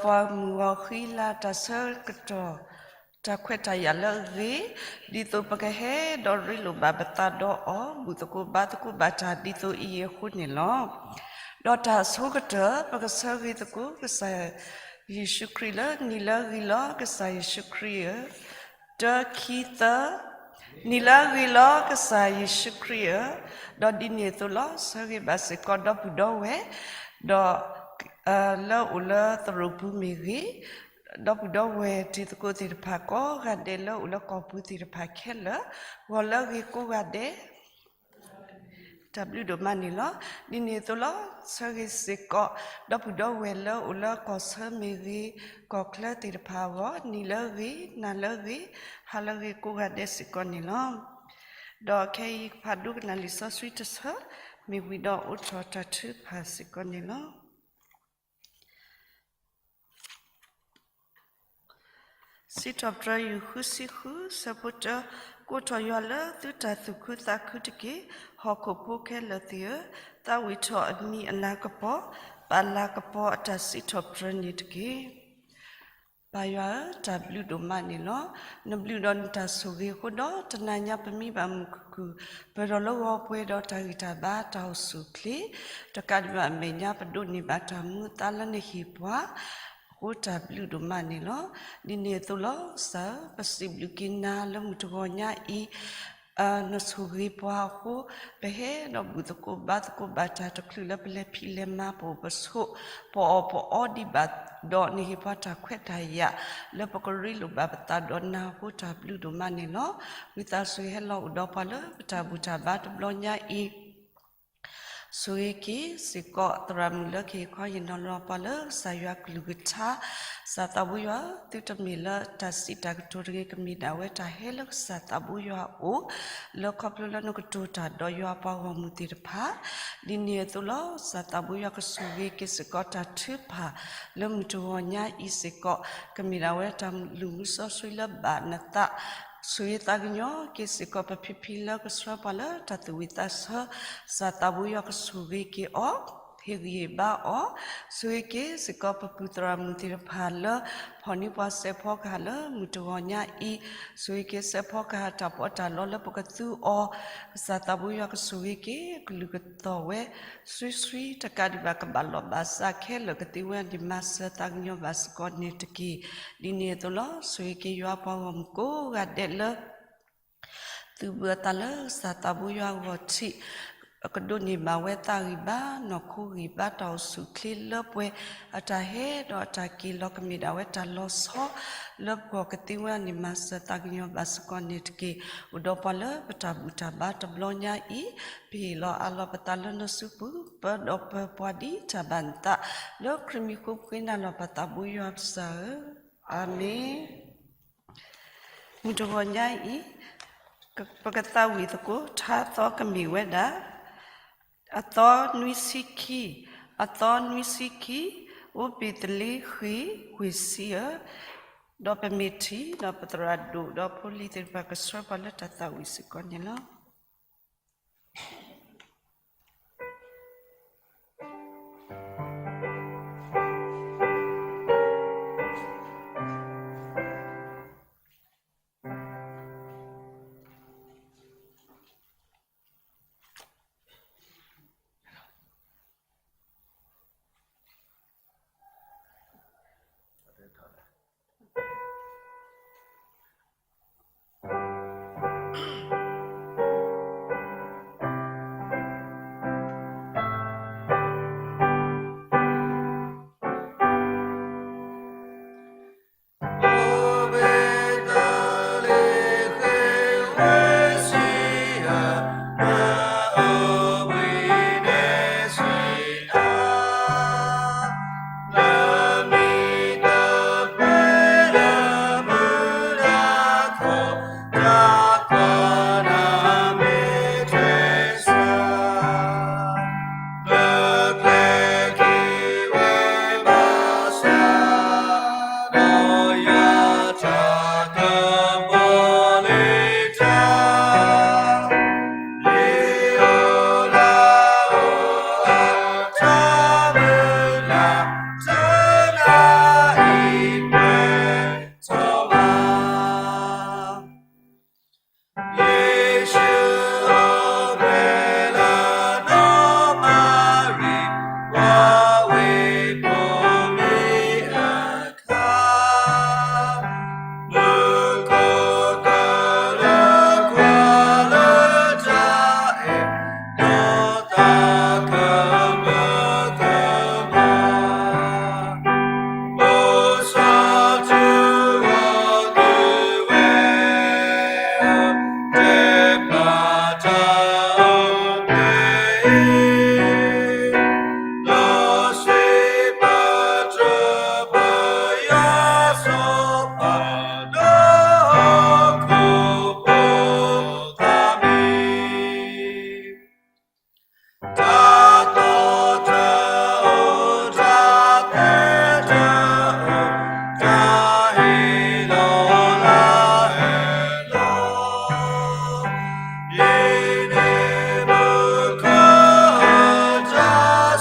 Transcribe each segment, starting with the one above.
ပှၤမုၢ်ဂီၤဃံလၤတၢ်ဆၢကတီၢ် တၢ်ခွဲးတၢ်ယာ်လၢအဂ့ၤ, ဒ်သိးပကဟဲဒီးရ့လိာ်ဘၣ်ပသးဒီးအီၤ ဘူၣ်သကိးဘါသကိးဘၣ်တၢ်ဒ်သိးအံၤအဃိန့ၣ်လီၤ. ဒီးတၢ်အဆိကတၢၢ် ပကဆၢဂ့ၤသကိးကစၢ်ယ့ၣ်ၡူးခရံာ်လၢ နံၤလၢအဂ့ၤလီၤ ကစၢ်ယ့ၣ်ၡူးခရံာ်ဧၢ, တၢ ခံ သၢ, နံၤလၢအဂ့ၤလီၤ ကစၢ်ယ့ၣ်ၡူးခရံာ်ဧၢ, ဒီးဒ်န့ၣ်အသိးလီၤ ဆၢဂ့ၤဘၣ်စ့ၢ်ကီးဒီပုၢ်ဒီဝဲၢ် ဒီး လၢအိၣ်လၢသရိာ်ပူၤမ့ၢ်ဂ့ၤ, ဒီပုၢ်ဒီဝဲၢ်တံၤသကိးသ့ၣ်တဖၣ်ကိးဂၤဒဲးလၢအိၣ်လၢကီၢ်ပူၤသ့ၣ်တဖၣ်ခဲလၢာ်, ဂီၤလၢအဂ့ၤကိးဂၤဒဲး တၢ်ဘျုးဒိၣ်မးန့ၣ်လီၤ. ဒ်န့ၣ်အသိးလီၤ ဆၢဂ့ၤစ့ၢ်ကီး ဒီပုၢ်ဒီဝဲၢ်လၢအိၣ်လၢကီၢ်ဆၢမ့ၢ်ဂ့ၤ, ကီၢ်ချၢသ့ၣ်တဖၣ်အဂီၢ် နံၤလၢအဂ့ၤ, နၤလၢအဂ့ၤ, ဟါလၢအဂ့ၤကိးဂၤဒဲးစ့ၢ်ကီးန့ၣ်လီၤ. ဒီးခဲအံၤကဖးဒိကနၣ်လံာ်စီဆှံတဆၢ မ့ၢ်ဝံၤဒီးအိးထီၣ်တၢ်ထုကဖၣ်စ့ၢ်ကီးန့ၣ်လီၤ. စံးထီၣ်ပတြၢၤ ယူၢ်ဃုဆံဃု ဆၢဖိတၢ, ကိးထီၣ်ယွၤလၢသုတၢ်သူၣ်ခုသးခုတက့ၢ်. ဟီၣ်ခိၣ်ဖိခဲလၢာ်သ့ၣ်ဧၢ, သးဝံၣ်ထီၣ်အမံၤအလၤကပီၤ, ပာ်လၤကပီၤအတၢ်စံးထီၣ်ပတြၢၤန့ၣ်တက့ၢ်. ပၢ်ယွၤဧၢ, တၢ်ဘျုးဒိၣ်မးန့ၣ်လီၤ. နဘျုးဒီးနတၢ်ဆိၣ်ဂ့ၤအဃိဒီး တနၤညါပမံဘၣ်မုၢ်ခုၣ်ခုၣ်, ပၢၢ်ထီၣ်လၢဂီၤပှဲၤဒီးတၢ်ဂံၢ်တၢ်ဘါတၢ်အိၣ်ဆူၣ်အိၣ်ချ့, တကးဒံးဘၣ်အမဲာ်ညါပဒိးန့ၢ်ဘၣ်တၢ်မူအသါလၢနဟ့ၣ်ပှၤ အဃိတၢ်ဘျုးဒိၣ်မးန့ၣ်လီၤ. ဒ်န့ၣ်အသိးလီၤ ကစၢ်ဧၢ, ပစံးဘျုးက့ၤနၤလၢမုၢ်တဂီၤညါအံၤ နဆိၣ်ဂ့ၤပှၤအဃိ, ပဟဲဒီးဘူၣ်သကိးဘါသကိးဘၣ်တၢ်တချုးလၢပလဲၤဖံးလဲၤမၤ ပအိၣ်ပဆိး ပအီၣ်ပအီဒံးဘၣ်ဒီး နဟ့ၣ်ပှၤတၢ်ခွဲးတၢ်ယာ် လၢပကရ့လိာ်ဘၣ်ပသးဒီးနၤအဃိတၢ်ဘျုးဒိၣ်မးန့ၣ်လီၤ. ဝံသးစူၤဟဲလီၤအိၣ်ဒီးပှၤလၢပတၢ်ဘူၣ်တၢ်ဘါတဘျီညါအံၤ ဆိၣ်ဂ့ၤက့ၤစ့ၢ်ကီး သရၣ်မုၣ်လၢကဟ့ၣ်ခီဟ့ၣ်နီၤလီၤပှၤလၢ ကစၢ်ယွၤကလုၢ်ကထါ, ကစၢ်သးဘိယွၤ, သုတမ့ၢ်လၢတၢ်စံးတၢ်ကတိၤတဂ့ၤ, ကမ့ၢ်ဒၣ်ဝဲတၢ်ဟဲလၢကစၢ်သးဘိယွၤအအိၣ်, လၢခီဖျိလၢနကတိၤတၢ်ဒီးယွၤအပှၤဂီၢ်မုၢ်သ့ၣ်တဖၣ်, ဒ်န့ၣ်အသိးလီၤ. ကစၢ်သးဘိယွၤကဆိၣ်ဂ့ၤက့ၤစ့ၢ်ကီးတၢ်ထုကဖၣ် လၢမုၢ်တဂီၤညါအံၤစ့ၢ်ကီး, ကမ့ၢ်ဒၣ်ဝဲတၢ်လုၢ်မူစီဆှံလၢဘၣ်နသး ဆိၣ်ဂ့ၤသးကညီၤက့ၤစ့ၢ်ကီးပဖံဖံလၢကဆှၢပှၤလၢတၢ်သူၣ်ဝံၣ်သးဆၢ, ကစၢ်သးဘိယွၤကဆိၣ်ဂ့ၤက့ၤအီၤ, ဟ့ၣ်ဂံၢ်ဟ့ၣ်ဘါအီၤ, ဆိၣ်ဂ့ၤက့ၤစ့ၢ်ကီးပပုၢ်သရၣ်မုၣ်သ့ၣ်တဖၣ်လၢ ဖီၣ်န့ၢ်ပှၤစဲးဖီကဟၣ်လၢမုၢ်တဂီၤညါအံၤ, ဆိၣ်ဂ့ၤက့ၤစဲးဖီကဟၣ်တၢ်ပီးတၢ်လီလၢပကသူအီၤ, ကစၢ်သးဘိယွၤကဆိၣ်ဂ့ၤက့ၤ ကလုၢ်ကသီၣ်ဝဲ ဆှံဆှံတကးဒံးဘၣ် ကဘၣ်လီၢ်ဘၣ်စးခဲလၢာ် ကသ့ဝဲန့ၣ်မၤစၢၤသးကညီၤဘၣ်စ့ၢ်ကီးန့ၣ်တက့ၢ်. ဒ်န့ၣ်အသိးလီၤ. ဆိၣ်ဂ့ၤက့ၤယွၤပှၤဂီၢ်မုၢ်ကိးဂၤဒဲးလၢ သုးဘူးအသးလၢကစၢ်သးဘိယွၤအဂီၢ်ထံး, ကဒိးန့ၢ်ဘၣ်ဝဲသးဂံၢ်ဘါ နီၢ်ခိဂံၢ်ဘါ တၢ်အိၣ်ဆူၣ်အိၣ်ချ့လၢပှဲၤ, အတၢ်ဟဲဒီးအတၢ်က့ၤလီၤ ကမ့ၢ်ဒၣ်ဝဲတၢ်လီၤဆီ လၢပဂီၢ် ကသ့ဝဲန့ၣ်မၤစၢၤသးကညီၤဘၣ်စ့ၢ်ကီးန့ၣ်တက့ၢ်. အိၣ်ဒီးပှၤလၢပတၢ်ဘူၣ်တၢ်ဘါတဘျီညါအံၤ, ပဟ့ၣ်လီၤအးလီၤပသးလၢနစုပူၤ, ပၢဒီးပၢပှၤဒ်တၢ်ဘၣ်နသး, လၢခရံာ်မံၤဃိပဃ့နၤလီၤပသးဘိယွၤပစၢ်ဧၢ, အၤမ့ၣ်. မုၢ်တဂီၤညါအံၤ, ပကသးဝံၣ်သကိးထါသီကမ့ၢ်ဝဲဒၣ်, အသီနွံဆံခံ, အသီနွံဆံခံ, အိၣ်ဘ့းသလ့ဃ့ၢ်ဝ့ၢ်ဆံဧၢ, ဒီးပမ့ၢ်ထံၣ်ဒီးပသရၣ်ဒိၣ်ဒီးဖိလံၤသ့ၣ်တဖၣ်ကဆှၢပှၤလၢတၢ်သးဝံၣ်စ့ၢ်ကီးန့ၣ်လီၤ.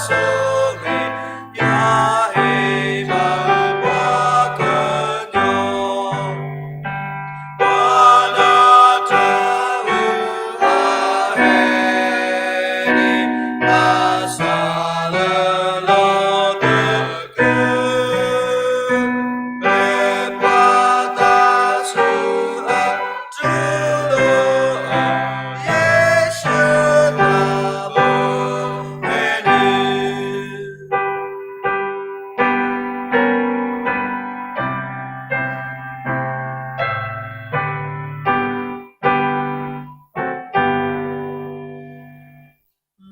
ဆိၣ်ဂ့ၤ ယဟ့ၣ်ဘၣ်ပှၤကညီ ပှၤလၢတၢ်အုၣ်အဟဲန့ၣ် ဘၣ်ဆၣ်လၢလီၢ်တကု မ့ၢ်ပှၤသးဆူၣ်အတုၤလီၤအီၤ ယ့ၣ်ၡူးတၢ်ဘိးဖဲန့ၣ်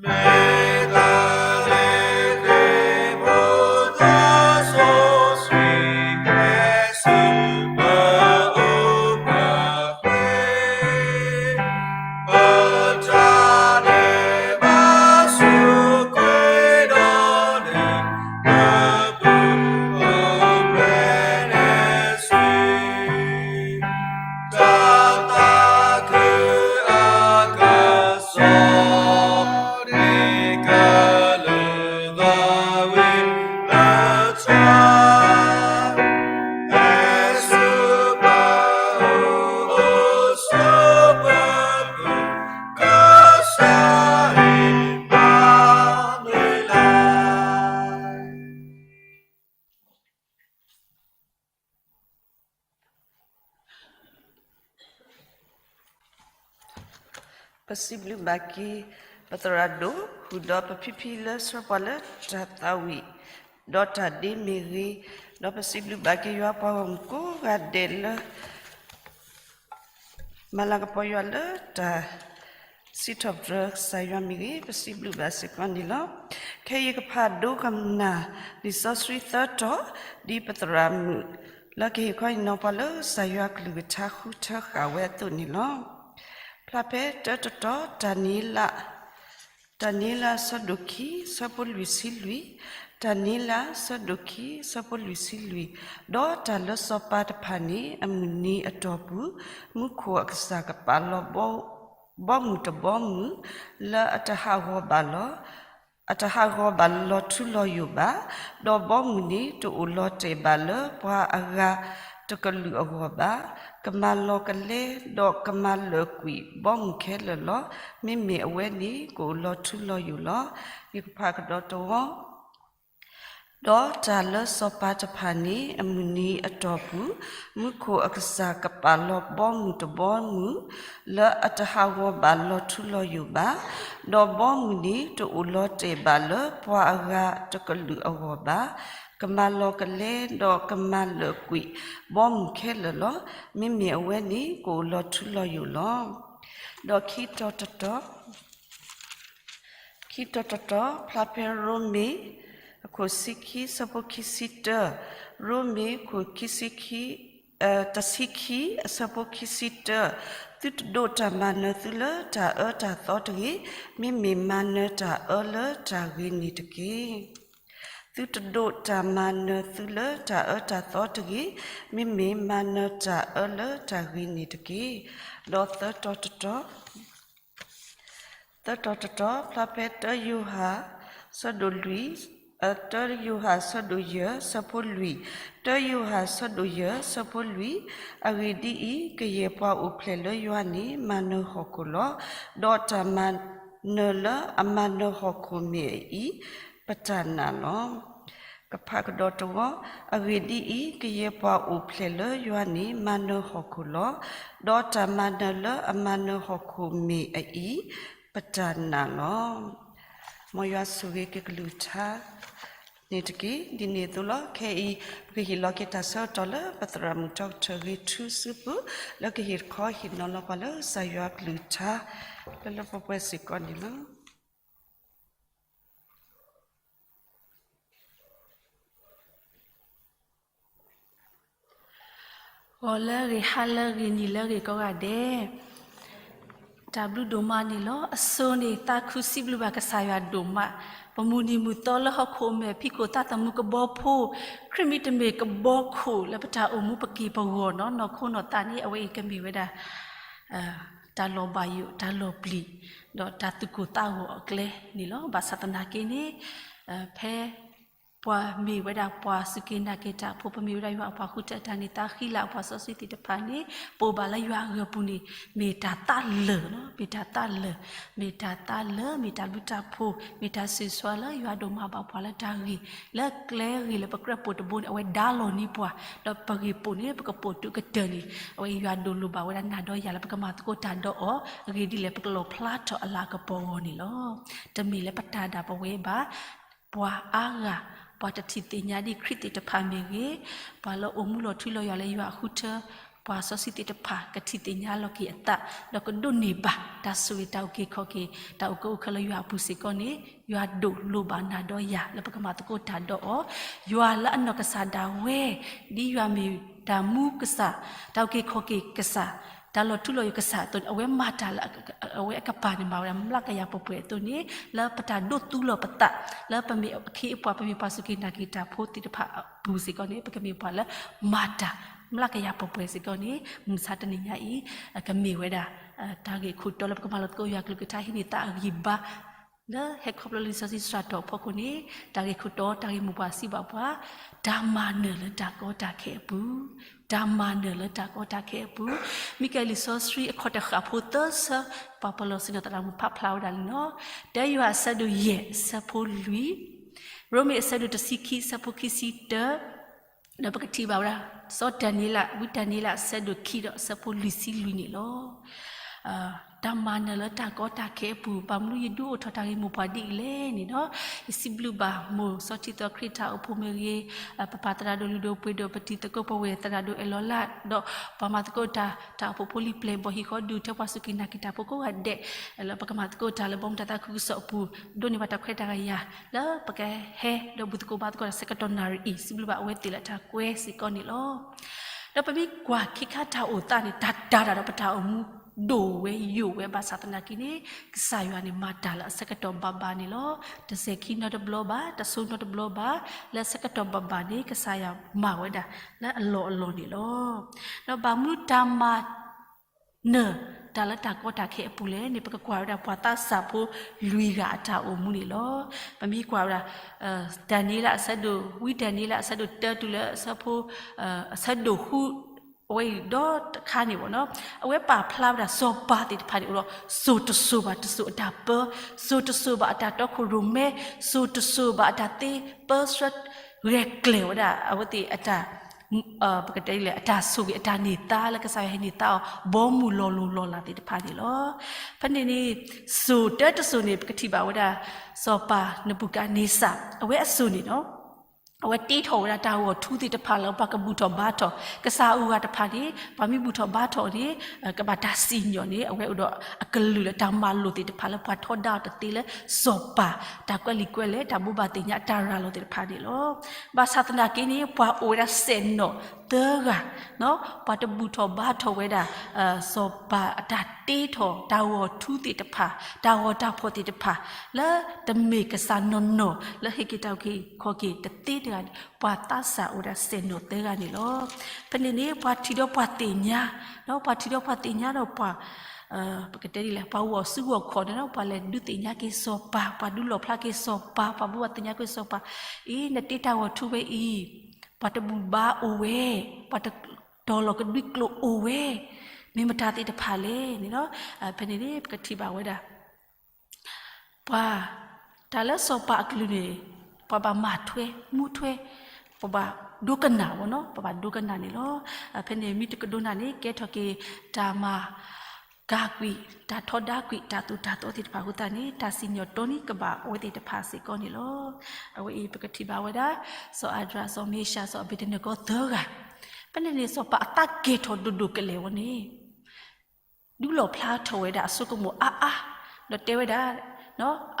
မ့ၢ်တၢ်လၢဃ့ၢ်ဖိသးစီဆှံ ဟဲဆူပအိၣ်ပဃ့ ပတၢ်ဒဲးဘး စူးကွံာ်ဒီးနုာ် လၢပအိၣ်ဖဲန့ၣ်စ့ၢ် တၢ်သးခုအကစီၣ် န့ၣ်ကလုၢ်သးဝံၣ်လၢထါ ဟဲဆူပအိၣ် အိၣ်ဆိးပၢၤ ကစၢ်ဧၢ မၤနၢၤလၢ ပစံးဘျုးဘၣ်က့ၤ ပသရၣ်ဒိၣ် ဃုာ်ဒီးပဖံဖံလၢဆှၢပှၤလၢတၢ်သးဝံၣ် ဒီးတၢ်ဒ့မ့ၢ်ဂ့ၤ, ဒီးပစံးဘျုးဘၣ်က့ၤယွၤပှၤဂီၢ်မုၢ်ကိးဂၤဒဲးလၢ မၤလၤကပီၤယွၤလၢတၢ်စံးထီၣ်ပတြၢၤကစၢ်ယွၤမ့ၢ်ဂ့ၤ, ပစံးဘျုးဘၣ်စ့ၢ်ကီးန့ၣ်လီၤ. ခဲအံၤကဖးဒိကနၣ် လံာ်စီဆှံသၢတီၤ ဒ်ပသရၣ်မုၣ်လၢကဟ့ၣ်ခီဟ့ၣ်နီၤပှၤလၢကစၢ်ယွၤကလုၢ်ကထါဃုထၢဃာ်ဝဲအသိးန့ၣ်လီၤ. ဖျါဖဲတၢတတီၤ တၢ်နံၤလၢ တၢ်နံၤလၢအဆၢဒိၣ်ခံ ဆၢဖိလွံၢ်ဆံလွံၢ်, တၢ်နံၤလၢအဆၢဒိၣ်ခံ ဆၢဖိလွံၢ်ဆံလွံၢ်, ဒီးတၢ်လၢစီၤပၤတဖၣ်န့ၣ် အမုၢ်နံၤအတီၢ်ပူၤ မူခိၣ်အကစၢ်ကပာ်လီၤ ဘီမုၢ်တဘီမုၢ် လၢအတဟးဂီၤဘၣ်လီၤ အတဟးဂီၤဘၣ်လီၤထူလီၤယိာ်ဘၣ်, ဒီးဘီမုၢ်န့ၣ်တအိၣ်လီၤတဲာ်ဘၣ်လၢပှၤအဂၤတကလုာ်အဂီၢ်ဘၣ်. ကမၤလီၤကလဲ ဒီးကမၤလၢာ်ကွံာ်ဘီမုၢ်ခဲလၢာ်လီၤ. မ့မ့ၢ်အဝဲန့ၣ်ကအိၣ်လီၤထူလီၤယိာ်လီၤ. ယကဖးကဒီးတဝီ ဒီးတၢ်လၢစီၤပၤတဖၣ်န့ၣ် အမုၢ်နံၤအတီၢ်ပူၤ မူခိၣ်အကစၢ်ကပာ်လီၤဘီမုၢ်တဘီမုၢ် လၢအတဟးဂီၤဘၣ်လီၤထူလီၤယိာ်ဘၣ်, ဒီးဘီမုၢ်န့ၣ်တအိၣ်လီၤတဲာ်ဘၣ်လၢပှၤအဂၤတကလုာ်အဂီၢ်ဘၣ်. ကမၤလီၤကလဲ ဒီးကမၤလၢာ်ကွံာ်ဘီမုၢ်ခဲလၢာ်လီၤ. မ့မ့ၢ်အဝဲန့ၣ်ကအိၣ်လီၤထူလီၤယိာ်လီၤ. ဒီးခံတီၤတတီၤ ခံတီၤတတီၤ ဖျါဖဲရိမ့ၤ အခိၣ်ဆံခံ ဆၢဖိခံဆံတၢ, ရိမ့ၤ အခိၣ်ခံဆံခံ တဆံခံ အဆၢဖိခံဆံတၢ, သုတဒိးတၢ်မၤနၢၤသုလၢတၢ်အၢတၢ်သီတဂ့ၤ, မ့မ့ၢ်မၤနၢၤတၢ်အၢလၢတၢ်ဂ့ၤန့ၣ်တက့ၢ်. သုတဒိးတၢ်မၤနၢၤသုလၢတၢ်အၢတၢ်သီတဂ့ၤ, မ့မ့ၢ်မၤနၢၤတၢ်အၢလၢတၢ်ဂ့ၤန့ၣ်တက့ၢ်. ဒီးသၢတီၤတတီၤ သၢတီၤတတီၤ ဖျါဖဲတၢယိၤဟၣ် ဆၢဒိၣ်လွံၢ်, တၢယိၤဟၣ် ဆၢဒိၣ်ယဲၢ် ဆၢဖိလွံၢ်, တၢယိၤဟၣ် ဆၢဒိၣ်ယဲၢ် ဆၢဖိလွံၢ်, အဂ့ၢ်ဒ်အံၤ, ကယဲၢ်ပှၤအိၣ်ဖျဲၣ်လၢယွၤန့ၣ် မၤနၢၤဟီၣ်ခိၣ်လီၤ. ဒီးတၢ်မၤနၢၤလၢအမၤနၢၤဟီၣ်ခိၣ်မ့ၢ်အအံၤ, ပတၢ်နာ်လီၤ. ကဖးကဒီးတဝီ, အဂ့ၢ်ဒ်အံၤ, ကယဲၢ်ပှၤအိၣ်ဖျဲၣ်လၢယွၤန့ၣ် မၤနၢၤဟီၣ်ခိၣ်လီၤ. ဒီးတၢ်မၤနၢၤလၢအမၤနၢၤဟီၣ်ခိၣ်မ့ၢ်အအံၤ, ပတၢ်နာ်လီၤ. မ်ယွၤဆိၣ်ဂ့ၤက့ၤကလုၢ်ကထါန့ၣ်တက့ၢ်. ဒ်န့ၣ်အသိးလီၤ. ခဲအံၤ ပကဟ့ၣ်လီၤက့ၤတၢ်ဆၢကတီၢ်လၢ ပသရၣ်မုၣ်တီကထၢၣ်ဂ့ၤထူစုပူၤ လၢကဟ့ၣ်ခီဟ့ၣ်နီၤလီၤပှၤလၢကစၢ်ယွၤကလုၢ်ကထါ လၢလၢပှဲၤပှဲၤစ့ၢ်ကီးန့ၣ်လီၤ. ဂီၤလၢအဂ့ၤ ဟါလၢအဂ့ၤ နံၤလၢအဂ့ၤကိးဂၤဒဲး, တၢ်ဘျုးဒိၣ်မးန့ၣ်လီၤ. အစိၤန့ၣ် သးခုစံးဘျုးဘၣ်ကစၢ်ယွၤဒိၣ်မး, ပမုၢ်နံၤမုၢ်သီလၢဟီၣ်ခိၣ်အမဲာ် ဖံးခိၣ်သးသမူကဘီဖိ, ခရံာ်မ့တမ့ၢ်ကဘီခိၣ်လၢပတၢ်အိၣ်မူပက့ၢ်ပဂီၢ်နီၤ, နီၢ်ခိနီၢ်သးန့ၣ် အဝဲအံၤကမ့ၢ်ဝဲဒၣ် တၢ်လီၤဘၣ်ယိၣ် တၢ်လီၤပျံၤ ဒီးတၢ်သူၣ်ကိၢ်သးဂီၤအကျဲန့ၣ်လီၤ. ဘၣ်ဆၣ်သနာ်က့န့ၣ် ဖဲပှၤမ့ၢ်ဝဲဒၣ်ပှၤစူၢ်က့ၤနာ်က့ၤတၢ်အဖိ, ပမ့ၢ်ဝဲဒၣ်ယွၤအပှၤဃုထၢအတၢ်န့ၢ်သါ, ဃံလၤအပှၤစီဆှံသ့ၣ်တဖၣ်န့ၣ် ပအိၣ်ဘၣ်လၢယွၤအဂီၢ်ပူၤန့ၣ် မ့ၢ်တၢ်သးလၢာ်လီၤ. မ့ၢ်တၢ်သးလၢာ်, မ့ၢ်တၢ်သးလၢာ်, မ့ၢ်တၢ်ဘျုးတၢ်ဖှိၣ်, မ့ၢ်တၢ်ဆိၣ်ဂ့ၤလၢယွၤဒိၣ်မၤဘၣ်ပှၤလၢတၢ်ဂ့ၤ, လၢကျဲဂ့ၤလၢပကြၢးပိာ်တဘိန့ၣ် အဝဲဒါလီၤန့ၢ်ပှၤ, ဒီးပဂ့ၢ်ပိာ်န့ၣ် ပကပိာ်တုၤကတၢၢ်န့ၣ် အဝဲယွၤဒိၣ်လိၣ်ဘၣ်ဝဲဒၣ်နၤဒီးယၤလၢပကမၤသကိးတၢ်ဒီးအီၤ, အဂ့ၢ်ဒ်လဲၣ် ပကလီၣ်ဖျါထီၣ်အလၤကပီၤအဂီၢ်န့ၣ်လီၤ. တမ့ၢ်လၢပတၢ်ဒၣ်ပဝဲဘၣ်, ပှၤအါဂၤ, ပှၤတထံၣ်သ့ၣ်ညါဒ်ခရံာ်သ့ၣ်တဖၣ်မ့ၢ်ဂ့ၤ, ပှၤလၢအိၣ်မူလီၤထူလီၤယိာ်လၢယွၤအဃုထၢ, ပှၤစီဆှံသ့ၣ်တဖၣ် ကထံၣ်သ့ၣ်ညါလီၤက့ၤအသး, ဒီးကဒိးန့ၢ်ဘၣ်တၢ်ဆိၣ်ဂ့ၤ တၢ်အုၣ်က့ၤခီၣ်က့ၤ, တၢ်အုၣ်က့ၤခီၣ်က့ၤလၢယွၤအပူၤစ့ၢ်ကီးန့ၣ်, ယွၤဒိၣ်လိၣ်ဘၣ်နၤဒီးယၤလၢပကမၤသကိးတၢ်ဒီးအီၤ, ယွၤလၢအနီၢ်ကစၢ်ဒၣ်ဝဲ, ဒ်ယွၤမ့ၢ်တၢ်မူကစၢ်, တၢ်အုၣ်က့ၤခီၣ်က့ၤကစၢ်, တၢ်လီၤထူလီၤယိာ်ကစၢ်အသိးန့ၣ်, အဝဲမၤတၢ်လၢအဝဲအကပၤန့ၣ် မၤဝဲဒၣ်မျးကယၤပှဲၤပှဲၤအသိးန့ၣ်, လၢပတၢ်ဒိးသူလီၤပသး, လၢပမ့ၢ်အခ့အပှၤ ပမ့ၢ်ပှၤစူၢ်က့ၤနာ်က့ၤတၢ်ဖိသ့ၣ်တဖၣ်အပူၤစ့ၢ်ကီးန့ၣ်, ပကမ့ၢ်ပှၤလၢမၤတၢ်မျးကယၤပှဲၤပှဲၤစ့ၢ်ကီးန့ၣ်, မုၢ်မဆါတနံၤညါအံၤ, ကမ့ၢ်ဝဲဒၣ် တၢ်ဂ့ၢ်ခိၣ်တီလၢပကမၤလီၤသကိးယွၤအကလုၢ်ကထါ ဟံးန့ၢ်သါအဂံၢ်ဘါ လၢဟဲခီဖျိလံာ်စီဆှံစှၤထီၣ်အဖီခိၣ်န့ၣ်, တၢ်ဂ့ၢ်ခိၣ်တီ တၢ်ဂ့ၢ်မိၢ်ပှၢ်စံးဘၣ်ပှၤ, တၢ်မၤနၢၤလၢတၢ်ကီတၢ်ခဲအပူၤ, တၢ်မၤနၢၤလၢတၢ်ကီတၢ်ခဲအပူၤ, မံကဲလံာ်စီဆှံအခီၣ်တဃၣ်ဖိသၢဆၢ, ပှၤပလီၢ်ဆ့ၣ်နီၤသရၣ်မုၣ်ဖးဖျါဝဲဒၣ်လံနီၤ, တၢယိၤဟၣ်အဆၢဒိၣ်ယဲၢ်အဆၢဖိလွံၢ်, ရိမ့ၤအဆၢဒိၣ်တဆံခံအဆၢဖိခံဆံတၢ, ဒီးပကထံၣ်ဘၣ်ဝဲဒၣ်, စီၤဒၤနံးယ့လး, ဝံဒၤနံးယ့လးအဆၢဒိၣ်ခံဒီးအဆၢဖိလွံၢ်ဆံလွံၢ်န့ၣ်လီၤ. တၢ်မၤနၢၤလၢတၢ်ကီတၢ်ခဲအပူၤ, ဘၣ်မနုၤယဒုးအိၣ်ထီၣ်တၢ်ဂ့ၢ်မိၢ်ပှၢ်ဒ်အံၤလဲၣ်န့ၣ်ဒီး, ယစံးဘျုးဘၣ်မိၢ်စီၤထံသီခရံာ်တၢ်အိၣ်ဖှိၣ်မ့ၢ်ဂ့ၤ, ပပၢ်သရၣ်ဒိၣ်လုၢ်ဒိၣ်ပှ့ၤဒိၣ် ပတံၤသကိးပဝဲၢ်သရၣ်ဒိၣ်အဲၣ်လီၤလၢ်, ဒီးပှၤမၤသကိးတၢ် တၢ်အိၣ်ဖှိၣ်ဖိလံၤပျဲၢ်ဘီၣ်ဟံၣ်ဃီဒုး ထဲပှၤစူၢ်က့ၤနာ်က့ၤတၢ်ဖိကိးဂၤဒဲး, လၢပကမၤသကိးတၢ်လၢဘီမုၢ်တၢ်သးခုကစီၣ်အပူၤ, ဒိးန့ၢ်ဘၣ်တၢ်ခွဲးတၢ်ယာ်, လၢပကဟဲဒီးဘူၣ်သကိးဘါသကိးတၢ်ဆၢကတီၢ်နၣ်ရံၣ်အံၤ, စံးဘျုးဘၣ်အဝဲသ့ၣ်လၢတၢ်ကွဲစ့ၢ်ကီးန့ၣ်လီၤ. ဒီးပမ့ၢ်ကွၢ်ခဲခါတၢ်အိၣ်သးန့ၣ် တၢ်တၤတၢ်ဒီးပတၢ်အိၣ်မူဒိၣ်ဝဲယိာ်ဝဲဘၣ်ဆၣ်သနာ်က့န့ၣ်, ကစၢ်ယွၤန့ၣ်မၤတၢ်လၢအဆၢကတီၢ်ဘၣ်ဘၣ်န့ၣ်လီၤ. တစဲၤခံနီတဘျီဘၣ်, တဆိနီတဘျီဘၣ်, လၢအဆၢကတီၢ်ဘၣ်ဘၣ်န့ၣ် ကစၢ်ယွၤမၤဝဲဒၣ်လၢအလီၢ်အလီၢ်န့ၣ်လီၤ. ဒီးဘၣ်မနုၤတၢ်မၤ နၢၤတၢ်လၢတၢ်ကီတၢ်ခဲအပူၤလဲၣ်န့ၣ် ပကကွၢ်ဝဲဒၣ်ပှၤသးစၢ်ဖိလွံၢ်ဂၤအတၢ်အိၣ်မူန့ၣ်လီၤ. ပမ့ၢ်ကွၢ်ဝဲဒၣ် ဒၤနံးယ့လးအဆၢဒိၣ်, ဝံဒၤနံးယ့လးအဆၢဒိၣ်တၢတုၤလၢအဆၢဖိ အဆၢဒိၣ်ဃု အဝဲအံၤဒီတခါန့ၣ်ဘၣ်နီၤ, အဝဲပာ်ဖျါဝဲဒၣ်စီၤပၤသ့ၣ်တဖၣ်န့ၣ်အိၣ်ဒီး စိၤတစိၤဘၣ်တစိၤအတၢ်ပၢ, စိၤတစိၤဘၣ်အတၢ်တီခိၣ်ရိၣ်မဲ, စိၤတစိၤဘၣ်အတၢ်သ့ပၢဆှၢ ဂဲၤကျဲၤဝဲဒၣ် အဝဲသ့ၣ်အတၢ် ပကတဲဒ်လဲၣ် အတၢ်ဆိၣ်ဂ့ၤ အတၢ်န့ၢ်သါလၢကစၢ်ယွၤဟ့ၣ်န့ၢ်သါအီၤ ဘီမုၢ်လီၤလိၢ်လီၤလးသ့ၣ်တဖၣ်န့ၣ်လီၤ. ဖဲန့ၣ်န့ၣ် စိၤတၢတစိၤန့ၣ် ပကထံၣ်ဘၣ်ဝဲဒၣ် စီၤပၤနဘူၤခၣ်န့စၢ် အဝဲအစိၤန့ၣ်လီၤ. အဝဲတ့ထီၣ်ဝဲဒၣ်တၢ်ဂီၤထူသ့ၣ်တဖၣ်လၢပှၤကဘူၣ်ထီၣ်ဘါထီၣ် ကစၢ်အဂၤတဖၣ်န့ၣ် ပှၤမ့ၢ်ဘူၣ်ထီၣ်ဘါထီၣ်န့ၣ် ကဘၣ်တၢ်စံၣ်ညီၣ်န့ၣ် အဝဲအိၣ်ဒီးအကလုာ်လၢတၢ်မၤလိာ်သ့ၣ်တဖၣ်လၢပှၤထီဒါအီၤတသ့လၢစီၤပၤ တၢ်ကွဲးလံာ်ကွဲးလဲၢ် တၢ်ဘိးဘၣ်သ့ၣ်ညါ တၢ်ရၤလီၤသ့ၣ်တဖၣ်န့ၣ်လီၤ. ဘၣ်ဆၣ်သနာ်က့န့ၣ် ပှၤအိၣ်ဝဲဒၣ်စဲၣ်နီၣ်သၢဂၤ ပှၤတဘူၣ်ထီၣ်ဘါထီၣ်ဝဲဒၣ် စီၤပၤအတၢ်တ့ထီၣ် တၢ်ဂီၤထူသ့ၣ်တဖၣ် တၢ်ဂီၤတၢ်ဖီၣ်သ့ၣ်တဖၣ် လၢတမ့ၢ်ကစၢ်နီၢ်နီၢ်လၢဟ့ၣ်က့ၤတၢ်အုၣ်က့ၤခီၣ်က့ၤတသ့တဂၤန့ၣ် ပှၤသးစၢ်အိၣ်ဝဲဒၣ်စဲၣ်နီၣ်သၢဂၤန့ၣ်လီၤ. ဖဲန့ၣ်န့ၣ် ပှၤထံၣ်ဒီးပှၤသ့ၣ်ညါ ဒီးပှၤထံၣ်ဒီးပှၤသ့ၣ်ညါဒီးပှၤ ပကတဲဒ်လဲၣ် ပှၤဂီၤစုဂီၤခီၣ်န့ၣ်ဒီး ပှၤလဲၤဒုးသ့ၣ်ညါက့ၤစီၤပၤ ပှၤဒုးလီၣ်ဖျါက့ၤစီၤပၤ ပှၤဘိးဘၣ်သ့ၣ်ညါက့ၤစီၤပၤ အ့ နတ့တၢ်ဂီၤထူဝဲအံၤ ပှၤတဘူၣ်ဘါအိၣ်ဝဲ ပှၤတတီၤလီၤကဒွံကျိာ်အိၣ်ဝဲ မ့ၢ်မတၤသ့ၣ်တဖၣ်လဲၣ်န့ၣ်လီၤ. ဖဲန့ၣ်န့ၣ် ပကထံၣ်ဘၣ်ဝဲဒၣ် ပှၤ တၢ်လၢစီၤပၤအကလုၢ်န့ၣ် ပှၤဘၣ်မၤထွဲ မူထွဲ ပဘၣ်ဒိကနၣ်ဝဲနီၤ ပဘၣ်ဒိကနၣ်န့ၣ်လီၤ. ဖဲန့ၣ်မ့ၢ်တကဒိကနၣ်န့ၣ် ကဲထီၣ်က့ၤတၢ်မၤကၤကွံာ် တၢ်ထီဒါကွံာ် တၢ်သိၣ်တၢ်သီသ့ၣ်တဖၣ်အဃိသတးန့ၣ် တၢ်စံၣ်ညီၣ်တီန့ၣ်ကဘၣ်အဝဲသ့ၣ်တဖၣ်စ့ၢ်ကီးန့ၣ်လီၤ. အဝဲအံၤပကထံၣ်ဘၣ်ဝဲဒၣ် စီၤအၤဒြး စီၤမ့ၡး စီၤအဘ့းနကိၤသၢဂၤ ဖဲန့ၣ်န့ၣ် စီၤပၤအသးကဲၤထီၣ်ဒိၣ်ဒိၣ်ကလဲာ်ဝဲန့ၣ် ဒုးလီၣ်ဖျါထီၣ်ဝဲဒၣ်အစိကမီၤအါအါ ဒီးတဲဝဲဒၣ်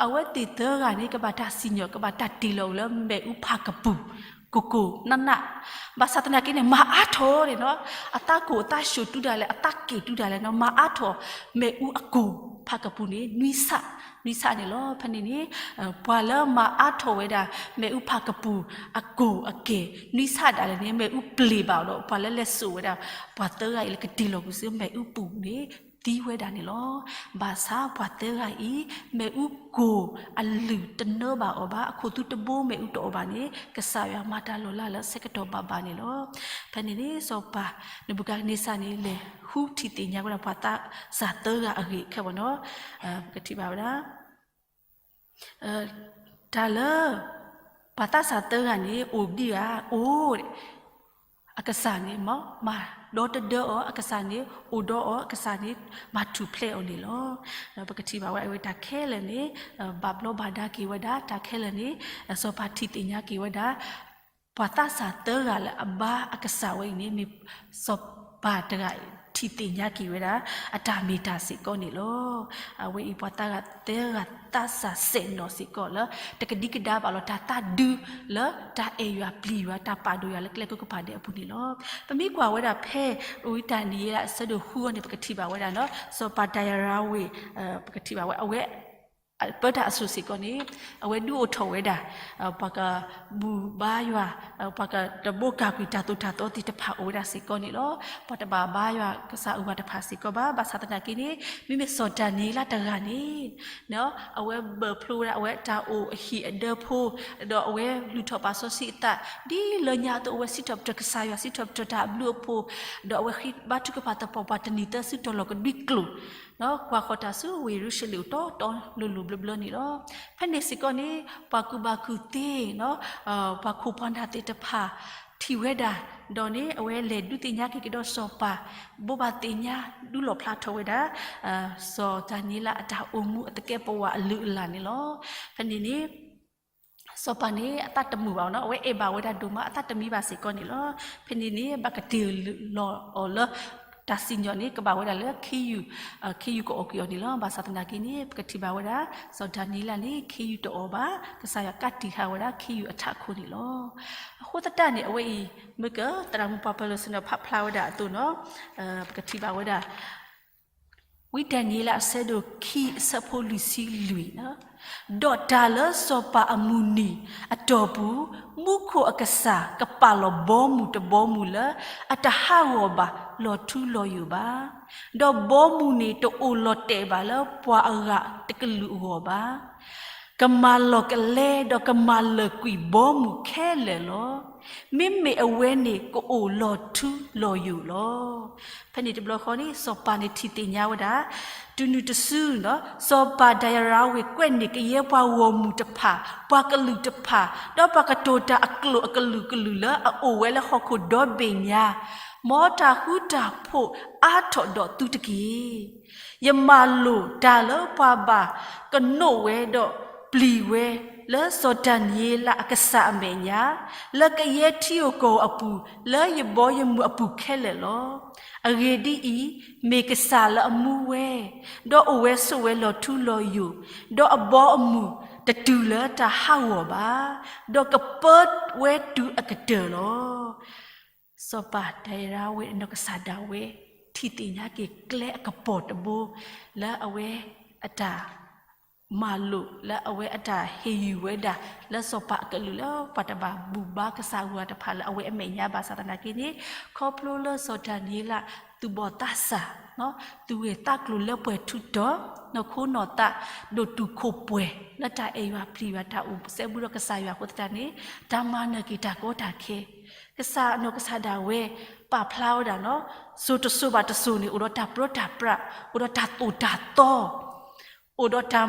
အဝဲသ့ၣ်သၢဂၤန့ၣ် ကဘၣ်တၢ်စံၣ်ညီၣ် ကဘၣ်တၢ်တ့ၢ်လီၤလၢမ့ၣ်အူဖးကပူၤ ကိၢ်ကိၢ်နးနး ဘၣ်ဆၣ်သနာ်က့န့ၣ် မၤအါထီၣ်န့ၣ်နီၤ အသးကိၢ်အသးဆူၣ်တုၤဒၣ်လဲာ် အသးက့ၣ်တုၤဒၣ်လဲာ်နီၤ မၤအါထီၣ်မ့ၣ်အူအကိၢ်ဖးကပူၤန့ၣ် နွံဆၣ် နွံဆၣ်န့ၣ်လီၤ. ဖဲန့ၣ်န့ၣ် ပှၤလၢမၤအါထီၣ်ဝဲဒၣ် မ့ၣ်အူဖးကပူၤအကိၢ်အကဲၣ် နွံဆၣ်ဒၣ်လဲာ်န့ၣ် မ့ၣ်အူပျ့ၤဘၣ်ဒီး ပှၤလၢလဲၤစိာ်ဝဲဒၣ် ပှၤသၢဂၤအံၤလၢကတ့ၢ်လီၤကွံာ်ဆူမ့ၣ်အူပူၤန့ၣ် သံဝဲဒၣ်န့ၣ်လီၤ. ဘၣ်ဆၣ်ပှၤသၢဂၤအံၤ မ့ၣ်အူကိၢ်အလုၢ်တနၢဘၣ်အီၤဘၣ်, အခိၣ်သူတဘိမ့ၣ်အူတအိၣ်ဘၣ်န့ၣ် ကစၢ်ယွၤမၤတၢ်လီၤလးလၢဆၢကတီၢ်ဘၣ်ဘၣ်န့ၣ်လီၤ. ဖဲန့ၣ်န့ၣ် စီၤပၤနဘူၤခၣ်နံစၢ်န့ၣ် လဲၤဃုထံၣ်သ့ၣ်ညါဝဲဒၣ်ပှၤသးစၢ်သၢဂၤအဂ့ၢ်ခဲဘၣ်နီၤ, ပကထံၣ်ဘၣ်ဝဲဒၣ် တၢ်လၢ ပှၤသးစၢ်သၢဂၤန့ၣ် အိၣ်ဒံးဧါ, အိၣ်, အကစၢ်န့ၣ် မၤဒီတဒၢအီၤ, အကစၢ်န့ၣ် အိၣ်ဒီးအီၤ, အကစၢ်န့ၣ် မၤထူၣ်ဖျဲးအီၤန့ၣ်လီၤ. ပကထံၣ်ဘၣ်ဝဲအဝဲတၢ်ခဲလၢာ်န့ၣ် ဘၣ်ဘျီးဘၣ်ဒါက့ၤဝဲဒၣ်, တၢ်ခဲလၢာ်န့ၣ် စီၤပၤထံၣ်သ့ၣ်ညါက့ၤဝဲဒၣ် ပှၤသးစၢ်သၢဂၤလၢအဘါအကစၢ်ဝဲအံၤန့ၣ် မ့ၢ်စီၤပၤတဂၤထံၣ်သ့ၣ်ညါက့ၤဝဲဒၣ် အတၢ်မ့ၢ်တၢ်စ့ၢ်ကီးန့ၣ်လီၤ. အဝဲအံၤပှၤသးစၢ်သၢဂၤသးစၢ်စဲၣ်နီၤစ့ၢ်ကီးလၢ တကဒံကဒါဘၣ်လီၤတၢ်သးဒုလၢတၢ်အဲၣ်ယွၤပျံၤယွၤ တၢ်ပာ်ဒိၣ်ယွၤလၢကျဲကကပၤဒဲးအပူၤန့ၣ်လီၤ. ပမ့ၢ်ကွၢ်ဝဲဒၣ်ဖဲ အိၣ်ဝံတၢ်နံၤယဲလၢအဆၢဒိၣ်ဃုအီၤန့ၣ် ပကထံၣ်ဘၣ်ဝဲဒၣ်နီၤ စီၤပၤဒၤရၤဝံး ပကထံၣ်ဘၣ်ဝဲ အဝဲ ပၢတၢ်အစိၤစ့ၢ်ကီးန့ၣ် အဝဲဒုးအိၣ်ထီၣ်ဝဲဒၣ် ပှၤကဘူၣ်ဘါယွၤ, ပှၤကတဘိးကၢ်ကွံာ်တၢ်သိၣ်တၢ်သီသ့ၣ်တဖၣ်အိၣ်ဝဲဒၣ်စ့ၢ်ကီးန့ၣ်လီၤ. ပှၤတဘၣ်ဘါယွၤကစၢ်အဂီၢ်တဖၣ်စ့ၢ်ကီးဘၣ်. ဘၣ်ဆၣ်သနာ်က့န့ၣ် မ့မ့ၢ်စီၤဒၤနံးယ့လးတဂၤန့ၣ် အဝဲဘၢၣ်ဖျိဝဲဒၣ်အဝဲတၢ်အိၣ်အဟံၣ်အဒၢဖိ, ဒီးအဝဲလုၢ်ထီၣ်ပာ်စီဆှံအသး ဒ်လၢညါအသိး အဝဲစံးထီၣ်ပတြၢၤကစၢ်ယွၤ စံးထီၣ်ပတြၢၤတၢ်အဘျုးအဖှိၣ်, ဒီးအဝဲဃ့ဘါထုကဖၣ်သပှၢ်ပှၢ်တနံၤသၢစုတီၢ်လီၤကဒွံကျိာ် ကွၢ်ဃီၤတၢ်ဆူဝ့ၢ်ယရူၤၡလ့ၣ်အိၣ်တီတီလိၤလိၤဘျၢဘျၢန့ၣ်လီၤ. ဖဲန့ၣ်စ့ၢ်ကီးန့ၣ် ပှၤကူၣ်ဘၣ်ကူၣ်သ့ ပှၤခိၣ်ပှၤနၢ်သ့ၣ်တဖၣ် ထံၣ်ဝဲဒၣ်, ဒီးန့ၣ် အဝဲလဲၤဒုးသ့ၣ်ညါက့ၤကဒီးစီၤပၤ, ဘိးဘၣ်သ့ၣ်ညါဒုးလီၣ်ဖျါထီၣ်ဝဲဒၣ် စီၤဒၤနံးယ့လးအတၢ်အိၣ်မူအသကဲးပဝးအလုၢ်အလၢ်န့ၣ်လီၤ. ဖဲန့ၣ်န့ၣ် စီၤပၤန့ၣ် အသးတမုာ်ဘၣ်နီၤ, အဝဲအဲၣ်ဘၣ်ဝဲဒၣ်ဒိၣ်မး အသးတမံဘၣ်စ့ၢ်ကီးန့ၣ်လီၤ. ဖဲန့ၣ်န့ၣ် ဘၣ်ကတ့ၢ်လီၤအီၤလၢ တၢ်စံၣ်ညီၣ်န့ၣ် ကဘၣ်ဝဲဒၣ်လၢခ့ယုၢ်, ခ့ယုၢ်ကအီၣ်ကွံာ်အီၤန့ၣ်လီၤ. ဘၣ်ဆၣ်သနာ်က့န့ၣ် ပကထံၣ်ဘၣ်ဝဲဒၣ် စီၤဒၤနံးယ့လးန့ၣ် ခ့ယုၢ်တအီၣ်ဘၣ်, ကစၢ်ယွၤကးတံာ်ဃာ်ဝဲဒၣ်ခ့ယုၢ်အထးခိၣ်န့ၣ်လီၤ. အဃိသတးန့ၣ် အဝဲအံၤ မ့ၢ်ကသရၣ်မုၣ်ပှၤပၢၤလီၢ်ဆ့ၣ်နီၤဖးဖျါဝဲဒၣ်အသိးနီၤ, ပကထံၣ်ဘၣ်ဝဲဒၣ် ဝံဒၤနံးယ့လးအဆၢဒိၣ်ခံအဆၢဖိလွံၢ်ဆံလွံၢ်, ဒီးတၢ်လၢစီၤပၤအမုၢ်နံၤအတီၢ်ပူၤ, မူခိၣ်အကစၢ်ကပာ်လီၤဘီမုၢ်တဘီမုၢ်လၢ အတဟးဂီၤဘၣ်လီၤထူလီၤယိာ်ဘၣ်, ဒီးဘီမုၢ်န့ၣ်တအိၣ်လီၤတဲာ်ဘၣ်လၢပှၤအဂၤတကလုာ်အဂီၢ်ဘၣ်. ကမၤလီၤကလဲဒီးကမၤလၢာ်ကွံာ်ဘီမုၢ်ခဲလၢာ်လီၤ. မ့မ့ၢ်အဝဲန့ၣ်ကအိၣ်လီၤထူလီၤယိာ်လီၤ. ဖဲန့ၣ်တဘျီဃီန့ၣ် စီၤပၤန့ၣ်ထံၣ်သ့ၣ်ညါဝဲဒၣ် တုၤနုၤတစု, စီၤပၤဒၤရၤဝံးကွဲးန့ၢ်ကယဲၢ်ပှၤဂီၢ်မုၢ်တဖၣ်, ပှၤကလုာ်တဖၣ်, ဒီးပှၤကတိၤတၢ်အကျိာ်အကလုာ်ကလုာ်လၢအအိၣ်ဝဲလၢဟီၣ်ခိၣ်ဒီဘ့ၣ်ညါ, မ်တၢ်ဃူတၢ်ဖိးအါထီၣ်ဒီးသုတက့ၢ်. ယမၤလိာ်တၢ်လၢပှၤဘၣ်ကနိးဝဲဒီးပျံၤဝဲ လၢစီၤဒၤနံးယ့လးအကစၢ်အမဲာ်ညါ, လၢကယဲၢ်ထံဧိၤကီၢ်ဧိၤအပူၤ, လၢယဘီယမုၢ်အပူၤခဲလၢာ်လီၤ. အဂ့ၢ်ဒ်အံၤ, မ့ၢ်ကစၢ်လၢအမူဝဲ, ဒီးအိၣ်ဝဲဆိးဝဲလီၤထူလီၤယိာ်, ဒီးအဘီအမုၢ်တတုၤလၢတၢ်ဟးဂီၤဘၣ်, ဒီးကပၢဝဲတုၤအကတၢၢ်လီၤ. စီၤပၤဒၤရၤဝံးအနီၢ်ကစၢ်ဒၣ်ဝဲ ထံၣ်သ့ၣ်ညါက့ၤကျဲအကပီၤတဘိ လၢအဝဲအတၢ်မၤလိာ် လၢအဝဲအတၢ်ဟ့ၣ်ယုၢ်ဝဲဒၣ် လၢစီၤပၤအကလုၢ်လၢပှၤတဘၣ်ဘူၣ်ဘါကစၢ်အဂၤတဖၣ် လၢအဝဲအမဲာ်ညါဘၣ်ဆၣ်သနာ်က့န့ၣ် ခီဖျိလၢစီၤဒၤနံးယ့လး သူၣ်ဘီၣ်သးစၢ် သူၣ်ဂဲၤသးကျိၤလၢပှဲၤထူတီၤ နီၢ်ခိနီၢ်သး ဒိၣ်တုာ်ခိၣ်ပှဲၤ လၢတၢ်အဲၣ်ယွၤပျံၤယွၤ တၢ်အိၣ်စဲဘူးဒီးကစၢ်ယွၤအဃိသတးန့ၣ် တၢ်မၤနၢၤက့ၤတၢ်ကီတၢ်ခဲ ကစၢ်အနီၢ်ကစၢ်ဒၣ်ဝဲ ပာ်ဖျါဝဲဒၣ်နီၤ စိၤတစိၤဘၣ်တစိၤန့ၣ် အိၣ်ဒီးတၢ်ပြၢတၢ်ပြး အိၣ်ဒီးတၢ်သိၣ်တၢ်သီ အိၣ်ဒီးတၢ်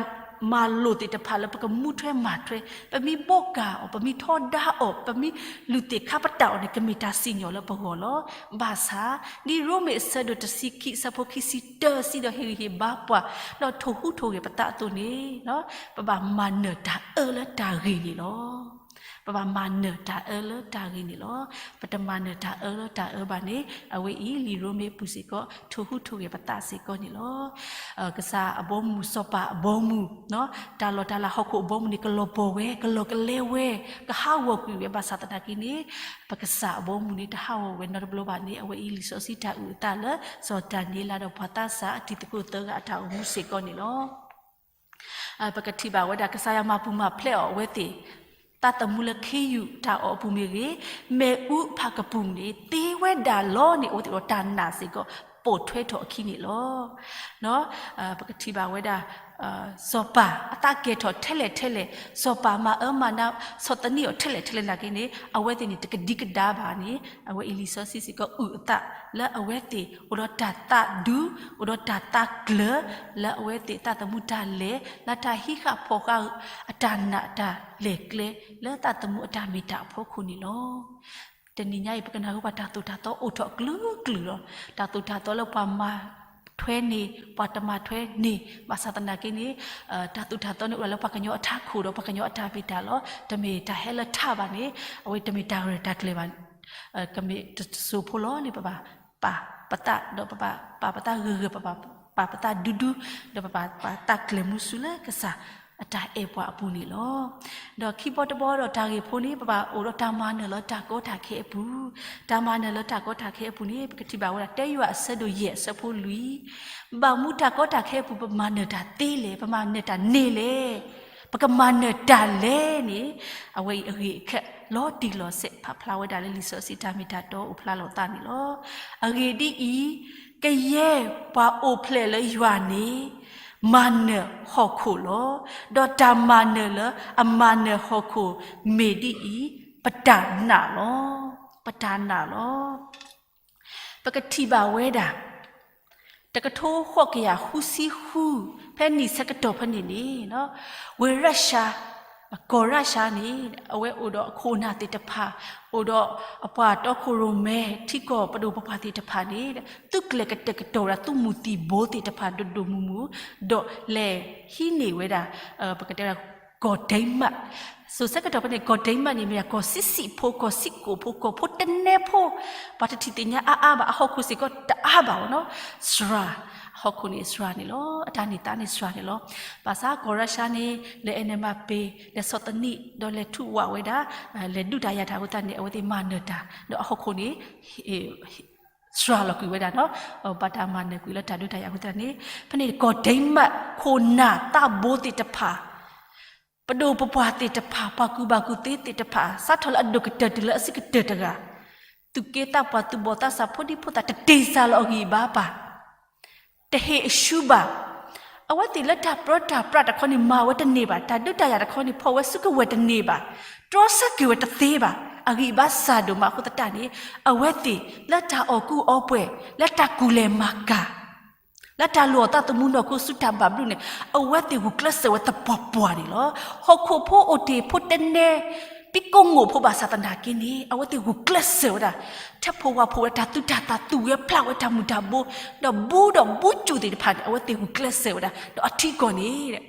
မၤလိာ်သ့ၣ်တဖၣ်လၢပကမူထွဲမၤထွဲ ပမ့ၢ်ဘီးကၢ်အီၤ ပမ့ၢ်ထီဒါအီၤ ပမ့ၢ်လုၢ်သ့ၣ်ခါပတာ်အီၤန့ၣ် ကမ့ၢ်တၢ်စံၣ်ညီၣ်လၢပဂီၢ်လီၤ. ဘၣ်ဆၣ် ဒ်ရိမ့ၤအဆၢဒိၣ်တဆံခံ အဆၢဖိခံဆံတၢ စံးဒီးဟ့ၣ်ဂံၢ်ဟ့ၣ်ဘါပှၤ ဒီးထိၣ်ဟူးထိၣ်ဂဲၤပသးအသိးန့ၣ် ပဘၣ်မၤနၢၤတၢ်အၢလၢတၢ်ဂ့ၤန့ၣ်လီၤ. ပဘၣ်မၤနၢၤတၢ်အၢလၢတၢ်ဂ့ၤန့ၣ်လီၤ. ပတမၤနၢၤတၢ်အၢလၢတၢ်အၢဘၣ်န့ၣ် အဝဲအံၤလံာ်ရိမ့ၤအပူၤစ့ၢ်ကီး ထိၣ်ဟူးထိၣ်ဂဲၤပသးစ့ၢ်ကီးန့ၣ်လီၤ. ကစၢ်အဘီအမုၢ် စီၤပၤအဘီအမုၢ် တၢ်လီၢ်တၢ်လၤဟီၣ်ခိၣ်အဘီအမုၢ်န့ၣ် ကလီၤပှီၢ်ဝဲ ကလီၤကလဲဝဲ ကဟးဂီၤကွံာ်ဝဲဘၣ်ဆၣ်သနာ်က့န့ၣ် ပကစၢ်အဘီအမုၢ်န့ၣ် တဟးဂီၤဝဲနီတဘျီဘၣ်န့ၣ် အဝဲအံၤလံာ်စီဆှံတၢ်အုၣ်အသးလၢ စီၤဒၤနံးယ့လးဒီးပှၤသးစၢ်အတံၤသကိးသၢဂၤအတၢ်အိၣ်မူစ့ၢ်ကီးန့ၣ်လီၤ. ပကထံၣ်ဘၣ်ဝဲဒၣ်ကစၢ်ယွၤမၤပူၤမၤဖျဲးအီၤအဝဲသ့ၣ် သးသမူလၢခ့ယုၢ်တၢ်အီၣ်အပူၤမ့ၢ်ဂ့ၤ, မ့ၣ်အူအဖၣ်ကပူၤန့ၣ် သ့ဝဲဒၣ်လီၤန့ၣ် အဝဲသ့ၣ်ဒီးတၢ်နာ်စ့ၢ်ကီး ပိာ်ထွဲထီၣ်အခံန့ၣ်လီၤ. ပကထံၣ်ဘၣ်ဝဲဒၣ် စီၤပၤအသးကဲၤထီၣ်ထဲလဲၣ်ထဲလဲၣ်, စီၤပၤမၤအၢမၤနး ဆီၣ်သနံးအီၤထဲလဲၣ်ထဲလဲၣ်နာ်က့န့ၣ် အဝဲသ့ၣ်န့ၣ် တကဒံကဒါဘၣ်န့ၣ် အဝဲအံၤလံာ်စီဆှံစ့ၢ်ကီးအုၣ်အသး လၢအဝဲသ့ၣ်အိၣ်ဒီးတၢ်သးဒူ အိၣ်ဒီးတၢ်သးကျၢၤ လၢအဝဲသ့ၣ်သးသမူတၢ်လဲၤ လၢတၢ်ဟံးဃာ်ဖီၣ်ဃာ်အတၢ်နာ်အတၢ်လဲၤကျဲ လၢသးသမူအတၢ်မ့ၢ်တၢ်အဖီခိၣ်န့ၣ်လီၤ. တနံၤညါအံၤ ပကနၢ်ဟူဘၣ်တၢ်သိၣ်တၢ်သီအိၣ်ထီၣ်အကလုာ်ကလုာ်လီၤ. တၢ်သိၣ်တၢ်သီလၢပှၤမၤထွဲန့ၢ် ပှၤတမၤထွဲန့ၢ် ဘၣ်ဆၣ်သနာ်က့န့ၣ် တၢ်သိၣ်တၢ်သီန့ၣ်အိၣ်ဒၣ်လၢပှၤကညီအထးခိၣ်ဒီးပှၤကညီအတၢ်မ့ၢ်တၢ်လီၤ. တမ့ၢ်တၢ်ဟဲလၢထးဘၣ်န့ၣ် အဝဲတမ့ၢ်တၢ်ရဲၣ်တၢ်ကျဲၤဘၣ်. ကမ့ၢ်တစိၤဖိလီၤန့ၣ် ပဘၣ်ပာ်ပသး ဒီးပဘၣ်ပာ်ပသးဂၢၢ်ဂၢၢ် ပဘၣ်ပာ်ပသးဒူဒူ ဒီးပဘၣ်ပာ်သးကျဲၤမူဆူလၢကစၢ်အတၢ်အဲၣ်ပှၤအပူၤန့ၣ်လီၤ. ဒီးခံဘီတဘီဒီးတၢ်ဂ့ၢ်ဖိန့ၣ် ပဘၣ်အိၣ်ဒီးတၢ်မၤနၢၤလၢတၢ်ကီတၢ်ခဲအပူၤ, တၢ်မၤနၢၤလၢတၢ်ကီတၢ်ခဲအပူၤန့ၣ် ပကထံၣ်ဘၣ်ဝဲဒၣ် တၢယွၤအဆၢဒိၣ်ယဲၢ်အဆၢဖိလွံၢ်, ဘၣ်မူတၢ်ကီတၢ်ခဲအပူၤ ပမၤနၢၤတၢ်သ့လဲၣ်, ပမၤနၢၤတၢ်န့ၢ်လဲၣ်, ပကမၤနၢၤတၢ်လဲၣ်န့ၣ် အဝဲအံၤအဂ့ၢ်အခဲလီၤတံၢ်လီၤဆဲး ဖးဖျါဝဲဒၣ်လၢလံာ်စီဆှံတၢ်မ့ၢ်တၢ်တီအိၣ်ဖျါလီၤသးန့ၣ်လီၤ. အဂ့ၢ်ဒ်အံၤ, ကယဲၢ်ပှၤအိၣ်ဖျဲၣ်လၢယွၤန့ၣ် မၤနၢၤဟီၣ်ခိၣ်လီၤ. ဒီးတၢ်မၤနၢၤလၢအမၤနၢၤဟီၣ်ခိၣ်မ့ၢ်ဒ်အံၤ, ပတၢ်နာ်လီၤ. ပတၢ်နာ်လီၤ. ပကထံၣ်ဘၣ်ဝဲဒၣ် တကထိဃိးကယၤဃုဆံဃု ဖဲနံၣ်ဆၢကတီၢ်ဖဲန့ၣ်န့ၣ် ဝ့ၢ်ရၢၡါ ကီၢ်ရၢၡါန့ၣ် အဝဲအိၣ်ဒီးအခိၣ်အနၢ်သ့ၣ်တဖၣ်, အိၣ်ဒီးအပှၤတီခိၣ်ရိၣ်မဲ ထံကီၢ်ပဒိၣ်ပပှၢ်သ့ၣ်တဖၣ်န့ၣ် သုးကျဲၤကတဲာ်ကတီၤဝဲဒၣ်သုးမုၢ်သံၣ်ဘိသ့ၣ်တဖၣ်ဒိၣ်ဒိၣ်မုၢ်မုၢ်, ဒီးလဲၤဟံးန့ၢ်ဝဲဒၣ် ပကတဲဝဲဒၣ် ကီၢ်ဒဲမး, စိၤဆၢကတီၢ်ဖဲန့ၣ် ကီၢ်ဒဲမးန့ၣ် မ့ၢ်ဒၣ်ကီၢ်ဆံးဆံးဖိ, ကီၢ်ဆံးကိာ်ဖိ, ကီၢ်ဖိတနဲဖိ, ပှၤတထံၣ်သ့ၣ်ညါအါအါဘၣ်, အဟီၣ်ခိၣ်စ့ၢ်ကီးတအါဘၣ်အီၤနီၤ, စှၤ, အဟီၣ်ခိၣ်န့ၣ်စှၤန့ၣ်လီၤ, အတၢ်န့ၢ်သါန့ၣ်စှၤန့ၣ်လီၤ. ဘၣ်ဆၣ်ကီၢ်ရၢၡါန့ၣ် လဲၤအဲၣ်နဲမၤပ့ၤ, လဲၤဆီၣ်သနံး, ဒီးလဲၤထူးဝးဝဲဒၣ်, လဲၤဒုးတၢ်ယၤတၢ်အဃိသတးန့ၣ် အဝဲသ့ၣ်မၤနၢၤတၢ်, ဒီးအဟီၣ်ခိၣ်န့ၣ် စှၤလီၤကွံာ်ဝဲဒၣ်နီၤ, ဘၣ်တၢ်မၤနၢၤကွံာ်လၢတၢ်ဒုးတၢ်ယၤအဃိသတးန့ၣ်, ဖဲန့ၣ် ကီၢ်ဒဲမးခိၣ်နၢ်သးဘိသ့ၣ်တဖၣ်, ပဒိၣ်ပပှၢ်သ့ၣ်တဖၣ်, ပှၤကူၣ်ဘၣ်ကူၣ်သ့သ့ၣ်တဖၣ်, စးထီၣ်လၢအဒိၣ်ကတၢၢ်တုၤလၢအဆံးကတၢၢ်တဂၤ, သူၣ်က့သးပှၢ် သူၣ်ဘီၣ်သးစၢ် ဖိဒံဖိသၣ် တတ့ၢ်စၢ်လီၤအဂံၢ်အဘါဘၣ် တဟ့ၣ်အရှူဘၣ်. အဝဲသ့ၣ်လၢတၢ်ပြၢတၢ်ပြးတခီန့ၣ် မၤဝဲတန့ၢ်ဘၣ်, တၢ်ဒုးတၢ်ယၤတခီန့ၣ် ဖီၣ်ဝဲစုကဝဲၤတန့ၢ်ဘၣ်, တြီဆၢက့ၤဝဲတသ့ဘၣ်, အဂံၢ်အဘါစှၤဒိၣ်မးအဃိသတးန့ၣ်, အဝဲသ့ၣ်လၢတၢ်အီၣ်ကူအီပှဲၤ, လၢတၢ်ကူၣ်လဲၤမၤကၤ လၢတၢ်လိၣ်အသးသမူနီၢ်ခိဆူတၢ်ဘၣ်ဘျုးန့ၣ်, အဝဲသ့ၣ်ဂုာ်ကျဲးစၢးဝဲသပှၢ်ပှၢ်န့ၣ်လီၤ. ဟီၣ်ခိၣ်ဖိအိၣ်တ့ၢ်ဖိတနဲ ပံကိးမိၣ်ဖိဘၣ်ဆၣ်သနာ်က့န့ၣ်, အဝဲသ့ၣ်ဂုာ်ကျဲးစၢးဝဲဒၣ်, ထဲးဖိဝၣ်ဖိဝဲဒၣ်တၢ်သူၣ်တၢ်သၣ် သူၣ်ဝဲဖျးဝဲတၢ်မုၢ်တၢ်ဘိ, ဒီးဘူးဒီးဘူးကၠူၣ်သ့ၣ်တဖၣ်န့ၣ် အဝဲသ့ၣ်ဂုာ်ကျဲးစၢးဝဲဒၣ်, ဒီးအထံကီၢ်န့ၣ်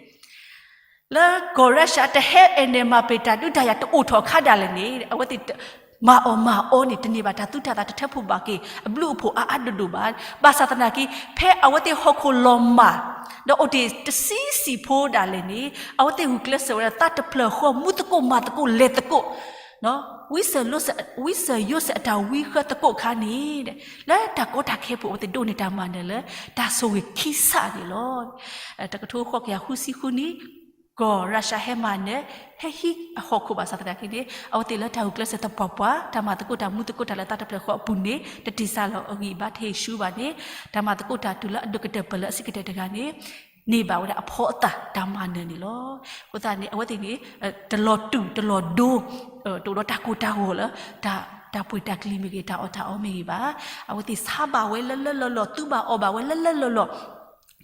လၢကီၢ်ရၢၡါတဟဲအဲၣ်နဲမၤပ့ၤတၢ်ဒုးတၢ်ယၤတအိၣ်ထီၣ်အခါဒၣ်လဲာ်န့ၣ်, အဝဲသ့ၣ်မၤအီၣ်မၤအီန့ၣ် တန့ၢ်ဘၣ်တၢ်သူၣ်တၢ်သၣ် တထဲးဖိဘၣ်က့ၤ အဘျုးအဖှိၣ်အါအါဒိၣ်ဒိၣ်ဘၣ်. ဘၣ်ဆၣ်သနာ်က့ ဖဲအဝဲသ့ၣ်ဟီၣ်ခိၣ်လီၤမၢ်, ဒီးအိၣ်တ့ၢ်တဆံးဆံးဖိဒၣ်လဲာ်န့ၣ်, အဝဲသ့ၣ်ဂုာ်ကျဲးစၢးဝဲဒၣ်သးတဖျၢၣ်ဃီ မူသကိးမၤသကိးလဲၤသကိး ဝံစၢၤယိၤစဲးအတၢ်ဝံဃၢသကိးခါန့ၣ်, လၢတၢ်ကီတၢ်ခဲအပူၤ အဝဲသ့ၣ်ဒိးန့ၢ်တၢ်မၤနၢၤလၢ တၢ်ဆိၣ်ဂ့ၤခံစးန့ၣ်လီၤ. တကထိဃိးကယၤဃုဆံဃုနံၣ်, ကီၢ်ရၢၡါဟဲမၤနၢၤ, ဟဲဟံးအဟီၣ်ခိၣ်ဘၣ်ဆၣ်သနာ်က့န့ၣ်, အဝဲသ့ၣ်လၢတၢ်ဂုာ်ကျဲးစၢးသပှၢ်ပှၢ်, တၢ်မၤသကိးတၢ်မူသကိးတၢ်လၢသးတဖျၢၣ်ဃီအပူၤန့ၣ် တတ့ၢ်စၢ်လီၤအဂံၢ်အဘါ တဟ့ၣ်ရှူဘၣ်န့ၣ်, တၢ်မၤသကိးတၢ်တုၤလၢအဒိၣ်ကတၢၢ်ပၢၢ်လၢအဆံးကတၢၢ်တဂၤန့ၣ် န့ၢ်ဘၣ်ဝဲဒၣ်အဖီအသၣ် တၢ်မၤနၢၤန့ၣ်လီၤ. အဃိသတးန့ၣ် အဝဲသ့ၣ်န့ၣ် တလီၤတူာ်တလီၤဒိ တအိၣ်ဒီးတၢ်ကိၢ်တၢ်ဂီၤလၢ တၢ်ပှ့ၤတၢ်ကလံၤမ့ၢ်ဂ့ၤ တၢ်အီၣ်တၢ်အီမ့ၢ်ဂ့ၤဘၣ်. အဝဲသ့ၣ်ဆါဘၣ်ဝဲလၢလၢလီၢ်လီၢ်, သူဘၣ်အီၣ်ဘၣ်ဝဲလၢလၢလီၢ်လီၢ်,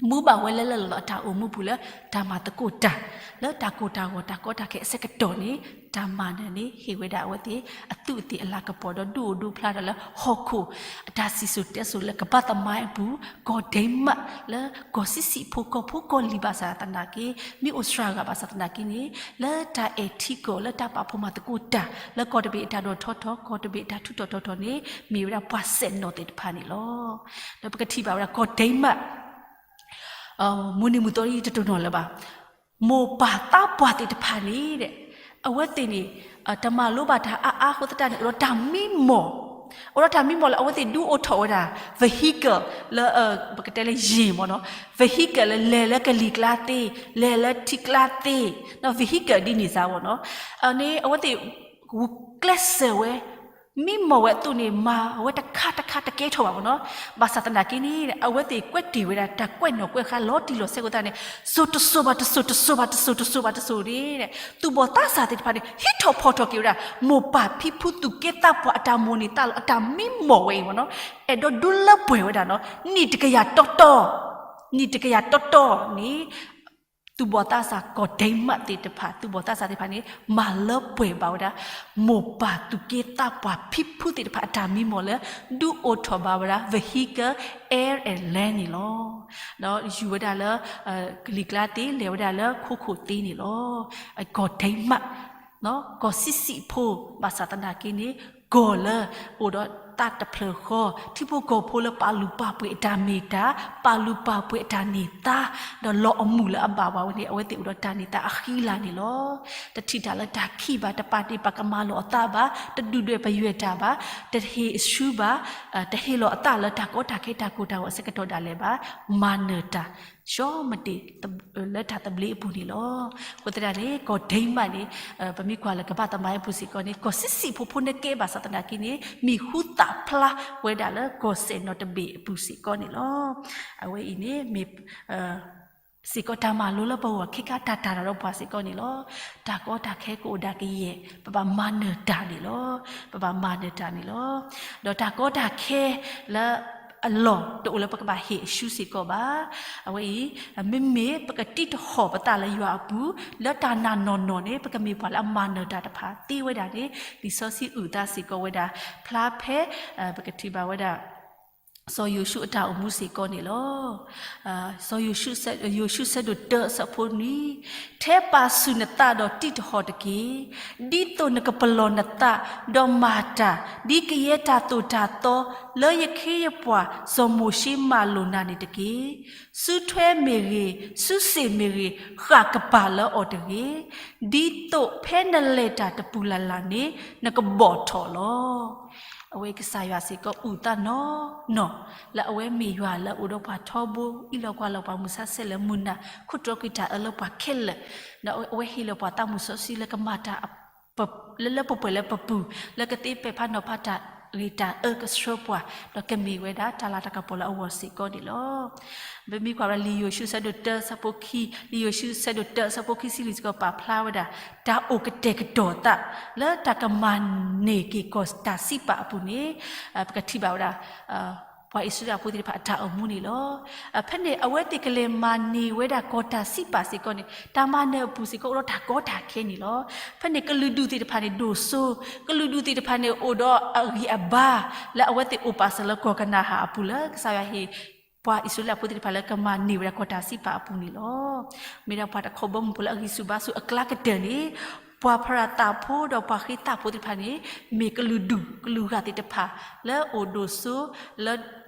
မူဘၣ်ဝဲလၢလၢလီၢ်လီၢ် အတၢ်အိၣ်မူပူၤလၢ တၢ်မၤသကိးတၢ်, လၢတၢ်ကိၢ်တၢ်ဂီၤတၢ်ကီတၢ်ခဲအဆၢကတီၢ်န့ၣ်, တၢ်မၤနၢၤန့ၣ် ဟ့ၣ်ဝဲဒၣ်အဝဲသ့ၣ် အသူးအသ့ၣ်အလၤကပီၤဒီးဒုးအိၣ်ဒုးဖျါထီၣ်လၢဟီၣ်ခိၣ် အတၢ်စံၣ်စိၤတဲစိၤလၢကဘၣ်သမိုင်းအပူၤ, ကီၢ်ဒဲမး လၢကီၢ်ဆံးဆံးဖိကီၢ်ဖိကီၢ်လံၤဘၣ်ဆၣ်သနာ်က့, မ့ၢ်အိၣ်စှၤဂၤဘၣ်ဆၣ်သနာ်က့န့ၣ်, လၢတၢ်အဲၣ်ထံကီၢ် လၢတၢ်ပာ်ဖှိၣ်မၤသကိးတၢ် လၢကီၢ်တဘ့ၣ်အတၢ်ဒိၣ်ထီၣ်ထီထီၣ် ကီၢ်တဘ့ၣ်အတၢ်ထူးထီၣ်တီၤထီၣ်န့ၣ် မ့ၢ်ဝဲဒၣ်ပှၤစဲၣ်နီၤသ့ၣ်တဖၣ်န့ၣ်လီၤ. ဒီးပကထံၣ်ဘၣ်ဝဲဒၣ်ကီၢ်ဒဲမး မုၢ်နံၤမုၢ်သီအံၤတတိၢ်နီၣ်လၢၤဘၣ်. မိၢ်ပၢ်သးပှၢ်သ့ၣ်တဖၣ်န့ၣ်, အဝဲသ့ၣ်န့ၣ် တမၤလိဘၣ်တၢ်အါအါအဃိသတးန့ၣ် အိၣ်ဒီးတၢ်မံမီၢ်, အိၣ်ဒီးတၢ်မံမီၢ်လၢအဝဲသ့ၣ်ဒုးအိၣ်ထီၣ်ဝဲဒၣ် vehicle လၢ ပကတဲလၢယ့ၢ်မ့ၢ်နီၤ, vehicle လၢလဲၤလၢကလံၤကျါသ့, လဲၤလၢထံကျါသ့, ဒီး vehicle ဒ်န့ၣ်စ့ၢ်မ့ၢ်နီၤ, န့ၣ် အဝဲသ့ၣ်ဂုာ်ကျဲးစၢးဝဲ မံမီၢ်ဝဲအသိးန့ၣ် မၤဝဲတခါတခါတကဲထီၣ်ဘၣ်မ့ၢ်နီၤ. ဘၣ်ဆၣ်သနာ်က့န့ၣ် အဝဲသ့ၣ်ကွဲးတ့ၢ်ဝဲဒၣ် တၢ်ကွဲးနီၣ်ကွဲးဃါလီၤတံၢ်လီၤဆဲးအဃိသတးန့ၣ် စိၤတစိၤဘၣ်တစိၤ တစိၤဘၣ်တစိၤ တစိၤဘၣ်တစိၤန့ၣ် သူၣ်ဘီၣ်သးစၢ်သ့ၣ်တဖၣ်န့ၣ် ဟံးထီၣ်ဖီၣ်ထီၣ်က့ၤဝဲဒၣ် မိၢ်ပၢ်ဖံဖုသူၣ်က့သးပှၢ်အတၢ်မိၣ်န့ၢ်သးလီၤ အတၢ်မံမီၢ်ဝဲအံၤမ့ၢ်နီၤ. အဲၣ်ဒိးဒုးလၢပှဲၤဝဲဒၣ်နီၤ နံၣ်တကယၤတီတီ နံၣ်တကယၤတီတီန့ၣ် သူၣ်ဘီၣ်သးစၢ်ကီၢ်ဒဲမးသ့ၣ်တဖၣ် သူၣ်ဘီၣ်သးစၢ်သ့ၣ်တဖၣ်န့ၣ် မၤလၢပှဲၤဘၣ်ဝဲဒၣ် မိၢ်ပၢ်သူၣ်က့သးပှၢ်ဖံဖုသ့ၣ်တဖၣ်အတၢ်မံမီၢ်လၢ ဒုးအိၣ်ထီၣ်ဘၣ်ဝဲဒၣ် vehicle air and land န့ၣ်လီၤ. ဒီးယူၤဝဲဒၣ်လၢ ကလံၤကျါသ့ၣ် လဲၤဝဲဒၣ်လၢခိခိၣ်သ့န့ၣ်လီၤ. ကီၢ်ဒဲမး ကီၢ်ဆံးဆံးဖိ ဘၣ်ဆၣ်သနာ်က့န့ၣ် ကီၢ်လၢအိၣ်ဒီးတၢ်တဖျၢၣ်ဃီ ထံဖိကီၢ်ဖိလၢပာ်လုၢ်ပာ်ပှ့ၤအတၢ်မ့ၢ်တၢ် ပာ်လုၢ်ပာ်ပှ့ၤအတၢ်န့ၢ်သါ ဒီးလီၤအမုၢ်လၢအဘၣ်ဝဲန့ၣ် အဝဲသ့ၣ်အိၣ်ဒီးတၢ်န့ၢ်သါအဃံအလၤန့ၣ်လီၤ. တထံၣ်တၢ်လၢတၢ်ခံးဘၣ် တပာ်တ့ၢ်ပာ်ကမၤလိာ်အသးဘၣ် တဒုၣ်ဒွဲၣ်ပယွဲၢ်တၢ်ဘၣ် တဟ့ၣ်အဆူဘၣ် တဟ့ၣ်လီၤအသးလၢတၢ်ကီတၢ်ခဲတၢ်ကိၢ်တၢ်ဂီၤအဆၢကတီၢ်ဒၣ်လဲာ်ဘၣ် မၤနၢၤတၢ် ဆှီမတ့ၢ် လၢတၢ်သဘျ့အပူၤန့ၣ်လီၤ. အဃိသတးန့ၣ် ကီၢ်ဒဲမးန့ၣ် ပမ့ၢ်ကွၢ်လၢကဘၣ်သမိုင်းအပူၤစ့ၢ်ကီးန့ၣ် ကီၢ်ဆံးဆံးဖိဖိန့ၣ်ကဲဘၣ်ဆၣ်သနာ်က့န့ၣ် မံၤဟူသၣ်ဖျါဝဲဒၣ်လၢကီၢ်စဲၣ်နီၣ်တဘ့ၣ်အပူၤစ့ၢ်ကီးန့ၣ်လီၤ. အဝဲအံၤန့ၣ်မ့ၢ် စ့ၢ်ကီးတၢ်မၤလိလၢပဂီၢ် ခဲကတၢၢ်တၢ်တၢ်ဒီးပှၤစ့ၢ်ကီးန့ၣ်လီၤ. တၢ်ကီတၢ်ခဲကအိၣ်ဒၣ်ကယဲၢ် ပဘၣ်မၤနၢၤတၢ်န့ၣ်လီၤ. ပဘၣ်မၤနၢၤတၢ်န့ၣ်လီၤ. ဒီးတၢ်ကီတၢ်ခဲလၢအလီၢ်တအိၣ်လၢပကဘၣ်ဟ့ၣ်အဆူစ့ၢ်ကီးဘၣ်. အဝဲအံၤ မ့မ့ၢ်ပကတံးတဟီၣ်ပသးလၢယွၤအပူၤ လၢတၢ်နာ်နီၢ်နီၢ်န့ၣ် ပကမ့ၢ်ပှၤလၢအမၤနၢၤတၢ်တဖၣ်သ့ဝဲဒၣ်န့ၣ် လံာ်စီဆှံအုၣ်သးစ့ၢ်ကီးဝဲဒၣ် ဖျါဖဲ ပကထံၣ်ဘၣ်ဝဲဒၣ် စီၤယိၤၡူအတၢ်အိၣ်မူစ့ၢ်ကီးန့ၣ်လီၤ. စီၤယိၤၡူ ယိၤၡူဆၢဒိၣ်တၢအဆၢဖိနွံ, ထဲပာ်ဆူၣ်နသးဒီးတံးတဟီၣ်တက့ၢ်. ဒ်သိးနကပလီၢ်နသး, ဒီးမၤတၢ်, ဒ်ကယဲၢ်တၢ်သိၣ်တၢ်သီ လၢယခ့ယပှၤစီၤမိၤၡ့မၤလိာ်နၤန့ၣ်တက့ၢ်. စုထွဲမ့ၢ်ဂ့ၤ, စုစ့ၣ်မ့ၢ်ဂ့ၤ, ဃၣ်ကပၤလၢအီၤတဂ့ၤ. ဒ်သိးဖဲနလဲၤတၢ်တပူၤလၢ်လၢ်န့ၣ် နကဘီၣ်ထီၣ်လီၤ. အဝဲကစၢ်ယွၤစ့ၢ်ကီးအုၣ်သးနီၢ်နီၢ် လၢအဝဲမ့ၢ်ယွၤလၢအအိၣ်ဒီးပှၤထီဘိ အ့ၣ်လိာ်ကွၢ်လိာ်ပှၤ မုၢ်ဆါဆဲးလၢမုၢ်နၤ ခိၣ်တီကွံာ်တၢ်အၢလၢပှၤခဲလၢာ်, ဒီးအဝဲဟ့ၣ်လီၤပှၤသးမုၢ်စီဆှံလၢကမၤတၢ် လၢလၢပှဲၤပှဲၤလၢပပူၤ လၢကသ့ပဲာ်ဖးနီၤဖးတၢ်ဂ့ၤတၢ်အၢကဆှၢပှၤ ဒီးကမ့ၢ်ဝဲဒၣ်တၢ်လၤတၢ်ကပီၤလၢအဂီၢ်စ့ၢ်ကီးန့ၣ်လီၤ. ပမ့ၢ်ကွၢ်ဝဲဒၣ်လံာ်ယိၤၡူဆၢဒိၣ်တၢအဆၢဖိခံ, လံာ်ယိၤၡူဆၢဒိၣ်တၢအဆၢဖိခံဆံလွံၢ်စ့ၢ်ကီးပာ်ဖျါဝဲဒၣ် တၢ်အိၣ်ကတဲာ်ကတီၤသး လၢတၢ်ကမၤန့ၢ်က့ၤကီၢ်တၢ်စံးပာ်အပူၤန့ၣ် ပကထံၣ်ဘၣ်ဝဲဒၣ် ပှၤအံၣ်စရ့လးဖိသ့ၣ်တဖၣ်အတၢ်အိၣ်မူန့ၣ်လီၤ. ဖဲန့ၣ် အဝဲသ့ၣ်ကလဲၤမၤန့ၢ်ဝဲဒၣ်ကီၢ်တၢ်စံးပာ်စ့ၢ်ကီးန့ၣ် တၢ်မၤနၢၤအပူၤစ့ၢ်ကီးအိၣ်ဒီးတၢ်ကီတၢ်ခဲန့ၣ်လီၤ. ဖဲန့ၣ်ကလုာ်ဒူၣ်သ့ၣ်တဖၣ်န့ၣ်ဒိၣ်စိ, ကလုာ်ဒူၣ်သ့ၣ်တဖၣ်န့ၣ်အိၣ်ဒီးအဂံၢ်အဘါ လၢအဝဲသ့ၣ်အိၣ်ပာ်စၢၤလၢကီၢ်ကနၤအၣ်အပူၤလၢကစၢ်ယွၤဟ့ၣ် ပှၤအံၣ်စရ့လးဖိသ့ၣ်တဖၣ်လၢကမၤန့ၢ်ဝဲဒၣ်ကီၢ်တၢ်စံးပာ်အပူၤန့ၣ်လီၤ. မ့ၢ်ဒၣ်ပှၤတခီဘီမုၢ်ဖိလၢအဂံၢ်ဆူၣ်ဘါဆူၣ်အကျါကတၢၢ်န့ၣ် ပှၤဖရၤသးဖိဒီးပှၤဃ့သးဖိသ့ၣ်တဖၣ်န့ၣ် မ့ၢ်ကလုာ်ဒူၣ်ကလုာ်ဂၤသ့ၣ်တဖၣ် လၢအိၣ်ဒိၣ်စိ လၢ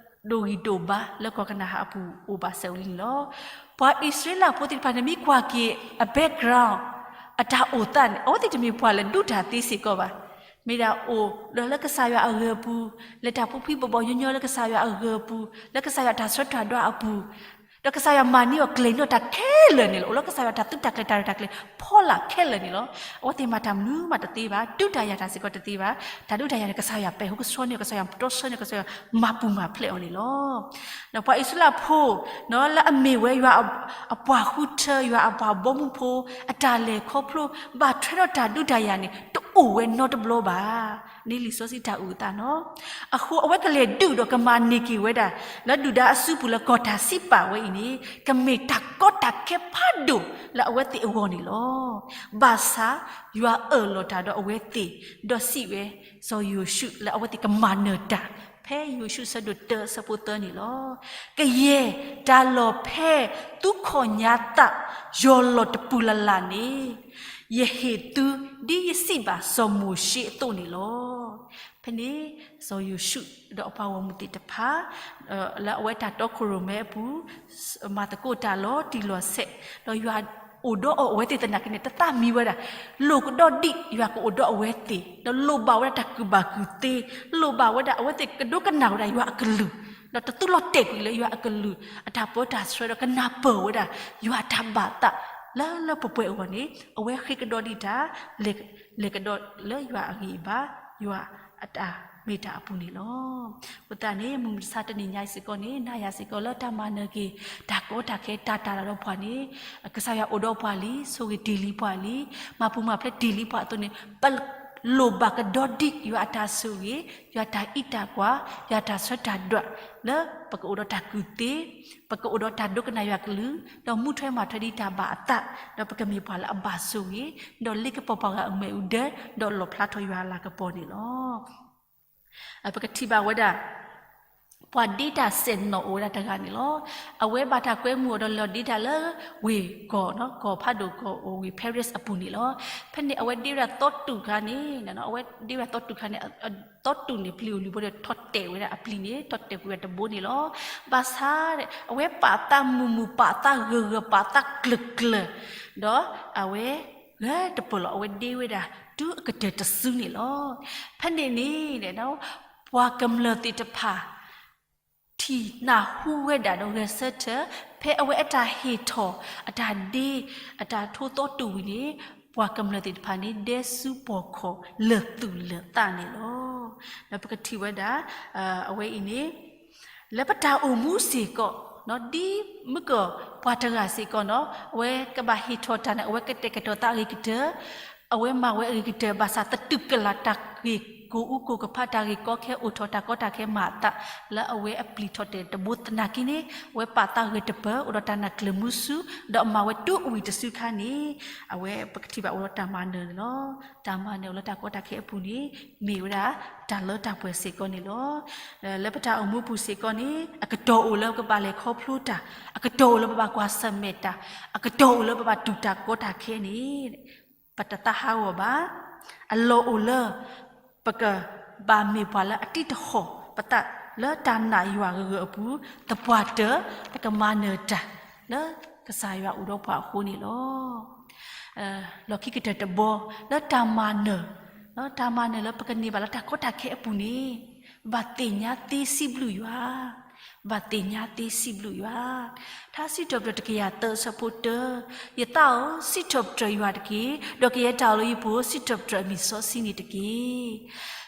ဒိၣ်ဂံၢ်ဒိၣ်ဘါလၢကီၢ်ကနၤအၣ်အပူၤအိၣ်ဘၣ်စဲးဝဲလံန့ၣ်လီၤ. ပှၤအံၣ်စရ့လးဖိသ့ၣ်တဖၣ်န့ၣ် မ့ၢ်ကွၢ်က့ၤအ background အတၢ်အိၣ်သးန့ၣ် အဝဲသ့ၣ်တမ့ၢ်ပှၤလၢဒူးတၢ်သ့စ့ၢ်ကီးဘၣ်. မ့ၢ်ဒၣ်အိၣ်ဒီးလၢကစၢ်ယွၤအဂၢၤအပူၤ, လဲၤတၢ်ဖှံဖှံဘီဘီညီညီလၢကစၢ်ယွၤအဂၢၤအပူၤ, လၢကစၢ်ယွၤတၢ်ဆှၢတၢ်ဒွးအပူၤ, ဒီးကစၢ်ယွၤမၤန့ၢ်အီၤကျဲၤန့ၢ်အီၤတၢ်ခဲလၢာ်န့ၣ်လီၤ. အိၣ်လၢကစၢ်ယွၤတၢ်သုးတၢ်ကျဲၤ တၢ်ရဲၣ်တၢ်ကျဲၤ ဖီလာ်ခဲလၢာ်န့ၣ်လီၤ. အဝဲသ့ၣ်မၤတၢ်မနုၤမးတသ့ဘၣ်, ဒုးတၢ်ယၤတၢ်စ့ၢ်ကီးတသ့ဘၣ်. တၢ်ဒုးတၢ်ယၤန့ၣ် ကစၢ်ယွၤပဲာ်ဟူကဆှီန့ၢ်အီၤ, ကစၢ်ယွၤတီဆှၢန့ၢ်အီၤ, ကစၢ်ယွၤမၤပူၤမၤဖျဲးအီၤန့ၣ်လီၤ. ဒီးပှၤအံၣ်စရ့လးဖိ လၢအမ့ၢ်ဝဲယွၤအပှၤဃုထၢ ယွၤအပှၤဘီမုၢ်ဖိ အတၢ်လဲၤခီဖျိ ဘၣ်ထွဲဒီးတၢ်ဒုးတၢ်ယၤန့ၣ် တအိၣ်ဝဲနီတဘျီဘၣ်. န့ၣ်လံာ်စီဆှံတၢ်အုၣ်အသးနီၤ. အဃိအဝဲကလဲၤဒုးဒီးကမၤန့ၢ်က့ၤဝဲဒၣ် လၢဒုၣ်ဒါအစုပူၤလၢကီၢ်တၢ်စံးပာ်ဝဲအံၤန့ၣ် ကမ့ၢ်တၢ်ကီတၢ်ခဲဖးဒိၣ်လၢအဝဲသ့ၣ်အဂီၢ်န့ၣ်လီၤ. ဘၣ်ဆၣ် ယွၤအၢၣ်လီၤတၢ်ဒီးအဝဲသ့ၣ် ဒီးစံးဝဲ စီၤယိၤၡူလၢအဝဲသ့ၣ်ကမၤနၢၤတၢ် ဖဲယိၤၡူဆၢဒိၣ်တၢအဆၢဖိသၢန့ၣ်လီၤ. ကယဲၢ်တၢ်လီၢ်ဖဲသုခီၣ်ညါသး ယီၢ်လီၤတပူၤလၢ်လၢ်န့ၣ် ယဟ့ၣ်သုဒ်ယစံးဘၣ်စီၤမိၤၡ့အသိးန့ၣ်လီၤ. ဖဲန့ၣ် စီၤယိၤၡူဒီးအပှၤဂီၢ်မုၢ်သ့ၣ်တဖၣ် လၢအဝဲတၢ်တီခိၣ်ရိၣ်မဲအပူၤ မၤသကိးတၢ်လီၤတံၢ်လီၤဆဲး ဒီးယွၤအိၣ်ဒီးအီၤအဝဲသ့ၣ်သနာ်က့န့ၣ် တသးမံဝဲဒၣ် လိၣ်ကဒီးဒံး ယွၤကအိၣ်ဒီးအဝဲသ့ၣ် ဒီးလိၣ်ဘၣ်ဝဲဒၣ်တၢ်ကူၣ်ဘၣ်ကူၣ်သ့ လိၣ်ဘၣ်ဝဲဒၣ်အဝဲသ့ၣ်ကဒိကနၣ်ဝဲဒၣ်ယွၤအကလုၢ် ဒီးတသူၣ်လီၤတဲာ်ကွံာ်လၢယွၤအကလုၢ် အတၢ်ပၢတၢ်ဆှၢဒီးကနၢ်ပၢၢ်ဝဲဒၣ် ယွၤအတၢ်ဘၣ်သး လၢလၢပှဲၤပှဲၤအဂီၢ်န့ၣ် အဝဲဃ့ကဒီးဒံးတၢ် လဲၤကဒီးလၢယွၤအဂံၢ်အဘါ ယွၤ တၢ်မ့ၢ်တၢ်အပူၤန့ၣ်လီၤ. အဃိသတးန့ၣ် မုၢ်မဆါတနံၤညါအံၤစ့ၢ်ကီးန့ၣ် နာ်ယၤစ့ၢ်ကီးလၢတၢ်မၤနၢၤက့ၤ တၢ်ကီတၢ်ခဲတၢ်တၢ်လၤဒီးပှၤန့ၣ် ကစၢ်ယွၤအိၣ်ဒီးပှၤလံ, ဆိၣ်ဂ့ၤတ့ၢ်လံပှၤလံ, မၤပူၤမၤဖျဲးတ့ၢ်လံပှၤအသိးန့ၣ် ပလိၣ်ဘၣ်ကဒီဒံး ယွၤအတၢ်ဆိၣ်ဂ့ၤ, ယွၤတၢ်အံးတၢ်ကွၢ်, ယွၤတၢ်ဆၢတၢ်ဒွး လၢပကအိၣ်ဒီးတၢ်ကူၣ်သ့, ပကအိၣ်ဒီးတၢ်ဒိကနၣ်ယွၤကလုၢ်, ဒီးမူထွဲမၤထွဲဒံးတၢ်ဘၣ်အသး, ဒီးပကမ့ၢ်ပှၤလၢအဘၣ်ဆိၣ်ဂ့ၤ, ဒီးလ့ကပီၤပှၤဂၤအမဲာ်အူဒၢ, ဒီးလီၣ်ဖျါထီၣ်ယွၤအလၤကပီၤန့ၣ်လီၤ. ပကထံၣ်ဘၣ်ဝဲဒၣ် ပှၤဒ့တၢ်စဲးနီၣ်အိၣ်ဝဲဒၣ်တဂၤန့ၣ်လီၤ. အဝဲဘၣ်တၢ်ကွဲမုာ်အီၤဒီးလီၤဒ့တၢ်လၢဝ့ၢ်ကီၢ်, ကီၢ်ဖးဒိၣ်ကီၢ်အိၣ်ဝ့ၢ် Paris အပူၤန့ၣ်လီၤ. ဖဲန့ၣ်အဝဲဒ့ဝဲဒၣ်သီတူၢ်ခါန့ၣ်, အဝဲဒ့ဝဲဒၣ်သီတူၢ်ခါန့ၣ်, သီတူၢ်န့ၣ် ပျံၤအိၣ်လံဘိဒီး ထီၣ်တဲာ်ဝဲဒၣ်အပျံၤန့ၣ် ထီၣ်တဲာ်ကွံာ်ဝဲဒၣ်တဘိန့ၣ်လီၤ. ဘၣ်ဆၣ် အဝဲပာ်သးမုာ်မုာ် ပာ်သးဂၢၢ်ဂၢၢ် ပာ်သးကျၢၤကျၢၤ, ဒီးအဝဲ ဂၢၢ်တပၢၢ်လီၤ အဝဲဒ့ဝဲဒၣ် တုၤအကတၢၢ်တစုန့ၣ်လီၤ. ဖဲန့ၣ်န့ၣ် ပှၤကမျၢၢ်သ့ၣ်တဖၣ် ထံၣ်နၢ်ဟူဝဲဒၣ်ဒီးဂဲၤဆၢထၢၣ်, ဖဲအဝဲအတၢ်ဟ့ၣ်ထီၣ် အတၢ်ဒ့ အတၢ်ထိသီတူၢ်ဝံၤန့ၣ် ပှၤကမျၢၢ်သ့ၣ်တဖၣ်န့ၣ် ဒဲဆူပီၢ်ခီၣ်လၢာ်သူၣ်လၢာ်သးန့ၣ်လီၤ. ဒီးပကထံၣ်ဝဲဒၣ် အဝဲအံၤန့ၣ် လၢပတၢ်အိၣ်မူစ့ၢ်ကီး, ဒ်မုၢ်ကီၢ်ပှၤတဂၤစ့ၢ်ကီးန့ၣ် အဝဲကဘၣ်ဟ့ၣ်ထီၣ်တၢ်န့ၣ် အဝဲကတဲာ်ကတီၤသးအဂ့ၤကတၢၢ်, အဝဲမၤဝဲအဂ့ၤကတၢၢ် ဘၣ်ဆၣ်သတူၢ်ကလာ်တၢ်ဂ့ၢ်ကိၢ်အူကိၢ်ကဖး တၢ်ဂ့ၢ်ကီခဲအိၣ်ထီၣ် တၢ်ကီတၢ်ခဲမၤအသး လၢအဝဲအပျံၤထီၣ်တဲာ်တဘိသနာ်က့န့ၣ် အဝဲပာ်သးဂၢၢ်တပၢၢ် အိၣ်ဒီးတၢ်နၢ်ကျၢၤမုဆူ ဒီးမၤဝဲတုၤအဝံၤတစုခါန့ၣ် အဝဲပကထံၣ်ဘၣ်အိၣ်ဒီးတၢ်မၤနၢၤန့ၣ်လီၤ. တၢ်မၤနၢၤအိၣ်လၢတၢ်ကီတၢ်ခဲအပူၤန့ၣ် မ့ၢ်ဝဲဒၣ်တၢ်လၢတၢ်ပှဲၤစ့ၢ်ကီးန့ၣ်လီၤ. လၢပတၢ်အိၣ်မူပူၤစ့ၢ်ကီးန့ၣ် အကတီၢ်အိၣ်လၢပကဘၣ်လဲၤခီဖျိတၢ်, အကတီၢ်အိၣ်လၢပဘၣ်ကွၢ်ဆၢၣ်မဲာ်တၢ်, အကတီၢ်အိၣ်လၢပဘၣ်တူၢ်တၢ်ကီတၢ်ခဲန့ၣ် ပတသးဟးဂီၤဘၣ်. အလီၢ်အိၣ်လၢ ပကဘၣ်မ့ၢ်ပှၤလၢအတံၤတဟီၣ်ပသးလၢတၢ်နာ်ယွၤဂၢၢ်ဂၢၢ်အပူၤ, သပှၢ်တၢၢ် ပကမၤနၢၤတၢ်လၢကစၢ်ယွၤအိၣ်ဒီးပှၤအဃိန့ၣ်လီၤ. လီၢ်ခံကတၢၢ်တဘီ လၢတၢ်မၤနၢၤ, တၢ်မၤနၢၤလၢပကန့ၢ်ဘၣ်လၢတၢ်ကီတၢ်ခဲအပူၤန့ၣ် ဘၣ်သ့ၣ်ညါသ့စံးဘျုးယွၤ, ဘၣ်သ့ၣ်ညါသ့စံးဘျုးယွၤ. ထါစံးထီၣ်ပတြၢၤတကယၤသၢအဆၢဖိတၢ, ယသးဧၢ, စံးထီၣ်ပတြၢၤယွၤတက့ၢ်, ဒီးကယဲၢ်တၢ်အိၣ်လၢယပူၤဧၢ, စံးထီၣ်ပတြၢၤအမံၤစီဆှံန့ၣ်တက့ၢ်.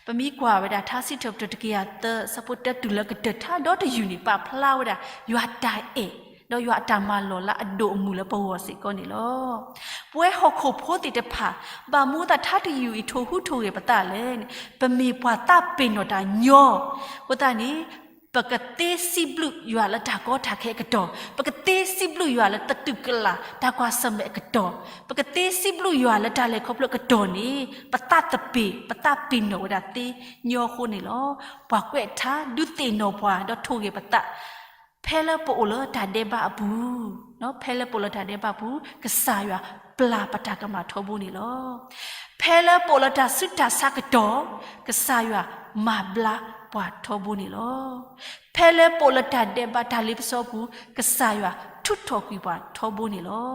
ပမ့ၢ်ကွၢ်ဝဲဒၣ် ထါစံးထီၣ်ပတြၢၤတကယၤသၢအဆၢဖိတၢတုၤလၢကတၢၢ် ထါဒီတယုၢ်န့ၣ် ပာ်ဖျါဝဲဒၣ် ယွၤတၢ်အဲၣ် ဒီးယွၤအတၢ်မၤလီၢ်လၢအဒိၣ်အမုၢ်လၢပဂီၢ်စ့ၢ်ကီးန့ၣ်လီၤ. ပဝဲဟီၣ်ခိၣ်ဖိသ့ၣ်တဖၣ် ဘၣ်မနုၤအသးထါတယုၢ်အံၤထိၣ်ဟူးထိၣ်ဂဲၤပသးလဲၣ်န့ၣ် ပမ့ၢ်ပှၤသးပ့ၤနီၣ်တၢ်ညီ, အဃိသတးန့ၣ် ပကသ့စံးဘျုးယွၤလၢတၢ်ကီတၢ်ခဲအကတီၢ်, ပကသ့စံးဘျုးယွၤလၢသတူၢ်ကလာ်တၢ်ကွၢ်ဆၢၣ်မဲာ်အကတီၢ်, ပကသ့စံးဘျုးယွၤလၢတၢ်လဲၤခီဖျိအကတီၢ်န့ၣ် ပသးသပ့ၤ ပသးပ့ၤနီၣ်ဝဲဒၣ်သ့ညီအဃိန့ၣ်လီၤ. ပှၤကွဲးထါဒုးသ့ၣ်နီၣ်ပှၤဒီးထိၣ်ဂဲၤပသး ဖဲလၢပအိၣ်လၢတၢ်ဒဲးဘးအပူၤ, ဖဲလၢပအိၣ်လၢတၢ်ဒဲးဘးအပူၤ ကစၢ်ယွၤပျၢ်ပတၢ်ကမၣ်ထီဘိန့ၣ်လီၤ. ဖဲလၢပအိၣ်လၢတၢ်ဆူးတၢ်ဆါကတီၢ် ကစၢ်ယွၤမၤဘျါပှၤထီဘိန့ၣ်လီၤ. ဖဲလၢပအိၣ်လၢတၢ်ဒဲးဘးတၢ်လ့ပစီအပူၤ ကစၢ်ယွၤထုးထီၣ်ကွံာ်ပှၤထီဘိန့ၣ်လီၤ.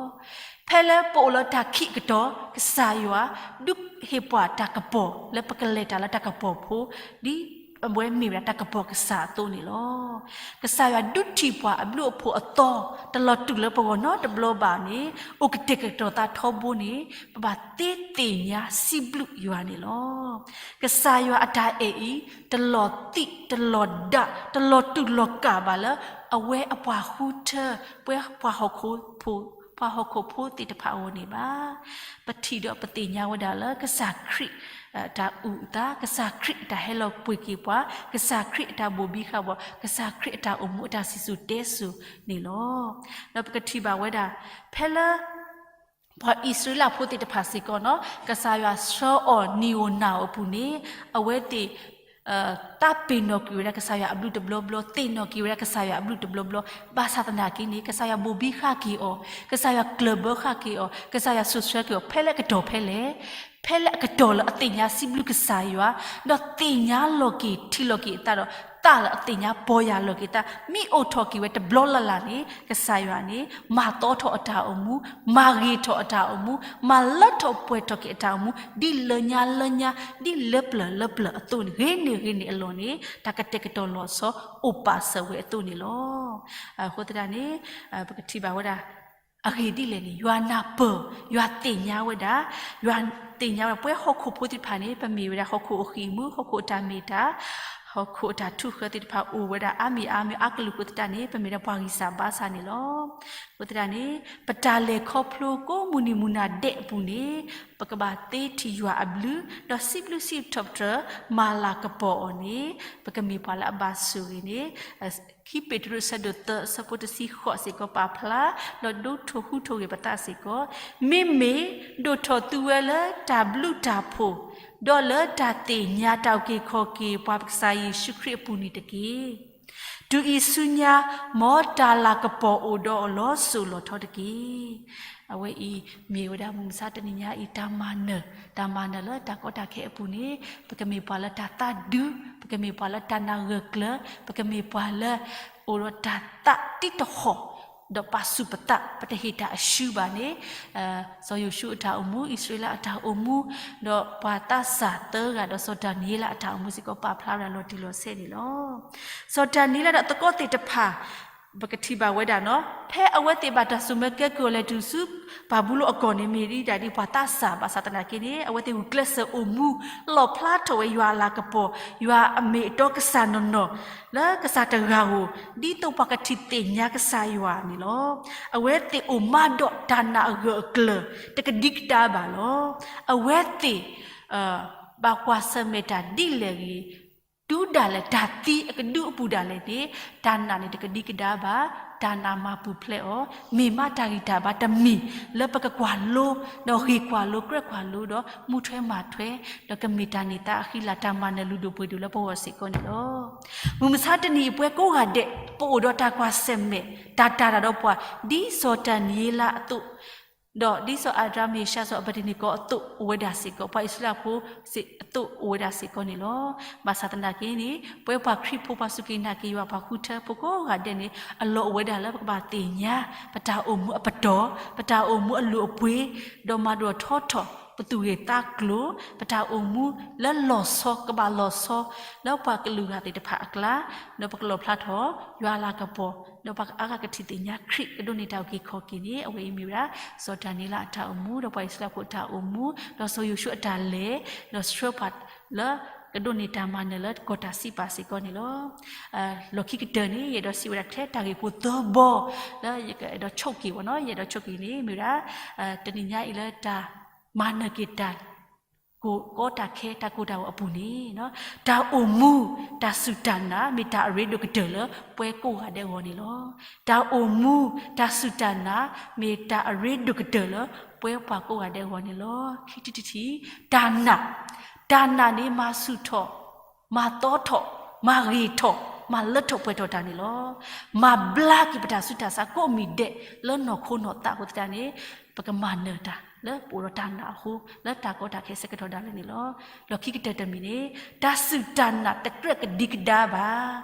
ဖဲလၢပအိၣ်လၢတၢ်ခံးအကတီၢ် ကစၢ်ယွၤဒုးဟ့ၣ်ပှၤတၢ်ကပီၤလၢပကလဲၤတၢ်လၢတၢ်ကပီၤဖိ ဒ်အဝဲမ့ၢ်ဝဲဒၣ်တၢ်ကပီၤကစၢ်အသိးန့ၣ်လီၤ. ကစၢ်ယွၤဒုးထံၣ်ပှၤအဘျုးအဖှိၣ်အသီ တလီၤတူာ်လၢပဂီၢ်နီတဘျီဘၣ်န့ၣ် အိၣ်ကတဲာ်ကတီၤသးထီဘိန့ၣ် ပဘၣ်သ့သ့ၣ်ညါစံးဘျုးယွၤန့ၣ်လီၤ. ကစၢ်ယွၤအတၢ်အဲၣ်အံၤ တလီၤသံး တလီၤဒါ တလီၤတူာ်လီၤကာ်ဘၣ်လၢ အဝဲအပှၤဃုထၢ ပှၤဟီၣ်ခိၣ်ဖိ ပှၤဟီၣ်ခိၣ်ဖိသ့ၣ်တဖၣ်အဂီၢ်န့ၣ်ဘၣ်. ပထံၣ်ဒီးပသ့ၣ်ညါဝဲဒၣ်လၢကစၢ်ခရံာ် တၢ်အုၣ်အသး, ကစၢ်ခရံာ်အတၢ်ဟဲလီၤပှ့ၤက့ၤပှၤ, ကစၢ်ခရံာ်အတၢ်ဘိၣ်ဘံဃာ်ပှၤ, ကစၢ်ခရံာ်အတၢ်အိၣ်မူအတၢ်စံၣ်စိၤတဲစိၤန့ၣ်လီၤ. ဒီးပကထံၣ်ဘၣ်ဝဲဒၣ် ဖဲလၢ ပှၤအံၣ်စရ့လးဖိသ့ၣ်တဖၣ်စ့ၢ်ကီးန့ၣ် ကစၢ်ယွၤဆှၢအီၤနံၤဧိၤနၤဧိၤအပူၤန့ၣ် အဝဲသ့ၣ် သးပ့ၤနီၣ်ကွံာ်ဝဲဒၣ်ကစၢ်ယွၤအဘျုးတဘျီဘျီ, သ့ၣ်နီၣ်ကွံာ်ဝဲဒၣ်ကစၢ်ယွၤအဘျုးတဘျီဘျီ, ဘၣ်ဆၣ်သနာ်က့န့ၣ် ကစၢ်ယွၤဘိၣ်ဘံဃာ်က့ၤအီၤ, ကစၢ်ယွၤကျၢၢ်ဘၢဃာ်က့ၤအီၤ, ကစၢ်ယွၤစိာ်ဆှၢက့ၤအီၤ ဖဲလၢအကတီၢ်ဖဲလဲၣ်, ဖဲလၢအကတီၢ်လၢအသ့ၣ်ညါစံးဘျုးကစၢ်ယွၤ, ဒီးသ့ၣ်ညါလီၤက့ၤထံလီၤက့ၤအသးဒီး သးလၢအသ့ၣ်ညါပီၢ်ယၢ်လီၤက့ၤသး မ့ၢ်အိၣ်ထီၣ်က့ၤဝဲတဘျီလၢ်လၢ်န့ၣ် ကစၢ်ယွၤန့ၣ် မၤသီထီၣ်အတၢ်အိၣ်မူ, မၤဂ့ၤထီၣ်အတၢ်အိၣ်မူ, မၤလၢထီၣ်ပှဲၤထီၣ်က့ၤအတၢ်အိၣ်မူ ဒ်လၢညါလၢညါ, ဒ်လၢပျၢၤလၢပျၢၤအသိးန့ၣ် ဂ့ၤန့ၢ်ဂ့ၤန့ၢ်အလီၢ်န့ၣ် တၢ်ကတဲာ်ကတီၤလီၤဆီအိၣ်ပာ်စၢၤဝဲအသိးန့ၣ်လီၤ. အဃိသတးန့ၣ် ပကထံၣ်ဘၣ်ဝဲဒၣ် အဂ့ၢ်ဒ်လဲၣ်န့ၣ် ယွၤနၢ်ပၢၢ်, ယွၤသ့ၣ်ညါဝဲဒၣ်, ယွၤသ့ၣ်ညါဝဲဒၣ် ပဝဲဟီၣ်ခိၣ်ဖိသ့ၣ်တဖၣ်န့ၣ် ပမ့ၢ်ဝဲဒၣ်ဟီၣ်ခိၣ်အဃံၢ်မူ, ဟီၣ်ခိၣ်အတၢ်မ့ၢ်တၢ်, ဟီၣ်ခိၣ်အတၢ်ထူၣ်ဃၢသ့ၣ်တဖၣ်အိၣ်ဝဲဒၣ်အါမံၤအါမံၤအါကလုာ်အဃိသတးန့ၣ် ပမ့ၢ်ဒၣ်ပှၤဂံၢ်စၢ်ဘါစၢ်န့ၣ်လီၤ. အဃိသတးန့ၣ် ပတၢ်လဲၤခီဖျိကိးမုၢ်နံၤမုၢ်နၤဒဲးအပူၤန့ၣ် ပကဘၣ်သ့ထံၣ်ယွၤအဘျုး, ဒီးစံးဘျုးစံးထီၣ်ပတြၢၤ မၤလၤကပီၤအီၤန့ၣ် ပကမ့ၢ်ပှၤလၢအဘၣ်ဆိၣ်ဂ့ၤန့ၣ် ခံပ့းတရူးအဆၢဒိၣ်သၢအဆၢဖိတဆံဃိးစ့ၢ်ကီးပာ်ဖျါ, ဒီးဒိထိၣ်ဟူးထိၣ်ဂဲၤပသးစ့ၢ်ကီး, မ့မ့ၢ်ဒိၣ်ထီၣ်သုဝဲလၢတၢ်ဘျုးတၢ်ဖှိၣ်, ဒီးလၢတၢ်သ့ၣ်ညါတၢ်အုၣ်က့ၤခီၣ်က့ၤ ပှၤပကစၢ်ယ့ၣ်ၡူးခရံာ်အပူၤန့ၣ်တက့ၢ်. တုၤအံၤဆူညါ မ်တၢ်လၤကပီၤအိၣ်ဒီးအီၤလီၤစိၤလီၤထီတက့ၢ်. အဝဲအံၤမ့ၢ်ဝဲဒၣ်မုၢ်မဆါတနံၤညါအံၤ တၢ်မၤနၢၤ, တၢ်မၤနၢၤလၢတၢ်ကီတၢ်ခဲအပူၤန့ၣ် ပကမ့ၢ်ပှၤလၢတၢ်သးဒူ, ပကမ့ၢ်ပှၤလၢတၢ်နာ်ဂၢၢ်ကျၢၤ, ပကမ့ၢ်ပှၤလၢ အိၣ်ဒီးတၢ်သးတံၢ်တဟီၣ်, ဒီးပာ်ဆူၣ်ပသး, ပတဟ့ၣ်တၢ်အရှုံးဘၣ်န့ၣ် စီၤယိၤၡူအတၢ်အိၣ်မူ, အံၣ်စရ့လးအတၢ်အိၣ်မူ, ဒီးပှၤသးစၢ်သၢဂၤ ဒီးစီၤဒၤနံးယ့လးအတၢ်အိၣ်မူစ့ၢ်ကီး ပာ်ဖျါဝဲဒၣ်လီၤတံၢ်လီၤဆဲးန့ၣ်လီၤ. စီၤဒၤနံးယ့လးဒီးသကိးသ့ၣ်တဖၣ် ပကထံၣ်ဘၣ်ဝဲဒၣ်နီၤ, ဖဲအဝဲသ့ၣ်ဘၣ်တၢ်စိာ်မၢကဲကုၢ်အီၤလဲၤတုၤဆူ ဘၤဘူလိၣ်အကီၢ်န့ၣ် မ့ၢ်ဒ်ဒၣ်ဒ်ပှၤသးစၢ်ဘၣ်ဆၣ်သနာ်က့န့ၣ် အဝဲသ့ၣ်ဂုာ်ကျဲးစၢးအိၣ်မူ လီၣ်ဖျါထီၣ်ဝဲယွၤအလၤကပီၤ, ယွၤအမ့ၢ်အတီကစၢ်နီၢ်နီၢ် လၢကစၢ်တဂၤဧိၤ, ဒ်သိးပှၤကထံၣ်သ့ၣ်ညါကစၢ်ယွၤန့ၣ်လီၤ. အဝဲသ့ၣ်အိၣ်မးဒီးတၢ်နာ်အဂၢၢ်အကျၢၤ တကဒံကဒါဘၣ်လီၤ. အဝဲသ့ၣ် ဘၣ်ကွၢ်ဆၢၣ်မဲာ်တၢ်ဒ်လဲၣ်ဂ့ၤ, တုၤဒၣ်လဲာ် တၢ်သံအကဒုအပူၤဒၣ်လဲာ်န့ၣ် တၢ်နာ်န့ၣ်တကဒံကဒါဘၣ်, တၢ်နာ်မၤပူၤဖျဲးအီၤ, မ့ၢ်မးတၢ်ဂံၢ်တၢ်ဘါတမံၤ လၢပကကွၢ်လိ, ဒီးဂ့ၤကွၢ်လိ, ကြၢးကွၢ်လိ, ဒီးမူထွဲမၤထွဲ, ဒီးကမ့ၢ်တၢ်န့ၢ်သါအဃံလၤ တၢ်မၤနၢၤလုၢ်ဒိၣ်ပှ့ၤဒိၣ်လၢပဂီၢ်စ့ၢ်ကီးန့ၣ်လီၤ. မုၢ်မဆါတနံၤအံၤ ပဝဲကိးဂၤဒဲး ပအိၣ်ဒီးတၢ်ကွၢ်ဆၢၣ်မဲာ် တၢ်တၤတၢ်ဒီးပှၤ ဒ်စီၤဒၤနံးယ့လးအသိး ဒီးဒ်စီၤအၤဒြးမ့ၡး စီၤအဘ့းနကိၤအသိးအိၣ်ဝဲဒၣ်စ့ၢ်ကီး, ပှၤအံၣ်စရ့လးဖိအသိးအိၣ်ဝဲဒၣ်စ့ၢ်ကီးန့ၣ်လီၤ. ဘၣ်ဆၣ်သနာ်က့န့ၣ် ပဝဲပှၤခရံာ်ဖိ ပှၤစူၢ်က့ၤနာ်က့ၤယွၤ ပှၤဃုထၢဖိကိးဂၤဒဲးန့ၣ် အလီၢ်အိၣ်ဝဲဒၣ်လၢပကဘၣ်သ့ၣ်ညါ ပတၢ်အိၣ်မူအပတီၢ်, ပတၢ်အိၣ်မူအလုၢ်အပှ့ၤ, ဒီးမၤဒိၣ်ထီၣ်ထီထီၣ် ပသူၣ်ဂ့ၤသးကျိၤ, ပတၢ်အိၣ်မူလၢလီၤဆီ ကဘၣ်လီၤဆီ လၢပှၤကလုာ်ဂၤသ့ၣ်တဖၣ်အကျါ, ဒီးပကလီၣ်ဖျါထီၣ် ယွၤအလၤကပီၤ, ဒီးပှၤအါဂၤကထံၣ်သ့ၣ်ညါခရံာ်ကဒိးန့ၢ်တၢ်အုၣ်က့ၤခီၣ်က့ၤန့ၣ် အဝဲအံၤမ့ၢ်ဝဲဒၣ် စီၤဒၤနံးယ့လးအတၢ်အိၣ်မူ, ဒီးပှၤအံၣ်စရ့လးဖိအတၢ်အိၣ်မူ, ဒီးစီၤယိၤၡူအတၢ်လဲၤ, ဒီးဆှၢပှၤလၢကဒိးန့ၢ်တၢ်မၤနၢၤလၢကီၢ်တၢ်စံးပာ်စ့ၢ်ကီးန့ၣ်လီၤ. လီၢ်ခံကတၢၢ်န့ၣ် ယအဲၣ်ဒိးစံးဝဲဒၣ်ထဲတၢ်ဂ့ၢ်ဖိသၢဘီ လၢယကအဲၣ်ဒိးဆိးက့ၤဝဲနီၤ, ယအဲၣ်ဒိးဆိးက့ၤန့ၣ် မ့ၢ်ဝဲဒၣ် တနံၤညါအံၤလၢတၢ်မၤနၢၤက့ၤတၢ် ကိၢ်ကီတၢ်ခဲ တၢ်ကိၢ်တၢ်ဂီၤအပူၤန့ၣ်, တၢ်အိၣ်မူ တၢ်စူၢ်တၢ်နာ် မ့ၢ်တၢ်အရ့ဒိၣ်ကတၢၢ်လၢပှၤကိးဂၤဒဲးအဂီၢ်န့ၣ်လီၤ. တၢ်အိၣ်မူ တၢ်စူၢ်တၢ်နာ် မ့ၢ်တၢ်အရ့ဒိၣ်ကတၢၢ်လၢပှၤကိးဂၤဒဲးအဂီၢ်န့ၣ်လီၤ. ခံထံၣ်တထံၣ် တၢ်နာ်, တၢ်နာ်န့ၣ် မၤဆူၣ်ထီၣ်, မၤသီထီၣ်, မၤဂ့ၤထီၣ်, မၤလၢထီၣ်ပှဲၤထီၣ်တၢ်န့ၣ်လီၤ. မၤဘျါက့ၤပတၢ်ဆူးတၢ်ဆါကိးမံၤဒဲး လၢနီၢ်ခိနီၢ်သးအဃိသတးန့ၣ် ပကမၤနၢၤတၢ်လၢပအိၣ်ဒီးတၢ်နာ်အဃိ လၢတၢ်ကီတၢ်ခဲဆၢကတီၢ်ဒၣ်လဲာ်န့ၣ်လီၤ. လီၢ်ခံကတၢၢ်တမံၤန့ၣ် တၢ်စူၢ်တၢ်နာ်တကြၢးကဒံကဒါဘၣ်.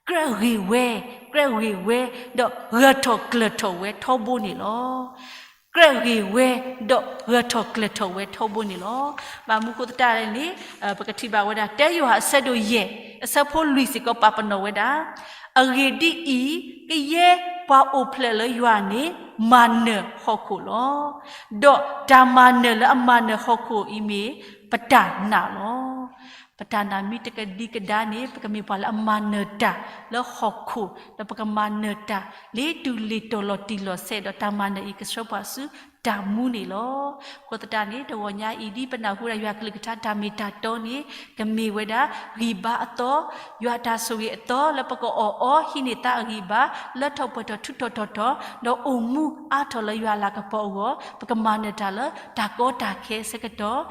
ကြၢးဂ့ၤဝဲ, ကြၢးဂ့ၤဝဲ, ဒီးဂၢၢ်ထီၣ်ကျၢၢ်ထီၣ်ဝဲထီဘိန့ၣ်လီၤ. ကြၢးဂ့ၤဝဲ, ဒီးဂၢၢ်ထီၣ်ကျၢၢ်ထီၣ်ဝဲထီဘိန့ၣ်လီၤ. ဘၣ်မနုၤအဃိသတးလဲၣ်န့ၣ် ပကထံၣ်ဘၣ်ဝဲဒၣ် တၢယိၤဟၣ်အဆၢဒိၣ်ယဲၢ် အဆၢဖိလွံၢ်စ့ၢ်ကီးပာ်ပနီၣ်ဝဲဒၣ်, အဂ့ၢ်ဒ်အံၤ, ကယဲၢ်ပှၤအိၣ်ဖျဲၣ်လၢယွၤန့ၣ် မၤနၢၤဟီၣ်ခိၣ်လီၤ. ဒီးတၢ်မၤနၢၤလၢအမၤနၢၤဟီၣ်ခိၣ်အံၤမ့ၢ်ပတၢ်နာ်လီၤ. ပတၢ်နာ်မ့ၢ်တကဒံကဒါန့ၣ် ပကမ့ၢ်ပှၤလၢအမၤနၢၤတၢ်လၢဟီၣ်ခိၣ်, ဒီးပကမၤနၢၤတၢ်လၢတူၢ်လ့ၤတီၤလီၤတံၢ်လီၤဆဲး, ဒီးတၢ်မၤနၢၤအံၤကဆှၢပှၤဆူတၢ်မူန့ၣ်လီၤ. အဃိသတးန့ၣ် တဂီၤညါအံၤ ဒ်ပနၢ်ဟူဝဲဒၣ်ယွၤကလုၢ်ကထါတၢ်မ့ၢ်တၢ်တီန့ၣ် ကမ့ၢ်ဝဲဒၣ်ဂံၢ်ဘါအသီ, ယွၤအတၢ်ဆိၣ်ဂ့ၤအသီလၢပကအီၣ်အီ ဟံးန့ၢ်သါအဂံၢ်ဘါ လၢထီၣ်ပှဲၤထီၣ်ထူးထီၣ်တီၤတီၤ, ဒီးအိၣ်မူအါထီၣ်လၢယွၤအလၤကပီၤအဂီၢ်, ပကမၤနၢၤတၢ်လၢတၢ်ကီတၢ်ခဲဆၢကတီၢ်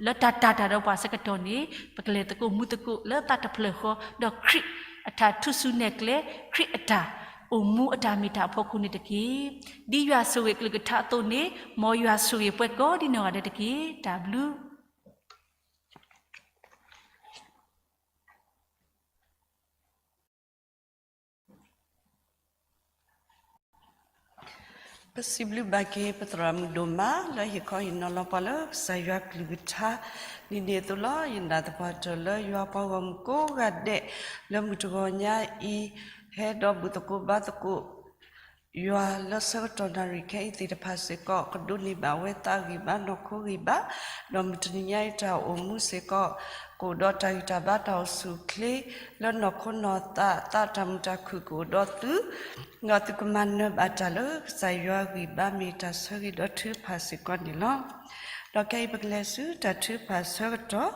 လၢတၢ်တၤတၢ်ဒီးပှၤဆၢကတီၢ်န့ၣ် ပကလဲၤသကိးမူသကိးလၢသးတဖျၢၣ်ဃီ, ဒီးခရံာ်အတၢ်ထူၣ်စုနဲၣ်ကျဲ, ခရံာ်အတၢ်အိၣ်မူအတၢ်မ့ၢ်တၢ်အဖီခိၣ်န့ၣ်တက့ၢ်. ဒ်ယွၤဆိၣ်ဂ့ၤကလုၢ်ကထါအသိးန့ၣ် မ်ယွၤဆိၣ်ဂ့ၤပှၤကိးဒ်နီၢ်ဂၤဒဲးတက့ၢ်. တၢ်ဘျုး ပစံးဘျုးဘၣ်က့ၤ ပသရၣ်မုၣ်ဒိၣ်မး လၢဟ့ၣ်ခီဟ့ၣ်နီၤလီၤပှၤလၢကစၢ်ယွၤကလုၢ်ကထါ ဒ်န့ၣ်အသိးလီၤ. ယနာ်သပှၢ်တၢၢ်လၢယွၤပှၤဂီၢ်မုၢ်ကိးဂၤဒဲး လၢမုၢ်တဂီၤညါအံၤ ဟဲဒီးဘူၣ်သကိးဘါသကိး ယွၤလၢဆၢကတီၢ်နၣ်ရံၣ်ခဲအံၤသ့ၣ်တဖၣ်စ့ၢ်ကီး ကဒိးန့ၢ်ဘၣ်ဝဲသးဂံၢ်ဘါနီၢ်ခိဂံၢ်ဘါ, ဒီးမုၢ်တနံၤညါအံၤတၢ်အိၣ်မူစ့ၢ်ကီး ကအိၣ်ဒီးတၢ်ဂံၢ်တၢ်ဘါတၢ်အိၣ်ဆူၣ်အိၣ်ချ့ လၢနီၢ်ခိနီၢ်သး သးတၢ်မုာ်တၢ်ခုၣ်ကအိၣ်ဒီးသု ဒီးသုကမၤနၢၤဘၣ်တၢ်လၢကစၢ်ယွၤဂံၢ်ဘါမ့ၢ်တၢ်ဆၢဂ့ၤဒီးထုကဖၣ်စ့ၢ်ကီးန့ၣ်လီၤ. ဒီးခဲအံၤပကလဲၤဆူတၢ်ထုကဖၣ်ဆၢကတီၢ်,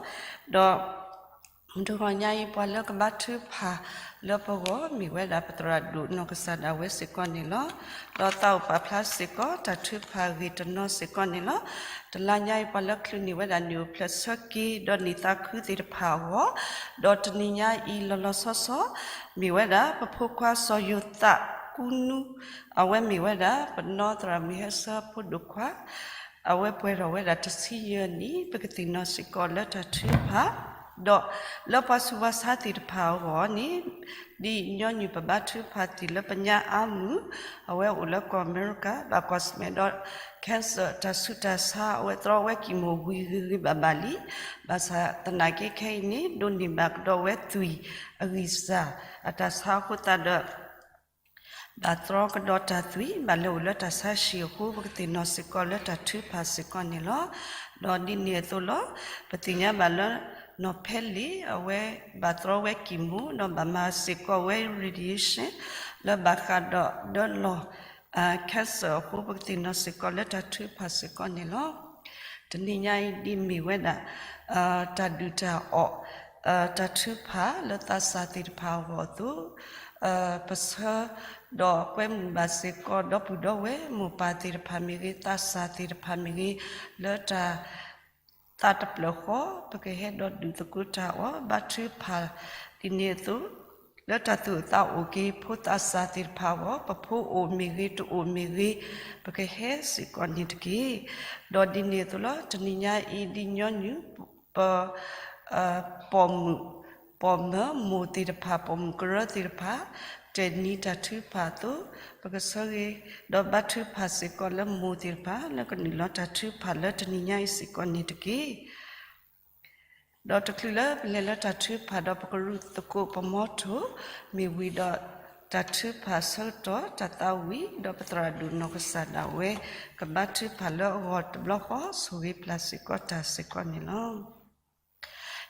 ဒီး တဂီၤညါအံၤ ပှၤလၢကဘါထုကဖၣ်လၢပဂီၢ်မ့ၢ်ဝဲဒၣ်ပသရၣ်ဒိၣ်နီၢ်ကစၢ်ဒၣ်ဝဲစ့ၢ်ကီးန့ၣ်လီၤ. ဒီးသးအိၣ်ပာ်ဖျါစ့ၢ်ကီးတၢ်ထုကဖၣ်ဂ့ၢ်တနီၤစ့ၢ်ကီးန့ၣ်လီၤ. တလါညါအံၤ ပှၤလၢချုးန့ၢ်ဝဲဒၣ်န့ၣ်အိၣ်ဖျဲၣ်ဆၢက့ၤ ဒီးန့ၢ်သးခုသ့ၣ်တဖၣ်အဂီၢ်, ဒီးတနံၤညါအံၤလီၤလီၤဆီဆီ မ့ၢ်ဝဲဒၣ်ပဖိခွါစီၤယိၤသးကူနူ အဝဲမ့ၢ်ဝဲဒၣ်ပနီၢ်သရၣ်မုၢ်ဟဲဆၢဖိဒိၣ်ခွါ အဝဲပှဲၤထီၣ်ဝဲဒၣ်တဆံယဲၢ်နံၣ် ပကသ့ၣ်နီၣ်စ့ၢ်ကီးလၢတၢ်ထုကဖၣ်, ဒီးလၢပှၤဆူးပှၤဆါသ့ၣ်တဖၣ်အဂီၢ်န့ၣ် ဒ်ညီနုၢ်ပဘါထုကဖၣ်သ့ၣ်လၢပညါအါမုၢ် အဝဲအိၣ်လၢကီၢ်အမဲရကၤ ဘၣ်ကွၢ်ဆၢၣ်မဲာ်ဒီး cancer တၢ်ဆူးတၢ်ဆါ အဝဲတြီဝဲကံၢ်မိၣ်ဝံၤဂ့ၤဂ့ၤဘၣ်ဘၣ်လံ. ဘၣ်ဆၣ်သနာ်က့ခဲအံၤန့ၣ် ဒိးန့ၢ်ဘၣ်ကဒီးဝဲသွံၣ်အဂံၢ်စၢ် အတၢ်ဆါအဃိသတးဒီး ဘၣ်တြီကဒီးတၢ်သွံၣ် ဘၣ်လဲၤအိၣ်လၢတၢ်ဆါဟံၣ်အဃိ ပကသ့ၣ်နီၣ်စ့ၢ်ကီးလၢတၢ်ထုကဖၣ်စ့ၢ်ကီးန့ၣ်လီၤ. ဒီးဒ်န့ၣ်အသိးလီၤ ပသ့ၣ်ညါဘၣ်လၢ နီၢ်ဖဲလ့ၣ် အဝဲဘၣ်တြီဝဲကံၢ်မိၣ် ဒီးဘၣ်မၤစ့ၢ်ကီးဝဲ radiation လၢဘၣ်ဃးဒီးဒၢလီၢ် cancer အဃိ ပကသ့ၣ်နီၣ်စ့ၢ်ကီးလၢတၢ်ထုကဖၣ်စ့ၢ်ကီးန့ၣ်လီၤ. တနံၤညါအံၤဒ်မ့ၢ်ဝဲဒၣ် တၢ်ဒုၣ်တၢ်အီၣ် တၢ်ထုကဖၣ်လၢသးစၢ်သ့ၣ်တဖၣ်အဂီၢ်အသိး ပဆၢ ဒီးကွဲမုာ်ဘၣ်စ့ၢ်ကီး ဒီပုၢ်ဒီဝဲၢ်မိၢ်ပၢ်သ့ၣ်တဖၣ်မ့ၢ်ဂ့ၤ သးစၢ်သ့ၣ်တဖၣ်မ့ၢ်ဂ့ၤ လၢတၢ် သးတဖျၢၣ်ဃီ ပကဟဲဒီးဒုးသကိးတၢ်အီၣ် ဘါထုကဖၣ်ဒ်န့ၣ်အသိး လၢတၢ်သူၣ်အုးသးအုးအိၣ်က့ၤ ဖိသးစၢ်သ့ၣ်တဖၣ်အဂီၢ် ပဖိအိၣ်မ့ၢ်ဂ့ၤ တအိၣ်မ့ၢ်ဂ့ၤ ပကဟဲစ့ၢ်ကီးန့ၣ်တက့ၢ်. ဒီးဒ်န့ၣ်အသိးလီၤ တနံၤညါအံၤဒ်ညီနုၢ် ပ ပိာ်မုၣ် ပိာ်မၢၤမိၢ်သ့ၣ်တဖၣ် ပိာ်မုၣ်ကရၢသ့ၣ်တဖၣ် တၢ်နံၤတၢ်ထုကဖၣ်အသိး ပကဆၢဂ့ၤ ဒီးဘါထုကဖၣ်စ့ၢ်ကီးလၢမိၢ်သ့ၣ်တဖၣ် လၢကနုာ်လီၤတၢ်ထုကဖၣ်လၢတနံၤညါအံၤစ့ၢ်ကီးန့ၣ်တက့ၢ်. ဒီးတချုးလၢပလဲၤလၢတၢ်ထုကဖၣ်ဒီး ပကရူၢ်သကိးပမီထိၣ် မ့ၢ်ဝံၤဒီး တၢ်ထုကဖၣ်ဆၢကတီၢ် တၢ်သးဝံၣ် ဒီးပသရၣ်ဒိၣ်နီၢ်ကစၢ်ဒၣ်ဝဲ ကဘါထုကဖၣ်လၢအဂီၢ်တဘျီဃီ ဆိၣ်ဂ့ၤပျၢ်စ့ၢ်ကီးတၢ်စ့ၢ်ကီးန့ၣ်လီၤ.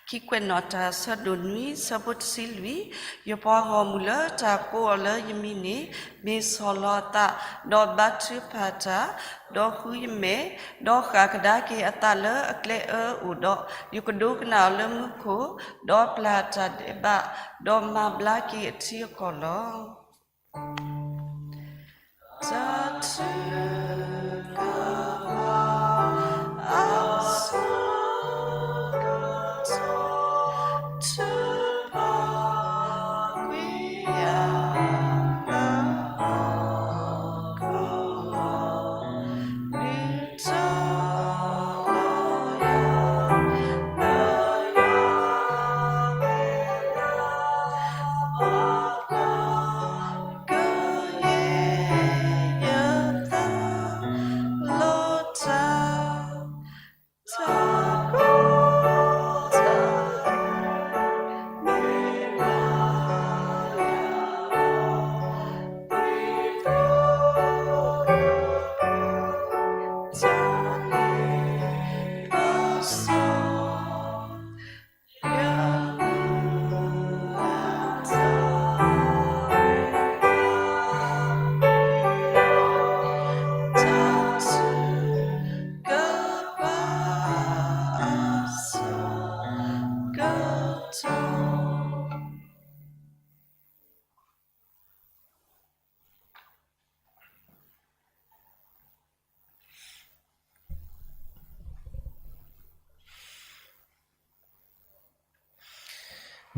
ခံကွဲးနီၣ်တၢ်ဆၢဒိၣ်နွံ ဆၢဖိတဆံလွံၢ်, ယပှၤဂီၢ်မုၢ်လၢတၢ်ကိးအီၤလၢယမံၤန့ၣ် မ့ၢ်ဆီၣ်လီၤအသး, ဒီးဘါထုကဖၣ်တၢ်, ဒီးဃုယမဲာ်, ဒီးဃၣ်ကဒါက့ၤအသးလၢအကျဲအၢအိၣ်ဒီး, ယကဒိကနၣ်အီၤလၢမူခိၣ်, ဒီးပျၢ်တၢ်ဒဲးဘး, ဒီးမၤဘျါက့ၤအထံအကီၢ်လီၤ.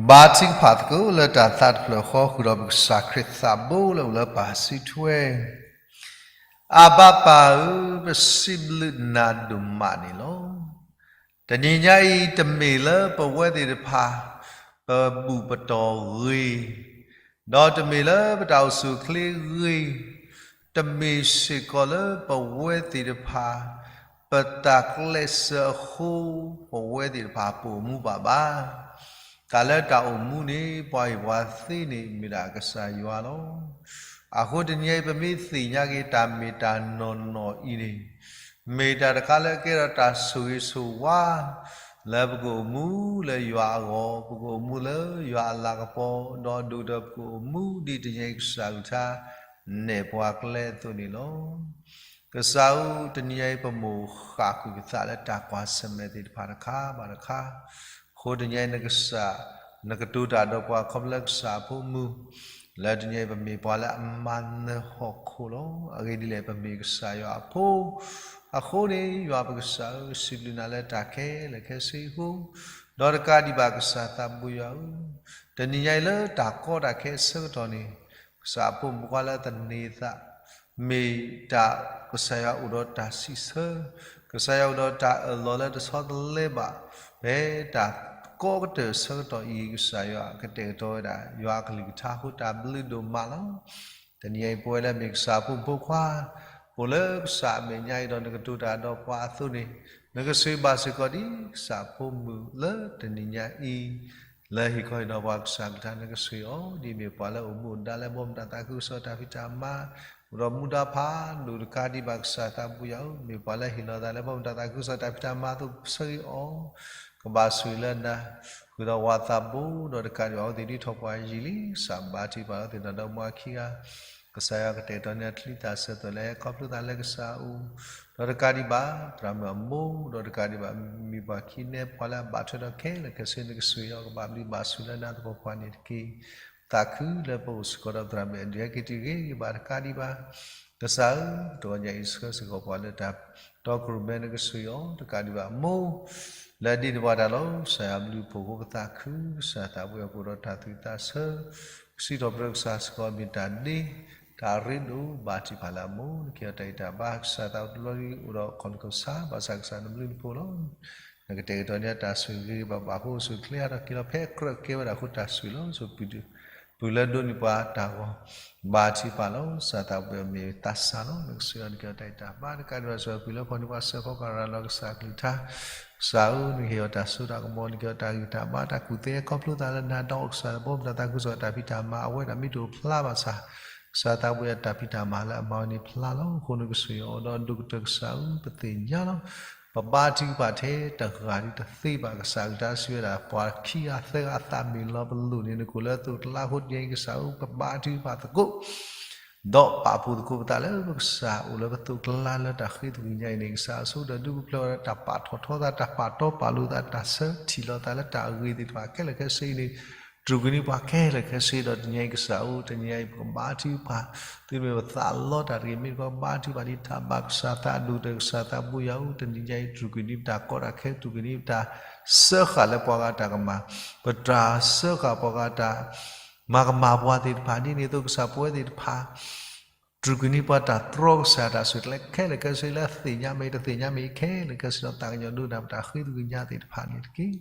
ဘါထုကဖၣ်သကိးလၢတၢ်သးတဖျၢၣ်ဃီ ဃုာ်ဒီးပကစၢ်ခရံာ်သးဘိလၢအိၣ်လၢပၢ်စုထွဲ, အဘၣ်ပၢ်ဧၢ, ပစံးဘျုးနၤဒိၣ်မးန့ၣ်လီၤ. တနံၤညါအံၤ တမ့ၢ်လၢပဝဲသ့ၣ်တဖၣ် ပဘူၣ်ပတီၢ်ဂ့ၤ, ဒီးတမ့ၢ်လၢပတၢ်အိၣ်ဆူၣ်အိၣ်ချ့ဂ့ၤ, တမ့ၢ်စ့ၢ်ကီးလၢပဝဲသ့ၣ်တဖၣ် ပတၢ်ကျဲးစၢးအဃိ ပဝဲသ့ၣ်တဖၣ်ပအိၣ်မူဘၣ်ဘၣ်. တၢ်လၢတၢ်အိၣ်မူန့ၣ် ပှၤဟ့ၣ်ပှၤသ့န့ၣ် မ့ၢ်ဒၣ်ကစၢ်ယွၤလီၤ. အဃိတနံၤအံၤ ပမ့ၢ်သ့ၣ်ညါက့ၤတၢ်မ့ၢ်တၢ်နီၢ်နီၢ်အံၤန့ၣ်, မ့ၢ်တၢ်တခါလၢအကဲထီၣ်တၢ်ဆိၣ်ဂ့ၤဆိၣ်ဝါ လၢပကအိၣ်မူလၢယွၤအဂီၢ်, ပကအိၣ်မူလၢယွၤအလၤကပီၤ, ဒီးဒိၣ်ဒီးပကအိၣ်မူဒ်တနံၤအံၤကစၢ်အကလုၢ်ကထါနဲၣ်ပှၤကျဲအသိးန့ၣ်လီၤ. ကစၢ်ဧၢ, တနံၤအံၤ ပမိၢ်ဃၣ်ကွံာ်ပသးလၢတၢ်ကွၢ်ဆၢၣ်မဲာ်သ့ၣ်တဖၣ်တခါဘၣ်တခါ, အဃိတနံၤအံၤ နကစၢ်, နကတိၤတၢ်ဒီးပှၤခီဖျိလၢကစၢ်အဖိမုၣ်, လၢတနံၤအံၤ ပမ့ၢ်ပှၤလၢအမၤနၢၤဟီၣ်ခိၣ်လီၤ. အဂ့ၢ်ဒ်လဲၣ် ပမ့ၢ်ကစၢ်ယွၤအဖိ အဃိန့ၣ် ယွၤပကစၢ်ဧၢ, စံးဘျုးနၤလၢတၢ်ခဲလၢာ်ခဲဆ့အဃိ, ဒီးတကးဒံးဘၣ်ကစၢ်သးဘိယွၤဧၢ, တနံၤညါအံၤလၢတၢ်ကီတၢ်ခဲအဆၢကတီၢ်န့ၣ်, ကစၢ်အဖိမုၣ်ဖိခွါလၢသန့ၤသး, မ့ၢ်တၢ်ကစၢ်ယွၤအိၣ်ဒီးတၢ်စံးဆၢ, ကစၢ်ယွၤအိၣ်ဒီးတၢ်အၢၣ်လီၤလၢတဆီတလဲဘၣ်, ဖဲတၢ်ကီကတၢၢ်အဆၢကတီၢ်အံၤ ကစၢ်ယွၤကတဲာ်ကတီၤဝဲဒၣ် ယွၤအကလုၢ်ကထါအဃိတၢ်ဘျုးဒိၣ်မးလီၤ. တနံၤအံၤ ပဝဲလၢအမ့ၢ်ကစၢ်အဖိမုၣ်ဖိခွါ, အိၣ်လၢကစၢ်အမဲာ်ညါအံၤဒီးနကတိၤတၢ်ဒီးပှၤအသိးန့ၣ်, နကဆိၣ်ဂ့ၤဘၣ်စ့ၢ်ကီးဒ်ကစၢ်အဖိမုၣ်လၢတနံၤညါအံၤ, လၢဟ့ၣ်ခီဟ့ၣ်နီၤပှၤကစၢ်ကလုၢ်ကထါ နကဆိၣ်ဂ့ၤအီၤ, ဒ်အမ့ၢ်ပှၤလၢအိၣ်မူအိၣ်ဒါလၢဘီမုၢ်တၢ်သးခုကစီၣ်တၢ်ဖံးတၢ်မၤ, အိၣ်ဒီးမူဒါဖးဒိၣ်တကးဒံးဘၣ်ကစၢ်သးဘိယွၤဧၢ, မ့ၢ်ပှၤလၢဟ့ၣ်လီၤသးလၢဘီမုၢ်တၢ်သးခုကစီၣ်တၢ်ဖံးတၢ်မၤအသိး ဆိၣ်ဂ့ၤအီၤ, ကဘၣ်ဆိၣ်ဂ့ၤလၢနၤ, ဃုာ်ဒီးဝၤသးဘိ, ဒီးတကးဒံးဘၣ်အဝဲသ့ၣ်ဒ်ထီၣ်ပှၤယံာ်လံ, ကစၢ်ဘါထုကဖၣ်အဝဲသ့ၣ်ဒီးဒီမါခံဂၤ, ကစၢ်ယွၤကတဲာ်ကတီၤန့ၢ်အချံသၣ်ဆၢကတီၢ်လၢဟဲခီဖျိသးလၢကစၢ်အအိၣ်, ဒီးတကးဒံးဘၣ် သရၣ်မုၣ်အမိၢ်, ဒီးတကးဒံးဘၣ် မ့ၢ်ပှၤခံနဲ ပှၤလၢအဘၣ်ထွဲဒီးခဲလၢာ်ခဲဆ့ နကဆိၣ်ဂ့ၤအီၤ ကဘၣ်ဘျုးဘၣ်ဆိၣ်လၢနၤသပှၢ်ပှၢ်န့ၣ်တက့ၢ်. သးခုလၢပအိၣ်စ့ၢ်ကီးဒီးသရၣ်မုၣ်အဒုးဟဲက့ၤတဂ့ၤဂ့ၤဘၣ်တကးဒံးဘၣ်. ကစၢ်ဧၢ, တဂီၤညါအံၤဆှၢစ့ၢ်ကီးပှၤလၢတၢ်တီကရူၢ်မဲ နကဆိၣ်ဂ့ၤအီၤ, တကးဒံးဘၣ်အမိၢ် လၢအဒ့န့ၢ်ပှၤတၢ်လီၤ. ကစၢ်ယွၤဘျုးဖှိၣ်အဃိပသးခု, ကစၢ်သးဘိယွၤကအိၣ်ဒီးတၢ်သူၣ်သးဆၢ, ပစံးထီၣ်ပတြၢၤကစၢ်စ့ၢ်ကီးမ့ၢ်တၢ်ဒ့, တၢ်ရ့ဒိၣ်ဘၣ်ထုကဖၣ်လၢအမိၢ်, နကဟ့ၣ်အီၤတၢ်ဂံၢ်တၢ်ဘါ, ကစၢ်သးအိၣ်တဘျီဒ်အိၣ်ဒီးခီၣ်နူာ်ကစၢ်, ဘၣ်ဆၣ်ကစၢ်နဘျုးနဖှိၣ်လီၤ. နကတဲာ်ကတီၤန့ၢ်တၢ်ဆိၣ်ဂ့ၤဂ့ၤဘၣ်ဘၣ်အဃိ ဆိၣ်ချ့အါထီၣ်က့ၤလီၤ ဖဲကြၢးကဲဝဲဒၣ်အဃိတၢ်ဆိၣ်ဂ့ၤလီၤ. ဆိၣ်ပၢၤလၢဒိးန့ၢ်ပှၤတၢ်ဂီၤ ဘါထုကဖၣ်လီၤ. ကစၢ်သးဘိယွၤမ့ၢ်သးစၢ်လီၤ. နကဆိၣ်ဂ့ၤအီၤ နကဟ့ၣ်အီၤတၢ်ဂံၢ်တၢ်ဘါ, တကးဒံးဘၣ် ဆိၣ်ဂ့ၤပှၤဖီၣ်န့ၢ်ပှၤစၢၤဖီကရၢလီၤကစၢ်ကလုၢ်ကထါ, ကစၢ်ဧၢ, နကဟ့ၣ်အီၤတၢ်စိတၢ်ကမီၤ, နကဟ့ၣ်အီၤတၢ်ဂံၢ်တၢ်ဘါ, တၢ်ကူၣ်သ့ဟဲခီဖျိသးလၢနၤဒီးကစၢ်ဘီမုၢ်တၢ်သးခုကစီၣ်တၢ်ဖံးတၢ်မၤ အဝဲဒၣ်မ့ၢ်တအိၣ်ဖျါဘၣ်ဆၣ်, ကစၢ်သးဘိယွၤတၢ်ဖံးတၢ်မၤလၢအမၤဝဲန့ၣ်ဖျါလီၤ. အဃိနကဆိၣ်ဂ့ၤအီၤဒီးဒိၣ်ကတၢၢ်ကစၢ်ဧၢ, ပသ့ၣ်ညါလီၤ. ပဘါထုကဖၣ်ထဲတဂၤဒ်တသ့ဘၣ်. ကစၢ်အကလုၢ်ကထါစံးဝဲဒၣ် ပှၤခံဂၤသၢဂၤအသးမ့ၢ်လီၤပလိာ်န့ၣ် နကအိၣ်လၢအသိးတလါအဃိ တနံၤအံၤကစၢ်ဧၢ, ပဘါထုကဖၣ်သကိး ဒီးပာ်ဖှိၣ်သကိးပသးလၢပကစၢ်အိၣ်လၢပသိးကလါလၢတၢ်ဃ့သကွံာ်ညါအံၤန့ၣ် ကစၢ်အဆိကတၢၢ်ဒုးပူၤဖျဲးဝဲဒၣ်တၢ်ပာ်ထီၣ်ထီသး, တၢ်ပာ်တီပာ်လိၤသး, တၢ်ဆၢထံၣ်လီၤသးလၢတၢ်အဂ့ၤသ့ၣ်တဖၣ်ခဲလၢာ်ခဲဆ့အံၤန့ၣ် တြူာ်ကွံာ်န့ၢ်ပှၤခဲလၢာ်ခဲဆ့ဒီး တနံၤအံၤကစၢ်ဧၢ, တနံၤအံၤ ပကဘါထုကဖၣ် သုမ့ၢ်ပသးလီတၢ်တဂ့ၤ, မ့ၢ်ပကဘါထုကဖၣ်ဒ်တၢ်ဘၣ်ကစၢ်သးဒိၣ်ကတၢၢ်ကစၢ်သးဘိယွၤဧၢ, တနံၤညါအံၤ တြူာ်ကွံာ်န့ၢ်ပတၢ်ကီတၢ်ခဲ, တြူာ်ကွံာ်န့ၢ်ပတၢ်စၢဃာ်လၢပှၤဂၤတၢ်ကမၣ်, ပတၢ်စၢဃာ်ပှၤဂၤတၢ် မၤကမၣ်ပှၤသ့ၣ်တဖၣ်, ဒ်န့ၣ်အသိးကစၢ်ပဝဲသ့ၣ်တဖၣ် တြူာ်ကွံာ်န့ၢ်ပှၤတၢ်တြီကစၢ်တၢ်ဆိၣ်ကျဲခဲလၢာ်ခဲဆ့လၢအသ့ၣ်ညါမ့ၢ် တသ့ၣ်ညါမ့ၢ်ခဲလၢာ်ခဲဆ့ဒီး သးကညီၤဒိကနၣ်ပတၢ်ဃ့သကွံာ်ညါသ့ၣ်တဖၣ်န့ၣ်တက့ၢ်.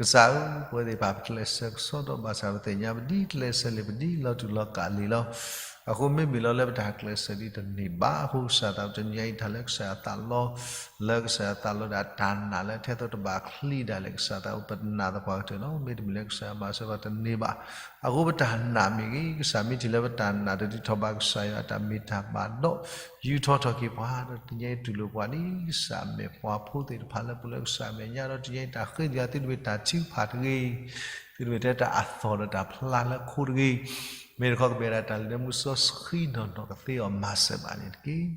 ကစၢ်ဧၢ, ပဝဲသ့ၣ်တဖၣ်ပကျဲးစၢးကစီဒီးဘၣ်ဆၣ် ပသ့ၣ်ညါပဒ်ကျဲးစၢးလံာ် ပဒ်လီၤတူာ်လီၤကာ်လံာ်လီၤ. အဃိမ့မ့ၢ်လီၤလၢပတၢ်ကျဲးစၢးဒ်တန့ၢ်ဘၣ်အဃိ ကစၢ်သးတနံၤညါအံၤတၢ်လၢကစၢ်ယွၤသးလီ လၢကစၢ်ယွၤသးလီဒၣ်တၢ်နာ်လၢထဲသိးတဘၣ်ချံဒၣ်လဲာ် ကစၢ်သးအိၣ်ပနာ်သပှၢ်ကတၢၢ်လီၤ. မ့တမ့ၢ်လၢကစၢ်ယွၤမၤစၢၤပှၤတန့ၢ်ဘၣ်. အဃိပတၢ်နာ်မ့ၢ်ဂ့ၤ, ကစၢ်မ့ၢ်ထံၣ်လၢပတၢ်နာ်တဒုးထီၣ်ဘၣ်ကစၢ်ယွၤအတၢ်မ့ၢ်တၢ်ဘၣ်ဒီး ယူးထီၣ်ထီၣ်က့ၤပှၤဒီး တနံၤအံၤတူၢ်လိာ်ပှၤဒ်ကစၢ်မဲာ်ပှၤဖိသ့ၣ်တဖၣ်လၢပူၤလၢကစၢ်မဲာ်ညါဒီး တနံၤအံၤတၢ်ဃ့ကညးသုတမ့ၢ်တၢ်ထုကဖၣ်တဂ့ၤ, သုတမ့ၢ်ထဲတၢ်အသီၣ်ဒီးတၢ်ဖျါလၢခိတဂ့ၤ, မ့ၢ်တခီကမ့ၢ်ဒၣ်တၢ်လၢမုၢ်စီဆှံနီၢ်နီၢ်ကသ့အီၤမၤစၢၤဘၣ်န့ၣ်တက့ၢ်.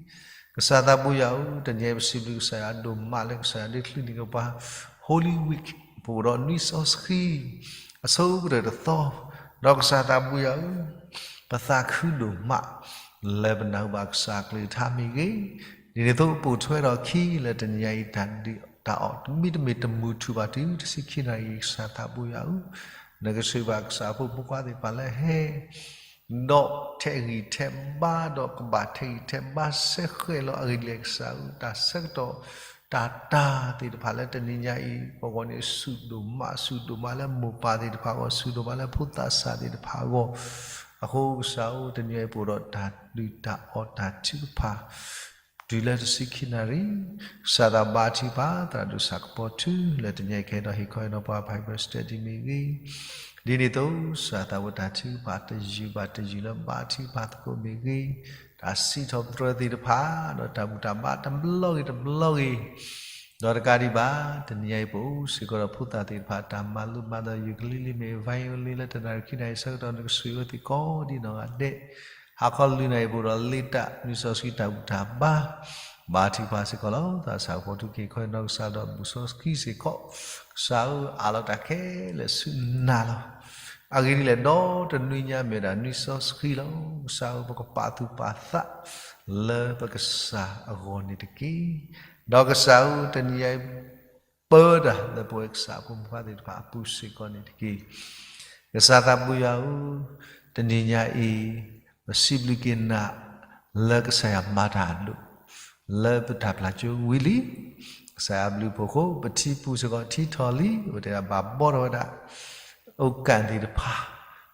ကစၢ်သးဘိယွၤဧၢ, တနံၤအံၤပစံးဘျုးကစၢ်ယွၤဒိၣ်မးလၢကစၢ်ယွၤဒုးချုးန့ၢ်က့ၤပှၤ Holy Week ပအိၣ်ဒီးနွံစီဆှံ အဆိကတၢၢ်တသီ, ဒီးကစၢ်သးဘိယွၤဧၢ, ပသးခုဒိၣ်မး လၢပနၢ်ဟူဘၣ်ကစၢ်ကလုၢ်ကထါမ့ၢ်ဂ့ၤ, ဒ်န့ၣ်အသိးပိာ်ထွဲဒီးအခံလၢတနံၤညါအံၤတၢ်ဒုးတၢ်အီၣ် မ့တမ့ၢ်တမုာ်ထူၣ်ဘၣ်တုၤတဆံခံနၣ်ရံၣ် ကစၢ်သးဘိယွၤဧၢ, နကဆိၣ်ဂ့ၤဘၣ်ကစၢ်အဖိမုၣ်ဖိခွါသ့ၣ်တဖၣ်လၢဟဲ ဒီးထဲးဂံၢ်ထဲးဘါဒီးကဘၣ်ထဲးဂံၢ်ထဲးဘါစဲဃဲးလီၤအဂ့ၢ်ဒ်လဲၣ်ကစၢ်ဧၢ, တၢ်ဆၢကတီၢ် တၢ်တၢ်သ့ၣ်တဖၣ်လၢတနံၤညါအံၤ ပဂီၢ်န့ၣ်ဆူၣ်ဒိၣ်မး ဆူၣ်ဒိၣ်မးလၢမိၢ်ပၢ်သ့ၣ်တဖၣ်အဂီၢ်, ဆူၣ်ဒိၣ်မးလၢဖိသးစၢ်သ့ၣ်တဖၣ်အဂီၢ်, အဃိကစၢ်ဧၢ, တနံၤအံၤပအိၣ်ဒီးတၢ်ဒုးတၢ်အီၣ်တၢ်ထုကဖၣ် တုၤလၢတဆံခံနၣ်ရံၣ်, ကစၢ်သးဘါထုကဖၣ် သရၣ်ဒိၣ်စးကပီၤထူ လၢတနံၤအံၤကဟဲဒီးဟ့ၣ်ခီအံၤနီၤပှၤ Bible study မ့ၢ်ဂ့ၤ, ဒ်န့ၣ်အသိး ကစၢ်သးဝဲတၢ်ထုကဖၣ်တယုၢ်ဘၣ်တယုၢ်လၢဘါထုကဖၣ်သကိးမ့ၢ်ဂ့ၤ, တၢ်စံးထီၣ်ပတြၢၤသ့ၣ်တဖၣ် ဒီးတၢ်ဘူၣ်တၢ်ဘါတဘျီဂ့ၤတဘျီဂ့ၤ, ဒီးတကးဒံးဘၣ် တနံၤအံၤပအိၣ်စ့ၢ်ကီးဒီးဖိသၣ်သ့ၣ်တဖၣ် တၢ်မၤလိမၤဒိး ယူၤကလံလံ မ့ၢ် violin လၢတနၣ်ရံၣ်ခံနၣ်ရံၣ်ဆၢကတီၢ် နကဆိၣ်ဂ့ၤအဝဲသ့ၣ်ကိးဒံးနီၢ်ဂၤဒဲး, ဟါခီလွံၢ်နၣ်ရံၣ်ပူၤဒီး လ့တၢ်နွံစီဆှံတၢ်ဘူၣ်တၢ်ဘါ ဘါထုကဖၣ်စ့ၢ်ကီးလီၤ. သးစၢ်ကပီၤထူက့ၤခီနီၢ်ကစၢ်ဒီးဘူၣ်စီဆှံစ့ၢ်ကီး, ကစၢ်ဧၢ အးလီၤတၢ်ခဲလၢာ်ဆူနၤလီၤ. အဂ့ၢ်ဒ်လဲၣ် ဒီတနွံညါမ့ၢ်ဒၣ်နွံစီဆှံလီၤ. ကစၢ်ဧၢ ပကပာ်သူၣ်ပာ်သး လၢပကစၢ်အဂီၢ်န့ၣ်တက့ၢ်. ဒီးကစၢ်ဧၢ တနံၤညါအံၤ ပၢတၢ်လၢပဝဲကစၢ်အဖိမုၣ်ဖိခွါသ့ၣ်တဖၣ်အပူၤစ့ၢ်ကီးန့ၣ်တက့ၢ်. ကစၢ်သးဘိယွၤဧၢ, တနံၤညါအံၤ ပစံးဘျုးက့ၤနၤ လၢကစၢ်ယွၤမၤတၢ်အဒိၣ် လၢပတၢ်ပျၢ်ကၠိဝံၤလံ. ကစၢ်ယွၤဘျုးဖှိၣ်အဃိ ပထံပူၤစ့ၢ်ကီးထံထီၣ်လံ, အိၣ်တဲဒၣ်ဘၣ်ဘီထီၣ်ဝဲဒၣ် အိၣ်ကၣ်သ့ၣ်တဖၣ်,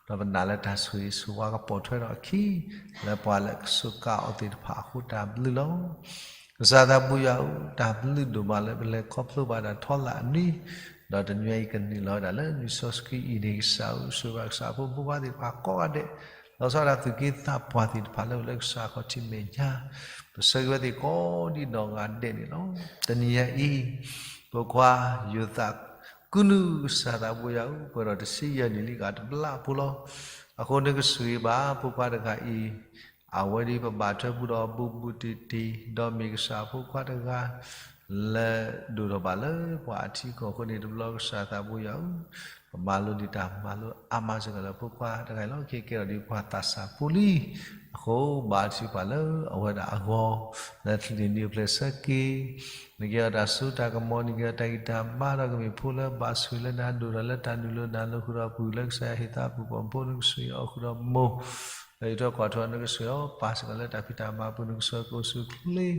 ဒီးပနာ်လၢတၢ်ဆိၣ်ဂ့ၤဆိၣ်ဝါကပိာ်ထွဲထီၣ်အခံ လၢပှၤလၢအကစူးကါအီၤသ့ၣ်တဖၣ်အဃိ တၢ်ဘျုးလီၤ. ကစၢ်သးဘိယွၤဧၢ, တၢ်ဘျုးဒိၣ်မးလၢပလဲၤခီဖျိဘၣ်ဒၣ်ထီလၣ်အနွံ, ဒီးတနွံအံၤကနုာ်လီၤဝဲဒၣ်လၢနွံစီဆှံအံၤန့ၣ် ကစၢ်ဧၢ ဆိၣ်ဂ့ၤဘၣ်ကစၢ်အဖိမုၣ်ဖိခွါသ့ၣ်တဖၣ်ကိးဂၤဒဲး, လီၤဆီဒၣ်တၢ်သူၣ်က့သးပှၢ်သ့ၣ်တဖၣ်လၢအိၣ်လၢကစၢ်အခီၣ်ထံးမဲာ်ညါ, ပဆၢဂ့ၤဝဲသ့ၣ်ကိးဒံးနီၢ်ဂၤဒဲးန့ၣ်လီၤ. တနံၤညါအံၤ ဖိခွါယိၤသး ကုနုၢ်ကစၢ်သးဘိယွၤဧၢ, ပှဲၤဒီးတဆံယဲၢ်နံၣ်လံဂၤတဘျီဖိလီၤ. အဃိန့ၣ်ကဆိၣ်ဂ့ၤဘၣ်ဖိခွါတဂၤအံၤ, အဝဲဒၣ်ပဘၣ်ထွဲပူၤဒီးဘူးဘူးတံၢ်တံၢ်, ဒီးမ့ၢ်ကစၢ်ဖိခွါတဂၤ လၢဒိၣ်ထီၣ်ဘၣ်လၢပှၤအထံအကီၢ်အဃိန့ၣ် တဘျီကစၢ်သးဘိယွၤဧၢ, ပမၤလိဒံးတၢ်မၤလိအါမးစ့ၢ်ကီးလၢဖိခွါတဂၤအံၤလီၤ. ခဲကဲထီၣ်ဒံးပှၤသးစၢ်ဖိလံ, အဃိဘၣ်ထုကဖၣ်လၢအဝဲဒၣ်အဂီၢ်, လၢချံန့ၣ်နံၤအိၣ်ဖျဲၣ်ဆၢက့ၤ နကဲထီၣ်တၢ်စိတၢ်ကမီၤ, နကဲထီၣ်တၢ်ဂံၢ်တၢ်ဘါ, ဒီးကမ့ၢ်ဖိလၢဘၣ်ဆိၣ်လၢနၤ, ဒိၣ်ထီၣ်လၢတၢ်နုာ်လီၤနၤလီၤဃုာ်ဒီးပုၢ်လၢကစၢ်ယွၤဟ့ၣ်သးအပူၤ ပိာ်မုၣ်ဖိ, နကဆိၣ်ဂ့ၤအီၤဃုာ်ဒီးမိၢ်, လၢအံးထွဲကွၢ်ထွဲအီၤ, နကဆိၣ်ဂ့ၤအီၤပၢ်စ့ၢ်ကီးလၢတၢ်ဖံးတၢ်မၤအပူၤ, နကဆိၣ်ဂ့ၤကအိၣ်ဆူၣ်အိၣ်ချ့,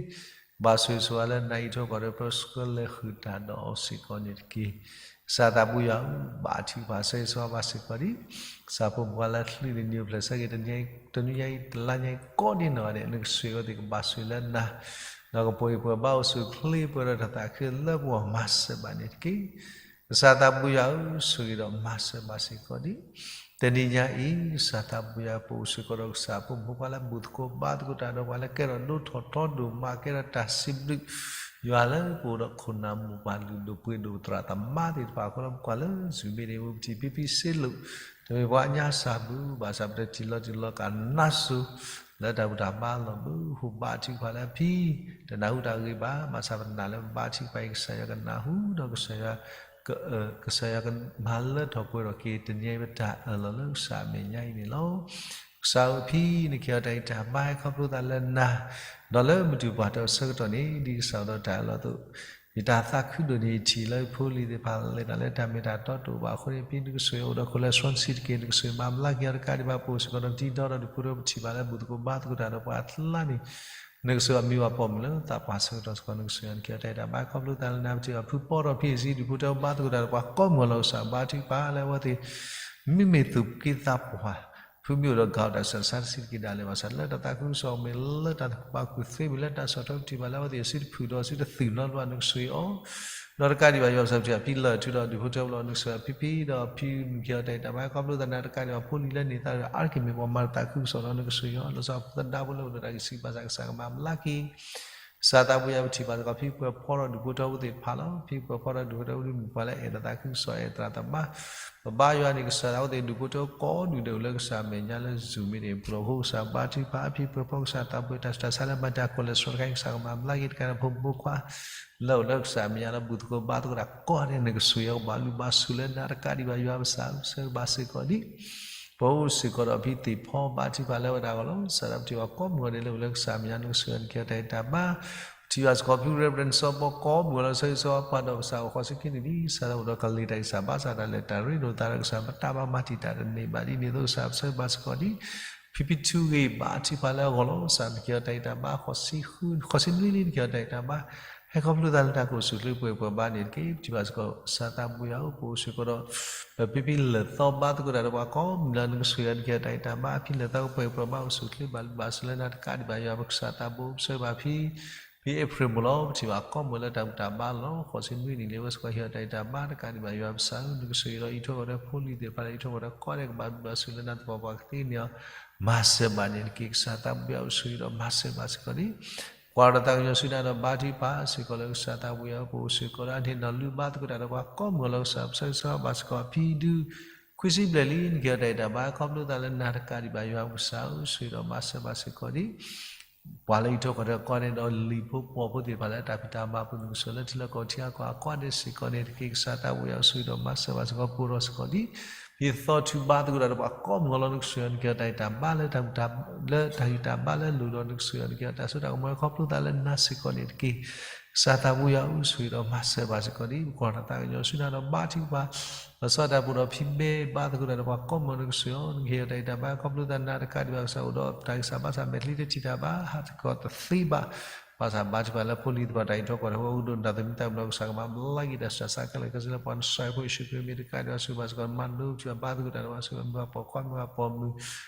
ဘၣ်ဆိၣ်ဂ့ၤဆိၣ်ဝါလၢနၤအံးထွဲကွၢ်ထွဲ ပှၤဆှၢလဲၤဃုာ်တၢ်ဒီးအီၤစ့ၢ်ကီးန့ၣ်တက့ၢ်. ကစၢ်သးဘိယွၤဧၢ, ဘၣ်ထုကဖၣ်ဆၢဂ့ၤဆၢဝါဘၣ်စ့ၢ်ကီးဒံး ကစၢ်ဖိမုၣ်ဖိခွါလၢချံန့ၣ်နံၤအိၣ်ဖျဲၣ်ဆၢက့ၤ တနံၤညါအံၤ တလါညါအံၤကိးဒံးနီၢ်ဂၤဒဲး, နကဆိၣ်ဂ့ၤအဝဲသ့ၣ်ကဘၣ်ဆိၣ်ဂ့ၤလၢနၤ, ဒီးကပှဲၤဂံၢ်ပှဲၤဘါအိၣ်ဆူၣ်အိၣ်ချ့ ပှဲၤဒီးတၢ်သးခုလၢပဂီၢ်မၤစၢၤဘၣ်န့ၣ်တက့ၢ်. ကစၢ်သးဘိယွၤဧၢ, ဆိၣ်ဂ့ၤဒီးမၤစၢၤဘၣ်စ့ၢ်ကီးဒံး တနံၤညါအံၤ ကစၢ်သးဘိယွၤ ပအိၣ်စ့ၢ်ကီးဒီးကစၢ်ဖိမုၣ်ဖိခွါလၢဘူၣ်သကိးဘါသကိးတၢ်ဒီးပှၤလၢကဲထီၣ်ဒိၣ်ထီၣ်ထီဒိၣ်မး ကဲထီၣ်တၢ်စံးဘျုး ယွၤလၢပအိၣ်ဒီးခိၣ်နၢ်မိၢ်ပၢ်လုၢ်ဒိၣ်ပှ့ၤဒိၣ်သရၣ်သမါသ့ၣ်တဖၣ်အဃိလီၤ. ပကွၢ်လၢ Zoom မ့ၢ်န့ၣ် ပထံၣ်ဖံဖံစ့လိာ် တမ့ၢ်ပှၤညါစၢ်ဘု ဘၣ်ဆၣ်ပတထံၣ်လီၤတံၢ်လီၤက့ၤနါစိၤ လၢတၢ်ဘူၣ်တၢ်ဘါအလီၢ်ဘၣ် ဟူးဘါထုကဖၣ်လၢအဖံ တနၢ်ဟူတၢ်ဂ့ၢ်ဘၣ် ဘၣ်ဆၣ်ပနာ်လၢပဘါထုကဖၣ်အံၤ ကစၢ်ယွၤကနၢ်ဟူ ဒီးကစၢ်ယွၤ ကစၢ်ယွၤကမၤလၢထီၣ်ပှဲၤထီၣ်က့ၤ တနံၤအံၤပတၢ်အၢၣ်လီၤလၢကစၢ်အမဲာ်ညါအံၤန့ၣ်လီၤ. ကစၢ်ဧၢ ဖံနကဟ့ၣ်အီၤတၢ်ဂံၢ်တၢ်ဘါ ဟဲခီဖျိသးလၢနၤ ဒီးလၢမုၢ်တူာ်ပှၤတီဆၢကတီၢ်န့ၣ် ဒ်ကစၢ်အဒိးတၢ်အၢၣ်လီၤအသိး ယတၢ်သးခုဒိၣ်န့ၣ် ယထံၣ်လၢဖိလံၤသ့ၣ်တဖၣ်လဲၤတၢ်လၢတၢ်မ့ၢ်တၢ်တီတအိၣ်ဘၣ်အဃိန့ၣ် ဖံနကဆိၣ်ဂ့ၤအိၣ်ဒီး cholesterol စံးတက့ၢ် နကဆိၣ်ဂ့ၤမၤဘျါက့ၤအီၤတကးဒံးဘၣ် ပအိၣ်စ့ၢ်ကီးဒီးတံၤဒီဒီးဒူၣ်ဖိထၢ ပထံၣ်ဘၣ်လၢဘူၣ်သကိးဘါသကိးတၢ်ဒီးပှၤအကျါန့ၣ် နကဆိၣ်ဂ့ၤအီၤမ့ၢ်ပှၤပိာ်မုၣ်လၢသးပှၢ်ဆၢကတီၢ်စ့ၢ်ကီး နကဆိၣ်ဂ့ၤအီၤ နကဟ့ၣ်အီၤတၢ်ဂံၢ်တၢ်ဘါ ခီဖျိသးလၢနၤ ပထံၣ်ဘၣ်ဖုပီထီၣ်ဖံအစံး ဒူၣ်ဖိထၢဘါသကိးတၢ်ဒီးပှၤကိးမုၢ်အလီၢ် ကစၢ်ဘါထုကဖၣ်လၢအဝဲသ့ၣ် မ့မ့ၢ်သူၣ်က့သးပှၢ် ဖုမ့ၢ်အိၣ်ဒီး gout တၢ်ဆူးတၢ်ဆါတစံးတက့ၢ်ဒၣ်လဲာ်ဘၣ်ဆၣ် လၢတၢ်သးခုကစီၣ်မ့ၢ်လၢတၢ်သးပှၢ်ကူၣ်သ့မ့ၢ်လၢတၢ်ဆီၣ်ထွဲပထံၣ်ဘၣ်လၢအဝဲသ့ၣ်အစုတဖုၣ်ဒီးအစုတသုၣ်နီတဘျီ နကဆိၣ်ဂ့ၤအီၤ ဒီးတကးဒံးဘၣ် ယွၤပစံးဖံလၢာ်ထုဒီးဒူၣ်ဖိထၢဘျီ နကဆိၣ်ဂ့ၤအီၤဖံဖံဒီးဖံနကဟ့ၣ်အီၤတၢ်ဂံၢ်တၢ်ဘါ ခီဖျိသးနၤတကးဒံးဘၣ် ဖိလံၤလၢန့ၢ်သါဒီးအါတက့ၢ်မ့ၢ်ပှၤမၤတၢ်သးခုကစီၣ်ဒီး နကဆိၣ်ဂ့ၤအီၤ လီၤဆီဖိသဒါဖိလၢအိၣ်ဒီးတၢ်ဂံၢ်ဆံးဘၣ်ဆၣ် ကစၢ်ကမၤဘျါက့ၤ ကစၢ်သးဘိယွၤ ပထံၣ်ဘၣ်စ့ၢ်ကီး ဖံပှဲၤဖီဒီးဒူၣ်ဖိထၢဖိသ့ၣ်တဖၣ်လီၤ. ဖံပှဲၤဖီဒီးဒူၣ်ဖိထၢဖိဒ်မ့ၢ်ပှၤလၢအဲၣ်တၢ်သးခုကစီၣ် အဲၣ်သရၣ်သမါ ပဘါယွၤန့ၣ် ကစၢ်သးဖိသ့ၣ် ဒူၣ်ဖိထၢကိးဒူၣ်ဒဲးအိၣ်လၢကစၢ်အမဲာ်ညါလၢ Zoom မ့ၢ်န့ၣ် ပျီဖိကစၢ်ဘါထုကဖၣ် ဖံပှဲၤဖီကစၢ်သးဘိ တၢ်ဆူးတၢ်ဆါလၢဘၣ်တၢ် cholesterol တခါအံၤ ကစၢ်ကမၤဘျါက့ၤတကးဒီးဖိမုၣ်ဖိခွါ လၢအိၣ်လၢကစၢ်အမဲာ်ညါလၢဘူၣ်သကိးဘါသကိးတၢ်ကိးဂၤဒဲး နကဆိၣ်ဂ့ၤအီၤ ကဘၣ်လုၢ်ဘၣ်စူၣ်လၢနၤတကးဒံးဘၣ် ယွၤပစံးဆၢဘၣ်စ့ၢ်ကီးဒ် ပအိၣ်စ့ၢ်ကီးဒီးဖံသ့ၣ်ဖီဘါထုကဖၣ်လၢဝဲဒၣ်အဂီၢ်လီၤ. ကစၢ်ဒီးပထံၣ်ဘၣ်ကိးမုၢ်ဂီၤဒဲးလၢအိၣ်လၢကစၢ်အမဲာ်ညါ နကဆိၣ်ဂ့ၤအီၤ နကဟ့ၣ်အီၤတၢ်ဂံၢ်တၢ်ဘါ ပထံၣ်ဘၣ်စ့ၢ်ကီးဖံ Reverend စီၤဘီ ကိးမုၢ်ဂီၤလၢဆၢဂ့ၤဆၢဝါပှၤဒီးကစၢ်အိၣ်ဃီၤဆံခံနံၣ်လံ ကစၢ်လၢအိၣ်ဒီးကလံၤတၢ်ဂံၢ်စၢ်ဘါစၢ်တၢ်လဲၤတၢ်ရ့ဒိၣ်သးဒီးကစၢ် ပတၢ်ဘၣ်မၤတံာ်တာ်တန့ၢ်ဘၣ်ဒ်န့ၣ်အသိး ကစၢ်ပဆၢဘၣ်စ့ၢ်ကီးဒ် ဖံဖံထူဂ့ၤဘါထုကဖၣ်လၢအဂီၢ်လီၤ. ကစၢ်နကဟ့ၣ်အီၤတၢ်ဂံၢ်တၢ်ဘါ ဃီၤဆံနွံလံ နကဟ့ၣ်အီၤတၢ်ဂံၢ်တၢ်ဘါ ဟဲခီဖျိသးလၢတၢ်ကအိၣ်ဆူၣ်အိၣ်ချ့ပှဲၤပှဲၤဘၣ်န့ၣ်တက့ၢ်. ပထံၣ်ဘၣ်စ့ၢ်ကီး ကစၢ်သးဘိယွၤဧၢ, ပအိၣ်ဆူၣ်ကဒီး ပဖံဖံလၢာ်သီဘါသကိးတၢ်ဒီးပှၤကိးမုၢ်လၢနကဆိၣ်ဂ့ၤအီၤနကဟ့ၣ်အီၤတၢ်ဂံၢ်တၢ်ဘါ, ဖံလၢာ်သီကပှဲၤပှဲၤဘၣ် အိၣ်ဆူၣ်အိၣ်ချ့ဘၣ်လုၢ်ဘၣ်စၢၤလၢနၤတကးဒံးဘၣ်ယွၤပကစၢ်သးဘိ, ပဆၢဘၣ်ဖံ ဖံအ့ဖြ့ၣ်မိၢ်လီၤ. ပထံၣ်ဘၣ်ကိးမုၢ်လၢတၢ်ဘူၣ်တၢ်ဘါလီၤ. ဃိးဆံနွံနံၣ်လံဝဲစ့ၢ်ကီး ဟ့ၣ်အီၤတၢ်ဂံၢ်တၢ်ဘါတကးဒံးဘၣ်ယွၤပကစၢ်ဧၢ, နကဆိၣ်ဂ့ၤဒီးအံးထွဲဃီၤဒီးဖိလံၤသ့ၣ်တဖၣ်လၢအံးထွဲဃီၤဒီးကိးဂၤဒဲးကဘၣ်လုၢ်ဘၣ်စၢၤလၢနၤသပှၢ်ပှၢ်ကသ့န့ၣ်အီၤ မၤစၢၤဘၣ်န့ၣ်တက့ၢ်. ကစၢ်သးဘိယွၤအိၣ်ဆူၣ်ဂ့ၤဒီးမၤစၢၤဘၣ်စ့ၢ်ကီးန့ၣ် ကွၢ်ဒီးသးကညီၤဆူနၤဒီးဘါထုကဖၣ်စ့ၢ်ကီးလၢကစၢ်သးဘိယွၤဧၢ, ပအိၣ်ဆူၣ်ကဒီးအန့ၣ်နီၢ်လုၢ်ဘါသကိးတၢ်ဒီးပှၤကိးမုၢ်လၢကစၢ်, ပဆၢဂ့ၤဆၢဝါဘၣ်စ့ၢ်ကီးဖံဒု ခွံဆံဘျဲၣ်လံ, နကဟ့ၣ်အီၤတၢ်ဂံၢ်တၢ်ဘါ ခီဖျိသးလၢနၤတကးဒံးဘၣ်ယွၤပကစၢ်ဧၢ, ဆိၣ်ဂ့ၤဒီးမၤစၢၤဘၣ်စ့ၢ်ကီးန့ၣ် ပှၤလၢအံးထွဲဃီၤဒီးကိးဂၤဒဲးဒီးလံာ်ဖိပိာ်ဖိသ့ၣ်တဖၣ်လၢတၢ်ဖံးတၢ်မၤအပူၤ နကဆိၣ်ဂ့ၤလၢထံလၢကီၢ်ထံအကီၢ်အကိးဂၤဒဲးစ့ၢ်ကီးန့ၣ်တက့ၢ်. ကစၢ်သးဘိယွၤအိၣ်ဆူၣ်ဂ့ၤဒီးမၤစၢၤဘၣ်စ့ၢ်ကီး ပအိၣ်ဒီးစ့ၢ်ကီးဒ် ဖံသီထုဘါသကိးတၢ်ဒီးပှၤကိးမုၢ်လၢနကဆိၣ်ဂ့ၤအီၤ နကဟ့ၣ်အီၤတၢ်ဂံၢ်တၢ်ဘါလၢတၢ်ဘူၣ်တၢ် လၢတၢ်ဂံၢ်တၢ်ဘါလၢအလိၣ်ဒီး နကဆိၣ်ဂ့ၤအီၤ နကဟ့ၣ်အီၤတၢ်စိတၢ်ကမီၤ ခီဖျိသးလၢနၤစ့ၢ်ကီးန့ၣ်တက့ၢ်. ကစၢ်သးဘိယွၤအိၣ်ဆူၣ်ဂ့ၤဒီးမၤစၢၤဘၣ်စ့ၢ်ကီးဒ် ပကွၢ်တၢ်သးကညီၤဆူနၤဒီးဘါထုကဖၣ် လီၤဆီတၢ်ပူၤဒီးဖံဘဲဘါသကိးတၢ်ဒီးပှၤကိးမုၢ်လၢနကဆိၣ်ဂ့ၤအီၤ နကဟ့ၣ်အီၤတၢ်ဂံၢ်တၢ်ဘါ ခီဖျိသးနၤတကးဒံးဘၣ်ကစၢ်အိၣ်ဒီးတၢ်ဂံၢ်စၢ်ဘါစၢ် မဲာ်ချံတထံၣ်တၢ်ဘၣ် ဟးသကိးတသ့ဘၣ် ဘၣ်ဆၣ်ဘါထုကဖၣ်လၢဖိလံၤသ့ၣ်တဖၣ်တၢ်အံးထွဲကွၢ်ထွဲ အိၣ်ဒိးနၢ်သးမံသးမုာ်ဒီး ကစၢ်ကမၤဘျါက့ၤတၢ်ဆူးတၢ်ဆါခဲလၢာ်ခဲဆ့လၢပှၤ နစၢ်ဖိယ့ၣ်ၡူးခရံာ်မ့ၢ်တကးဒံးဘၣ်ဆိၣ်ဂ့ၤဘၣ်စ့ၢ်ကီး မၤလိထံၣ်ဘါသကိးတၢ်ဒီးပှၤဆိၣ်ဂ့ၤ မ့ၢ်ပှၤပိာ်ခွါမ့ၢ်ပှၤပိာ်မုၣ်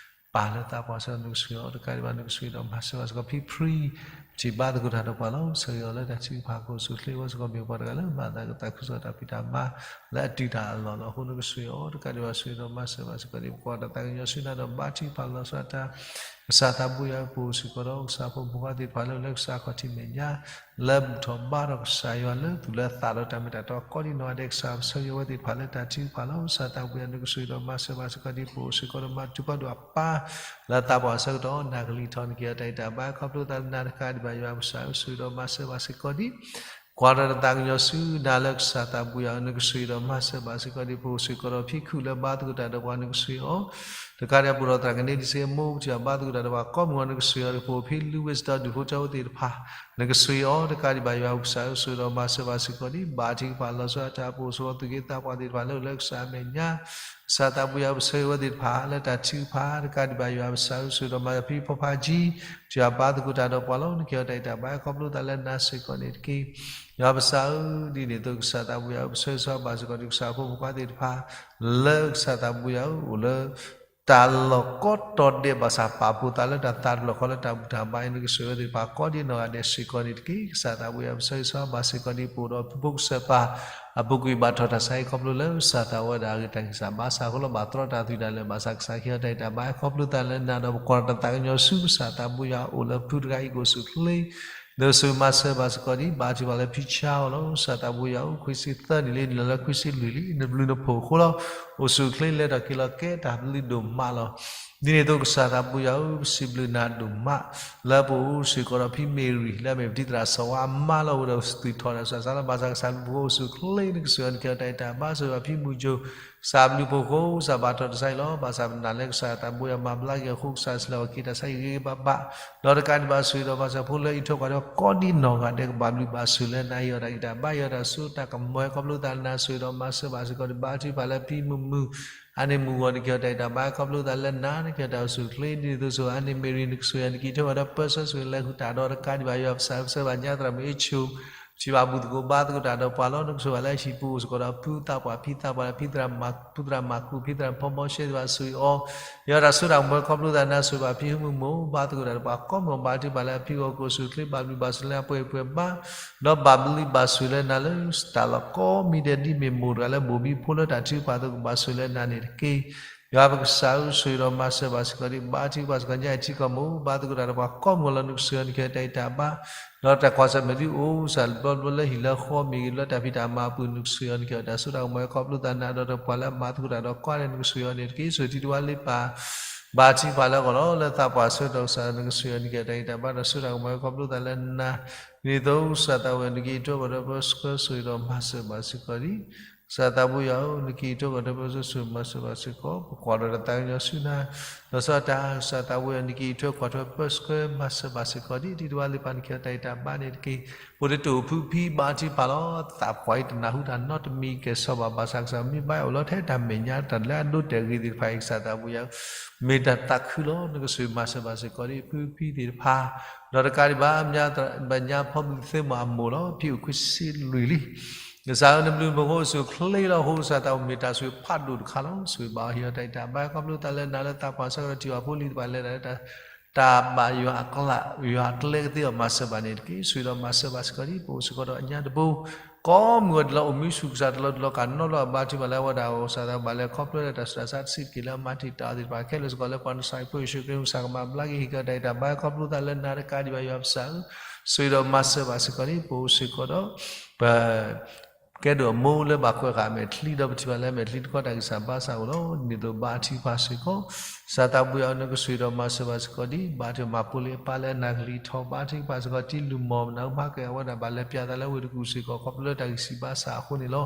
ပၢ်လၢသးပှၢ်စ့ၢ်ကီး နကဆိၣ်ဂ့ၤအီၤတကးဒံးဘၣ် နကဆိၣ်ဂ့ၤဒီးမၤစၢၤဘၣ်စ့ၢ်ကီး ဖံဖရံ ပထံၣ်ဘါသကိးတၢ်ဒီးပှၤလီၤ ဆိၣ်ဂ့ၤအီၤလၢတၢ်ထုကဖၣ်အပူၤ အိၣ်ဆူၣ်အိၣ်ချ့ဝဲစ့ၢ်ကီး မ့ၢ်ပှၤတဂၤလၢမၤသးကသးခုစ့ၢ်ကီးတၢ်ဖံးတၢ်မၤ လၢအတုၤတၢ်အလီၢ်လီၤ. အဃိနကဆိၣ်ဂ့ၤအီၤတကးဒံးဘၣ် ဆိၣ်ဂ့ၤဒီးမၤစၢၤဘၣ်စ့ၢ်ကီးန့ၣ် ပကွၢ်တၢ်သးကညီၤဆူနၤဒီးဘါထုကဖၣ်လီၤဆီတၢ် ကစၢ်သးဘိယွၤ ပအိၣ်စ့ၢ်ကီးဒီး ကစၢ်ဖိမုၣ်ဖိခွါသ့ၣ်တဖၣ်လၢ လၢကစၢ်ခီၣ်ထံးမဲာ်ညါ လၢဘူၣ်ထီၣ်ဘါထီၣ်ကစၢ်ယွၤလၢသူၣ်လၢသးဒီးတၢ်မ့ၢ်တၢ်တီကိးဒံနီၢ်ဂၤဒဲး ကစၢ်ပဆၢဂ့ၤဝဲသ့ၣ်တဖၣ်လၢတၢ်ထုကဖၣ်လီၤ. ကစၢ်သးဘိယွၤ နကဆိၣ်ဂ့ၤဒီးမၤစၢၤဘၣ်စ့ၢ်ကီးဒ် ပအိၣ်စ့ၢ်ကီးဒီးမၤတူၢ်ကီၢ်ဒိၣ်အပၢ် လၢသးပှၢ်အဆၢကတီၢ် နၢ်ကလံၤထီၣ် နကဟ့ၣ်အီၤတၢ်ဂံၢ်တၢ်ဘါ ခီဖျိသးလၢနၤတကးဒံးဘၣ်ယွၤပကစၢ် ဆိၣ်ဂ့ၤဒီးမၤစၢၤဘၣ်စ့ၢ်ကီးဒ် ကွၢ်တၢ်သးကညီၤဆူနၤလၢကစၢ်သးဘိယွၤ နကဆိၣ်ဂ့ၤဒီးမၤစၢၤဘၣ်စ့ၢ်ကီးဒ် ပအိၣ်စ့ၢ်ကီးဒီးဖံခုၣ်လၢဘါသကိးတၢ်ဒီးပှၤ နကဆိၣ်ဂ့ၤအီၤ တကးဒံးဘၣ် ပအိၣ်ဒီးသရၣ်ကန့ဒံစ့ၢ်ကီး မိၢ်ပထံၣ်ဘါသကိးတၢ်ဒီးပှၤကိးမုၢ်ဂီၤ နကဆိၣ်ဂ့ၤအီၤ ပအိၣ်ဖံလူဝ့ၢ်စတီဒူၣ်ဖိကၠီဖိသ့ၣ်တဖၣ် နကဆိၣ်ဂ့ၤအီၤတကးဒံးဘၣ်ယွၤပကစၢ် ဆိၣ်ဂ့ၤဒီးမၤစၢၤဘၣ်စ့ၢ်ကီးဒ် ဘါထုကဖၣ်လီၤဆီအတၢ် ပအိၣ်ဆိးသကိးသူၣ်က့သးပှၢ်သ့ၣ်တဖၣ်လၢလၢကစၢ်အမဲာ်ညါ ကစၢ်သးဘိယွၤပဆၢဂ့ၤဝဲသ့ၣ်တဖၣ် လၢတၢ်ထုကဖၣ် တကးဒံးဘၣ်ယွၤပကစၢ် ဆိၣ်ဂ့ၤဒီးမၤစၢၤဖံဖီဖါကၠံ ထံၣ်ဘါသကိးတၢ်ဒီးပှၤလီၤ နကဟ့ၣ်အီၤတၢ်ဂံၢ်တၢ်ဘါ ခီဖျိသးလၢနၤစ့ၢ်ကီးန့ၣ်တက့ၢ်. ယွၤပကစၢ်ဧၢ, ဒ်န့ၣ်အသိးကစၢ်သးဘိယွၤဧၢ, ပဆၢဂ့ၤဆၢဝါဘၣ်စ့ၢ်ကီးဒ်ကစၢ်ဖိမုၣ်ဖိခွါသ့ၣ်တဖၣ် လၢကစၢ်သးဘိယွၤဧၢ အိၣ်လၢ တၢ်လီၢ်ကိးတီၤဒဲးဘၣ်ဆၣ် ပာ်ဖှိၣ်သးလၢတၢ်သးတဖျၢၣ်ဃီလၢတၢ်ဘူၣ်တၢ်ဘါအံၤ နကဆိၣ်ဂ့ၤဝဲသ့ၣ်တဖၣ်ကိးဒံနီၢ်ဂၤဒဲးစ့ၢ်ကီးန့ၣ်တက့ၢ်. ကစၢ်သးဘိယွၤဧၢ, ပဆၢဂ့ၤဆၢဝါဘၣ်စ့ၢ်ကီးဒ်ပအိၣ်ဒီးဖုဖိကစၢၢ်ပၢ် အပူၤကွံာ်ဘၣ်ထီၣ်တၢ်ဆါဟံၣ်ခီဖျိလၢ ကစၢ်သးဝဲဒၣ်အဂ့ၢ်တၢ်ဂံၢ်စၢ်ဘါစၢ်အဃိလီၤ. ဘၣ်သြီတၢ်သွံၣ်တၢ်လၢာ် ဘၣ်ဆၣ်ကစၢ်ကဟ့ၣ်အီၤတၢ်ဂံၢ်တၢ်ဘါ ခီဖျိသးလၢနၤဒီး ပကွၢ်တၢ်သးကညီၤဆူကစၢ်သးဘိယွၤအိၣ်လၢဖုတဂၤအံၤ ကအိၣ်ဆူၣ်အိၣ်ချ့ ဒီးဆိၣ်ဂ့ၤမၤစၢၤဘၣ်စ့ၢ်ကီးဒ် ဘါထုကဖၣ်လၢဖံဆါအီၤလီၤ. ကစၢ်သးဘိယွၤဧၢ, ခွံဆံသၢနံၣ်လံ နုာ်လီၤလၢခွံဆံလွံၢ်လံ, နဘျုးနဖှိၣ်အဃိလီၤ. အိၣ်ဆူၣ်အိၣ်ချ့လဲၤထီၣ်က့ၤလီၤကဲတၢ်ဘျုးဒိၣ်မးလီၤ. ဒ်န့ၣ်အသိးကစၢ်သးဘိယွၤဧၢ, ပစံးဘျုးနၤဒိၣ်မး လၢပအိၣ်စ့ၢ်ကီးဒီးဖံမ့ၤရံၤ လၢအမ့ၢ်ပတံၤသရၣ်စီၤဝါအမါလီၤ. အိၣ်ဒီးသူၣ်ထီၣ်တၢ်ဆူးတၢ်ဆါလီၤ. ဘၣ်ဆၣ်ကစၢ်ဘိယွၤအိၣ်ဆူၣ်အိၣ်ချ့ နကဆိၣ်ဂ့ၤအီၤ နကဟ့ၣ်အီၤတၢ်ဂံၢ်တၢ်ဘါ ဆိၣ်ဂ့ၤဘၣ်ဖံမုၢ်ကၠိ ကစၢ်ဘျုးဖှိၣ်အဃိ ကစၢ်ဘၣ်ထီၣ်တၢ်ဆါဟံၣ်လီၤ. ဘၣ်ဆၣ်ပနာ်လၢကစၢ်သးဘိယွၤမၤဘျါက့ၤအဃိ ကစၢ်စံးလီၤက့ၤတၢ်ဆါဟံၣ်ဂ့ၤဂ့ၤဘၣ်ဘၣ် ဒီးတကးဒံးဘၣ်ဆိၣ်ဂ့ၤဒီးမၤစၢၤဖိလၢအံးထွဲကွၢ်ထွဲ ကိးဒံနီၢ်ဂၤဒဲးကဘၣ်ဘျုးဘၣ်ဆိၣ်လၢနၤ ဟ့ၣ်အီၤတၢ်ဂံၢ်တၢ်ဘါ ဟ့ၣ်အီၤတၢ်စိတၢ်ကမီၤ ခီဖျိသးလၢနၤ ဆိၣ်ဂ့ၤဒီးမၤစၢၤဘၣ်စ့ၢ်ကီးဒ် ဘါထုကဖၣ်လၢဖံမုၢ်မုၢ် အါန့ၢ်မုၢ်ဂီၤ နကဟ့ၣ်အီၤတၢ်ဂံၢ်တၢ်ဘါ ခီဖျိသးလၢနၤ နကဟ့ၣ်အီၤတၢ်အိၣ်ဆူၣ်အိၣ်ချ့ ဒ်န့ၣ်အသိးဆိၣ်ဂ့ၤအါန့ၢ်မ့ၤရံၤ နကဆိၣ်ဂ့ၤအီၤ နကံးထီၣ်ဝဲဒီးပၢဆှၢဆိၣ်ဂ့ၤလၢဃုာ်တၢ်ဒီးတကးဒံးဘၣ်ယွၤပကစၢ် ပဆၢဂ့ၤဘၣ်ညါသရၣ်မုၣ်အ့ၣ်ဆိၣ် ထံၣ်ဘၣ်ဘူၣ်သကိးဘါသကိးတၢ်ဒီးပှၤလီၤ. နကဆိၣ်ဂ့ၤဘၣ်လၢဟံၣ်ပူၤအိၣ်စ့ၢ်ကီးဒီးဖုသးပှၢ်ဖံသးပှၢ်ဒီး ဖံသရၣ်မၤကူၣ် ဖံသရၣ်ဖီဘီရှဲသ့ၣ်တဖၣ် ဆိၣ်ဂ့ၤအီၤ ဟ့ၣ်အီၤတၢ်စိတၢ်ကမီၤ ခီဖျိသးလၢနၤ ဆိၣ်ဂ့ၤဘၣ်ဖံဟုမုၢ်မိၢ် ဘါသကိးတၢ်ဒီးပှၤကိးမုၢ်ဂီၤ ဘါထုကဖၣ်လၢအဖံဂီၢ် ကအိၣ်ဆူၣ်အိၣ်ချ့ ဘၣ်ဘျုးဘၣ်ဆိၣ်လၢအပှဲၤပှဲၤဘၣ် ဒီးဘၣ်ဘျုးဘၣ်ဆိၣ်လၢနၤလၢတၢ်လီၢ်ကိးမံၤဒဲး ဒ်မ့ၢ်မိၢ်တဂၤလၢဘိၣ်ဘံဖိလၢတၢ်ထုကဖၣ်အသိး ကဘၣ်ဆိၣ်လၢနၤန့ၣ်တက့ၢ်. ယွၤပကစၢ်ဧၢ, ဆိၣ်ဂ့ၤဒီးမၤစၢၤဘၣ်စ့ၢ်ကီးဒ် ဘါထုကဖၣ်စ့ၢ်ကီးညါအံၤထံကီၢ်မိၢ် ဘါသကိးတၢ်ဒီးပှၤကိးမုၢ်ဂီၤလီၤ. နကဆိၣ်ဂ့ၤအီၤ နကဟ့ၣ်အီၤတၢ်ဂံၢ်တၢ်ဘါ ဒီးတၢ်ကွၢ်ဆၢၣ်မဲာ်ဒ်အိၣ်စၢ်တဘျီဘျီလၢဟံၣ်လၢဃီမ့ၢ်ဂ့ၤ လၢတၢ်ဖံးတၢ်မၤအပူၤ နကဆိၣ်ဂ့ၤအီၤ နကဟ့ၣ်အီၤတၢ်စိတၢ်ကမီၤ ခီဖျိသးနၤဒီးတပှၤလၢအမၤသကိးတၢ်ဒီးကိးဂၤဒဲး နကဆိၣ်ဂ့ၤအီၤန့ၣ်တက့ၢ်. ဆိၣ်ဂ့ၤထံတဝါလ့ပၢ် ဘါထုကဖၣ်လၢအဂီၢ်လီၤ. လၢသးပှၢ်ဆၢကတီၢ်ကစၢ် နကဆိၣ်ဂ့ၤအီၤ နကဟ့ၣ်အီၤတၢ်ဂံၢ်တၢ်ဘါ ဒီးစိတၢ်ကမီၤ ခီဖျိသးလၢနၤ ဒ်န့ၣ်အသိးကစၢ်သးဝဲ နကံးထီၣ်ဝဲဒီးပၢဆှၢဆိၣ်ဂ့ၤဒီးမၤစၢၤဘၣ်စ့ၢ်ကီးဒ် ကစၢ်သးဘိယွၤဧၢ, နက့ၤအံးထွဲကွၢ်ထွဲပၢဆှၢ ဆိၣ်ဂ့ၤမၤစၢၤဘၣ်စ့ၢ်ကီး, ပကွၢ်ဒီးတၢ်သးကညီၤဆူနၤ, လီၤဆီဒၣ်တၢ် ကစၢ်သးဘိယွၤ နက့ၤအံးထွဲကွၢ်ထွဲပၢဆှၢမၤစၢၤဘၣ်စ့ၢ်ကီး ဒ်တံၤတဝါလံာ်ပာ် နက့ၤအီၤတၢ်အံၤတၢ်ဘါန့ၣ်တက့ၢ်. ပအိၣ်တ့ၢ်အိၣ်ဖုဖံဘါထုကဖၣ်လီၤ. သးပှၢ်အံၤတနၢ်ဟူတၢ်နီတမံၤကဲၣ်ဆိးဘၣ် ဘၣ်ဆၣ်ကစၢ်မ့ၢ်ဘါအီၤလီၤ ထဲတၢ်မဲာ်ညါတၢ်လၢအဒိတဲာ်ဂ့ၤသ့ၣ်တဖၣ်အံၤ ကစၢ်သးဘိယွၤဧၢ, မ့ၢ်တၢ်သးခုလီၤ. နကဆိၣ်ဂ့ၤမၤစၢၤဘၣ်စ့ၢ်ကီးဒ်ဖုဖံသ့ၣ်တဖၣ်, ဒီးတကးဒံးဘၣ် ဘၣ်ညါဖီမုၢ်သ့ၣ်မးအမိၢ်လီၤ ဖံအိၣ်ခွံဆံလွံၢ်လံ ကစၢ်ဧၢ နဘျုးနဖှိၣ်အိၣ်ဆူၣ်အိၣ်ချ့လီၤ. အဃိကစၢ်သးဘိမ့ၢ်တၢ်ဆိၣ်ဂ့ၤဖးဒိၣ်တခါလီၤ. ဆိၣ်ဂ့ၤဘၣ်အီၤ ဟ့ၣ်အီၤတၢ်အံးတၢ်ဘါ ခီဖျိသးလၢနၤလၢသးပှၢ်ဆၢကတီၢ်ထံၣ်ဘၣ်ဖိလံၤတဖၣ်လဲၤတၢ်လၢ တၢ်ဘၣ်ယွၤအကျဲ ယွၤအကျဲကသ့အီၤမၤစၢၤဘၣ်န့ၣ်တက့ၢ်. ဆိၣ်ဂ့ၤဒီးမၤစၢၤဘၣ်စ့ၢ်ကီးဒ်ပအိၣ်စ့ၢ်ကီးဒီးအညါတဘိ ကိးမုၢ်ဂီၤဒ်လီၤ အိၣ်မံဆူၣ်ကစၢ်တလီၤဒ်လီၤ ကနီၣ်လီၤအဘါထုကဖၣ်လၢအဝဲဒၣ်အဂီၢ် ကစၢ်သးဘၣ်လဲၤခီဖျိလၢတၢ်ဆူးတၢ်ဆါတဆံးတက့ၢ်လၢအမၤတံာ်တာ်အီၤသ့ၣ်တဖၣ် ခဲလၢာ်စ့ၢ်ကီးလၢပှၤနစၤရ့းဖိယ့ၣ်ၡူးခရံာ် ကစၢ်ကမၤဘျါက့ၤ ဟ့ၣ်က့ၤတၢ်အံးတၢ်ဘါ ခီဖျိသးလၢနၤတကးဒံးဘၣ် ယွၤပကစၢ်ဧၢ, ဆိၣ်ဂ့ၤဒီးမၤစၢၤဘၣ်စ့ၢ်ကီးဒ်ပအိၣ်စ့ၢ်ကီးဒီး ပ ကဲဒိၣ်အမိၢ်လၢဘၣ်ကွဲးဃာ်အမဲာ်ချံ ဒီးပထံၣ်ဘၣ်လၢအမဲာ်ချံတခီတၢ်ဂံၢ်စၢ်ဘါစၢ်အိၣ်လီၤ. ဒ်သိးဘါထုကဖၣ်စ့ၢ်ကီး ကစၢ်သးဘိယွၤဧၢ နကဆိၣ်ဂ့ၤဒီးမၤစၢၤဘၣ်စ့ၢ်ကီးဒ် ဘါထုကဖၣ်မၤဖိလံၤအပၢ်လၢအနၢ်ကလံၤထီၣ် ဘါထုကဖၣ်စ့ၢ်ကီးဒ်လူၤမီၢ်မနုၤမၤကဲၤအဝဲဒၣ်ဘၣ်လဲၤပၠးသးလၢဝ့ၢ်တကူၣ်စ့ၢ်ကီး ခီဖျိလၢတၢ်ဂံၢ်စၢ်ဘါစၢ်အဃိန့ၣ်လီၤ.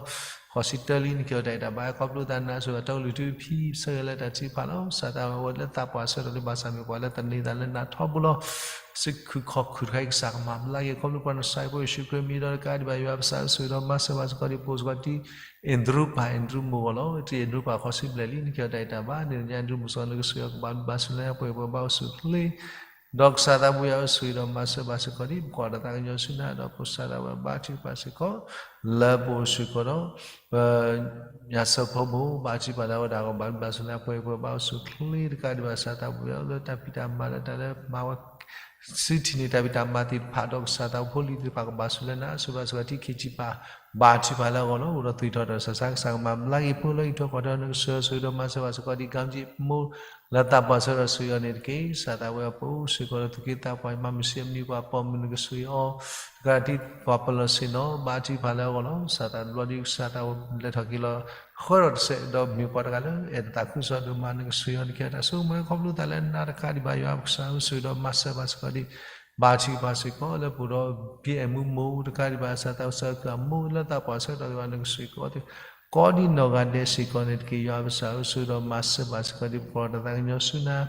ဃိးဆံတၢလံ နက့ၤအီၤတၢ်အံးတၢ်ဘါ ခီဖျိသးနၤဆိၣ်ဂ့ၤအတီအကလုၢ် ထုကဖၣ်ဆၢဂ့ၤလၢတၢ်ထုကဖၣ်လီၤ. ကစၢ်သးဘိယွၤလၢသးပှၢ်ဆၢကတီၢ်လၢဘၣ်ဆၣ်မ့ၢ်ပှၤလၢသန့ၤသးလၢနၤထီဘိလီၤ. စ့ၢ်ကီးခိၣ်ခူၣ်တခါအံၤ ကစၢ်ကမၤဘျါက့ၤ ခီဖျိပှၤနစၤရ့းဖိယ့ၣ်ၡူးခရံာ်မံၤဒီးတကးဒံးဘၣ် ယွၤပကစၢ်ဧၢ ဆိၣ်ဂ့ၤဒီးမၤစၢၤဘၣ်စ့ၢ်ကီးဒ်ပအိၣ်စ့ၢ်ကီးဒ် အ့ၣ်ဒြူပၢ် အ့ၣ်ဒြူမိၢ်အဂီၢ်လီၤ. တံၤအ့ၣ်ဒြူပၢ်ဃိးဆံဘျဲၣ်လံ နက့ၤအီၤတၢ်အံးတၢ်ဘါ န့ၣ်ညါ အ့ၣ်ဒြူမိၢ်စ့ၢ်ကီး နကဆိၣ်ဂ့ၤအီၤကဘၣ်ဘျုးဘၣ်ဆိၣ်ဂ့ၤလၢပှဲၤပှဲၤဘၣ်အိၣ်ဆူၣ်အိၣ်ချ့ ဒီးကစၢ်သးဘိယွၤဧၢ ဆိၣ်ဂ့ၤဒီးမၤစၢၤဘၣ်စ့ၢ်ကီးဒ်ပကွၢ်ဒီးတၢ်သးကညီၤဆူနၤ ဒီးပကစၢ်သးဝဲဘါထုကဖၣ်စ့ၢ်ကီး လၢပအိၣ်စ့ၢ်ကီးဒီး ပညၣ်စၢဖီဘိ ဘါထုကဖၣ်လၢအဝဲဒၣ်အဂီၢ် ဘၣ်ဘျုးဘၣ်ဆိၣ်ဂ့ၤလၢပှဲၤပှဲၤဘၣ်အိၣ်ဆူၣ်အိၣ်ချ့တကးဒံးဘၣ် ကစၢ်သးဘိယွၤဧၢ လၢတၢ်ဖံးတၢ်မၤလၢတၢ်လၢမၤဝဲ စုထံၣ်န့ၢ်တၢ်ဖံးတၢ်မၤသ့ၣ်တဖၣ်ဒီး ကစၢ်သးဖိလံၤသ့ၣ်တဖၣ်ကဘၣ်ဆိၣ်လၢနၤ ဆိၣ်ဘၣ်စ့ၢ်ကီးထံခံဆံပၤ ဘါထုကဖၣ်လၢအဂီၢ်လီၤ. အိၣ်ဒီးသူၣ်ထီၣ်တၢ်ဆးဆါ ကစၢ်ကမၤဘျါက့ၤဖိလၢအံးထွဲကွၢ်ထွဲ နကဆိၣ်ဂ့ၤဒီးမၤစၢၤဘၣ်စ့ၢ်ကီးဒ် ကၣ်ကၠံၣ်မိၢ် လၢသးပှၢ်ဆၢကတီၢ်ဆိၣ်ဂ့ၤအီၤန့ၣ်တက့ၢ်. ကစၢ်သးဝဲအပအိၣ်စ့ၢ်ကီးဒီးသူၣ်က့သးပှၢ် မၤမုၢ်ဆ့ၣ်အမံၤပှၤပိာ်မုၣ် နကဆိၣ်ဂ့ၤအီၤ တကးဒံးပှၤပလီၢ်ဆ့ၣ်နီၤ ဘါထုကဖၣ်လၢအဂီၢ်လီၤ. ကစၢ်သးတဘျီဒ်ကစၢ်သးဝဲလဲၤထီၣ်က့ၤလီၤ ဃၢထီၣ်တစဲးဒီးမ့ၢ်ပှၤတဂၤလၢအဲၣ်တသးခုကစီၣ်ဒိၣ်မး နကဆိၣ်ဂ့ၤအီၤ နကဟ့ၣ်အီၤတၢ်ဆိကမိၣ် ခီဖျိသးလၢနၤတကးဒံးဘၣ် ယွၤပကစၢ်ဧၢ ဆိၣ်ဂ့ၤဒီးမၤစၢၤဘၣ်စ့ၢ်ကီးဒ် ဘါထုကဖၣ်စ့ၢ်ကီးလၢပအိၣ်ဒီး ဖံအဲၣ်မူမိၢ်တကးဒံးဘၣ် ကစၢ်သးဝဲစၢၤကၢ်မိၢ်လၢသးပှၢ်ဆၢကတီၢ်သ့ၣ်တဖၣ် နကဆိၣ်ဂ့ၤကီး ကိးဒ်နီၢ်ဂၤဒဲးစ့ၢ်ကီးန့ၣ်တက့ၢ်. ယွၤပကစၢ်ဧၢ ဆိၣ်ဂ့ၤဒီးမၤစၢၤဘၣ်စ့ၢ်ကီးဒ်ပကွၢ်တၢ်သးကညီၤဆူနၤ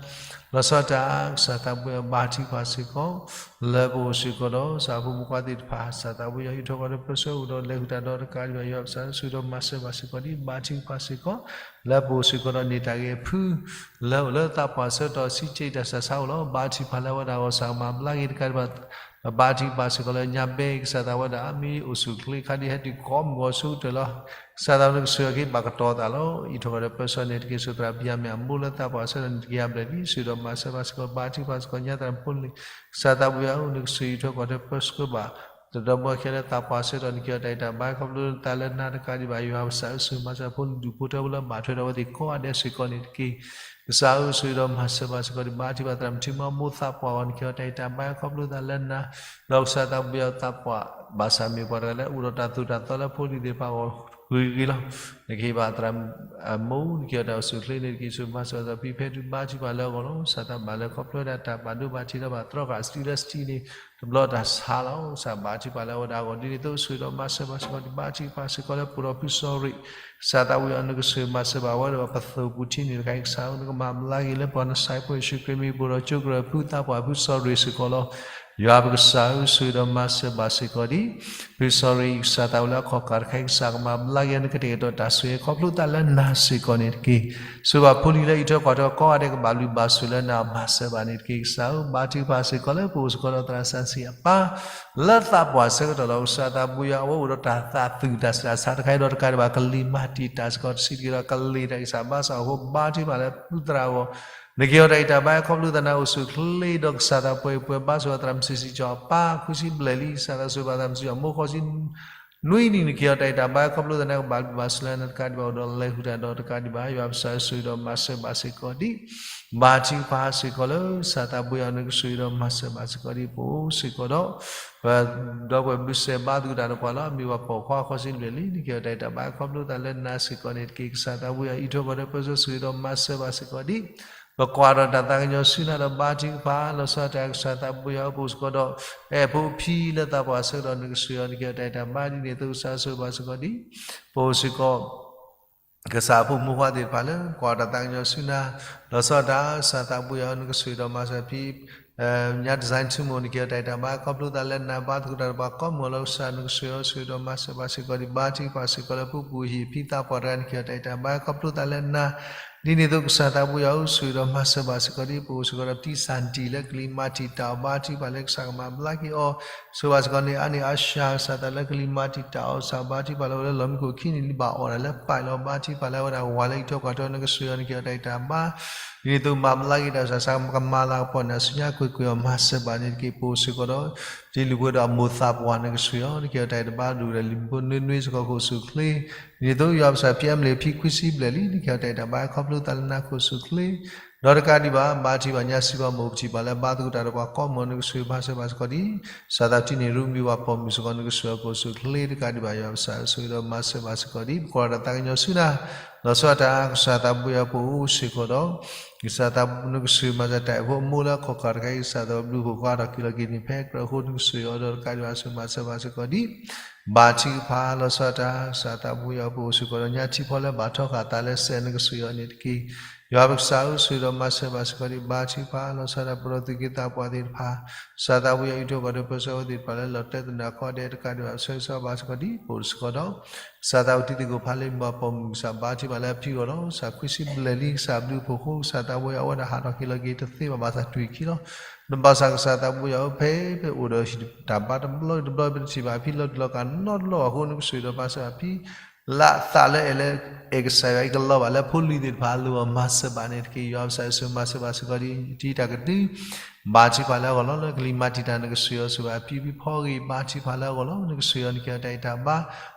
လီၤဆီဒၣ်တၢ် ကစၢ်သးဘိယွၤ ဘါထုကဖၣ်စ့ၢ်ကီး လၢပအိၣ်စ့ၢ်ကီးဒီး ကစၢ်ဖိမုၣ်ဖိခွါသ့ၣ်တဖၣ် ကစၢ်သးဘိယွၤ အံးထွဲကွၢ်ထွဲပၢဆှၢအိၣ်ဒီးလဲၤဃုာ်တၢ်ဒီးတကးဒံးဘၣ် ယွၤပကစၢ်ဧၢ ဆိၣ်ဂ့ၤဒီးမၤစၢၤဘၣ်စ့ၢ်ကီးဒ် ဘါထုကဖၣ်စ့ၢ်ကီး လၢပအိၣ်စ့ၢ်ကီးဒီးန့ၢ်တၢ်ဂ့ၤအဖု လၢအိၣ်လၢသးပှၢ်ဆၢကတီၢ် စံးက့တၢ်ဆးဆါအိၣ်လီၤ. ဘါထုကဖၣ်လၢအဝဲဒၣ်အဂီၢ် ကစၢ်ကမၤဘျါက့ၤတကးဒံးဘၣ် ဘါထုကဖၣ်စ့ၢ်ကီးလၢညါဘဲ ကစၢ်သးဝဲဒၣ် မ့ၢ်အိၣ်ဆူၣ်အိၣ်ချ့ခါဒ်ဟဲတုၤကိးမုၢ်ဂီၤဆၢကတီၢ်လီၤ. ကစၢ်သးဝဲနကဆိၣ်ဂ့ၤအီၤက့ၤ ဘၣ်ကတီၤသးလီၤ. အံးထွဲကွၢ်ထွဲပၢဆှၢန့ၣ်တက့ၢ်. စူၢ်သရၣ်ဘံၣ်ယၤမ့ၢ်အမိၢ်လၢသးပှၢ်ဆၢကတီၢ်န့ၣ်တက့ၢ် အဘျဲၣ်လံ ဆိၣ်ဂ့ၤဒီးမၤစၢၤဘၣ်စ့ၢ်ကီး ဘါထုကဖၣ်စ့ၢ်ကီး ညါသရၣ်ဖိလံၤ ကစၢ်သးဘိယွၤဧၢ နကဆိၣ်ဂ့ၤအံးထွဲကွၢ်ထွဲပၢဆှၢဘၣ် တဒီမါဝၤခဲလၢာ်သးပှၢ်ဆၢကတီၢ်န့ၣ်တက့ၢ် အတၢ်အံးတၢ်ဘါ ခီဖျိသးလၢနၤတကးဒံးဘၣ် ယွၤပကစၢ်ဧၢ ဆိၣ်ဂ့ၤမၤစၢၤဖိလံၤဒူၣ်ဖိထၢဖိလၢဘၣ်ထွဲဒီးအဝဲသ့ၣ်ကိးဂၤဒဲးစ့ၢ်ကီးန့ၣ်တက့ၢ်. ကစၢ်ဧၢ ဆိၣ်ဂ့ၤဒီးမၤစၢၤဘၣ်စ့ၢ်ကီးဒ် ဘါထုကဖၣ်သရၣ်မုၣ်ထံမီမိၢ်သးပှၢ်အဂီၢ်န့ၣ်တက့ၢ် အတၢ်အံးတၢ်ဘါ ခီဖျိသးလၢနၤ ဒီးကစၢ်သးဘိယွၤသးပှၢ် ဘၣ်ဆၣ်မ့ၢ်ပှၤတဂၤလၢအိၣ်ဒီးတၢ်သိၣ်တၢ်သီလၢဖိလံၤသ့ၣ်တဖၣ်အဂီၢ် ဂ့ၤဂ့ၤလီၤ. နကဟ့ၣ်ဘၣ်သရၣ်မုၣ်အမိၢ် နက့ၤအီၤတၢ်အိၣ်ဆူၣ်အိၣ်ချ့န့ၣ်တက့ၢ်. ဆိၣ်ဂ့ၤမၤစၢၤသးဖံဖဲဒုးဘါထုကဖၣ်လၢအဂီၢ်လီၤ. ကစၢ်သးဘၣ်လဲၤခီဖျိဝဲဒၣ်တၢ်ဘၣ်ဒိဘၣ်ထံးဒီးဘၣ်တြီဃာ်စတံလၢစတံန့ၣ် တဘျီတၢ်ဆါလီၤ. ကစၢ်ဘါထုကဖၣ်လၢအဝဲဒၣ်အဂီၢ် ဒ်န့ၣ်အသိး ဆိၣ်ဂ့ၤဒီးမၤစၢၤဘၣ်စ့ၢ်ကီးဒ် ဘါထုကဖၣ်စ့ၢ်ကီးလၢပအိၣ်ဒီးဖုစီၤရ့ၣ် ကစၢ်သးဘိယွၤ နကဆိၣ်ဂ့ၤမၤစၢၤဘၣ်ဝဲဒီးပသိၣ်ပူၤထံန့ၣ်တခါအံၤ ကစၢ်ဧၢ နကမၤဘျါက့ၤလၢပှၤနစၤရ့းဖိယ့ၣ်ၡူးခရံာ်မံၤ ပအိၣ်ဒီးကၠိကရၢၢ်ဖုသးပှၢ်ဖုစီၤရ့ၣ်စ့ၢ်ကီးလီၤ. ယွၤပကစၢ်ဧၢ ဆိၣ်ဂ့ၤဒီးမၤစၢၤဘၣ်စ့ၢ်ကီးဒ် ဖုစီၤရ့ၣ်အံၤ ကစၢ်သးဝဲလၢအခီၣ်ကၢ်တခါအံၤ ကစၢ်ကမၤဘျါက့ၤ နကတဲာ်ကတီၤတၢ်ဆိၣ်ဂ့ၤ ခီဖျိသးလၢနၤစ့ၢ်ကီးန့ၣ်တက့ၢ်. ဆိၣ်ဂ့ၤဘၣ်ဖိလံၤလၢအံးထွဲကွၢ်ထွဲကိးဂၤဒဲး ကဘၣ်ဘျုးဘၣ်ဆိၣ်လၢနၤ မၤစၢၤဘၣ်န့ၣ်တက့ၢ်. ကစၢ်ဧၢ ဘါထုကဖၣ်စ့ၢ်ကီးလၢပအိၣ်စ့ၢ်ကီးဒီးသရၣ်စၢ်စံၣ်အပၢ် လၢသးပှၢ်ဆၢကတီၢ်လီၤ. ကစၢ်သးဘိယွၤ အဝဲအိၣ်ဒီးတၢ်သးသူၣ်တၢ်ဆးတၢ်ဆါတခါအံၤဒီးတကးဒံးဘၣ် ကလံၤမၤတံာ်တာ်စ့ၢ်ကီးတဆံးတက့ၢ်ဒီး ကလံၤတၢ်ဂံၢ်စၢ်ဘါစၢ်အဃိ ဘါထုကဖၣ်လၢပုၢ်သရၣ်အဂီၢ် နက့ၤအီၤတၢ်အံးတၢ်ဘါ ခီဖျိသးနၤအိၣ်ဆူၣ်အိၣ်ချ့ဒီးကစၢ်သးပှဲၤပှဲၤဘါဆိၣ်ဂ့ၤသရၣ်မုၣ်စံၣ်စံၣ်ကၠီအပၢ် ခွံဆံဘျဲၣ်လံ ကစၢ်သးဆိၣ်ဂ့ၤဘၣ်သရၣ်မုၣ်စံၣ်စံၣ်ကၠီမိၢ် ဃိးဆံ နွံနံၣ် နက့ၤအီၤတၢ်အံးတၢ်ဘါ ခီဖျိသးနၤကဘၣ်ဘျုးဘၣ်ဆိၣ်လၢနၤတကးဒံးဘၣ် အိၣ်ဒီးလဲၤဃုာ်တၢ်ဒီးတကးဒံးဘၣ် ယွၤပကစၢ်ဧၢ ဆိၣ်ဂ့ၤဒီးမၤစၢၤဘၣ်စ့ၢ်ကီးဒ် ဘါထုကဖၣ်စ့ၢ်ကီးလၢ ကစၢ်သးဘိယွၤ နကဆိၣ်ဂ့ၤဒီးမၤစၢၤဘၣ်စ့ၢ်ကီးဒ်ပအိၣ်စ့ၢ်ကီးဒီး ဒီပုၢ်ဝဲၢ်ဘျုးစဲးဘါသကိးတၢ်ဒီးပှၤလီၤ. အမ့ၢ်ပှၤပိာ်ခွါဃိးဆံလွံၢ်လံ နက့ၤအီၤတၢ်အံးတၢ်ဘါ ခီဖျိသးလၢနၤစ့ၢ်ကီးန့ၣ်တက့ၢ်. ကစၢ်သးဘိယွၤ အံးထွဲကွၢ်ထွဲပၢဆှၢ ဆိၣ်ဂ့ၤဒီးမၤစၢၤဘၣ်စ့ၢ်ကီးဒ် ပကွၢ်ဒီးတၢ်သးကညီၤဆူနၤဒီးဘါထုကဖၣ် လီၤဆီဒၣ်တၢ်ကစၢ်သးဘိယွၤအိၣ် ပအိၣ်စ့ၢ်ကီးဒီး အဲၣ်ဖိဖံလၢသးပှၢ်ဆၢကတီၢ် နကစၢ်ယွၤနကဲအီၤတၢ်အံၤတၢ်ဘါ ဒ်န့ၣ်အသိးကစၢ်ဆိၣ်ဂ့ၤဘၣ်စ့ၢ်ကီးဒံး ပအိၣ်စ့ၢ်ကီး ကစၢ်အဖိမုၣ်ဖိခွါသ့ၣ်တဖၣ်လၢ ကွၢ်တၢ်သးကညီၤဆူနၤ လီၤဆီဒၣ်တၢ် ကစၢ်သးဘိယွၤနကစၢ်ယွၤဒီးမၤစၢၤဖံ ညါ design ထူမိၣ် နကဲအီၤတၢ်အံၤတၢ်ဘါ ခီဖျိသးလၢနၤ ဘါသကိးတၢ်ဒီးပှၤကိးမုၢ်လီၤ ကစၢ်နကစၢ်ယွၤဆိၣ်ဂ့ၤဒီးမၤစၢၤဘၣ်စ့ၢ်ကီးဒံး ဘါထုကဖၣ်စ့ၢ်ကီးလၢ ပူၤပူၤဟံၣ်ဖံသးပှၢ်တဂၤ နကဲအီၤတၢ်အံၤတၢ်ဘါ ခီဖျိသးလၢနၤ ဒ်န့ၣ်အသိးကစၢ်သးဘိယွၤ ဆိၣ်ဂ့ၤဒီးမၤစၢၤဘၣ်စ့ၢ်ကီးဒံး ပအိၣ်စ့ၢ်ကီးဒီး တံၢ်စၣ်တံၢ်လၢကလံၤမၤတံာ်တာ်အီၤ ဘါထုကဖၣ်လၢကစၢ်ကမၤဘျါက့ၤအီၤ ဆိၣ်ဂ့ၤဘၣ်စ့ၢ်ကီးန့ၣ် အါန့ၢ်အါရှၢ ကစၢ်သးလၢကလံၤမၤတံာ်တာ်အီၤ ကစၢ်ဘါထုကဖၣ်လၢအဝဲလၢလီၢ်မံခိၣ်ခံန့ၣ် လံၣ်ဘၣ်အီၣ်ဒၣ်လၢပာ်လီၤ ဘါထုကဖၣ်လၢအဝဲဒၣ်ဝၤလၢအံးထွဲကွၢ်ထွဲ နကစၢ်ယွၤနကဲအီၤတၢ်အံၤတၢ်ဘါ ဒ်န့ၣ်အသိးမၤဘျါက့ၤတၢ် ကစၢ်ကမၤလၤကပီၤန့ၣ် ဆူညါကွ့ၢ်ကွ့ၢ်အီၤ မၤစၢၤဘၣ်န့ၣ်တက့ၢ် ပအိၣ်စ့ၢ်ကီးဒီး တ့လုၢ်ပှဲၤဒီးအမိၢ်သးပှၢ် နကစၢ်ယွၤ နကဲအီၤတၢ်အံၤတၢ်ဘါ ဒိၣ်ဒီးလံာ်ဖိနွ့နွ့စ့ၢ်ကီးခိၣ်ဆူၣ်ချ့ ဒ်န့ၣ်အသိးယွၤပကစၢ်ဖံအမလ့ၤဖံခွံဆံဘျဲၣ်လံ နကဲအီၤတၢ်အံၤတၢ်ဘါ ခီဖျိသးလၢနၤခိၣ်ဆူၣ်ချ့ ဒီးတကးဒံးဘၣ် ဘါထုကဖၣ်ညါစံးဘၣ်မိၢ်ပထံၣ်ဘၣ်လၢဘါသကိးတၢ်ဒီးပှၤကိးမုၢ် နကစၢ်ယွၤမၤစၢၤဘၣ်စ့ၢ်ကီးဒံး ကစၢ်သးတံၢ်န့ၣ် ရူမံၤဝၤပိာ်မုၣ်စ့ၢ်ကီး နကစၢ်ယွၤခိၣ်ဆူၣ်ချ့ တကးဒံးဘၣ် ယွၤပကစၢ်ဆိၣ်ဂ့ၤဒီး မၤစၢၤဘၣ်စ့ၢ်ကီးဒံး ပကွၢ်ဒီးတၢ်သးကညီၤဆူနၤ လီၤဆီဒၣ်တၢ် ကစၢ်သးဘိယွၤပအိၣ်စ့ၢ်ကီးဒီး ကစၢ်သးနကစၢ်မၤစၢၤတၢ်အဲၣ်ဖိအမိၢ်လၢအခီၣ်ခီၣ်တခါအံၤ ကစၢ်သးဘျုးဖှိၣ်ခွါထီၣ်က့ၤလီၤက့ၤန့ၣ် ဖဲကြၢးအဃိ နကစၢ်ယွၤဒီးတကးဒံးဘၣ် ဆိၣ်ဂ့ၤမၤစၢၤဘၣ်စ့ၢ်ကီးဒံး ဘါထုကဖၣ် လီၤဆီဒၣ်တၢ် ကစၢ်သးဘိယွၤပအိၣ်စ့ၢ်ကီးဒီး ညါထံဖီလၢဘၣ်ထီဃာ်သးလၢစဲး နကစၢ်ယွၤန့ၣ်တက့ၢ် ယွၤပကစၢ်ဧၢ ဆိၣ်ဂ့ၤဒီးမၤစၢၤဘၣ်စ့ၢ်ကီးဒံး ဘါထုကဖၣ် လီၤဆီဒၣ်တၢ် ပဒီပုၢ်ဝဲၢ်သ့ၣ်တဖၣ် ကစၢ်သးဘိယွၤအံးထွဲကွၢ်ထွဲ ပၢဆှၢအဝဲသ့ၣ်တဖၣ်လၢလီၤတဲာ်သနၢၣ်ခီဒဲး တကးဒံးဘၣ် ဆၢဂ့ၤဆၢဝါဘၣ်စ့ၢ်ကီးဒံး ပအိၣ်စ့ၢ်ကီးဒီး ကစၢ်သးဝံတံၤသကိးဖးလံာ်မုၢ်အပိာ်မုၣ် ကစၢ်ဘါထုကဖၣ်လၢအဖံအဂီၢ်လီၤ ကစၢ်ခွံဆံဘျဲၣ်လံ ကစၢ်ဘျုးဖှိၣ်ဃိ ကစၢ်သးဘိယွၤအဝဲဒၣ်ဟးထီၣ်က့ၤလီၤက့ၤတသ့ဘၣ် ဘၣ်ဆၣ်တွံၢ်ခံလီၤ နဘၣ်ဆၣ်ကစၢ်သးဘိယွၤဧၢ ဖဲပအိၣ်ဒီးတၢ်ဘါတဘျီတဘျီ ပတထံၣ်ဘၣ်အဖံလီၤတံၢ်လီၤကၢ်နီတဘျီဘၣ်အဃိ နကစၢ်ဒီးမၤစၢၤဘၣ်ဖံ လၢအသးလၢအဲၣ်လၢ အဲၣ်ကစၢ်ယွၤအံၤကလီၤဘၣ်လၢဖိလံၤသ့ၣ်တဖၣ်အလိၤအီၤ မၤစၢၤဘၣ်န့ၣ်တက့ၢ် ယွၤပကစၢ်ဆိၣ်ဂ့ၤမၤစၢၤဘၣ်စ့ၢ်ကီးဒံး တံၤတၢ်ကတုၤ ဘါထုကဖၣ်လၢအဂီၢ်လီၤ လၢကလံၤမၤတံာ်တာ် နကစၢ်ယွၤဆိၣ်ဂ့ၤဘၣ်ဖံဖံဖီဂ့ၤ ဘါထုကဖၣ်လၢအဂီၢ်လီၤ နကစၢ်ယွၤနကဲအီၤတၢ်အံးတၢ်ဘါ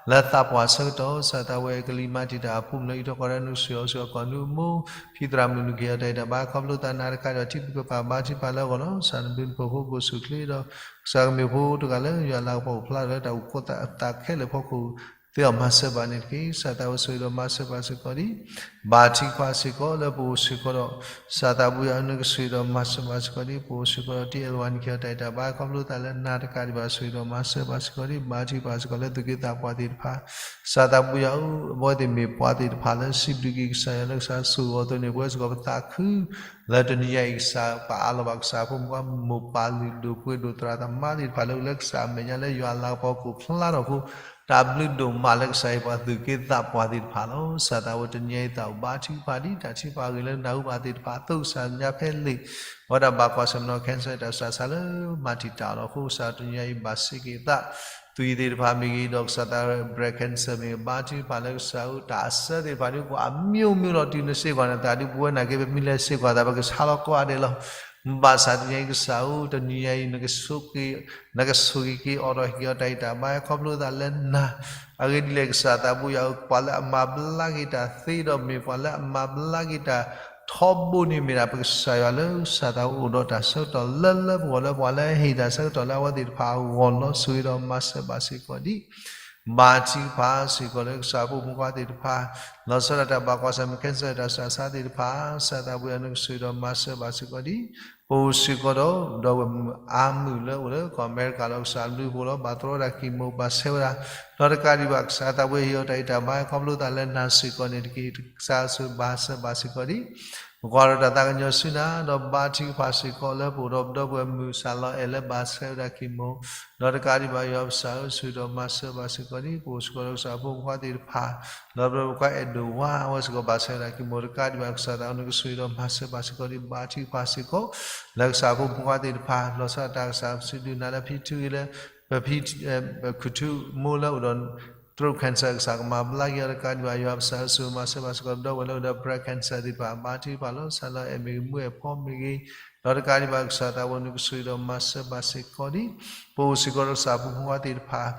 လၢသးပှၢ်ဆၢကတီၢ် ကစၢ်သးဝဲကလံၤမၤတံာ်တာ်အဖိမုၣ်လၢအံးထွဲကွၢ်ထွဲ နကစၢ်ယွၤဆိၣ်ဂ့ၤအကိာ်နူအမိၢ် ဖံသရၣ်မုၣ်နကဲအီၤတၢ်အံးတၢ်ဘါ ခီဖျိသးနၤတကးဒံးဘၣ် ထံပကပၤ ဘါထုကဖၣ်လၢအဂီၢ်လီၤ ကစၢ်နဘျုးနဖှိၣ်ဃိ ကအိၣ်ဆူၣ်ချ့ဒီး ကစၢ်ကမ့ၢ်ဖိတဂၤလၢယွၤလၤကပီၤအိၣ်ဖျါထီၣ်လၢတၢ်အိၣ်ခိးသးခဲလၢာ်ဖီခိၣ် သ့အီၤမၤစၢၤဘၣ်န့ၣ်တက့ၢ် ကစၢ်သးဝဲဆိၣ်ဂ့ၤဒီးမၤစၢၤဘၣ်စ့ၢ်ကီးဒံး ဘါထုကဖၣ်စ့ၢ်ကီးလၢပအိၣ်စ့ၢ်ကီးဒီး ကစၢ်သးဘိယွၤနကစၢ်ဒီးမၤစၢၤဘၣ်စ့ၢ်ကီးဒံး ပအိၣ်စ့ၢ်ကီးဒီး တံၤအဲၣ်လဝါနကဲအီၤတၢ်အံးတၢ်ဘါ ခီဖျိသးလၢနၤတကးဒံးဘၣ် ဆိၣ်ဂ့ၤဒီးမၤစၢၤဘၣ်စ့ၢ်ကီးဒံး ဘါထုကဖၣ်စ့ၢ်ကီးလၢသူၣ်က့သးပှၢ်သ့ၣ်တဖၣ် ကစၢ်သးဘိယွၤဧၢ အဝဲသ့ၣ်မ့ၢ်ပှၤသ့ၣ်တဖၣ်လၢစံးဘျုးက့ၤကစၢ်ယွၤလၢကစၢ်ဆိၣ်ဂ့ၤအီၤအသိးန့ၣ် ပဝဲစ့ၢ်ကီးပသးခု လၢတနံၤညါအံၤကစၢ်ပအးလီၤဘၣ်ကစၢ်ဖိမုၣ်ခွါ မိၢ်ပၢ်လုၢ်ဒိၣ်ပှ့ၤဒိၣ်သရၣ်သမါသ့ၣ်တဖၣ်လၢအိၣ်လၢကစၢ်အမဲာ်ညါလၢယွၤအလၤကပီၤကအိၣ်ဖျါထီၣ်အဃိ တၢ်ဘျုးဒိၣ်မးလၢကစၢ်အံၤပှၤသူၣ်က့သးပှၢ်သ့ၣ်တဖၣ်လီၤ. ကစၢ်သးဝဲတနံၤညါအံၤသးအိၣ်ဘါထုကဖၣ်ဒံး တၢ်ထုကဖၣ်ဂ့ၤလၢနၢ်ဟူဘၣ်သ့ၣ်တဖၣ် အသိးကစၢ်ညါဖဲလံာ် အဝဲဒၣ်ဘၣ်ကွၢ်ဆၢၣ်မဲာ်နီၤ cancer တၢ်စးဆါလၢမၤတံာ်တာ်လီၤအဃိ ကစၢ်တနံၤညါအံၤဘၣ်စ့ၢ်က့ၤသး သွံၣ်သ့ၣ်တဖၣ်မ့ၢ်ဂ့ၤ ဒီးကစၢ်သး breast cancer မ့ၢ်ဂ့ၤ ဘါထုကဖၣ်လၢကစၢ်ဧၢ တၢ်အစၢသ့ၣ်တဖၣ်ဒုးကွၢ်အမံၤမံၤလီၤ တုၤနစ့ၢ်ကီးနသးဒုး ပဝဲနာ်က့ ပမ့ၢ်လဲၤစ့ၢ်ကီးသး ပကဆါလီၤကိးဂၤဒဲးလီၤ. ဘၣ်ဆၣ်တနံၤညါအံၤကစၢ်ဧၢ တနံၤညါအံၤ နကဆိၣ်ဂ့ၤက့ၤအီၤဒီးဟ့ၣ်အီၤတၢ်ဂံၢ်တၢ်ဘါ ခီဖျိသးလၢနၤ အဂ့ၢ်ဒ်လဲၣ် ကစၢ်သးဘိယွၤဧၢ ပှၤလၢအမၤဘျါက့ၤတၢ်သ့ဒီး မ့ၢ်ပှၤလၢအမၤဘျါက့ၤတၢ်ထီဘိန့ၣ် မ့ၢ်ဒၣ်ပကစၢ်ယွၤလၢ ကစၢ်သးအိၣ်ဒီးတၢ်ဆၢကတီၢ်လၢလၢပဂီၢ်လၢ ပှၤလၢအဟ့ၣ်တၢ်ဆၢကတီၢ်လၢအဝဲသ့ၣ်တဖၣ်အဂီၢ်လီၤ. ဆိၣ်ဂ့ၤဒီးမၤစၢၤဘၣ်စ့ၢ်ကီးဒံး ဘါထုကဖၣ်စ့ၢ်ကီးလၢကစၢ်ဖိမုၣ်ဖိခွါသ့ၣ်တဖၣ် လီၤဆီဒၣ်တၢ်ဘၣ်ကွၢ်ဆၢၣ်မဲာ် cancer တၢ်စးဆါသ့ၣ်တဖၣ် ကစၢ်သးဘိယွၤ နကဆိၣ်ဂ့ၤဒီးမၤစၢၤဘၣ်စ့ၢ်ကီးဒံး ပအိၣ်စ့ၢ်ကီးဒီး ဒီပုၢ်ဝဲၢ်မုၣ်အါမုၣ်လၢအိၣ်လၢကီၢ်အမဲရကၤလီၤ. ကစၢ်ဘျုးဖှိၣ်လီၤ ဘၣ်သရီဒၣ်ကံၢ်မိၢ် ဘၣ်ဆဲးဝဲဒၣ် ဒီးတကးဒံးဘၣ် ကစၢ်သးဘိယွၤဟ့ၣ်အီၤတၢ်ဂံၢ်တၢ်ဘါ ခီဖျိသးလၢနၤစ့ၢ်ကီးန့ၣ်တက့ၢ် ကစၢ်ဆိၣ်ဂ့ၤဘၣ်စၢၤဘၣ်စ့ၢ်ကီးဒံး ပကွၢ်ဒီးတၢ်သးကညီၤဆူနၤ ဒီးဘါထုကဖၣ်စ့ၢ်ကီးလၢပအိၣ်ဒီးပဒီပုၢ်ဝဲၢ်မုၣ် စၢ်လီၤအဲၣ်လၢဘၣ်ဆဲးဝဲဒၣ်ကံၢ်မိၢ် ဒီးတကးဒံးဘၣ် ယွၤပကစၢ်ဧၢ ဆိၣ်ဂ့ၤဒီးမၤစၢၤဘၣ်စ့ၢ်ကီးဒံး ပအိၣ်စ့ၢ်ကီးဒီးကစၢ်ဖိမုၣ်ဖိခွါသ့ၣ်တဖၣ် လၢပဒီပုၢ်ဝဲၢ်ခွါအဲၣ်ဒိၣ်ဝါ အဝဲစ့ၢ်ကီးဘၣ်ဆဲးဝဲဒၣ်ကံၢ်မိၢ် တကးဒံးဘၣ် ကစၢ်သးဘိယွၤ နကဆိၣ်ဂ့ၤဒီးမၤစၢၤဘၣ်စ့ၢ်ကီးဒံး ဘါထုကဖၣ်စ့ၢ်ကီး လၢကစၢ်ဖိမုၣ်ဖိခွါသ့ၣ်တဖၣ် လီၤဆီဒၣ်တၢ်ကစၢ်စံးဘျုးနၤလၢဖံထူဂ့ၤလၢ ပဖံ ပခူၣ်ထူမိၢ်လၢအိၣ်ဒီး throat cancer ကစၢ်ကမၤဘျါက့ၤအီၤ တကးဒံးဘၣ် ယွၤပကစၢ်ဧၢ ဆိၣ်ဂ့ၤမၤစၢၤဘၣ်စ့ၢ်ကီး ဒီပုၢ်ဝဲၢ်လၢအိၣ်ဒီး breast cancer သ့ၣ်တဖၣ် ဘါထုကဖၣ်လီၤ စၢ်လီၤအဲၣ်မ့ၢ်ဂ့ၤ မူအဲၣ်ဖီမ့ၢ်ဂ့ၤ ဒီးတကးဒံးဘၣ် ကစၢ်သးဘိယွၤ နကဆိၣ်ဂ့ၤဒီးမၤစၢၤဘၣ်စ့ၢ်ကီးဒံး ပအိၣ်စ့ၢ်ကီးဒီးကစၢ်ဖိမုၣ်ဖိခွါသ့ၣ်တဖၣ်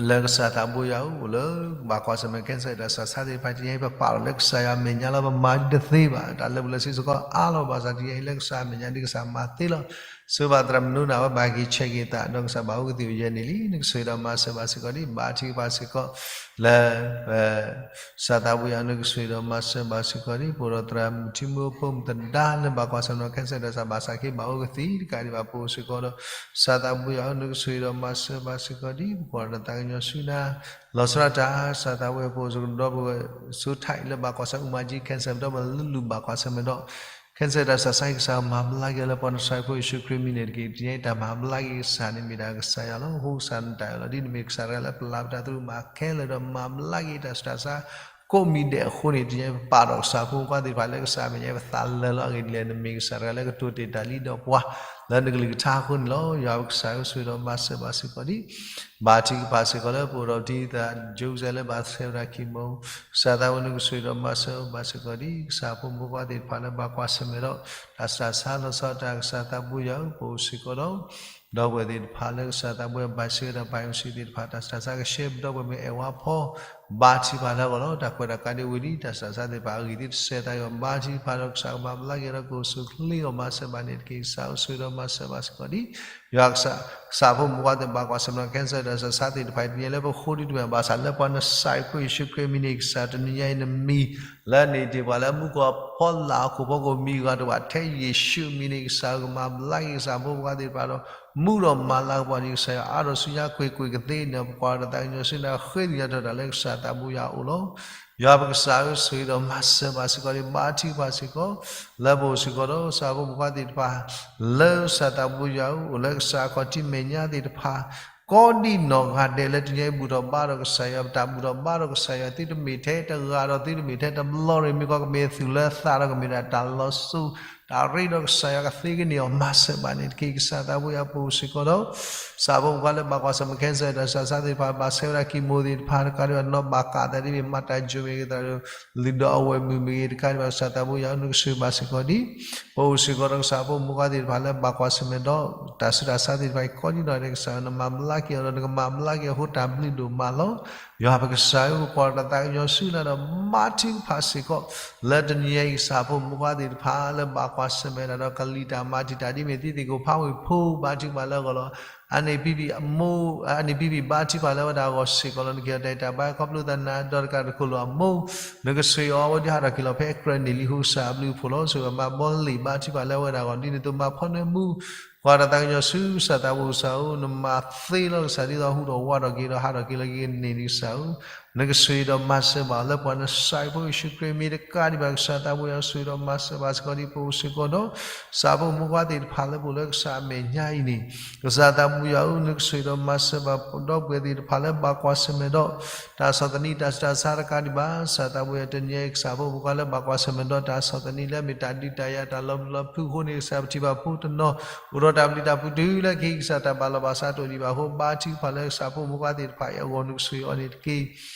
လၢကစၢ်သးဘိယွၤဧၢ အိၣ်လၢဘၣ်ကွၢ်ဆၢၣ်မဲာ် cancer တၢ်စးဆါသ့ၣ်တဖၣ် တနံၤညါအံၤ ပပာ်လီၤလၢကစၢ်ယွၤအမဲာ်ညါလီၤ ပမၤဒ်တသ့ဘၣ် တၢ်လၢပျၢၤစ့ၢ်ကီးအါလီၤ ဘၣ်ဆၣ်တနံၤညါအံၤ လၢကစၢ်အမဲာ်ညါဒ်ကစၢ်မၤသ့လီၤ ဆိဘၣ်သရၣ်မုၣ်နၢ်ဝဲဘၣ်က့ၤဆဲးက့ၤသး ဒီးကစၢ်ဘၣ်အိၣ်ကသံၣ်ယဲၢ်န့ၣ်လံ. နကဆိၣ်ဂ့ၤဒီးမၤစၢၤဘၣ်စ့ၢ်ကီးဒံး ဘါထုကဖၣ်စ့ၢ်ကီး လၢ ကစၢ်သးဘိယွၤ နကဆိၣ်ဂ့ၤဒီးမၤစၢၤဘၣ်စ့ၢ်ကီးဒံး ပအိၣ်ဒီးသရၣ်မုၣ်ထံမုၢ်အိၣ်ဖိမုၣ်သဒါလၢဘၣ်ကွၢ်ဆၢၣ်မဲာ်ဒီး cancer ဒီးစးဘၣ်စးခ့ဘၣ်အိၣ်ကသံၣ်တကးဒံးဘၣ် ပအိၣ်စ့ၢ်ကီးဒီး ကစၢ်သးဘိယွၤ နကဆိၣ်ဂ့ၤဒီးမၤစၢၤဘၣ်စ့ၢ်ကီးဒံး ပကွၢ်ဒီးသးကညီၤဆူနၤ လီၤဆီဒၣ်တၢ် ကစၢ်သးဘိယွၤ ပအိၣ်စ့ၢ်ကီးဒီးပဝဲ ဆိထံၣ်လၢဘၣ်ကွၢ်ဆၢၣ်မဲာ် အူမၤကၠံ cancer ဒီးပလူၤဘၣ်ကွၢ်ဆၢၣ်မဲာ်ဒီး cancer တၢ်စးဆါ ကစၢ်မၤဘျါက့ၤအီၤလၢ ပှၤနစၤရ့းဖိယ့ၣ်ၡူးခရံာ်မံၤန့ၣ်တက့ၢ်. တနံၤအံၤတၢ်မၤဘျါက့ၤကစၢ်န့ၣ် မ့ၢ်ဒၣ်ကစၢ်ယွၤလီၤ. အဃိကစၢ်နတၢ်အဲၣ်လီၤ ဒ်နမ့ၢ်ကစၢ်တဂၤလၢပျၢ်ပတၢ်သရူးမၤခဲလၢာ်ဒီး မၤဘျါက့ၤတၢ်ဆူးတၢ်ဆါ ကိးမံၤဒဲးအဃိန့ၣ် တနံၤအံၤ ပပာ်ဒီးကစၢ်ဖိမုၣ်ဖိခွါသ့ၣ်တဖၣ်လၢကစၢ်အမဲာ်ညါ ပသးလၢာ်လီၤအဂ့ၢ်ဒ်လဲၣ် နမ့ၢ်ကစၢ်တဂၤလၢကတိၤတ့ၢ်တၢ်လံဒီးပှၤ လၢနကလုၢ်ကထါအဃိန့ၣ်လီၤ. ယွၤပကစၢ်ဧၢ ဆိၣ်ဂ့ၤဒီးမၤစၢၤဘၣ်စ့ၢ်ကီးဒံး ဘါထုကဖၣ်စ့ၢ်ကီးလၢပအိၣ်ဒီးတံၤသကိး Joseph လၢဘၣ်ဆှၢဝဲဒၣ် chemo ကစၢ်သးဘိယွၤ နကဆိၣ်ဂ့ၤဒီးမၤစၢၤဘၣ်စ့ၢ်ကီးဒံး ကစၢ်ဖိမုၣ်ဖိခွါသ့ၣ်တဖၣ်လၢဘၣ်ကွၢ်ဆၢၣ်မဲာ်ဒီး တၢ်ဆူးတၢ်ဆါလီၤဆီဒၣ်တၢ် ကစၢ်သးဘိယွၤဧၢ ပအိၣ်စ့ၢ်ကီးဒီး ဒီပုၢ်ဝဲၢ်သ့ၣ်တဖၣ်လၢကစၢ်သးဘိယွၤ ဘၣ်ဆှၢဝဲဒၣ် biopsy သ့ၣ်တဖၣ် တၢ်ဆူးတၢ်ဆါကဆှဲ ပဒီပုၢ်ဝဲၢ်မ့ၢ်အဲၣ်ဝါဖီ ဘါထုကဖၣ်လၢအဂီၢ်လီၤ. တၢ်ကွဲးတၢ်ကးဒံးဝံၤလံ တၢ်ဆူးတၢ်ဆါသ့ၣ်တဖၣ်အဂံၢ်သ့တစဲးသး ယွၤဘါထုကဖၣ်ဒီး ကစၢ်ကမၤဘျါက့ၤဒီး ကအိၣ်ဆူၣ်အိၣ်ချ့အီၤ မၤစၢၤဘၣ်န့ၣ်တက့ၢ်. ကစၢ်ဧၢ ဆိၣ်ဂ့ၤဒီးမၤစၢၤဘၣ်စ့ၢ်ကီးဒံး ယွၤကစၢ် ကစၢ်ဖိမုၣ်ဖိခွါသ့ၣ်တဖၣ် ဘၣ်ကွၢ်ဆၢၣ်မဲာ်ဒီး cancer ဒီးတၢ်ဆူးတၢ်ဆါသ့ၣ်တဖၣ် တနံၤအံၤလၢပဃိဒံးတမ့ၢ် ဘၣ်ဆၣ်လၢပှၤနစၤရ့းဖိယ့ၣ်ၡူးခရံာ်မံၤန့ၣ် ကစၢ်တနံၤညါအံၤနမံၤ လၢန့ၣ်တ့ၢ်ပှၤလၢမူကီၢ်ဖီလာ်ဟီၣ်ခိၣ်ဖီခိၣ်မံၤဂၤတဝာ်ထဲယ့ၣ်ၡူးမံၤန့ၣ် ကစၢ်ဧၢကမၤဘျါက့ၤကစၢ်ဖိမုၣ်ဖိခွါသ့ၣ်တဖၣ်ဒီး မူဒီးမၤလၤကပီၤဒံး ကစၢ်ယွၤ အါထီၣ်ဆူညါကွ့ၢ်ကွ့ၢ်ကသ့န့ၣ် ပကွၢ်ဒီးသးကညီၤဆူနၤ ဃ့ကညးထီၣ်တၢ်လၢကစၢ်သးဘိယွၤအအိၣ်လီၤ. ယွၤပကစၢ်ဧၢ ဆိၣ်ဂ့ၤဒီးမၤစၢၤဘၣ်စ့ၢ်ကီးဒံး ဘါထုကဖၣ်စ့ၢ်ကီး လၢပအိၣ်စ့ၢ်ကီးဒီး ကစၢ်ဖိမုၣ်ဖိခွါသ့ၣ်တဖၣ် လၢကစၢ်သးဘိယွၤအအိၣ် လၢကစၢ်အခီၣ်ထံးမဲာ်ညါသ့ၣ်တဖၣ် ကိးဒံးနီၢ်ဂၤဒဲးလၢတနံၤအံၤ ဘူၣ်ထီၣ်ဘါထီၣ်ကစၢ်ယွၤ ပတၢ်ဘူၣ်ထီၣ်ဘါထီၣ်ကစၢ်ယွၤ သုတမ့ၢ်ထဲတဂၤဒီး သုတမ့ၢ်ထဲတဘျီရ့ၣ် မ့ၢ်ကီးကမ့ၢ်သုးလၢသးဒီး ကမ့ၢ်ဒၣ်တၢ်လီၤစိၤ တၢ်ရ့ဒီးကစၢ်ယွၤကသ့ကန့ၢ်အီၤ မၤစၢၤဘၣ်န့ၣ်တက့ၢ်. ကစၢ်သးဘိယွၤ ပအိၣ်စ့ၢ်ကီးဒီး ကစၢ်ဖိမုၣ်ဖိခွါလၢဘၣ်ကွၢ်ဆၢၣ်မဲာ် cancer ဒီးတၢ်ဆူးတၢ်ဆါသ့ၣ်တဖၣ် ဘၣ်ဆှၢဝဲဒၣ် chemo သ့ၣ်တဖၣ် တကးဒံးဘၣ် နီၢ်ဘၣ်ကးသးဒ်မ့ၢ် မၤတၢ်ယိာ်မ့ၢ်ဂ့ၤ သရၣ်ဒိၣ် လုၢ်ဒီးအဝဲၢ်မုာ်မ့ၢ်ဂ့ၤ တကးဒံးဘၣ် ကစၢ်သးဘိယွၤ နကဆိၣ်ဂ့ၤဘၣ်စ့ၢ်ကီးဒံး ပအိၣ်စ့ၢ်ကီးဒီးကစၢ်ဖိမုၣ်ဖိခွါသ့ၣ်တဖၣ်လၢဘၣ်ကွၢ်ဆၢၣ်မဲာ်ဒီး တၢ်ဆူးတၢ်ဆါသ့ၣ်တဖၣ်အံၤ ကိးဒံးနီၢ်ဂၤဒဲး ကစၢ်ယွၤ နမၤဘျါက့ၤအီၤဒီး နကမၤဘျါက့ၤအဃိတၢ်ဘျုးဒိၣ်မးလီၤ. ယွၤပကစၢ်ဧၢ ပကွၢ်ဒီးသးကညီၤဆူနၤဒီး ဘါထုကဖၣ်စ့ၢ်ကီး လၢတနံၤအံၤ ကစၢ်ဖိမုၣ်ဖိခွါသ့ၣ်တဖၣ်လၢဘၣ်ကွၢ်ဆၢၣ်မဲာ်တၢ်ဒီး ကလံၤတၢ်မၤတံာ်တာ် ဒ်မ့ၢ်သံသ့ၣ်ကိၣ်ဖးဝ့ၢ်ဖိ ဘါထုကဖၣ်လၢအဂီၢ်လီၤ. အန့ၣ်ဖံဖံအမိၢ် အန့ၣ်ဖံဖံ ဘါထုကဖၣ်လၢအဝဲဒၣ်အဂီၢ်စ့ၢ်ကီးလီၤ. နကဟ့ၣ်အီၤတၢ်တၢ်ဘါခီဖျိသးနၤ ဒီးတကးတခိၣ်လီၤအမိၢ် နကဆိၣ်ဂ့ၤအီၤ အဝဲဒၣ်ဟးထီၣ်က့ၤလီၤဖဲအကြၢးန့ၣ်လံ ဟူကစၢ်အဘျုးအဖှိၣ်လီၤ. ဆိၣ်ဂ့ၤဘၣ်မၤဘီလ့ၣ် ဘါထုကဖၣ်လၢအဝဲဒၣ်အဂီၢ် ဒ်န့ၣ်အသိးမၤဖီနၢမူ ကွၢ်ဒီးသးကညီၤဆူ ကစၢ်သးဘိကစၢ်ဧၢ နမၤသ့လီၤကစၢ် ဒ်သိးဟူထီၣ်ဝးထီၣ်က့ၤဒီး ဟးထီၣ်က့ၤလီၤက့ၤန့ၣ်န့ၣ် ကစၢ်ဧၢ နကဆိၣ်ဂ့ၤဒီးမၤစၢၤဘၣ်အီၤ လၢပှၤနစၤရ့းဖိယ့ၣ်ၡူးခရံာ်မံၤတကးဒံးဘၣ် ကစၢ်သးဘိယွၤ ဆိၣ်ဂ့ၤဒီးမၤစၢၤဘၣ်စ့ၢ်ကီးဒံး ပအိၣ်စ့ၢ်ကီးဒီး ကစၢ်ဖိမုၣ်ဖိခွါသ့ၣ်တဖၣ်လၢ ပအိၣ်လၢကစၢ်အမဲာ်ညါအံၤန့ၣ် ကစၢ်သးဘိယွၤဧၢ နကဆိၣ်ဂ့ၤဒီးမၤစၢၤဘၣ် ဒီပုၢ်ဝဲၢ်သ့ၣ်တဖၣ်လၢဘၣ်ကွၢ်ဆၢၣ်မဲာ်ဒီး တၢ်ဆီၣ်သနံးတၢ်ဆူးတၢ်ဆါတကးဒံးဘၣ် ကစၢ်သးဘိယွၤ တနံၤအံၤ ကစၢ်ဖိမုၣ်ဖိခွါလၢဘၣ်ကွၢ်ဆၢၣ်မဲာ်ဒီး တၢ်ဆီၣ်သနံးလၢအမ့ၢ်တၢ်ဒုးတၢ်ယၤ တၢ်လီၤဘျုးလီၤဖုးအဃိန့ၣ် ကစၢ်ပထံၣ်ဘၣ်ဖိတနီၤ အိၣ်ဒီးတၢ်ပျံၤတၢ်ဖုးတုၤလၢခံ ကစၢ်တၢ်ဘၣ်လီၤဘၣ်စးတအိၣ်ဒံးဘၣ်အဃိ ဘါထုကဖၣ်လၢကစၢ်ဖိမုၣ်ဖိခွါသ့ၣ်တဖၣ်အံၤအဂီၢ် နကဆိၣ်ဂ့ၤအီၤန့ၣ်တက့ၢ်.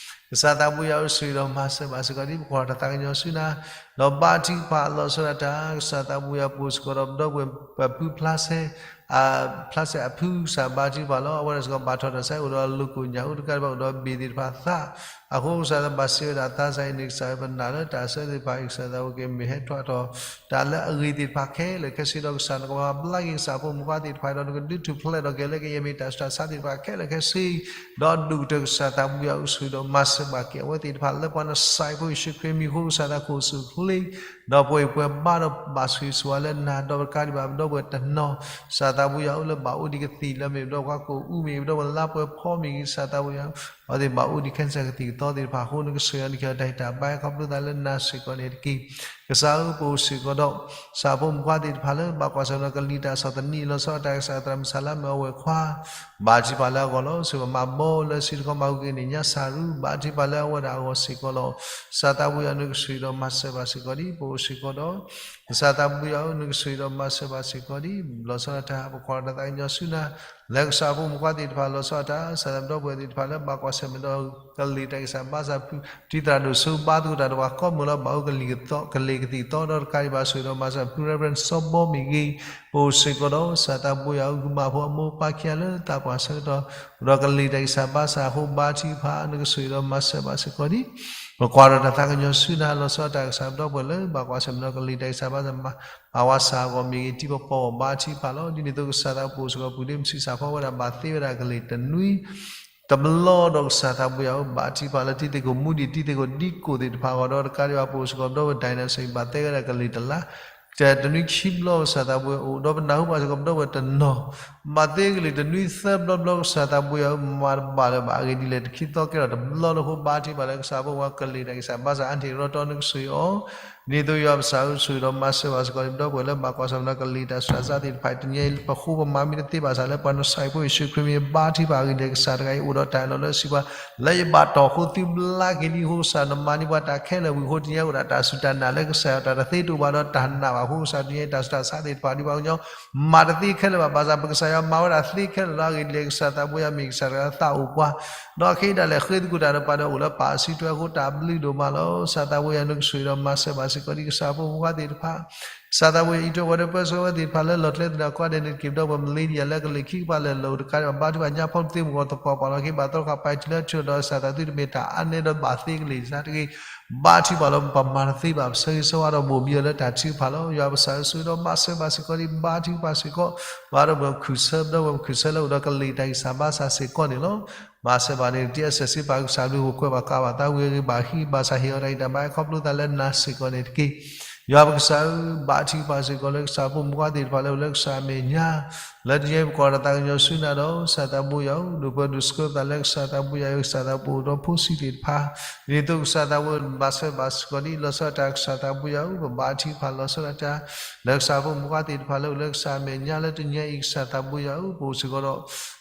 ကစၢ်သးဘိယွၤဧၢ ဆိၣ်ဂ့ၤဒီးမၤစၢၤဘၣ်စ့ၢ်ကီးဒံး ပကွၢ်တၢ်သးကညီၤဆူနၤ ဒီးဘါထုကဖၣ်လီၤဆီဒၣ်တၢ် ကစၢ်သးဘိယွၤ ပအိၣ်စ့ၢ်ကီးဒီး ပဒီပုၢ်ဝဲၢ် ပဖုဖျါဆဲး ဖျါဆဲးအဖု ကစၢ်ဘါထုကဖၣ်လီၤ. အဝဲဒၣ်စ့ၢ်ကီး ဘၣ်ထီၣ်တၢ်ဆါ အိၣ်ဒီးလိာ်ကိၣ်ညၣ်အူတကးဒံးဘၣ် အိၣ်ဒီးဘ့ၣ်သ့ၣ်တဖၣ်သး အဃိကစၢ်သးဘၣ်စံးဝဲဒၣ်သးစၢ်အံၤန့ၣ် ကစၢ်ပနာ်လၢတၢ်ဆၢသ့ၣ်တဖၣ်အံၤ ကစၢ်သးဘိက့ၤမ့ၢ်ဟဲထွဲထီၣ် တၢ်လၢအဂ့ၤသ့ၣ်တဖၣ်ခဲလၢာ်ခဲဆ့ဒီး ကစၢ်နကမၤဘျါက့ၤကစၢ်ဖိမုၣ်ဖိခွါသ့ၣ်တဖၣ်ဒီး နကဒုးထူၣ်ဖျဲးထီၣ်က့ၤလၢကယဲၢ်မ့ၢ်တၢ်ဆူးတၢ်ဆါသ့ၣ်တဖၣ်ခဲလၢာ်ခဲဆ့ ဒီးဒိၣ်ကတၢၢ်ကစၢ်သးဘိယွၤ အိၣ်ဆိၣ်ဂ့ၤဒီးမၤစၢၤဘၣ်က့ၤအဝဲသ့ၣ်တဖၣ် လၢပှၤနစၤရ့းဖိယ့ၣ်ၡူးခရံာ်မံၤအဃိ ကစၢ်သးခိၣ်ဆူၣ်ချ့ ဒီးပှၤအံၤပှၤဘါဒီးဘၣ်ဆိၣ်ဂ့ၤဆိၣ်ဝါလၢနၤ ဒီးတကးဒံးဘၣ် ပဒီပုၢ်ဝဲၢ်တနီၤ ကစၢ်သးဘိယွၤဧၢ လၢဘၣ်အိၣ်ဒံးကသံၣ်လၢမ့ၢ်ပဒီပုၢ်ဝဲၢ်ကိၣ်အူမ့ၢ်ဂ့ၤ ပဒီပုၢ်ဝဲၢ်လါပှဲၤဖီမ့ၢ်ဂ့ၤ ကစၢ်သးဘိယွၤ အဝဲသ့ၣ်ဘၣ်အိၣ်ဒံး cancer ကသံၣ်ကသီသ့ၣ်တဖၣ်အဃိ နကဆိၣ်ဂ့ၤအီၤ နကဟ့ၣ်အီၤတၢ်ဟ့ၣ်တၢ်ဘါခီဖျိသးလၢနၤစ့ၢ်ကီးန့ၣ်တက့ၢ်. ကစၢ်ဧၢ ပအိၣ်စ့ၢ်ကီးဒီး ကစၢ်ဖိမုၣ်ဖိခွါသ့ၣ်တဖၣ်လၢ ဘၣ်ကွၢ်ဆၢၣ်မဲာ်ဒီးကလံၤတၢ်ဆီၣ်သနံးလီၤဆီဒၣ်တၢ် ကစၢ်သရၣ်မုၣ်စၢ်လါမၢ်အဝဲၢ်ခွါ ဘါထုကဖၣ်လၢအဂီၢ်လီၤ. ဆိၣ်ဂ့ၤဘၣ်မၤဘီလၢစံးတခီမၤဟူးက့ၤန့ၣ် ညါစၢ်ရူ ဘါထုကဖၣ်လၢအဝဲဒၣ်အဂီၢ်စ့ၢ်ကီးလီၤ. ကစၢ်သးဘိယွၤ နကဆိၣ်ဂ့ၤဒီးမၤစၢၤဘၣ်စ့ၢ်ကီးဒံး ပအိၣ်စ့ၢ်ကီးဒီး ကစၢ်သးဘိယွၤဧၢ နကဆိၣ်ဂ့ၤဒီးမၤစၢၤဘၣ်စ့ၢ်ကီးဒံး လီၤဆီဒၣ်တၢ် ပကွၢ်တၢ်သးကညီၤဆူနၤ လၢကစၢ်ဖိမုၣ်ဖိခွါသ့ၣ်တဖၣ် လီၤဆီဒၣ်တၢ် ကစၢ်သးဒီပုၢ်ဝဲၢ်သ့ၣ်တဖၣ်လၢဘၣ်ကွၢ်ဆၢၣ်မဲာ်ဒီး ကလံၤတၢ်ဂံၢ်စၢ်ဘါစၢ်ဖု တံၤသရၣ်ဒိၣ်စိဘါသကိးတၢ်ဒီးပှၤကိးမုၢ်လၢ ဘၣ်အိၣ်ကလံၤကသီ ကလံၤကသံၣ်ကသီဒီးတကးဒံးဘၣ် ဆိၣ်ဂ့ၤဒီးမၤစၢၤဖု Reverend စီဘီမ့ၢ်ဂ့ၤ ပအိၣ်စ့ၢ်ကီးဒီး ကစၢ်သးဘိယွၤဧၢ ဂုာ်မၤဖိအမိၢ်ပၢ်ခံဂၤလၢတၢ်ပှၢ်ဆၢကတီၢ် ဒီးကလံၤတၢ်ဂံၢ်စၢ်ဘါစၢ်အဃိ ဘါထုကဖၣ် နကဆိၣ်ဂ့ၤဒီးမၤစၢၤဘၣ်စ့ၢ်ကီးဒံး ပကွၢ်ဒီးတၢ်သးကညီၤဆူနၤ လီၤဆီဒၣ်တၢ်ကစၢ် ပဒီပုၢ်ဝဲၢ်လၢဘၣ်ကွၢ်ဆၢၣ်မဲာ်ဒီးကလံၤတၢ်ကစၢ် ဘၣ်ဆၣ်မၤဝဲစ့ၢ်ကီးမ့ၢ်ဂ့ၤ တံၤပီၣ်ပီၣ် ဘါထုကဖၣ်လီၤ. ဒ်န့ၣ်အသိးကစၢ်သးဘိယွၤ အိၣ်စ့ၢ်ကီး ပူၤဒ့မုၢ်ဆံးစၢ်ဖီဝဲဒၣ် ဘၣ်သ့ဝဲဒၣ်ကလံၤတနွံ တဘျီဒီးကစၢ်သးဘိယွၤဧၢ ဘါထုကဖၣ်လၢတံၤသကိးမူဒံး တံၤသကိးဒံကိၢ်သ့ၣ်တဖၣ်အဂီၢ်ဒီး တကးဒံးဘၣ် ပအိၣ်စ့ၢ်ကီး ပဒီပုၢ်ဝဲၢ် ဒိးနၣ်စံး ဘၣ်သ့ဝဲဒၣ်ကလံၤတလါ တနွံခံဘျီကစၢ်သးဘိယွၤအိၣ် ဒီးပနၢ်ဟူဘၣ်စ့ၢ်ကီး ပဒီပုၢ်ဝဲၢ်တနီၤ ဘၣ်သ့ကလံၤတနွံသၢဘျီဘျီ ကစၢ်သးဘိယွၤဧၢ မၤတဘၣ်လၢၤဘၣ် အဂ့ၢ်ဒ်လဲၣ် တခံသီကဲထီၣ်တဘျီလၢဃိ ဘါထုကဖၣ်လၢကစၢ် ပအိၣ်ဝဲကလံၤတၢ်ကစၢ် ဘၣ်ဆၣ်အါန့ၢ်ရီတီနကဆိၣ်ဂ့ၤအီၤ ဒ်န့ၣ်အသိးယွၤပကစၢ်ဧၢ ဆိၣ်ဂ့ၤဒီးမၤစၢၤဘၣ်စ့ၢ်ကီး ပဒီပုၢ်ဝဲၢ်လၢဘၣ်ကွၢ်ဆၢၣ်မဲာ်ဒီးကလံၤတၢ်ဆူးတၢ်ဆါသ့ၣ်တဖၣ် တနံၤအံၤ ပဃိပမၤမ့ၢ်တသ့ဘၣ်ဆၣ် လၢပှၤနစၢ်ဖိယ့ၣ်ၡူးခရံာ်မ့ၢ်ဘါထုကဖၣ်အဂ့ၢ်ဒ်လဲၣ် ကစၢ်တဂၤအံၤအိၣ်ဒီးတၢ်အၢၣ်လီၤလၢစံးပှၤ လၢယဘၣ်တီၢ်အဃိသုဘျါက့ၤလံအဃိ ကစၢ်နမၤန့ၢ်ပှၤတၢ်ခဲလၢာ်ဝံၤအဃိ တနံၤအံၤအိၣ်ဒၣ်တၢ်စူၢ်တၢ်နာ်လၢကစၢ်ယွၤ တၢ်တသ့တအိၣ်ဘၣ်ဒီးတၢ်နာ်ဘၣ်အဃိ ကစၢ်တနံၤအံၤတၢ်ဆူးတၢ်ဆါသ့ၣ်တဖၣ်ဒ်ပှၤကညီ မၤတသ့ခဲလၢာ်ဘၣ် ဘၣ်ဆၣ်ပကစၢ်ယွၤမၤဝဲဒၣ်သ့ခဲလၢာ်လီၤ. အဂ့ၢ်ဒ်လဲၣ် ကစၢ်သးဘိယွၤမ့ၢ်ကစၢ်တဂၤလၢသးအိၣ်ပှၤ ဒီးအခဲအံၤဒၣ်လဲာ်ဃ့သကိးတၢ်ဒီးပှၤဒီးအိၣ်လၢပၢ်အစုထွဲအဃိ တၢ်ဘျုးဒိၣ်မးလီၤ. ကစၢ်သးဘိယွၤနကဆိၣ်ဂ့ၤဒီးမၤစၢၤဘၣ်စ့ၢ်ကီးဒ်ကစၢ်ဖိမုၣ်ခွါသ့ၣ်တဖၣ် ကစၢ်သးဘိယွၤအံးထွဲကွၢ်ထွဲပၢဆှၢဝဲသ့ၣ်တဖၣ်လၢလီၢ်ကျဲသနၢၣ်ကီၢ်ဒဲးန့ၣ်တက့ၢ် ပဒီပုၢ်ဝဲၢ် Malaysia လၢကလံၤခံကပၤလဲၤလီၤတကးဒံးဘၣ် ဘါထုကဖၣ်ညါဖီတသ့မုၢ်ဂီၢ်သပှၢ်ပှၢ်လီၤက့ၤ ဘၣ်သီတခါပာ်တုၤလၢထံၣ်ဒီးကစၢ်သးသုတမ့ၢ်တၢ်အါနဲဒီးဘၣ်သ့ကလံၤစါတဂ့ၤ ဘါထုကဖၣ်လီၤ ပမၤတသ့ဘၣ် ပဆၢဂ့ၤဆၢဝါဒီးဘိၣ်ဘံအီၤလၢတၢ်ထုကဖၣ်လီၤ. ယွၤပကစၢ်ဧၢ ဆိၣ်ဂ့ၤဒီးမၤစၢၤဘၣ်စ့ၢ်ကီးဒ် ဘါထုကဖၣ်စ့ၢ်ကီး ဘၣ်ဒီးပခုၣ်ဆၢ ပဒီပုၢ်ဝဲၢ် ပခုၣ်ဆၢလၢအိၣ်ဒီးကလံၤတၢ်ဂံၢ်စၢ်ဘါစၢ်စ့ၢ်ကီးန့ၣ်လီၤ. မၤစၢၤဘၣ်န့ၣ် တံၤအဆဲးစ့ပာ်ကစၢ်ဘျုး ပကွဲးဘၣ်ကးဘၣ်သးဝံၤအဂ့ၤ ဘၣ်ဟံးဘၣ်ဆၣ်ဟ့ၣ်အီၤတၢ်ဂံၢ်တၢ်ဘါ ခီဖျိသးလၢနၤစ့ၢ်ကီးန့ၣ်တက့ၢ်. ယွၤပကစၢ်ဧၢ ဘါထုကဖၣ်စ့ၢ်ကီးလၢကစၢ်ဖိမုၣ်ခွါသ့ၣ်တဖၣ်လၢအိၣ်လၢကစၢ်အမဲာ်ညါ လၢတနံၤအံၤပကွၢ်တၢ်သးကညီၤဆူနၤဒီး ကစၢ်သးဘိယွၤဧၢ ဒိၣ်ပၢဒိၣ်ဆှၢပသးလၢကစၢ်သးဘိယွၤအံၤ ကစၢ်သးဘိအိၣ်ဒီးဖိဆံးသ့ၣ်တဖၣ် ဒ်န့ၣ်အသိးကစၢ်သးဘိမၤစၢၤဘၣ်စ့ၢ်ကီးဒ် လီၤဆီဒၣ်တၢ် ကစၢ်သးဘိယွၤဧၢ ပဘါထုကဖၣ်လီၤဆီဒၣ်တၢ် လၢကစၢ်ဖိမုၣ်ခွါသ့ၣ်တဖၣ်လၢအိၣ်လၢကစၢ်အမဲာ်ညါလၢတနံၤအံၤ ကစၢ်သးဘိယွၤဧၢ ပအိၣ်စ့ၢ်ကီးဒီး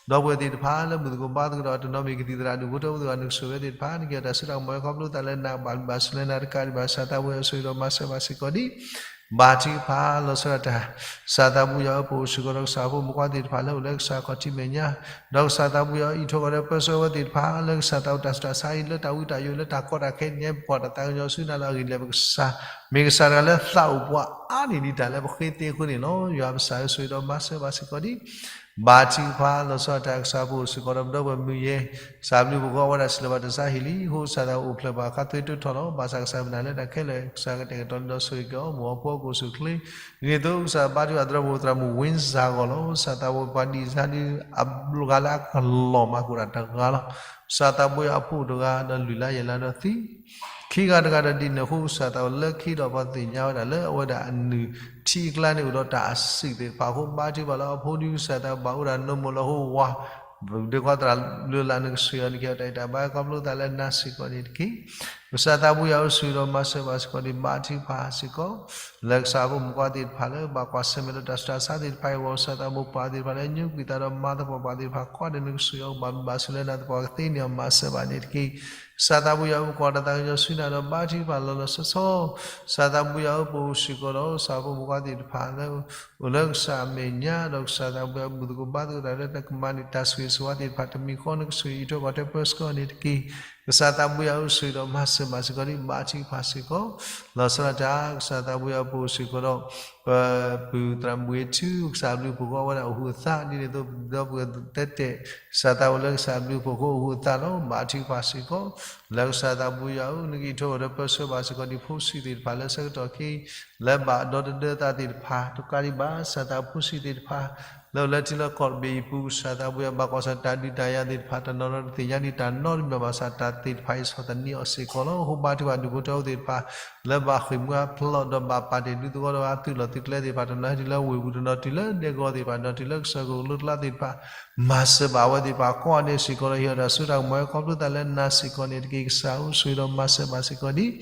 ဒီပုၢ်ဝဲၢ်သ့ၣ်တဖၣ်လၢမုၢ်သကိးဘါသကိးဒီး တနီၤမ့ၢ်ကသံၣ်သရၣ်ဒူၣ်ဖိထၢဖိသ့ၣ်တဖၣ် နကစၢ်ဝဲသ့ၣ်တဖၣ် နကဲတၢ်စိတၢ်ကမီၤခီဖျိသးလၢနၤ ဘၣ်ဘျုးဘၣ်ဆိၣ်လၢနၤတကးဒံးဘၣ် ကစၢ်သးဘိယွၤ ဆိၣ်ဂ့ၤဒီးမၤစၢၤဘၣ်စ့ၢ်ကီးဒ် ဘါထုကဖၣ်လီၤဆီဒၣ်တၢ် ကစၢ်သးဘိယွၤဧၢ ပအိၣ်စ့ၢ်ကီးဒီးကစၢ်ဖိမုၣ်ခွါသ့ၣ်တဖၣ်လၢအိၣ်လၢကစၢ်ခီၣ်ထံးမဲာ်ညါ ဒီးကစၢ်သးဘိယွၤအံးထွဲကွၢ်ထွဲပၢဆှၢဝဲသ့ၣ်တဖၣ် လၢကစၢ်သးအိၣ်တၢ်ဆူးတၢ်ဆါအံၤ လၢတၢ်ဝံတၢ်ယိးလၢတၢ်ကီတၢ်ခဲန့ၣ် ပကွၢ်တၢ်သးကညီၤဆူနၤလၢအဂ့ၢ်ဒ်လဲၣ် ပကစၢ် မ့ၢ်ကစၢ်တဂၤလၢသးအိၣ်ပှၤအါန့ၢ်ဒံးတၢ်လၢပဃ့သ့အဃိန့ၣ်လီၤ. ယွၤပကစၢ်ဧၢ ဆိၣ်ဂ့ၤဒီးမၤစၢၤဘၣ်စ့ၢ်ကီးဒ် ဘါထုကဖၣ်လီၤဆီဒၣ်တၢ် ကစၢ်ဖိအိၣ်စ့ၢ်ကီးဒီးပဒီပုၢ်ဝဲၢ်မုၢ်ယဲၢ် ကစၢ်ဘျုးပဂီၢ်ဝဲဒၣ် စံးလၢၤဘၣ်တၢ်ဆါဟံၣ်လံ အဃိကစၢ်သးအိၣ်ဖျဲၣ်ဘၣ်အခါ သွံၣ်ထီၣ်လီၤ. ဘၣ်ဆၣ်ကစၢ်ပနာ်လၢတၢ်ခဲလၢာ် ကစၢ်ကတဲာ်ကတီၤန့ၢ်ဒီးဆိၣ်ဂ့ၤက့ၤအီၤ မိၢ်အဖိအကအိၣ်ဆူၣ်အိၣ်ချ့ ဒ်န့ၣ်အသိးကစၢ်ဘါထုကဖၣ်သရၣ်မုၣ်သရၣ်မုၣ် ဝ့စၢ်ဂီၢ်လီၤ. ကစၢ်သးဘိပှၤဒံၣ်စၢ်ဒုး အဘျုးဂၤလၢအကလီၢ်မၤကိၢ်တၢ်တဂၤလီၤ. ကစၢ်သးဘိယွၤအဖိတဂၤဒီးလွံၢ်လါယဲၢ်လါဒီးသံ ခံဂၤတဂၤဒီးဒ်န့ၣ်အဃိ ကစၢ်သးအိၣ်လၢခံဒီးပှၤသ့ၣ်ညါဝဲဒၣ်လၢအဝဲဒၣ်အနုၢ်ထံအကျါန့ၣ် အိၣ်ဒီးတၢ်အဆံးသ့ၣ်တဖၣ်အဃိ ဘါထုကဖၣ်လၢအဖိဒုး ကစၢ်သးဘၣ်အိၣ်ဒၣ်နီၢ်မိၢ်လၢအဃိဝၤ ဒ့ခွါသရၣ်လုၢ်လၢ်နကဆိၣ်ဂ့ၤအီၤ နကဲအီၤတၢ်အံးတၢ်ဘါခီဖျိသးလၢနၤစ့ၢ်ကီးန့ၣ်တက့ၢ်. ကစၢ်သးဘိယွၤဧၢ ဆိၣ်ဂ့ၤဒီးမၤစၢၤဘၣ်စ့ၢ်ကီးဒ်ဘါထုကဖၣ်စ့ၢ်ကီး လၢကစၢ်ဖိမုၣ်ခွါသ့ၣ်တဖၣ်လၢဘၣ်ကွၢ်ဆၢၣ်မဲာ်ဒီးတၢ်ဆူးတၢ်ဆါသ့ၣ်တဖၣ်အံၤအဂီၢ် ကစၢ်သးဘိပှၤသ့ၣ်တဖၣ်လၢညိကွံာ်သးဒီးမၤသပှၢ်ပှၤသ့ၣ်တဖၣ်ကိးဂၤဒဲးနကဆိၣ်ဂ့ၤအီၤ ဘၣ်ဘျုးဘၣ်ဆိၣ်လၢနၤသပှၢ်ကသ့န့ၢ်အီၤ မၤစၢၤဘၣ်န့ၣ်တက့ၢ်. ကစၢ်သးဘိယွၤဧၢ ပကွၢ်တၢ်သးကညီၤဆူနၤဒီးဘါထုကဖၣ်လီၤလီၤဆီဆီ ကစၢ်သးဘိယွၤဧၢ ပအိၣ်စ့ၢ်ကီးဒီး ကစၢ်ဖိမုၣ်ခွါသ့ၣ်တဖၣ်လၢ အိၣ်လၢကစၢ်အမဲာ်ညါ ဒီးကစၢ်သးဘိယွၤမုၢ်သကိးဘါသကိးတၢ်လၢတၢ်ကမၤန့ၢ်တၢ်ဆိၣ်ဂ့ၤဆိၣ်ဝါသ့ၣ်တဖၣ် တမံၤဃီနကဆိၣ်ဂ့ၤအံးထွဲကွၢ်ထွဲပၢဆှၢအီၤန့ၣ်တက့ၢ်. ကစၢ်သးဘိယွၤဧၢ ဆိၣ်ဂ့ၤဒီးမၤစၢၤဘၣ်စ့ၢ်ကီးဒ်ဘါထုကဖၣ်စ့ၢ်ကီး လီၤဆီဒၣ်တၢ် ကစၢ်သးဘိယွၤ ပအိၣ်စ့ၢ်ကီးဒီး ပပုၢ်သရၣ်မုၣ်ဝ့ထူ ကစၢ်ဘျုးပဂီၢ်ဝဲဒၣ်အိၣ်ဃုာ်အသး ဒ်န့ၣ်အသိး ဒီပုၢ်ဝဲၢ်တဲတဲာ် ကစၢ်သးအိၣ်လၢကစၢ်ဘျုးပဂီၢ်အိၣ်ဃုာ်အသးလီၤ. ဘါထုကဖၣ်စ့ၢ်ကီး လၢကစၢ်သးဘိယွၤဧၢ နကအံးထွဲဝဲဒီးပၢဆှၢဘၣ်စ့ၢ်ကီးဒ်ဖိဆံးသ့ၣ်တဖၣ်လၢဆၢကတီၢ်ခဲအံၤ လၢဘၣ်ဒီတဒၢသးသ့ၣ်တဖၣ် တကးဒံးဘၣ် ကစၢ်သးဖိဆံးသ့ၣ်တဖၣ် လၢအိၣ်လၢထံလၢကီၢ်တဘ့ၣ်အံၤပူၤ ကစၢ်သးဘိယွၤ ဘၣ်ကွၢ်ဆၢၣ်တၢ်ဒုးတၢ်ယၤသ့ၣ်တဖၣ် တနီၤနီၤတသ့ၣ်ညါဒံးတၢ်နီတမံၤဘၣ်ဆၣ် တၢ်သ့ၣ်တဖၣ်အံၤဆီၣ်သနံးအီၤစ့ၢ်ကီးလီၤ. အဃိဘါထုကဖၣ်ဒူၣ်ဖိထၢဖိသ့ၣ်တဖၣ် လၢဘၣ်ဃ့ၢ်မှံဟးဖျိးဒီးဘၣ်ပာ်တ့ၢ်ဒုးသဝီဒီးအသုးလီၢ်သုးကျဲသ့ၣ်တဖၣ် တနီၤဟဲတုၤလၢဝ့ၢ်ပူၤ တနီၤတုၤလၢဒဲကဝီၤသ့ၣ်တဖၣ် တနီၤတုၤလၢကစၢၢ်ခိၣ်ကလိကျါသ့ၣ်တဖၣ် မၤစၢၤဘၣ်အဝဲသ့ၣ်တဖၣ်ကိးဂၤဒဲးစ့ၢ်ကီးလီၤ. ဟ့ၣ်အီၤတၢ်စိတၢ်ကမီၤ ဟဲခီဖျိသးလၢနၤစ့ၢ်ကီးန့ၣ်တက့ၢ်. ကစၢ်ဧၢ ဆိၣ်ဂ့ၤဒီးမၤစၢၤဘၣ်စ့ၢ်ကီးဒ်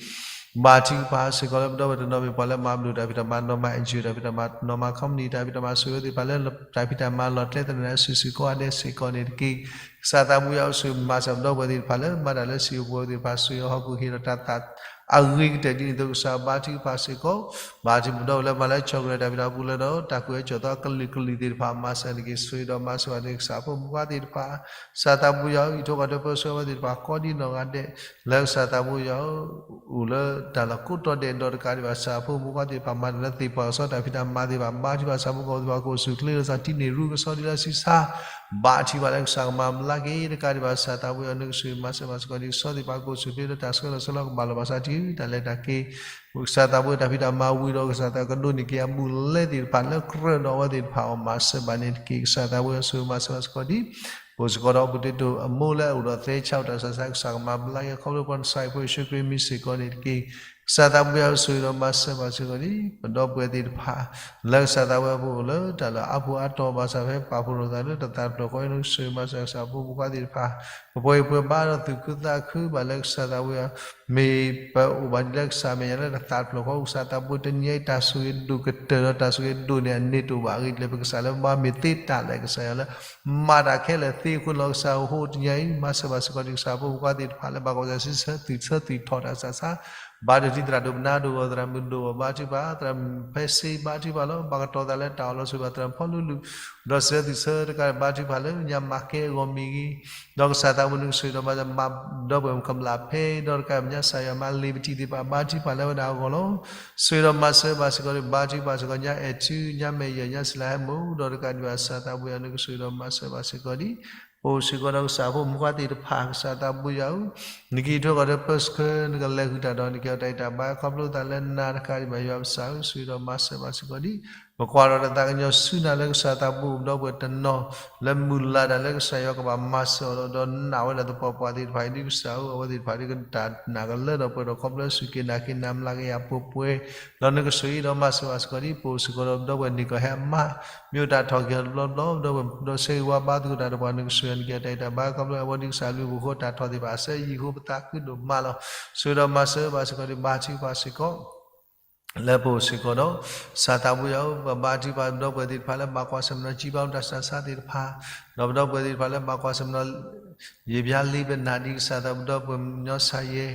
ဘါထုကဖၣ်စ့ၢ်ကီးလၢပဒီပုၢ်ဝဲၢ်တနီၤမ့ၢ်ပှၤလၢမၤဘျုးတၢ်ဖံးတၢ်မၤ နီၢ်မၤ NGO တၢ်ဖံးတၢ်မၤ နီၢ်မၤ company တၢ်ဖံးတၢ်မၤ ဆိၣ်ဂ့ၤဝဲသ့ၣ်တဖၣ်လၢတၢ်ဖံးတၢ်မၤလီၢ်ကျဲသနၢၣ်စုာ်စုာ်ကိးဂၤဒဲးစ့ၢ်ကီးန့ၣ်တက့ၢ်. ကစၢ်သးဘိယွၤဧၢ ဆိၣ်ဂ့ၤမၤစၢၤပဒီပုၢ်ဝဲၢ်သ့ၣ်တဖၣ်လၢ မၤတၢ်လၢစံာ်အိၣ်ပှဲၤဝဲသ့ၣ်တဖၣ် ဆိၣ်ဂ့ၤဟီၣ်ခိၣ်ဟ့ၣ်ဒီးတၢ်သး အဂ့ၤကတၢၢ်ဒ်န့ၣ်အသိး ကစၢ်ဘါထုကဖၣ်စ့ၢ်ကီး ဘါထုကဖၣ်ပဒီပုၢ်ဝဲၢ်လၢမၤလၢဆီၣ်ထွဲတၢ်ဖံးတၢ်မၤပူၤလၢဒီး တၢ်ကွဲးကၠီၣ်သီအကလုာ်ကလုာ်သ့ၣ်တဖၣ် မၤစၢၤန့ၣ်တက့ၢ်. ဆိၣ်ဂ့ၤဒီးမၤစၢၤဘၣ်န့ၣ် ကစၢ်ဖိမုၣ်ခွါသ့ၣ်တဖၣ် ကစၢ်သးဘိယွၤဧၢ အံးထွဲကွၢ်ထွဲပၢဆှၢဝဲသ့ၣ်တဖၣ်ကိးဒ်နီၢ်ဂၤဒဲး လၢကစၢ်သးဘိယွၤဧၢ အိၣ်လၢတၢ်လီၢ်ကိးတီၤဒဲးဒီးတကးဒံးဘၣ် ကစၢ်ဖိမုၣ်ခွါသ့ၣ်တဖၣ် မၤတၢ်လၢသ့ၣ်ပှၢ်ကစီတၢ်ဖံးတၢ်မၤသ့ၣ်တဖၣ် ဘါထုကဖၣ် ကစၢ်ဖိကီၢ်ဖိသ့ၣ်တဖၣ် ကအိၣ်ဆူၣ်အိၣ်ချ့လီၤသး တံၤန့ၢ်ရူကဆှီဒ်လၢဆံးဆါ ဘါထုကဖၣ်လၢကစၢ်ကမၤဘျါက့ၤတကးဒံးဘၣ် ကစၢ်သးဘိယွၤ နကစၢ်မၤစၢၤဘၣ်စ့ၢ်ကီးဒံး ကဆီသ့ၣ်တဖၣ် ကအိၣ်ဆူၣ်အိၣ်ချ့လၢတၢ်ဆှၢလီၤဆှၢလီၤ ကဘၣ်လီၤဘၣ်စးထီၣ်တၢ်လဲၤတၢ်က့ၤ ကစၢ်သးဘိယွၤ တၢ်ဖံးတၢ်မၤဝံၤဒီး ကစၢ်သးကဒိးန့ၢ်က့ၤအဘူးအလဲသ့ၣ်တဖၣ်လၢကြၢးဒီးအဝဲသ့ၣ်တဖၣ်အဂီၢ် မၤစၢၤဘၣ်န့ၣ်တက့ၢ်. ကစၢ်သးဘိယွၤ ဆိၣ်ဂ့ၤမၤစၢၤဘၣ်စ့ၢ်ကီးဒံး ပအိၣ်စ့ၢ်ကီးဒီး ပူၤတ့တိၣ်အမိၢ်လၢအအိၣ်ဒီးသဲဆးအိၣ်တၢ်ဆးဆး ကစၢ်ကမၤဘျါက့ၤ ခီဖျိပှၤကစၢ်အဖိယ့ၣ်ၡူးခရံာ်မံၤစ့ၢ်ကီးန့ၣ်တက့ၢ်. ကစၢ်သးဘိယွၤ ဆိၣ်ဂ့ၤဒီးမၤစၢၤဘၣ်စ့ၢ်ကီးဒံး ပဒီပုၢ်ဝဲၢ်သ့ၣ်တဖၣ် လၢကစၢ်သးဘိယွၤ ပအိၣ်လၢတၢ်လၢအါဖိအါတီၤဘၣ်ဆၣ် ဖဲပာ်ဖှိၣ်ထီၣ်သးလၢတသးတဖျၢၣ်ဃီ နကဆိၣ်ဂ့ၤမၤစၢၤ ကစၢ်ဖိမုၣ်ခွါသ့ၣ်တဖၣ် ပပှဲၤအံၤပှဲၤဘါဒီးသူၣ်ခုသးခုဘၣ်လၢကစၢ်သးဘိယွၤ မ့ၢ်ပအိၣ်ဘၣ်ဒ်လၢကစၢ်အမဲာ်ညါလၢတသးတဖျၢၣ်ဃီ ကစၢ်သးဘိယွၤ တနံၤအံၤတၢ်ဆိၣ်ဂ့ၤဒိၣ်ကတၢၢ်ဒီးတၢ်ဆိၣ်ဂ့ၤဒိၣ်န့ၣ် အန့ၣ်တအိၣ်ဘၣ်အဂ့ၢ်ဒ်လဲၣ် ပကစၢ်လၢဘါမ့ၢ်သ့တၢ်လၢကစၢ်ယွၤလၢ မၤတၢ်ခဲလၢာ်သ့အဃိလီၤ. ကစၢ်ဧၢ တနံၤအံၤ မၤစၢၤဘၣ်စ့ၢ်ကီးဒံး ကစၢ်ဖိမုၣ်ခွါသ့ၣ်တဖၣ်လၢဘၣ်ကွၢ်စၢ်စံးဆၢ သူၣ်ဆၢသူၣ်ထီၣ်တၢ်ဆးဆး ဘါထုကဖၣ် သရၣ်ဒိၣ်ပနါဒိၣ်ဂီၢ် သရၣ်မုၣ်ဒိၣ်ဂီၢ် ဘါထုကဖၣ် သရၣ်ဖဲစ့ ဘါထုကဖၣ်လီၤ. ဘၣ်ကတီၤသးလၢတၢ်အီၣ်လီၤဆိၣ်ဘၣ် သရၣ်ဖီလူလူ ဒီးစံးဆၢသူၣ်ဆၢတကး ဘါထုကဖၣ်လၢညါမၤကဲအဂီၢ်မ့ၢ်ဂ့ၤ ဒီးကစၢ်သးဘိယွၤ နကဆိၣ်ဂ့ၤဒီးမၤစၢၤ ဒီပုၢ်ဝဲၢ်ကမျၢၢ်ဖဲ ဒီးတကးညါ ကစၢ်ယွၤမၤလ့ၤပထံၣ်သ့ၣ်တဖၣ် ဘါထုကဖၣ်လၢအဝဲဒၣ်အဂီၢ်လီၤ. ဆိၣ်ဂ့ၤဒီးမၤစၢၤဘၣ်စ့ၢ်ကီးဒံး ဘါထုကဖၣ်စ့ၢ်ကီး ညါအဲၣ်ထူ ညါမဲာ်ယဲၢ် ညါစံလၤဟဲမိၢ် ဒီးတကးဒံးဘၣ် ကစၢ်သးဘိယွၤ နကဆိၣ်ဂ့ၤဒီးမၤစၢၤဘၣ်စ့ၢ်ကီးဒံး ပအိၣ်စ့ၢ်ကီးဒီးကစၢ်ဖိမုၣ်ခွါသ့ၣ်တဖၣ် ကစၢ်သးဘိယွၤဧၢ, နကအံးထွဲကွၢ်ထွဲပၢဆှၢ နကလဲၤဃုာ်တၢ်ဒီး နကဲထီၣ်တၢ်အံးတၢ်ဘါ ခီဖျိသးလၢနၤတကးဒံးဘၣ် ယွၤပကစၢ်ဧၢ ဆိၣ်ဂ့ၤဒီးမၤစၢၤဘၣ်စ့ၢ်ကီးဒံး ပကွၢ်ဒီးတၢ်သးကညီၤဆူနၤလၢကစၢ်သးဘိယွၤ ပဒီပုၢ်ဝဲၢ်တနီၤ လၢမုၢ်လၢ်တၢ်လၢကစၢ်ယွၤကဘၣ်မၤစၢၤအီၤဒီး ဒီးနာ်ဝဲဒၣ်သပှၢ်ပှၢ်သ့ၣ်တဖၣ်အံၤဒ်ကစၢ်ဧၢ အဝဲသ့ၣ်တဖၣ်ဒ်ကတၢ်နာ်ကလၢထီၣ်ပှဲၤထီၣ် ခီဖျိစူၢ်က့ၤနာ်က့ၤနၤ မျးကယၤပှဲၤပှဲၤ ဒီးနကဆိၣ်ဂ့ၤဒီးမၤစၢၤဘၣ်စ့ၢ်ကီးဒံး ပအိၣ်စ့ၢ်ကီးဒီး ပဒီပုၢ်ဝဲၢ်န့ၣ်ကီၢ်ဟဲအမါ မ့ၢ်အိၣ်တၢ်ထီၣ်က့ၤအီၤတဘျီဘျီ ပဒီပုၢ်ဝဲၢ်ဒီးဆၢဂ့ၤဝါဘါသကိးတၢ်ဒီးပှၤ နကဆိၣ်ဂ့ၤ နကဲထီၣ်တၢ်အံးတၢ်ဘါ ခီဖျိအဝဲဒ်ကစၢ်လုၢ်အပူၤဃိ တၢ်ထီၣ်သ့ၣ်တဖၣ် အစၢယံာ်ဃိ ပသးခုဒိၣ်မးလီၤ. ဆိၣ်ဂ့ၤဒီးမၤစၢၤဘၣ်စ့ၢ်ကီးဒံး ဘါထုကဖၣ်စ့ၢ်ကီး လၢပအိၣ်စ့ၢ်ကီးဒီး ကစၢ်သးဘိယွၤဧၢ ပဘါထုကဖၣ် ပဒီပုၢ်ဝဲၢ်သ့ၣ်တဖၣ်လၢဘၣ်ကွၢ်ဆၢၣ်မဲာ်ဒီး ကံဘါအိၣ်တၢ်ဆးဆးသ့ၣ်တဖၣ် ဒီးပဒီပုၢ်ဝဲၢ်သ့ၣ်တဖၣ်လၢဘၣ်ကွၢ်ဆၢၣ်မဲာ်ဒီး ယံာ်ဘျါလံပနၢ်ဒံး ကစၢ်သးဘိယွၤ ပဒီပုၢ်ဝဲၢ်ကညီစၢ်ယဲ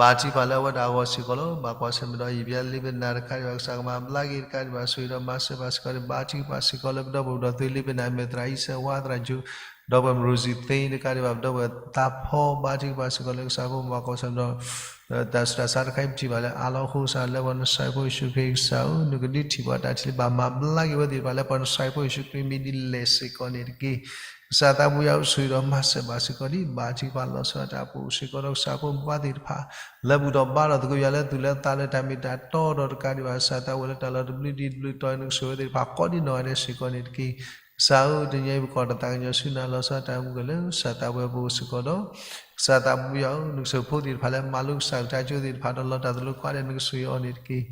ဘါထုကဖၣ်လၢအဝဲဒၣ်အဂီၢ်စ့ၢ်ကီးလီၤ. ဘၣ်ကွၢ်ဆၢၣ်မဲာ်ဒီး ယံာ်ဘျါလံပနၢ်တကးဒံးဘၣ် ကစၢ်ကမၤဘျါက့ၤတကးဒံးဘၣ် ဆိၣ်ဂ့ၤဒီးမၤစၢၤဘၣ်စ့ၢ်ကီးဒံး ဘါထုကဖၣ်စ့ၢ်ကီးလၢပဒီပုၢ်ဝဲၢ်ဒီး သုလံပနၢ်မ့ၢ်သရၣ်အံၤစၢၤဝါ သရၣ်ယိၤ ဒီပုၢ်ဝဲၢ်မရူၤစံသ့တကးဒံးဘၣ် ပဒီပုၢ်ဝဲၢ်သးဖီ ဘါထုကဖၣ်စ့ၢ်ကီးလၢကစၢ်ဖိ ဘၣ်ကွၢ်ဆၢၣ်မဲာ်ဒီး တၢ်ဆူးတၢ်ဆါတခါအံၤ ပထံၣ်ဘၣ်လၢအါလီၤအဃိ ကစၢ်လၢပှၤနဆှၢဖိယ့ၣ်ၡူးခရံာ်ကစၢ်ဧၢ နကဒုးထံၣ်ပှၤတၢ်ထံၣ်လၢဘၣ်မၤဘျါက့ၤဝဲသ့ၣ်တဖၣ်လၢပှၤနဆှၢဖိယ့ၣ်ၡူးခရံာ်မံၤဒ်လဲၣ်စ့ၢ်ကီးန့ၣ်တက့ၢ်. ကစၢ်သးဘိယွၤဧၢ ဆိၣ်ဂ့ၤဒီးမၤစၢၤဘၣ်စ့ၢ်ကီးဒံး ဘါထုကဖၣ်လီၤဆီဒၣ်တၢ် ပအိၣ်စ့ၢ်ကီးဒီးကစၢ်ဖိမုၣ်ခွါသ့ၣ်တဖၣ် လၢဘူၣ်ထီၣ်ဘါထီၣ်သကိးယွၤလၢသူၣ်လၢသးလၢတၢ်မ့ၢ်တၢ်တီဒီးတကးဒံးဘၣ် ကစၢ်သးဝဲလၢတၢ်လီၢ်တဘျုးဒံးတဘျုးတီၤ နကဆိၣ်ဂ့ၤဝဲသ့ၣ်တဖၣ်ကိးဒံးနီၢ်ဂၤဒဲးစ့ၢ်ကီးန့ၣ်တက့ၢ်. ကစၢ်ဧၢ တနံၤအံၤပကွၢ်တၢ်သးကညီၤဆူနၤ လီၤဆီဒၣ်တၢ်မုၢ်ကလၢ ကစၢ်သးဘိယွၤ ပအိၣ်စ့ၢ်ကီးဒီး ကစၢ်သးဘိယွၤဧၢ နကဆိၣ်ဂ့ၤဖိသ့ၣ်တဖၣ်လၢမၤလိကစၢ်ကစၢ်ကၠိသ့ၣ်တဖၣ်ဒီးလီၤတၢ်သလိၤကိးဂၤဒဲး နကဆိၣ်ဂ့ၤအီၤန့ၣ်တက့ၢ်.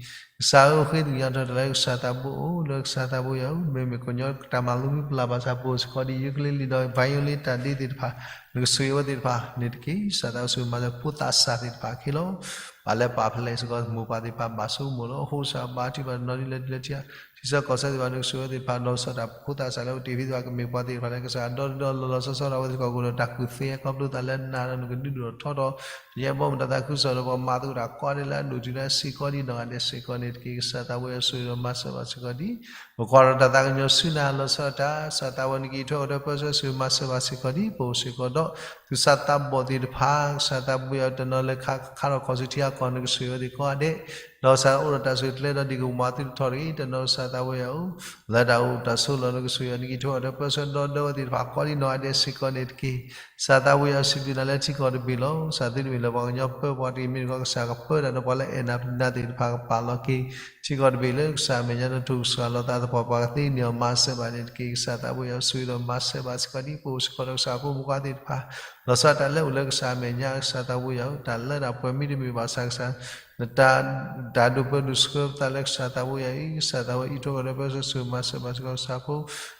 ကစၢ်ဧၢ ဃ့သ့ၣ်ညါထီၣ်တၢ်လၢကစၢ်သးဘိအိၣ်လၢကစၢ်သးဘိယွၤဧၢ မ့မ့ၢ်ကညီတၢ်မၤလိမ့ၢ်ပျၢ်ဘၣ်ဆၣ် ပအိၣ်စ့ၢ်ကီးဒ် ယူကလ့လံဒီး ဘါယိလ့တၢ်ဒ့သ့ၣ်တဖၣ် နကဆိၣ်ဂ့ၤဝဲသ့ၣ်တဖၣ်န့ၣ်တက့ၢ်. ကစၢ်သးဘိယွၤ ဆိၣ်ဂ့ၤမၤစၢၤဖိသးစၢ်သ့ၣ်တဖၣ်အခံလီၤ. ပှၤလၢပာ်ဖျါစ့ၢ်ကီး မိၢ်ပၢ်သ့ၣ်တဖၣ်ဘၣ်ဆိကမိၣ်လီၤ. အဃိကစၢ်ဘါထုကဖၣ် တနီၤဒ်လဲၣ်ဒ်လဲၣ်ထံ ထံဆၢကီၢ်ဆၢသ့ၣ်တဖၣ် နကဆိၣ်ဂ့ၤဝဲသ့ၣ်တဖၣ် ဒီးလီၤဆီဒၣ်တၢ် ဖိသးစၢ်လၢအအိၣ်တ့ၢ်ဖဲသ့ၣ်တဖၣ် ကမ့ၢ်ပှၤသ့ၣ်တဖၣ်လၢကစၢ်ဒီတဒီလီၤလီၤဆီဆီဒီး အဝဲသ့ၣ်တဖၣ်ကအိၣ်ဒီးတၢ်ကူၣ်သ့ ခီဖျိသးလၢနၤဒီး နကဒုးဒိၣ်ထီၣ်ထီ ယအဲၣ်ဘီမုၢ်တၢ်သးခုကစီၣ်ဒီး ပှၤမၤသကိးတၢ်ကိးဂၤဒဲးလၢအဒိၣ်တုၤလၢစ့ၢ်ကီးဒ်နီၢ်ဂၤဒဲးစ့ၢ်ကီးန့ၣ်တက့ၢ်. ကစၢ်သးဘိယွၤ ဆိၣ်ဂ့ၤဒီးမၤစၢၤဘၣ်စ့ၢ်ကီးဒ် ပကွၢ်ဒီးတၢ်သးကညီၤဆူနၤ လီၤဆီဒၣ်တၢ် ကစၢ်သးဝဲ နကအံးထွဲကွၢ်ထွဲပၢဆှၢ ဆိၣ်ဂ့ၤမၤစၢၤဘၣ်စ့ၢ်ကီးဒ် ပအိၣ်စ့ၢ်ကီးဒီး သူၣ်စၢ်သးဘီၣ်သ့ၣ်တဖၣ် ကစၢ်သးဘိယွၤ တနီၤလၢခးခါထီၣ်ခီၣ်ဆူထံအကီၢ် နကဆိၣ်ဂ့ၤဝဲသ့ၣ်ကိးဂၤဒဲး ဒီးကစၢ်အိၣ်ဒီးတၢ်ဆိၣ်ကျဲဒီး ဒ်ကမၤသုတထီၣ်တဂ့ၤ တနီၤ ကစၢ်သးဘိယွၤဧၢ လၢတၢ်အိၣ်တၢ်ဆိးလီၢ် နကဆိၣ်ဂ့ၤ နကအံးထွဲကွၢ်ထွဲပၢဆှၢဒီး ဒီးဝဲသ့ၣ်တဖၣ်ကိးဒ်နီၢ်ဂၤဒဲးစ့ၢ်ကီးန့ၣ်တက့ၢ်. ကစၢ်သးဘိယွၤ စံးဘျုးနၤလၢထံကီၢ်တဘ့ၣ်လီၤ. ကစၢ်သုတမ့ၢ်လၢပှၤကညီပၢပှၤတဂ့ၤ မ့ၢ်တခီ ကစၢ်ကပၢတၢ်ဒီးပှၤလၢအဲၣ်နၤပှၤဒုးနၤသ့ၣ်တဖၣ် ကပာ်လီၤက့ၤ ထံကီၢ်တဘ့ၣ်လၢကစၢ်အမဲာ်ညါ နထိၣ်ကစၢ်လီၤသးသပှၢ်ပှၢ် ကသ့န့ၢ်အီၤ မၤစၢၤဘၣ်န့ၣ်တက့ၢ်. ကစၢ်သးဘိယွၤ ဆိၣ်ဂ့ၤဒီးမၤစၢၤဘၣ်စ့ၢ်ကီးဒ် ပအိၣ်စ့ၢ်ကီးဒီးကစၢ်ဖိမုၣ်ခွါသ့ၣ်တဖၣ် လီၤဆီဒၣ်တၢ်လၢအိၣ်လၢကစၢ်အမဲာ်ညါ ကစၢ်သးဘိယွၤဧၢ တၢ်လၢတၢ်ပှဲၤမ့တမ့ၢ်ဘၣ်ဆၣ် ကစၢ် နတၢ် တၢ်ဒိၣ်ပှဲၤဒိၣ်ဆှၢပသးလၢကစၢ်သးဘိယွၤအံၤ ကစၢ်သးဝဲအံးထွဲကွၢ်ထွဲပၢဆှၢ ဆိၣ်ဂ့ၤမၤစၢၤဘၣ်စ့ၢ်ကီးကစၢ်ဖိ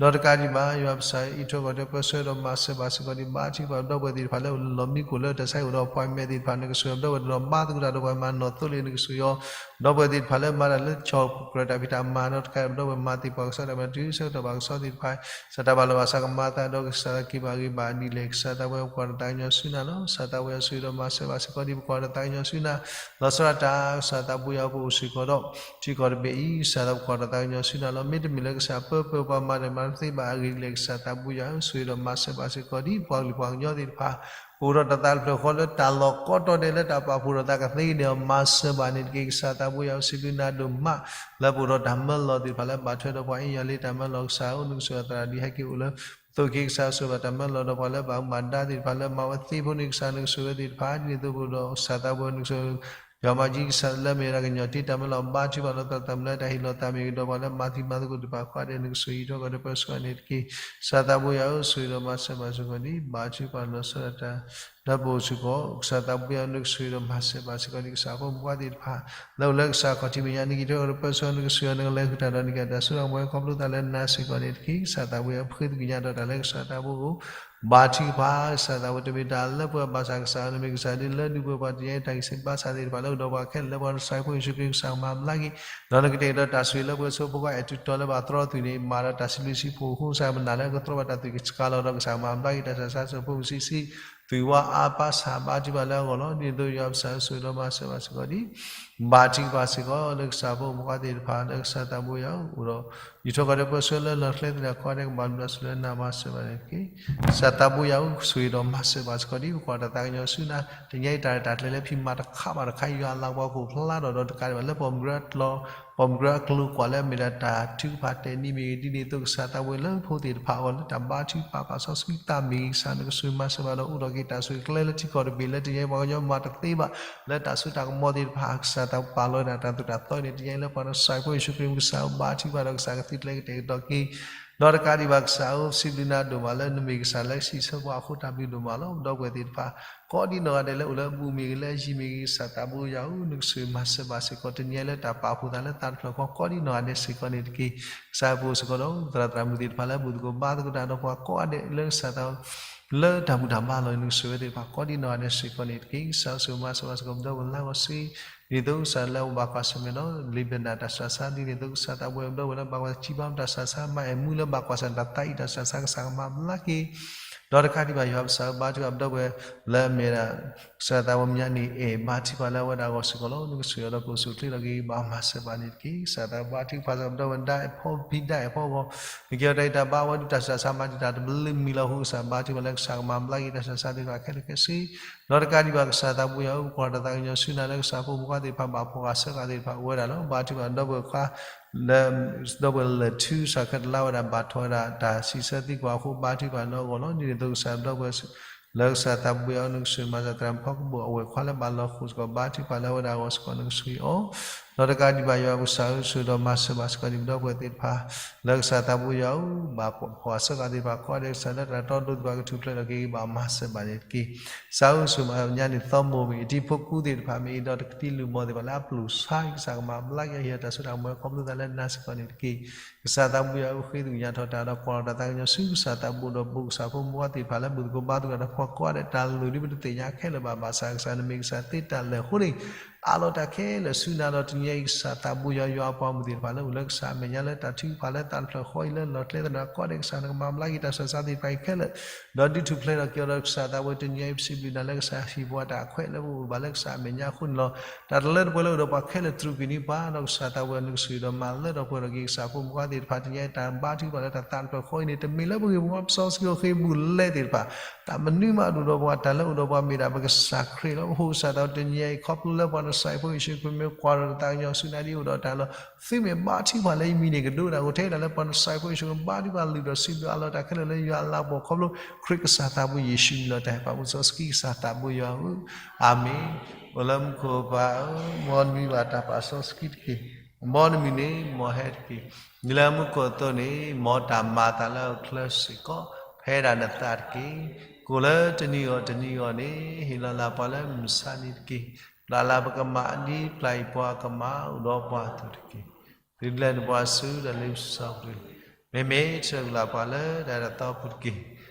ဒီးတကးဒံးဘၣ် ယွၤပကစၢ်အံးထွဲကွၢ်ထွဲပၢဆှၢဒီးမၤစၢၤဘၣ်စ့ၢ်ကီးဒ် ဘါထုကဖၣ်ဒီပုၢ်ဝဲၢ်သ့ၣ်တဖၣ်လၢအိၣ်လၢလီၢ်မံခိၣ်လၢတၢ်ဆါဟံၣ်အိၣ်ဒီး appointment သ့ၣ်တဖၣ် နကဆိၣ်ဂ့ၤဒီပုၢ်ဝဲၢ်ဒီး ဘါသကိးတၢ်ဒီးပှၤမၤနီၢ်သိလ့ၣ် နကဆိၣ်ဂ့ၤအီၤ ဒီပုၢ်ဝဲၢ်သ့ၣ်တဖၣ်လၢမၤတၢ်လၢဆီၣ်ကြၢးတၢ်ဖံးတၢ်မၤဒီးတကး ဒီပုၢ်ဝဲၢ်မၤသ့ၣ်ပှၤကစီဒီး မၤတုၤဆၢကတီၢ်ဘၣ်ကဆှီသ့ၣ်တဖၣ် ကစၢ်တၢ်ဘၣ်လီၤဘၣ်စးကမၤသးဒီး ကစၢ်က့ၤဘၣ်ဂ့ၤဘၣ်ဒ်လဲၣ် ကစၢ်သးဝဲပကွၢ်ဒီးသးကညီၤဆူနၤလီၤ. ကစၢ်သးဝဲအံၤ ဆိၣ်ဂ့ၤဒီးမၤစၢၤဘၣ်စ့ၢ်ကီးဒ် ပကွၢ်ဒီးသးကညီၤဆူနၤ လီၤဆီဒၣ်တၢ် ကစၢ်သးဘိယွၤ ပအိၣ်စ့ၢ်ကီးဒီး ထံကီၢ်တဘ့ၣ်အံၤ ကစၢ်သးပကွၢ်ဒီးသးကညီၤဆူနၤလီၤ. မ့တမ့ၢ်လၢကစၢ်ပၢပၢပှၤမၤတၢ်မၤတသ့ဘၣ်အဂ့ၢ်ဒ်လဲၣ် ကစၢ်သးဘိယွၤဧၢ ဆိၣ်ဂ့ၤဒီးမၤစၢၤဘၣ်စ့ၢ်ကီးဒ် ပှၤကလုာ်ပှၤကညီသ့ၣ်တဖၣ် ပအိၣ်ဒီးတၢ်သးတဖျၢၣ်ဃီလၢတၢ်လီၢ်ကိးတီၤဒဲးလၢတၢ်ပာ်ဖှိၣ်ဒီးသးကသ့န့ၣ် မၤစၢၤဘၣ်န့ၣ်တက့ၢ်. ကစၢ်သးဘိယွၤဧၢ စံးဘျုးနၤဒိၣ်မး လၢပအိၣ်ဒီးတၢ်မၢလီၤသ့ၣ်တဖၣ်လၢဘၣ်ထွဲဒီးပှၤအ့ၣ်ယီၤလံတၢ်မၢလီၤ ကစၢ်ဧၢ နကဆိၣ်ဂ့ၤသရၣ်ဒ်ဟဲက့ၤအိၣ်လၢ သိၣ်က့ၤကစၢ်ဆိၣ်ဂ့ၤဘၣ်တၢ်မၢလီၤဒီးပှၤလၢဘၣ်မူဘၣ်ဒါသ့ၣ်တဖၣ်လၢမၤဝဲသ့ဖိန့ၣ် ကစၢ်နကဆိၣ်ဂ့ၤသ့ၣ်တဖၣ် ဒ်န့ၣ်အသိးဒီးကစၢ်သးဘိယွၤနကဆိၣ်ဂ့ၤ ယွၤမၤကံကစၢ်လၢမ့ၢ်ဝဲဒၣ်ကညီၤတ့တၢ်မၢလီၤ ဘါထုကဖၣ်လီၤသးတၢ်မုၢ်လၢ်တၢ်ဟ့ၣ်လီၤသးမ့ၢ်ဂ့ၤဒီးပှၤလၢမၤသံမၤသကိးသ့ၣ်တဖၣ်ကိးဂၤဒဲး နကဆိၣ်ဂ့ၤထီၣ်ကဒီးပၢဆှၢန့ၣ်တက့ၢ်. ကစၢ်သးဘိယွၤဧၢ ဆိၣ်ဂ့ၤဒီးမၤစၢၤဘၣ်စ့ၢ်ကီးဒံး ဘါထုကဖၣ်လီၤဆီဒၣ်တၢ် လၢပအိၣ်စ့ၢ်ကီး ကစၢ်သးဘိယွၤနကဆိၣ်ဂ့ၤဒီးမၤစၢၤဘၣ်စ့ၢ်ကီးဒံး ကစၢ်ဖိမုၣ်ဖိသ့ၣ်တဖၣ် လၢအိၣ်လၢကစၢ်ခီၣ်ထံးမဲာ်ညါ နကဟ့ၣ်ထီၣ်ကဒီးပၢဆှၢ နကဆိၣ်ဂ့ၤ နကလဲၤဃုာ်တၢ်ဒီးနကတၢ်ဆိၣ်တၢ်ကမီၤခီဖျိသးလၢနၤစ့ၢ်ကီးန့ၣ်တက့ၢ်. ကစၢ်သးဘိယွၤ ပဃ့သကွံာ်ညါဒီးတၢ်လၢကစၢ်သးဘိအအိၣ် ဘါထုကဖၣ် ကစၢ်သးဘိတမ့ၢ်တၢ်လၢပှဲၤဘၣ်ဆၣ် ကစၢ်နမ့ၢ်ကစၢ်ဒ်လၢဒုးပှဲၤပှၤတယါအံၤ တၢ်ဂံၢ်စၢ်ဘါစၢ်သ့ၣ်တဖၣ်လၢအိၣ်ဒီးပှၤခဲလၢာ်လၢပှၤကစၢ်ဖိယ့ၣ်ၡူးခရံာ် ကစၢ်ကမၤဘျါက့ၤ ဒီးနကတဲာ်ကတီၤတၢ်ဆိၣ်ဂ့ၤလၢပှဲၤဆူဖိခွါအဲၣ်တူၢ်တီၤလၢဘၣ်သရီသွံၣ်န့ၣ် မၤဒီးတၢ်စံးဘျုးစံးဖှိၣ်အဃိ ကစၢ်မနုၤလၢကသရီဘၣ်တၢ်သွံၣ်ကစၢ်လီၤဒီး ကစၢ်ကမၤဘျါက့ၤတၢ်ဆူးတၢ်ဆါ စီၤဖိမုၣ်ဆံးဆံး သွံၣ်ဝါအါပၢ်ဆၣ်ဘါထုကဖၣ်လၢအဂီၢ်လီၤ. ဒ်န့ၣ်အသိးယွၤပကစၢ်ဆိၣ်ဂ့ၤဒီးမၤစၢၤဘၣ်စ့ၢ်ကီးဒံး ဘါထုကဖၣ်စ့ၢ်ကီး လၢကစၢ်ဖိမုၣ်ဖိသ့ၣ်တဖၣ် လၢကစၢ်သးဘိယွၤအအိၣ်ဒီး ယူာ်ထီၣ်ကဒီးပၢဆှၢလၢလီၢ်ကျဲသ့ၣ်တဖၣ် ကိးဂၤဒဲးကဘၣ်ဒုးဘၣ်ဆိၣ်လၢနၤမၤစၢၤဘၣ်န့ၣ်တက့ၢ်. ကစၢ်သးဘိယွၤဧၢ ဆိၣ်ဂ့ၤဒီးမၤစၢၤဘၣ်စ့ၢ်ကီးဒံး ပကွၢ်တၢ်သးကညီၤဆူနၤ တနံၤအံၤတၢ်ရဲၣ်တၢ်ကျဲၤလၢဖံးမၤတခါဘၣ်တခါ ယွၤအလၤကပီၤခိၣ်ဖျါထီၣ်ဒီးတကးဒံးဘၣ်လၢပှၤမုၢ်ကရၢအကျါ ပှၤမုၢ်ကရၢအကျိၤကွၢ်လၢအမ့ၢ်ဒၣ်တၢ်ထုကဖၣ်တဲာ်နံၤမ့ၢ်ဂ့ၤ ဒ်န့ၣ်အသိးကစၢ်သးဘိယွၤလၢဖိသ့ၣ်တဖၣ်အဂီၢ်လၢတၢ်ဘါထုကဖၣ်ပာ်စီဆှံသးမ့ၢ်ဂ့ၤ ကစၢ်နကဆိၣ်ဂ့ၤမၤစၢၤဘၣ်ဒီးအိၣ်ထီၣ်က့ၤတၢ်ဆိၣ်ဂ့ၤကျဲလၢထံကီၢ်တဘ့ၣ်လၢ တနံၤအံၤပှၤကညီမၤတသ့ဘၣ် လၢတၢ်စိတၢ်ကမီၤသ့ၣ်တဖၣ် ကစၢ်သးပာ်လီၤဝဲဒၣ်တၢ်သိၣ်တၢ်သီန့ၣ် တနံၤအံၤလၢပှၤကစၢ်ဖိယ့ၣ်ၡူးခရံာ် ကစၢ်ဘါထုကဖၣ်ဒီးကစၢ်ကသုးကျဲၤကတဲာ်ကတီၤက့ၤ ဒီးတကးဒံးဘၣ်ကစၢ်ဧၢ ပစံးဘျုးနၤဒိၣ်မးလၢနမ့ၢ်ကစၢ်လၢစံးဆၢပှၤအဃိ တၢ်ဘျုးဒိၣ်မးလီၤ. ပဒီပုၢ်ဝဲၢ်သ့ၣ်တဖၣ် ကိးဒံနီၢ်ဂၤဒဲးလၢအိၣ်လၢအဘူးမ့ၢ်ဂ့ၤ လၢအယံၤမ့ၢ်ဂ့ၤ ကစၢ်သးဘိယွၤဧၢ နကဆိၣ်ဂ့ၤမၤစၢၤဘၣ်စ့ၢ်ကီး တနံၤအံၤလၢတၢ်ပာ်ဖှိၣ်သးလၢသးတဖျၢၣ်ဃီ ကိးဒံနီၢ်ဂၤဒဲးစ့ၢ်ကီးန့ၣ်တက့ၢ်. ကစၢ်ပအိၣ်စ့ၢ်ကီးဒီး သရၣ်သရၣ်မုၣ်သ့ၣ်တဖၣ်လၢအဘူၣ်သကိးဘါသကိးတၢ်ဒီးပှၤကိးဂၤဒဲးလၢကစၢ်သး လၢတၢ်ဘူၣ်တၢ်ဘါလီၤ နကဆိၣ်ဂ့ၤသ့ၣ်တဖၣ် ကိးဒံနီၢ်ဂၤဒဲးစ့ၢ်ကီးန့ၣ်တက့ၢ်. ကစၢ်ဆိၣ်ဂ့ၤမၤစၢၤဘၣ်စ့ၢ်ကီး ပဒီပုၢ်ဝဲၢ်လၢအဂီၢ်ဆှံ ဒ်သိးကစၢ်လၢအဘၣ်ကွၢ်ဆၢၣ်မဲာ်ဒီး လံာ်ဘၢၣ်နၢ်တၢ်ဆူးတၢ်ဆါ ဒ်န့ၣ်အသိးကစၢ်သးဘိယွၤ ပဒီပုၢ်ဝဲၢ်လၢဘၣ်ကွၢ်ဆၢၣ်မဲာ်တၢ်ဆူးတၢ်ဆါ မါအဲၣ်မူလၢဘၣ်ကွၢ်ဆၢၣ်မဲာ်တၢ်သးအံၤတၢ်ဆူးတၢ်ဆါ ကစၢ်ကမၤဘျါက့ၤ ဒီးတကးဒံးဘၣ်ယွၤပကစၢ်ဧၢ ဘါထုကဖၣ်ပဒီပုၢ်ဝဲၢ်လၢအမ့ၢ်ဒၣ် ကစၢ်သးဘိမဲာ်ညါန့ၣ် အဲၣ်ဘါထုကဖၣ်လၢအဝဲဒၣ်အဂီၢ်စ့ၢ်ကီးလီၤ. နကဆိၣ်ဂ့ၤဒီးကအိၣ်ဆူၣ်အိၣ်ချ့ဒီးက့ၤဘၣ်မၤစၢၤဘၣ်န့ၣ်တက့ၢ်. ကစၢ်သးဘိဘါထုကဖၣ်စ့ၢ်ကီးပဒီပုၢ်ဝဲၢ်ဒၣ်အဲၣ်ဖီဖံဒၣ်အဲၣ်ဖီဂီၢ် နကဲထီၣ်တၢ်အံၤတၢ်ဘါဝဲဒၣ်တၢ်ဆူးတၢ်ဆါမၤတံာ်တာ်တဘျုးမံၤလီၤအဃိ ကစၢ်ဘါထုကဖၣ်လၢကစၢ်ကမၤဘျါက့ၤတၢ်ဆူးတၢ်ဆါသ့ၣ်တဖၣ်ခဲလၢာ်ခဲဆ့ ဒီးတကးဒံးဘၣ်ကစၢ်သးဘိယွၤဧၢ ပကွၢ်တၢ်သးကညီၤဆူနၤလၢကစၢ်ဖိမုၣ်ဖိသ့ၣ်တဖၣ်ဘၣ်ဖှီၣ်ဃာ်ဆၢဃာ်သ့ၣ်တဖၣ်အိၣ်ဝဲဒၣ်လီၤ. ဘါထုကဖၣ်ဒီပုၢ်ဝဲၢ်ခွါ လၢ ဒီပုၢ်ဝဲၢ်လၢာ်ထူစ့ၢ်ကီးလၢအဝဲဒၣ် ဘၣ်ထွဲဝဲဒၣ်တၢ်စံးဆၢသံကွၢ်အဃိ ဘါထုကဖၣ်လၢအဂီၢ်လီၤ. ဒ်န့ၣ်အသိးကစၢ်ဒီပုၢ်ဝဲၢ် လၢကစၢ်သးဘိယွၤဧၢ နကဆိၣ်ဂ့ၤမၤစၢၤသရၣ်မုၣ်ဖီကဘိၣ်အဝဲၢ်ခွါလၢဘၣ်လီၤဃိာ်စ့ၢ်ကီး ဘါထုကဖၣ်လၢအဝဲဒၣ်အဂီၢ်စ့ၢ်ကီး နကဆိၣ်ဂ့ၤအီၤ ဒီးတကးဒံးဘၣ်ယွၤပကစၢ်ဧၢ ဆိၣ်ဂ့ၤဒီးမၤစၢၤဘၣ်စ့ၢ်ကီး ဒ်ပဒီပုၢ်ဝဲၢ်သ့ၣ်တဖၣ် လၢကစၢ်သးဘိယွၤဧၢ ဘၣ်ဖှီၣ်ဃာ်ဆၢဃာ်သ့ၣ်တဖၣ် ကိးဂၤဒဲးကစၢ်လၢတၢ်တီဒိသ့ၣ်တဖၣ်ကထူၣ်ဖျဲးထီၣ်က့ၤ ဘၣ်မၤစၢၤဘၣ်န့ၣ်တက့ၢ်. ကစၢ်ဧၢ ဆိၣ်ဂ့ၤမၤညါန့ၢ်သီမိၢ်မ့ၢ်အံၤ တံၤဖိကူသ့ၣ်တဖၣ်မ့ၢ်အံၤ ဒီးတကသံၣ်လုၢ်မီၢ်သ့ၣ်တဖၣ်လၢအပျိာ်ဆါအံၤ ကစၢ်ကမၤဘျါက့ၤအီၤ ဟ့ၣ်အီၤတၢ်စိတၢ်ကမီၤခီဖျိသးလၢနၤစ့ၢ်ကီးန့ၣ်တက့ၢ်. ကစၢ်သးဘိယွၤဧၢ ဃ့သကွံာ်ညါထီၣ်တၢ်ဒီး ကွၢ်လီၤတၢ်သးကညီၤဆူကစၢ်သးဘိဒီး ဘူးကစၢ်ဖိမုၣ်ဖိသ့ၣ်တဖၣ်လၢ ဘူၣ်သကိးဘါသကိးတၢ်ဒီး ပှၤကိးဂၤဒဲး တၢ်လိၣ်ဒ်ပတသ့ၣ်ညါခဲလၢာ်ဘၣ် ဘၣ်ဆၣ်ကစၢ်နမ့ၢ်ကစၢ်သ့တၢ်လၢာ်အဃိန့ၣ် အးလီၤတၢ်ခဲလၢာ်ဆူနၤဒီး တနံၤအံၤကစၢ်သးဘိယွၤ ယွၤအပှၤမုၣ်သ့ၣ်တဖၣ်လၢအိၣ်လၢကစၢ်အမဲာ်ညါလၢတၢ်ထုကဖၣ်လၢသးတဖျၢၣ်ဃီအံၤလၢလီၢ်ကျဲသနာ်က့ ကိးဂၤဒဲးကစၢ်နကမၤဘျါက့ၤတၢ်ဆူးတၢ်ဆါသ့ၣ်တဖၣ်အံၤခဲလၢာ် ဒီးဒုးထူၣ်ဖျဲးထီၣ်က့ၤအီၤဒီးကစၢ်သးဘိ တနံၤအံၤပစံးဘျုးနၤလၢကစၢ်ဟ့ၣ်ပှၤ တၢ်အခွဲးလၢပအိၣ်ဘၣ်လၢကစၢ်အမဲာ်ညါအဃိန့ၣ်လီၤ. တၢ်တလၢတပှဲၤလၢအိၣ်ဒီးပှၤခဲလၢာ်တြူာ်ကွံာ်န့ၢ်ပှၤ ဒီးကစၢ်သးဘိယွၤ နကဆိၣ်ဂ့ၤဒီးမၤလၢထီၣ်ပှဲၤထီၣ်က့ၤ ကစၢ်ဖိမုၣ်ဖိသ့ၣ်တဖၣ် တနံၤအံၤတၢ်ဘါထုကဖၣ်လၢတၢ်သးတဖျၢၣ်ဃီအံၤန့ၣ် တမ့ၢ်လၢပဂ့ၢ်ပဝါပစီဆှံအဃိ ဘူၣ်လဲသ့ၣ်တဖၣ် တၢ်မနုၤမးဒိၣ်ဒီးပှၤ တၢ်လၢအိၣ်ဒီးပှၤမ့ၢ်ဒၣ်ပကစၢ်ခရံာ်လီၤ. ပဃိကစၢ်သးဘိ တနံၤအံၤ ခီဖျိလၢပှၤနဆှၢဖိယ့ၣ်ၡူးခရံာ်မ့ၢ်ကွၢ်ဒီးတၢ်သးကညီၤဆူနၤဒ်အိၣ်ဒီးတၢ်လီၤ သုမ့ၢ်ဘါထုကဖၣ်လၢယမံၤန့ၣ် ကဒိတၢ်အဃိ ထဲဒၣ်လၢပှၤနဆှၢဖိယ့ၣ်ၡူးခရံာ် ဘါထုကဖၣ်လုၢ်ဒီးစံးဘျုးအးလီၤတၢ်ခဲလၢာ်လၢယွၤအလၤကပီၤခီဖျိ ခရံာ်ကစၢ်သးဘိယ့ၣ်ၡူးအမံၤလီၤ. တၢ်ဟ့ၣ်ပာ်မူစီဆှံကစၢ်သးဘိယွၤဧၢ, အၤမ့ၣ်. အိၣ်လၢမူခိၣ်ပၢ်ဧၢ, မ်နမံၤဘၣ်တၢ်ပာ်စီဆှံတက့ၢ်. မ်နမံၤန့ၣ်မ်ဟဲတက့ၢ်. ဒ်လၢမူခိၣ်အသိးန့ၣ် မ်တၢ်မၤအသးလၢအအိၣ်ချၢစ့ၢ်ကီး ဖဲဒၣ်နသးတက့ၢ်. ကိၣ်လၢတနံၤဂီၢ်တနံၤဂီၢ်န့ၣ် ဟ့ၣ်လီၤလၢပှၤလၢမုၢ်ဆါနံၤတက့ၢ်. ပျၢ်လၢပကမၤဒ်ပျၢ်အံၤပှၤကမၤအိၣ်ဒီးပှၤအသိးတက့ၢ်. သုတလဲၤနပှၤဆူတၢ်လ့ပစီပူၤတဂ့ၤ. မ့မ့ၢ်တၢ်အုၣ်လၢ်ပှၤလၢတၢ်အဲၣ်တၢ်သီပူၤတက့ၢ်.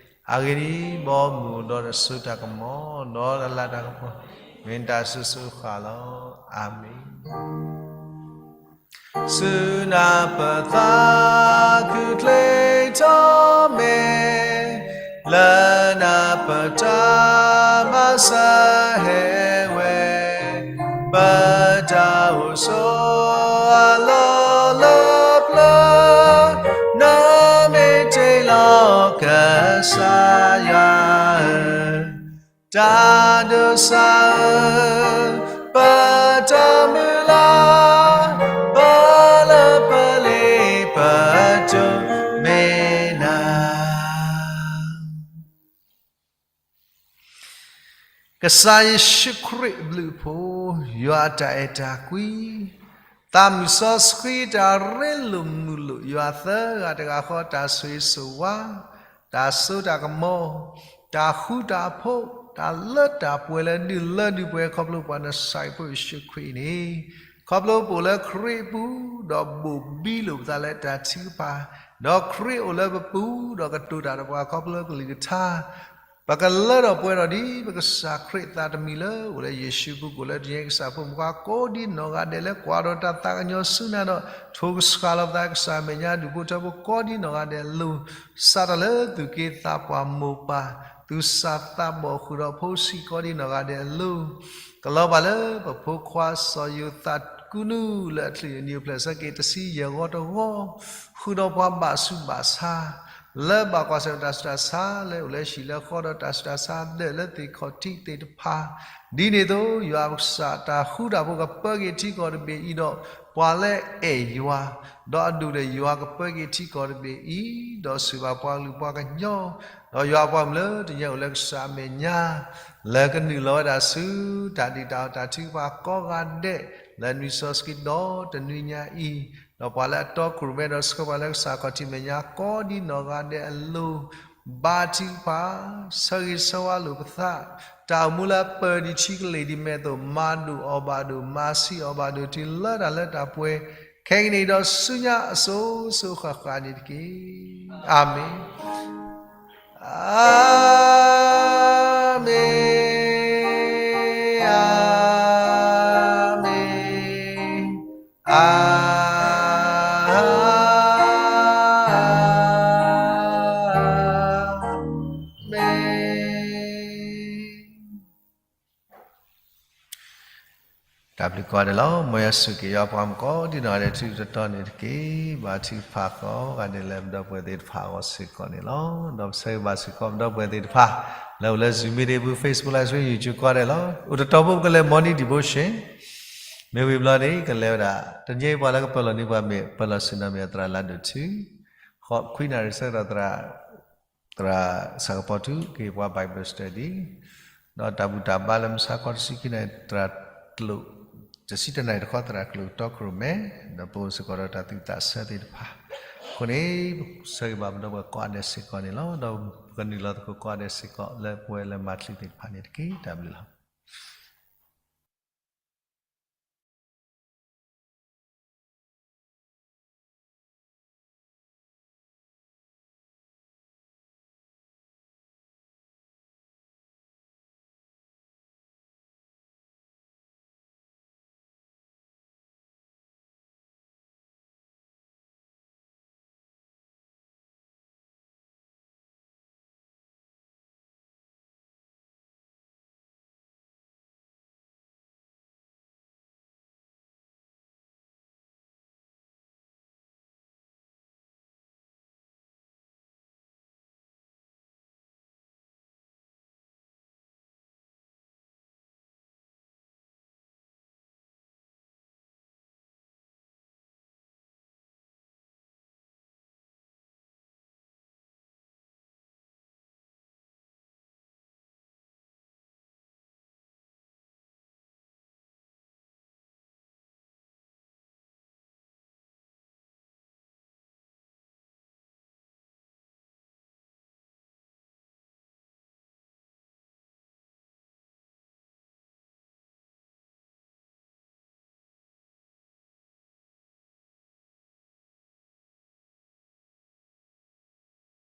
အဂ့ၢ်ဒ်အံၤ, မ်မုၢ်အိၣ်ဒီးတၢ်စိတၢ်ကမီၤ ဒီးတၢ်လၤတၢ်ကပီၤ မ့ၢ်တၢ်စိၤစိၤဃၣ်ဃၣ်လီၤ. အၤမ့ၣ်. ဆူနၢ်ပသးခုချ့ထီၣ်မဲာ်, လၢနၢ်ပတၢ်မၤစၢၤဟဲဝဲ, ပတၢ်အိၣ်ဆိးအလီၢ်လၢပျၢၤ, နမ့ၢ်တ့လီၤကစၢ်ယွၤဧၢ, တၢ်ဒိးစၢ်ဧၢ, ပတၢ်မုၢ်လၢ်, ပလၢပလ့ပတိၢ်မ့ၢ်နၤ ကစၢ်ယ့ၣ်ၡူးခရံာ်အဘျုးအဖှိၣ်, ယွၤအတၢ်အဲၣ်တၢ်ကွံ, သးမုၢ်စီဆှံတၢ်ရ့လိာ်မုာ်လိာ်, ယွၤသၢဂၤတဂၤဃီ တၢ်ဆိၣ်ဂ့ၤဆိၣ်ဝါ, တၢ်စိတၢ်ကမီၤ, တၢ်ဃူတၢ်ဖိး, တၢ်လၢတၢ်ပှဲၤလၢဒုးလၢဒုးပှဲၤ ခီဖျိပှၤနစၢ်ဖိယ့ၣ်ၡူးခရံာ်အံၤန့ၣ်, ခီဖျိပအိၣ်လၢခရံာ်အပူၤ, ဒီးဘိၣ်ဘံလိာ်ပသးလၢတၢ်ထုကဖၣ်, ဒီးခရံာ်အိၣ်လၢပပူၤ, ဒီးကတိၤတၢ်ဒီးပှၤခီဖျိကလုၢ်ကထါ ပကလၢထီၣ်ပှဲၤထီၣ်ဒ်ပကစၢ်ခရံာ်သးတမံၤလၢအိၣ်လၢယ့ၣ်ၡူးပူၤ ကအိၣ်လၢတညဲကစၢ်ဖိမုၣ်ခွါကိးဒ်နီၢ်ဂၤဒဲး လၢကွၢ်ဒီးတၢ်သးကညီၤဆူနၤဒီး ထိၣ်ကဆှၣ်လီၤပသး ကစၢ်အမဲာ်ညါ ဒုးဖိထၢဖိကိးဒ်နီၢ်ဂၤဒဲးအလိၤ, စးထီၣ်လၢသူၣ်က့သးပှၢ်မိၢ်ပၢ်, သူၣ်စၢ်သးဘီၣ်ဃုာ်ဒီးဖိဆံးကိးဒ်နီၢ်ဂၤဒဲးအလိၤ, ကလီၤဘၣ်လၢပဖိခွါစီၤယိၤသးကူနူာ်လၢအချံၣ်အနံၤအိၣ်ဖျဲၣ်ဆၢက့ၤတဆံယဲၢ်ဂီၤတဂီၤ, ဃုာ်ဒီးပှၤဘၣ်ဆူးဘၣ်ဆါ လၢဘၣ်ကွၢ်ဆၢၣ်မဲာ်တၢ်ဆူးတၢ်ဆါ လၢအိၣ်လၢဟံၣ်လၢဃီဒီးတၢ်ဆူးတၢ်ဆါဒၢးလၢသ့ၣ်ခီၣ်ထံးသ့ၣ်တဖၣ်, ဒ်န့ၣ်အသိး ယွၤပကစၢ်တၢ်ဃူတၢ်ဖိးကပၢက့ၤထံကီၢ်တဘ့ၣ်အံၤဒီး ပှၤလၢအဲၣ်ယွၤ, ဒီးအဒိၣ်ဒီးယွၤကပၢက့ၤထံကီၢ်တဘ့ၣ်အံၤ, ဒီးစၢၤဘၣ်ပှၤကလုာ်ပှၤကညီ, ဒီးယွၤအပှၤမုၣ်လၢတညဲအိၣ်လၢကစၢ်အမဲာ်ညါ လၢကနုာ်လီၤဝဲဒၣ်ဆူတၢ်ဒုၣ်တၢ်အီၣ်တၢ်ထုကဖၣ်ကိးဂၤဒဲး, လၢနွံစီဆှံဒီးတနွံညါအံၤ, ဒီးပှၤလၢအတီခိၣ်ရိၣ်မဲဒီးဆှၢပှၤလၢကစၢ်ခီၣ်ထံးမဲာ်ညါကိးဒ်နီၢ်ဂၤဒဲးအလိၤ, ဘါထုကဖၣ်, ဆၢဂ့ၤဆၢဝါလိာ်ပသး, တၢ်အိၣ်မူလၢအပၢၢ်ဒံးထံကလ့ၢ်ဒံးမဲာ်သိး မၤဒိၣ်အီၣ်ဘၣ်ဒိၣ် မၤဆံးအီၣ်ဘၣ်ဒိၣ်တုၤလၢတၢ်လၢတၢ်ပှဲၤ, ခဲကနံၣ်အံၤဒီးဆူညါအစိၤစိၤဃၣ်ဃၣ်န့ၣ်တက့ၢ်. အၤမ့ၣ်. အၤမ့ၣ်, အၤမ့ၣ်, အၤမ့ၣ်. တၢ်ဘျုးကိးဂၤဒဲးလီၤ. မ်ယွၤဆိၣ်ဂ့ၤယွၤပှၤမုၣ်ကိးဒ်နီၢ်ဂၤဒဲး ထူးထူးတီၤတီၤန့ၣ်တက့ၢ်. ဘါထုကဖၣ်ကိးဂၤဒဲးလၢ ပဒီပုၢ်ဝဲၢ်သ့ၣ်တဖၣ်အဂီၢ်စ့ၢ်ကီးန့ၣ်လီၤ. ဒီးပဆၢဂ့ၤဘၣ်စ့ၢ်ကီး ပဒီပုၢ်ဝဲၢ်သ့ၣ်တဖၣ် လၢအိၣ်လၢ Zoom meeting ပူၤ Facebook Live Stream YouTube ကိးဂၤဒဲးလီၤ. အိၣ်တတီၤဖိပကလဲၤ Morning Devotion မ့ၢ်ဝံၤဘျီန့ၣ် ကလဲၤဝဲဒၣ် တနံၤအံၤပှၤလၢကပၢၤလီၤန့ၢ်ပှၤမ့ၢ် ပၢၤလီၤဆ့ၣ်နီၤမ့ၢ် သရၣ်လါဒိၣ်ထူ, ဃိးခွံနၣ်ရံၣ်ဆၢကတီၢ် သရၣ် သရၣ်ဆၣ်ကပီၤထူ ကဟ့ၣ်ပှၤ Bible study ဒီးတၢ်ဘူၣ်တၢ်ဘါလၢမုၢ်ဆါခီတဆံခံနၣ်ရံၣ် သရၣ်ကျိာ်, တဆံတၢနၣ်ရံၣ်တခီ သရၣ်ကျိာ်တီခိၣ်ရိၣ်မဲ, ဒီးပအိၣ်စ့ၢ်ကီးဒီးတၢ်သူၣ်သးဆၢသ့ၣ်တဖၣ်. အဃိန့ၣ် ပဆၢဂ့ၤဘၣ်ပဒီပုၢ်ဝဲၢ်ကိးဂၤဒဲးစ့ၢ်ကီးန့ၣ်လီၤ. ဒီးပကနုာ်လီၤသကိးကိးဂၤဒဲးစ့ၢ်ကီး လၢပဝဲလၢမၤချံသ့ၣ်တဖၣ်န့ၣ်တက့ၢ်. တၢ်ဘျုးလီၤ.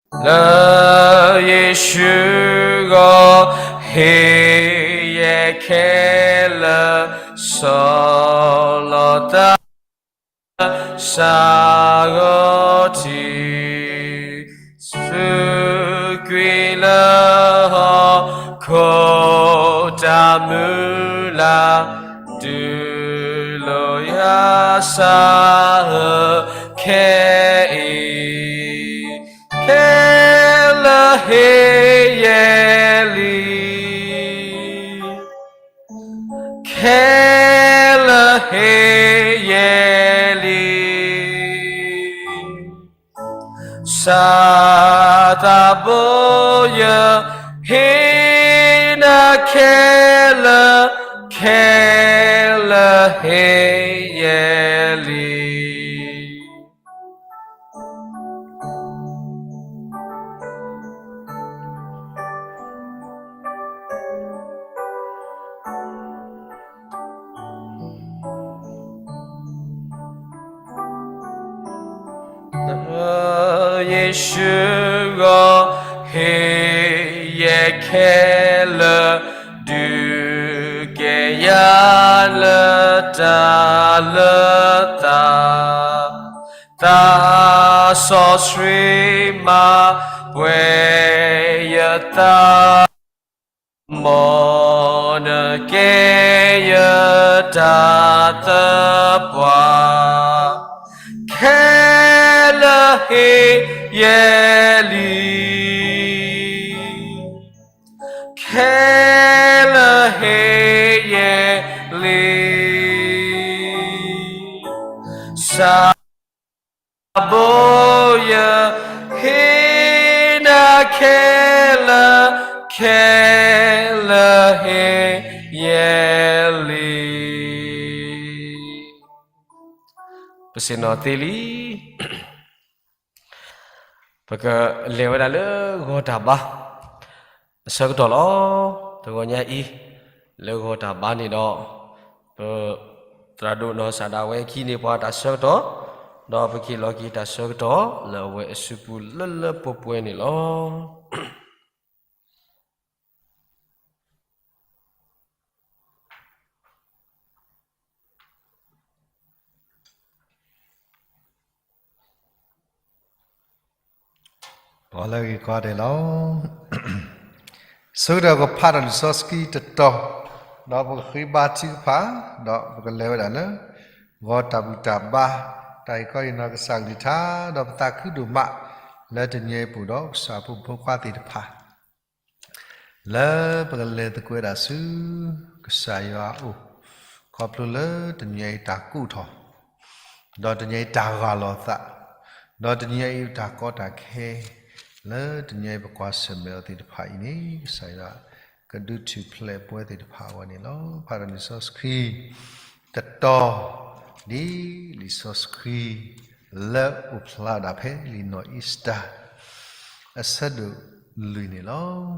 လၢယ့ၣ်ၡူးဂီၢ် ဟ့ၣ်ယဲခဲလၢာ် ဆီၣ်လီၤတၢ်လၢ စးဂီၤထံး, စူးကွံာ်လၢဟီၣ်ခိၣ် တၢ်မုၢ်လၢ် တူၢ်လိာ်ယၤ စးအၢခဲအံၤ, ခဲလၢာ်ဟ့ၣ်ယဲလံ, ခဲလၢာ်ဟ့ၣ်ယဲလံ. စးထီၣ်ဘိယ ဟ့ၣ်နၤခဲလၢာ်, ခဲလၢာ်ဟ့ၣ်ယဲလံ. လၢယ့ၣ်ၡူးဂီၢ် ဟ့ၣ်ယဲခဲလၢာ်, ဒုးကဲယၤလၢတၢ်လၢသး, သးစီဆှံ မၤပှဲၤယသး, မ်နကဲယတၢ်သပှၢ်, ခဲလၢာ်ဟ့ၣ်ယဲလံ, ခဲလၢာ်ဟ့ၣ်ယဲလံ. စးထီၣ်ဘိယ ဟ့ၣ်နၤခဲလၢာ်, ခဲလၢာ်ဟ့ၣ်ယဲလံ. ပဆ့ၣ်နီၤသ့လံ. ပကလဲၤဝဲဒၣ်လၢဂီၤတၢ်ဘါ အဆၢကတီၢ်လီၤ. တဂီၤညါအံၤ လၢဂီၤတၢ်ဘါန့ၣ်ဒီး ပသရၣ်ဒိၣ်နီၢ်စၢ်ဒၣ်ဝဲ ကဟံးန့ၢ်ပှၤတၢ်ဆၢကတီၢ်, ဒီးပကဟ့ၣ်လီၤက့ၤတၢ်ဆၢကတီၢ် လၢအဝဲအစုပူၤလၢလၢပှဲၤပှဲၤန့ၣ်လီၤ. ပှၤလၢအဂ့ၤကိးဂၤဒဲးလီၤ. ဆၢကတီၢ်ကဖးတၢ်လံာ်စီဆှံတတီၤ, ဒီးပကဃ့ဘါထုကဖၣ်, ဒီးပကလဲၤဝဲဒၣ်လၢ ဂီၤတၢ်ဘူၣ်တၢ်ဘါ, တၢ်အံၤကီအံၤနီၢ်ကစၢ်ကလုၢ်ကထါ, ဒီးပသးခုဒိၣ်မး လၢတနံၤအံၤပအိၣ်ဒီးကစၢ်ဖိမုၣ်ဖိခွါသ့ၣ်တဖၣ် လၢပကလဲၤသကိးဝဲဒၣ်ဆူ ကစၢ်ယွၤအအိၣ်, ခီဖျိလၢတနံၤအံၤတၢ်ကိၢ်ထီၣ်, ဒီးတနံၤအံၤတၢ်ဂၢ်လီၤသး, ဒီးတနံၤအံၤတၢ်ကီတၢ်ခဲ, လၢတနံၤအံၤပကွၢ်ဆၢၣ်မဲာ်အီၤသ့ၣ်တဖၣ်အံၤန့ၣ် ကစၢ်ယွၤကဒုးထူၣ်ဖျဲးပဝဲသ့ၣ်တဖၣ်အဂီၢ်န့ၣ်လီၤ. ဖးတၢ်လံာ်စီဆှံ တတီၤ, ဒ်လံာ်စီဆှံ လၢအအိၣ်ဖျါဒၣ်ဖဲလံာ်နီၢ်အ့ၤစတၢၤ အဆၢဒိၣ်လွံၢ်န့ၣ်လီၤ.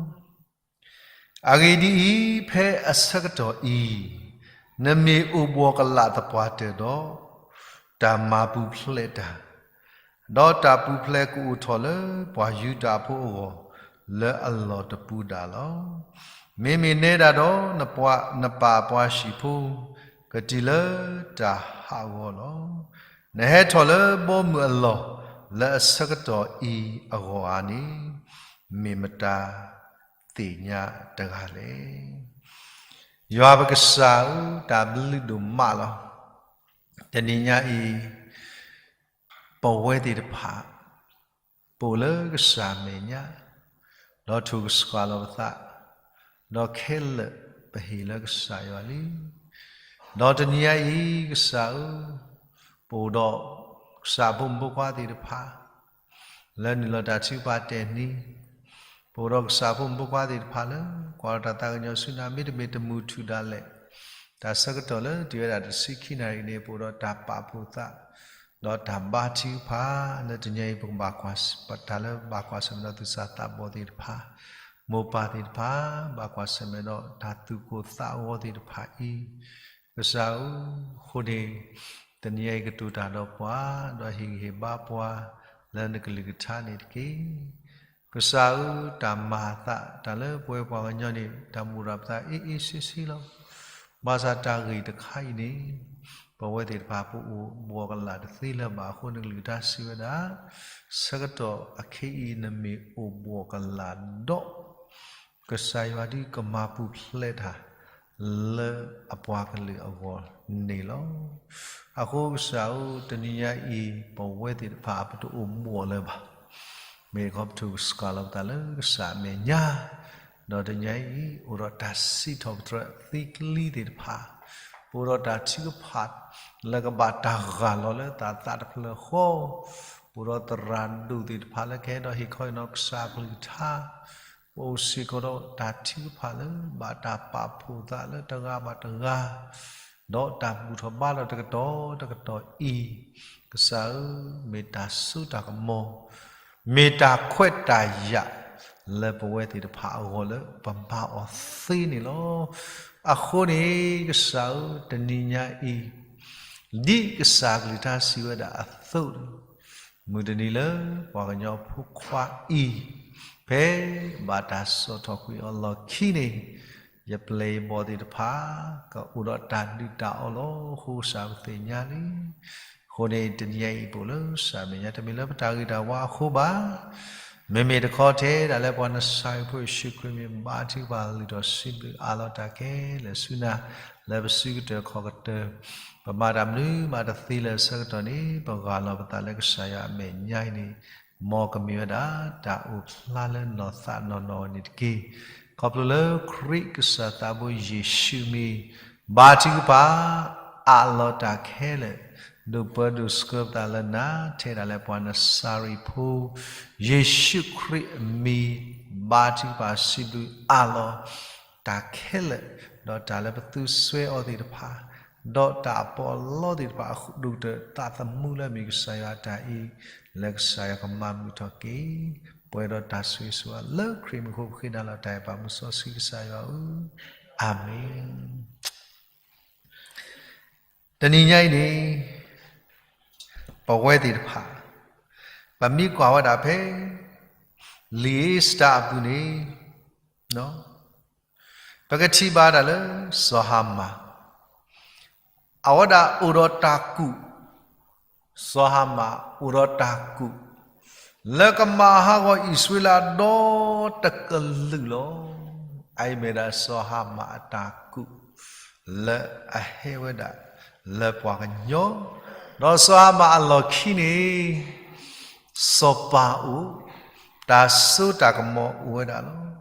အဂ့ၢ်ဒ်အံၤ, ဖဲအဆၢကတီၢ်အံၤ, နမ့ၢ်အိၣ်ဘှီၣ်ကလာ်သပှၢ်တၢၢ်ဒီး, တၢ်မၤပူၤဖျဲးတၢ်, ဒီးတၢ်ပူၤဖျဲးကအိၣ်ထီၣ်လၢပှၤယူဒၤဖိအဂီၢ် လၢအလီၢ်တပူၤဒၣ်လီၤ. မ့မ့ၢ်နဲဒၣ်ဒီး နပၢ်ပှၤဟံၣ်ဖိ ကတုၤလၢတၢ်ဟးဂီၤလီၤ. နဟဲထီၣ်လၢဘီမုၢ်အလီၢ် လၢအဆၢကတီၢ်အံၤအဂီၢ်ဧါန့ၣ် မ့ၢ်မတၤသ့ၣ်ညါတဂၤလဲၣ်. ယွၤပကစၢ်ဧၢ, တၢ်ဘျုးဒိၣ်မးလီၤ. တနံၤညါအံၤ ပဝဲသ့ၣ်တဖၣ် ပအိၣ်လၢကစၢ်မဲာ်ညါ, ဒီးထိၣ်ကဆှၣ်လီၤပသး, ဒီးခဲလၢာ်ပဟ့ၣ်လၢကစၢ်ယွၤလံ. ဒီးတနံၤညါအံၤ ကစၢ်ဧၢ, ပအိၣ်ဒီးကစၢ်ဖိမုၣ်ဖိခွါသ့ၣ်တဖၣ် လၢနုာ်လီၤတၢ်ထုကဖၣ်တဲာ်န့ၢ်, ပအိၣ်ဒီးကစၢ်ဖိမုၣ်ဖိခွါသ့ၣ်တဖၣ်လၢ ကွၢ်ဒီးတၢ်သးကညီၤဆူနၤ မ့တမ့ၢ်တမုၢ်ထူၣ်ဒၣ်လဲာ်, တၢ်ဆၢကတီၢ်လၢတုၤဝဲဒၣ်တဆံခံနၣ်ရံၣ်န့ၣ် ပအိၣ်ဒီးတၢ်ပာ်ဖှိၣ်သး, ဒီးတၢ်ဘါထုကဖၣ် လၢတနံၤအံၤ ပကဘၣ်ကွၢ်ဆၢၣ်မဲာ်တၢ်လၢဘၣ်ကွၢ်ဆၢၣ်မဲာ်ဒီးသူၣ်စၢ်သးဘီၣ်သ့ၣ်တဖၣ်, မိၢ်ပၢ်သ့ၣ်တဖၣ် ဘၣ်ကွၢ်ဆၢၣ်မဲာ်ဒီးတၢ်သူၣ်ကိၢ်သးဂီၤသ့ၣ်တဖၣ်အံၤ, ကစၢ်ဧၢ, အဃိန့ၣ် တနံၤအံၤကတိၤတၢ်ဒီးပှၤ, ဒီးဟ့ၣ်ဂံၢ်ဟ့ၣ်ဘါပှၤ လၢနကလုၢ်ကထါန့ၣ်တက့ၢ်. ကစၢ်ဧၢ, တၢ်မၤအသး တၢ်လၢပဝဲပှၤကညီန့ၣ် တၢ်ဘူၣ်ထီၣ်ပသးအ့ၣ်အ့ၣ်ဆ့ဆ့လီၤ. ဘၣ်ဆၣ်တၢ်ဂ့ၢ်တခါအံၤန့ၣ် ပဝဲသ့ၣ်တဖၣ်ပအိၣ်ဘှီၣ်ကလာ်တသ့လၢၤဘၣ်အဃိန့ၣ် ကလုၢ်ကထါစံးဝဲဒၣ်, ဆၢကတီၢ်အခဲအံၤနမ့ၢ်အိၣ်ဘှီၣ်ကလာ်ဒီး ကစၢ်ယွၤဒုးကမၤပူၤဖျဲးတၢ် လၢအပှၤကလုာ်အဂီၢ်န့ၣ်လီၤ. အဃိကစၢ်ဧၢ, တနံၤညါအံၤ ပဝဲသ့ၣ်တဖၣ်ပတအိၣ်ဘှီၣ်လၢၤဘၣ်. မ့ၢ်တခီပထူၣ်စှၤလီၤပသးလၢကစၢ်အမဲာ်ညါ, ဒီးတနံၤညါအံၤ အိၣ်ဒီးတၢ်စံးထီၣ်ပတြၢၤသံကလံၤသ့ၣ်တဖၣ်, ပအိၣ်ဒီးတၢ်ထုကဖၣ် လၢကဘၣ်တၢ်ဂၢ်လီၤလၢသးသးတဖျၢၣ်ဃီ, ပအိၣ်ဒီးသရၣ်ဒိၣ်သ့ၣ်တဖၣ်လၢကဟဲဒီးဟ့ၣ်ခီဟ့ၣ်နီၤကစၢ်အကလုၢ်ကထါ, ပအိၣ်စ့ၢ်ကီးဒီးတၢ်ထုကဖၣ်လၢဘၣ်တၢ်ပာ်ဖှိၣ်သးလၢတဂၤဘၣ်တဂၤ, ဒီးတၢ်ဘူၣ်ထီၣ်ဘါထီၣ်တကတီၢ်တကတီၢ်အံၤ, ကစၢ်ဧၢ, မ့ၢ်တၢ်စိတၢ်ကမီၤ, မ့ၢ်တၢ်ခွဲးတၢ်ယာ် လၢပဝဲသ့ၣ်တဖၣ်အဂီၢ်လၢပဘါအီၤသ့န့ၣ်လီၤ. အဃိန့ၣ် ကစၢ်ဧၢ, တနံၤညါအံၤ ဒ်ကစၢ်ကလုၢ်ကထါစံးဝဲဒၣ်အသိး, မုၢ်တနံၤလၢပှၤကညီဖိခွါအံၤ ဖဲဘၣ်တၢ်စိာ်ထီၣ်ကွံာ်အီၤလီၢ်ခံန့ၣ်, ယပျဲၢ်ယဘီၣ်သ့ၣ်တဖၣ် ကအိၣ်ဒီးတၢ်ဒုၣ်တၢ်အီလီၤ. အဃိကစၢ်ပသ့ၣ်ညါလံ. အဃိန့ၣ် တနံၤညါအံၤပအိၣ်လၢကစၢ်အမဲာ်ညါ တမ့ၢ်လၢပတၢ်ဂ့ၤတၢ်ဝါအဃိဘၣ်. မ့မ့ၢ်တခီထဲဒၣ်လၢပှၤနစၤရ့းဖိယ့ၣ်ၡူးခရံာ်မ့ၢ်ဘါထုကဖၣ် လုၢ်ထီၣ်စံးဘျုးအးလီၤတၢ်ခဲလၢာ်ဆူနၤ လၢပစုကတၢၢ်ခီၣ်ကတၢၢ်, ပမၤတၢ်မနုၤမးတသ့လၢာ်အဆၢကတီၢ်န့ၣ် ပဂၢ်လီၤပသးလၢကစၢ်ယွၤအမဲာ်ညါအံၤန့ၣ်, မ်ကမ့ၢ်ဝဲဒၣ်တၢ်အိၣ်ဖျါလၢနီၢ်သးနီၢ်နီၢ်အဂီၢ်န့ၣ်တက့ၢ်. ခီဖျိလၢခရံာ်ကစၢ်သးဘိယ့ၣ်ၡူးမံၤ ဘါထုကဖၣ် အးလီၤတၢ်ခဲလၢာ်, ဒိးပၢဒိးဆှၢပသးလၢနၤ ထဲဒၣ်လၢပှၤနစၤရ့းဖိ ယ့ၣ်ၡူးခရံာ်အမံၤ ဘါထုကဖၣ်စံးဘျုးအးလီၤတၢ်ခဲလၢာ်, ဒီးတၢ်လၢပသူစွဲအီၤသ့ၣ်တဖၣ်, ဒီးတၢ်အပီးအလီသ့ၣ်တဖၣ် အဒိၣ်ကတၢၢ်သးသမူလၢအမ့ၢ်ကစၢ်ယွၤအတၢ်အံၤ, လၢကစၢ်ယွၤကမၤမုာ်ထီၣ်က့ၤ ပှဲၤဒီးတၢ်ဆိၣ်ဂ့ၤဆိၣ်ဝါလၢခရံာ်မံၤအဃိ ပဃ့နၤလီၤတၢ်အဲၣ်ပာ်မူစီဆှံကစၢ်ယွၤဧၢ, အၤမ့ၣ်. တနံၤညါအံၤန့ၣ် ပဝဲသ့ၣ်တဖၣ် ပမ့ၢ်ကွၢ်ဝဲဒၣ်ဖဲ လံာ်အ့စတၢၤအပူၤန့ၣ် ပကထံၣ်ဘၣ်ဒၣ်လၢ စီၤဟၤမၣ် အဝဲဒၣ်အိၣ်ဒီးတၢ်ကူၣ်, စီၤဟၤမၣ်အိၣ်ဒီးတၢ်ကူၣ် လၢကမၤဟးဂီၤအံၣ်စရ့လးဒီတကလုာ်လီၤ. အအံၤမ့ၢ်ဒၣ်စီၤဟၤမၣ်အတၢ်ကူၣ် လၢအဟဲဝဲဒၣ်လၢပှၤကညီ, ဒီးစီၤဟၤမၣ်အလီၢ်ခံန့ၣ် စီၤပၤအိၣ်, တၢ်စိတၢ်ကမီၤအိၣ်ဝဲဒၣ်လီၤ.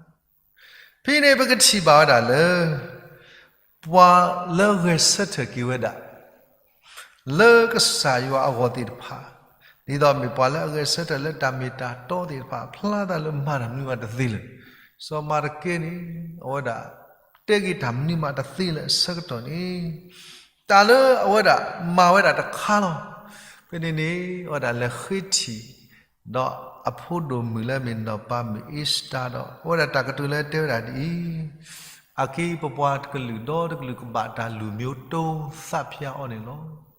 ဖဲန့ၣ်ပကထံၣ်ဘၣ်ဝဲဒၣ်လၢ ပှၤလၢဂဲၤဆၢထၢၣ်က့ၤဝဲဒၣ် လၢကစၢ်ယွၤအဂီၢ်သ့ၣ်တဖၣ်, ဒ်သိးမ့ၢ်ပှၤလၢအဂဲၤဆၢထၢၣ်လၢတၢ်မ့ၢ်တၢ်တီသ့ၣ်တဖၣ် အဖျါသးလၢမၤတၢ်မနုၤမးတသ့လၢၤ. စီၤမၤတကဲန့ၣ် အဝဲဒၣ် တဲက့ၤတၢ်မနုၤမးတသ့လၢၤအဆၢကတီၢ်န့ၣ် တၢ်လၢအဝဲဒၣ်မၤဝဲဒၣ်တခါလီၤ. ဖဲန့ၣ်န့ၣ် အဝဲဒၣ်လဲၤဃ့ထံၣ် ဒီးအဖိဒိၣ်မုၣ်လၢအမ့ၢ်နီၢ်ပၤမုၣ်အ့စတၢၤဒီး အဝဲဒၣ်တၢ်ကတိၤလၢတဲဝဲဒၣ်ဒ်အံၤ, အက့ၤပပှၤတကလုာ်ဒီတကလုာ်ကဘၣ်တၢ်လူၤမျိုးတုံးသတ်ဖြတ်အီၤန့ၣ်လီၤ.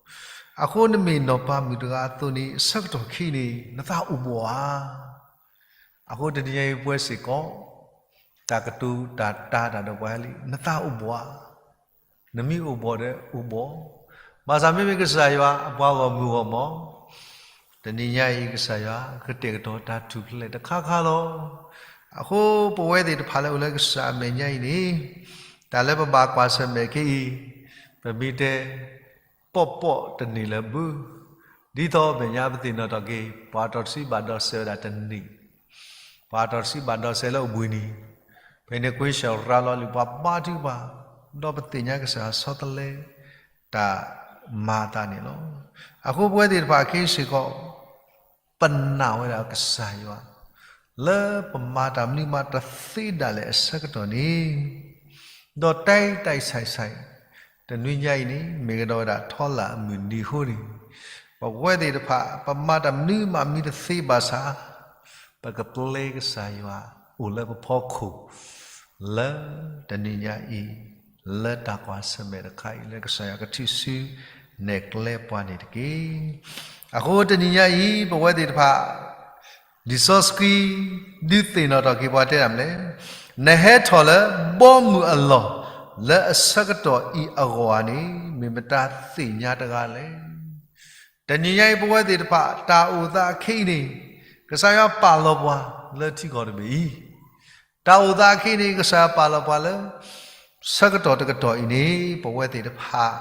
အဃိနမ့ၢ်နီၢ်ပၤမုၣ်တဂၤအသိးန့ၣ် အဆၢကတီၢ်ခံန့ၣ် နသးအိၣ်ဘှီၣ်ဧါ. အဃိတနံၤအံၤပဝဲစ့ၢ်ကီး တၢ်ကတိၤတၢ်တာ်တၢ်ဒီးပှၤလံ နသးအိၣ်ဘှီၣ်ဧါ. နမ့ၢ်အိၣ်ဘှီၣ်ဒီးအိၣ်ဘှီၣ်, ဘၣ်ဆၣ်မ့မ့ၢ်ကစၢ်ယွၤအပှၤဂီၢ်မုၢ်ဂီၢ်မီၢ်, တနံၤညါအံၤကစၢ်ယွၤကတဲာ်ကတီၤတၢ်ထူၣ်ဖျဲးတခါခါလီၤ. အဃိပဝဲသ့ၣ်တဖၣ်လၢအိၣ်လၢကစၢ်အမဲာ်ညါအံၤန့ၣ် တၢ်လၢပဘၣ်ကွၢ်ဆၢၣ်မဲာ်ခဲအံၤ, ပမ့ၢ်တဲ ပီၣ်ပီၣ်တန့ၢ်လၢၤဘၣ်, ဒ်သိးမဲာ်ညါပသ့ၣ်နီၣ်ထီၣ်က့ၤ ပှၤတီၢ်တဆံဘၣ်ဒိးစဲးဝဲဒၣ်တနံၣ်, ပှၤတီၢ်တဆံဘၣ်ဒိးစဲးလၢအိၣ်ဘှံးနံၤ, ဖဲန့ၣ်ကွ့ၢ်ဆၢၣ်ရၤလီၤလံာ်ပှၤဘါထုကဖၣ်, ဒီးပသ့ၣ်ညါကစၢ်ဆီတလဲ တၢ်မၤအသးန့ၣ်လီၤ. အဃိပဝဲသ့ၣ်တဖၣ်ခဲအံၤစ့ၢ်ကီး ပနာ်ဝဲဒၣ်ကစၢ်ယွၤ လၢပမၤတၢ်မနုၤမးတသ့ဒၣ်လဲာ်အဆၢကတီၢ်န့ၣ်, ဒီးတဲတဲဆဲးဆဲး တနွံညါအံၤန့ၣ် မ့ၢ်ကဒီးဝဲဒၣ်ထီလၢ်အမုၢ်နံၤအဃိန့ၣ်, ပဝဲသ့ၣ်တဖၣ် ပမၤတၢ်မနုၤမးမံတသ့ဘၣ်ဆၣ်, ပကပျဲကစၢ်ယွၤအိၣ်လၢပဖီခိၣ် လၢတနံၤညါအံၤ လၢတၢ်ကွၢ်ဆၢၣ်မဲာ်တခါအံၤ လၢကစၢ်ယွၤကထုးစုနဲၣ်ကျဲပှၤန့ၣ်တက့ၢ်. အဃိတနံၤညါအံၤ ပဝဲသ့ၣ်တဖၣ် လံာ်စီဆှံ ဒုးသ့ၣ်နီၣ်ထီၣ်က့ၤပှၤတဲဒၣ်မနုၤလဲၣ်, နဟဲထီၣ်လၢဘီမုၢ်အလီၢ် လၢအဆၢကတီၢ်အံၤအဂီၢ်ဧါန့ၣ် မ့ၢ်မတၤသ့ၣ်ညါတဂၤလဲၣ်. တနံၤညါအံၤပဝဲသ့ၣ်တဖၣ် တၢ်အိၣ်သးအခံအံၤန့ၣ် ကစၢ်ယွၤပာ်လီၤပှၤလၢထံကီၢ်တဘ့ၣ်အံၤ, တၢ်အိၣ်သးအခံအံၤန့ၣ် ကစၢ်ယွၤပာ်လီၤပှၤလၢ ဆၢကတီၢ်တကတီၢ်အံၤန့ၣ် ပဝဲသ့ၣ်တဖၣ်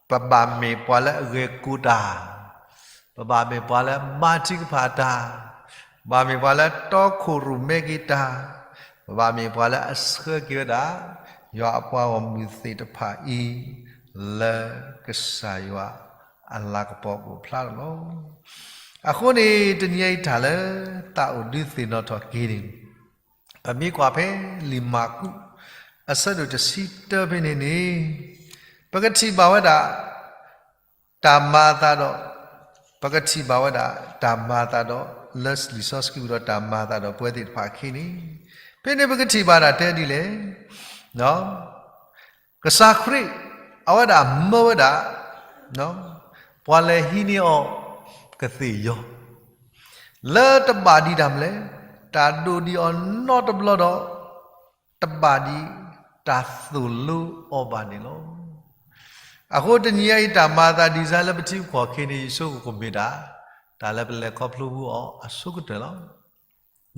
ပဘၣ်မ့ၢ်ပှၤလၢအဂဲၤကိၢ်တၢ်, ပဘၣ်မ့ၢ်ပှၤလၢမၤထံကဖၣ်တၢ်, ဘၣ်မ့ၢ်ပှၤလၢတီခိၣ်ရိၣ်မဲက့ၤတၢ်, ပဘၣ်မ့ၢ်ပှၤလၢအဆှၢက့ၤဝဲဒၣ် ယွၤအပှၤဂီၢ်မုၢ်သ့ၣ်တဖၣ်အံၤ လၢကစၢ်ယွၤအလၤကပီၤအိၣ်ဖျါလီၤ. အဃိန့ၣ် တနံၤအံၤတၢ်လၢ သးအိၣ်ဒုးသ့ၣ်နီၣ်ထီၣ်က့ၤန့ၣ် ပမ့ၢ်ကွၢ်ဖဲလံာ်မၢ်ကူး အဆၢဒိၣ်တဆံတၢဖဲန့ၣ်န့ၣ် ပကထံၣ်ဘၣ်ဝဲဒၣ် တၢ်မၤအသးဒီး ပကထံၣ်ဘၣ်ဝဲဒၣ် တၢ်မၤအသးဒီး လၢလံာ်စီဆှံပူၤဒီးတၢ်မၤအသးဒီးပဝဲသ့ၣ်တဖၣ်အခံန့ၣ်, ဖဲန့ၣ်ပကထံၣ်ဘၣ်ဒၣ်တဲဒ်လဲၣ် ကစၢ်ခရံာ် အဝဲဒၣ်မၢဝဲဒၣ် ပှၤလဲၤဟံးန့ၢ်အီၤ ကသ့ၣ်ယီၤ လၢတဘၣ်ဒံးတၢ်မနုၤလဲၣ်, တၢ်ဒိးဒံးအီၤနီတဘျီဒီး တဘၣ်ဒံးတၢ်သိၣ်လိအီၤဘၣ်န့ၣ်လီၤ. အဃိတနံၤညါအံၤ တၢ်မၤအသးဒ်စါလၢပထံပကီၢ်ခံန့ၣ် ယဆိကမိၣ်ကမ့ၢ်ဒၣ် တၢ်လၢပလဲၤခီဖျိဘူးအီၤအဆိကတၢၢ်လီ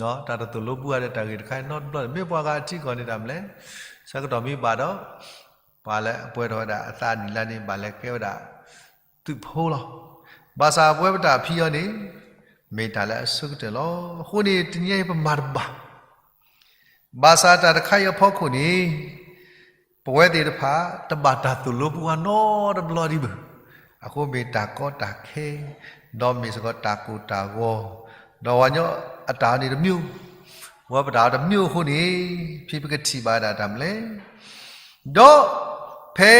ၤ. တၢ်တသိၣ်လိဘူးအီၤဒီးတၢ်ဂ့ၢ်တခါအံၤနီတဘျီန့ၣ် မ့ၢ်ပှၤဂၤအထံကီၢ်န့ၣ်တၢ်မနုၤလဲၣ်, ဆၢကတီၢ်မ့ၢ်ဘၣ်ဒီး ပှၤလၢအပှဲၤထီၣ်ဝဲဒၣ်အသးနံၣ်လါန့ၣ် ဘၣ်လဲၤကဲဝဲဒၣ် သုးဖိလီၤ. ဘၣ်ဆၣ်ပဝဲပတၢ်ဖံးအီၤန့ၣ် မ့ၢ်တၢ်လၢအဆိကတၢၢ်လီၤ. အဃိန့ၣ် တနံၤညါအံၤပမၤတဘၣ် ဘၣ်ဆၣ်တၢ်တခါအံၤအဖီခိၣ်န့ၣ် ပဝဲသ့ၣ်တဖၣ် တဘၣ်တၢ်သိၣ်လိဘူးအီၤနီတဘျီဒံးဘၣ်. အဃိမ့ၢ်တၢ်ကီတၢ်ခဲ ဒီးမ့ၢ်စ့ၢ်ကီးတၢ်ကိၢ်တၢ်ဂီၤ ဒီးပှၤကညီအတၢ်အီၤန့ၣ်တမံၤ, ပဝဲပတၢ်အီၤတမံၤအဃိန့ၣ် ဖဲပကထံၣ်ဘၣ်ဝဲဒၣ်တၢ်မနုၤလဲၣ်, ဒီးဖဲ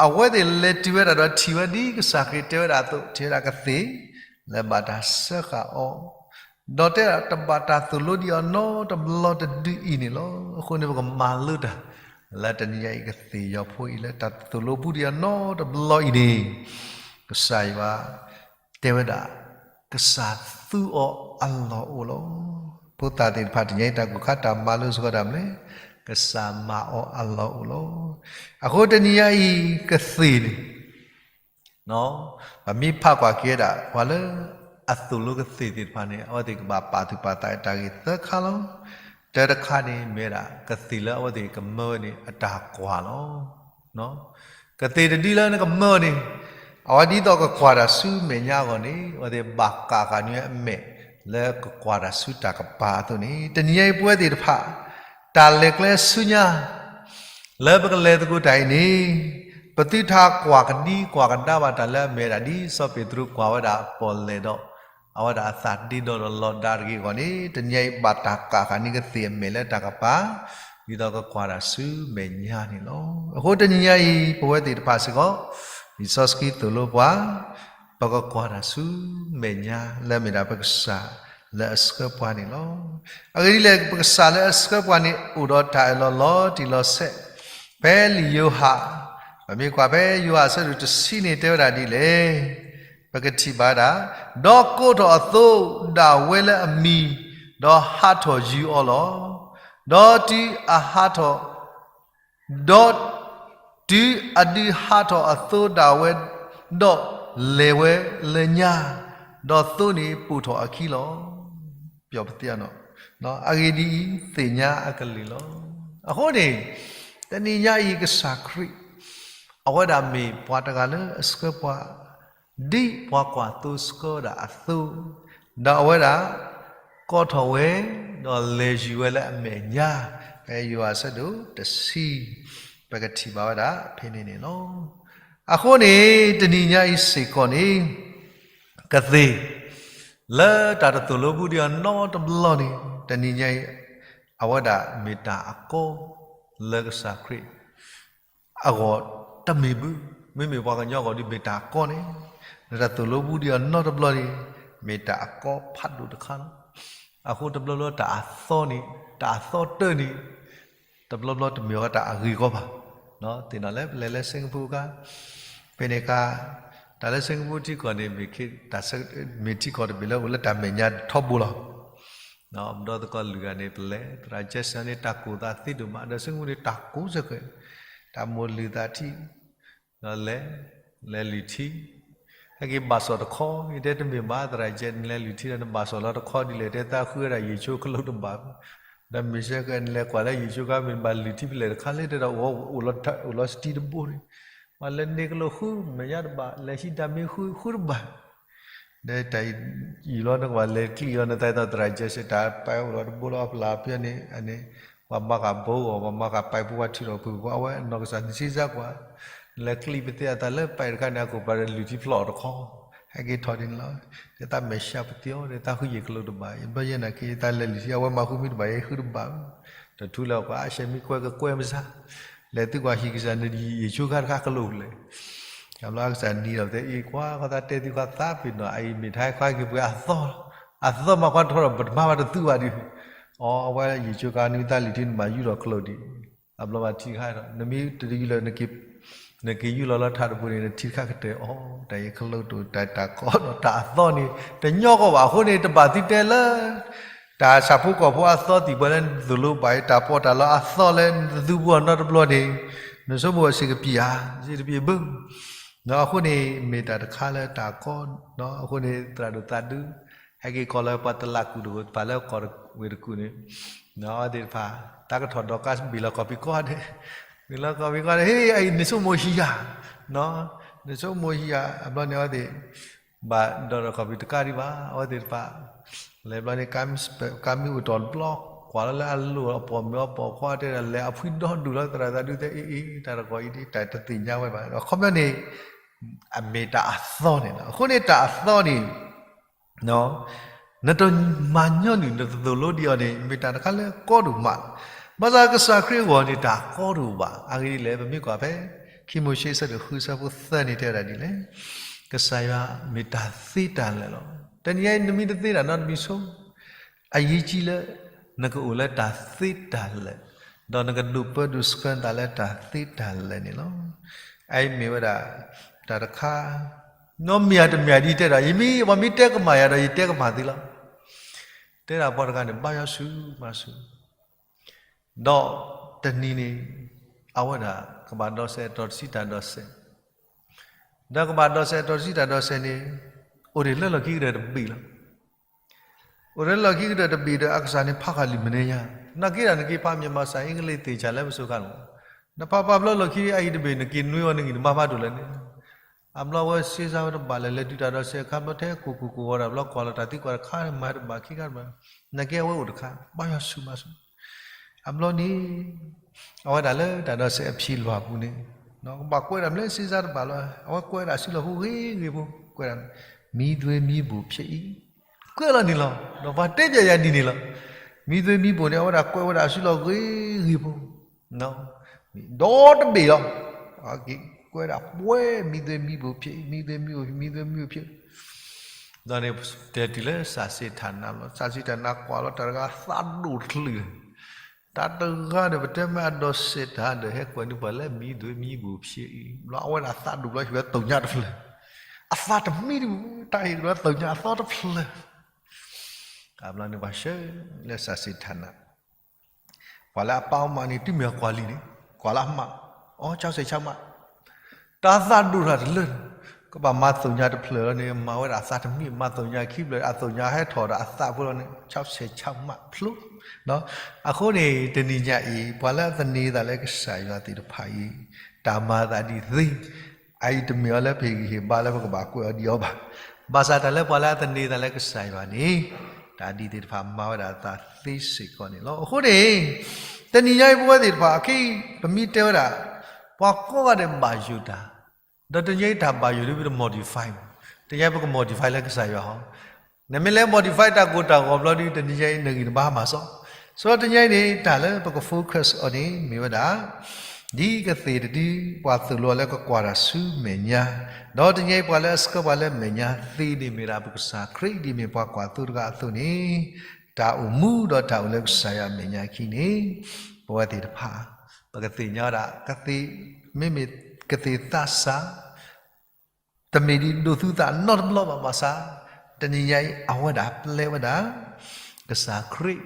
အဝဲသ့ၣ်လဲၤတုၤဝဲဒၣ်ဒီးထံၣ်ဝဲဒ်ကစၢ်ခရံာ်တဲဝဲဒၣ်အသိး ထံၣ်ဝဲဒၣ်ကသ့ၣ် လၢဘၣ်တၢ်စၢဃာ်အီၤ, ဒီးတဲဒၣ်တဘၣ်တၢ်သိၣ်လိဒံးအီၤနီတဘျီတဒုအံၤန့ၣ်လီၤ. အဃိန့ၣ်ပကမၤလိတၢ် လၢတနံၤညါအံၤကသ့ၣ်ယီၤဖိအံၤလၢတၢ်သိၣ်လိဘူးဒံးအီၤနီတဘျီအံၤန့ၣ် ကစၢ်ယွၤ တဲဝဲဒၣ် ကစၢ်သူအီၤအလီၢ်အိၣ်လီၤ. ဖိသၣ်သ့ၣ်တဖၣ်တနံၤညါအံၤတၢ်ကိၢ်ခါတၢ်မၤလိစ့ၢ်ကီးတၢ်မနုၤလဲၣ်, ကစၢ်မၤအီၤအလီၢ်အိၣ်လီၤ. အဃိတနံၤညါအံၤကသ့ၣ်န့ၣ် ပမ့ၢ်ဖးကွၢ်က့ၤဝဲဒၣ် ပှၤလၢအသိၣ်လိကသ့ၣ်သ့ၣ်တဖၣ်န့ၣ် အဝဲသ့ၣ်ကဘၣ်ပာ်သူၣ်ပာ်သးတၢ်ဂ့ၢ်သၢခါလီၤ. တၢတခါန့ၣ်မ့ၢ်ဝဲဒၣ် ကသ့ၣ်လၢအဝဲသ့ၣ်ကမၢဝဲန့ၣ် အတၢ်ကွၢ်လီၤ. ကသ့ၣ်တဒုလၢနကမၢန့ၣ် အဝဲဒ်သိးကကွၢ်တၢ်ဆူမဲာ်ညါအဂီၢ်န့ၣ် အဝဲသ့ၣ်ဘၣ်ကးဃာ်န့ၢ်အမဲာ်လၢကကွၢ်တၢ်ဆူတၢ်ကပၤအသိးန့ၣ် တနံၤညါအံၤပဝဲသ့ၣ်တဖၣ် တၢ်လဲၤကျဲဆူညါ လၢပကလဲၤသကိးတၢ်အံၤန့ၣ် ပသုတကွၢ်ကဒံကွၢ်ကဒါဘၣ်တၢ်လၢအမဲာ်ဒၣ်ဒ်စီၤပ့းတရူးကွၢ်ဝဲဒၣ်ပီၣ်လဲၣ်ဒီး အဝဲဒၣ်အသးဒ့ဒီဒီးလီၤဒါတဂ့ၤအဂီၢ်န့ၣ် တနံၤညါအံၤဘၣ်တၢ်ကးဃာ်န့ၢ်ကသ့ၣ်အမဲာ်လၢတၢ်ကပၤ ဒ်သိးကကွၢ်တၢ်ဆူမဲာ်ညါန့ၣ်လီၤ. အဃိတနံၤညါအံၤ ပဝဲသ့ၣ်တဖၣ်စ့ၢ်ကီး လံာ်စီဆှံသိၣ်လိပှၤ ပကကွၢ်တၢ်ဆူမဲာ်ညါ လၢအမ့ၢ်ဒၣ်ပကစၢ်လၢအဆှၢပှၤန့ၣ်လီၤ. အဂ့ၢ်ဒ်လဲၣ် ပကစၢ်လၢအဆှၢပှၤန့ၣ် အိၣ်ဒီးတၢ်အၢၣ်လီၤလီၤတံၢ်လီၤဆဲး ဖဲလံာ်ယိၤဟၣ် ပမ့ၢ်ကွၢ်ဖဲယိၤဟၣ်အဆၢဒိၣ်တဆံန့ၣ် တဲဝဲဒၣ်ဒ်လဲၣ် ပကထံၣ်ဘၣ်ဒၣ်, ဒီးကိးထီၣ်အသိဒၣ်ဝဲလၢအမံၤ, ဒီးဟးထီၣ်ယူၤအီၤလီၤ. ဒီးတုၤအဟးထီၣ်, ဒီးတုၤအဒုးဟးထီၣ်အသိဒᣣ်ဝဲ, ဒီးလဲၤဝဲလၢညါ, ဒီးသိန့ၣ်ပိာ်ထီၣ်အခံလီၤ. ပျီပသ့အနီၣ်, အဂ့ၢ်ဒ်အံၤ, သ့ၣ်ညါအကလုၢ်လီၤ. အဃိန့ၣ်, တနံၤညါအံၤကစၢ်ခရံာ် အဝဲဒၣ်မ့ၢ်ပှၤတဂၤလၢအဆှၢပှၤ ဒ်ပှၤကွၢ်သိဆှၢဒၣ်အသိး, ဒီးအဝဲဒၣ် ကိးထီၣ်ဝဲ, ဒီးလဲၤယူၤဝဲလၢအမဲာ်ညါ, ဖဲယိၤဟၣ်အဆၢဒိၣ်တဆံ, ပကထံၣ်ဘၣ်ဝဲဒၣ်ဖဲန့ၣ်န့ၣ်လီၤ. အဃိန့ၣ် တနံၤညါအံၤစ့ၢ်ကီးန့ၣ် ကသ့ၣ် လၢတၢ်တသိၣ်လိဘူးဒံးအီၤနီတဘျီန့ၣ် တနံၤညါအံၤ အဝဲဒၣ်မ့ၢ်တၢ်အကီလၢကစၢ်ခရံာ် အဂီၢ်တမ့ၢ်ဘၣ်, မ့မ့ၢ်ပှၤကညီအဂီၢ်ဒီးမ့ၢ်တၢ်အကီန့ၣ်, လၢတၢ်သိၣ်လိဘူးဒံးအီၤနီတဘျီန့ၣ် မ့ၢ်တၢ်အကီဖးဒိၣ်တခါလီၤ. အဃိတဘျီဘျီတၢ်အသီန့ၣ်, တၢ်အသီတၢၢ်န့ၣ်, တဘျီဘျီတမ့ၢ်ဝဲတၢ်အဂ့ၤကီဘၣ်. သ့ၣ်နီၣ်လၢပလဲၤလၢစ့ၣ်ကပူၤအခါ, ဖဲန့ၣ်အခါ တၢ်လၢ Singapore ထံကီၢ်န့ၣ် မ့ၢ်ထံကီၢ်တဘ့ၣ်လၢအိၣ်လၢတၢ်မဲာ်ညါထီဘိလီၤ. ဒီးပဒီသကိးလွံၢ်ဂၤန့ၣ် ပလဲၤသရၣ်ကဲစၢန့ၣ် တၢ်ကိၢ်သးသ့ဒိၣ်မး ဒီး Singapore န့ၣ် တၢ်ကိၢ်စ့ၢ်ကီး, တၢ်မိၢ်လုၢ်သးထံ ဒီးလဲၤ, လဲၤလုၢ်ထံ, ဟဲက့ၤဘၣ်စီၣ်တခီ, ယတဲတမ့ၢ်ဘၣ် သရၣ်ကဲ နလဲၤလုၢ်ထံဒီး နဘၣ်စီၣ်လီၤတခီဒ်လဲၣ်, တဲသးဃုဝဲဒၣ်ယံာ်ဆိကလိတဘၣ်, ဒီးမ့ၢ်စ့ၢ်ကီးနလဲၤကွၢ်လၢယံာ်ဆိခါ မ့ၢ်နဘၣ်လုၢ်ထံဖဲလဲၣ်တခါလဲၣ် တဲဒီး အိၣ်လီၤစတံတဘိန့ၣ်, ပှၤလဲၤန့ၢ်ကလိာ်ဃုမဲာ်ညါတဘၣ်, လဲၤဟံးတၢ်မ့ၢ်ဃုဃုတဘၣ် ဒီးတၢ်အံၤလီၤ နကဘၣ်လဲၤကျံၣ်လီၤ နသးသီသရၣ်ကဲစ့ တၢ်ပာ်အိၣ်လီၤတဘိလီၤ အဖျၢၣ်ဖဲန့ၣ် အန့ၣ် ပှၤမၤဃာ်ဘိအီၤ ပှၤမၤဃာ်ပာ်ဖိ ပှၤထုးထီၣ်ဖုၣ်ဖုၣ် အဝဲနီၢ်ကစၢ်န့ၣ်စံးစါကွၢ်, နလဲၤကျံၣ်ပသ့အသးလၢပာ်တခါန့ၣ် အကိၢ်ပှၤဒီးလုၢ်ထံဖျီၣ်အီၤတခီ, ဟဲက့ၤထီၣ်ဒ်န့ၣ်လီၤ. တဲသးမဲာ်ဆှးပသ့အီၤ တဲသးဃုယံာ်ကလိတဘၣ်, ယဘျီယဲနာ်က့ၤ ယသးလဲၤလုၢ်ထံ အဝဲမၤဃုမံတဘၣ် ယဃုတဘၣ်, တထူလၢကွၢ် အရှဲမံကွဲကကွဲမစါ လဲၤသုကွၢ်ဟံၣ်ကစၢ်န့ၣ် ယံာ်ဆိခါတခါကလိာ်ကလဲာ် အဘျီအကစၢ်နံၤဒီးတဲအံၤ ကွၢ်ဃီသးတဲသုကွၢ်သးပ့ၤနီၣ် အအံၤမ့ၢ်ထဲခွါက့ၤပှဲၤအသီ, အသီမၤကွၢ်ထီထီၣ် ပတမၤဘၣ်တသုဘၣ်ဒံး, အီ အဝဲယံာ်ဆိခါနွံသးလုၢ်ထံန့ၣ် မၤယူၢ်ထီၣ်ကလိာ်ဒံး, အဘျီဘၣ်ထံခါဒီး နမ့ၢ်တယူၢ်လၢ နက့ၤယူၢ်လီၤလၢထးတပူၤန့ၣ် နထံတခါကတၢၢ်အီၤ, တၢ်အံၤကလိာ်တိၢ် တၢ်တၢ်ကီဒီးတၢ်အသီန့ၣ် တညီကီၢ်ဘၣ်အဃိန့ၣ် တဘၣ်သုတဲလၢ တၢ်ဆၣ်ဖိကီၢ်ဖိအသီသံၣ်ဘိလၢနသိၣ်လိဘၣ်အံၤ တၢ်ပီးတၢ်လီအသီလၢနတသူဘူးအီၤနီတဘျီန့ၣ် နဆိကမိၣ်အစ့ၢ်ကပံာ်ဧါ, စ့ၢ်ကပံာ်ဘၣ်, အဃိန့ၣ် မ့ၢ်တၢ်တခါလၢတၢ်ကီ, အဃိန့ၣ် သရၣ်ဒိၣ်သးဒူ ဟဲက့ၤကီးလၢပှၤတလးကူၣ်တအိၣ်တဖၣ်လၢကီၢ်ဝ့ၢ်တကူၣ်န့ၣ် အဝဲသ့ၣ်တဖၣ် တၢ်ကထီၣ်ဒီးကါဘ့ၣ်လီၤကီၢ်ဖံးကီၢ်ဒဲး, ဘ့ၣ်လီၤကီၢ်ဖံးကီၢ်ဒဲး ဟ့ၣ် အံၤနဆိကမိၣ်ဟံၣ်ဧါ, နဆိကမိၣ်ဟံၣ်ဧါ, အဘျီန့ၣ်အဝဲသ့ၣ် ဘၣ်ဒီးဒီးကီၢ်ဖံးတကါဒံးဘၣ်, အဝဲသ့ၣ်တဖၣ် လဲၤဘျီန့ၣ် ကါမ့ၢ်အိၣ်တီၢ်တဘျီ ကွၢ်လီၤလၢအလိၣ်အပိာ်မုၣ်အပိာ်ခွါတဲဒၣ် လဲၤအဖှံဒီဒူၣ်လီၤ သရၣ်သးဒူတဲအံၤအံၤ တၢ်တဂီၤအံၤဒ်တၢ်တသ့ၣ်ညါဝဲဘၣ်, အခီပညီန့ၣ် အမ့ၢ်တၢ်အသီန့ၣ်လီၤ. အဃိန့ၣ်တၢ်အသီန့ၣ် နတမၤညီနုၢ် နတသိၣ်လိဒံးအီၤန့ၣ် မ့ၢ်တၢ်တခါလၢကီဒိၣ်မး, ဘၣ်ဆၣ်ကစၢ်ခရံာ်အဂီၢ်န့ၣ် တၢ်ကီတအိၣ်ဘၣ်. အဂ့ၢ်ဒ်လဲၣ် ပမ့ၢ်ကွၢ်ဖဲ ခံမိၤၡ့ အဆၢဒိၣ်ဃု အဆၢဖိသၢန့ၣ် တဲဝဲဒၣ်ဒ်လဲၣ်, ကစၢ်ယွၤမ့ၢ်တၢ်သ့တၢ်လၢာ်လီၤ. တနံၤအံၤ နမ့ၢ်တသ့တၢ်နီတမံၤဆိ အရေးကြီးလၢ နကအိၣ်လၢတၢ်သ့တၢ်လၢာ်, ဒီးနကဒိးပၢဒိးဆှၢနသးလၢတၢ်သ့တၢ်လၢာ်န့ၣ်လီၤ. အအံၤမ့ၢ်ဝဲဒၣ် တၢ်တခါ နီမ့ၢ်ဧါတမ့ၢ်ဧါဒ်တဲဒီး ယမ့ၢ် ပှၤမ့ၢ်တဲကမၣ်ယၤဒီး ယတဲကမၣ်သုလီၤ. တဲဒၣ်ပှၤတဂၤန့ၣ် ဘါယွၤဆူၣ်မၤဆူၣ် ဒီးတနံၤန့ၣ် အဝဲဒၣ်ကဘၣ်ဒိးစဲးအတီၢ်တဆံတၢ်ဒိးစဲး, ဒီးကဘၣ်ဒိးစဲးအတီၢ်တဆံတၢ်ဒိးစဲးန့ၣ် အိၣ်ဒံးလၢလီၢ်ခံကတၢၢ်တဘ့ၣ်လီၤ. အိၣ်ဒံးလၢလီၢ်ခံကတၢၢ်တဘ့ၣ်ဒီး အကစၢ်န့ၣ်ဖးဃာ်လံာ်မဲာ်ညါ, နာ်က့ဒၣ်နက့ၤဖး မြန်မာစာ အင်္ဂလိပ် သင်္ချာ လၢပစိၤခါလီၤ. နဖးပာ်ဖျါလီၢ်ခံအံၤတဘ့ၣ် နက့ၤနွံဝဲနဂံၢ်နဘါဖးဒိၣ်လၢာ်န့ၣ် အဘျီဝဲစ့စါဝဲတဘၣ်လၢၤ လဲၤတုၤတၢ်ဒိးစဲးအခါဘျီ ထဲကိၢ်ကိၢ်ကိၢ်ဂီၤဒီး ဘျီကွၢ်လီၤတၢ်သံကွၢ်တခါ မၤတဘၣ်ခံခါတဘၣ်, နာ်က့အဝဲအိၣ်တခါ ဘါယွၤဆူၣ်မၤဆူၣ်. အဘျီန့ၣ် အဝဲဒၣ်လၢတၢ်ဒိးစဲးအဖံးလွၢ်ပူၤန့ၣ် ကဘၣ်ကွဲးဒၣ်မနုၤစ့စါတဘၣ်လီၤ. အဝဲကွဲးဒၣ်စုလီၢ်ဖိဂ့ၤဂ့ၤဖိ, ကွဲးဒၣ် မံသွ့မံဘူးဖြစ်အံၤ ကွဲးလီၤန့ၣ်လီၤ. ဒီးပှၤတဲပျဲယၤဒ်န့ၣ်လီၤ. မံသွ့မံဘူးန့ၣ် အဝဲဒၣ်ကွဲးဝဲဒၣ်စုလီၢ်ဂ့ၤဂ့ၤဖိ ဒီတဘ့ၣ်လီၤ. ကွဲးဒၣ်ပှဲၤ မံသွ့မံဘူးဖြစ်အံၤ မံသွ့မံဘူး မံသွ့မံဘူးဖြစ်, ဒီးန့ၣ် တဲတုၤလၢစၢ်စ့ၣ်ထၣ်နါလီၤ. စၢ်စ့ၣ်ထၣ်နါကွၢ်လီၤ တၢ်တဂၤသးဒိၣ်တချုး, တၢ်တဂၤဒီး ပတဲမ့ၢ်အဒိးစဲးတၢ်ဒီး ဟဲကွဲးန့ၢ်ပှၤလၢ မံသွ့မံဘူးဖြစ်အံၤ ဘျီအဝဲဒၣ်သးဒိၣ်ဘျီ ဟ့ၣ်ဝဲသိၣ်ညါတဖျၢၣ်, အသးတမံတဘူး တၢ်ဟ့ၣ်ဝဲသိၣ်ညါအသီတဖျၢၣ်. အဘျီန့ၣ်ပှၤဆှၢလၢစၢ်စ့ၣ်ထၣ်နါ ပှၤလၢအပၢ်အီၤမးန့ၣ် တုၤမ့ၢ်အကွၢ်လံန့ၣ် ကွၢ်လၢအမး, အိ ခြောက်ဆယ်ခြောက်မး, တၢ်သးဒိၣ်ထီၣ်တလၢန့ၣ်, ကဘၣ်မၤသိၣ်ညါတဖျၢၣ်လီၤန့ၣ် မၤဝဲဒၣ်အသးတမံ မၤသိၣ်ညါခံဖျၢၣ် အသိၣ်ညါဟဲထီၣ်ဒီးအသးဖိလီၤန့ၣ် ခြောက်ဆယ်ခြောက်မးဖျိ. အဃိန့ၣ် တနံၤညါအံၤ ပှၤလၢအသန့ၤသးလၢကစၢ်ယွၤသ့ၣ်တဖၣ်အံၤ တၢ်မၤသးဒ်သ့ အအံၤတမ့ၢ်အီၤလၢပဟ့ၣ်ဂံၢ်ဟ့ၣ်ဘါလၢပကဘၣ်ကွဲးအီၤဒံးအီၤဘၣ်. ဘၣ်ဆၣ်တၢ်လၢပှၤလၢအသန့ၤသးလၢကစၢ်ယွၤန့ၣ် တၢ်ဒ်သ့ၣ်တဖၣ်မၤဝဲဒၣ်အသးသ့စ့ၢ်ကီးန့ၣ်လီၤ. အဃိန့ၣ် တနံၤညါအံၤပဝဲသ့ၣ်တဖၣ်အခံ ပမ့ၢ်တဲဝဲဒၣ် ပှၤကိးဂၤဒဲးဘၣ်ယိၣ်တၢ်, ဒီးတနံၤညါအံၤတၢ်ဘၣ်ယိၣ်ဒ် ပတ modify မး, တနံၤညါအံၤပက modify လၢကစၢ်ယွၤဟီ နမ့ၢ်လဲၤ modify တၢ်ကိၢ်တၢ်ဂီၤဘျီဒ် တနံၤညါအံၤ နဂံၢ်နဘါမၤစီ, ဆိုတော့ တနံၤညါအံၤန့ၣ် တၢ်လၢပက focus အီၤန့ၣ် မ့ၢ်ဝဲဒၣ် ဒ်ကသ့ၣ်တဒု ပှၤသိၣ်လိအီၤလၢကကွၢ်တၢ်ဆူမဲာ်ညါ, ဒီးတနံၤညါအံၤ ပှၤလၢအဆှၢပှၤလၢမဲာ်ညါသ့န့ၣ် မ့ၢ်ဒၣ်ပကစၢ်ခရံာ် ဒ်မ့ၢ်ပှၤကွၢ်သိတဂၤအသိးန့ၣ် တၢ်အိၣ်မူဒီးတၢ်အိၣ်လၢကစၢ်ယွၤအမဲာ်ညါအခံန့ၣ် ပဝဲသ့ၣ်တဖၣ် ပကသ့ၣ်ညါဝဲဒၣ် ကသ့ၣ် မ့မ့ၢ်ကသ့ၣ်သးစၢ် တ တမ့ၢ်ဒ်ဒိးသူသးနီတဘျီဘၣ်ဘၣ်ဆၣ်, တနံၤညါအံၤ အဝဲဒၣ်ပျဲဝဲဒၣ် ကစၢ်ခရံာ်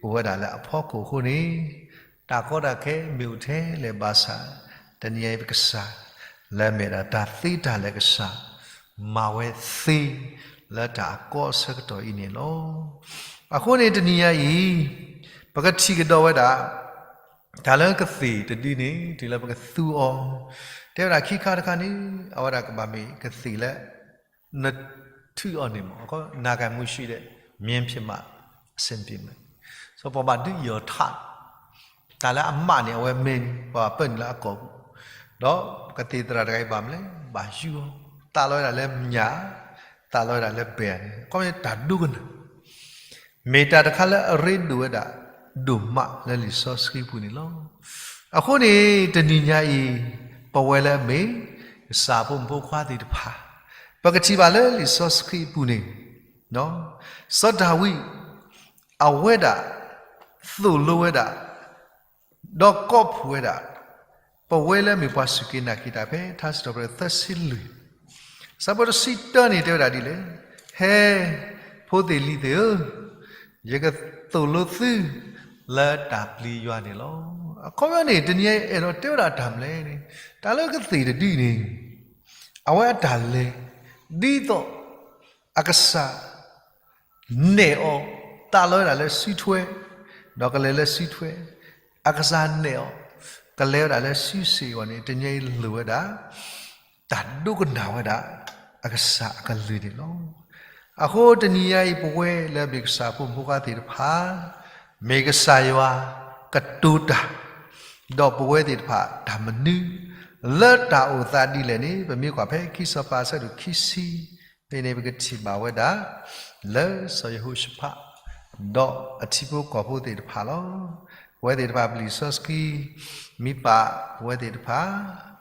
အိၣ်ဝဲဒၣ်လၢအဖီခိၣ်အဃိန့ၣ်, တၢ်ကီတၢ်ခဲမ့ၢ်အိၣ်ထဲလဲၣ်ဘၣ်ဆၣ်, တနံၤညါအံၤပကစၢ် လၢအမ့ၢ်ဒၣ်တၢ်သ့တၢ်လၢာ်ကစၢ် မၤဝဲသ့လၢတၢ်အကီအဆၢကတီၢ်အံၤန့ၣ်လီၤ. အဃိန့ၣ်တနံၤညါအံၤ ပကထံၣ်ကဒီးဝဲဒၣ် တၢ်လၢကသ့ၣ်တဒုန့ၣ် တုၤလၢပကသူအီၤ, တဲဝဲဒၣ်ခံခါတခါန့ၣ် အဝဲဒၣ်ကဘၣ်မ့ၢ်ကသ့ၣ်လၢ နထုးအီၤန့ၣ်မ့ၢ် နာ်က့မူၢ်ၡံးဒီး မ့ၢ်ဖံးမး အဆင်ပြေမယ်. ဆို ပှၤဘၣ်ဒုးယီၢ်ထး, တၢ်လၢအမးန့ၣ် အဝဲမ့ၢ်ပှၤပၢနုာ်လၢအကီၢ်ပူၤ, ဒီးကသ့ၣ်သရၣ်တဂၤအံၤဘၣ်မနုၤလဲၣ် ဘၣ်ယူၤအီၤ, သးလီဝဲဒၣ်လၢညၣ်, သးလီဝဲဒၣ်လၢဘဲန့ၣ် အခီပညီတၢ်ဒိကနၣ် မ့ၢ်တၢ်တခါလၢအရ့ဒိၣ်ဝဲဒၣ် ဒိၣ်မးလၢလံာ်စီဆှံပူၤန့ၣ်လီၤ. အဃိန့ၣ် တနံၤညါအံၤ ပဝဲလၢအမ့ၢ် ကစၢ်ဖိမုၣ်ဖိခွါသ့ၣ်တဖၣ်, ပကထံၣ်ဘၣ်လၢလံာ်စီဆှံအပူၤန့ၣ်, စီၤဒၤဝံး အဝဲဒၣ် သိၣ်လိဝဲဒၣ် ဒီးကိးဖှိၣ်ဝဲဒၣ် ပဝဲလၢအမ့ၢ်ပှၤစူၢ်က့ၤနာ်က့ၤတၢ်ဖဲ ထါစံးထီၣ်ပတြၢၤသၢဆံလွံၢ် အဆၢဖိတဆံတၢန့ၣ် တဲဝဲဒၣ်ဒ်လဲၣ်, ဟဲ ဖိသ့ၣ်လံၤသ့ၣ်ဧၢ, ယကသိၣ်လိသု လၢတၢ်ပျံၤယွၤန့ၣ်လီၤ. အခီပညီန့ၣ် တနံၤအံၤအဲၣ်ဒိးတဲဝဲဒၣ်တၢ်မနုၤလဲၣ်န့ၣ်, တၢ်လၢကသ့ၣ်တဒုန့ၣ် အဝဲအတၢ်လဲၤ ဒ်သိး အကစၢ် နဲၣ်အီၤ သးလီဝဲဒၣ်လၢစုထွဲ, ဒီးကလဲၤလၢစုထွဲ, အကစၢ်နဲၣ်အီၤ ကလဲၤဝဲဒၣ်လၢစုစ့ၣ်အဂီၢ်န့ၣ် တနံၤအံၤလိၣ်ဝဲဒၣ် တၢ်ဒိကနၣ်ဝဲဒၣ် အကစၢ်အကလုၢ်န့ၣ်လီၤ. အဃိတနံၤညါအံၤ ပဝဲလၢအမ့ၢ်ကစၢ်ဖိမုၣ်ဖိခွါသ့ၣ်တဖၣ် မ့ၢ်ကစၢ်ယွၤကတိၤတၢ်, ဒီးပဝဲသ့ၣ်တဖၣ်တၢ်မနုၤ လၢတၢ်အိၣ်သးဒ်လဲၣ်န့ၣ် ပမ့ၢ်ကွၢ်ဖဲခံစီၤပၤအဆၢဒိၣ်ခံဆံ ဖဲန့ၣ် ပကထံၣ်ဘၣ်ဝဲဒၣ် လၢစီၤယဟိၤၡဖး ဒီးအထံဖိကီၢ်ဖိသ့ၣ်တဖၣ်လီၤ. ပဝဲသ့ၣ်တဖၣ်ပျံၤစီဆှံ မ့ၢ်ပာ်ပဝဲသ့ၣ်တဖၣ်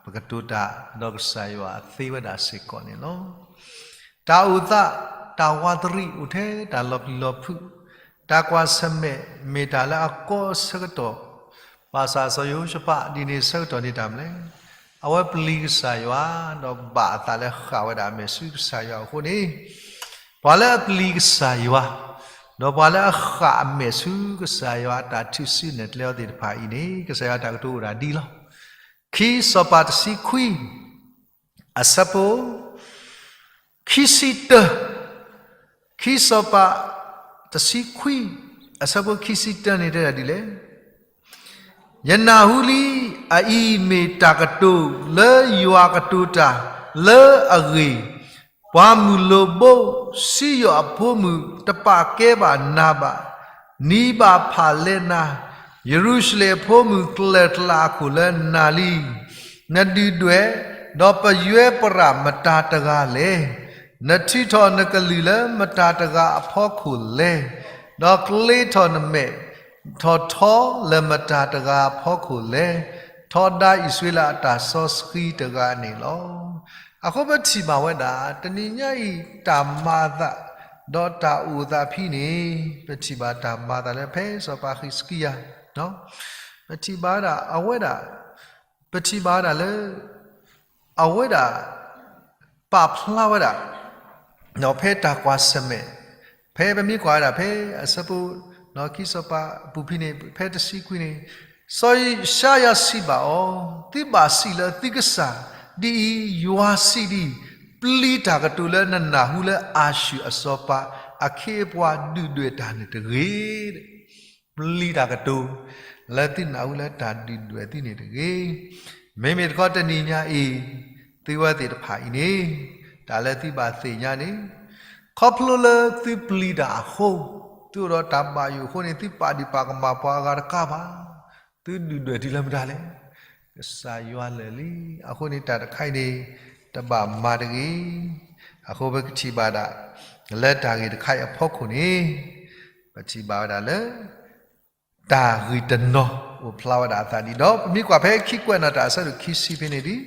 ပကတိၤတၢ်ဒီးကစၢ်ယွၤသ့ဝဲဒၣ်စ့ၢ်ကီးန့ၣ်လီၤ. တၢ်အိၣ်သး တၢ်ဝးတရံးအိၣ်ထဲတၢ်လီၤပျံၤလီၤဖုး, တၢ်ကွၢ်ဆၢၣ်မဲာ် မ့ၢ်တၢ်လၢအကီအဆၢကတီၢ်, ဘၣ်ဆၣ်စီၤယဟိၤၡဖးဒ်န့ၣ်အဆၢကတီၢ်န့ၣ်တၢ်မနုၤလဲၣ်, အဝဲပျံၤကစၢ်ယွၤ ဒီးဘၣ်အသးလၢဃၣ်ဝဲဒၣ်အမဲာ်ဆူကစၢ်ယွၤအဃိန့ၣ်, ပှၤလၢအပျံၤကစၢ်ယွၤ ဒီးပှၤလၢအဃၣ်အမဲာ်ဆူကစၢ်ယွၤအတၢ်ထုးစုနဲၣ်ကျဲအီၤသ့ၣ်တဖၣ်အံၤန့ၣ် ကစၢ်ယွၤတၢ်ကတိၤအိၣ်ဒၣ်ဒ်လီၤ. ခံစီၤပၤတဆံခွံ အဆၢဖိ ခံဆံတၢ, ခံစီၤပၤ တဆံခွံ အဆၢဖိခံဆံတၢန့ၣ်တဲဒၣ်ဒ်လဲၣ်, ယနၢ်ဟူလံ, အအံၤမ့ၢ်တၢ်ကတိၤလၢယွၤကတိၤတၢ်လၢအဂ့ၢ်, ပှၤမုၢ်လိာ်ဘိ စံယိၣ်အဖိမုၣ် တပာ်ကဲဘၣ်နၤဘၣ်, နံၤဘၣ်ဖၣ်လဲနၤ, ယရူၤၡလ့ၣ်အဖိမုၣ်ကျၢၢ်ကျၢ်အခိၣ်လၢနၤလံ. နဒုၣ်ဒွဲၣ်, ဒီးပယွဲပရးမတၤတဂၤလဲၣ်. နထုးထီၣ်နကလုၢ်လၢမတၤတဂၤအဖီခိၣ်လဲၣ်. ဒီးကျ့ထီၣ်နမဲာ်ထီၣ်ထီလၢမတၤတဂၤအဖီခိၣ်လဲၣ်. ထီဒါအံၣ်စရ့လးအတၢ်စီဆှံတဂၤန့ၣ်လီၤ. အဃိပထံၣ်ဘၣ်ဝဲဒၣ် တနံၤညါအံၤတၢ်မၤအသး ဒီးတၢ်အိၣ်သးဖဲန့ၣ် ပထံၣ်ဘၣ်တၢ်မၤအသးလၢဖဲစီၤပၤဟံးစကံယၤ ပထံၣ်ဘၣ်ဝဲဒၣ်အဝဲဒၣ် ပထံၣ်ဘၣ်ဝဲဒၣ်လၢ အဝဲဒၣ် ပာ်ဖျါဝဲဒၣ် ဖဲတၢ်ကွၢ်ဆၢၣ်မဲာ် ဖဲပမ့ၢ်ကွၢ်ဝဲဒၣ်ဖဲအဆၢဖိ ခံစီၤပၤအပူၤဖဲန့ၣ် ဖဲတဆံခွံန့ၣ် စီၤယၡါယၤစံးဘၣ်အီၤ, သုဘၣ်စံးလၢသုကစၢ်ဒ်အံၤ, ယွၤစံးဒ်အံၤ, ပျံၤတၢ်ကတိၤလၢနနၢ်ဟူလၢအၤၡူၢ်အစီၤပၤအခ့အပှၤဒုၣ်ဒွဲၣ်တၢ်န့ၣ်တဂ့ၤ. ပျံၤတၢ်ကတိၤ လၢသုနၢ်ဟူလၢတၢ်ဒုၣ်ဒွဲၣ်သုန့ၣ်တဂ့ၤ. မ့မ့ၢ်တခီတနံၤညါအံၤ သုဝဲသ့ၣ်တဖၣ်အံၤန့ၣ် တၢ်လၢသုဘၣ်သ့ၣ်ညါန့ၣ် ခီဖျိလၢသုပျံၤတၢ်အဃိ သုအိၣ်ဒီးတၢ်ဘၣ်ယိၣ်အဃိန့ၣ် သုပာ်ဒံးပာ်ကမၣ်ပှၤအဂၤတကးဘၣ်. သုဒုၣ်ဒွဲၣ်တုၤလၢမတၤလဲၣ်. ကစၢ်ယွၤလၢာ်လံ. အဃိန့ၣ်တၢ်တခါအံၤန့ၣ် တဘၣ်မၤတဂ့ၤ. အဃိပကထံၣ်ဘၣ်ဒၣ် လၢတၢ်ဂ့ၢ်တခါအံၤအဖီခိၣ်န့ၣ် ပထံၣ်ဘၣ်ဝဲဒၣ်လၢ တၢ်ဂ့ၢ်တနီၤအိၣ်ဖျါဝဲဒၣ်အသးဒ်ဒီး ပမ့ၢ်ကွၢ်ဖဲခံကွဲးနီၣ်တၢ်အဆၢဒိၣ်ခံဆံဖဲန့ၣ်ဒီး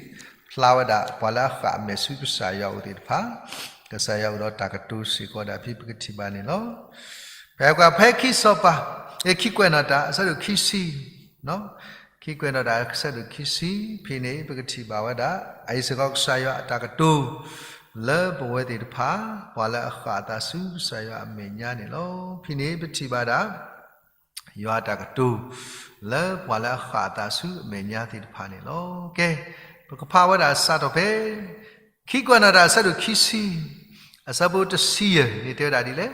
ဖျါဝဲဒၣ်ပှၤလၢအဃၣ်အမဲာ်ဆူကစၢ်ယွၤအအိၣ်သ့ၣ်တဖၣ် ကစၢ်ယွၤအိၣ်ဒီးတၢ်ကတိၤစ့ၢ်ကီးဒၣ်ဖဲပကထံၣ်ဘၣ်န့ၣ်လီၤ. ပကွၢ်ဖဲခံစီၤပၤ ခံကွဲးနီၣ်တၢ်အဆၢဒိၣ်ခံဆံ ခံကွဲးနီၣ်တၢ်အဆၢဒိၣ်ခံဆံဖဲန့ၣ် ပကထံၣ်ဘၣ်ဝဲဒၣ် အအံၤစ့ၢ်ကီးကစၢ်ယွၤအတၢ်ကတိၤ လၢပဝဲသ့ၣ်တဖၣ် ပှၤလၢအဃၣ်အသးဆူကစၢ်ယွၤအမဲာ်ညါန့ၣ်လီၤ. ဖဲန့ၣ်ပထံၣ်ဘၣ်ဒၣ် ယွၤအတၢ်ကတိၤ လၢပှၤလၢအဃၣ်အသးဆူအမဲာ်ညါသ့ၣ်တဖၣ်န့ၣ်လီၤ. ကဲ, ပကဖးဝဲဒၣ်စးထီၣ်ဖဲ ခံကွဲးနီၣ်တၢ်အဆၢဒိၣ်ခံဆံ အဆၢဖိတဆံယဲၢ်န့ၣ်တဲဝဲဒၣ်ဒ်လဲၣ်.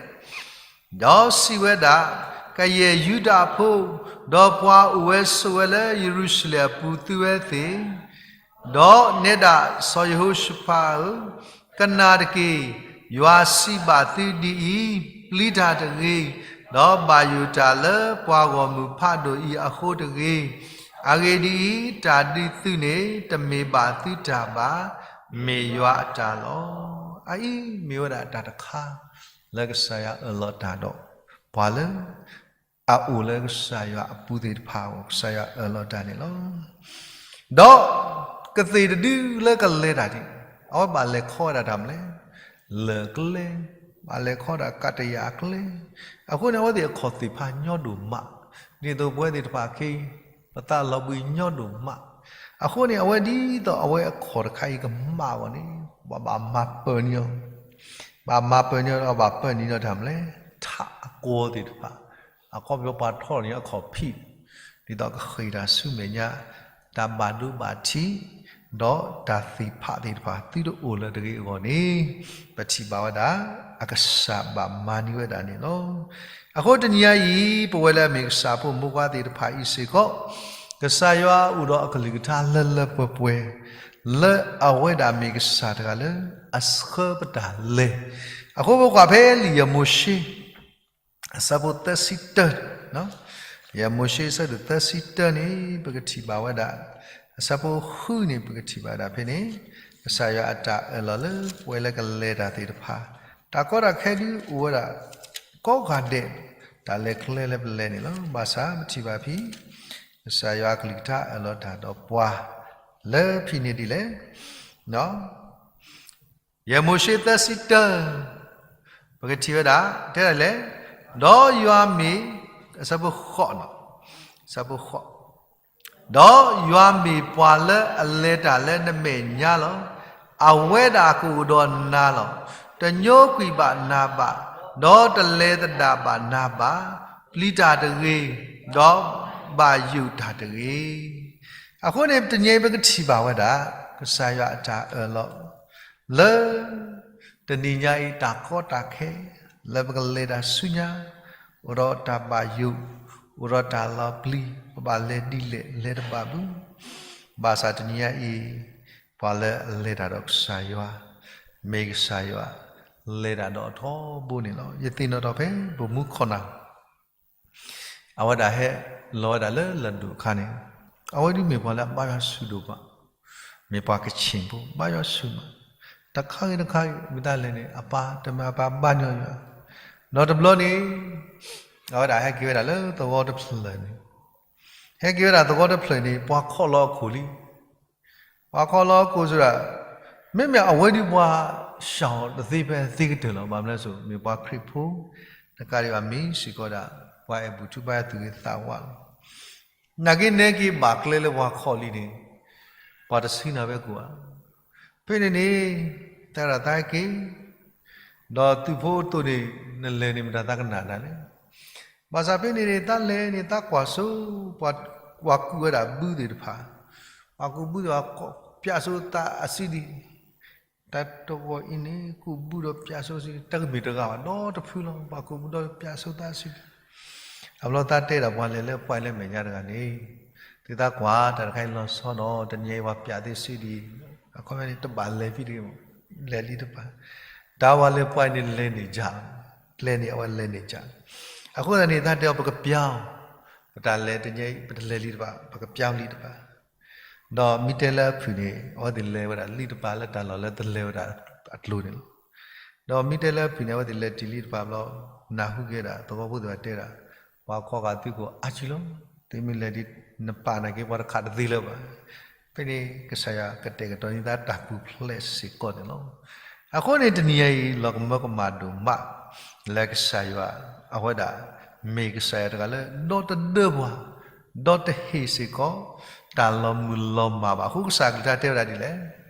ဒီးစံးဝဲဒၣ်, ကယဲၢ်ယူဒၤဖိ, ဒီးပှၤအိၣ်ဝဲဆိးဝဲလၢယရူၤၡလ့ၣ်အပူၤသုဝဲသ့ၣ်, ဒီးနဲဒၣ်စီၤယဟိၤၡဖးဧၢ, ကနၣ်တက့ၢ်, ယွၤစံးဘၣ်သုဒ်အံၤ, ပျံၤတၢ်တဂ့ၤ, ဒီးဘၣ်ယိၣ်တၢ်လၢပှၤဂီၢ်မုၢ်ဖးဒိၣ်အံၤအဃိတဂ့ၤ. အဂ့ၢ်ဒ်အံၤ, တၢ်ဒုးသုန့ၣ် တမ့ၢ်ဘၣ်သုတၢ်ဘၣ်, မ့ၢ်ယွၤအတၢ်လီၤ. အအံၤမ့ၢ်ဝဲဒၣ်တၢ်တခါ လၢကစၢ်ယွၤအၢၣ်လီၤတၢ်ဒီး ပှၤလၢ အအိၣ်လၢကစၢ်ယွၤအပူၤသ့ၣ်တဖၣ်အဂီၢ် ကစၢ်ယွၤအၢၣ်လီၤတၢ်န့ၣ်လီၤ. ဒီးကသ့ၣ်တဒုလၢကလဲၤတၢ်န့ၣ် အဝဲဘၣ်လဲၤခီဝဲဒၣ်တၢ်မနုၤလဲၣ်, လၢၢ်ကျဲ, ဘၣ်လဲၤခီဒၣ်ကးတယၢ်အကျဲ. အဃိန့ၣ် အဝဲသ့ၣ်အခီၣ်သ့ၣ်ဖးညီဒိၣ်မး, ဒ်သိးပဝဲသ့ၣ်တဖၣ်အခံ ပသးလီၤဘှံးညီဒိၣ်မး. အဃိန့ၣ် အဝဲဒ်သိးအဝဲအခီၣ်တခါအံၤကမၣ်အဂီၢ်န့ၣ် ဘၣ်ဘၣ်မၤပၢၢ်န့ၢ်အီၤ, ဘၣ်မၤပၢၢ်န့ၢ်အီၤဒီးဘၣ်ပၢၢ်န့ၢ်ဒီးတၢ်မနုၤလဲၣ်, ထးအကီသ့ၣ်တဖၣ်, အခီပညီပှၤထီၣ်န့ၢ်အခီၣ်ဖံး, ဒ်သိးကဃ့ၢ်တၢ်ဆူမဲာ်ညါ, တၢ်ဘၣ်ဒိဘၣ်ထံး, ဒီးတၢ်သ့ၣ်ဖးသ့ၣ်တဖၣ် သုတအိၣ်လၢၤတဂ့ၤအဂီၢ်န့ၣ်, ပထံၣ်ဘၣ်ဝဲဒၣ် အကစၢ်ဘၣ်မၤန့ၢ်ဝဲဒၣ်န့ၣ်လီၤ. အဃိတနံၤညါအံၤ ပဝဲလၢအမ့ၢ်ကစၢ်ဖိမိၢ်ပှၢ်သ့ၣ်တဖၣ်အံၤစ့ၢ်ကီး, ကစၢ်ယွၤအိၣ်ဒီးအကလုၢ်ကထါလၢလၢပှဲၤပှဲၤ, လၢအဝဲဒၣ်မ့ၢ်ကစၢ်တဂၤလၢအဆှၢပတၢ်လဲၤ. အဃိပကွၢ်ဖဲလံာ်ယဲၢ်မိၤၡ့ အဆၢဖိသၢဆံတၢ, ယဲၢ်မိၤၡ့အဆၢဒိၣ်သၢဆံတၢန့ၣ် ပကထံၣ်ဘၣ်ဝဲဒၣ်, အဆၢဖိဃုန့ၣ် ပကထံၣ်ဘၣ်ဝဲဒၣ်ဖဲန့ၣ်, ကစၢ်ယွၤအတၢ်အၢၣ်လီၤလၢပဝဲလၢကလဲၤတၢ်သ့ၣ်တဖၣ်, တၢ်ကီတၢ်ခဲဒုးအိၣ်ဝဲဒၣ် ကိးဂၤဒဲး, တၢ်လဲၤကျဲလၢပလဲၤန့ၣ်လီၤ. ဘၣ်ဆၣ်ပထံၣ်ဘၣ်ဖဲ ကစၢ်ယွၤအကလုၢ်ကထါအၢၣ်လီၤတၢ်ဒီးပှၤ လၢဖဲန့ၣ်ဒ်လဲၣ် ယဲၢ်မိၤၡ့သၢဆံတၢ, ပကထံၣ်ဝဲဒၣ် တဲဒၣ်လဲၣ်, ဒီးယွၤမ့ၢ်, အဆၢဖိဃိးနီၤ, အဆၢဖိဃိး, ဒီးယွၤမ့ၢ်ပှၤလၢအလဲၤတၢ်လၢနမဲာ်ညါလီၤ. အဝဲဒၣ်ကအိၣ်ဒီးနၤလီၤ. တညိကွံာ်ဘၣ်နၤဘၣ်, ဒီးတလဲၤသဒၣ်ဘၣ်နၤဘၣ်, ပျံၤတၢ်တဂ့ၤ, ဒီးဘၣ်ယိၣ်တၢ်တဂ့ၤ. အဃိန့ၣ် တနံၤအံၤပကထံၣ်ဘၣ်ဝဲဒၣ် ကစၢ်ယွၤအတၢ်အၢၣ်လီၤ လၢ တနံၤညါအံၤ တၢ်ကီတၢ်ခဲ လၢပကလဲၤတၢ်ဆူညါ အိၣ်ဒီးတၢ်ဘၣ်ယိၣ်, အိၣ်ဒီးတၢ်လီၤပျံၤ, ပဘၣ်လဲၤဒ်လဲၣ် လဲၤတဘၣ်ဘၣ်. ဘၣ်ဆၣ်တနံၤညါအံၤ ပှၤလၢအလဲၤတၢ်ဒီးကစၢ်ယွၤ, မ့ၢ်ကစၢ်ယွၤ လဲၤတၢ်ဒီးအထီဘိန့ၣ်လီၤ. ယသ့ၣ်နီၣ်ထီၣ်ဖဲ ပမူခိၣ်နၢ် အဝဲဒၣ်ဟဲလီၤဝဲဒၣ်လၢလၢၢ်ဒိၣ်အခါန့ၣ်, အဝဲဒၣ်မ့ၢ်ပှၤလၢအဘါယွၤဆူၣ်ဒိၣ်မး, မ့ၢ်ပှၤကချ့ၣ်ဖိ ဘါယွၤဆူၣ်မး, တခါဂ့ၤတခါဂ့ၤ မ့ၢ်တၢ်လဲၤန့ၣ် အပၢ်တမၤအပၢ်ဘါညီယွၤ, ဒီးတဘျီန့ၣ် အဝဲဒၣ်ဟဲက့ၤဝဲဒၣ်လၢသဝီတဖျၢၣ်န့ၣ်, ဟဲက့ၤဝဲဒၣ်သဝီတဖျၢၣ်န့ၣ် ပှၤခီၣ်လီၤအခိၣ်လံ ပှၤခီၣ်လီၤအခိၣ်စ့ၢ်ကီး, မ့မ့ၢ်အဝဲဒၣ်ပှၤစှၤတသ့ဖဲအသ့ကတၢၢ်လီၤ. ဘၣ်မနုၤလဲၣ်, မ့ၢ်ပှၤခရံာ်ဖိ တကးဒံးဘၣ် မ့ၢ်စ့ၢ်ကီးဒၣ် ပှၤအဲၣ်ဘူၣ်ထူဘါယွၤသူၣ်ဂ့ၤသးဝါလီၤ. နာ်က့နဲက့ၤဘၣ်ကျဲလၢပှၤခီၣ်လံန့ၣ် ပှၤတဆှံနၤဝဲကိးဧါ. ဖဲန့ၣ်န့ၣ် သရၣ်သးဟဲက့ၤ ဒီးသုးဖိအသိးန့ၣ် နလဲၤန့ၣ် မတၤသးကနၣ်နၤလဲၣ်. ဘၣ်ဆၣ်ဖဲန့ၣ်န့ၣ် သးလဲၤန့ၣ် သးကွၢ်စိ ပှၤကူးဝဲဒၣ်ဘုသ့ၣ်တဖၣ်, ပှၤကူးဘုသ့ၣ်တဖၣ် ပၠးစိသးအစုဒံး, တၢ်တဂီၤအံၤန့ၣ် ကူးဘုဒီးပၠးစိစုဒံး တၢ်ကမ့ၢ်တဂၤဘၣ် ဒီတဖုလီၤ. ပှၤကူးဘုဒီးပၠးစိသးစုဒံး, အဘျီသးတဲဒၣ်ပှၤလဲၤလၢပှၤလၢမဲာ်ညါတဂၤန့ၣ်, သုသးကွၢ် တၢ်တခါအံၤလီၤဆီဒီး တနံၤအံၤပှၤပၠးသုစုဒံး, အခီပညီန့ၣ် တဘၣ်လဲၤဖဲတဂ့ၤမး, လဲၤလံတပၤ, တၢ်ဝဲလၢပှၤန့ၣ်လဲၤန့ၢ်ကၠၢ်, လဲၤန့ၣ်အဝဲလဲၤန့ၢ်ကၠၢ်, အဃိသတးန့ၣ် သးတဲအီၤ ပကပၠးအီၤ, ပတၢ်လဲၤတနံၤအံၤ ပတလဲၤလံတပၤ ပကပၠးလံတပၤ ဒီးမ့ၢ်တဲလၢအဖုၣ်န့ၣ် အဝဲသ့ၣ်လဲၤဝဲဒၣ်လံတပၤလၢတၢ်လီၢ်လၢတလဲၤဝဲဒၣ်အကျိၤန့ၣ်လီၤ. ဒီးမ့ၢ်တဲလၢအဖုၣ်န့ၣ် အဝဲသ့ၣ်လဲၤတ့ၢ်လံတပၤဘျီ, နၢ်ဟူက့ၤဝဲဒၣ် သဝီဖိသ့ၣ်တဖၣ်တဲဒၣ်, ပှၤခီဂာ်သုကိးအါစုလီၤ. သုမ့ၢ်လဲၤဒ်နပာ်နာ်က့ ပှၤတခးတသ့လၢၤဘၣ်. ဖဲန့ၣ် ကစၢ်ယွၤကတဲာ်ကတီၤန့ၢ်သးတၢ်ပူၤဖျဲးစ့ၢ်ကီးန့ၣ်လီၤ. အဃိန့ၣ် တနံၤအံၤ လီၤကမၢကမၣ်ဒိၣ်မး လၢကစၢ်ယွၤ အဝဲဒၣ် မ့ၢ်ကစၢ်ယွၤတဂၤလၢ ဒီတဒၢပှၤ, ဒီတဟ့ၣ်စ့ၢ်ကီး တၢ်လီၤမုၢ်လီၤမၢ်ဘၣ်. အဃိကစၢ်အကလုၢ်ကထါတဲဝဲဒၣ်ဒ်လဲၣ်,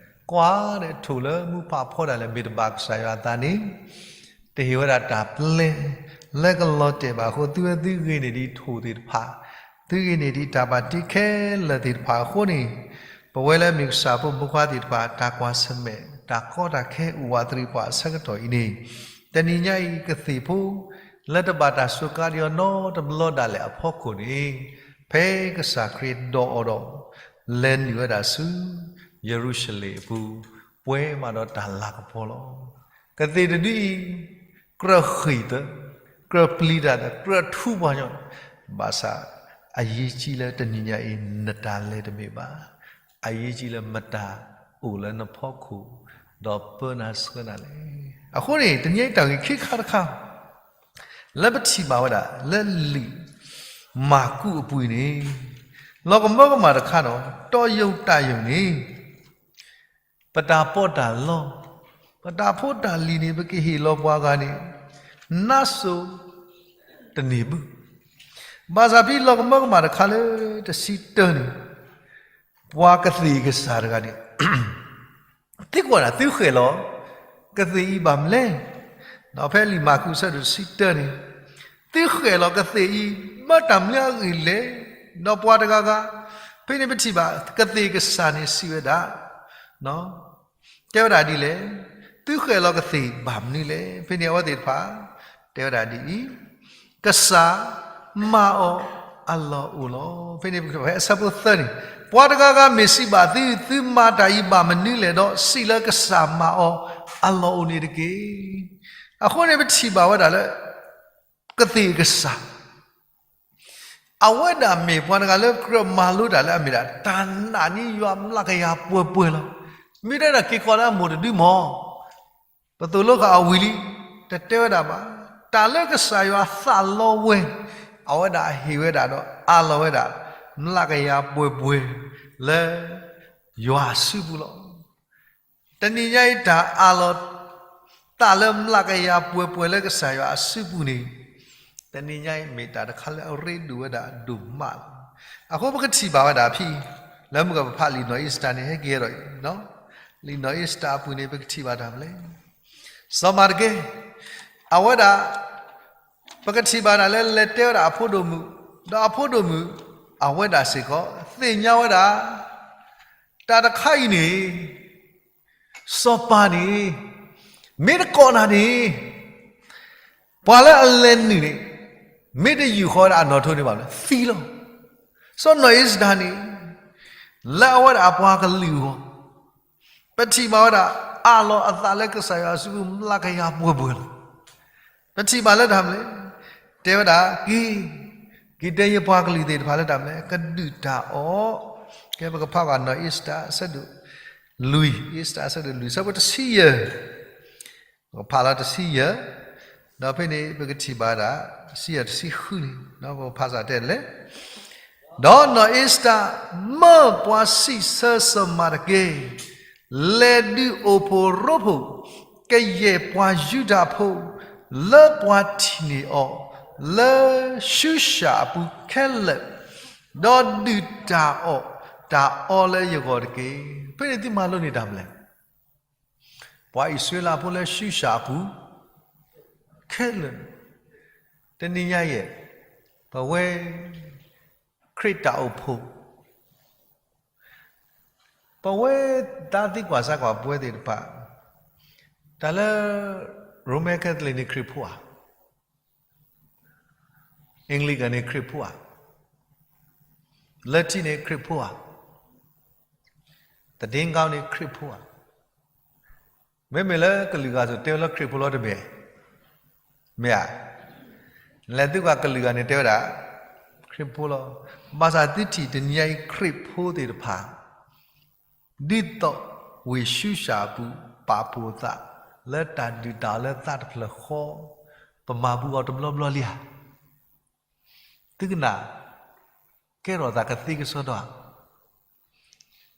ကွၢ်ဒီးထိၣ်လၢမူဖးဖီဒၣ်လဲာ် မ့ၢ်တဘၣ်ကစၢ်ယွၤအသးန့ၣ်, တဟ့ၣ်ဝဲဒၣ်တၢ်ပျဲလၢကလီၤတဲာ်ဘၣ်အဃိ, သုဝဲသုဂ့ၤန့ၢ်ဒံးထိၣ်သ့ၣ်တဖၣ်, သုဂ့ၤန့ၢ်ဒံးတၢ်ဘၣ်တ့ခဲလၢာ်သ့ၣ်တဖၣ်အဃိန့ၣ်, ပဝဲလၢမ့ၢ်ကစၢ်ဖိမုၣ်ဖိခွါသ့ၣ်တဖၣ် တၢ်ကွၢ်ဆၢၣ်မဲာ် တၢ်ကီတၢ်ခဲအိၣ်ဝးတရံးပှၤအဆၢကတီၢ်အံၤန့ၣ်, တနံၤညါအံၤကသ့ၣ်ဖိ လၢတဘၣ်တၢ်စူးကါဒံးအီၤနီတဘျီဒၣ်လဲာ်အဖီခိၣ်န့ၣ်, ဖဲကစၢ်ခရံာ်ဒိးအီၤဒီး လဲၤနုာ်ဝဲဒၣ်ဆူ ယရူၤၡလ့ၣ်အပူၤ, ပှဲၤမးဒီးတၢ်လၤကပီၤလီၤ. ကသ့ၣ်တဒုအံၤ ကြၢးဃ့ၢ်သၢ, ကြၢးပျံၤတၢ်သၢ, ကြၢးထူပှၤကညီ, ဘၣ်ဆၣ် အရေးကြီးလၢတနံၤညါအံၤ နတၢ်လဲၤတမ့ၢ်ဘၣ်. အရေးကြီးလၢမတၤအိၣ်လၢနဖီခိၣ်, ဒီးပၢနၤဆှၢနၤလဲၣ်. အဃိန့ၣ် တနံၤညါအံၤတၢ်ဂ့ၢ်ခံခါတခါ လၢပထံၣ်ဘၣ်ဝဲဒၣ် လၢလံာ်မၢ်ကူးအပူၤန့ၣ်, လီၤကမၢကမၣ်တခါဒီး တီၢ်ယိာ်တၢ်ယိာ်န့ၣ် ပတၢ်ပီးတၢ်လီ, ပတၢ်ဖိတၢ်လံၤန့ၣ် ပကဟ့ၣ်လီၤပှၤဂၤန့ၣ် နါစိၤတန့ၢ်ဘၣ်. ဘၣ်ဆၣ်ဖဲလီၤကမၢကမၣ်တခါလၢတဆံတၢန့ၣ်, ပှၤကသ့ၣ်ကစၢ်တဂၤန့ၣ် သံကွၢ်ဒၣ် သုဃဲၣ်လီၤကသ့ၣ်အံၤဘၣ်မနုၤလဲၣ်. ဒီးဖဲလံာ်မၢ်ကူးအဆၢဒိၣ်တဆံတၢန့ၣ်, သုဃဲၣ်လီၤကသ့ၣ်အံၤ ဘၣ်တၢ်မနုၤအဂ့ၢ်လဲၣ်. ဒီးပှၤတဂၤဂၤ, ဖဲန့ၣ်ပထံၣ်ဘၣ် ကသ့ၣ်ကစၢ်န့ၣ်စံးဝဲဒၣ်, တဲဝဲဒၣ်ဒ်လဲၣ်, သုဃဲၣ်လီၤကသ့ၣ်ဘၣ်မနုၤလဲၣ်. ဖဲန့ၣ်အဝဲသ့ၣ်တဖၣ် တဲဝဲဒၣ်ဒ်အံၤ, ကစၢ်မၤအီၤအလီၢ်အိၣ်လီၤ. ဖဲန့ၣ်ဖဲအဆၢဖိသၢန့ၣ်, ပှၤတဂၤဂၤမ့ၢ်စံးဘၣ်သု, သုမၤတၢ်အံၤဘၣ်မနုၤလဲၣ်ဒီး, စံးလၢကစၢ်မၤအီၤအလီၢ်အိၣ်န့ၣ်တက့ၢ်. အဃိန့ၣ်ပထံၣ်ဘၣ်ဝဲဒၣ်လၢ ကသ့ၣ်ကစၢ် အဝဲဒၣ်မ့ၢ်ပှၤတဂၤလၢကြၢးမၤလိတၢ်လၢအမ့ၢ်ဒၣ် တၢ်နာ်န့ၢ်ယွၤမျးကယၤပှဲၤပှဲၤလီၤ. မ့ၢ်တဲဒၣ်က့ၤကီးလၢအမိၢ်တဒုမၢ်, ပသိၣ်လိဃာ်အဝံၤလံ, တတဲဝဲဒၣ်ဘၣ်. တၢ်လၢကစၢ်ယွၤသးလီဝဲ, အဝဲဒၣ်ဟ့ၣ်ဝဲဒၣ်ဒီးအးလီၤဝဲဒၣ် မျးကယၤပှဲၤပှဲၤလၢ ယွၤအစုပူၤလီၤ. တနံၤညါအံၤ တၢ်အးလီၤ သးလၢမျးကယၤပှဲၤပှဲၤလၢကစၢ်ယွၤအစုပူၤန့ၣ်, တနံၤညါအံၤမ့ၢ်တၢ်တခါလၢအရ့ဒိၣ်ဝဲဒၣ်ဒိၣ်မးလီၤ. အဃိပကထံၣ်ဘၣ်ဝဲဒၣ်ဖဲအံၤ, လၢမုၢ်ကပဖးလံာ်နီၢ်အ့ၤစတၢ်န့ၣ် ဟဲက့ၤဒီးအံၤ, လံာ်နီၢ်အ့ၤစတၢ်အပူၤန့ၣ် ပကထံၣ်ဘၣ်တၢ်မနုၤလဲၣ်. စီၤမၤဒကဲ, အဝဲဒၣ် ပကထံၣ်ဘၣ်ဒၣ်လၢလဲၤတဲဝဲဒၣ်အဖိဒိၣ်မုၣ်, ဒီးအဖိဒိၣ်မုၣ် အဝဲဒၣ်စ့ၢ်ကီး သ့ၣ်ညါဝဲဒၣ် တၢ်တခါအံၤန့ၣ် စီၤပၤန့ၣ် မ့ၢ်တကိးနၤန့ၣ် ပှၤလၢအလဲၤနုာ်န့ၣ် မ့ၢ်တယူာ်ဃီၤဝဲဒၣ်အနီၣ်ထိန့ၣ်ဘၣ်န့ၣ် သံလီၤ. စီၤနီၢ်အ့ၤစတၢ်န့ၣ် လၢအဝဲဒၣ်အပှၤကလုာ်အဂီၢ် ပထံၣ်ဘၣ်ဝဲဒၣ် အးလီၤအသးလၢကစၢ်ယွၤအစုပူၤ မျးကယၤပှဲၤပှဲၤလီၤ. ပထံၣ်ဘၣ်လၢတၢ်မနုၤလဲၣ်, တဲဝဲဒၣ် က့ၤ, က့ၤတဲယပှၤကလုာ်သ့ၣ်တဖၣ်လၢတၢ်မနုၤလဲၣ်, ကဒုၣ်တၢ်အီၣ်, ကဲပကဖးကွၢ်နီၢ်အ့ၤစတၢ်အဆၢဒိၣ်လွံၢ်, အ့ၤစတၢ်အဆၢဒိၣ်လွံၢ် အဆၢဖိတဆံယဲၢ် ပကဖးလီၤတဆံယဲၢ်, ဒီးဖဲန့ၣ် ပကထံၣ်ဘၣ်ဒၣ် တဆံယဲၢ်တဆံဃုန့ၣ် ပကဖးစးတဲလဲၣ်. ဒီးနီၢ်အ့ၤစတၢ် မၢပှၤစံးဆၢစီၤမၤဒကဲ, လဲၤဒုးအိၣ်ဖှိၣ်ရိဖှိၣ် ကယဲၢ်ပှၤယူဒၤဖိ လၢပှၤထံၣ်န့ၢ်အီၤ လၢၡူၡၣ်အပူၤခဲလၢာ်, ဒီးဒုၣ်တၢ်အီၣ်တၢ်အီလၢယဂီၢ်တက့ၢ်. ဖဲန့ၣ်သုမၤလိန့ၢ်တၢ်မနုၤလဲၣ်. ပှၤအံၣ်စရ့လးဖိလၢၡူၡၣ်အပူၤ ခဲလၢာ်, တနံၤညါအံၤ ပဝဲ ခရံာ်တၢ်အိၣ်ဖှိၣ် ပဝဲသးသံကွၢ်စၢ်ကွၢ်ပဝဲသ့ၣ်တဖၣ်, တၢ်လၢ ရိမ့ၤကဲသလံးန့ၣ်ခရံာ်ဖိဧါ, အ့ၣ်ကလံးကၣ်န့ၣ်ခရံာ်ဖိဧါ, လၢထံန့ၣ်ခရံာ်ဖိဧါ, သဒ့ငါန့ၣ်ခရံာ်ဖိဧါ. မ့မ့ၢ်လၢကလုာ်ဂၤစိၤတဲဝဲလၢခရံာ်ဖိလီၤတမ့ၢ်, မ့ၢ်ဧါ. လဲၤသုကွၢ်ကလုာ်ဂၤန့ၣ်တဲဝဲဒၣ် ခရံာ်ဖိလီၤ. ဘၣ်ဆၣ်သုထံၣ်တနံၤညါအံၤခရံာ်ဖိသ့ၣ်တဖၣ် ဒ်သိးဝ့ၢ်ၡူၡၣ်အပူၤ ပာ်ဖှိၣ်အသး လၢတၢ်ဒုၣ်တၢ်အီၣ်လၢသးတဖျၢၣ်ဃီ, ပမၤဘူးအီၤတဘျီဘျီလံဧါ. သုကနၣ် ကဲထီၣ်သးကသ့ကစီဒီဧါ.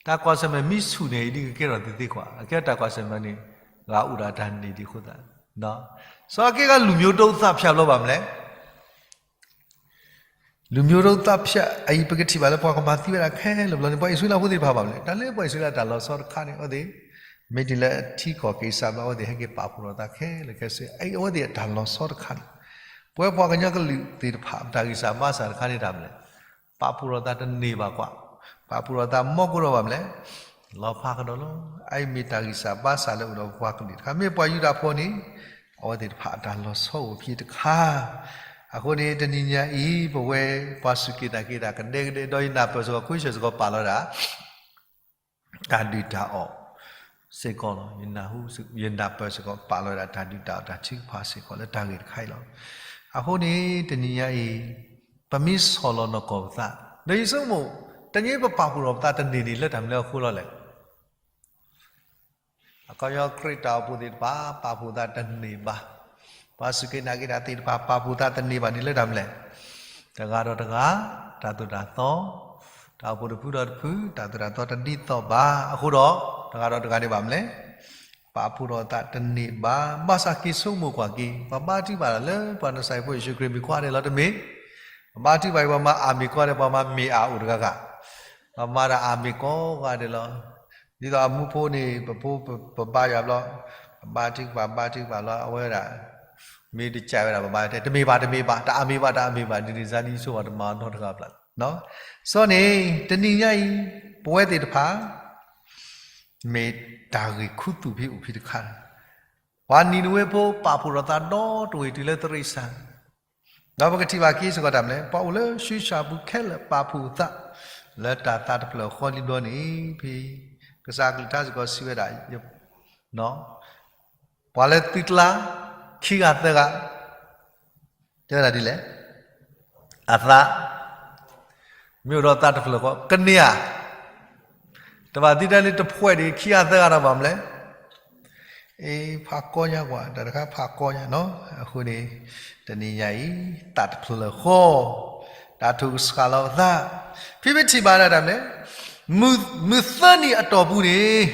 တၢ်ကွၢ်ဆၢၣ်မဲာ်မ့ၢ်ဆူၣ်န့ၣ် အံၤဒ်ကကဲထီၣ်သ့သ့ကွၢ်, အကဲတၢ်ကွၢ်ဆၢၣ်မဲာ်န့ၣ် ဂၤအိၣ်ဒၣ်တၢ်န့ၣ်ဒ်အဃိသတး, စီၤကဲဂၤ လူမျိုးတုံးသတ်ဖြတ် ဘၣ်မနုၤလဲၣ်. လူမျိုးတုံးသတ်ဖြတ် အံၤပကထံၣ်ဘၣ်လၢပှၤကမၤသံဝဲဒၣ်ခဲလၢာ်ဘျီန့ၣ် ပှၤအံၣ်စရ့လးဖိသ့ၣ်တဖၣ်ဘၣ်မနုၤလဲၣ်. တၢ်လၢပှၤအံၣ်စရ့လးတၢ်လီၤဆီတခါန့ၣ် အဝဲသ့ၣ် မ့ၢ်တုၤလၢထံကီၢ်က့ၤစးဘျီ အဝဲသ့ၣ်ဟဲက့ၤပာ်ဖှိၣ်ထီၣ်သးခဲလၢာ်ခဲဆ့ အဝဲသ့ၣ်အတၢ်လီၤဆီတခါန့ၣ်, ပဝဲပှၤကညီကလုာ်သ့ၣ်တဖၣ် ပတၢ်ဂံၢ်စၢ်ဘါစၢ်တခါန့ၣ်တၢ်မနုၤလဲၣ်, ပာ်ဖှိၣ်ထီၣ်သးတန့ၢ်ဘၣ်ကွၢ်, ပာ်ဖှိၣ်ထီၣ်သးမီၢ်ကိၢ်ဒီးဘၣ်မနုၤလဲၣ်, လီၤဖးကဒီးလီၤ. အအံၤမ့ၢ်တၢ်ဂံၢ်စၢ်ဘါစၢ်လၢအိၣ်ဒီးပှၤကလုာ်တခါ မ့ၢ်ပှၤယူဒၤဖိန့ၣ်, အဝဲသ့ၣ်တဖၣ်အတၢ်လီၤဆီအိၣ်ဖဲတခါ, အဃိန့ၣ် တနံၤညါအံၤ ပဝဲပှၤစူၢ်က့ၤနာ်က့ၤတၢ်ကဒဲကဒဲ ဒီးယနၢ်ပၢၢ်စ့ၢ်ကီး ခွံဆၢၣ်စ့ၢ်ကီးပာ်လီၤဝဲဒၣ် တၢ်ဒုၣ်တၢ်အီၣ်စ့ၢ်ကီးလီၤ. ယနၢ်ဟူ ယနၢ်ပၢၢ်စ့ၢ်ကီး ပာ်လီၤဝဲဒၣ်တၢ်ဒုၣ်တၢ်အီၣ်တၢ်ထုကဖၣ်စ့ၢ်ကီးလၢတၢ်ဂ့ၢ်တခါအံၤလီၤ. အဃိန့ၣ် တနံၤညါအံၤ ပမ့ၢ်ဆီၣ်လီၤနီၢ်ကီၢ်ပသး ဒီးယဆိကမိၣ် တနံၤအံၤပပာ်ဖှိၣ်ထီၣ်ပသးတန့ၢ်န့ၣ် လၢတၢ်မနုၤအဃိလီၤလဲၣ်. အခီပညီခရံာ်တၢ်အိၣ်ဖှိၣ်သ့ၣ်တဖၣ် ပာ်ဖှိၣ်သးတန့ၢ်ဘၣ်. ပှၤစူၢ်က့ၤနာ်က့ၤတၢ်သ့ၣ်တဖၣ် ပာ်ဖှိၣ်သးတန့ၢ်ဘၣ်န့ၣ်လၢတၢ်မနုၤလဲၣ်. တဂၤဒီးတဂၤ တၢ်သိၣ်တၢ်သီ, တၢ်အိၣ်ဖှိၣ်တဖုဒီးတဖု တၢ်သိၣ်တၢ်သီတဒ်သိးဘၣ်. အဃိဒီး တဂၤဒီးတဂၤန့ၣ်ဘၣ်မနုၤလဲၣ်, ပာ်ဖှိၣ်ထီၣ်သးတန့ၢ်ဘၣ်. ဘၣ်ဆၣ်က့ၤဆိကမိၣ်ကွၢ်က့ၤ ပှၤဘါထုကဖၣ်လၢပှၤနစၤရ့းဖိယ့ၣ်ၡူးခရံာ်မံၤ ကိးဂၤဒဲးလီၤတမ့ၢ်, ပှၤဘါထုကဖၣ်အံၤ ပှၤမၤအၤမ့ၣ်ကိးဂၤဒဲး ပှၤမၤမ့ၢ်အၤအိၣ်တဂၤဂၤ, ပှၤမၤတၢ်အၤမ့ၣ်ကိးဂၤဒဲးလီၤ. ဒ်သိးအမူဖိန့ၣ် ပဖိပဘါယွၤဘျီ, ပဘါထုကဖၣ် ဘါထုကဖၣ်လီၤ အဝဲဒၣ် မ့ၢ်တကးဝဲဒၣ် ပဘါတဲ တမ့ၢ်ဘၣ် တမ့ၢ်ဘၣ် တအၤမ့ၣ်ဘၣ် တအၤမ့ၣ်ဘၣ် ဒ်န့ၣ်စါဒ်ဆိဘၣ် တမၤနီတဂၤဘၣ်. စီန့ၣ် တနံၤညါအံၤ ပဝဲသ့ၣ်တဖၣ် မ့ၢ်တၢ်ဂ့ၢ်ခူသူၣ်ဖဲအိၣ်ဖဲတခါ, ပှၤနံၤနဝ့ဖိပာ်ဖှိၣ်ထီၣ်သးဒီတဝ့ၢ်တုၤလၢသရ့ၣ်စၢ်, ဒီးပကထံၣ်ဘၣ်က့ၤစ့ၢ်ကီးတၢ်မနုၤလဲၣ်, ပှၤအိၣ်လၢဆှၢဆှၢပူၤခဲလၢာ်ပာ်ဖှိၣ်သး လၢတၢ်သးတဖျၢၣ်ဃီလံဘျီန့ၣ် ဖဲကစၢ်အကလုၢ်ကထါစ့ၢ်ကီးစံးဝဲဒၣ် ပှၤလၢသုကျါ ခံဂၤသၢဂၤ တဲဝဲဒၣ်ဒ်လဲၣ်, အသး မ့ၢ်အိၣ်ဒီးသးတဖျၢၣ်ဃီ ကန့ၢ်ဧါ, တဘၣ်သံတၢ်န့ၣ်တဖှဲးဒံး ခံဂၤသၢဂၤဒီးဘၣ်မနုၤလဲၣ်. အ့ ဖးကီညါကွၢ် တၢ်တခါဖးကီညါနီၤ. အဃိန့ၣ် တနံၤညါအံၤ သးတဖျၢၣ်ဃီ တၢ်ထုးကဆှၣ်လီၤပသး ဖဲပထံၣ်ဘၣ်ဒၣ်တၢ်မနုၤလဲၣ်, မုၢ်သၢနံၤအတီၢ်ပူၤန့ၣ်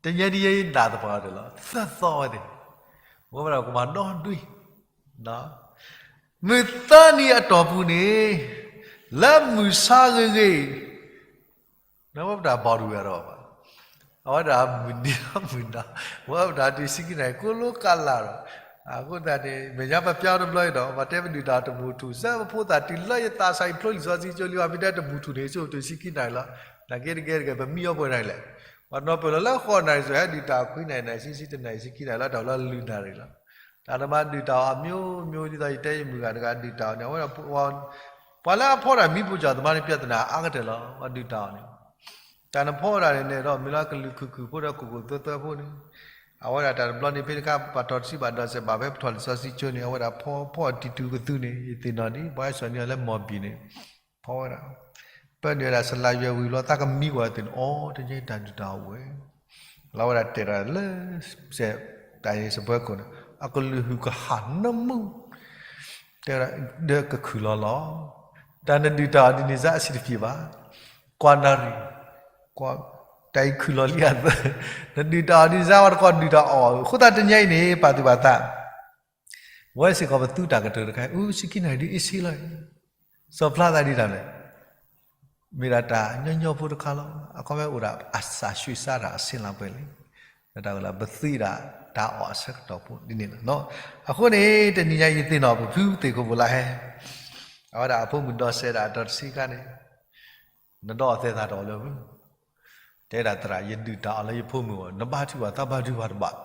တယဲဒ်ယဲဒၣ်သပှၢ်ကတၢၢ်လီၤ. သၢသီဝဲသ့ၣ်, ဝဲဝဲဒၣ်ကမၤဒီဒွံ, မုၢ်သၢနံၤအတီၢ်ပူၤန့ၣ် လၢမုၢ်ဆါဂ့ၤဂ့ၤ, ဝဲပတၢ်ဘီၣ်ဒုးဝဲဒီးဘၣ်, အဝဲဒၣ်မုၢ်နံၤဒီးမုၢ်နၤ, ဝဲပတၢ်တုၤဆံခံနၣ်ရံၣ် ကိးလိကလၢ်ဒီး, အဃိသတးန့ၣ် မဲာ်ညါပပျါတဘျီအံၤဒီး ပှၤတဲပဒုၣ်တၢ်တမုာ်ထူၣ် စဲပဖိသၣ်တုၤလၢယသးစၢ်အံၤဖျိလံာ်စီဆှံကၠိလံ ပှၤမ့ၢ်တဲတမုာ်ထူၣ်န့ၣ် ဆိတုၤဆံခံနၣ်ရံၣ်လီၤ. နာ်က့တကဲတကဲ ပမံအီၤပှဲၤနၣ်ရံၣ်လဲၣ်. ပှၤနီၢ်ပၢၢ်လီၤလၢဃိးနၣ်ရံၣ်စိၤ ဟဲဒုၣ်တၢ်ခွံနၣ်ရံၣ် နၣ်ရံၣ်ဆံ ဆံတနၣ်ရံၣ် ဆံခံနၣ်ရံၣ်လီၤ တၢ်လီၤလုၢ်နၣ်ရံၣ်လီၤ. တၢ်တမၤဒုၣ်တၢ်အီၣ်အမျိုးမျိုး ဒ်သိးယတဲယမုၢ်ဂၤတဂၤဒုၣ်တၢ်အီၣ်န့ၣ် အဝဲဒၣ် ပှၤလၢအဖီတၢ်မံပူၤကီၢ်သမါန့ၣ် ပြဿနာအါကတၢၢ်လီၤ ပှၤဒုၣ်တၢ်အီၣ်န့ၣ် တၢ်နဖီဝဲဒၣ်န့ၣ်န့ၣ်ဒီး မ့ၢ်လၢကလုာ်ခုၣ်ခုၣ်ဖိဒီး ခိၣ်ခိၣ်သၢသၢဖိန့ၣ်, အဝဲဒၣ်တၢ်တဘျီန့ၣ် ဖဲတခါ ပှၤတီၢ်တစံးဘၣ်ဒီးစဲးဘၣ် ဖဲပထီၣ်လံာ်စီဆှံကၠိန့ၣ် အဝဲဒၣ်ဖီဖီအီၣ်တံၤတူၤကသူန့ၣ် ယသ့ၣ်နီၣ်ဒံး ပှၤဟဲစိာ်န့ၢ်အီၤလၢမီၢ်ဘံၣ်န့ၣ် ဖီဝဲဒၣ်, ပၢနုာ်ဝဲဒၣ်စလၢယွဲၢ်ဝံၤဘျီ သးကမံဝဲသ့ၣ်န့ၣ် အိ တယဲတၢ်ဒုၣ်တၢ်အီၣ်ဝဲ လီၤဝဲဒၣ်တဲာ်ဒီးလၢ စဲး တၢ်အံၤစပွဲခိၣ်န့ၣ် အကလုၢ်ဟုၣ်ကဟၣ်နၢမူ တဲဝဲဒၣ် ဒီးကခုၣ်လီၤလီၤ, တၢ်နဒုၣ်တၢ်အီၣ်ဒ်န့ၣ်စါအဆံးတဖျၢၣ်ဘၣ်, ကွၢ်နၣ်ရံၣ်, ကွၢ် တၢ်အံၤခုၣ်လီၤလံအသး, နဒုၣ်တၢ်အီၣ်ဒ်န့ၣ်စါ ပှၤတခီဒုၣ်တၢ်အီၣ်, အဃိသတးတနံၤအံၤန့ၣ် ပာ်သူၣ်ပာ်သး ဝဲစ့ၢ်ကီးပသူတၢ်ကတၢၢ်တခါအံၤ အူ ဆံခံနၣ်ရံၣ်ဒ် အ့ၣ်ဆ့လီၤအံၤ, စီၤပျၢ်သးဒ်တၢ်လဲၣ်, မ့ၢ်ဒၣ်တၢ်ညီညီဖိတခါလီၤ. အခီပညီအိၣ်ဒၣ်အစၢ်ဆှံစါတၢ်အဆ့လၢပှဲၤလံ, ဒီးတၢ်ဝဲလၢပသူဒၣ်တၢ်အီၣ်အဆၢကတီၢ်ဖိဒ်န့ၣ်လီၤ. အဃိန့ၣ် တနံၤညါယသ့ၣ်နီၣ်ပဖုသ့ၣ်ခိၣ်ဖိလၢဟဲ, အဝဲဒၣ်အဖိမုၣ်ဒီးစဲးဒၣ်အတီၤတဆံခါန့ၣ် နဒီးအီၣ်သဲသးတအီၣ်လၢ တဲဒၣ်သရၣ် ယဒုၣ်တၢ်အီၣ်လၢယဖိမုၣ်အီၤ, နဘါထုကဖၣ်သးဘါထုကဖၣ်တဘၣ်,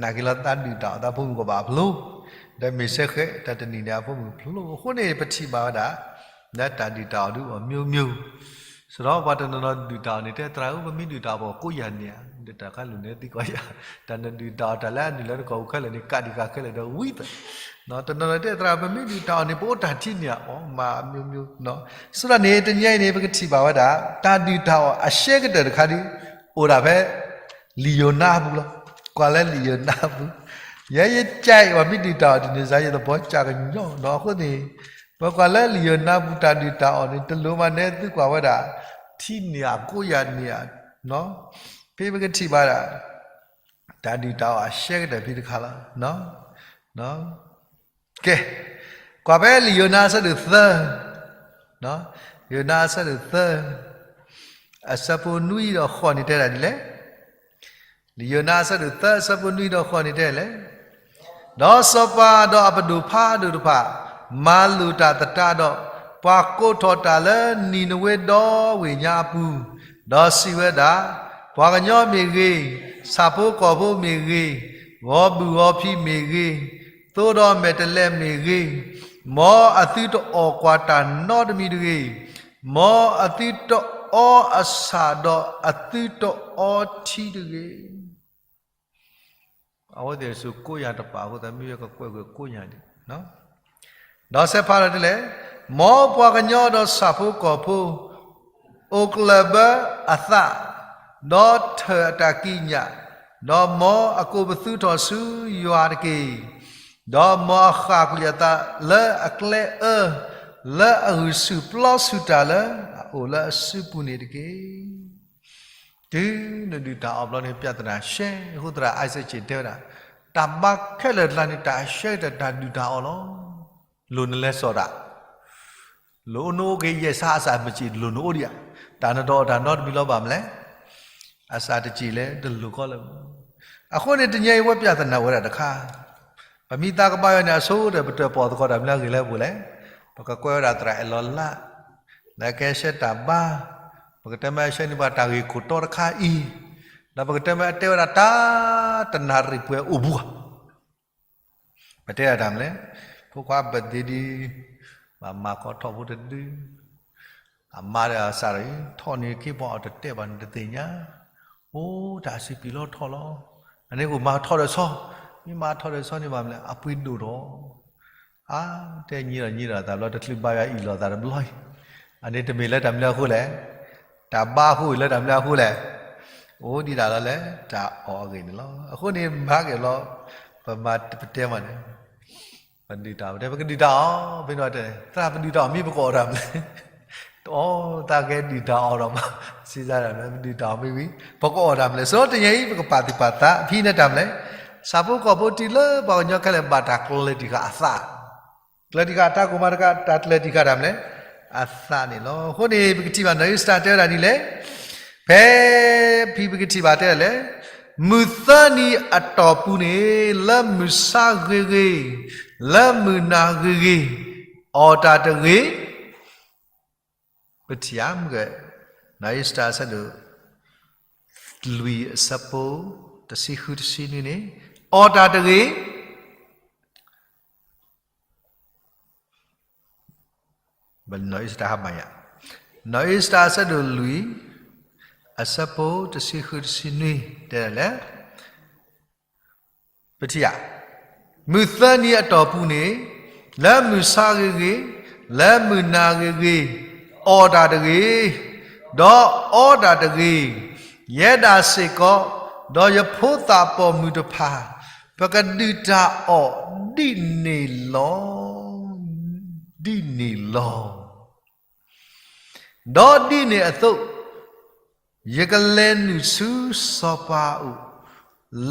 နာ်က့ၤလီၤသးဒုၣ်တၢ်အီၣ်သးဖိမုၣ်ကဘၣ်ဖျိ, ဒီးမ့ၢ်စဲဃဲး တၢ်တနံၤန့ၣ် အဖိမုၣ်ဖျိ, အဃိန့ၣ် ပထံၣ်ဘၣ်ဝဲဒၣ် လၢတၢ်ဒုၣ်တၢ်အီၣ်ဒုးအီၣ်မျိုးမျိုး, စဒီးပှၤတနီၤနီၤဒုၣ်တၢ်အီၣ်န့ၣ် တဲသရၣ်ဧၢ ပမ့ၢ်ဒုၣ်တၢ်အီၣ်ပကိးယၤန့ၣ်ဧါ, ဒီးတၢ်ခါလူၤန့ၣ်သံကွၢ်ယၤ, တၢ်နဒုၣ်တၢ်အီၣ်တၢ်လၢအနုာ်လၢနကီၢ်ပူၤခဲလၢာ်န့ၣ် ကးဒံးကးခဲလၢာ်ဒီးဝံသး တနီၤနီၤတဲသရၣ် ပမ့ၢ်ဒုၣ်တၢ်အီၣ်န့ၣ် ပအိၣ်တၢ်ထံန့ၣ်ဧါ, အီၣ်မၤအမျိုးမျိုး, စဒီးန့ၣ် တနံၤအံၤန့ၣ် ပကထံၣ်ဘၣ်ဝဲဒၣ် တၢ်ဒုၣ်တၢ်အီၣ်အရှဲကတၢၢ်တခါဒ် အိၣ်ဒၣ်ဖဲ လံာ်ယိၤနါအပူၤလီၤ. ကွၢ်လၢလံာ်ယိၤနါအပူၤ, ယဲယကဲအံၤ ပှၤမ့ၢ်ဒုၣ်တၢ်အီၣ်ဒ်န့ၣ်စါ ယသပှၢ်ကၢ်ကညီနီၤ, အဃိန့ၣ် ပကွၢ်လၢလံာ်ယိၤနါပူၤ တၢ်ဒုၣ်တၢ်အီၣ်န့ၣ် တလိၣ်မးနဲသုကွၢ်ဝဲဒၣ် ထံန့ၣ်ဧါ ကိးယၤန့ၣ်ဧါ, ဖဲပကထံၣ်ဘၣ်ဒၣ် တၢ်ဒုၣ်တၢ်အီၣ်အရှဲကတၢၢ်ဖဲတခါလီၤ. ကဲ, ကွၢ်ဖဲလံာ်ယိၤနါအဆၢဒိၣ်သၢ, ယိၤနါအဆၢဒိၣ်သၢ, အဆၢဖိနွံဒီးဃိးန့ၣ်တဲဒၣ်ဒ်လဲၣ်. လံာ်ယိၤနါအဆၢဒိၣ်သၢအဆၢဖိနွံဒီးဃိးန့ၣ်တဲလဲၣ်. ဒီးစီၤပၤဒီးအပဒိၣ်ဖးဒိၣ်တဖၣ် မၤလိာ်တၢ်သတးဒီး ပှၤကိးထီၣ်တၢ်လၢနံၤနဝ့ဒီဝ့ၢ်ညါအပူၤ, ဒီးစံးဝဲဒၣ်, ပှၤကညီမ့ၢ်ဂ့ၤ, ဆၣ်ဖိကီၢ်ဖိမ့ၢ်ဂ့ၤ, ဂီၤဘုၣ်ဂီၤဖံးမ့ၢ်ဂ့ၤ, သိဒီးမဲာ်တဲးလဲးမ့ၢ်ဂ့ၤ, မ်အသုတအီၣ်ကွၢ်တၢ်နီတမံၤတဂ့ၤ, မ်အသုတအီအဆၣ်ဒီးအသုတအီထံတဂ့ၤ. အဝဲသ့ၣ်စူၤကိးယၤတပာ်အဃိသတး မ့ၢ်ဝဲကကွဲးကွဲးကိးညါဒံး, ဒီးဆဲးဖးဒီးဒ်လဲၣ်, မ်ပှၤကညီဒီးဆၣ်ဖိကီၢ်ဖိ အိၣ်ကျၢၢ်ဘၢအသး, ဒီးထၢၣ်အတၢ်ကံးညာ်, ဒီးမ်အကိးပသူထီၣ်ဆူယွၤတက့ၢ်. ဒီးမ်အဃၣ်ကွံာ်အသးလၢအကျဲအၢ, လၢအဂံၢ်ဆူၣ်ပျီဆူၣ်တၢ်လၢအအိၣ်လၢအစုပူၤန့ၣ်တက့ၢ်. တုၤနဒုၣ်တၢ်အီၣ်ဘျီန့ၣ် ပြဿနာရှဲ, အဃိသတး Isaiah တဲဝဲဒၣ်, တၢ်ဘါခဲလၢာ်ကျါန့ၣ် တၢ်ရှဲကတၢၢ်တၢ်ဒုၣ်တၢ်အီၣ်လီၤ. လိၣ်နလဲၤစိာ်တၢ်, လိၣ်အိၣ်နအိၣ်က့ၤယဲၢ်ဆါအစၢ်မ့ၢ်စံးလိၣ်နအိၣ်ဒံးဧါ, တၢ်နတအီၣ်တၢ်နီတမံၤလီၤဘၣ်မလဲၣ်. အစၢ်တစံးလဲၣ် တလိၣ်ကီလၢၤ. အဃိန့ၣ် တနံၤအံၤဝဲပြဿနာဝဲဒၣ်တခါ ပမ့ၢ်သးကဘါယွၤန့ၣ် အဆိကတၢၢ် ပတၢၣ်ပီၣ်သကိးတၢ်မျၢဂ့ၤလၢပူၤလဲၣ်. ပကကွဲးဝဲဒၣ်သရၣ်အဲၣ်လီၤလး, လၢကဟဲဆှၢတၢ်ဘါ, ပကတဲမ့ၢ်အဆှၢန့ၢ်ပှၤတၢ်ဂ့ၢ်ခိၣ်တီတခါအံၤ, ဒီးပကတဲမ့ၢ်အတဲဝဲဒၣ်တၢ်တနၣ်ရံၣ်ပှဲၤအိၣ်ဘူးဧါ. ပတဲဒၣ်တၢ်မလဲၣ်, ဖိခွါ birthday ဒံး, ဘၣ်မၤကီထီၣ်ဖိတဒု, အမါဒီးအစးဒီး ထီၣ်န့ၣ်ခ့ပှၤအီၤတတဲဘၣ်န့ၣ်တသ့ၣ်ညါ, အိၣ်တၢ်စံးပံၤလီၤထီၣ်လီၤ, အန့ၣ်ကမၤထီၣ်ဒီးဆီ, မ့ၢ်မၤထီၣ်ဒီးဆီန့ၣ်ဘၣ်မလဲၣ် အပှ့ၤဒိၣ်ထီၣ်, အါ တဲညံဒီးညံဒီးသးဘျီ တချုးဘါယွၤအံၣ်လိာ်သးတဘျီအံၤ, အန့ၣ်တမ့ၢ်လၢတၢ်မနုၤအဃိလဲၣ်, တၢ်ဘါအဃိအံၤလၢတၢ်မနုၤအဃိလဲၣ်, အိၣ်ဒံးဒၣ်လီၤလဲၣ် တၢ်အီၣ်အဂ့ၢ်န့ၣ်လီၤ. အဃိန့ၣ် မၤက့ၤလီၤ, ပမၤပတဲမးန့ၣ် ပဒုၣ်တၢ်အီၣ် ပတဲ ပကဒုၣ်တၢ်အီၣ်, ဖဲန့ၣ်တဲ သရၣ်ပဒုၣ်တၢ်အီၣ်မ့ၢ်ပကအီၣ်တၢ်မလဲၣ်, တအီၣ်သးကဲဒုၣ်တၢ်အီၣ်ဒီးမး, စံးစါဒၣ်မလဲၣ် ပဒုၣ်တၢ်အီၣ်မ့ၢ်ဝံၤ ပကအီၣ်တၢ်မလဲၣ်. စီၤတညါအံၤ ပကပာ်သူၣ်ပာ်သး ဖဲန့ၣ်တၢ်မလဲၣ်, ဆၣ်ဖိကီၢ်ဖိတုၤလၢပှၤကညီခဲလၢာ်ဘၣ်တၢ်ကျၢၤတံၢ်ဃာ်အသး, ကျၢၤတံၢ်ဃာ်အတၢ်ကိၢ်မးတခါ တၢ်ကျၢၤတံၢ်ဃာ်တၢ်မလဲၣ်, အသးန့ၣ်လီၤ. အဃိန့ၣ် ပကထံၣ်ဘၣ် နီၢ်အ့ၤစတၢ်တဲဝဲဒၣ်ဒ်လဲၣ်, ဖဲဖံပကထံၣ်ဘၣ်တဲဒ်လဲၣ်, မုၢ်သၢနံၤအတီၢ်ပူၤန့ၣ် လၢမုၢ်ဆါဂ့ၤဂ့ၤ, လၢမုၢ်နၤဂ့ၤဂ့ၤ, အီၣ်တၢ်တဂ့ၤ, ပထံၣ်ဧါ, နီၢ်အ့ၤစတၢ်အဆၢဒိၣ်လွံၢ်အဆၢဖိ တဆံဃုတဆံနွံန့ၣ်, အီၣ်တၢ်တဂ့ၤ, နီၢ်အ့ၤစတၢ်ဟးဘၣ်ယၤ, နီၢ်အ့ၤစတၢ်အဆၢဒိၣ်လွံၢ် အဆၢဖိတဆံဃုတဆံနွံ တဲဒ်လဲၣ် ပထံၣ်ဧါ, မုၢ်သၢနံၤအတီၢ်ပူၤန့ၣ်, လၢမုၢ်ဆါဂ့ၤဂ့ၤ, လၢမုၢ်နၤဂ့ၤဂ့ၤ, အီၣ်တၢ်တဂ့ၤ, ဒီးအီတၢ်တဂ့ၤ, ယဲဒၣ်စ့ၢ်ကီး, ဒီးယဖိသၣ်ပိာ်မုၣ်တဖၣ်, ပကဒုၣ်တၢ်အီၣ်ဒ်န့ၣ်လီၤ, ဒ်န့ၣ်လီၤ. ဒီးဒ်န့ၣ်အသိး, ယကလဲၤနုာ်ဆူစီၤပၤအအိၣ်,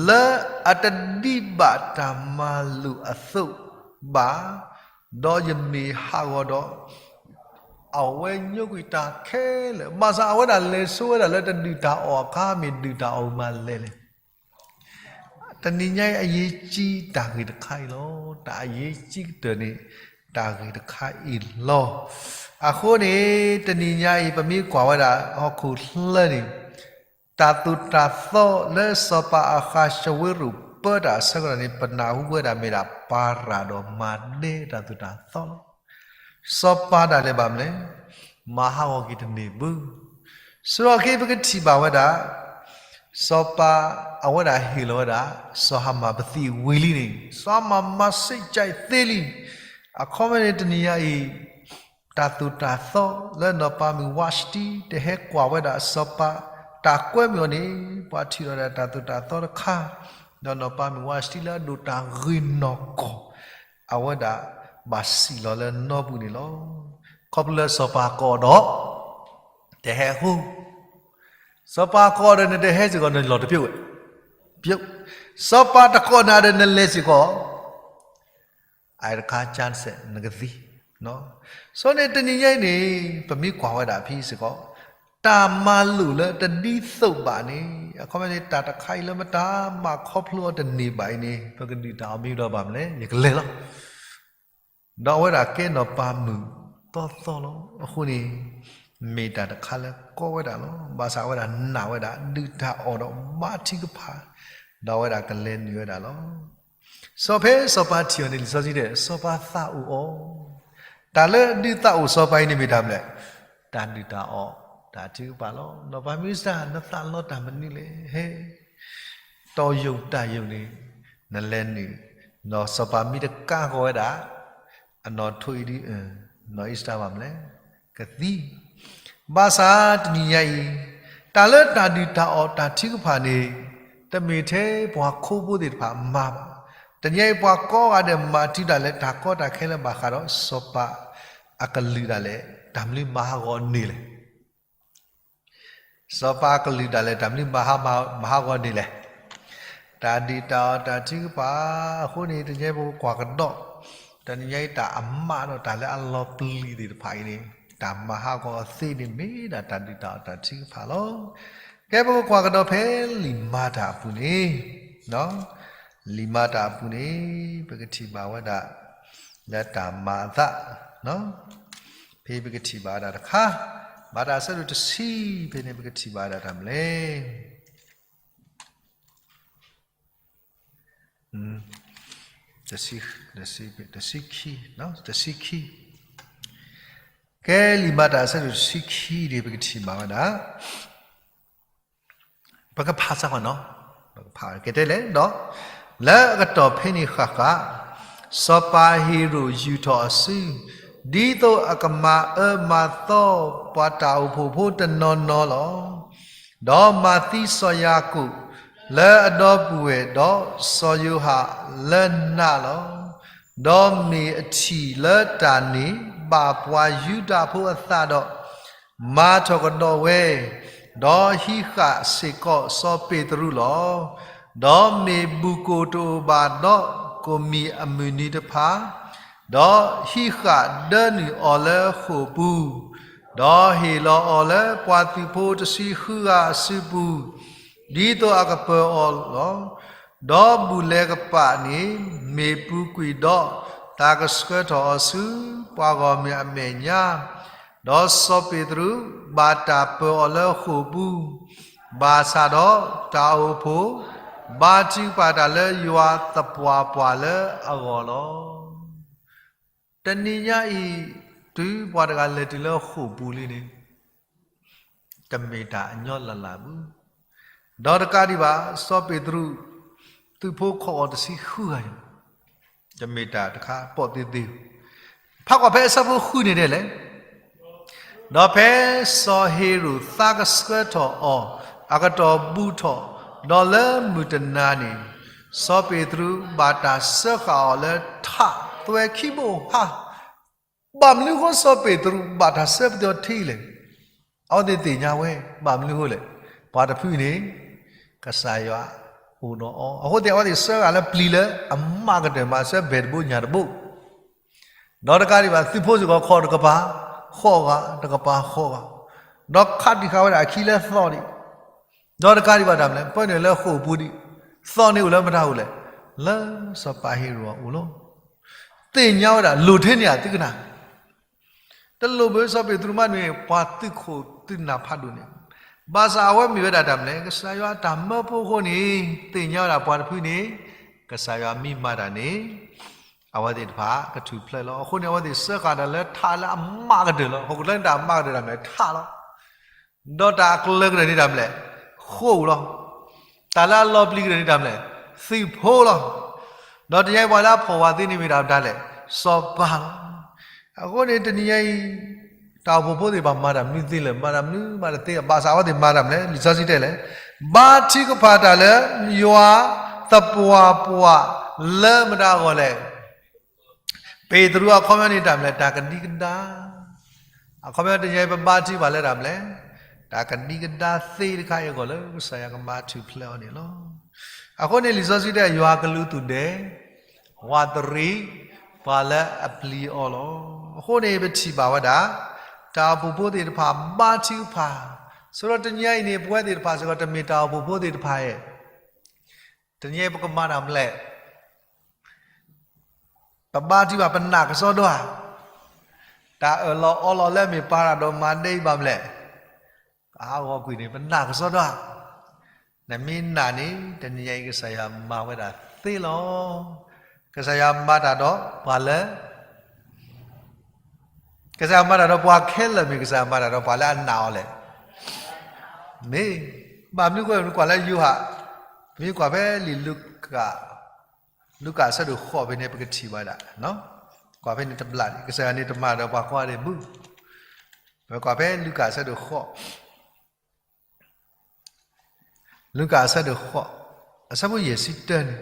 လၢအတဒံးဘၣ်တၢ်မၤလိာ်အသိးဘၣ်, ဒီးယမ့ၢ်ဟးဂီၤဒီး, အဝဲညိကွံာ်တၢ်ခဲလၢာ်, ဘၣ်ဆၣ်အဝဲဒၣ်လဲၤဆိဝဲဒၣ်လၢတဒုၣ်တၢ်အီၣ်အခါ မ့ၢ်ဒုၣ်တၢ်အီၣ်မၤလဲၣ်လဲၣ် တနံၤညါအံၤ အရေးကြီးတၢ်ဂ့ၢ်တခါအံၤလီၤ. တၢ်အရေးကြီးကတၢၢ်န့ၣ် တၢ်ဂ့ၢ်တခါအံၤလီၤ. အဃိန့ၣ် တနံၤညါအံၤ ပမ့ၢ်ကွၢ်ဝဲဒၣ်ဟီၣ်ခိၣ်ချၢန့ၣ် တၢ်သိၣ်တၢ်သီလၢစီၤပၤအဃးၡဝ့ရိၣ်ပၢတၢ်အဆၢကတီၢ်န့ၣ် ပနၢ်ဟူဝဲဒၣ်မ့ၢ်ဒၣ်ပၤရၤဒီးမၤဒဲတၢ်သိၣ်တၢ်သီလီၤ. စီၤပၤဒၣ်လဲာ်ဘၣ်မနုၤလဲၣ်, မၤဟးဂီၤက့ၤတန့ၢ်ဘၣ်. ဆိအခံပကထံၣ်ဘၣ်ဝဲဒၣ် စီၤပၤအဝဲဒၣ်ဟ့ၣ်လီၤဝဲဒၣ် စီၤဟၤမၣ်ပသံးဝံၤလံန့ၣ် စီၤဟၤမၣ်မၤစ့းကဲးသ့လံ. အခီပညီန့ၣ် တနံၤညါအံၤ တၢ်သိၣ်တၢ်သီလၢနီၢ်ပၤမုၣ်ဝါရှတံ တဟဲကွၢ်ဝဲဒၣ်စီၤပၤတၢ်ကွဲမုာ်အီၤန့ၣ် ပှၤထံၣ်လီၤဒၣ်တၢ်သိၣ်တၢ်သီတခါ, ဒီးနီၢ်ပၤမုၣ်ဝါရှတံလၢအဒိၣ်တၢ်ဂ့ၤနီၢ်ကီၢ် အဝဲဒၣ်ဘၣ်စံၣ်လီၤလၢနီပူၤန့ၣ်လီၤ. ခီဖျိလၢစီၤပၤကိးဒီး တဟဲအဃိ, စီၤပၤကိးဒီးနတဟဲစ့ၢ်ကီး နလီၢ်တပျိၢ်ဝဲ, ပျိၢ်, စီၤပၤတကိးနၤဒီးနလဲၤစ့ၢ်ကီး အတခါ ကၠါစဲး နကသံ. ဆိန့ၣ်တနံၤညါအံၤန့ၣ် ပမ့ၢ်ကွၢ်ဝဲဒၣ်ဖဲစ့ၢ်ကီး တၢ်မၤလိာ်လၢတဒ်သိးဘၣ်န့ၣ်, အခီပညီန့ၣ် တၢ်တခါအံၤလၢမတၤမၤခီဖျိအီၤတန့ၢ်ဘၣ်အံၤန့ၣ် ပကဒုၣ်တၢ်အီၣ်မ့ၢ်ဒီးဘၣ်မနုၤလဲၣ်, ယကလဲၤလီၤ. ဒီးအဝဲဒၣ်ကဲနီၢ်ပၤမုၣ်သီသီလီၤ. အဃိန့ၣ် မ့ၢ်တၢ်တခါလၢကီဝဲဒၣ်လီၤ. ဘၣ်ဆၣ်အဝဲဒၣ်နာ်ဝဲဒၣ် ဒုၣ်တၢ်အီၣ်ဒီးဘါထုကဖၣ်, ဒီးအဝဲဒၣ်ကလဲၤနုာ်ဝဲဒၣ်လီၤ. စီၤဖဲစီၤပၤထံၣ်အီၤန့ၣ် လံာ်စီဆှံတဲ စီၤပၤသးအိၣ်အီၤ, တၢ်လၢဒုးသးအိၣ်စီၤပၤအံၤန့ၣ်မ့ၢ်တၢ်မနုၤလဲၣ်, တၢ်ဒုၣ်တၢ်အီၣ် တၢ်ထုကဖၣ်လီၤ. နီၢ်ပၤမ့ၢ်စံး နသးလီတၢ်မနုၤလဲၣ်, ဟဲ တီၢ်ယိာ်တၢ်ယိာ်န့ၣ် နလဲၤနုာ်, ဒီးစီၤပၤမ့ၢ်တကးဃီၤဝဲဒၣ် အနီၢ်ထိအံၤဒ် နီၢ်အံၣ်စတၢ်ဘၣ်မနုၤလဲၣ်, ကသံ. ဘၣ်ဆၣ်တနံၤညါအံၤ တၢ်လၢတၢ်ဒုၣ်တၢ်အီၣ်တၢ်ထုကဖၣ်န့ၣ် တမ့ၢ်ထဲပှၤခီဖိသ့ၣ်တဖၣ်မၤဘၣ်. တနံၤညါအံၤ ပှၤကိးဂၤဒဲးမၤတုၤဒၣ်လဲာ် တၢ်ကီတၢ်ခဲလၢဘၣ်ဃးဒီးစီၤပၤအကလုာ်ဒၣ်လဲာ် တၢ်မနုၤမၤဟးဂီၤန့ၢ်လဲၣ်. စီၤပၤအကလုာ်ဒၣ်လဲာ် တၢ်မနုၤမၤဟး မၤဟးဂီၤန့ၢ်လဲၣ်. တၢ်ဒုၣ်တၢ်အီၣ်တၢ်ထုကဖၣ်အဃိန့ၣ် တနံၤညါအံၤပကကွၢ်ကဒီး, တနံၤညါအံၤ တၢ်အမးဒီးတၢ်လၢအလီၤပျံၤသ့ၣ်တဖၣ်အံၤန့ၣ် တၢ်မၤဟးဂီၤအီၤသ့န့ၣ် မ့ၢ်ဒၣ်တၢ်ဒုၣ်တၢ်အီၣ်တၢ်ထုကဖၣ်လီၤ. ကဲ ပကကွၢ်ကဒီးဖဲလံာ်မၤတၢ်အပူၤန့ၣ်, လံာ်မၤတၢ်အပူၤန့ၣ် ပကထံၣ်ဘၣ်ဝဲဒၣ် လၢတၢ်မၤအသး ဖဲပကထံၣ်ဘၣ်ဝဲဒၣ်တခါ, မၤတၢ်အဆၢဒိၣ်တဆံဖဲန့ၣ် ပကထံၣ်ဘၣ်ဝဲဒၣ်တၢ်မနုၤလဲၣ်. တဆံ, တဆံ, တဆံခံ, တဆံခံ. ကဲ လံာ်မၤတၢ်အဆၢဒိၣ်တဆံခံန့ၣ် ပကထံၣ်ဘၣ်ဝဲဒၣ် ပကဖးစၢ်ကွၢ်နီၤ, ပကဖးကတဲလဲၣ်ဒီး, လၢအကတီၢ်ဖဲန့ၣ်ဃၣ်ဃၣ်, စီၤပၤဟ့ၤရိာ်ယူာ်ထီၣ်အစု, ဒ်သိးအကမၤအၢမၤသီပှၤတၢ်အိၣ်ဖှိၣ်ဖိတနီၤနီၤလီၤ. ဒီးမၤသံစီၤယၤကိာ်လၢအဒီပုၢ်ဝဲၢ်, ဒီးစီၤယိၤဟၣ်လၢနးလီၤ. ဒီးမ့ၢ်အထံၣ်လၢတၢ်န့ၣ်ဘၣ်ပှၤယူဒၤဖိအသးဒီး, မၤထီၣ်ကဒီးဝဲ, ဒီးဟံးဃာ်စ့ၢ်ကီးစီၤပ့းတရူးလီၤ. ဒီးမ့ၢ်ဘုၣ်ကိာ်တအိၣ်ဘၣ်ဒီးကိၣ်မံၣ်အမုၢ်နံၤတဖၣ်, ဒီးဟံးဃာ်ဒၢနုာ်အီၤလၢဃိာ်ပူၤ, ဒီးဟ့ၣ်လီၤအီၤလၢပှၤသုးဖိတဆံဃုဂၤအစုပူၤ, ဒ်သိးအကပၢၤအီၤလီၤ. ဒီးဘူၣ်လဲၤကပာ်န့ၣ် မ့ၢ်ပူၤကွံာ်ဒီးတၢ်ကဆှၢထီၣ်အီၤဆူပှၤဂီၢ်မုၢ်အမဲာ်ညါ, ဒီးစီၤပ့းတရူးဘၣ်တၢ်ပၢၤအီၤလၢဃိာ်ပူၤ, ဘၣ်ဆၣ်ဒီးတၢ်အိၣ်ဖှိၣ် ဘါထုကဖၣ်တၢ်လၢယွၤသပှၢ်ပှၢ်လၢအဂီၢ်လီၤ. တနံၤညါအံၤ တုၤပှၤတဂၤလဲၤတုၤလၢဃိာ်ပူၤလံန့ၣ် တမ့ၢ်တၢ်အညီလၢ်လၢ်ဘၣ်. ဒီးတကးဒံးဘၣ် စီၤပ့းတရူး သုးဖိခိးအီၤတဆံဃုဂၤအံၤ တမ့ၢ်တၢ်တခါပိာ်သ့သ့. ဖးကွၢ်ဖဲအဆၢဖိဃုန့ၣ်ဒ်လဲၣ်. ဒီးဖဲစီၤဟ့ၤရိာ်သးကဆှၢထီၣ်အီၤ အကတီၢ်ဘူးထီၣ်, ဒီးလၢမုၢ်တနၤန့ၣ် စီၤပ့းတရူးဘၣ်တၢ်စၢဃာ်အီၤလၢထးသွဲခံဘိဟါ. ဘၣ်မနုၤအဃိစီၤပ့းတရူးဘၣ်တၢ်စၢပတြၢၤထံလဲၣ်. အဝဲသ့ၣ်သ့ၣ်ညါဝဲ ဘၣ်မနုၤအဃိလဲၣ်. ပှၤတဖုန့ၣ် ကစၢ်ယွၤအိၣ်ဒီးအီၤ. အဃိသ့ၣ်အဝဲသ့ၣ်စၢဃာ်လၢပျံၤလၢအမးကတၢၢ်မး စၢဘဲၣ်တဘိညၣ်တဘိ ဒီးတကးဒံးဘၣ် သုးဖိစ့ၢ်ကီးခိးတကပၤဃိးဂၤ, တကပၤဃိးဂၤ, ဒီးခးတံၢ်ဃာ်ဝဲဒၣ်အခံလၢသီဒံး, ဒီးတကးဒံးဘၣ်တၢ်မနုၤလဲၣ် ပၢနုာ်လၢဃိာ်ပူၤဒံး, သီန့ၣ်အိၣ်လၢမတၤအိၣ်လဲၣ်, လၢစီၤပၤဟ့ၤရိာ်အအိၣ်လီၤ. သ့ၣ်ညါဝဲဒၣ် လိၣ်ထဲန့ၣ်ဧါ သုကနၣ် တလိၣ်ဘၣ်စီၤပ့းတရူးမးန့ၣ် ပှၤသုးခိၣ်သုးနၢ်ဖးဒိၣ်န့ၣ်, ဘၣ်ဆၣ်အဝဲမ့ၢ်ဝဲဒၣ်တၢ်မနုၤလဲၣ် ကစၢ်ယွၤအတၢ်မၢဖိအဃိန့ၣ် သ့ၣ်ညါဝဲဒၣ်ပှၤတဖုန့ၣ် ကစၢ်ယွၤမ့ၢ်မၤတၢ်န့ၣ် အဝဲသ့ၣ်တဖၣ်ကထူၣ်ဖျဲးလီၤ. အဃိန့ၣ် အဝဲသ့ၣ်စၢဃာ်တၢ်လၢထးလၢအမးကတၢၢ်လီၤ. ဟီၣ်ခိၣ်ချၢန့ၣ်တၢ်အမးကတၢၢ်တၢ်မနုၤလဲၣ် ထးလီၤ. ဒီးတၢ်အကလၢၤကတၢၢ်န့ၣ်တၢ်မနုၤလဲၣ် ဃိာ်လီၤ. တၢ်လၢအလီၤပျံၤကတၢၢ်န့ၣ်တၢ်မနုၤလဲၣ် သုးဖိလီၤ. ဒီးတနံၤညါအံၤပှၤလၢအဖီၣ်ဝဲသ့န့ၣ်မ့ၢ်ဒၣ်မတၤလဲၣ် စီၤပၤလီၤ. အဃိန့ၣ် တနံၤညါအံၤ တၢ်အိၣ်ဖှိၣ်ဖိသ့ၣ်တဖၣ်မၤတၢ်မနုၤသ့လဲၣ် မၤတၢ်မနုၤမၤတသ့ ဘၣ်ဆၣ်အဝဲသ့ၣ်မၤတၢ်မနုၤလဲၣ် လံာ်စီဆှံတဲလဲၣ် ဘါထုကဖၣ်တၢ်လၢယွၤသပှၢ်ပှၢ်လၢမတၤအဂီၢ်လဲၣ်. ပ့းတရူးအခီပညီန့ၣ်တၢ်မနုၤလဲၣ် တၢ်ကဒံကဒါ အခီပညီတနံၤညါအံၤပဘါထုကဖၣ်လၢတၢ်မနုၤလဲၣ် တၢ်ကဒံကဒါသ့တခါအံၤအဂီၢ်လၢကစၢ်ယွၤကမၤထူၣ်ဖျဲးအီၤန့ၣ်လီၤ. အဃိန့ၣ် လံာ်စီဆှံတဲ ယွၤကလူးသူၣ်ဒဲး ဝးတရံး ပှၤလၢအပျံၤအီၤလီၤ. အဃိန့ၣ် ပထံၣ်ဘၣ်ဝဲဒၣ် တၢ်အိၣ်ဖှိၣ်ဖိသ့ၣ်တဖၣ် ဘါထုကဖၣ် ဆိဒီးတနံၤအံၤန့ၣ် ပဝဲသ့ၣ်တဖၣ်စ့ၢ်ကီး တမ့ၢ်တၢ်အိၣ်ဖှိၣ်ဖိသ့ၣ်တဖၣ်အံၤ, တနံၤအံၤပကမၤတၢ်မနုၤလဲၣ်. ပဘါထုကဖၣ်ပနာ်ကစီဒီဧါ, တၢ်အၢၣ်လီၤအီလီၤလၢအမ့ၢ်ပှၤတၢ်ဒိးမၤဒ်အံၤဘၣ်မနုၤလဲၣ်. အါဂီၢ်ကွံာ်န့ၣ် ပနာ်ကစီဒီဧါ. နမ့ၢ်နာ်န့ၣ် တနံၤအံၤကစၢ်ယွၤမၤဝဲဒၣ်သ့လီၤ. ကစၢ်ယွၤမၤတၢ်ဒီးပှၤလၢ ကစၢ်ယွၤမၤတၢ်ဒီးပှၤခဲလၢာ် မ့ၢ်ကစၢ်ယွၤမၤတၢ်ဒီးပှၤလၢအနာ်အီၤလဲၣ်. မ့ၢ်, ဘၣ်မနုၤအဃိ ကွၢ်လၢယိၤဟၣ်, မ့ၢ်ကွၢ်ဖဲလံာ်လူၤကၣ်, လူၤကၣ်အဆၢဒိၣ်ဃိးဖဲန့ၣ် ပကထံၣ်ဘၣ်ဒၣ်, ကွၢ်ဖဲန့ၣ်တဘျီန့ၣ် ကစၢ်ယွၤန့ၣ်တမၤဒီးပှၤကိးဂၤဒဲးဘၣ်. ပကွၢ်ဖဲလူၤကၣ်အဆၢဒိၣ်ဃိး, လူၤကၣ်အဆၢဒိၣ်ဃိး, အဆၢဖိယဲၢ်ဆံတၢန့ၣ်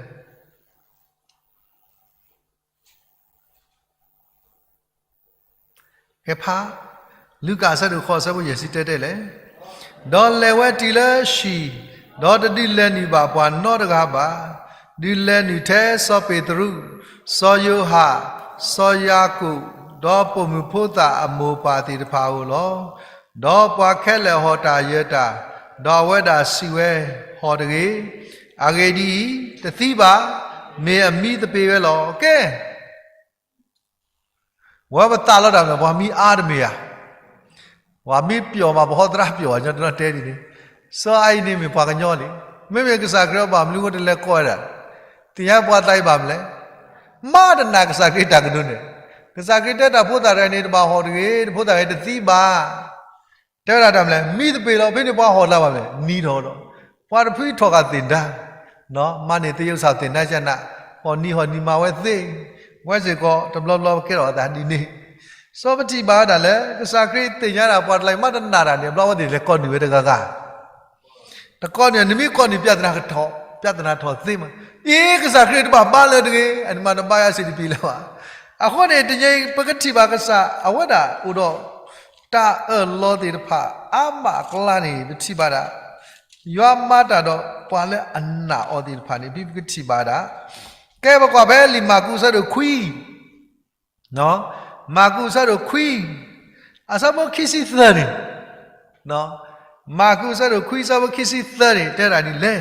ကဲဖး, လူၤကၣ်အဆၢဒိၣ်ဃိး အဆၢဖိယဲၢ်ဆံတၢတဲလဲၣ်. ဒီးလဲၤဝဲတုၤလၢဟံၣ်, ဒီးတဒုးလဲၤနုာ်ဘၣ်ပှၤနီတဂၤဘၣ်, ဒုးလဲၤနုာ်ထဲစီၤပ့းတရူး, စီၤယိၤဟၣ်, စီၤယၤကိာ်, ဒီးပိာ်မုၣ်ဖိသၣ်အမိၢ်ပၢ်သ့ၣ်တဖၣ်ဧိၤလီၤ. ဒီးပှၤခဲလၢာ်ဟီၣ်တၢ်ယၢၤတၢ်, ဒီးအဝဲဒၣ်စံးဝဲ, ဟီၣ်တဂ့ၤ. အဂ့ၢ်ဒ်အံၤ, တသံဘၣ်, မ့ၢ်အမံသပ့ၤဝဲလီၤ. ကဲ ဝဲပသးလီၤတၢ်မနုၤလဲၣ်, ပှၤမံအါတမ့ၢ်ဧါ. ပှၤမံပျီၣ်မး ပဟီသရၣ်ပျီၣ်ဘၣ် ညီတနီၤတဲဒ်န့ၣ်, စီၤအၤအံၤန့ၣ်မ့ၢ်ပှၤကညီလံ. မ့မ့ၢ်ကစၢ်ခရံာ်အဘၣ်မနုၤအဃိတလဲၤကိးဝဲဒၣ်, သ့ၣ်ညါပှၤသးအံၤဘၣ်မနုၤလဲၣ်. မၤတနာ်ကစၢ်ခရံာ်တၢ်ကတိၤန့ၣ်, ကစၢ်ခရံာ်တဲတၢ်ဖိသၣ်တဂၤန့ၣ် တဘၣ်ဟီၣ်တဂ့ၤ, တဖိသၣ်ဂ့ၤတသံဘၣ် တဲဝဲဒၣ်တၢ်မနုၤလဲၣ်, မံသပ့ၤလီၤ. ဖဲန့ၣ်ပှၤဟီၣ်တၢ်ဘၣ်မနုၤလဲၣ်, နံၤထီၣ်ဒီး, ပှၤတဖုထီၣ်ဃာ်သ့ၣ်ဒါ, မၤန့ၢ်သယုၢ်ကစၢ်သ့ၣ်ဒါကနၣ်, ဟီၣ်နံၤဟီၣ်နံၤမၤဝဲသ့, ဝဲစ့ၢ်ကီးတဘျီဘျီပကဲထီၣ်အသးဒ်န့ၣ်. စီၤပထံၣ်ဘၣ်ဝဲဒၣ်လၢ ကစၢ်ခရံာ်သ့ၣ်ညါဒၣ်ပှၤတလါအံၤ မၤတနာ်တၢ်န့ၣ် ဘျီဝဲသ့ၣ်လဲၤကိးနုာ်ဝဲတဂၤဂၤ တကိးနုာ်, နမ့ၢ်ကိးနုာ် ပြဿနာကထီၣ်, ပြဿနာထီၣ်သ့မး. အ့ ကစၢ်ခရံာ်တဘၣ်ဘါလၢတဂ့ၤ, အန့ၣ်မးနဘါယွၤစံးတပံၤလၢၤဘၣ်. အဃိန့ၣ် တနံၤအံၤ ပကထံၣ်ဘၣ်ကစၢ်အဝဲဒၣ်အိၣ်ဒီး တၢ်အၢၣ်လီၤသ့ၣ်တဖၣ်အါမးအကျါန့ၣ် ပထံၣ်ဘၣ်ဒၣ် ယွၤမၤတၢ်ဒီးပှၤလၢအနာ်အီၤသ့ၣ်တဖၣ်န့ၣ် ပကထံၣ်ဘၣ်ဒၣ်. ကဲပကွၢ်ဖဲလံာ်မၢ်ကူးအဆၢဒိၣ်ခွံ မၢ်ကူးအဆၢဒိၣ်ခွံ အဆၢဖိခံဆံသၢန့ၣ်, မၢ်ကူးအဆၢဒိၣ်ခွံ အဆၢဖိခံဆံသၢန့ၣ် တဲဒၣ်ဒ်လဲၣ်.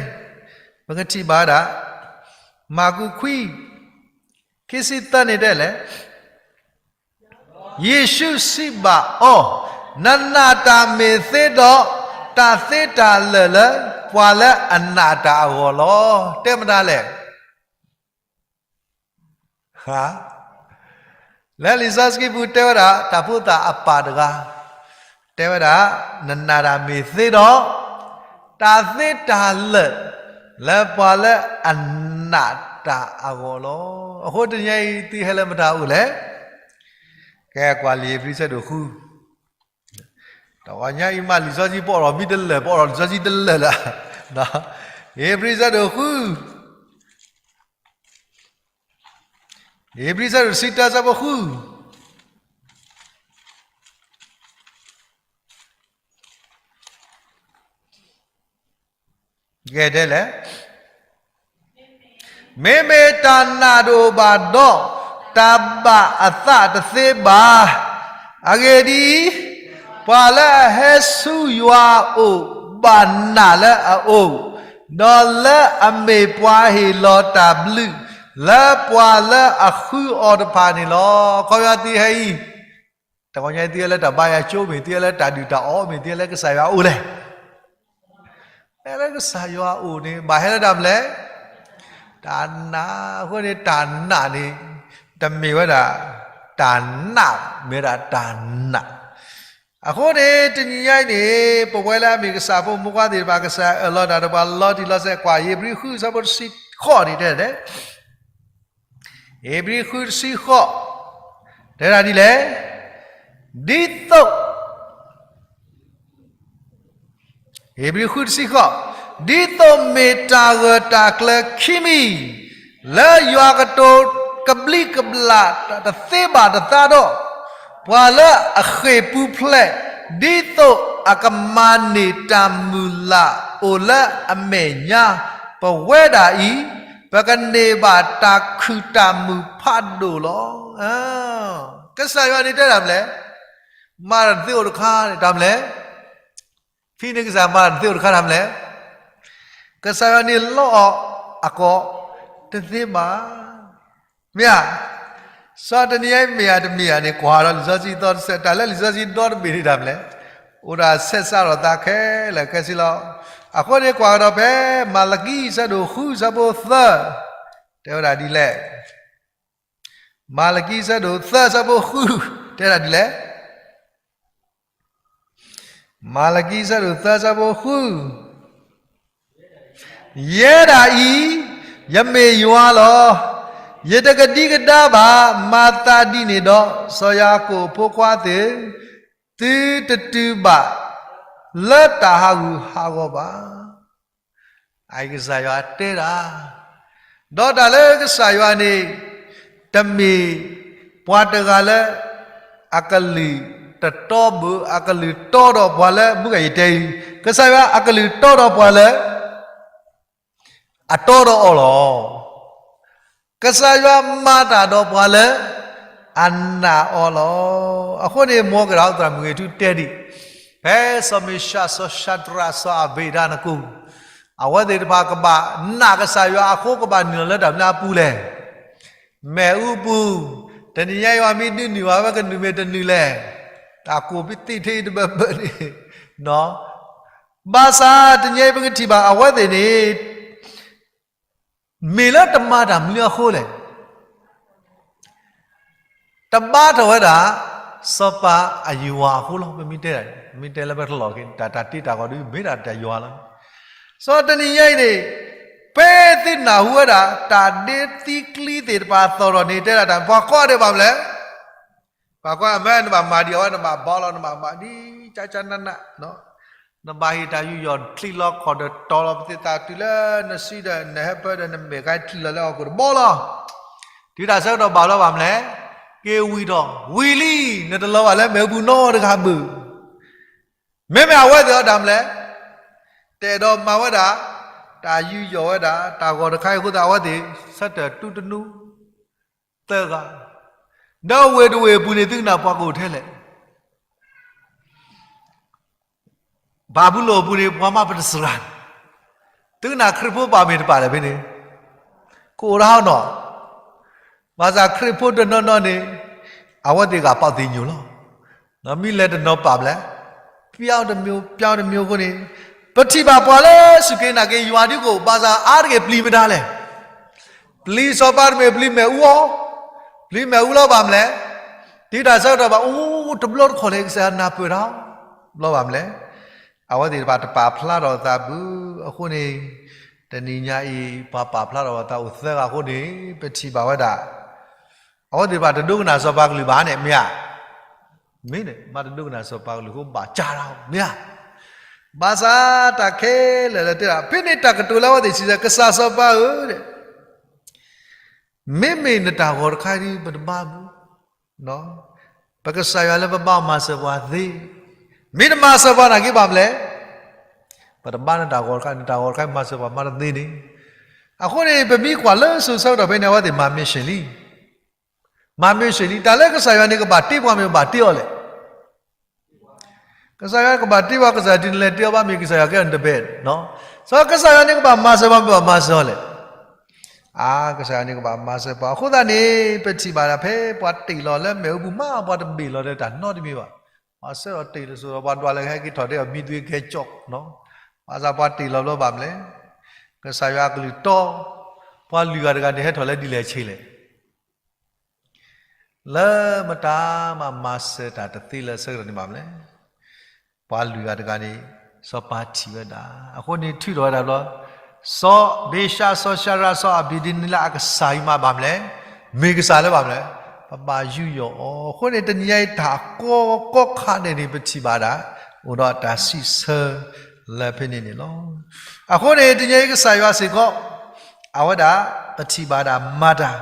ပကထံၣ်ဘၣ်ဒၣ် မၢ်ကူးခွံ ခံဆံသၢန့ၣ်တဲလဲၣ်. ယ့ၣ်ၡူးစံးဘၣ်အီၤ, နနာ်တၢ်မ့ၢ်သ့ဒီး, တၢ်သ့တၢ်လၢာ်လၢ ပှၤလၢအနာ်တၢ်အဂီၢ်လီၤ. တဲမနုၤလဲၣ်. လၢလံာ်စီဆှံပူၤတဲဝဲဒၣ် တၢ်ဖိသၣ်အပၢ်တဂၤ တဲဝဲဒၣ် နနာ်တၢ်မ့ၢ်သ့ဒီး တၢ်သ့တၢ်လၢာ် လၢပှၤလၢအနာ်တၢ်အဂီၢ်လီၤ. အဃိတနံၤအံၤ သုဟဲလၢမတၤအိၣ်လဲၣ်. ကဲကွၢ်လံာ်ဧ့ၤဘြံၤဆၢဒိၣ်ဃု တဂီၤညါအံၤမးလံာ်စီဆှံပအိးထီၣ်မံတလၢာ် ပအိးထီၣ်လံာ်စီဆှံတလၢာ်လၢ ဧ့ၤဘြံၤဆၢဒိၣ်ဃု ဧ့ၤဘြံၤဆၢဒိၣ်တဆံတၢ ဆၢဖိဃု ကဲတဲလဲၣ်. မ့မ့ၢ်တၢ်နာ်တအိၣ်ဘၣ်ဒီး တၢ်ဘၣ်အသးတသ့ဘၣ်. အဂ့ၢ်ဒ်အံၤ, ပှၤလၢအဟဲဆူယွၤအအိၣ် ဘၣ်နာ်လၢအအိၣ်, ဒီးလၢအမ့ၢ်ပှၤဟ့ၣ်လီၤတၢ်ဘျုး လၢပှၤလၢအဃုအီၤတဖၣ်န့ၣ်လီၤ. ခီပညီသုဟဲအံၤ တဂီၤညါအံၤ သုဟဲလၢတၢ်ဘါယွၤကၠိမ့ၢ် သုဟဲလၢတၢ်ဒုၣ်တၢ်အီၣ်မ့ၢ် သုဟဲလၢကစၢ်ယွၤအအိၣ်လဲၣ်. ဟဲလၢကစၢ်ယွၤအအိၣ်န့ၣ် ဘၣ်ဟဲလၢတၢ်မနုၤလဲၣ်. တၢ်နာ်အဃိန့ၣ် တၢ်နာ်န့ၣ် တမ့ၢ်ဝဲဒၣ် တၢ်နာ် မ့ၢ်ဝဲဒၣ်တၢ်နာ်. အဃိန့ၣ် တနံၤညါအံၤန့ၣ် ပဝဲလၢအမ့ၢ်ကစၢ်ဖိမုၣ်ဖိခွါသ့ၣ်တဖၣ် ကစၢ်အၢၣ်လီၤတၢ်ဒီးပှၤလီၤတံၢ်လီၤဆဲး ကွၢ်ဧ့ၤဘြံၤဃု ဆၢဖိတဆံဃိးန့ၣ်တဲဒၣ် ဧ့ၤဘြံၤဃုတဆံဃိး တဲဒၣ်ဒ်လဲၣ်. ဒ်သိး ဧ့ၤဘြံၤဃုတဆံဃိး, ဒ်သိးမ့ၢ်တၢ်ဂၢၢ်တၢ်ကျၢၤခံမံၤ လၢယွၤကတိၤကဘျံးကဘျၣ်တသ့ဘၣ်တသးဒီး ပှၤလၢအဃ့ၢ်ပူၤဖျဲး ဒ်သိးအကမၤန့ၢ်တၢ်မုၢ်လၢ်အိၣ်လၢအမဲာ်ညါ ပဝဲဒၣ်အံၤ ပကန့ၢ်ဘၣ်တၢ်ခုၣ်တၢ်မုာ်ဖးဒိၣ်လီၤ. ကစၢ်ယွၤန့ၣ်တဲတၢ်မနုၤလဲၣ်. မၤတၢ်တသ့အိၣ်တခါန့ၣ် တၢ်မနုၤလဲၣ်. ဖဲန့ၣ်ကစၢ်မၤတသ့အိၣ်တခါတၢ်မနုၤလဲၣ်. ကစၢ်ယွၤန့ၣ်လီအီၣ်အကိာ်တသ့ဘၣ်. မ့ၢ်ဧါ. စီၤတနံၤညါအံၤမ့ၢ်ဧါတမ့ၢ်ဧါန့ၣ် ကွၢ်ဒီးလံာ်စီဆှံသီတဆၢ တၢ်လၢလံာ်စီဆှံဒီတဘ့ၣ်န့ၣ်တၢ်မနုၤလဲၣ်. အိၣ်ဒၣ်ဆဲးစးထီၣ်သးခဲလၢာ်ခဲဆ့လီၤ. အဃိန့ၣ်ကွၢ်ကဒီးဖဲ မၤလကံဆၢဒိၣ်ဃု ဆၢဖိသၢ, တဲဝဲဒၣ်ဒ်လဲၣ်. မၤလကံဆၢဒိၣ်သၢ ဆၢဖိဃု, တဲဒၣ်ဒ်လဲၣ်. မၤလကံဆၢဒိၣ်သၢ ဆၢဖိဃု, ယဲဒၣ်အံၤ ယမ့ၢ်ယွၤလီၤ. ယတကဒံကဒါဘၣ်. မၤသးဒ်န့ၣ်ဒီး စီၤယၤကိာ်ဖိခွါသ့ၣ်, သုတတုၤဘၣ်လၢတၢ်ဟးဂူာ်ဟးဂီၤဘၣ်. အကစၢ်ယွၤတဲဒၣ်, ဒီးတၢ်လၢကစၢ်ယွၤန့ၣ် တမ့ၢ်ပှၤတဂၤလၢ အကလုၢ်တတီဘၣ်, အကလုၢ်တီဒီးပှၤလၢ မုၢ်ဂၤယတဲအံၤ, ကစၢ်ယွၤအကလုၢ်တီဒီးပှၤလၢ အတီဒီးအီၤလီၤ. ကစၢ်ယွၤမၤတၢ်ဒီးပှၤလၢ အနာ်အီၤလီၤ. အဃိန့ၣ် မ်ကဒီးသရၣ်မုၣ်ဂ့ၤထူတဲဒံး, ဖဲစီၤမ့ၡး စီၤၡၤဒြး စီၤအဘ့းနကိၤ, အဝဲသ့ၣ်တဖၣ်ကဘၣ်နာ်ကစၢ်ယွၤအဃိ ကဘၣ်နုာ်လီၤလၢတၢ်မနုၤအပူၤလဲၣ်. မ့ၣ်အူပူၤ, တနံၤညါအံၤ မ့ၢ်ဒုးနုာ်ဘၣ်ဝဲ ကနုာ်မ့ၢ်တနုာ်လဲၣ်. တၢ်ကိၢ်ပသံၣ်ထဲအံၤတဘၢဘၢန့ၣ် ဘၣ်ဆၣ်တနံၤအံၤ ပကထံၣ်ဘၣ်အဝဲသ့ၣ်န့ၣ် မ့ၢ်လၢတမၤတၢ်မနုၤအဃိလဲၣ်. တဘါထီၣ်ဝဲဒၣ် စီၤပၤအယွၤအဃိလီၤ. ပမ့ၢ်တဲ, မ့ၢ်တဲလၢပတလီၢ်က့ၤ တၢ်တၢ်တ့တၢ်ဂီၤဒုး မ့ၢ်ဒၣ်တၢ်ယွၤလီၤ. စီၤတနံၤညါအံၤန့ၣ် ဖဲသုနၢ်ဟူဝဲဒၣ် တၢ်ဒ့သံကျံသ့ၣ်တဖၣ်သီၣ်ထီၣ်န့ၣ် တဲဒၣ်တၢ် ပှၤကိးဂၤဒဲးဘၣ်မနုၤလဲၣ်. ပှၤကိးဂၤမ့ၢ် နဘၣ်မၤဒံးအဝဲ နဘၣ်ဘီလီၤ နဘၣ်မၤဒ် ကၠၢကၠၢနးနး နဘၣ်ဟ့ၣ်တၢ်ယူးယီၣ် ချံးလီၤခီၣ်ဒီးတီၤလီၤပသ့ၣ်သၣ်တုၤလၢနစုဒီးနဟၢဖၢဒီးနမဲာ်ကါချံးလီၤလၢဟီၣ်ခိၣ်တဘီလီၤ. တုၤတၢ်ဆၢကတီၢ်ဘၣ်လီၤဘၣ်မနုၤလဲၣ်, က့ၤဝံၤထီၣ်ဝံၤလံ, နတလီၤဘၣ်လၢမ့ၣ်အူပူၤနီတဂၤဘၣ်. မ့မ့ၢ်အဝဲသ့ၣ်အီၤတၢ်မနုၤလဲၣ်, တအဲၣ်ဒိးမၤဝဲဒၣ် တၢ်ယူးယီၣ်ဝဲဒၣ် တၢ်ဂီၤတခါအံၤအဃိသတး အဝဲသ့ၣ်ဆၢထၢၣ်တူၢ်တနူ သၢဂၤ, ဒီးဝ့ၢ်တဝ့ၢ်အပူၤန့ၣ် သုကနၣ်ပှၤကအိၣ်ထဲလဲၣ်. ဘၤဘူလိၣ်အပူၤန့ၣ် ပှၤမးပတစှၤ, သုကနၣ်ခရံာ်ဖိပာ်မ့ၢ်တပာ်လဲၣ်ဖဲန့ၣ်, ကအိၣ်ဒၣ်ဟီနီၤ, ဘၣ်ဆၣ်ခရံာ်ဖိတနီၤနီၤန့ၣ် အဝဲသ့ၣ်ဂၤပာ်သ့ၣ်ညိၣ်လီၤ. မ့ၢ်လဲၤတနီၤပာ်ဘျဲၣ်, ပျီတမျိုး ပျီတမျိုးအဃိန့ၣ် ပထံၣ်ဘၣ်ပှၤလၢစူၢ်က့ၤနာ်က့ၤယွၤဒ်ကအိၣ် ဘၣ်ဆၣ်အါတက့ၢ်ပျံၤမတၤလဲၣ်. ပျံၤစီၤပၤတမ့ၢ်ပျံၤမ့ၣ်အူအီၤ, ပျံၤမ့ၣ်အူလီၤဘၣ်မနုၤလဲၣ်. တုၤတၢ်ဆၢကတီၢ်ဘၣ် အိၣ်တဘျီတခီၣ်န့ၣ် ကစၢ်ယွၤနၢ်ပၢၢ်တၢ်လီၤဘၣ်မနုၤလဲၣ်. အဝဲသ့ၣ်တဖၣ်တပာ်ဖျါထီၣ်အသးဘၣ်အဃိန့ၣ်, တနံၤညါအံၤ ပှၤပာ်ဖျါထီၣ်အသးအိၣ်သၢဂၤအဃိန့ၣ် ပထံၣ်ဘၣ်ဝဲဒၣ် အဝဲသ့ၣ်တဖၣ်တဒိကနၣ်စီၤပၤကလုၢ်ဘၣ်န့ၣ် မ့ၢ်ဧါ. မ့ၢ်န့ၣ် မ့ၢ်တဒိကနၣ်စီၤပၤကလုၢ်အဃိ ဘၣ်ကၢ်တၢ်မ့ၢ်ဧါ. ဘၣ်ဆၣ်တၢ်ခဲလၢာ်လၢတဲဒၣ် ဖဲန့ၣ်တၢ်ကတိၤလၢအဝဲသ့ၣ်စံးဆၢ ကစၢ်စီၤပၤဧၢ, မ့မ့ၢ်နတၢ်ဂီၤတခါဒ်ပတဘါဘူး, ပကစၢ်ယွၤလၢပဘါမၤစၢၤပှၤသ့, မ့ၢ်တမၤစၢၤပှၤနာ်က့ဘၣ်မနုၤလဲၣ်. ပတဘါနတၢ်ဂီၤတခါ, နတၢ်ဂီၤတခါမၤစၢၤပှၤမၤတသ့န့ၣ်. အဃိန့ၣ် ပမ့ၢ်ကွၢ်လၢစိၤဆၢကတီၢ်ဖဲန့ၣ် အဝဲသ့ၣ်မၤ mission လံ မၤ mission လံ. တၢ်လၢကစၢ်ယွၤန့ၣ်ကဘၣ်တ့ပှၤမ့ၢ်ဘၣ်တ့အီၤလဲၣ်. ကစၢ်ယွၤကဘၣ်တ့ပှၤ ကစၢ်ယွၤဒ်နလဲၤတ့အီၤဘၣ်မ့ၢ် ကစၢ်ယွၤကဲအီၤနတဘဲၣ်, စီၤကစၢ်ယွၤန့ၣ်ကဘၣ်မၤစၢၤပှၤမ့ၢ်ဘၣ်မၤစၢၤအီၤလဲၣ်. အါ ကစၢ်ယွၤန့ၣ်ကဘၣ်မၤစၢၤပှၤ အဃိသတးန့ၣ် ပထံၣ်ဘၣ်ဒၣ်ဖဲပှၤတ့ၢ်လီၤလၢမ့ၣ်အူပူၤမး ပှၤတဘ့ၣ်လီၤဒီးတၢ်နီတမံၤဘၣ်. ပှၤဆၢအီၤတ့ၢ်လၢစိၤဒီး ပှၤဒွးလၢကဟဲက့ၤထီၣ်ဒဲးအီၤမံသွံကဲကၠီ, ဘၣ်ဆၣ်ပှၤတ့ၢ်လီၤဘျီဘၣ်မနုၤလဲၣ်. ကစၢ်ယွၤအကလုၢ်တီ, ပှၤလွံၢ်ဂၤတဂၤန့ၣ်ဟဲထီၣ်လၢဒ်လဲၣ်ဆ့လဲၣ် လၢမတၤမၤမၤစၢၤတၢ်တသ့လၢဆၢကတီၢ်န့ၣ်ဘၣ်မနုၤလဲၣ်. ပှၤလွံၢ်ဂၤတဂၤန့ၣ် စီၤပၤထံၣ်ဝဲဒၣ် အဃိန့ၣ်ထုးထီၣ်ဝဲဒၣ်ဘျီ, စီၤဘ့ၡါ စီၤၡၤရၣ် စီၤအဘ့းဒ့နံလၢအကစၢ်အံၤမးဘၣ်မနုၤလဲၣ်, မ့ၢ်ကစၢ်လၢဘၣ်မနုၤလဲၣ်, ပဘၣ်ယူးယီၣ်အီၤ. အဃိန့ၣ် တနံၤညါအံၤတၢ်ကီကီခါန့ၣ်န့ၣ် ပထံၣ်ဘၣ်ဒၣ် အိၣ်ဒီးတၢ်စံးဆၢလၢဖဲန့ၣ်န့ၣ်လီၤ. အဃိန့ၣ် တနံၤညါအံၤကစၢ်ယွၤစ့ၢ်ကီး အဝဲဒၣ် ပထံၣ်ဘၣ်ဒၣ်မၤတၢ်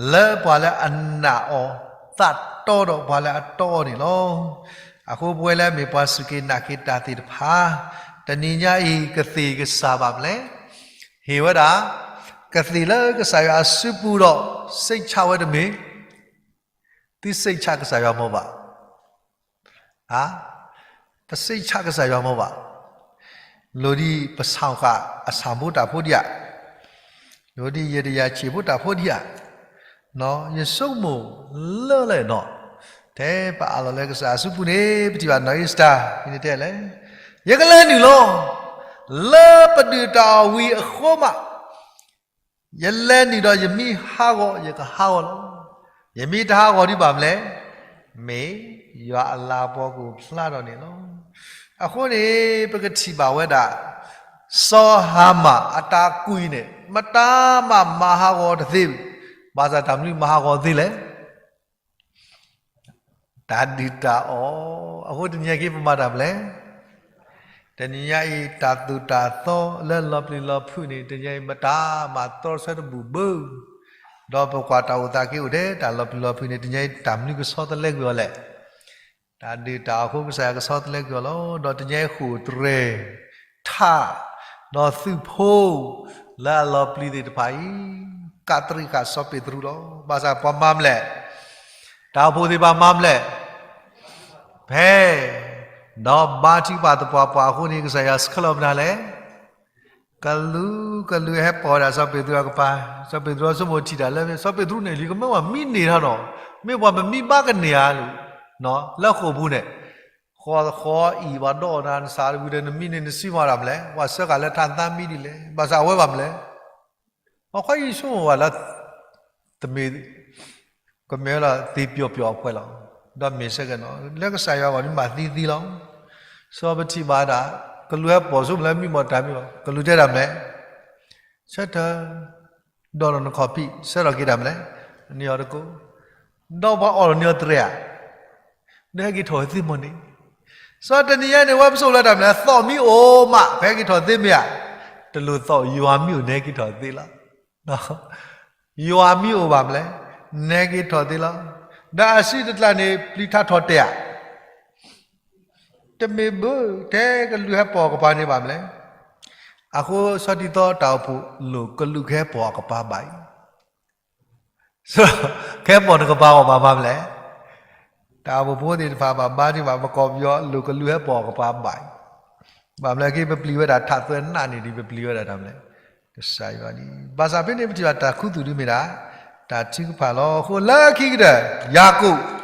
လၢပှၤလၢအနာ်အီၤ သးတီဒီးပှၤလၢအတီအီၤန့ၣ်လီၤ. အဃိပဝဲလၢအမ့ၢ်ပှၤစူၢ်က့ၤနာ်က့ၤတၢ်သ့ၣ်တဖၣ် တနံၤညါအံၤကသ့ၣ်ကစၢ်ဘၣ်မနုၤလဲၣ်, ဟ့ၣ်ဝဲဒၣ် ကသ့ၣ်လၢကစၢ်ယွၤအစုပူၤဒီး စိတ်ချဝဲတမ့ၢ် သုစိတ်ချကစၢ်ယွၤမ့ၢ်ဘၣ်. အါ, ပစိတ်ချကစၢ်ယွၤမ့ၢ်ဘၣ်. လိၣ်ဒံးပဆၣ်ဃာ်အဆၣ်ဖိတၢ်ဖိဒံးဧါ, လိၣ်ဒံးယတယာ်ဆံးဖိတၢ်ဖိဒံးဧါ, ယဆိကမိၣ်လၢလၢနီၤ, ထဲပအးလီၤလၢကစၢ်အစုပူၤန့ၣ် ပထံၣ်ဘၣ်နီၢ်အ့ၤစတၢၤ မ့ၢ်န့ၣ်တဲလဲၣ်, ယကလဲၤနုာ်လီၤ, လၢပဒုၣ်တၢ်အီၣ်ဝံၤအဃိမး ယလဲၤနုာ်ဒီးယမ့ၢ်ဟးဂီၤ ယကဟးဂီၤလီၤ. ယမ့ၢ်တဟးဂီၤဒံးဘၣ်မနုၤလဲၣ်, မ့ၢ်ယွၤအလၤကပီၤကအိၣ်ဖျါထီၣ်န့ၣ်လီၤ. အဃိန့ၣ် ပကထံၣ်ဘၣ်ဝဲဒၣ် စီၤဟၤမၣ်အတၢ်ကွံာ်န့ၣ် မတၤမၤမၤဟးဂီၤတသ့, ဘၣ်ဆၣ်တၢ်မနုၤမၤဟးဂီၤသ့လဲၣ် တၢ်ဒုၣ်တၢ်အီၣ်, အဃိတနံၤညါက့ၤပမၤတၢ်မနုၤလဲၣ်, တနံၤညါအံၤ တၢ်သိၣ်တၢ်သီလၢလီၤပျံၤလီၤဖုးန့ၣ် တနံၤညါအံၤ မတၤမၤတြီဆၢတဘူၣ်ဘၢ, ဒီးပကွၢ်တၢ်အိၣ်သးက့ၤအိၣ်ထဲတၢ်လီၤပျံၤလီၤဖုးန့ၣ် တနံၤညါအံၤ တၢ်မနုၤကဆီတလဲကွံာ်အီၤလဲၣ်. တၢ်ဒုၣ်တၢ်အီၣ်အဃိကစၢ်ယွၤကဆီတလဲကွံာ်အီၤလီၤ. ဒီးတနံၤညါအံၤဃိာ်တြဲၤ ထး, ဒီးသုးဖိ လၢအလီၤပျံၤသ့ၣ်တဖၣ်အံၤ ကးတရံးဃာ်စီၤပ့းတရူးလီၤ. ဘၣ်ဆၣ်ပှၤမၤမနုၤလဲၣ်, တၢ်အိၣ်ဖှိၣ်သ့ၣ်တဖၣ်မၤမနုၤလဲၣ်, ဖဲ, ဒီးဘါထုကဖၣ်သပှၢ်ပှၢ်အဃိန့ၣ် ကစၢ်ယွၤဆှၢလီၤမနုၤလဲၣ်, ကလူးကလူးဟဲပိာ်ဝဲဒၣ်စီၤပ့းတရူးအကပၤ, စီၤပ့းတရူးဆိကမိၣ်ထံၣ်တၢ်လၢ စီၤပ့းတရူးန့ၣ်လံ ကမ့ၢ်ပှၤမံန့ၢ်ထီၣ်နီၤ, မ့ၢ်ပှၤပမံဘၣ်ကန့ၢ်ဧါ, လၢဃိာ်ပူၤန့ၣ် ဃီဃီအံၤ ပှၤဒီးအီၣ်နၤနစၢ်တဝံၤဒီး နမံန့ၢ်နစုမၤတၢ်မနုၤလဲၣ်, ပှၤဆှၢဃာ်လၢထးသါမံဒ်လဲၣ်, ဘၣ်ဆၣ်အဝဲဘၣ်မနုၤလဲၣ်, ပှၤခီယုၢ်ဆိကမိၣ်ဝဲလၢ တမ့ၢ် ကမ့ၢ်ဝဲလီၤသ့ပျီၤပျီၤအဖှဲလီၤ, ဒီးမ့ၢ်ဆၢက့ၤနီၤ လၢကစၢ်ယွၤအဂီၢ်န့ၣ်မၤသံသံလီၤ. စီၤပထံၣ်ဘၣ်ဒၣ် ကလူးဟဲပိာ်ဆိမနုၤလၢမံမီၢ်တၢ်မံမီၢ် ကလူးတဲတၢ်မနုၤလဲၣ်, ဆၢထၢၣ် ဒီးနခီၣ်ဖံး ဆၢထီၣ်က့ၤတၢ်မနုၤလဲၣ်, န့ၢ်အီၤတကိး, ဒီးပှၤအီၣ်လီၤန့ၢ်အီၤတြဲၤဧါ, ဒီးဟဲက့ၤထီၣ်ဝဲသ့ၣ်မီၢ်န့ၣ်, စီၤတနံၤညါန့ၣ် ဝဲပစိာ်လၢတၢ်မနုၤလဲၣ်, သီၣ်မံအိၣ်မး ပဟဲက့ၤထီၣ်သ့မ့ၢ်ဧါ, တလိၣ်သီၣ် ယွၤမံအိၣ်န့ၣ်ဟဲက့ၤထီၣ်သ့လီၤ. ယွၤမံအိၣ်ဘၣ်မနုၤလဲၣ်, နဲက့ၤထီၣ်သ့လီၤ. ဒီးအစုတကျါန့ၣ် ပျံၤထးထီၣ်တဲာ်ဧါ, တမ့ၢ်ဘၣ်, ထဲကလူးဟဲပိာ်အကပၤန့ၣ်ဘၣ်မနုၤလဲၣ်. အဃိစီၤတံၤသီတၢ်အိၣ်ဖှိၣ်လိၣ်ကလူးကဟဲပိာ်အကပၤဘၣ်အံၤ, ကဟဲပိာ်နကပၤအီၤဘၣ်မနုၤလဲၣ်. တၢ်အိၣ်ဖှိၣ်ဖိသ့ၣ်တဖၣ်ဘၣ်ဘါထုကဖၣ် ပကီၢ်ပယီၤလိၣ်ကလူးဟဲပိာ်အကပၤဘၣ်အံၤ, ဘၣ်မနုၤက့ ပပျံၤဝဲဒၣ်ထးသွဲနးန့ၣ်ဒ် ပပျံၤဝဲဒၣ်တၢ်မနုၤလဲၣ်, ကစၢ်ယွၤဒ်, ဘၣ်ဆၣ်ဖဲန့ၣ် ပထံၣ်ဘၣ်တၢ်ခူသူၣ်ဒ်မ့ၢ်ဒၣ် တၢ်ထုကဖၣ်လီၤ. အဃိလၢခံကတၢၢ် ယၤကိာ်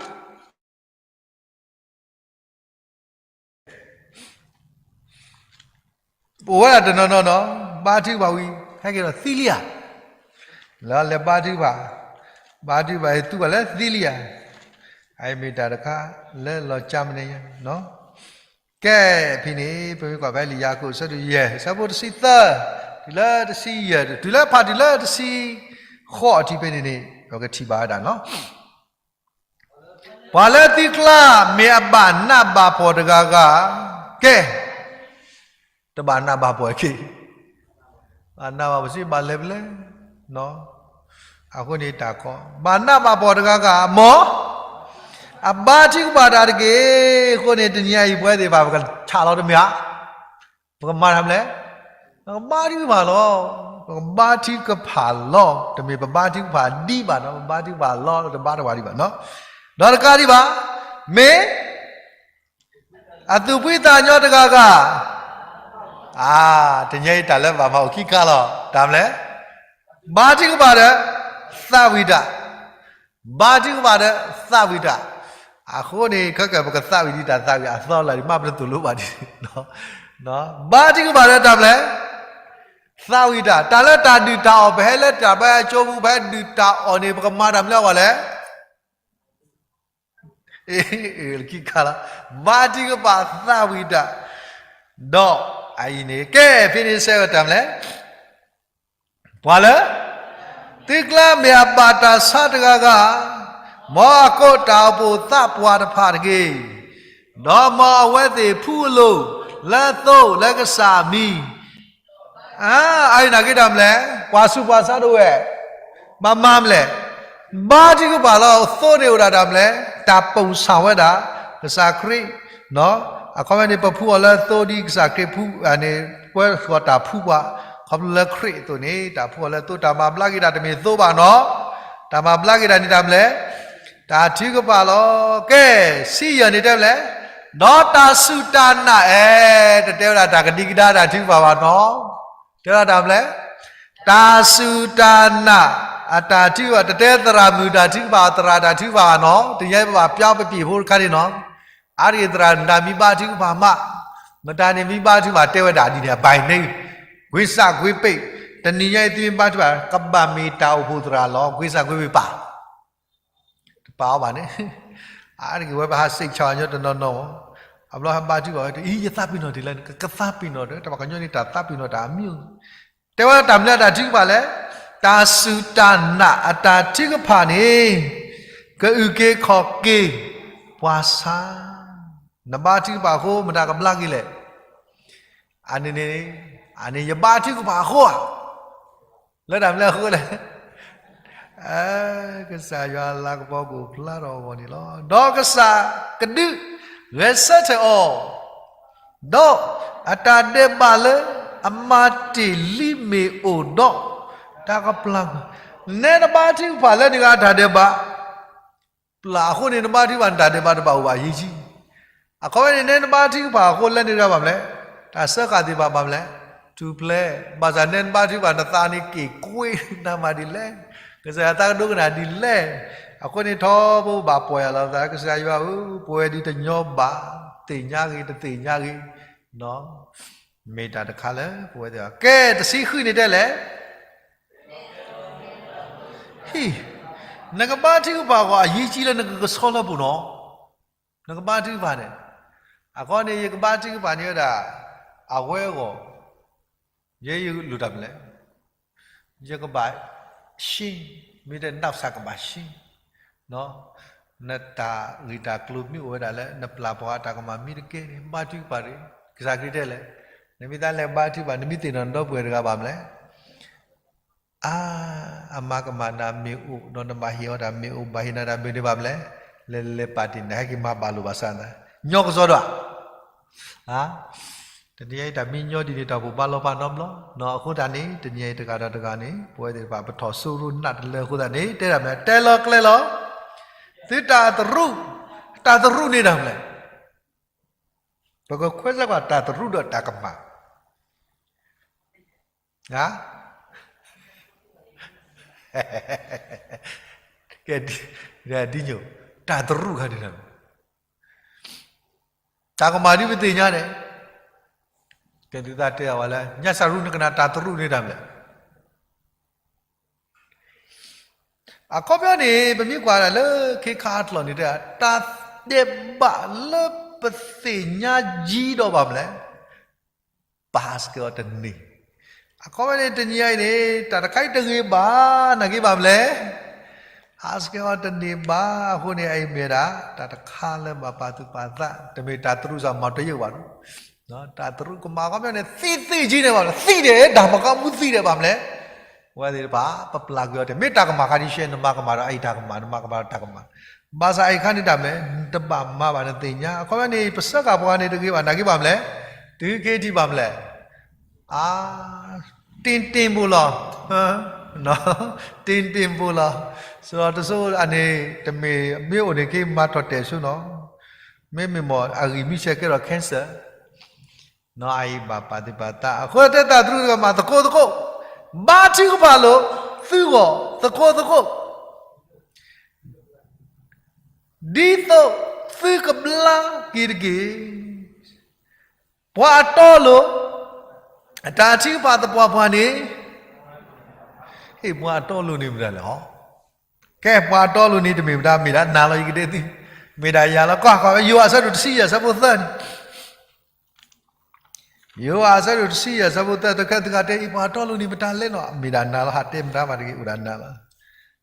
ပအိၣ်ဝဲဒၣ်တနီၤနီၤနီၤ, ဘါထုကဖၣ်ဝံၤ ဟဲက့ၤဒီးသံလံဧါ, လၢလဲၤဘါထုကဖၣ်, ဘါထုကဖၣ်အံၤသူဘၣ်လၢသံလံဧါ, အအံၤမ့ၢ်တၢ်တခါလၢလီၤကၢ်မနုၤညါ, ကဲ, ဖဲန့ၣ် ပမ့ၢ်ကွၢ်ဖဲလံာ် ယၤကိာ် အဆၢဒိၣ်ယဲၢ် အဆၢဖိတဆံသၢ, တုၤလၢတဆံယဲၢ်, တုၤလၢဖးတုၤလၢတဆံဃိးအထံးဖဲန့ၣ်န့ၣ် ပကထံၣ်ဘၣ်ဝဲဒၣ်နီၤ ပှၤလၢသုကျါ မ့ၢ်အဘၣ်နးဘၣ်ဖှီၣ်တဂၤဂၤ, ကဲ, တဘၣ်နးဘၣ်ဖှီၣ်က့ၤ, ဘၣ်နးဘၣ်ဖှီၣ်စ့ၢ်ဘၣ်လဲၤဖဲလဲၣ်, အဃိန့ၣ်တၢ်ကီ ဘၣ်နးဘၣ်ဖှီၣ်တဂၤဂၤ မ်အဘါထုကဖၣ်တၢ်တက့ၢ်. အဃိန့ၣ် တနံၤအံၤပဝဲသ့ၣ်တဖၣ် ပကဆၣ်လီၤတမ့ၢ်ဧါ, ပကမၤတၢ်မနုၤလဲၣ်, ပကဘါထုကဖၣ်လီၤ, ပကဘါထုကဖၣ်လီၤ, တမ့ၢ်ပဘါထုကဖၣ်ဒံးဘၣ်နီၤ, ပဘါထုကဖၣ်လီၤ တဘါတဝၤဒံးဘၣ်နီၤ, ဒီးတကးဒံးဘၣ်, မ့ၢ် အသူၣ်ဖှံသးညီတဂၤဂၤ, အါ, တနံၤအံၤတၢ်လၢဘၣ်မၤအိၣ်ခံခါလီၤ, တၢ်မနုၤလဲၣ်, ဘါထုကဖၣ်ဒီး သးဝံၣ်တၢ်, ဘါထုကဖၣ်ဒီးသးဝံၣ်တၢ်, အဃိန့ၣ် ခဲကၢၣ်ပကသးဝံၣ်ဒံးတၢ်သးဝံၣ်အသီလၢ်ဒံး မ့ၢ်ပတသိၣ်လိဘၣ်ဒံး, ဘါထုကဖၣ်ဒီးတၢ်မနုၤလဲၣ်, သးဝံၣ်တၢ်, တၢ်လၢတၢ်ဒုၣ်တၢ်အီၣ် ပဟဲလၢတၢ်ဘါအကၠိပူၤ ပဟဲဒုၣ်တၢ်အီၣ်န့ၣ် ပကမၤတၢ်မနုၤလဲၣ်အဂီၢ်လဲၣ် ခံခါလီၤ, ဘါထုကဖၣ်သးဝံၣ်တၢ်, ဒီးအအံၤန့ၣ် ကဲ ဖဲန့ၣ်ဆၢကတီၢ်မနုၤလဲၣ်, ပှၤလၢ သုကျါမ့ၢ်အဘၣ်တၢ်ဆါတဂၤဂၤ, မ်အကိးတၢ်အိၣ်ဖှိၣ်သးပှၢ်တဖၣ်တက့ၢ်, ဒီးမ်အဝဲသ့ၣ်ဖှူအလိၤလၢသိလၢကစၢ်အမံၤ အအံၤနာ်က့တၢ်မနုၤလဲၣ်, ပှၤဆူးပှၤဆါဒိၣ်ဝဲ, ဘၣ်မၤမနုၤလဲၣ်, ဘါထုကဖၣ်လီၤ. သိန့ၣ်အိၣ်ဒၣ်တၢ်မနုၤလဲၣ်, တၢ်ပိာ်ဆၣ်ဝဲဒၣ် ကစၢ်ခရံာ်, အခီပညီန့ၣ် ပဖှူအီၤလၢသိဒ်ကစၢ်ခရံာ်ဖှူ, န့ၣ် ပဝဲဃီၤတၢ်ဖှူပှၤ, ခီဖျိလၢခရံာ်အသိးန့ၣ် တၢ်ဖှူအီၤလၢသိ တၢ်မၤဘျါက့ၤတၢ်တမ့ၢ်သိဘၣ်နီၤ, တၢ်မၤဘျါက့ၤတၢ်န့ၣ်တၢ်မနုၤလဲၣ်, တၢ်ထုကဖၣ်လီၤ. ကဲ, ဆံယဲၢ်န့ၣ်တဲမနုၤလဲၣ် ဒီးတၢ်စူၢ်တၢ်နာ်, အဲ, တတဲဝဲဒၣ်တၢ်ကဒံကဒါတၢ်ထုကဖၣ်ဘၣ်နီၤ, တဲဝဲဒၣ်တၢ်မနုၤလဲၣ်, တၢ်စူၢ်တၢ်နာ်, အတၢ်ထုကဖၣ်, တတဲသရၣ်မုၣ်တၢ်ထုကဖၣ်, သရၣ်တၢ်ထုကဖၣ်ဘၣ်နီၤ, တနံၤညါပဘၣ်ပျါပပျံၤဖိတခါန့ၣ်နီၤ, အါတက့ၢ်သရၣ်မုၣ်တၢ်မ့ၢ်ဘါထုကဖၣ်မး, မတၤန့ၣ်မ့ၢ်ဘါထုကဖၣ် တဲဝဲဒၣ်ဒ်န့ၣ် အဘၣ်န့ၣ်, ကွ့စၢ်ကွ့ပ့း, တနံၤညါအံၤသုမ့ၢ်ဘါထုကဖၣ် ကဘၣ်မ့ၢ်တၢ်အိၣ်ဖှိၣ်သရၣ်လီၤ, ကွ့စၢ်ကွ့ပ့းပာ် တပာ်အီၤဘၣ်န့ၣ်, အါတက့ၢ်ဝဲပဟးစံးဆၢအညီတနီၤနီၤ, အဘျီဟဲဘါထုကဖၣ်ဝဲ, အံၤ ယသးပ့ၤနီၣ်ဒ်လဲၣ်, ကသးပ့ၤနီၣ်ဒီး တၢ်ပှၤကညီန့ၣ် တၢ်သးပ့ၤနီၣ်တၢ်အမံၤ, တဲဝဲတၢ်မနုၤအတၢ်ထုကဖၣ်လဲၣ်, တၢ်စူၢ်တၢ်နာ်အတၢ်ထုကဖၣ်န့ၣ် ကအုၣ်က့ၤခီၣ်က့ၤပှၤဆါ, နဘါထုကဖၣ်အဃိ မတၤကဘျါက့ၤလဲၣ် အန့ၣ်န့ၣ်, အန့ၣ်ယဘါထုကဖၣ်အဃိဧါ, လၢတၢ်မနုၤအဃိလဲၣ်, ကစၢ်ယွၤအလၤကပီၤကအိၣ်ဖျါထီၣ်အဂီၢ်န့ၣ်လီၤ. ဒီးကစၢ်ကဒုး ဂဲၤဆၢထၢၣ်အီၤ, ဒီးအတၢ်ဒဲးဘးလၢအမၤတ့ၢ်လံမ့ၢ်အိၣ်ဒီး တၢ်ကပျၢ်, နဲနဘါထုကဖၣ်လၢနဂၤအတၢ်ဒဲးဘး ပျၢ်အဃိန့ၣ် နဘါထုကဖၣ်နတၢ်ဒဲးဘးတဘၣ်အိၣ်ဘၣ်အရေးကြီး, အခီပညီန့ၣ် နဲနဘါထုကဖၣ်အဃိလၢန့ၣ်တဂၤဘၣ်မလဲၣ်, တၢ်စၢဃာ်သ့ၣ်တဖၣ်ဘၣ်မလဲၣ်, ထူၣ်ဖျဲး, ဘၣ်ဆၣ်နဲနဘါထုကဖၣ်နသးန့ၣ်က့ၤကွ့နၤမးဒ်လဲၣ်, ကစၢ်ယွၤသးကဒိကနၣ်ဒ်လဲၣ်, အဃိန့ၣ်ထီဘိဘၣ်ပီၢ်ယၢ်လီၤသး ကစၢ်ယွၤဧၢ, ပဝဲဒ်တညီဘၣ်, သ့ၣ်ညါဂ့ၤတသ့ၣ်ညါဂ့ၤ, မ့ၢ်တၢ်တခါလၢပဝဲသ့ၣ်, ကဲတဆံဃုန့ၣ်တဲလဲၣ် ဟံၣ်, နကဘါထုကဖၣ်အဂီၢ် အရေးကြီးလၢနကကဆှီလၢပူၤနီၤ, နကဘါထုကဖၣ်န့ၣ်, အဃိန့ၣ် ယကဘါထုကဖၣ်န့ၢ်ဝဲဒၣ် အဝဲအဂီၢ်, ယဲယလူၤတၢ်မနုၤလဲၣ်, ယကဘၣ်ရှ့, မ့ၢ်တဲနၢ်ကစၢ်ကဘၣ်ရှ့, နတၢ်ဂ့ၢ်တၢ်ကျိၤမ့ၢ်အိၣ်ဝဲဒၣ်လၢ နပျၢ်ပှၤအတၢ်ကမၣ်မ့ၢ်တကဲန့ၣ် ဘါထုကဖၣ်တဂ့ၤ, ကစၢ်ခရံာ်တဲလဲၣ်, နမ့ၢ်သးလဲၤဘါထုကဖၣ် နမ့ၢ်သ့ၣ်နီၣ်နဒီပုၢ်ဝဲၢ်တဂၤဘၣ်မနုၤလဲၣ် အါ, အမၤကမၣ်နၤမ့ၢ်အိၣ် ဒီးနဘၣ်ဟ့ၣ်အီၤတၢ်မ့ၢ်အိၣ် ဘၣ်ဟ့ၣ်နၤတၢ်မ့ၢ်န့ၣ်ဘၣ်မနုၤလဲၣ်, လဲၤလဲၤပာ်တ့ၢ်နၤ ဟဲက့ၤမၤဘၣ်လိာ်ဘၣ်စးနၤ, ညီကစီဒီဧါ, တနံၤအံၤတၢ်မ့ၢ်ညီဒ်န့ၣ် တၢ်အိၣ်ဖှိၣ်ဘါလီၤပာ်နီတဘျီ, အဃိသတးန့ၣ် တနံၤအံၤတဂၤဒီးတဂၤန့ၣ် ပဝဲသ့ၣ်တဖၣ် ပထီၣ်စိရိၤနးတလၢအဃိသတးန့ၣ် တဲဒၣ်မနုၤလဲၣ်, တဲလီၤကျဲလီၤ, သုတၢ်သရူး, တၢ်သရူးန့ၣ်တၢ်မနုၤလဲၣ်, ပကခွဲးစၢ်ကွၢ်တၢ်သရူးဒီးတၢ်ကမၣ် ကဲ, ဒ်ညိ, တၢ်သရူးခါန့ၣ်, တၢ်ကမၣ်ဒ်ပသ့ၣ်ညါန့ၣ်, ကဲသုသးတဲအီၤဝဲလၢ ညၣ်စၢ်ရူနကနၣ်တၢ်သရူးန့ၣ်တၢ်မနုၤလဲၣ် အခီပညီန့ၣ် ပမ့ၢ်ကွၢ်ဒၣ်လၢခ့ခါအကျိၤန့ၣ်တဲ တၢ်ဒဲးဘးလၢပသ့ၣ်ညါယံၤဒီးဘၣ်မနုၤလဲၣ်, ပဟးဆှဲးအီၤတန့ၢ်, အခီပညီန့ၣ် တနံၤအံၤန့ၣ် တၢ်တခါအံၤတဂ့ၤဘၣ် နာ်က့ဘၣ်မနုၤလဲၣ်, ဟးဆှဲးအီၤတန့ၢ်ဘၣ်အဃိန့ၣ် အအံၤမ့ၢ်ဒၣ် တၢ်တခါလၢဘၣ်ပာ်သူၣ်ပာ်သး တမ့ၢ်တၢ်သရူးစ့ၢ်မၤတယုၢ်ဘၣ်နီၤ, တၢ်သရူးကမၣ်အခီပညီန့ၣ် သံသ့ၣ်ကံန့ၣ်ဘၣ် သံန့ၣ် တၢ်မၤကီမူသံန့ၣ်ဘၣ်မနုၤလဲၣ် ပဝဲသ့ၣ်တဖၣ် ပပျၢ်ကွံာ်အီၤတ့ၢ် မ့ၢ်တၢ်ကမၣ်ခါဒ်ရှဲ နမၤကမၣ်ဒီးအအံၤတၢ်ကမၣ် နမၤကမၣ်ဒီးတၢ်ကမၣ်, ဘၣ်ဆၣ်အအံၤခါန့ၣ်တၢ်မနုၤလဲၣ် နတဘၣ်မၤဘၣ်နသ့ၣ်ညါ အခီပညီန့ၣ် ပစၢဃာ်ပှၤန့ၣ်တဂ့ၤဘၣ် နာ်က့ဘၣ်မနုၤလဲၣ်, တုၤခဲအံၤထံၣ်ဘၣ်မနုၤလဲၣ်, အါ, တ့ၢ်တ့ၢ်ဘိလီၤ, တ့ၢ်တ့ၢ်ဘိလီၤ, စရီတစိအန့ၣ် တမ့ၢ်မ့ၢ်အိၣ်န့ၣ်က့ၤမၤထီၣ်တဲာ်ဆိနီၤ, မ့မ့ၢ်မ့ၢ်အဂံၢ်မံဆဲးကဲထီၣ် cancer နီၤ အအံၤဘၣ်ပာ်သူၣ်ပာ်သး အဃိတဲတၢ်သရူးတဂ့ၤမး သကိးသကိး, ဘါထုကဖၣ်လိာ်သုဂီၢ် သကိးသကိး, ဒ်သိးသုကဘျါက့ၤတက့ၢ်. ပှၤအတီအလိၤ အတၢ်ထုကဖၣ်သပှၢ်ပှၢ်န့ၣ်, ဟ့ၣ် ပှၤအတီအလိၤန့ၣ်မတၤလဲၣ်ဟီ, ကဲ ပှၤအတီအလိၤန့ၣ် တမ့ၢ်မတၤ မ့ၢ်ဒၣ်နၤလီၤ ယကတဲသု, မ့ၢ်ဒၣ်ယၤလီၤ ကွၢ်ကွၢ် ယိၤဟၣ်အဆၢဒိၣ်တဆံယဲၢ်အဆၢဖိသၢန့ၣ် ယိၤဟၣ်အဆၢဒိၣ်တဆံယဲၢ်အဆၢဖိသၢ တခါသုဂၤတဲအံၤ ပှၤအတီအလိၤန့ၣ် မတၤလဲၣ်နီၤ မ့ၢ်ဒၣ်နၤလီၤ ဟးတဲမတၤမးတဂ့ၤ အိၣ်ဒၣ်နၤလီၤ.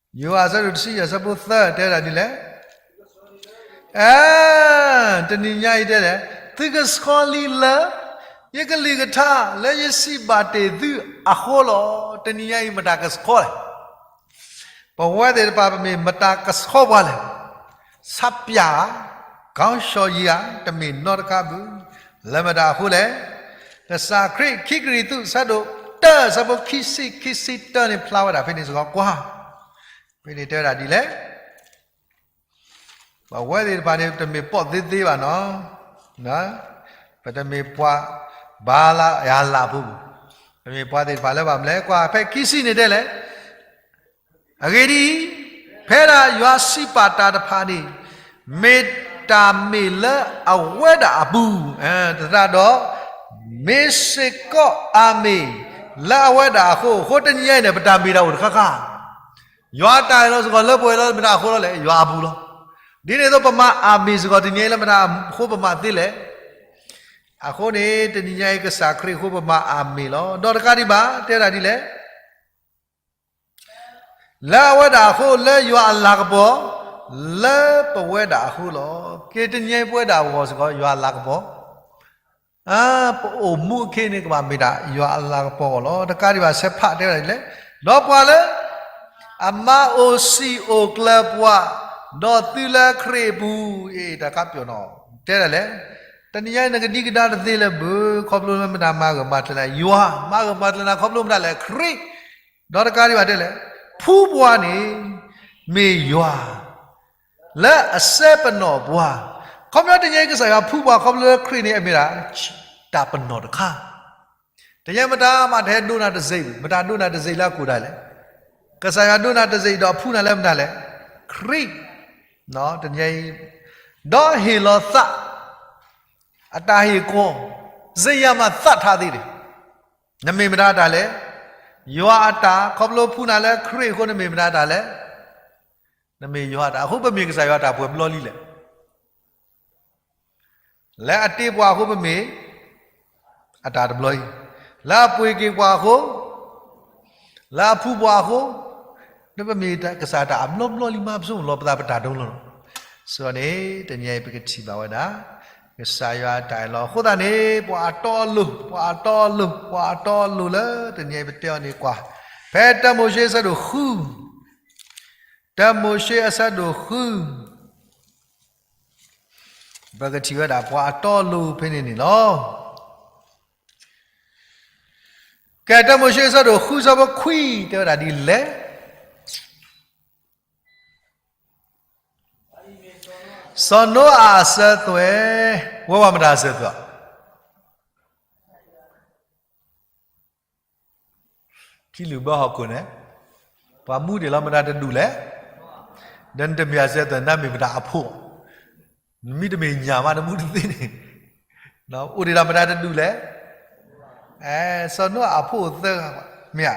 ယိၤဟၣ်အဆၢဒိၣ်တဆံယဲၢ်အဆၢဖိသၢ တဲဒၣ်ဒ်လဲၣ်, အဲ, တနံၤညါအံၤတဲလဲၣ်, သုကဆှီလံလၢ ယကလုၢ်ကထါလၢယစံးဘၣ်တ့ၢ်သုအဃိလီၤ. တနံၤညါအံၤမတၤကဆှီလဲၣ် ပဝဲသ့ၣ်တဖၣ်ပမ့ၢ်မတၤကဆှီပှၤလဲၣ်. ဆၣ်ပၠၣ်ဧါ, ကီၤစီၤယံၤဧါ, တမ့ၢ်နီတခါဘၣ်. လၢမတၤအဃိလဲၣ်. ကစၢ်ခရံာ် ခံကရံၣ်သူး ဆၢဒိၣ်တၢ ဆၢဖိခံဆံ ခံဆံတၢန့ၣ် ဖျါဝဲဒၣ်ဖဲန့ၣ်စ့ၢ်ကီးကွၢ်. ဖဲန့ၣ်တဲဝဲဒၣ်ဒ်လဲၣ် ပဝဲသ့ၣ်တဖၣ်န့ၣ် တမ့ၢ်ပိာ်သ့သ့ဘၣ်နီၤ. ပတမ့ၢ်ပှၤဘၤလၤယၤလးဖိပူၤ, ပမ့ၢ်ပှၤသ့ၣ်တဖၣ်လၢဘၣ်မနုၤလဲၣ်. ကွၢ်ဖဲခံဆံန့ၣ်တဲလဲၣ်, အဂ့ၢ်ဒ်အံၤ, ဖဲဒၣ်ယွၤစံးပာ်တၢ်တဖၣ်န့ၣ်, မ့ၢ်တၢ်မ့ၢ်လၢအဝဲဒၣ်အပူၤ, သရၣ်ဒီး, မ့ၢ်စ့ၢ်ကီးအမ့ၢ်, လၢအဝဲဒၣ်အဃိ, အဃိတနံၤညါအံၤန့ၣ် ပတၢ်မ့ၢ်တၢ်အိၣ်တခါခါ ယွၤအတၢ်အဲၣ်လီၤစ့ၢ်ကီးလၢပှဲၤလီၤမတၤအဃိလီၤလဲၣ်, ယွၤအပူၤလီၤ. ဒ်န့ၣ်အသိးပမၤအမ့ၢ်စ့ၢ်ကီးတနံၤညါအံၤ လၢမတၤအဃိပမၤသ့လဲၣ်. အဃိန့ၣ် တနံၤညါအံၤကစၢ်ခရံာ်အဃိပမၤအမ့ၢ်လီၤ. ဒီးတကးဒံးဘၣ် တဲဝဲဒၣ်ဒ်လဲၣ်, လၢအဝဲဒၣ်အဃိ လၢယွၤအလၤကပီၤ, လၢပဝဲဒၣ်အဃိလီၤ. က့ၤတနံၤညါအံၤပဝဲဒၣ်အဂီၢ်စ့ၢ်ကီး ယွၤအလၤကပီၤ ပအိၣ်မူအခ့န့ၣ် ကဘၣ်မ့ၢ်ဒၣ်ယွၤအလၤကပီၤအဂီၢ်လီၤ. တကးဒံးဘၣ် ဆဲးဖးတဲဝဲဒၣ်ဒ်လဲၣ်, ဒီးပှၤလၢ အမၤအိၣ်စံာ်အိၣ်ကျၢၤပှၤ, ဒီးသုလၢခရံာ်အပူၤ, အ့ တၢ်ကပျီနီၤ တဲဒၣ်လဲၣ်, တနံၤညါအံၤနကဒံကဒါတသ့လၢၤဘၣ်, ခီဖျိလၢမတၤမၤဂၢၢ်မၤကျၢၤနၤ, ယွၤမၤဂၢၢ်မၤကျၢၤနၤ ခီဖျိမတၤလဲၣ်, ခရံာ်, ဒီးတကးဒံးဘၣ်တဲလဲၣ်, ဖှူပှၤန့ၣ် မ့ၢ်ယွၤ လၢအစဲပနီၣ်ပှၤ, ခီပညီတနံၤညါအံၤ ကစၢ်ယွၤဖှူပှၤခီဖျိလၢခရံာ်န့ၣ် အမ့ၢ်ဒၣ် တၢ်ပနီၣ်တခါ, တနံၤညါအံၤမတၤမးတဟဲဒိးနၤတစ့း, မတၤဒိးနၤတစ့းလၢအကိာ်ဒၣ်လဲၣ်, ကစၢ်ယွၤဒိးနၤတစ့းဒီးဖှူနၤလၢမတၤလဲၣ်, ခရံာ်, တနံၤညါအံၤ, ဒီးဟ့ၣ်လီၤသး အတၢ်ဟ့ၣ်ကီ, စ့ယၤမၤသးထါသ့န့ၣ်, နမ့ၢ်မတၤတၢ်လဲၣ်, ယွၤအတၢ်, ခီဖျိဖှူနၤလၢခရံာ်အဃိ နမ့ၢ်မတၤတၢ်လဲၣ်, နမ့ၢ်ယွၤအတၢ်, အဃိပမ့ၢ်ကစၢ်ယွၤအတၢ်ပှဲၤဘျီလံလဲၣ်. လၢအတ့ပှၤအဃိပမ့ၢ် အတၢ်တဘျီအံၤ, လၢအပှ့ၤက့ၤပှၤအဃိ, လၢအဖှူပှၤအဃိ, လၢပမ့ၢ်ကစၢ်တၢ်အဘျီဘျီလံမး ပဆိကမိၣ်လီၤပသးပတၢ်ဒိလီၤ. စံးန့ၣ် တနံၤအံၤပကထံၣ်ဘၣ်ဝဲဒၣ် ကစၢ်ယွၤအတၢ်အၢၣ်လီၤ. အဃိသတးန့ၣ် ပှၤအတီအလိၤ, ပှၤအတီအလိၤ, ပှၤအတီအလိၤလၢတနံၤအံၤပတဲအီၤန့ၣ်ကွၢ်, ဖဲတၢမိၤၡ့အဆၢဒိၣ်ဃု, တၢမိၤၡ့အဆၢဒိၣ်ဃု ပကထံၣ်ဝဲဒၣ်ပှၤအတီအလိၤဖဲန့ၣ်န့ၣ်လီၤ. ကဲ တၢမိၤၡ့အဆၢဒိၣ်ဃု ဆၢဖိခွံ တဲဝဲဒၣ်ဒ်လဲၣ်, စီၤနိအၤအစၢၤသွဲၣ်, ဝဲဝဲမတၤအစၢၤသွဲၣ် ခံလူၢ်ဘၢဟီၣ်ခိၣ်န့ၣ်, ပှၤမူဒံးလီၤမတၤတဒူၣ်လဲၣ်, ဒီးနတမ့ၢ်အစၢၤသွဲၣ် နမ့ၢ်မတၤအဖိ, နမ့ၢ်တမ့ၢ်ညၣ်မး နမူတသ့န့ၣ်, အိၣ်ဒံးဒီးမတၤတဒူၣ်လဲၣ်, စီၤနိအၤအဖိအိၣ်သၢဂၤ, မ့ၢ်ဧါ,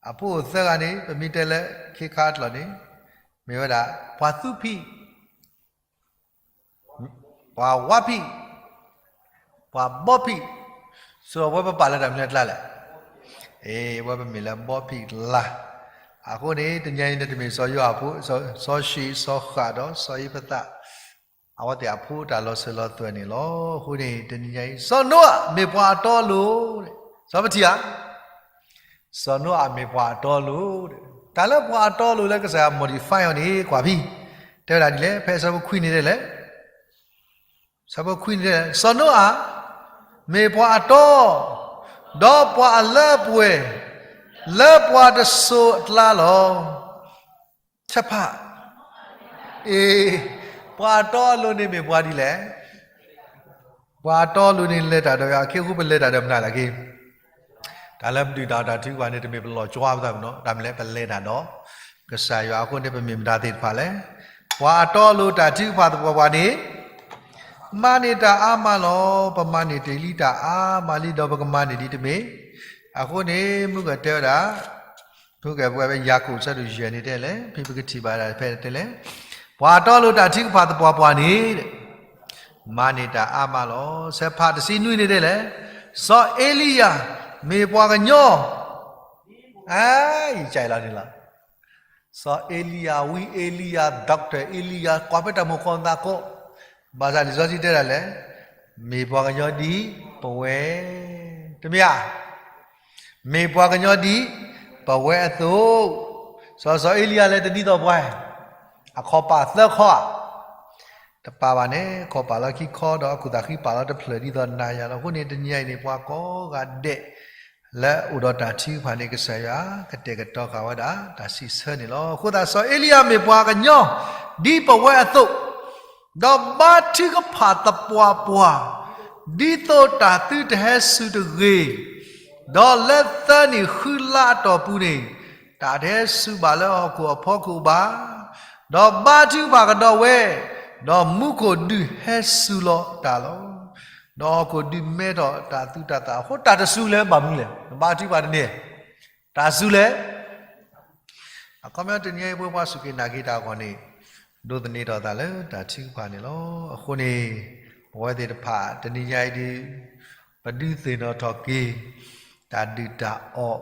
အဖိအိၣ်သၢဂၤန့ၣ် ပမ့ၢ်တဲလၢခ့ခါအကျိာ်န့ၣ်, မ့ၢ်ဝဲဒၣ် ပှၤသူဖံး ပှၤဝါဖံး, ပှၤဘီဖံး, စီၤဝဲပပာ်လၢတၢ်မနုၤအကျါလဲၣ်, အ့ ဝဲပမ့ၢ်လၢဘီဖံးကျါ, အဃိန့ၣ် တနံၤအံၤနတမ့ၢ်စီၤယိၤဟၣ်ဖိ, စီၤၡံး, စီၤဃၣ်ဒီး စီၤအံၤဖသး, အဝဲသ့ၣ်အဖိတၢ်လီၤစၢၤလီၤသွဲၣ်န့ၣ်လီၤ. အဃိန့ၣ် တနံၤအံၤ စီၤနိအၤမ့ၢ်ပှၤအတီအလိၤ, စီၤပထံၣ်ဧါ စီၤနိအၤမ့ၢ်ပှၤအတီအလိၤ, တၢ်လၢပှၤအတီအလိၤလၢကစၢ်ယွၤ modify အီၤန့ၣ် ကွၢ်ဖံ, တဲဝဲဒၣ်ဒ်လဲၣ်, ဖဲဆၢဖိခွံန့ၣ်ဒ်လဲၣ်, ဆၢဖိခွံန့ၣ်ဒ်လဲၣ်, စီၤနိအၤ မ့ၢ်ပှၤအတီ, ဒီးပှၤအလၢအပှဲၤ လၢပှၤတစိၤအကျါလီၤ. ဆၢဖး, အ့, ပှၤအတီအလိၤန့ၣ်မ့ၢ်ပှၤဒ်လဲၣ် ပှၤအတီအလိၤန့ၣ် လဲၤတၢ်ဒီးယွၤ, အခဲအံၤပလဲၤတၢ်ဒီးမနုၤလဲၣ်က့ၤ, တၢ်လၢပဒုၣ်တၢ်အီၣ်တၢ်ထုကဖၣ်န့ၣ် တမ့ၢ်ပလီၤကၠွါပသးဘၣ်နီၤ, တၢ်မနုၤလဲၣ် ပလဲၤတၢ်ဒီးကစၢ်ယွၤအဃိန့ၣ် ပမ့ၢ်မတၤသ့ၣ်တဖၣ်လဲၣ်. ပှၤအတီအလိၤတၢ်ထုကဖၣ်သပှၢ်ပှၢ်န့ၣ် မၤန့ၢ်တၢ်အါမးလီၤ. ပမၤန့ၢ်တ့ၢ်လံတၢ်အါမးလံ ဒီးပကမၤန့ၢ်ဒံးတမ့ၢ်. အဃိန့ၣ် မုၢ်ကတဲဝဲဒၣ် မုၢ်ကပှဲၤဝဲယၤကိာ်ဆၢဒိၣ်ယဲၢ်န့ၣ်တဲလဲၣ်, ဖဲပကထံၣ်ဘၣ်ဒၣ်ဖဲတဲလဲၣ်, ပှၤအတီအလိၤတၢ်ထုကဖၣ်သပှၢ်ပှၢ်န့ၣ် မၤန့ၢ်တၢ်အါမးလီၤ. ဆၢဖးတဆံနွံန့ၣ်တဲလဲၣ်, စီၤအ့လံယၤ မ့ၢ်ပှၤကညီ, အါ ယကလီၤန့ၣ်လီၤ. စီၤအ့လံယၤ, ဝံအ့လံယၤ, Doctor အ့လံယၤ, ကွၢ်ဖဲတၢ်မိၣ်ဃီသးကိး, ဘၣ်ဆၣ်လံာ်စီဆှံတဲဒၣ်လဲၣ်, မ့ၢ်ပှၤကညီဒ်ပဝဲ, တမ့ၢ်ဧါ, မ့ၢ်ပှၤကညီဒ်ပဝဲအသိး, စီၤစီၤအ့လံယၤလဲၣ်တဒ်သိးပှၤ, အခီၣ်ပာ်သၢခီဧါ, တပာ်ဘၣ်န့ၣ် ခီၣ်ပာ်လီၤခံခီ ဒီးအကူၣ်သးဃံပာ်လီၤတဖျၢၣ်ဒ်သိးနၤယၤလီၤ. အဃိန့ၣ် တနံၤအံၤန့ၣ် ပှၤကိးဂၤဒဲး လၢအအိၣ်ဒီးတၢ်ထုကဖၣ်န့ၣ် ကစၢ်ယွၤကတဲာ်ကတီၤဃာ်ဝဲဒၣ် တၢ်စံးဆၢန့ၣ်လီၤ. အဃိသတး စီၤအ့လံယၤမ့ၢ်ပှၤကညီ ဒ်ပဝဲအသိး, ဒီးဘါထုကဖၣ်သပှၢ်ပှၢ်, ဒ်သိးတၢ်သုတဟဲစူၤတဂ့ၤ, ဒီးလၢသၢနံၣ်ဃုလါအတီၢ်ပူၤန့ၣ်, တၢ်တဟဲစူၤဘၣ်လၢဟီၣ်ခိၣ်အဖီခိၣ်ဘၣ်. ဒီးဘါထုကဖၣ်ကဒီးဝဲ, ဒီးမူခိၣ်ဒုးဟဲစူၤလီၤတၢ်လီၤ. ဒီးဟီၣ်ခိၣ်ဒုးမဲထီၣ်တၢ်သုတၢ်သၣ်အဃိ တၢ်တစူၤလဲၣ်ဘၣ်မနုၤလဲၣ်, နဘါထုကဖၣ်တန့ၢ်, တၢ်စူၤလဲၣ် အခီပညီတနံၤအံၤ ပဝဲပှၤစူၢ်က့ၤနာ်က့ၤတၢ်အဂီၢ်န့ၣ်, ဒိးသန့ၤထီၣ်သးလၢတၢ်ထုကဖၣ်န့ၣ်လီၤ. အဃိန့ၣ်, ပဝဲသ့ၣ်တဖၣ်တနံၤညါအံၤဒုး, ပဒုးသ့ၣ်နီၣ်ထီၣ်က့ၤ, တၢ်ဒုၣ်တၢ်အီၣ်,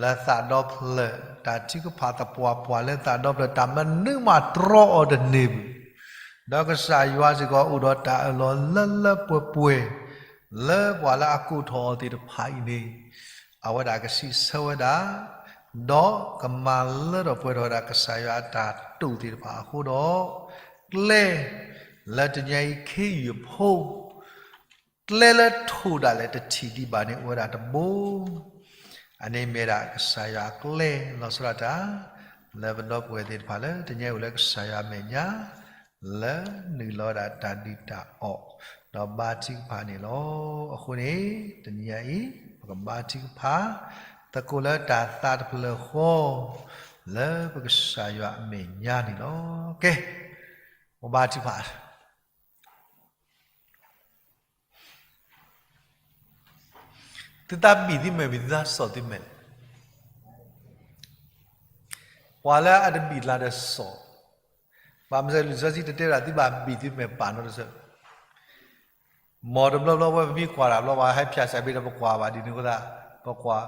လၢသးဒီဖျၢၣ်, တၢ်ထုကဖၣ်သပှၢ်ပှၢ်လၢသးဒီဖျၢၣ် တၢ်မနုၤမးတြီအီၤတန့ၢ်ဘၣ်, ဒီးကစၢ်ယွၤစ့ၢ်ကီးအိၣ်ဒီးတၢ်အၢၣ်လီၤလၢလၢပှဲၤပှဲၤ, လၢပှၤလၢအကိးထီၣ်အီၤသ့ၣ်တဖၣ်အံၤန့ၣ်, အဝဲဒၣ်ကစံးဆၢဝဲဒၣ်, ဒီးကမၤလၢထီၣ်ပှဲၤထီၣ်ဝဲဒၣ်ကစၢ်ယွၤအတၢ်တိာ်သ့ၣ်တဖၣ်အဃိဒီး, ကျဲ, လၢတနံၤအံၤခ့ယုၢ်ဖိ, ကျဲလၢထိၣ်ဒၣ်လဲာ်တထံၣ်ဒံးဘၣ်န့ၣ်အိၣ်ဝဲဒၣ်တဘိ, အန့ၣ်မ့ၢ်ဒၣ်ကစၢ်ယွၤအကျဲလီၤဆီဒၣ်တၢ်, လၢပဒီပုၢ်ဝဲၢ်သ့ၣ်တဖၣ်လၢတနံၤအံၤအိၣ်လၢကစၢ်ယွၤအမဲာ်ညါ, လၢနုာ်လီၤဝဲဒၣ်တၢ်ဒုၣ်တၢ်အီၣ်, ဒီးဘါထုကဖၣ်န့ၣ်လီၤ. အဃိန့ၣ်, တနံၤညါအံၤ, ပကဘါထုကဖၣ်, သကိးလၢတၢ်သးတဖျၢၣ်ဃီ, လၢပကစၢ်ယွၤအမဲာ်ညါန့ၣ်လီၤ. ကဲ, ပဘါထုကဖၣ် သုသးဘံၣ်သုမဲာ်မ့ၢ်သုသးစီၣ်သုမဲာ်လဲၣ်. ပှၤလၢအတဘံၣ်လၢတစီၣ်, ဘၣ်မနုၤလံာ်စီဆှံတတဲဒၣ်သုဘၣ်ဘံၣ်သုမဲာ်ပာ်နီတစဲး, မ်တဘျီဘျီဝဲပမ့ၢ်ကွၢ်တၢ်ဘျီ ပှၤဟဲဖၠးစးဘ့ၣ်ဒီးပကွၢ်ဘၣ်ဒ်န့ၣ်အဃိသတး, ပကွၢ်,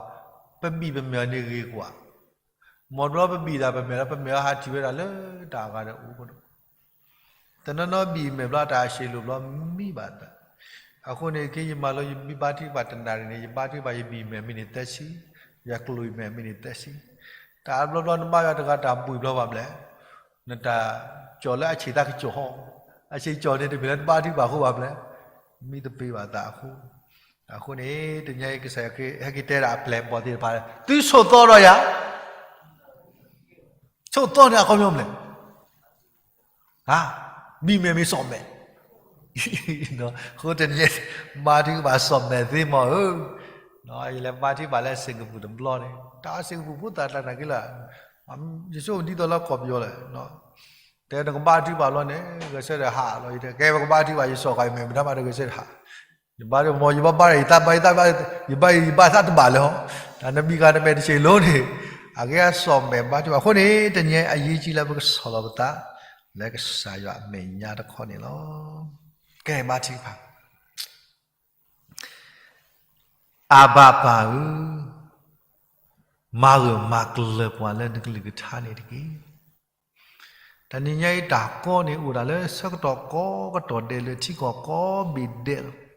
ပဘံၣ်ပမဲာ်အီၤန့ၣ်ဂ့ၤကွၢ် မ်တဘျီပဘံၣ်ဒၣ်ပမဲာ်ဒီး ပမဲာ်အီၤဟးထံၣ်ဝဲဒၣ်လၢတၢ်အဂၤဒီးအိၣ်ဒီး, တနီၤနီၤဘံၣ်မဲာ်ဘျီတၢ်အဆံးလိာ်ဘျီမံဘၣ်သး, အဃိန့ၣ် က့ယမၤလိယဘါထုကဖၣ်တနၣ်ရံၣ်န့ၣ် ယဘါထုကဖၣ်ယဘံၣ်မဲာ်မ့ၢ်န့ၣ်သၢဆံ, ယကျိၤယမဲာ်မ့ၢ်န့ၣ်သၢဆံ, တၢ်ဘျီဘျီနဘါယွၤတဂၤတၢ်ဘှံးဘျီဘၣ်ဘျဲၣ်, နတၢ်ကၠီၣ်လၢအဆံးတၢ်ကစီၣ်ဟီ, အဆံးကၠီၣ်န့ၣ်တမ့ၢ်လၢနဘါထုကဖၣ်အဃိဘၣ်ဘျဲၣ်, မံသပ့ၤဘၣ်သးအဃိ အဃိန့ၣ် တနံၤအံၤကစၢ်ယွၤဟဲက့ၤတဲဒၣ်အပျဲၢ်အဘီၣ်သ့ၣ်တဖၣ်, သုဆိးသီဒီးယၤ, ဆိးသီန့ၣ်အခီပညီမနုၤလဲၣ်, ဘံၣ်မဲာ်မ့ၢ်စီၣ်မဲာ်, အဃိတနံၤအံၤ ဘါထုကဖၣ်စီၣ်မဲာ်သ့မီၤဧၢ, ယလဲၤဘါထုကဖၣ်လၢစ့ၣ်ကပူၤတဘျီန့ၣ် တၢ်စ့ၣ်ကပူၤဖိသၣ်တၢ်နာ်က့လၢ်, ယဆိကမိၣ်ဒ်သိးလၢကီၢ်ပယီၤလဲၣ် တဲနကဘါထုကဖၣ်လီၤန့ၣ် ဂဲၤဆၢထၢၣ်ဟးလီၤ, ယတဲကဲပကဘါထုကဖၣ် ယစီၣ်ဃာ်ယမဲာ်မတၤမးဒီးဂဲၤဆၢထၢၣ်ဟး, ယဘါထုကဖၣ် ယဘါဘါ ယသးဘါ ယသးဘါ ယဘါယဘါသးတဘၣ်လၢၤဟီ, တၢ်နဘံၣ်ဃာ်နမဲာ်တဆံးလိၤန့ၣ်, အဂ့ၢ်အစီၣ်မဲာ်ဘါထုကဖၣ်အဃိန့ၣ် တနံၤအံၤအရေးကြီးလၢပကဆီၣ်လီၤပသး လၢကစၢ်ယွၤအမဲာ်ညါတခီန့ၣ်လီၤ. ကဲဘါထုကဖၣ် အၤဘၣ်ပၢ်ဧၢ, မၤဂၢၢ်မၤကျၢၤပှၤလၢနကလုၢ်ကထါန့ၣ်တက့ၢ်. တနံၤညါအံၤတၢ်ကီန့ၣ်အိၣ်ဒၣ်လၢဆၢကတီၢ်ကိးကတီၢ်ဒဲးလၢထံကီၢ်ကိးဘ့ၣ်ဒဲးလီၤ.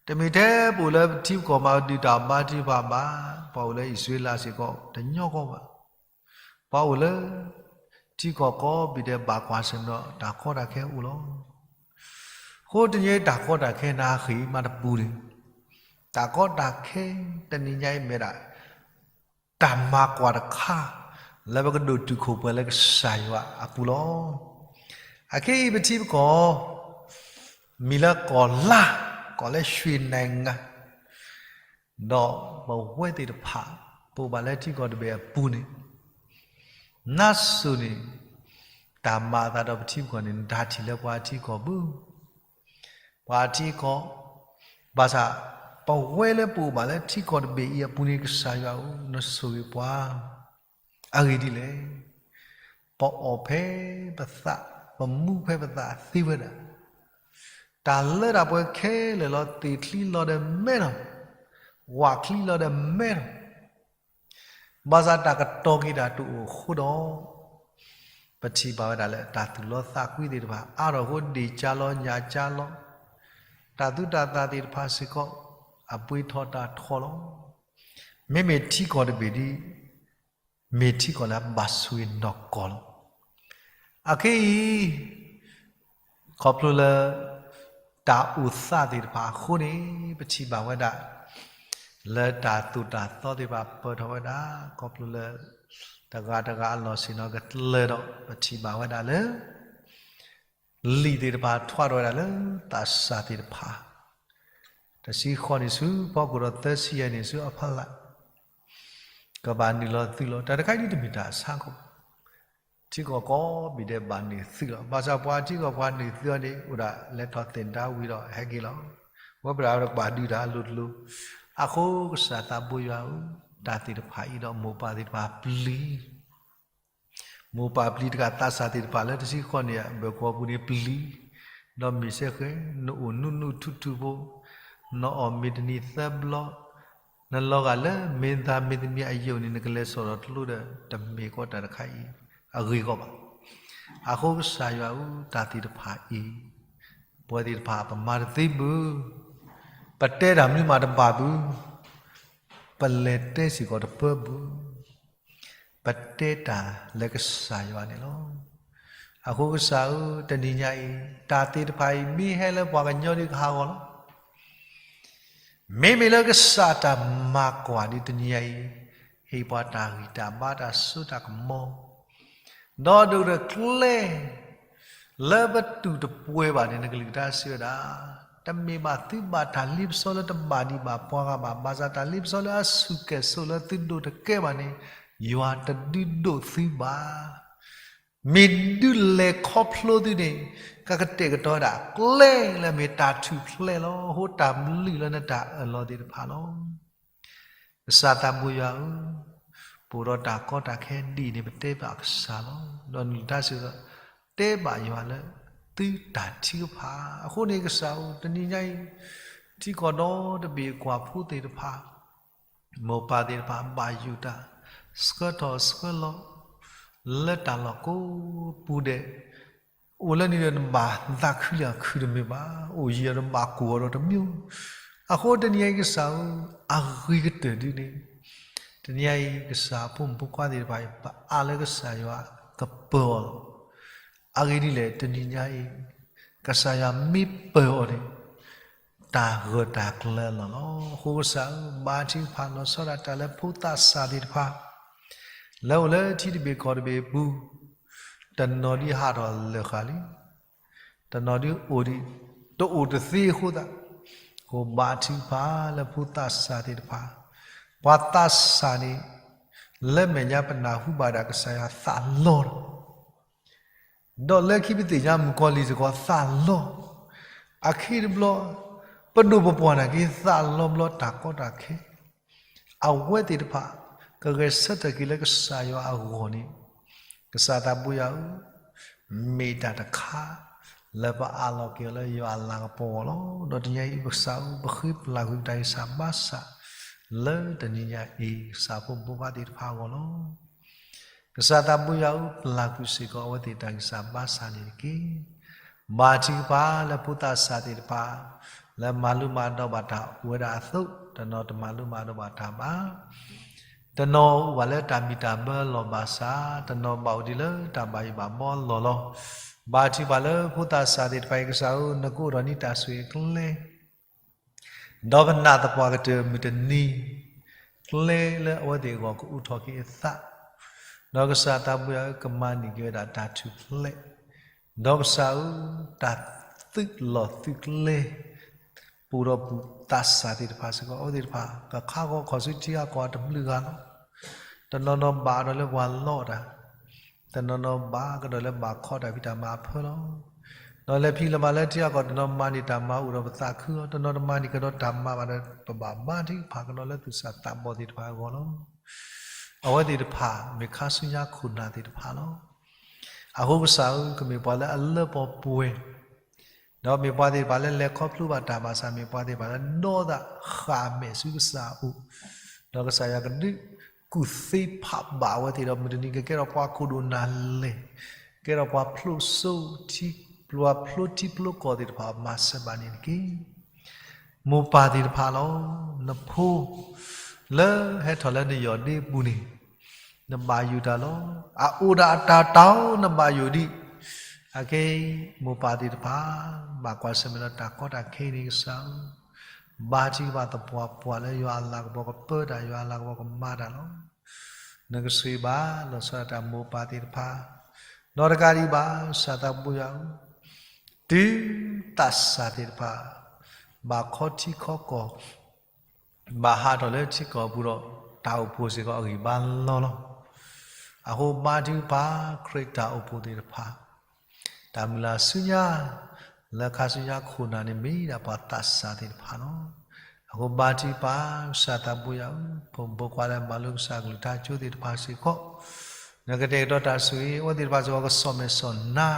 တမ့ၢ်ထဲပအိၣ်လၢထံကီၢ်မၤဒုၣ်တၢ်ဘါထုကဖၣ်ဘၣ်, ပှၤအိၣ်လၢအံၣ်စရ့လးစ့ၢ်ကီးတညီကီဘၣ်. ပှၤအိၣ်လၢ ထံကီၢ်ကိးဘ့ၣ်ဒဲးဘၣ်ကွၢ်ဆၢၣ်မဲာ်ဒီးတၢ်ကီတၢ်ခဲအိၣ်လီၤ. အဃိတနံၤအံၤတၢ်ကီတၢ်ခဲနၤဃ့ၢ်မးတပူၤန့ၣ်, တၢ်ကီတၢ်ခဲတနံၤညါအံၤမ့ၢ်ဒၣ် တၢ်မၤကွၢ်တခါ လၢပကဒိၣ်တုာ်ခိၣ်ပှဲၤလၢကစၢ်ယွၤအပူၤလီၤ. အခဲအံၤပထံပကီၢ် မံၤလၢကီၢ်လါ, ကီၢ်လၢ ရွှေနိုင်ငံ ဒီးပဝဲသ့ၣ်တဖၣ် ပအိၣ်ဘၣ်လၢထံကီၢ်တဘ့ၣ်အပူၤန့ၣ်, နါစိၤန့ၣ် တၢ်မၤအသးဒီးပထံပကီၢ်န့ၣ် နတၢ်ထံၣ်လၢပှၤထံကီၢ်ဘၣ် ပှၤထံကီၢ်, ဘၣ်ဆၣ် ပဝဲလၢပအိၣ်ဘၣ်လၢထံကီၢ်တဘ့ၣ်အံၤအပူၤန့ၣ် ကစၢ်ယွၤဧၢ, နဆိၣ်ဂ့ၤပှၤ, အဂ့ၢ်ဒ်လဲၣ်, ပအီၣ်ဖဲပသး, ပမူဖဲပသးသ့ဝဲဒၣ်, တၢ်လၢတၢ်ပှဲၤခဲလၢာ်လီၤ, သ့ၣ်ချံလီၤဒီးမဲထီၣ်, ဝၣ်ချံလီၤဒီးမဲထီၣ် ဘၣ်ဆၣ်တၢ်ကတီၤက့ၤတၢ်တအိၣ်အဃိဒီး, ပထံၣ်ဘၣ်ဝဲဒၣ်လၢတၢ်သူၣ်လီသးကွံသ့ၣ်တဖၣ် အါထီၣ်အဃိ ဒ့ၣ်ကၢလီၤညၣ်ကၢလီၤ, တၢ်သူတၢ်သၣ်သ့ၣ်တဖၣ်စ့ၢ်ကီး အပှ့ၤထီၣ်တၢ်ထီၣ်လီၤ. မ့မ့ၢ်ထံကီၢ်တဘ့ၣ်ဒ်အံၤ မ့ၢ်ထံကီၢ်လၢအဘၣ်ဆိၣ်ဂ့ၤနီၢ်ကီၢ်လီၤ. အခဲအံၤ ခီဖျိလၢ တၢ်အိၣ်သးသ့ၣ်တဖၣ်အဃိန့ၣ် ပထံၣ်ဘၣ်ဝဲဒၣ် လၢတၢ်သိၣ်တၢ်သီသ့ၣ်တဖၣ်ပၢၢ်ထီၣ်ဝဲဒၣ် ခီဖျိလၢ တဂၤတဂၤအလီၢ်ဆ့ၣ်နီၤကတၢၢ်ဒီး ပထံၣ်ဘၣ်ဝဲဒၣ်လၢ လံာ်သ့ၣ်တဖၣ်ထွဲထီၣ်ဝဲဒၣ်လၢသးစၢ်သ့ၣ်တဖၣ်, တဆံဃိးန့ၣ်ဆူဖီခိၣ်ဒီးသၢဆံယဲၢ်န့ၣ်ဆူအဖီလာ်, ကဘၣ်နုာ်လီၤသုးလီၤ. တၢ်တခါအံၤဒ်တမ့ၢ်တၢ်ဆါကီးဘၣ်. ထံကီၢ်ကိးဘ့ၣ်ဒဲးဘၣ်နုာ်သုးလီၤ. ဘၣ်ဆၣ်ပှၤထံကီၢ်ပှၤနုာ်သုးအီၤန့ၣ် အိၣ်ဒၣ်လဲၤထီၣ်သ့ၣ်ဒါဝံၤဒီးဟဲက့ၤလီၤ. ဝဲပတၢ်တကပၤဒုးတၢ်အလိၤတလိၤ, အဃိကစၢ်သးဘိယွၤဧၢ, တၢ်သ့ၣ်တဖၣ်အံၤဒီးမိၢ်ပၢ်သ့ၣ်တဖၣ်ပျံၤ မိၢ်ပၢ်ပျံၤတဂၤ သးစၢ်သ့ၣ်တဖၣ်လၢတဆံဃိးန့ၣ် ဘၢၣ်ကဝီၤပူၤန့ၣ်ပျံၤ, ဒီးမ့ၢ်စ့ၢ်ကီး နအိၣ်နူနူထူထူဖိ, နအီၣ်မ့ၤတနံၤသၢဘျီ, နလီၤဂာ်လၢမ့ၢ်သးမ့ၢ်သမံအယိာ်န့ၣ် နကလဲၤစိာ်ဒီးကျိဒီး တမ့ၢ်ကီးတၢ်တခါအံၤ အဂ့ၤကီးဘၣ်. အဃိကစၢ်ယွၤဧၢ, တၢ်သ့ၣ်တဖၣ်အံၤ ပဝဲသ့ၣ်တဖၣ်ပမၤတသ့ဘၣ်. ပတဲတၢ်မနုၤမးတဘၣ်ဘၣ်, ပလဲၤတဲစ့ၢ်ကီးတပၢဘၣ်. ပတဲတၢ်လၢကစၢ်ယွၤန့ၣ်လီၤ. အဃိကစၢ်ဧၢ, တနံၤညါအံၤ တၢ်သ့ၣ်တဖၣ်အံၤ မ့ၢ်ဟဲလၢပှၤကညီဒ်ကဟးဂီၤလီၤ. မ့မ့ၢ်လၢကစၢ်တၢ်မၤကွၢ်ဒ်တနံၤညါအံၤ ဟ့ၣ်ပှၤတၢ်ဂံၢ်တၢ်ဘါတၢ်စိတၢ်ကမီၤ ဒီးဒိၣ်ဒီးကျဲ လၢပတူၢ်တပှဲၤဘၣ်န့ၣ် နကလုၢ်ကထါစံးဝဲဒၣ်, တမ့ၢ်ဘၣ်သုဘၣ်တၢ်လ့ပစီလၢတဘၣ်ဒံးဘၣ်ပှၤဂၤဘၣ်, ဘၣ်ဆၣ်တၢ်လ့ပစီလၢအဆူၣ်ကဲၣ်ဆိးလၢသုဒိးတကဲဘၣ်န့ၣ် ယွၤတဒုးဒိးသုဘၣ်. မ့ၢ်ဒုးလဲၤခီဖျိသုန့ၣ် ကကတဲာ်ကတီၤဝဲဒၣ်ကျဲလၢအမ့ၢ်တၢ်ထူၣ်ဖျဲးလီၤ. အဃိတၢ်ဘျုးလၢနတၢ်အၢၣ်လီၤသ့ၣ်တဖၣ်လီၤ. ကစၢ်သးဘိယွၤဧၢ, ပအိၣ်ဒီးတၢ်ကီတၢ်ခဲဒ်အံၤန့ၣ် ပတဲဘၣ်ကစၢ်လီၤ. ဒီးနကလုၢ်ကထါစံးဝဲဒၣ်, တဲဘၣ်ယွၤလၢသုတၢ်ထုကဖၣ်. အဃိန့ၣ်ကစၢ်ဧၢ, တနံၤညါအံၤ ထံကီၢ်ဒီတဘ့ၣ်ကွၢ်ဖိသ့ၣ်တဖၣ် မိၢ်ပၢ်သ့ၣ်တဖၣ်ဘၣ်ယိၣ်တၢ် ဆှၢထီၣ်ဆှၢလီၤ လၢတၢ်လီၢ်ကိးပူၤဒဲး, အိၣ်လၢန့ၣ်ဒီးနဘၣ်သးခုလၢအခုတမ့ၢ်ဘၣ်, အိၣ်ယံၤဒီးနဘၣ်ကူၣ်အီၤဒီးတမ့ၢ်. အဃိတနံၤညါအံၤကစၢ်ဧၢ, အဂ့ၤကတၢၢ်ဒ်န့ၣ်, တနံၤညါအံၤကစၢ်အဖိမုၣ်ဖိခွါသ့ၣ်တဖၣ်အံၤ ပအါလၢကစၢ်ယွၤကပၢၤအီၤလီၤ. အဂ့ၢ်ဒ်လဲၣ်, တနံၤညါအံၤ ကစၢ်ယွၤမ့ၢ်ပၢၤအီၤန့ၣ် တၢ်ဂၢၢ်တၢ်ကျၢၤလီၤလီၤ. အဃိကစၢ်ဧၢ, ဘါထုကဖၣ်လီၤဆီဒၣ်တၢ်လၢဖိသးစၢ်သ့ၣ်တဖၣ် လၢအိၣ်လၢထံတဘ့ၣ်ကီၢ်တဘ့ၣ်အပူၤ, တနီၤဒ်ဟးထီၣ်လၢာ်ဃာ်လံ, တနီၤဒ်အိၣ်ဒံး တအိၣ်တသ့အဃိသတး, အဃိဘါထုကဖၣ်လၢဖိသးစၢ်သ့ၣ်တဖၣ်, ပှၤသးစၢ်န့ၣ် လၢမဲာ်ညါပနၢ်ဟူဘၣ်ဒၣ်ကစၢ်ယွၤသးလီၤ ဒီးလၢခံပသ့ၣ်ညါမုၣ်ကီၤလံၢ်စ့ၢ်ကီးသးလီၤ. အခံတဘျီ ပဒိၣ်ပပှၢ်နာ်က့ သးလီၤဘျီတၢ်ကီတၢ်ခဲ, အဝဲသ့ၣ်တဖၣ် ကဂဲၤဆၢထၢၣ်က့ၤလၢကစၢ်ယွၤအဂီၢ်န့ၣ်, ကစၢ်သးဘိယွၤဧၢ, မ့ၢ်တၢ်တခါ လၢပအးလီၤက့ၤအီၤလၢယွၤအလၤကပီၤအဂီၢ်လီၤ. ဒီးတနံၤညါအံၤ ပကစၢ်ဧၢ, ပဃ့ပလၢ်ကွံာ်ပတၢ်ဂံၢ်စၢ်ဘါစၢ် လၢတနံၤညါအံၤ ကစၢ်ဖိမုၣ်ဖိခွါသ့ၣ်တဖၣ်အဂီၢ်လီၤ. ကစၢ်သးဘိယွၤဧၢ, ပလၢ်ကွံာ်စ့ၢ်ကီးအဝဲသ့ၣ်တၢ်ဂံၢ်စၢ်ဘါစၢ်န့ၣ်တက့ၢ်. ဘါထုကဖၣ်လၢဖိသးစၢ်သ့ၣ်တဖၣ် လၢမၤလိမၤဒိးဘၣ်တၢ်အိၣ်ဝဲဒၣ်အသိး, တနီၤတမၤလိမၤဒိးဘၣ်တၢ်ဘၣ်, တနီၤအိၣ်ဘၣ်လၢတၢ်မံၤတၢ်ဘၢအလီၢ်ဘၣ်ဆၣ်, တနီၤဘၣ်အိၣ်ဒံးလၢတၢ်ဘၣ်ယိၣ်ဘၣ်ဘီအလီၢ်လီၤ. ဘါထုကဖၣ်လၢဖိသးစၢ်သ့ၣ်တဖၣ်အံၤ ကစၢ်ဧၢ, နကအိၣ်ဒီးနံၣ်တၢ်ဆိၣ်ဂ့ၤကျဲ ဒီးပနာ်သပှၢ်ကတၢၢ်မုၢ်တနံၤ, ကျဲလၢအဝဲသ့ၣ်အဂီၢ်ကအိးထီၣ်က့ၤအသး, ဒီးကစၢ်သးဘိယွၤဧၢ, ကမၤန့ၢ်က့ၤဝဲဒၣ်တၢ်ထူၣ်ဖျဲး, ဒီးကစၢ်ဧၢ, တၢ်သုးလီၢ်သုးကျဲ ပအိၣ်ဒီးပှၤသးစၢ်သ့ၣ်တဖၣ်စ့ၢ်ကီး အဝဲသ့ၣ်တဖၣ် ကခါဃီခီၣ်ဆူထံဂၤကီၢ်တဘျုးဂၤလီၤ. တနီၤနီၤဘၣ်ကဒီးလၢပှၤလီအီၣ်တၢ်, တနီၤနီၤဘၣ်ကဒီးလၢဘၣ်ခီတၢ်ဖံးတၢ်မၤအဖၢလီၤ. ဒီးလဲၤဖံးလဲၤမၤလၢထံဂၤကီၢ် တနီၤမၤန့ၢ်တၢ်မၤအိၣ်ဒီးပသးခုလီၤ. တနီၤတမၤန့ၢ်ကဒီးတၢ်မၤဘၣ်ဒီး ပဘၣ်ဘါထုကဖၣ်ကဒီးလၢသူၣ်စၢ်သးဘီၣ်သ့ၣ်တဖၣ်အဂီၢ်လီၤ. အဝဲသ့ၣ်တဖၣ်မ့ၢ်ခါဆူညါခိၣ်နၢ်သ့ၣ်တဖၣ်လီၤ. အဃိကစၢ်ဧၢ, ကမ့ၢ်ပှၤလၢအလၢပှဲၤပှဲၤ ဒီးမ့ၢ်ပှၤသ့ၣ်တဖၣ်လၢလဲၤခီဖျိဘၣ်တၢ်ဘၣ်ဆၣ် မ့ၢ်ပှၤသ့ၣ်တဖၣ်လၢဒီသဒၣ်ဃၣ်မဲာ်ဆူကစၢ်အအိၣ်, ဒီးကစၢ်ယွၤကဒုးကူၣ်သ့ဖးဘၣ်အဝဲသ့ၣ်ဒီး မုၢ်တနံၤကကဲထီၣ်ပှၤခိၣ်ဒိၣ်နၢ်လဲၢ်, ကဲထီၣ်ပှၤဖျိစိ, ပှၤဖျိထံဖျိကီၢ်သ့ၣ်တဖၣ် မၤစၢၤဘၣ်န့ၣ်တက့ၢ်. မိၢ်ပၢ်သ့ၣ်တဖၣ်လီၤ. နဖိလၢဟဲထီၣ်လၢနယီၢ်ဒ့အပူၤန့ၣ် နဘၣ်ယိၣ်တၢ်လီၤ. အအိၣ်ဒၣ်အတၢ်တၢ်ဧိၤ နဘၣ်ယိၣ်ဒံး. အခဲအံၤ မိၢ်ပၢ်သ့ၣ်တဖၣ် ဘၣ်ကွၢ်ဆၢၣ်မဲာ်ဒီးတၢ်ကီတၢ်ခဲအံၤန့ၣ် ကစၢ်ဧၢ, ဘါထုကဖၣ်သပှၢ်ပှၢ်လၢယွၤအလၤကပီၤကပၢတၢ် ယွၤအလၤကပီၤကမၤတၢ်လီၤ. နကဆိၣ်ဂ့ၤဘၣ်လီၤဆီဒၣ်တၢ်မိၢ်ပၢ်သ့ၣ်တဖၣ်, ဒီးတကးဒံးဘၣ် ကစၢ်သးဘိယွၤဧၢ, တုၤသးစၢ်သ့ၣ်တဖၣ် ဘၣ်ခီထံခီကီၢ် ဘၣ်ဟးထီၣ်လၢထံကီၢ်ပူၤဒီး တၢ်အိၣ်ဖှိၣ်စ့ၢ်ကီးအဂံၢ်ဘါလီၤလီၤ. အဃိဘါထုကဖၣ် ခရံာ်တၢ်အိၣ်ဖှိၣ်သ့ၣ်တဖၣ် တၢ်မုၢ်လၢ်ဆူညါ လၢခါဆူညါခိၣ်နၢ်န့ၣ် မ့ၢ်ဒၣ်ပှၤသးစၢ်သ့ၣ်တဖၣ်လီၤ. အဃိဘါထုကဖၣ် ကစၢ်သးဘိယွၤဧၢ, ပဘိကွၢ်လၢမၤလိကစၢ်အကလုၢ်ကထါကၠိသ့ၣ်တဖၣ်စ့ၢ်ကီး နကတဲာ်ကတီၤတၢ်ဆိၣ်ဂ့ၤ အဝဲသ့ၣ်တဖၣ်စ့ၢ်ကီး ကစီၣ်မဲာ်စီၣ်နါ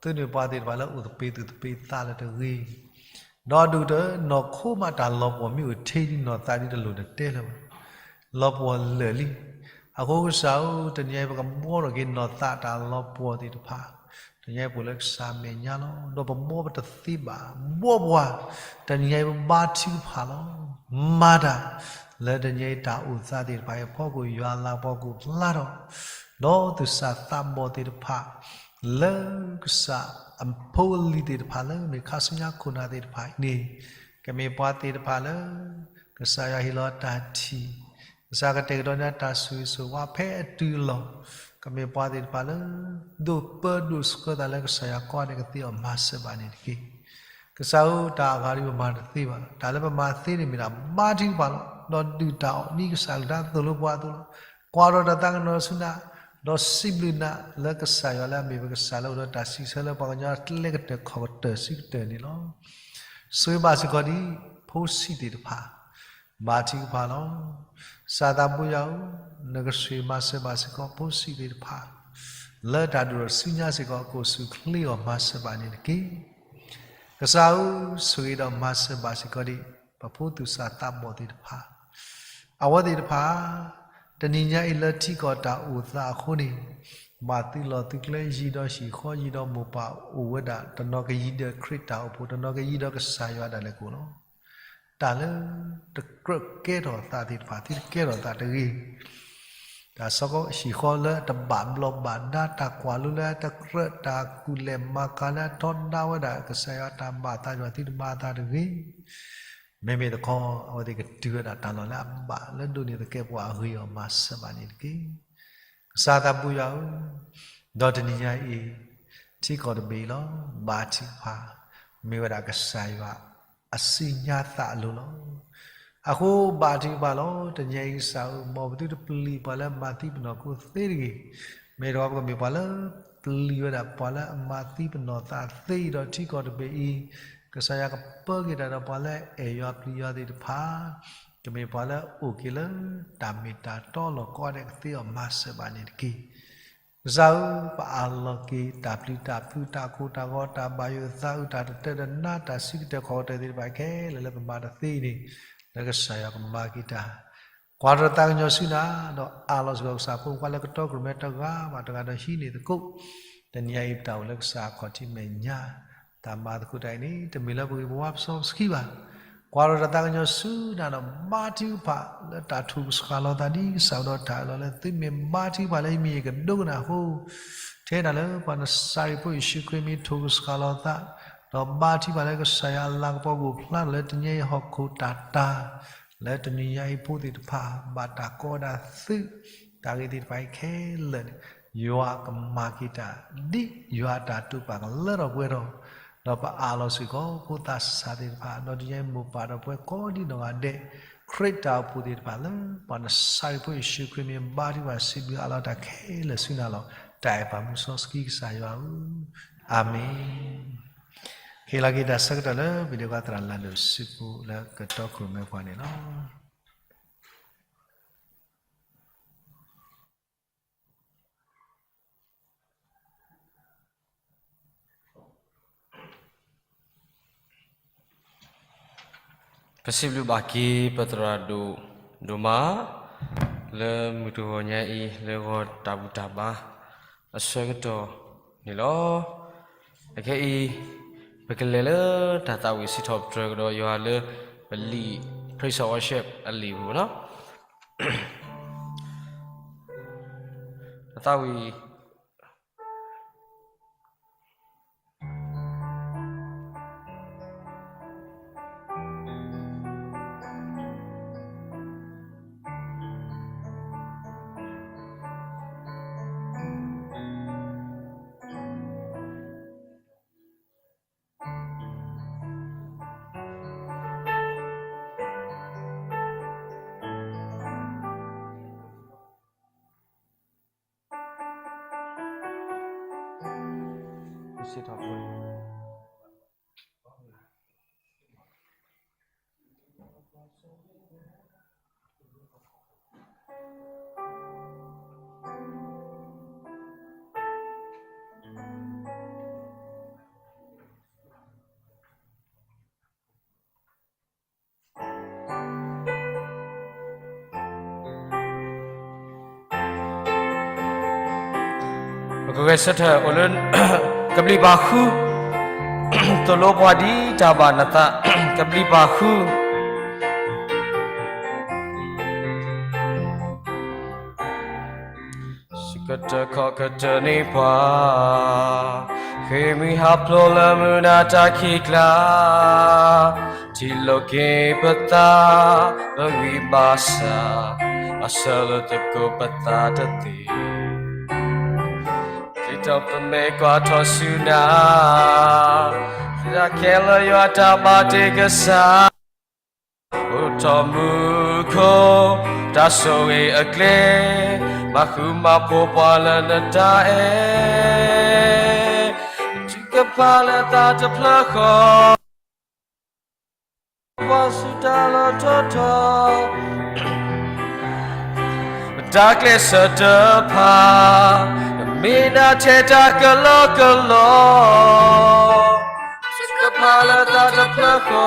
သုးန့ၢ်ပှၤသ့ၣ်တဖၣ်လၢအိၣ်သပ့ၤသူၣ်သပ့ၤသးလၢတဂ့ၤ, ဒီးဒုးတနီၢ်ခိမးတၢ်လီၤပှီၢ်မ့ၢ်အိၣ်ထဲဒ်နီၢ်သးဒ်တလိၣ်နတဲလၢၤဘၣ်, လီၤပှီၢ်လၢာ်လံ. အဃိကစၢ်ဧၢ, တနံၤအံၤပကဘှီထီၣ်က့ၤနီၢ်သးတၢ်လီၤပှီၢ်သ့ၣ်တဖၣ်, တနံၤအံၤပအိၣ်လၢကစၢ်မဲာ်ညါလီၤ. ဒီးပဘှီပတသ့ဘၣ်, ဘှီပှၤ, တနံၤအံၤပဘါထုကဖၣ်လီၤ. မၤတၢ် လၢတနံၤအံၤတၢ်အိၣ်သးသ့ၣ်တဖၣ်အံၤအဖီခိၣ် ယွၤအလၤကပီၤကအိၣ်ဖျါထီၣ် ဒီးသူၣ်စၢ်သးဘီၣ်သ့ၣ်တဖၣ် လၢကစၢ်အဖိအလံၤသ့ၣ်တဖၣ်လၢ မ့ၢ်ခါဆူညါခိၣ်နၢ်သ့ၣ်တဖၣ်အံၤန့ၣ်, ကမ့ၢ်ပှၤသ့ၣ်တဖၣ်လၢ ကစၢ်ယွၤဟ့ၣ်လီၤတၢ်ထံၣ်, ကစၢ်ကတဲာ်ကတီၤန့ၢ်တၢ်ဆိၣ်ဂ့ၤဆိၣ်ဝါဖဲအတုၤအလီၢ်, ကမ့ၢ်ပှၤသ့ၣ်တဖၣ်လၢ ဒိးပၢဒိးဆှၢသးလၢကစၢ်ယွၤကိးဂၤဒဲးကသ့အီၤမၤစၢၤဘၣ်န့ၣ်တက့ၢ်. ကစၢ်ဧၢ, တၢ်အဂၤဒ်ပမၤတသ့ဘၣ်, တၢ်လၢပမၤသ့န့ၣ်မ့ၢ်ဒၣ်ဘါထုကဖၣ်လီၤ. ဒီးဒုၣ်တၢ်အီၣ်နံၤကစၢ်အကလုၢ်ကထါသိၣ်လိပှၤအသိးလီၤ. ကွၢ်ထီၣ်တၢ်သးကညီၤဆူနၤ, ဒီးစံးဘျုးနၤလၢကစၢ်ယွၤလၢအမ့ၢ်ပကစၢ်လၢအိၣ်ဒီးတၢ်စံးဆၢလၢပှၤကညီ ကျဲကတၢၢ်ခီၣ်ကတၢၢ်ဆံးကတၢၢ်န့ၣ်လီၤ. ဆိၣ်ဂ့ၤဘၣ်စ့ၢ်ကီးဒ်ဖိဆံးသ့ၣ်တဖၣ် ဘါထုကဖၣ်လီၤ. ကစၢ်သးဘိယွၤဧၢ, နကဆိၣ်ဂ့ၤမၤစၢၤဘၣ်စ့ၢ်ကီးဖိဆံးသ့ၣ်တဖၣ် လၢတၢ်ဒိၣ်ထီၣ်ဆူညါစ့ၢ်ကီး ကအိၣ်ဆူၣ်အိၣ်ချ့အီၤမၤစၢၤဘၣ်န့ၣ်တက့ၢ်. ကစၢ်ဧၢ, ဆိၣ်ဂ့ၤဒီးမၤစၢၤဘၣ်စ့ၢ်ကီးဒံး ပဖိသူၣ်စၢ်သးဘီၣ်သ့ၣ်တဖၣ်, အဝဲသ့ၣ်တဖၣ် တနံၤညါအံၤလၢထံကီၢ်တၢ်အိၣ်သးအဃိန့ၣ်, ဘၣ်သုးလီၢ်သုးကျဲ ယံၤဒီးဟံၣ်ဃီ ယံၤဒီးမိၢ်ပၢ်အိၣ်ဝဲဒၣ် တနီၤကယံၤဒီးခရံာ်တၢ်အိၣ်ဖှိၣ် တနီၤကယံၤဒီးကစၢ်ယွၤဒၣ်လဲာ်ကအိၣ်လီၤ. တၢ်လၢတကြၢးကဲထီၣ်သးသ့ၣ်တဖၣ် သုတကဲထီၣ်သးတဂ့ၤ တၢ်စီကီဟံၣ်ဃီလၢအတဘၣ်ဘျီးဘၣ်ဒါ တၢ်ကွၢ်လိလၢအတကြၢး တၢ်ကူၣ်လဲၤမၤကၤလၢအထီဒါဝဲဒၣ် ကစၢ်ယွၤတၢ်ဘၣ်သးယွၤ သုတမၤအသးတဂ့ၤ. မ့မ့ၢ်တခီ အဝဲသ့ၣ်ကတုၤဝဲဒၣ်တၢ်လီၢ်လၢအဘၣ် လၢဒိးန့ၢ်သကဲးပဝးအဂ့ၤအီၤ မၤစၢၤဘၣ်န့ၣ်တက့ၢ်. ကစၢ်သးဘိယွၤဧၢ, ဒီးတနံၤညါအံၤ ထံကီၢ်တဘ့ၣ်အံၤလီၤ ဘါထုကဖၣ် မ့ၢ်ဝဲဒၣ်ကစၢ်ယွၤ အစုညါသးအလိၤလီၤ. အဃိဘါထုကဖၣ်လီၤ တနံၤညါအံၤကစၢ်ဧၢ, မ်ပသုတပျံၤပှၤလၢမၤသံပနီၢ်ခိသ့တဂ့ၤ. မ့ၢ်တခီပကမ့ၢ်ပှၤလၢပျံၤဝဲဒၣ်ပှၤလၢအမၤသံပနီၢ်သးသ့အံၤဒီး ထံကီၢ်တဘ့ၣ်အံၤ ကစၢ်ယွၤကပၢက့ၤတၢ်ဒီးပှၤလၢအဲၣ်ယွၤပျံၤယွၤသ့ၣ်တဖၣ်, ကမ့ၢ်ပှၤလၢအအိၣ်က့ၤလၢတၢ်မ့ၢ်တၢ်တီလီၢ်ကိးဂၤဒဲးကသ့အီၤမၤစၢၤဘၣ်န့ၣ်တက့ၢ်. ကစၢ်ဧၢ, ပအၢၣ်လီၤက့ၤတၢ်ပျံၤတၢ်ဖုး တၢ်ကိၢ်တၢ်ဂီၤ တၢ်ဘၣ်ယိၣ်သးအုး တၢ်တတၢၢ်တနါ တၢ်ဆံးကတၢၢ်ခီၣ်ကတၢၢ်သ့ၣ်တဖၣ်ခဲလၢာ်လၢပမၤတသ့အံၤန့ၣ် လၢကစၢ်ယွၤကမၤက့ၤတၢ် ကွၢ်ထီၣ်သးကညီၤဆူနၤ, ဒီးအၢၣ်လီၤစ့ၢ်ကီးကစၢ်ဖိခွါလၢကတီခိၣ်ရိၣ်မဲတဂၤဘၣ်တဂၤဒီးဟံးန့ၢ်သကိး, တနံၤညါအံၤပတၢ်အိၣ်လၢကစၢ်အခီၣ်ထံးမဲာ်ညါ, တၢ်မၤသကိးတၢ်အံၤန့ၣ် တမ့ၢ်လၢပဂ့ၢ်ပဝါပစီပဆှံဘၣ်. ကွၢ်ထီၣ်တၢ်သးကညီၤဆူနၤဒီးဘါထုကဖၣ်လၢတၢ်ထိၣ်ကဆှီလီၤသးဒ်ကစၢ်ဒီးတၢ်အၢၣ်လီၤလၢသုမ့ၢ်ဘါထုကဖၣ်လၢယမ့ၢ်ယကဒိကနၣ်အဃိ, ထဲဒၣ်လၢပှၤနစၤရ့းဖိယ့ၣ်ၡူးခရံာ်မ့ၢ်ထိၣ်ကဆှီလီၤသး, ဒီးဘါထုကဖၣ်လၢကစၢ်ယွၤအလၤကပီၤကအိၣ်ဖျါထီၣ်လၢတနံၤအံၤဟီၣ်ခိၣ်တၢ်တၢ်, လၢတနံၤညါအံၤဖိသ့ၣ်တဖၣ် ဘၣ်တၢ်ကိးဒၣ်သုး, တၢ်ဂ့ၢ်သ့ၣ်တဖၣ်အံၤခဲလၢာ်န့ၣ်, ယွၤကမၤက့ၤတၢ်, ဒ်ယွၤအတၢ်တိာ်ပာ်ကလၢထီၣ်ပှဲၤထီၣ်, ဒီးပအၢၣ်လီၤစ့ၢ်ကီးဖိသးစၢ်သ့ၣ်တဖၣ်, ဒီးတနံၤညါအံၤမိၢ်ပၢ်ဒီးပှၤကိးဒံနီၢ်ဂၤဒဲး, ခရံာ်တၢ်အိၣ်ဖှိၣ်သ့ၣ်တဖၣ်လၢ ပှၤနစၤရ့းဖိယ့ၣ်ၡူးခရံာ်မ့ၢ်ဘါထုကဖၣ်စံးဘျုးအးလီၤတၢ်ခဲလၢာ်ဆူနၤလီၤ. တၢ်အဲၣ်ပာ်မူစီဆှံကစၢ်ယွၤဧၢ, အၤမ့ၣ်. ဟ့ၣ်လီၤက့ၤတၢ်ဆၢကတီၢ်လၢ ပဒိၣ်ခွါသရၣ်လၢ်ဒိၣ်စုပူၤလၢကတီခိၣ်ရိၣ်မဲပှၤန့ၣ်လီၤ. ပစံးဘျုးဘၣ်က့ၤပသရၣ်ဒိၣ်ဒိၣ်မး လၢမုၢ်တဂီၤညါအံၤ လၢဂီၤတၢ်ဘူၣ်တၢ်ဘါအဆၢကတီၢ်န့ၣ်လီၤ. အခဲအံၤ ပကလဲၤလၢတၢ်သးဝံၣ်စံးထီၣ်ပတြၢၤကဒီးယွၤလၢပလံာ် Praise and Worship အလံာ်ပူၤလီၤ. တၢ်သးဝံၣ် စံးထီၣ်ပတြၢၤ ပကဂဲၤဆၢထၢၣ်အိၣ်လၢ ကဘျံးပၤဃု, သိၣ်လိပှၤဒ်တၢ်ဘၣ်နသး, ကဘျံးပၤဃု. စကတၢၢ်ခီၣ်ကတၢၢ်န့ၢ်ပှၤ, ဃ့ၢ်မှံဟးဖျိးလၢမုၢ်နၤတၢ်ခံးကျါ, ထံၣ်လိာ်က့ၤပသး ပဂံၢ်ဘါစၢ်, အဆၢလၢသကိးပသးတသ့, ဒ်သိးပမ့ၢ်ကွၢ်ထီၣ်ဆူနၤ, သ့တၢ်ခဲလၢာ်ယွၤတၢ်ဘၣ်တ့ကစၢ် အိၣ်ထီၣ်မူခိၣ် တၢ်ဆိၣ်ဂ့ၤအကျဲ, မၤဃူမၤဖိးပှၤလၢနတၢ်အဲၣ်, ထုကဖၣ်လၢသးတဖျၢၣ်ဃီ, ပှၤဆူတၢ်လီၢ်ထီၣ်ထီ, ပတၢ်ကျဲးစၢးတဖၣ်, မ့ၢ်ဒၣ်ထဲတၢ်ကလီကလီ, ထုကဖၣ်လၢသးတဖျၢၣ်ဃီ,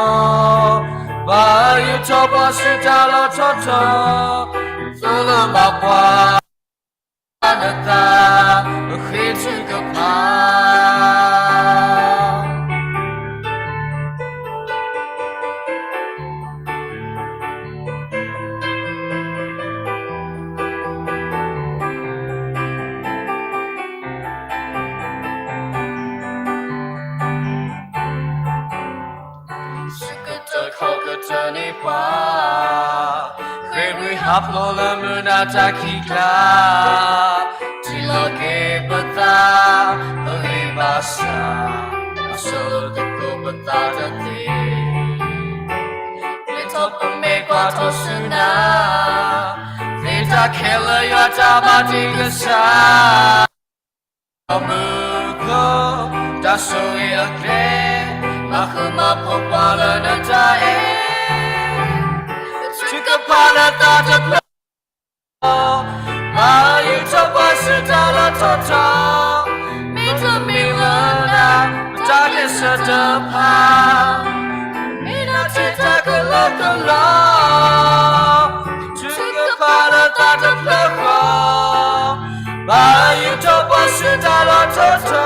ဘၣ်ယိၣ်ထီၣ်ပှၤဆူတၢ်လီၢ်ထီၣ်ထီ, သိၣ်လိဘၣ်ပှၤ နသး ပဃ့ထုကဖၣ် စကတၢၢ်ခီၣ်ကတၢၢ်န့ၢ်ပှၤ, ဃ့ၢ်မှံဟးဖျိးလၢမုၢ်နၤတၢ်ခံးကျါ, ထံၣ်လိာ်က့ၤပသး ပဂံၢ်ဘါစၢ်, အဆၢလၢသကိးပသးတသ့, ဒ်သိးပမ့ၢ်ကွၢ်ထီၣ်ဆူနၤ, သ့တၢ်ခဲလၢာ်ယွၤတၢ်ဘၣ်တ့ကစၢ် မူခိၣ် တၢ်ဆိၣ်ဂ့ၤအကျဲ, မၤဃူမၤဖိးပှၤလၢနတၢ်အဲၣ်, ထုကဖၣ်လၢသးတဖျၢၣ်ဃီ, ဘၣ်ယိၣ်ထီၣ်ပှၤဆူတၢ်လီၢ်ထီၣ်ထီ, မ့တမ့ၢ်လၢနၤ ပတၢ်ကျဲးစၢးတဖၣ် မ့ၢ်ဒၣ်ထဲတၢ်ကလီကလီ, ထုကဖၣ်လၢသးတဖျၢၣ်ဃီ, ဘၣ်ယိၣ်ထီၣ်ပှၤဆူတၢ်လီၢ်ထီၣ်ထီ,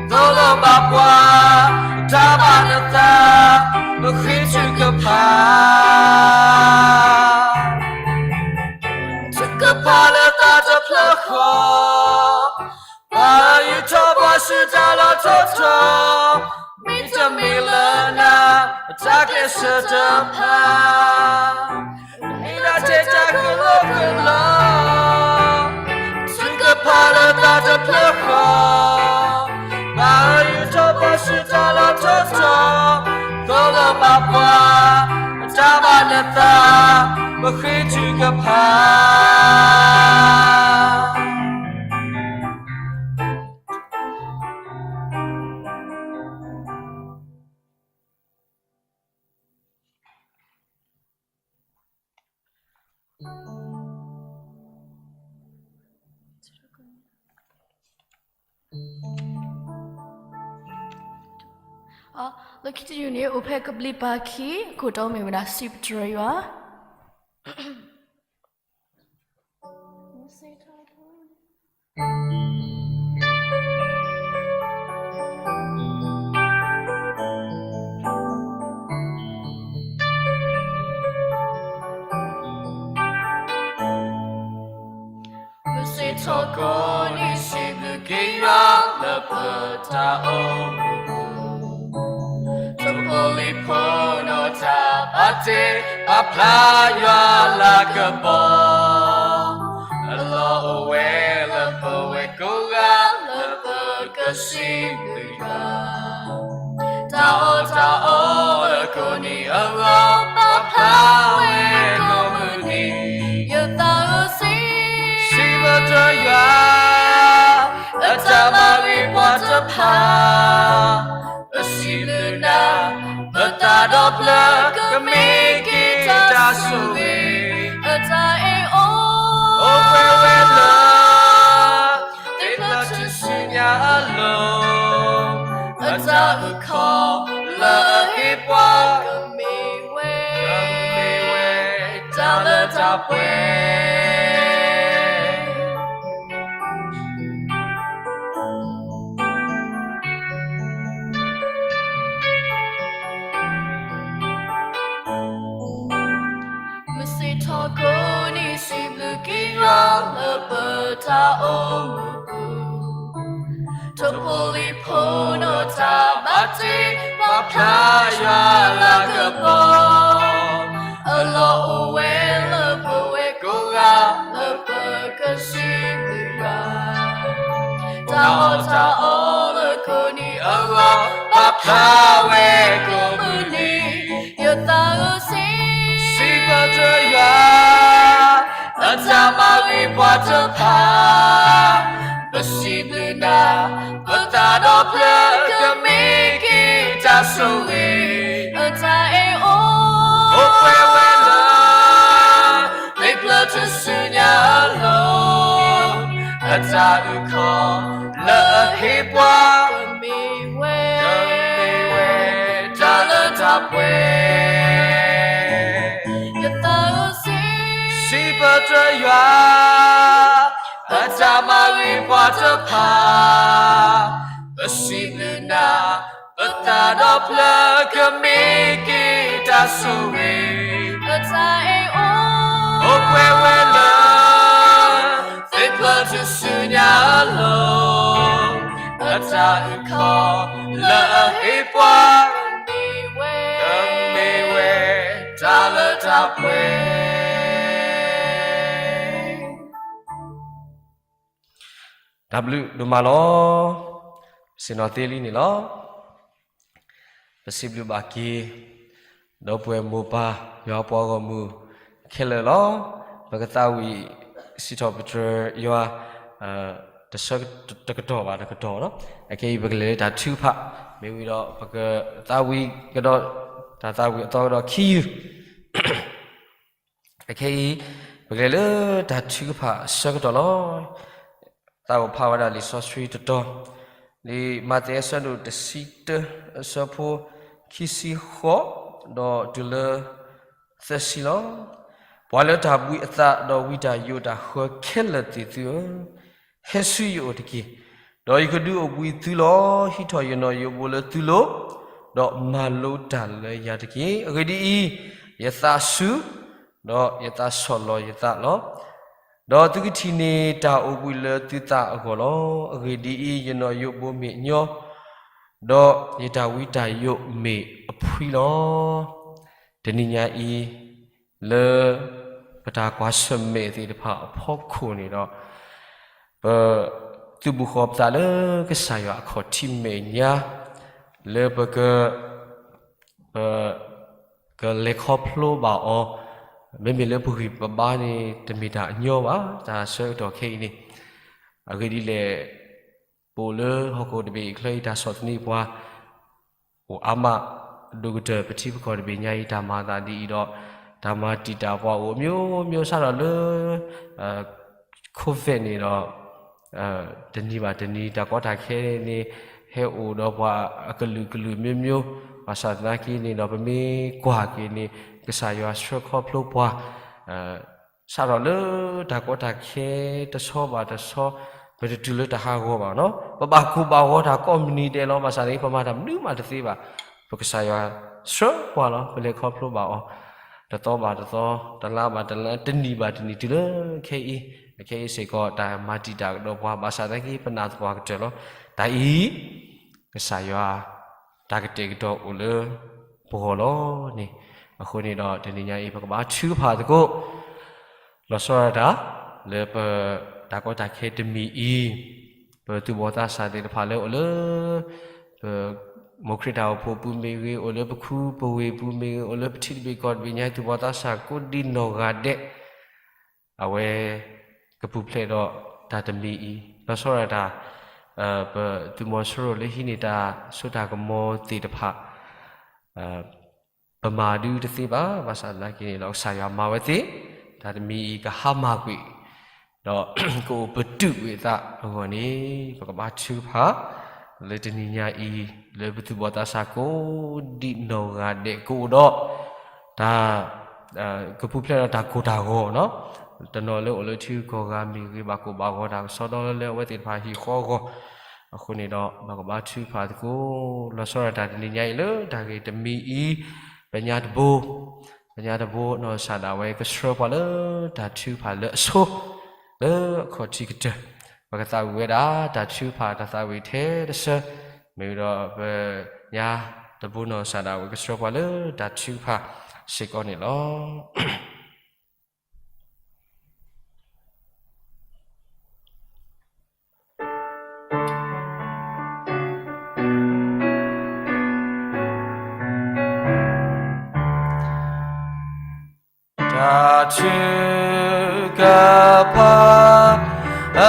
သိၣ်လိဘၣ်ပှၤ တၢ်ဘၣ်နသး ပဃ့ထုကဖၣ် ထုကဖၣ်လၢသးတဖျၢၣ်ဃီ, ဘၣ်ယိၣ်ထီၣ်ပှၤဆူတၢ်လီၢ်ထီၣ်ထီ, မ့တမ့ၢ်လၢနၤ ပတၢ်ကျဲးစၢးတဖၣ် မ့ၢ်ဒၣ်ထဲတၢ်ကလီကလီ, ထုကဖၣ်လၢသးတဖျၢၣ်ဃီ, ဘၣ်ယိၣ်ထီၣ်ပှၤဆူတၢ်လီၢ်ထီၣ်ထီ, သိၣ်လိဘၣ်ပှၤ တၢ်ဘၣ်နသး ပဃ့ထုကဖၣ် လၢခံတယုၢ်န့ၣ် အိၣ်ဖဲကဘျံးပၤခံ ခိၣ်တီမ့ၢ်ဝဲဒၣ် စံးပတြၢၤယွၤ. မုၢ်ဆ့ၣ်ထီၣ်ကိးနံၤ စံးဘျုးက့ၤယွၤလၢပတၢ်အိၣ်မူပူၤ, တဖိလံၤဖိနီၢ်တၢ်ဘၣ်တ့ ပာ်ဖျါယွၤလၤကပီၤ, အလီၢ်အိၣ်ဝဲလၢပဝဲကိးဂၤ လၢပကစံးဘျုးယွၤ တၢ်အီၣ်တၢ်အီလၢကိးနံၤအဂီၢ် ပာ်ဖျါဝဲကိးမုၢ်နံၤ, ယသးအိၣ်စံး စံးဘျုးယွၤ လၢတၢ်မၤဂ့ၤပှၤတဖၣ် ပစံးဘျုးနၤ, ပသးဒီဖျၢၣ်ကမ့ၢ်က့ၤတၢ်ဆိၣ်ဂ့ၤ, အတၢ်အ့ၣ်အိၣ်, အိၣ်ပှဲၤဝဲလၢ သ့ၣ်ဖျၢၣ်ထူၣ်စုညါအလိၤ, အတၢ်အုၣ်ခီၣ်လၢအဟ့ၣ်ပှၤ, ကမ့ၢ်ဝဲ, ကမ့ၢ်ဝဲတၢ်လၢတၢ်ပှဲၤ မုၢ်ဆ့ၣ်ထီၣ်ကိးနံၤစံးဘျုးက့ၤယွၤလၢပတၢ်အိၣ်မူပူၤ, ထိၣ်ဖိလံၣ်ဖိနီၢ်တၢ်ဘၣ်တ့ ပာ်ဖျါယွၤလၤကပီၤ, အလီၢ်အိၣ်ဝဲလၢပဝဲကိးဂၤလၢပကစံးဘျုးယွၤ တၢ်အီၣ်တၢ်အီလၢကိးနံၤအဂီၢ် ပာ်ဖျါဝဲကိးမုၢ်နံၤ, ယသးဧၢ, စံး, စံးဘျုးယွၤ, အတၢ်မၤဂ့ၤပှၤတဖၣ်, ပစံးဘျုးနၤ, ပသးဒီဖျၢၣ်ကမ့ၢ်က့ၤတၢ်ဆိၣ်ဂ့ၤ, အတၢ်အ့ၣ်အိၣ်, အိၣ်ပှဲၤဝဲလၢ သ့ၣ်ဖျၢၣ်ထူၣ်စုညါအလိၤ, အတၢ်အုၣ်ခီၣ်လၢအဟ့ၣ်ပှၤ, ကမ့ၢ်ဝဲ, ကမ့ၢ်ဝဲတၢ်လၢတၢ်ပှဲၤ ယသးဧၢ, စံး, စံးဘျုးယွၤ, အတၢ်မၤဂ့ၤပှၤတဖၣ်, ပစံးဘျုးနၤ, ပသးဒီဖျၢၣ်ကမ့ၢ်က့ၤတၢ်ဆိၣ်ဂ့ၤ, အတၢ်အ့ၣ်အိၣ်, အိၣ်ပှဲၤဝဲလၢ သ့ၣ်ဖျၢၣ်ထူၣ်စုညါအလိၤ, အတၢ်အုၣ်ခီၣ်လၢအဟ့ၣ်ပှၤ, ကမ့ၢ်ဝဲ, ကမ့ၢ်ဝဲတၢ်လၢတၢ်ပှဲၤ တၢ်ဘျုးဒိၣ်မးလီၤ. ဆ့ၣ်နီၤသ့လံန့ၣ်လီၤ. ပစံးဘျုးဘၣ်က့ၤ ဒီပုၢ်ဝဲၢ်မိၢ်ပၢ် ယွၤပှၤဂီၢ်မုၢ်ခဲလၢာ်လီၤ. ပကသးဝံၣ်စံးထီၣ်ပတြၢၤယွၤ တဆၢတကတီၢ်ဘၣ်တကတီၢ်လီၤ. အခဲအံၤ ပကလဲၤလၢတၢ်ထုကဖၣ် မ့ၢ်ဝံၤဒီး ပကသးဝံၣ်ကဒီး တၢ်သးဝံၣ်အသီကဒီးခံယုၢ် အခဲအံၤ ပကလဲၤလၢတၢ်ထုကဖၣ်အဆၢကတီၢ်လီၤ. သးအိၣ်ဖးဝဲဒၣ်လံာ်စီဆှံတတီၤ, လံာ်မးသဲအဆၢဒိၣ်တဆံတၢ အဆၢဖိခံဆံဃိး ဒီးတုၤလၢသၢဆံလီၤ. ပှၤလၢတၢ်ဘှံးအသးဒီးဝံတၢ်ယိးတၢ်ဃၢခဲလၢာ်သ့ၣ်သုဧၢ, ဟဲဆူယအိၣ်တက့ၢ်. ဒီးယကဒုးအိၣ်ဘှံးသုလီၤ. ဟံးထီၣ်ယနီၣ်ယိးဘိလၢသုလိၤ, ဒီးမၤလိတၢ်လၢယၤတက့ၢ်. အဂ့ၢ်ဒ်အံၤ, ယသးစူၤ, ဒီးယသးဆီၣ်လီၤယသးလီၤ. ဒီးသုကထံၣ်န့ၢ်တၢ်အိၣ်ဘှံးလၢသုသးအဂီၢ်လီၤ. အဂ့ၢ်ဒ်အံၤ, ယနီၣ်ယိးဘိမ့ၢ်ညီ, ဒီးယတၢ်ဝံတၢ်ယိးမ့ၢ်အဖှံလီၤ. တနံၤညါအံၤ လၢပတၢ်ကွၢ်ဆၢၣ်မဲာ်သ့ၣ်တဖၣ်အဖီခိၣ်န့ၣ်ဒီး ပသုးဘူးဃီၤပသးလၢကစၢ်ယွၤအခီၣ်ထံးမဲာ်ညါ လၢပက ပကလဲၤခီဖျိဘၣ်အီၤ, မ့မ့ၢ်လၢပဂံၢ်ပဘါန့ၣ် တမ့ၢ်တၢ်အညီဘၣ်. တၢ်ဆၢကတီၢ်ခဲအံၤန့ၣ် အဂ့ၢ်ဒ်လဲၣ်, ပအိၣ်လၢဟီၣ်ခိၣ်တဘ့ၣ်အံၤချၢအံၤ တၢ်ဆီၣ်သနံးပှၤ အိၣ်အါမး, ဒိၣ်ကတၢၢ် ပထံပကီၢ်တဘ့ၣ်ညါအံၤ တၢ်မၤအသးဒ်အံၤဒီး တၢ်မၤတံာ်တာ်ပှၤအိၣ်မျိုးမျိုးစးထီၣ်လၢ COVID န့ၣ်ဒီး တနံၤဘၣ်တနံၤ တၢ်ကီတၢ်ခဲန့ၣ် ဟဲအိၣ်ဒီးပှၤအကလုာ်ကလုာ်မျိုးမျိုး, ဘၣ်ဆၣ်သနာ်က့န့ၣ်ဒီး ပမ့ၢ်ကွၢ်က့ၤန့ၣ် ကစၢ်ယွၤဆှၢခီဖျိပှၤ စးထီၣ်လၢတၢ်ကီတၢ်ခဲတဆီဘၣ်တဆီ, ပတတုၤလၢတၢ်ဟးဂီၤဘၣ်နီၤ, ပဘၣ်ကိၢ်ဘၣ်ဂီၤတၢ်ကိးမုၢ်နံၤဒဲးလီၤ. ဘၣ်ဆၣ်န့ၣ် ပမၤတၢ်မနုၤမးတသ့ဘၣ်. ပကစၢ်ယွၤဆှၢပှၤလီၤ. ပလဲၤခီဖျိဘၣ်အီၤ တသီဘၣ်တသီ, တလါဘၣ်တလါ, တနံၣ်ဘၣ်တနံၣ် တုၤလၢခဲအံၤ, အခဲအံၤစ့ၢ်ကီး တၢ်မၤတံာ်တာ်ကဒီးပှၤ ဘၣ်ဆၣ်သနာ်က့ ပနာ်သပှၢ်ကတၢၢ်လီၤ. တၢ်အံၤ ကစၢ်ယွၤ တၢ်ကတဲာ်ကတီၤအိၣ်လၢပဂီၢ်လီၤန့ၣ်. အဃိန့ၣ်ဒီး တနံၤညါအံၤ ပကဘၣ်ထုကဖၣ်သကိး လီၤဆီဒၣ်တၢ် လၢပတၢ်ကီတၢ်ခဲတမံၤအံၤ, ပသူၣ်ဘီၣ်သးစၢ်သ့ၣ်တဖၣ်လၢအိၣ်လၢ ပမိၢ်ခရံာ်တၢ်အိၣ်ဖှိၣ်ပူၤမ့ၢ်ဂ့ၤ, အိၣ်လၢပခူပဝ့ၢ်ပူၤမ့ၢ်ဂ့ၤ, အိၣ်လၢပထံတဘ့ၣ်ကီၢ်တဘ့ၣ်ညါ သူၣ်ဘီၣ်သးစၢ်ကိးဒံနီၢ်ဂၤဒဲး အဝဲကပူၤဖျဲးဒီးတၢ်တမံၤအံၤ, လီၤဆီဒၣ်တၢ် ပသုးမီၤစိရိၤလၢဟံးန့ၢ်တၢ်စိတၢ်ကမီၤသ့ၣ်တဖၣ် ပမၤဒုတသ့ဘၣ်. ဘၣ်ဆၣ်သနာ်က့န့ၣ်ဒီး ကစၢ်ယွၤမၤဝဲသ့, တၢ်တမံၤအံၤကဟါမၢ်ကွံာ် ဒီးကအိၣ်ပတုာ်ကွံာ်အသးအဂီၢ်န့ၣ် ပကဘါထုကဖၣ် လၢတနံၤညါအံၤ လၢပသုးဘီၣ်သးစၢ်ကိးဒံးနီၢ်ဂၤဒဲးကအိၣ်ဒီး တၢ် ကပူၤဖျဲးဒီးတၢ်ကိၢ်တၢ်ဂီၤနီၤ, တနီၤလၢအိၣ်လၢထံဂုၤကီၢ်ဂၤမ့ၢ်ဂ့ၤ ဘၣ်ကိၢ်ဘၣ်ဂီၤ တၢ်ကစီဒီလၢအဝဲသ့ၣ်တဖၣ်ဟံၣ်ဃီအဂီၢ်, အဃိန့ၣ်ဒီး ပကဘါထုကဖၣ်သကိး လီၤဆီဒၣ်တၢ်တနံၤညါအံၤလၢတၢ်ဂ့ၢ်တမံၤအံၤ, ပညါတဘိ ပညါတဘိနီၢ်ကစၢ်ဒၣ်ဝဲကဆှၢပှၤလၢတၢ်ထုကဖၣ်လၢအဆိ လၢအခီၣ်ထံးကတၢၢ်, ပကသးဝံၣ်ဝဲဒၣ်တၢ်ထုကဖၣ်တၢ်သးဝံၣ်ထဲတဆၢ, မ့ၢ်ဒီးပညါတဘိနီၢ်ကစၢ်ဒၣ်ဝဲကဆှၢပှၤလၢတၢ်ထုကဖၣ်စ့ၢ်ကီးန့ၣ်လီၤ. တၢ်ထုကဖၣ်အ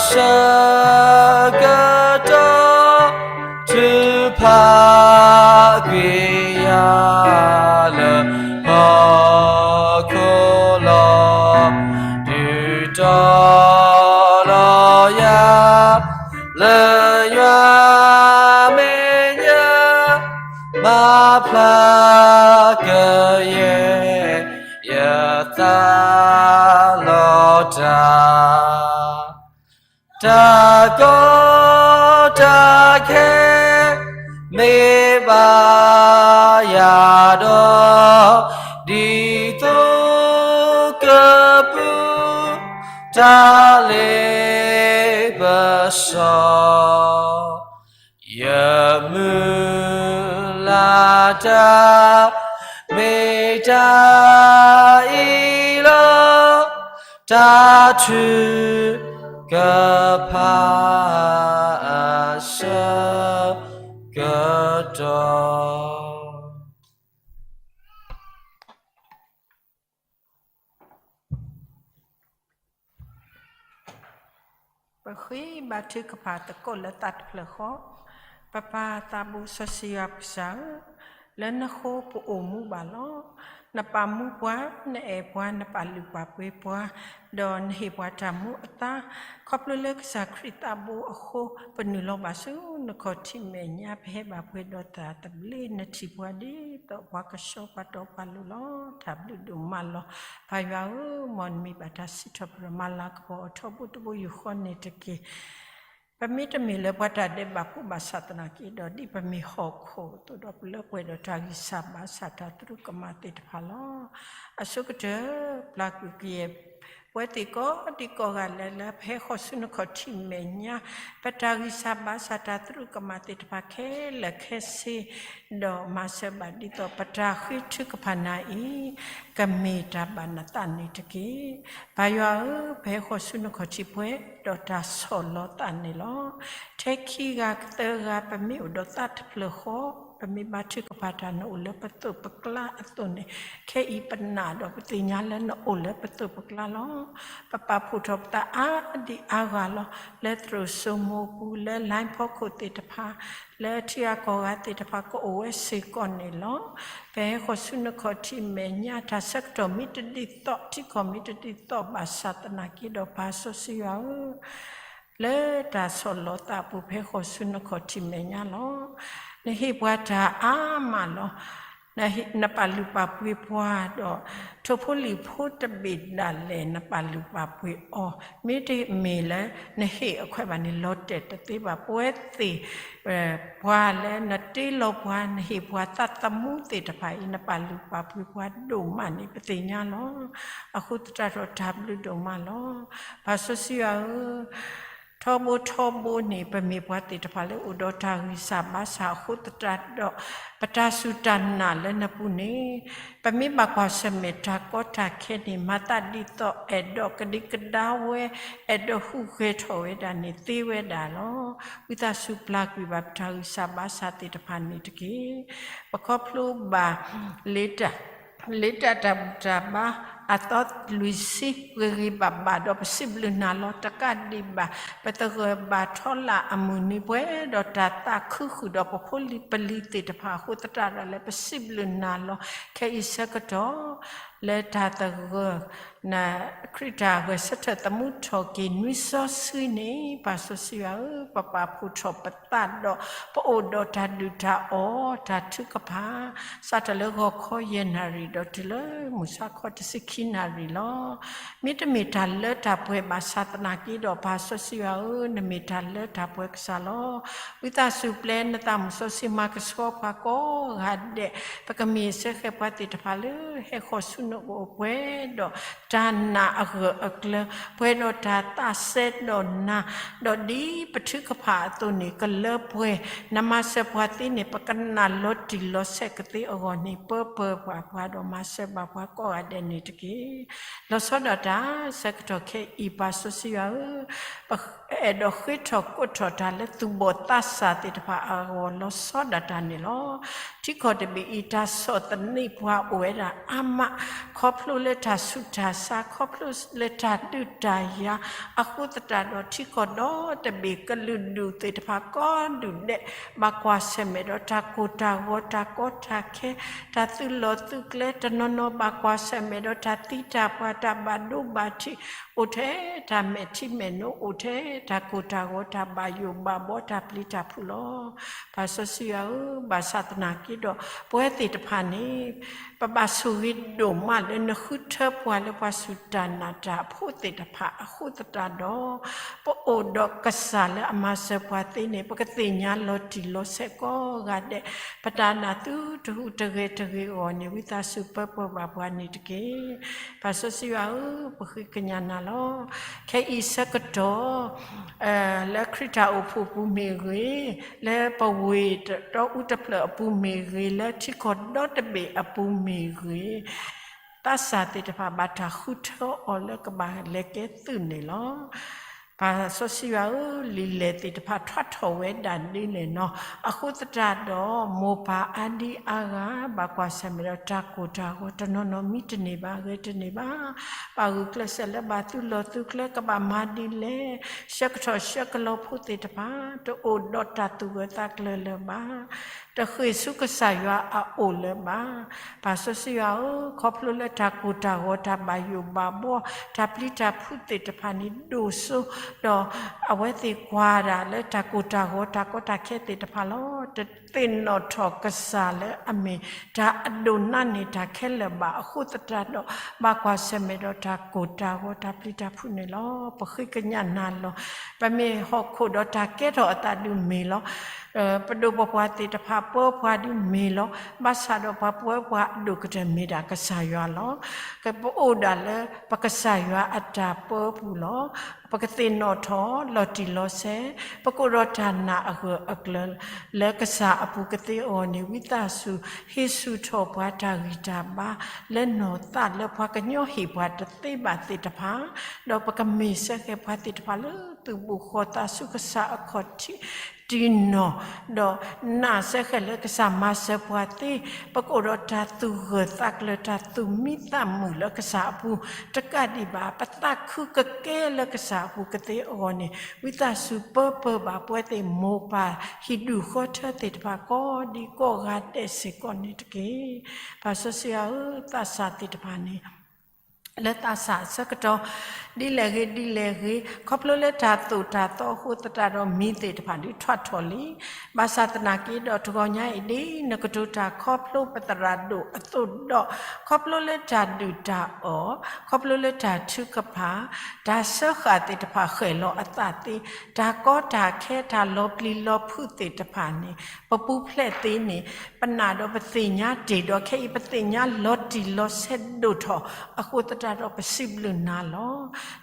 ဆၢကတီၢ်, ထုကဖၣ်ကွံာ်ယၤလၢဟီၣ်ခိၣ်လီၤ, ဒုးတီၤလီၤယၤ လၢယွၤမဲာ်ညါ, မၤဖျါကယဲၢ် ယသးလီၤတၢ်, တၢ်ကီတၢ်ခဲ မ့ၢ်ဘၣ်ယၤဒီး ဒ်သိးကပူၤ တၢ်လ့ပစီ ယမုၢ်လၢ်တၢ် မ့ၢ်တၢ်အံၤလီၤ, တၢ်ထုကဖၣ်အဆၢကတီၢ်. ပဃ့ဘါထုကဖၣ်သကိးလၢသးတဖျၢၣ်ဃီ, ပပၢ်သးဘိစီဆှံယွၤပကစၢ်ဧၢ, လၢနဃိပအိၣ်မူဘၣ်လီၤ. နပာ်မူပှၤ, နအဲၣ်ပှၤ, နပာ်လုၢ်ပာ်ပှ့ၤပှၤ, ဒီးနဟ့ၣ်ပှၤတၢ်မူအသါ, ခီဖျိလၢကစၢ်ခရံာ်သးဘိအဃိ, ပနုာ်လီၤဘၣ်ဆူနခီၣ်ထံးမဲာ်ညါ, ပဟဲဘၣ်ပှဲၤဒီးတၢ်သဘျ့, နထံၣ်ပှၤဒ်သိးပှၤကဆှီပှၤတီပှၤလိၤလီၤ. တၢ်ဘျုးဒိၣ်မးလီၤ. ပၢ်ယွၤဧၢ, မ်နမံၤဘၣ်တၢ်စံးထီၣ်ပတြၢၤ မၤလၤကပီၤအထီဘိတဘိယူၢ်ဃီန့ၣ်တက့ၢ်. ပမ့တမ့ၢ်လၢပှၤတၢ်ဒဲးဘးဖိဘၣ်ဆၣ်သနာ်က့ဒီး, ဒ်ပမ့ၢ်ဟီၣ်ခိၣ်အသိးဒီး ပလၢပှဲၤဒီးတၢ်ဂံၢ်စၢ်ဘါစၢ် တၢ်သရူးကမၣ်သ့ၣ်တဖၣ်လီၤ. အဆိကတၢၢ် ပျၢ်ကွံာ်ကယဲၢ် ပဝဲသ့ၣ်ကိးဒံကိးဂၤလၢ်လၢ ပဟဲဃီၤဆူနခီၣ်ထံးမဲာ်ညါ, ပတၢ်ဂံၢ်စၢ်ဘါစၢ် တၢ်သရူးကမၣ်သ့ၣ်တဖၣ်ခဲလၢာ်ခဲဆ့, ဒီးမၤစၢၤဘၣ်ဒ်သိး ပတၢ်ဃ့ထုကဖၣ်နၤအံၤ ကမ့ၢ်တၢ်ဘၣ်နသးန့ၣ်တက့ၢ်. ပၢ်ယွၤဧၢ, ပဟဲဃီၤဆူနခီၣ်ထံးပှဲၤဒီးတၢ်ဆီၣ်လီၤသးန့ၣ်လီၤ. ထဲခံဂၤကသၢဂၤ ပမ့ၢ်အိၣ်ဒီးသးတဖျၢၣ်ဃီ, ပမ့ၢ်ဘါထုကဖၣ်တၢ် နအိၣ်လၢပသိးပကျါအသိးန့ၣ်, ခဲအံၤပနာ်ဒီးပသ့ၣ်ညါလၢနအိၣ်လၢပသိးပကျါလီၤ. ပပာ်ဖှိၣ်ထီၣ်ပသးအါဒံအါဂၤလီၤ. လၢသရိာ်စိမိၤပူၤ, လၢ line ဖီခိၣ်သ့ၣ်တဖၣ်, လၢထံဂၤကီၢ်ဂၤသ့ၣ်တဖၣ် ကအိၣ်ဝဲစ့ၢ်ကီးန့ၣ်လီၤ. ပဟဲဃီၤဆူနခီၣ်ထံးမဲာ်ညါ, တၢ်ဆၢကတီၢ်မ့ၢ်တဒ်သိး, ထံကီၢ်မ့ၢ်တဒ်သိးဘၣ်ဆၣ်သနာ်က့ဒီး ပၢ်စီဆှံယွၤဧၢ, လၢတၢ်ဆီၣ်လီၤသးအပူၤ ပဟဲဃီၤဆူနခီၣ်ထံးမဲာ်ညါလီၤ. နဟ့ၣ်ပှၤတၢ်အါမးလီၤ. နပာ်လုၢ်ပာ်ပှ့ၤပှၤဒီး ထိၣ်ဖိလံၣ်ဖိတဘ့ၣ်ဒၣ်လဲာ် နပာ်လုၢ်ပာ်ပှ့ၤအီၤ, မ့တမ့ၢ်လၢနဟ့ၣ်အခွဲးဘၣ်န့ၣ် လီၤတဲာ်တသ့ဘၣ်. ပဝဲသ့ၣ် ပှၤလၢနတ့လီၤပှၤ, နဟ့ၣ်ပှၤသးသမူသ့ၣ်တဖၣ်အံၤ နပာ်လုၢ်ပာ်ပှ့ၤပှၤဒိၣ်မးန့ၣ် ပသ့ၣ်ညါလီၤ. အဃိသတးဒီး တၢ်ဘျုးဒိၣ်မးလီၤ. ပၢ်စီဆှံယွၤဧၢ, ထီဘိထီဘိန့ၣ် ပမ့ၢ်ပှၤသ့ၣ်တဖၣ်လၢအိၣ်ဒီးတၢ်ဂံၢ်စၢ်ဘါစၢ်အဃိသတးဒီး ပတၢ်စူၢ်တၢ်နာ်လၢနပူၤန့ၣ် ပမ့ၢ်ဘၣ်ကွၢ်ဆၢၣ်မဲာ်တၢ်ကီတၢ်ခဲန့ၣ် မၤသးဒ်သိးအဲၣ်ဒိးကဒံကဒါဝဲ, အဲၣ်ဒိးဟူးဂဲၤထီၣ်ဝဲဒၣ်န့ၣ်သ့ဝဲဒၣ်လီၤ. ဝံသးစူၤပျၢ်ကွံာ်ဘၣ်ပတၢ်ဂံၢ်စၢ်ဘါစၢ်သ့ၣ်တဖၣ်န့ၣ်တက့ၢ်. ပခီဖျိဘၣ် လ့တၢ် လ့တၢ်တၢ်ဘူၣ်တၢ်ဘါ အသီလွံၢ်ဆံဂ့ၤဂ့ၤဘၣ်ဘၣ်ဒီး ပစံးဘျုးနၤလီၤ. တကးဒံးဘၣ် ပသဂၢၢ်ဘၣ်ထီလာ်အမုၢ်နံၤ ပှဲၤဒီးတၢ်သးခုဃုာ်ဒီးပဖိပလံၤသ့ၣ်တဖၣ်အဃိသတးဒီး လၢပစံးဘျုးနၤလီၤ. ခဲအံၤဆၢကတီၢ် လၢတၢ်သဂၢၢ် ခရံာ်တၢ်ဂဲၤဆၢထၢၣ်သမူထီၣ်က့ၤနွံစီဆှံန့ၣ် ပၢ်စီဆှံယွၤဧၢ, ပပာ်ဖှိၣ်ထီၣ်ပသးဒီး ပအိၣ်ဒီးတၢ်ဒုၣ်တၢ်အီၣ်တၢ်ထုကဖၣ် စးထီၣ်လၢဂီၤခီယဲၢ်နၣ်ရံၣ် ဒီးတုၤလၢမုၢ်ဆါခီတဆံခံနၣ်ရံၣ်လီၤ. မ့တမ့ၢ်တၢ်လၢတၢ်ပှဲၤဘၣ်ဆၣ်သနာ်က့ဒီး ပၢ်စီဆှံယွၤဧၢ, နမ့ၢ်တၢ်လၢတၢ်ပှဲၤကစၢ်လီၤ. ဝံသးစူၤပျဲနသးမုၣ်စီဆှံမၤကဆှီပှၤကိးဂၤဒဲး, ပကမ့ၢ်စ့ၢ်ကီးပှၤသ့ၣ်တဖၣ်လၢဟဲဃီၤဆူနအိၣ်ပှဲၤဒီး တၢ်နာ်အဂၢၢ်အကျၢၤ, ပှဲၤဒီးတၢ်သးစဲဒီးနၤ, ဒီးဒ်ပထုကဖၣ်အသိးန့ၣ် ကလၢပှဲၤ, နမၤစၢၤပှၤသ့န့ၣ် ပကနာ်လီၤတံၢ်လီၤဆဲးကသ့အဂီၢ်န့ၣ် ပၢပၢပှၤပှၤဒီးမၤစၢၤဘၣ်ပှၤကိးဂၤဒဲးန့ၣ်တက့ၢ်. လီၤဆီဒၣ်တၢ် ဆၢကတီၢ်ခဲအံၤ ပၢ်စီဆှံယွၤဧၢ, ပအဲၣ်ဒိးဃ့ထီၣ်ကိးထီၣ်တၢ်လၢသူၣ်ဘီၣ်သးစၢ်သ့ၣ်တဖၣ်အဂီၢ် လီၤဆီဒၣ်တၢ်န့ၣ်လီၤ. ထံကီၢ်တဘ့ၣ်အံၤ တၢ်ဆီၣ်သနံးပှၤအိၣ်ဝဲဒၣ်အါမး, ခီဖျိလၢတၢ်ဆူးတၢ်ဆါ, ခီဖျိလၢတၢ်ဒုးတၢ်ယၤ အဃိသတးဒီးထံကီၢ်ဒီတဘ့ၣ်ကလုာ်ဒူၣ်သ့ၣ်တဖၣ်ကိးဒူၣ်ဒဲး ဘၣ်ကွၢ်ဆၢၣ်မဲာ်ဒီးတၢ်ကိၢ်တၢ်ဂီၤ တၢ်ကီတၢ်ခဲ တၢ်သုးလီၢ်သုးကျဲ တနီၤနီၤဘၣ်ကွၢ်ဆၢၣ်မဲာ်ဒီးတၢ်သံတၢ်ပှၢ် တၢ်ဘၣ်ဒိဘၣ်ထံး အိၣ်ထဲတၢ်မဲာ်ထံမဲာ်နိ အိၣ်ထဲတၢ်ကိၢ်တၢ်ဂီၤ တၢ်ဘၣ်ယိၣ်ဘၣ်ဘီ တၢ်ပျံၤတၢ်ဖုးလီၤ. ပၢ်စီဆှံယွၤဧၢ, ဘၣ်ဆၣ်သနာ်က့ဒီး ပဝဲသ့ၣ်တဖၣ်န့ၣ် ပဘၣ်ဆိၣ်ဂ့ၤဒိၣ်မးလၢနဃုထၢပှၤလၢပှၤစူၢ်တၢ်နာ်တၢ်အဖိသ့ၣ်တဖၣ်အဃိသတးဒီး ပအိၣ်ဒီးကစၢ်လၢအမၤစၢၤပှၤသ့န့ၣ် ပကသ့ၣ်ညါလီၤတံၢ်လီၤဆဲးကိးဂၤဒဲး, ပတၢ်နာ်သုတဟူးတဂဲၤတဂ့ၤအဂီၢ်န့ၣ် ဝံသးစူၤပၢပၢဘၣ်ပှၤန့ၣ်တက့ၢ်. ပၢ်စီဆှံယွၤဧၢ, ပဃ့ကညးနၤလီၤ. ခဲအံၤဆၢကတီၢ် လၢခရံာ်တၢ်အိၣ်ဖှိၣ်ပူၤမ့ၢ်ဂ့ၤ, လၢပဝ့ၢ်ဒီအူတဖျၢၣ်အပူၤမ့ၢ်ဂ့ၤ, လၢထံကီၢ်ဒီတဘ့ၣ်အပူၤမ့ၢ်ဂ့ၤ, သးစၢ်သ့ၣ်တဖၣ်ဘၣ်တၢ်ဃုထၢအီၤလၢကဘၣ်လဲၤကဲသုးန့ၣ်လီၤ. ပၢ်စီဆှံယွၤဧၢ, လံာ်လဲၢ်သ့ၣ်တဖၣ်ထီၣ်ထီၣ်ဝဲဒၣ်ဒ်န့ၣ်နီၤ, အဃိသတးဒီး မိၢ်ပၢ်အါဒံအါဂၤ ဘၣ်ကွၢ်ဆၢၣ်မဲာ်ဒီးတၢ်ကိၢ်တၢ်ဂီၤ တနီၤနီၤမံတန့ၢ်ဘၣ် ဂဲၤတန့ၢ်ဘၣ်, ဘၣ်ဂုာ်ကျဲးစၢးလၢဘၣ်သုးလီၢ်သုးကျဲ ကဘၣ်မၤဒ်လဲၣ်, ဆၢကတီၢ်ဆၢကလီၤဖိသ့ၣ်တဖၣ် တအိၣ်ဒီးတၢ်သူၣ်ဂၢၢ်သးကျၢၤလၢၤဘၣ် တဃ့ၢ်ဆူကစၢ်ယွၤအအိၣ်လၢၤဘၣ်. ပၢ်စီဆှံယွၤဧၢ, ခီဖျိလၢတၢ်ကိၢ်တၢ်ဂီၤ တၢ်ဘၣ်ယိၣ်ဘၣ်ဘီ တၢ်ပျံၤတၢ်ဖုးသ့ၣ်တဖၣ်န့ၣ် ဒိၣ်စိ, ဒီးအဝဲသ့ၣ်ကွၢ်ဒၣ်လၢတၢ်ကိၢ်တၢ်ဂီၤ တၢ်ကီတၢ်ခဲသ့ၣ်တဖၣ်လီၤ. တသ့ၣ်နီၣ်ထီၣ်ကစၢ်လၢအမ့ၢ်တၢ်အဒိၣ်နးန့ၢ်တၢ်ခဲလၢာ်ဘၣ်အဃိသတးဒီး ဘၣ်ကွၢ်ဆၢၣ်မဲာ်ဒီးတၢ်ကိၢ်တၢ်ဂီၤ တၢ်ပျံၤတၢ်ဖုးန့ၣ်လီၤ. ပဃ့ကညးနၤလီၤ. ပမ့ၢ်ဟီၣ်ခိၣ်ဒီးတၢ်ကဲထီၣ်အသးဒုးမ့ၢ်လီၤ. ပဒိၣ်ပပှၢ်သ့ၣ်တဖၣ်ပၢပှၤဒုးမ့ၢ်လီၤ. ဘၣ်ဆၣ်ဒီးပှၤပၢပှၤအဒိၣ်ကတၢၢ်မ့ၢ်ဒၣ်ကစၢ်ယွၤလီၤ. ပအိၣ်ဒၣ်လၢပကစၢ်ယွၤအတၢ်ပၢပူၤလီၤ. ပကသ့ၣ်နီၣ်ထီၣ်လီၤတံၢ်လီၤဆဲး, ပကအိၣ်ဒီးတၢ်နာ်အဂၢၢ်အကျၢၤ လၢကစၢ်အပူၤကသ့အဂီၢ်န့ၣ် ဝံသးစူၤ ဟ့ၣ်ဆူၣ်ထီၣ်ပှၤတၢ်ဂံၢ်တၢ်ဘါ လၢနီၢ်သးလၢပှၤကညီဟ့ၣ်ပှၤတသ့ဘၣ်သ့ၣ်တဖၣ်, ဒီးပကမ့ၢ်စ့ၢ်ကီးပှၤသ့ၣ်တဖၣ်လၢသူၣ်ဘူၣ်ဃီၤသးဆူကစၢ်အခီၣ်ထံး တံၢ်နီၢ်, ဒီးနာ်စ့ၢ်ကီးလၢကစၢ်မၤစၢၤပှၤသ့, ပကအိၣ်ဒီးတၢ်သူၣ်ဂၢၢ်သးကျၢၤ တၢ်သူၣ်မံသးမုာ်လၢကစၢ်အပူၤ, တကးဒံးဘၣ် ပသးခုကကဲလၢကစၢ်အပူၤကသ့အဂီၢ်န့ၣ် ဝံသးစူၤပၢပၢဘၣ်ပဝဲသ့ၣ်မိၢ်ပၢ်ဟံၣ်ဒူၣ်ဃီထၢသ့ၣ်တဖၣ်ကိးဒံကိးဂၤဒဲးစ့ၢ်ကီးန့ၣ်တက့ၢ်. ပၢ်စီဆှံယွၤဧၢ, သးစၢ်သ့ၣ်တဖၣ်န့ၣ် လၢသးစၢ်အဆၢကတီၢ် ဒ်လဲၣ်ဂ့ၤဒ်လဲၣ်ဂ့ၤ, ခီဖျိလၢတၢ်သိၣ်တၢ်သီအဃိသတးဒီး မံၤသ့ၣ်တဖၣ်ဒုးထီၣ်ထီၣ်လံ. ဘၣ်ဆၣ်သနာ်က့ဒီး တဂီၤညါအံၤ ဒ်နကတိၤတၢ်ခီဖျိပသရၣ်ဒိၣ်အသိးဒီး, ခီဖျိလၢတၢ်ဒုၣ်တၢ်အီၣ်, ခီဖျိလၢတၢ်ထုကဖၣ်, တၢ်စၢဃာ်သ့ၣ်တဖၣ်ဃဲၣ်လီၤအသးသ့, တၢ်ကီတၢ်ခဲ တၢ်လီၤပျံၤလီၤဖုးသ့ၣ်တဖၣ်န့ၣ် ပပူၤဖျဲးသ့န့ၣ် ပနာ်ဒီးပသ့ၣ်ညါတ့ၢ်ဒီး ခဲအံၤပသ့ၣ်ညါလီၤတံၢ်လီၤဆဲးဒိၣ်ထီၣ် အဃိသတးဒီးပစံးဘျုးနၤလီၤ.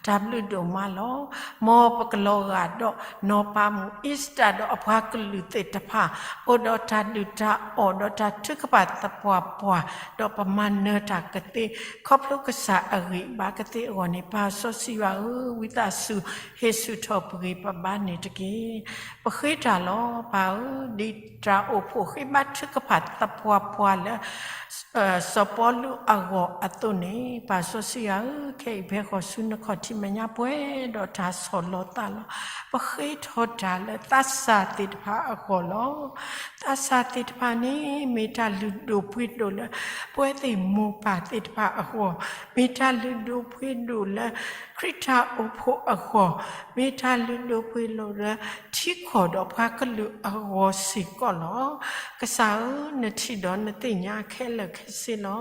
တၢ်ဘျုးဒိၣ်မးလီၤ. မ်ပကလီၤဂာ်ဒီးနီၢ်ပၤမုၣ်အ့စတၢ်ဒီးအပှၤကလုာ်သ့ၣ်တဖၣ် အိၣ်ဒီးတၢ်ဒုၣ်တၢ်အီၣ်ဒီးတၢ်ထုကဖၣ်သပှၢ်ပှၢ်, ဒီးပမၤနၢၤတၢ်ကသ့ ခီဖျိကစၢ်အဂံၢ်အဘါကသ့အဂီၢ်န့ၣ် ပၢ်စီဆှံယွၤဧၢ, ဝံသးစူၤ ဟ့ၣ်ဆူၣ်ထီၣ်ပဂံၢ်ပဘါန့ၣ်တက့ၢ်. ပဃ့တၢ်လီၤ ပၢ်ဧၢ, ဒ်တၢ်အိၣ်ဖှိၣ်ဃ့ဘါထုကဖၣ်သပှၢ်ပှၢ်လၢ စီၤပီလူးအဂီၢ်အသိးန့ၣ် ပၢ်စီ ပၢ်စီဆှံယွၤဧၢ, ခဲအံၤဖဲဃီၤဆူနခီၣ်ထံးမဲာ်ညါပှဲၤဒီးတၢ်ဆီၣ်လီၤသးလီၤ. ပဃ့ထီၣ်တၢ်လၢသးစၢ်သ့ၣ်တဖၣ်အဂီၢ်လီၤ. သးစၢ်သ့ၣ်တဖၣ်န့ၣ် မ့ၢ်တၢ်လုၢ်ဒိၣ်ပှ့ၤဒိၣ်လၢ ပဝဲသ့ၣ်မိၢ်ပၢ်သ့ၣ်တဖၣ်အဂီၢ်, မ့ၢ်တၢ်လုၢ်ဒိၣ်ပှ့ၤဒိၣ်လၢ ခရံာ်တၢ်အိၣ်ဖှိၣ်အဂီၢ်, မ့ၢ်တၢ်လုၢ်ဒိၣ်ပှ့ၤဒိၣ်လၢ ထံကီၢ်ဒီးပှၤကလုာ်အဂီၢ်စ့ၢ်ကီးလီၤ. ကစၢ်ဧၢ, နထံၣ်ဒီးနသ့ၣ်ညါခဲလၢာ်ခဲဆ့လီၤ.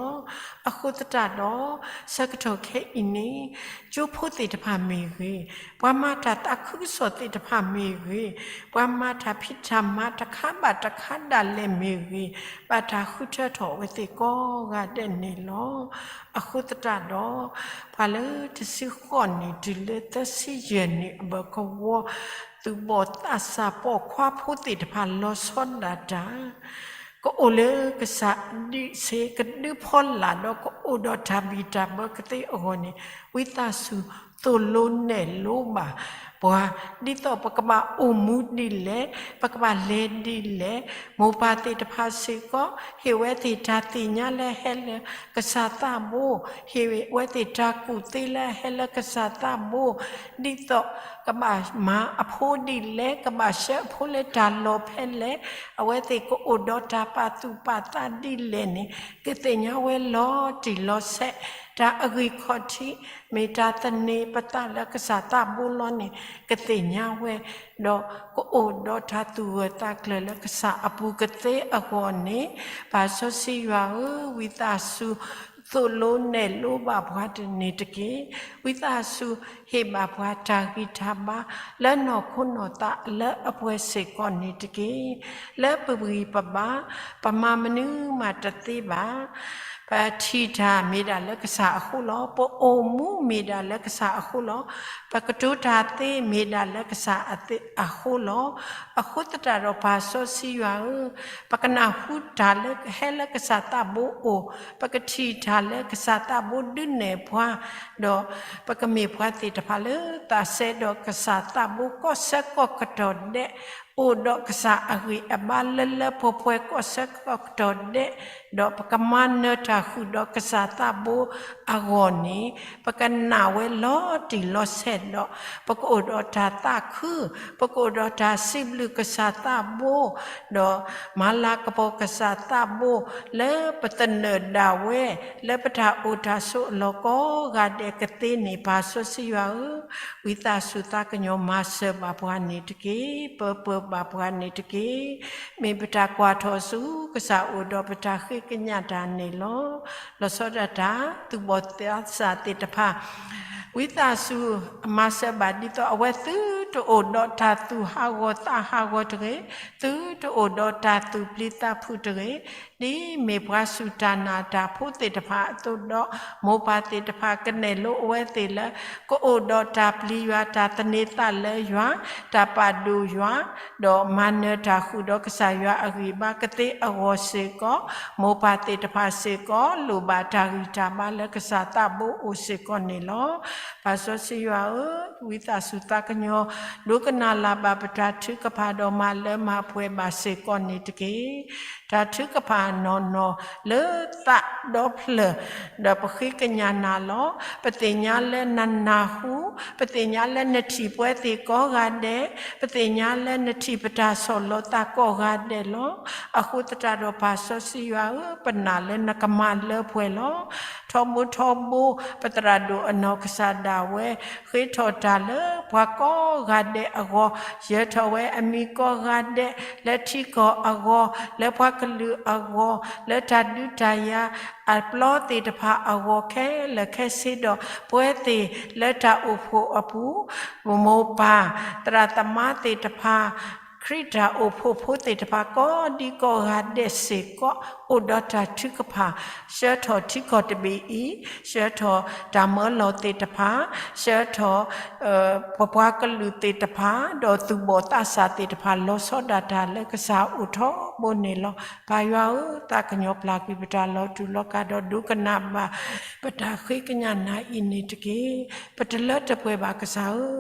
အဃိသတးဒီး ဆၢကတီၢ်ခဲအံၤန့ၣ် ကၠိဖိသ့ၣ်တဖၣ်မ့ၢ်ဂ့ၤ, ပှၤမၤတၢ်သးခုကစီၣ်သ့ၣ်တဖၣ်မ့ၢ်ဂ့ၤ, ပှၤမၤတၢ်ဖံးတၢ်မၤတခါဘၣ်တခါဒၣ်လဲာ်မ့ၢ်ဂ့ၤ, ဘၣ်တၢ်ဃုထၢထီၣ်အဝဲသ့ၣ်ကိးဂၤဒဲးန့ၣ်လီၤ. အဃိသတးဒီး ပှၤလၢတဆံဃိးနံၣ်တုၤလၢသၢဆံယဲၢ်နံၣ်အဘၢၣ်ကဝီၤ သူၣ်ဘီၣ်သးစၢ်ပိာ်ခွါဖိသ့ၣ်တဖၣ်လီၤဆီဒၣ်တၢ် ကအိၣ်လၢကစၢ်အဒံးဆ့ ကဒုးဖီလာ်ဒီးကအိၣ်ဒီးတၢ်ဘံၣ်တၢ်ဘၢကသ့အဂီၢ်န့ၣ် ဝံသးစူၤသိၣ်လိနဲၣ်လိဘၣ်ပှၤ ဒ်သိးပကဘၣ်အိၣ်မူဒ်လဲၣ်, ပကဘၣ်လဲၤဒ်လဲၣ်, မိၢ်ပၢ်သ့ၣ်တဖၣ်စ့ၢ်ကီး ဟ့ၣ်ဝဲသ့ၣ်တၢ်သ့ၣ်ညါလၢဟဲလၢကစၢ်သးဘိ, ဟ့ၣ်ဝဲသ့ၣ်တၢ်ကူၣ်သ့လၢဟဲလၢကစၢ်သးဘိ, ဒ်သိးကဘၣ်မၤအဖိဒ်လဲၣ်, ကဘၣ်ဆှၢအဖိလၢတၢ်လီၢ်ဖဲလဲၣ်, အဝဲသ့ၣ်ကအိၣ်ဒီးတၢ်ပာ်သူၣ်ပာ်သးဒ်လဲၣ်န့ၣ် ကသ့ၣ်ညါဝဲလီၤတံၢ်လီၤဆဲး, တၢ်အဂံၢ်ခီၣ်ထံး မ့ၢ်တၢ်သန့ၤပသးလၢကစၢ်သးဘိလီၤန့ၣ် ကသ့ၣ်ညါဝဲ, ဒီးကအိၣ်ဒီးတၢ်သူၣ်ဂၢၢ်သးကျၢၤလၢကစၢ်အပူၤကသ့အဂီၢ်န့ၣ်, ပၢ်စီဆှံယွၤဧၢ, ဝံသးစူၤသိၣ်လိနဲၣ်လိဘၣ်ပှၤတန့ၢ်တက့ၢ်. ဝံသးစူၤဟ့ၣ်ဘၣ်ပှၤတၢ်ဂံၢ်တၢ်ဘါ လၢနီၢ်ခိနီၢ်သးလၢအပှဲၤစ့ၢ်ကီးန့ၣ်တက့ၢ်. လၢပဂံၢ်ပဘါ ပမၤမနုၤမးတသ့ဘၣ်. ပထံၣ်တၢ်မ့ၢ်ဒၣ်လၢကစၢ်အဃိလီၤ. ပအိၣ်မူမ့ၢ်ဒၣ်လၢကစၢ်အဃိလီၤ. ပကတိၤတၢ်သ့မ့ၢ်ဒၣ်လၢကစၢ်အဃိလီၤ. အဃိသတးဒီးပၢ်စီဆှံယွၤဧၢ, ပကနၢ်ဟူတၢ်လၢဟဲလၢကစၢ်သးဘိအအိၣ်, ပကထံၣ်တၢ်လၢကစၢ်သးဘိဒုးနဲၣ်ပှၤ, ဒီးပကမ့ၢ်ပှၤသ့ၣ်တဖၣ်လၢသးစဲဒီးကစၢ်သးဘိကီၢ်ဆၢကီၢ်ကတီၢ်ဒဲး, အိၣ်ဒီးကစၢ်အဂံၢ်အဘါလၢလၢပှဲၤပှဲၤကီၢ်ဆၢကီၢ်ကတီၢ်ဒဲး, ဒီးပကမၤနၢၤတၢ်ဃုာ်ဒီးကစၢ်သးဘိအဂီၢ်န့ၣ်, ပကနာ်ဝဲလီၤတံၢ်လီၤဆဲးဒီး ပကအိၣ်ဒီးတၢ်သးခု, ပကအိၣ်ဒီးတၢ်စံးဘျုးကစၢ်သးဘိ, ဒီးမၤလၤကပီၤကစၢ်သးဘိ, လၢပသနၢၣ်ဒၣ်ဝဲ, လၢပတၢ်အိၣ်တၢ်ဆိးအလီၢ်ကိးဂၤဒဲးကသ့န့ၣ် ပၢ်စီဆှံယွၤဧၢ, ဝံသးစူၤသးကညီၤမၤစၢၤဘၣ်ပှၤန့ၣ်တက့ၢ်, ပၢပၢဘၣ်ပှၤန့ၣ်တက့ၢ်. မ့ၢ်ပတၢ်ကွၢ်ထီၣ်ဆူကစၢ်အအိၣ်ဒီးပတၢ်ဃ့ကညးတၢ်န့ၣ်လီၤ. လီၤဆီဒၣ်တၢ် သူၣ်ဘီၣ်သးစၢ်သ့ၣ်တဖၣ် ဝံသးစူၤမၤစၢၤဘၣ်ဒ်သိး အဝဲသုတအိၣ်ဒီးတၢ်သူၣ်ဟးဂီၤသးဟးဂီၤတဂ့ၤ, သုတအိၣ်ဒီးတၢ်သူၣ်ပျံၤသးဖုးတဂ့ၤ, ဒ်မ့ၢ်ပှၤစူၢ်တၢ်နာ်တၢ်ဖိသ့ၣ်တဖၣ်အသိးဒီး, မိၢ်ပၢ်သ့ၣ်တဖၣ်ကနဲၣ်လိအဝဲသ့ၣ်လၢ ကအိၣ်ဒီးတၢ်ပျံၤယွၤ, တၢ်သန့ၤသးလၢယွၤ, တၢ်ပာ်ဒိၣ်ယွၤ, ဒီးမၤနၢၤတၢ်ဃုာ်ဒီးကစၢ်ယွၤအဂံၢ်ဘါကသ့အဂီၢ်စ့ၢ်ကီး, မိၢ်ပၢ်သ့ၣ်တဖၣ်စ့ၢ်ကီး လိၣ်ဘၣ်တၢ်ဂံၢ်တၢ်ဘါလၢကစၢ်သးဘိအိၣ်စ့ၢ်ကီးန့ၣ်လီၤ. ပၢ်စီဆှံယွၤဧၢ, ဝံသးစူၤသးကညီၤ ဒိကနၣ်လၢ်ဘၣ်ပတၢ်ထုကဖၣ်ဒီးမၤလၢမၤပှဲၤဘၣ်စ့ၢ်ကီးန့ၣ်တက့ၢ်. တၢ်ထုကဖၣ်နီၢ်နီၢ်လၢသးဒီဖျၢၣ် ဒီးပဃ့ကညးနၤလီၤ. ပသ့ၣ်ညါလၢနနၢ်ဟူ, ပသ့ၣ်ညါလၢနထံၣ်ပဝဲသ့ၣ်ကိးဂၤဒဲး, ပသ့ၣ်ညါလၢနထံၣ်ပတၢ်ဆီၣ်လီၤသးကိးဂၤဒဲးလီၤ. အဃိသတးဒီးပၢ်စီဆှံယွၤဧၢ, ပနာ်လၢနကမၤလၢပှဲၤလီၤ. ထီဘိထီဘိ ပသရၣ်ဒိၣ်အနီၢ်ကစၢ်ဒၣ်ဝဲ ဃ့ထီၣ်တၢ်လၢပှၤကိးဂၤဒဲးအဂီၢ်, ယၢၤထီၣ်ဝဲအမံၤကိးဂၤဒဲး လၢထံကီၢ်အဂီၢ်, လၢပှၤကလုာ်အဂီၢ်, လၢတၢ်ဒုးတၢ်ယၤအပျီသ့ၣ်တဖၣ်အဂီၢ်ခဲလၢာ်ခဲဆ့ဒီး ပဝဲသ့ၣ်လၢတၢ်အိၣ်ဖှိၣ်အပူၤ မိၢ်ပၢ် သရၣ်သမါသ့ၣ်တဖၣ် ခရံာ်တၢ်အိၣ်ဖှိၣ်ဖိသ့ၣ်တဖၣ် ကိးဒံကိးဂၤဒဲးစ့ၢ်ကီး အိၣ်ဒီးတၢ်ထုကဖၣ် ဆှၢထီၣ်ထံကီၢ်တဘ့ၣ်အံၤ, ဆှၢထီၣ်တၢ်မၢလီၤသ့ၣ်တဖၣ်, ဆှၢထီၣ် ပပှၤကလုာ်သ့ၣ်တဖၣ် ဒီးသူၣ်ဘီၣ်သးစၢ်သ့ၣ်တဖၣ် လီၤဆီဒၣ်တၢ်လၢကစၢ်အိၣ်ထီဘိန့ၣ်လီၤ. ပၢ်ယွၤဧၢ, သးကညီၤပျၢ်ကွံာ်ပတၢ်လီၤတူာ်လီၤကာ်ဒီးဒိကနၣ်ဘၣ် ပတၢ်ဃ့ကညးနၤအံၤန့ၣ်တက့ၢ်. ပတလၢတပှဲၤဘၣ်ကစၢ်ဧၢ,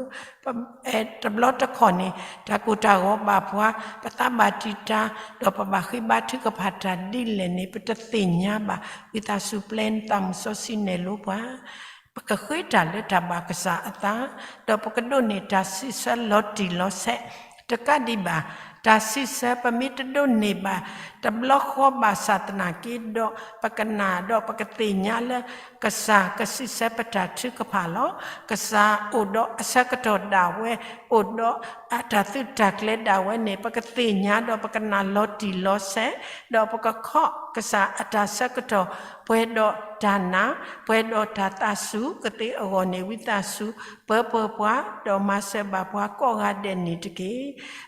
ပအဲၣ်တဘျီတခီၣ်န့ၣ် တၢ်ကိၢ်တၢ်ဂီၤဘၣ်ပှၤ, ပသးဘၣ်တံာ်တာ်, ဒီးပဘၣ်ဃ့ဘါထုကဖၣ်တၢ်ဒ်လဲၣ်န့ၣ် ပတသ့ၣ်ညါဘၣ်. ဝံသးစူၤပျဲနသးမုၢ်စီဆှံနဲၣ်လိပှၤ ပကဃ့တၢ်လၢတၢ်ဘၣ်ကစၢ်အသး, ဒီးပကဒိးန့ၢ်တၢ်စံးဆၢလီၤတံၢ်လီၤဆဲး, တကးဒံးဘၣ်, တၢ်စံးဆၢပမ့ၢ်တဒိးန့ၢ်ဘၣ် တဘျီဃီဘၣ်ဆၣ်သနာ်က့ဒီး ပကနၣ်ဒီးပကသ့ၣ်ညါလၢ ကစၢ်ကစံးဆၢပတၢ်ထုကဖၣ်လီၤ. ကစၢ်အိၣ်ဒီးအဆၢကတီၢ်ဒၣ်ဝဲ, အိၣ်ဒီးအတၢ်သုးတၢ်ကျဲၤဒၣ်ဝဲန့ၣ် ပကသ့ၣ်ညါဒီးပကနၣ်လီၤတံၢ်လီၤဆဲး, ဒီးပကခီကစၢ်အတၢ်ဆၢကတီၢ် ပှဲၤဒီးတၢ်နာ်, ပှဲၤဒီးတၢ်သးစူၤ, ကသ့အဂီၢ်န့ၣ် ဝံသးစူၤ ပၢပၢပှၤ, ဒီးမၤစၢၤဘၣ်ပှၤကိးဂၤဒဲးန့ၣ်တက့ၢ်.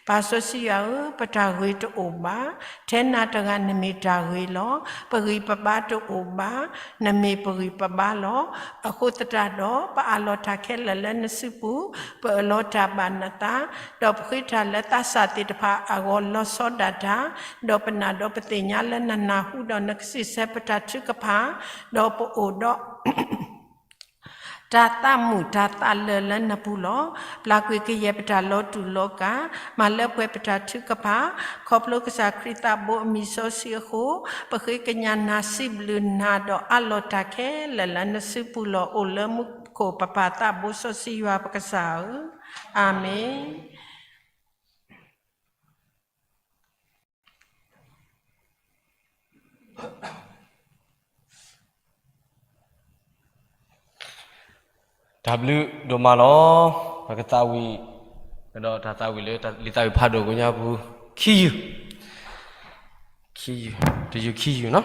ပၢ်စီဆှံယွၤဧၢ, ပတၢ်ဂ့ၤတအိၣ်ဘၣ်, ထဲနၤတဂၤနမ့ၢ်တၢ်ဂ့ၤလီၤ. ပဂံၢ်ပဘါတအိၣ်ဘၣ်, နမ့ၢ်ပဂံၢ်ပဘါလီၤ. အဃိသတးဒီး ပအးလီၤတၢ်ခဲလၢာ်လၢနစုပူၤ, ပအၢၣ်လီၤတၢ်ဘၣ်နသး, ဒီးပဃ့တၢ်လၢသးစၢ်သ့ၣ်တဖၣ်အဂီၢ်လီၤဆီဒၣ်တၢ်, ဒီးပနာ်ဒီးပသ့ၣ်ညါလၢနနၢ်ဟူဒီးနကစံးဆၢပတၢ်ထုကဖၣ်, ဒီးပအိၣ်ဒီး တၢ်သးမုာ်တၢ်သးလၢာ်လၢနပူၤလီၤ. ပျၢ်ကွံာ်ကယဲၢ်ပတၢ်လီၤတူာ်လီၤကာ်, မၤလၢပှဲၤပတၢ်ထုကဖၣ်, ခီဖျိကစၢ်ခရံာ်သးဘိအမံၤစီဆှံအဃိ, ပဃ့ကညးနၤစံးဘျုးနၤဒီးအးလီၤတၢ်ခဲလၢာ်လၢနစုပူၤလီၤ. အိၣ်လၢမူခိၣ်ပပၢ်သးဘိစီဆှံယွၤပကစၢ်ဧၢ, အၤမ့ၣ်. တၢ်ဘျုးဒိၣ်မးလီၤ. ပကသးဝံၣ်ကဒီးတၢ်သးဝံၣ်လၢလံာ်သးဝံၣ်ဖးဒိၣ်ကိညါပူၤ ခံယုၢ်, ခံယုၢ်, တယုၢ်ခံယုၢ်နီၤ.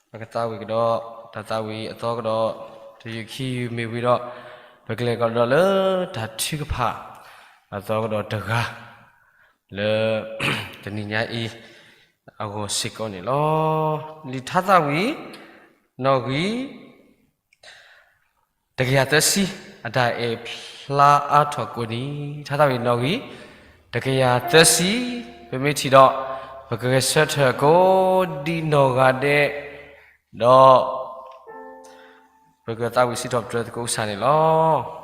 ပကသးဝံၣ်ကဒီးတၢ်သးဝံၣ်အသီကဒီး တယုၢ်ခံယုၢ်မ့ၢ်ဝံၤဒီး ပကလဲၤကဒီးလၢတၢ်ထုကဖၣ်အသီကဒီးတဂၤ လၢတနံၤညါအံၤအဂီၢ်စ့ၢ်ကီးန့ၣ်လီၤ. လံာ်ထါသးဝံၣ် နီၣ်ဂံၢ် တကယၤသၢဆံ, အတၢ်အဲၣ်ဖျါအါထီၣ်ကိးနံၤ, ထါသးဝံၣ်နီၣ်ဂံၢ် တကယၤသၢဆံ, ပမ့ၢ်ထံၣ်ဒီး ပကဂဲၤဆၢထၢၣ်ကိးဒံးနီၢ်ဂၤဒဲး, ဒီး ပကသးဝံၣ်စံးထီၣ်ပတြၢၤသကိးကစၢ်န့ၣ်လီၤ.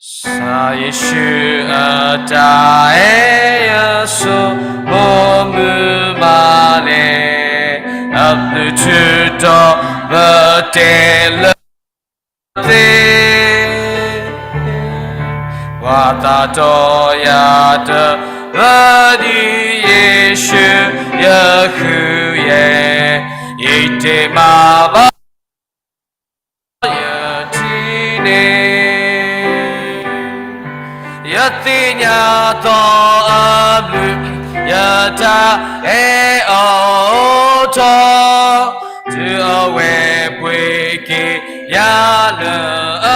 ကစၢ်ယ့ၣ်ၡူးအတၢ်အဲၣ်ယဆိကမိၣ်မုာ်မးလဲၣ်, အဘျုးထူးတီၤပတဲလၢ သ့, ပှၤသးတီယၤတဖၣ်ဒ်ယ့ၣ်ၡူးယဃုယဲၢ်, ယတ့မၤဘၣ် ယထံၣ်န့ၣ်, ယသ့ၣ်ညါသီအဘျုး, ယတၢ်အဲၣ်အီၤအိၣ်ထီၣ်, တုၤအဝဲပှ့ၤက့ၤယၤလၢအ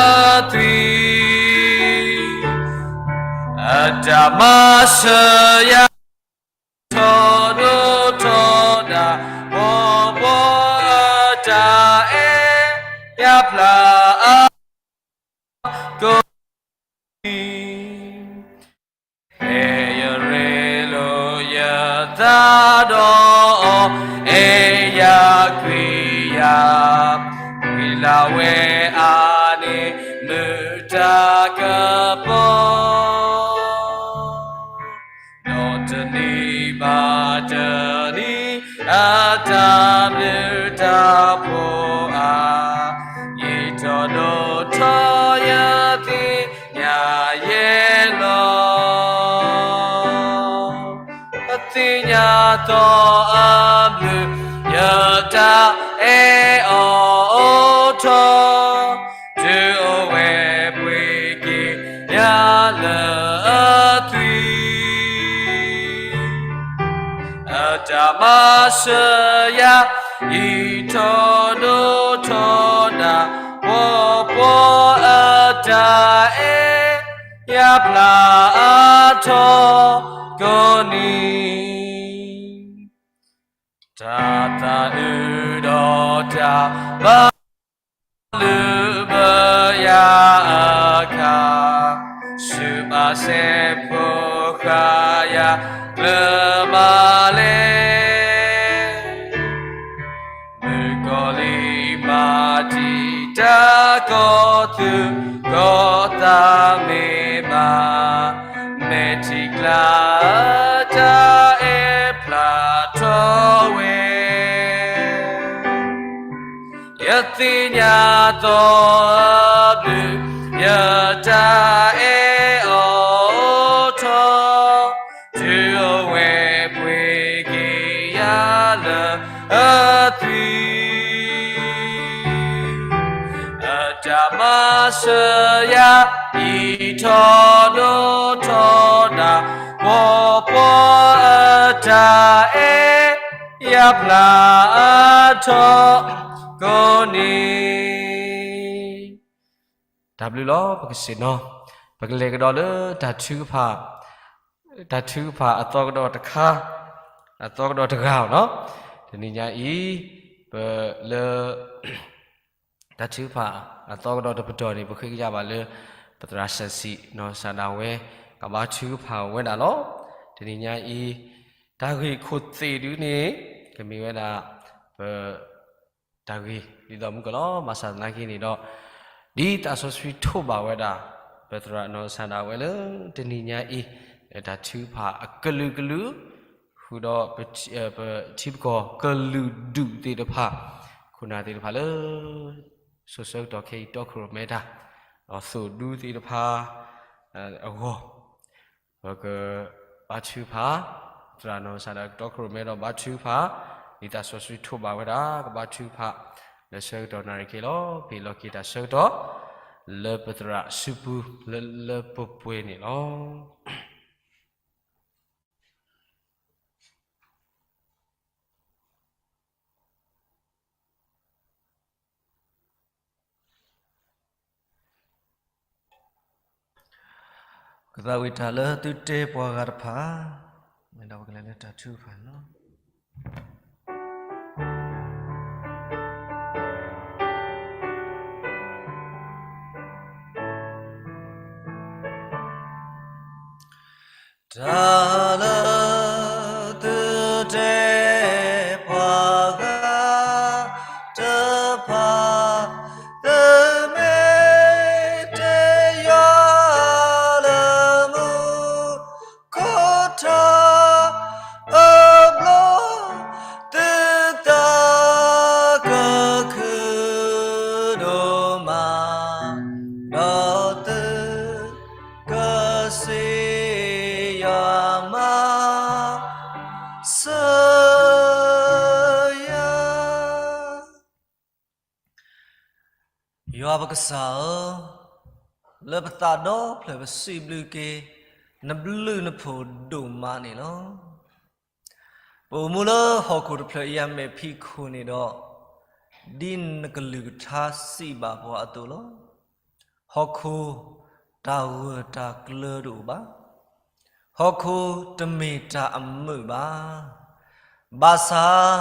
သွံၣ်, အတၢ်မၤစၢၤယၤ ထီဒိၣ်ထီဒါ, ပှၤပှၤအတၢ်အဲၣ်ယၤဖျါအါထီၣ်ကိးနံၤ, အဲၣ်ယရ့လိာ်ယသးဒီးအီၤ, အဲၣ်ယၤကွံယၤ, ကွံလၢ်ဝဲအါန့ၢ်မုာ်တၢ်ကပီၤ ဒီးတနံၤဘၣ်တနံၤ အတၢ်ဘျုးတၢ်ဖှိၣ်အါ, ယံာ်ထီၣ်ဒိၣ်ထီၣ်ယသ့ၣ်ညါယဲလီၤ. ပသ့ၣ်ညါသီအဘျုး, ယတၢ်အဲၣ်အီၤအိၣ်ထီၣ်, တုၤအဝဲပှ့ၤက့ၤယၤလၢအသွံၣ်, အတၢ်မၤစၢၤယၤ, ယံာ်ထီၣ်ဒိၣ်ထီၣ်ဒၣ်, ပှၤပှၤအတၢ်အဲၣ်ယၤဖျါအါထီၣ်ကိးနံၤ, တၢ်သးအုးဒီးတၢ်ဘၣ် လုၢ်ဘၢယၤအခါ, ဆူးဘၣ်စဲးဖိဃာ်ယၤကျၢၤမးလဲၣ်, မုၣ်ကီၤလံၢ်မၤတံာ် အသီအဘျုး ယတၢ်အဲၣ်အီၤထီၣ်, တုၤအဝဲပှ့ၤက့ၤယၤလၢအသွံၣ်, အတၢ်မၤစၢၤယၤ အံးထီၣ်ဒိၣ်ထီၣ်နၤ, ပှီၤပှီၤအတၢ်အဲၣ် ယၤဖျါထီၣ်ကိးနံၤ. တၢ်ဘျုးလီၤ. ပကဆ့ၣ်နီၤ, ပကလဲၤကဒီးလၢတၢ်ထုကဖၣ်, တၢ်ထုကဖၣ်အသီကဒီးတခါ, အသီကဒီးတဂၤလီၤ. တနံၤညါအံၤ ပလၢ တၢ်ထုကဖၣ်အသီကဒီးတပတီၢ်န့ၣ် ပဃ့ကညးဘၣ်လၢ ပသရၣ်စံးဆံး နီၢ်စၢ်ဒၣ်ဝဲ ကဘါထုကဖၣ်ဝဲဒၣ်လီၤ. တနံၤညါအံၤ တၢ်ဂ့ၢ်ခိၣ်သ့ၣ်ဒုန့ၣ် ကမ့ၢ်ဝဲဒၣ် ပ တၢ်ဂ့ၢ်ဒ်သိးမုၢ်ကီၢ်လီၤ. ဘၣ်ဆၣ်သနာ်က့န့ၣ်ဒီး ဒ်သးစီဆှံထိးဘၣ်ဝဲဒၣ် ပသရၣ်နီၢ်စၢ်ဒၣ်ဝဲလၢ တနံၤညါအံၤ တၢ်ထုကဖၣ်အကလုာ်ကလုာ် ဃုာ်ဒီး ပထံပကီၢ်ကလုာ်ဒူၣ်သ့ၣ်တဖၣ် ခိၣ်နၢ်သ့ၣ်တဖၣ်လၢ စိၤဆၢကတီၢ်ခဲအံၤတီခိၣ်ရိၣ်မဲတၢ် ဒီးသိၣ်ဒူသ့ၣ်တဖၣ်အဂီၢ် ပကဘါထုကဖၣ်, သရၣ်နီၢ်စၢ်ဒၣ်ကတီခိၣ်ရိၣ်မဲဒီးဘါထုကဖၣ်, ဒ်သးစီဆှံထိးဘၣ်ဝဲဒၣ် ကဘါထုကဖၣ် လၢဆၢကတီၢ်နၣ်ရံၣ်က့လီၤ. ပဟ့ၣ်လီၤက့ၤတၢ်ဆၢကတီၢ် လၢပသရၣ်စုပူၤလၢလၢပှဲၤပှဲၤန့ၣ်လီၤ. ကသးဝံၣ်တၢ်လၢသုတဲပှၤဂၤတဖၣ်, မ့ၢ်ဒီးပကလဲၤလၢတၢ်ထုကဖၣ်န့ၣ်လီၤ. တၢ်လၢသုတဲပှၤဂၤတဖၣ်, သုမ့ၢ်တဲယွၤလၢမူခိၣ်ထးအဘျီ, သုသးကခုဒိၣ်မး, ဒီးသု ကစံးယွၤမၤစၢၤယၤ. ယွၤပကစၢ်ဧၢ, လၢပသးဒီဖျၢၣ် ပစံးဘျုးက့ၤ နဘျုးနဖှိၣ်ဒိၣ်မးန့ၣ်လီၤ. ပအိၣ်မူလၢဟီၣ်ခိၣ်တဖျၢၣ်အံၤအမဲာ်ဖံးခိၣ်န့ၣ်ဒီး, ဒ်နကလုၢ်ကထါစံးဘၣ်ပှၤအသိးလီၤ. ဟီၣ်ခိၣ်တၢ်ဂၢၢ်တၢ်ကျၢၤတအိၣ်ဘၣ်. ဟီၣ်ခိၣ်တမ့ၢ်တၢ်အမုာ်ဘၣ်. ဘၣ်ဆၣ်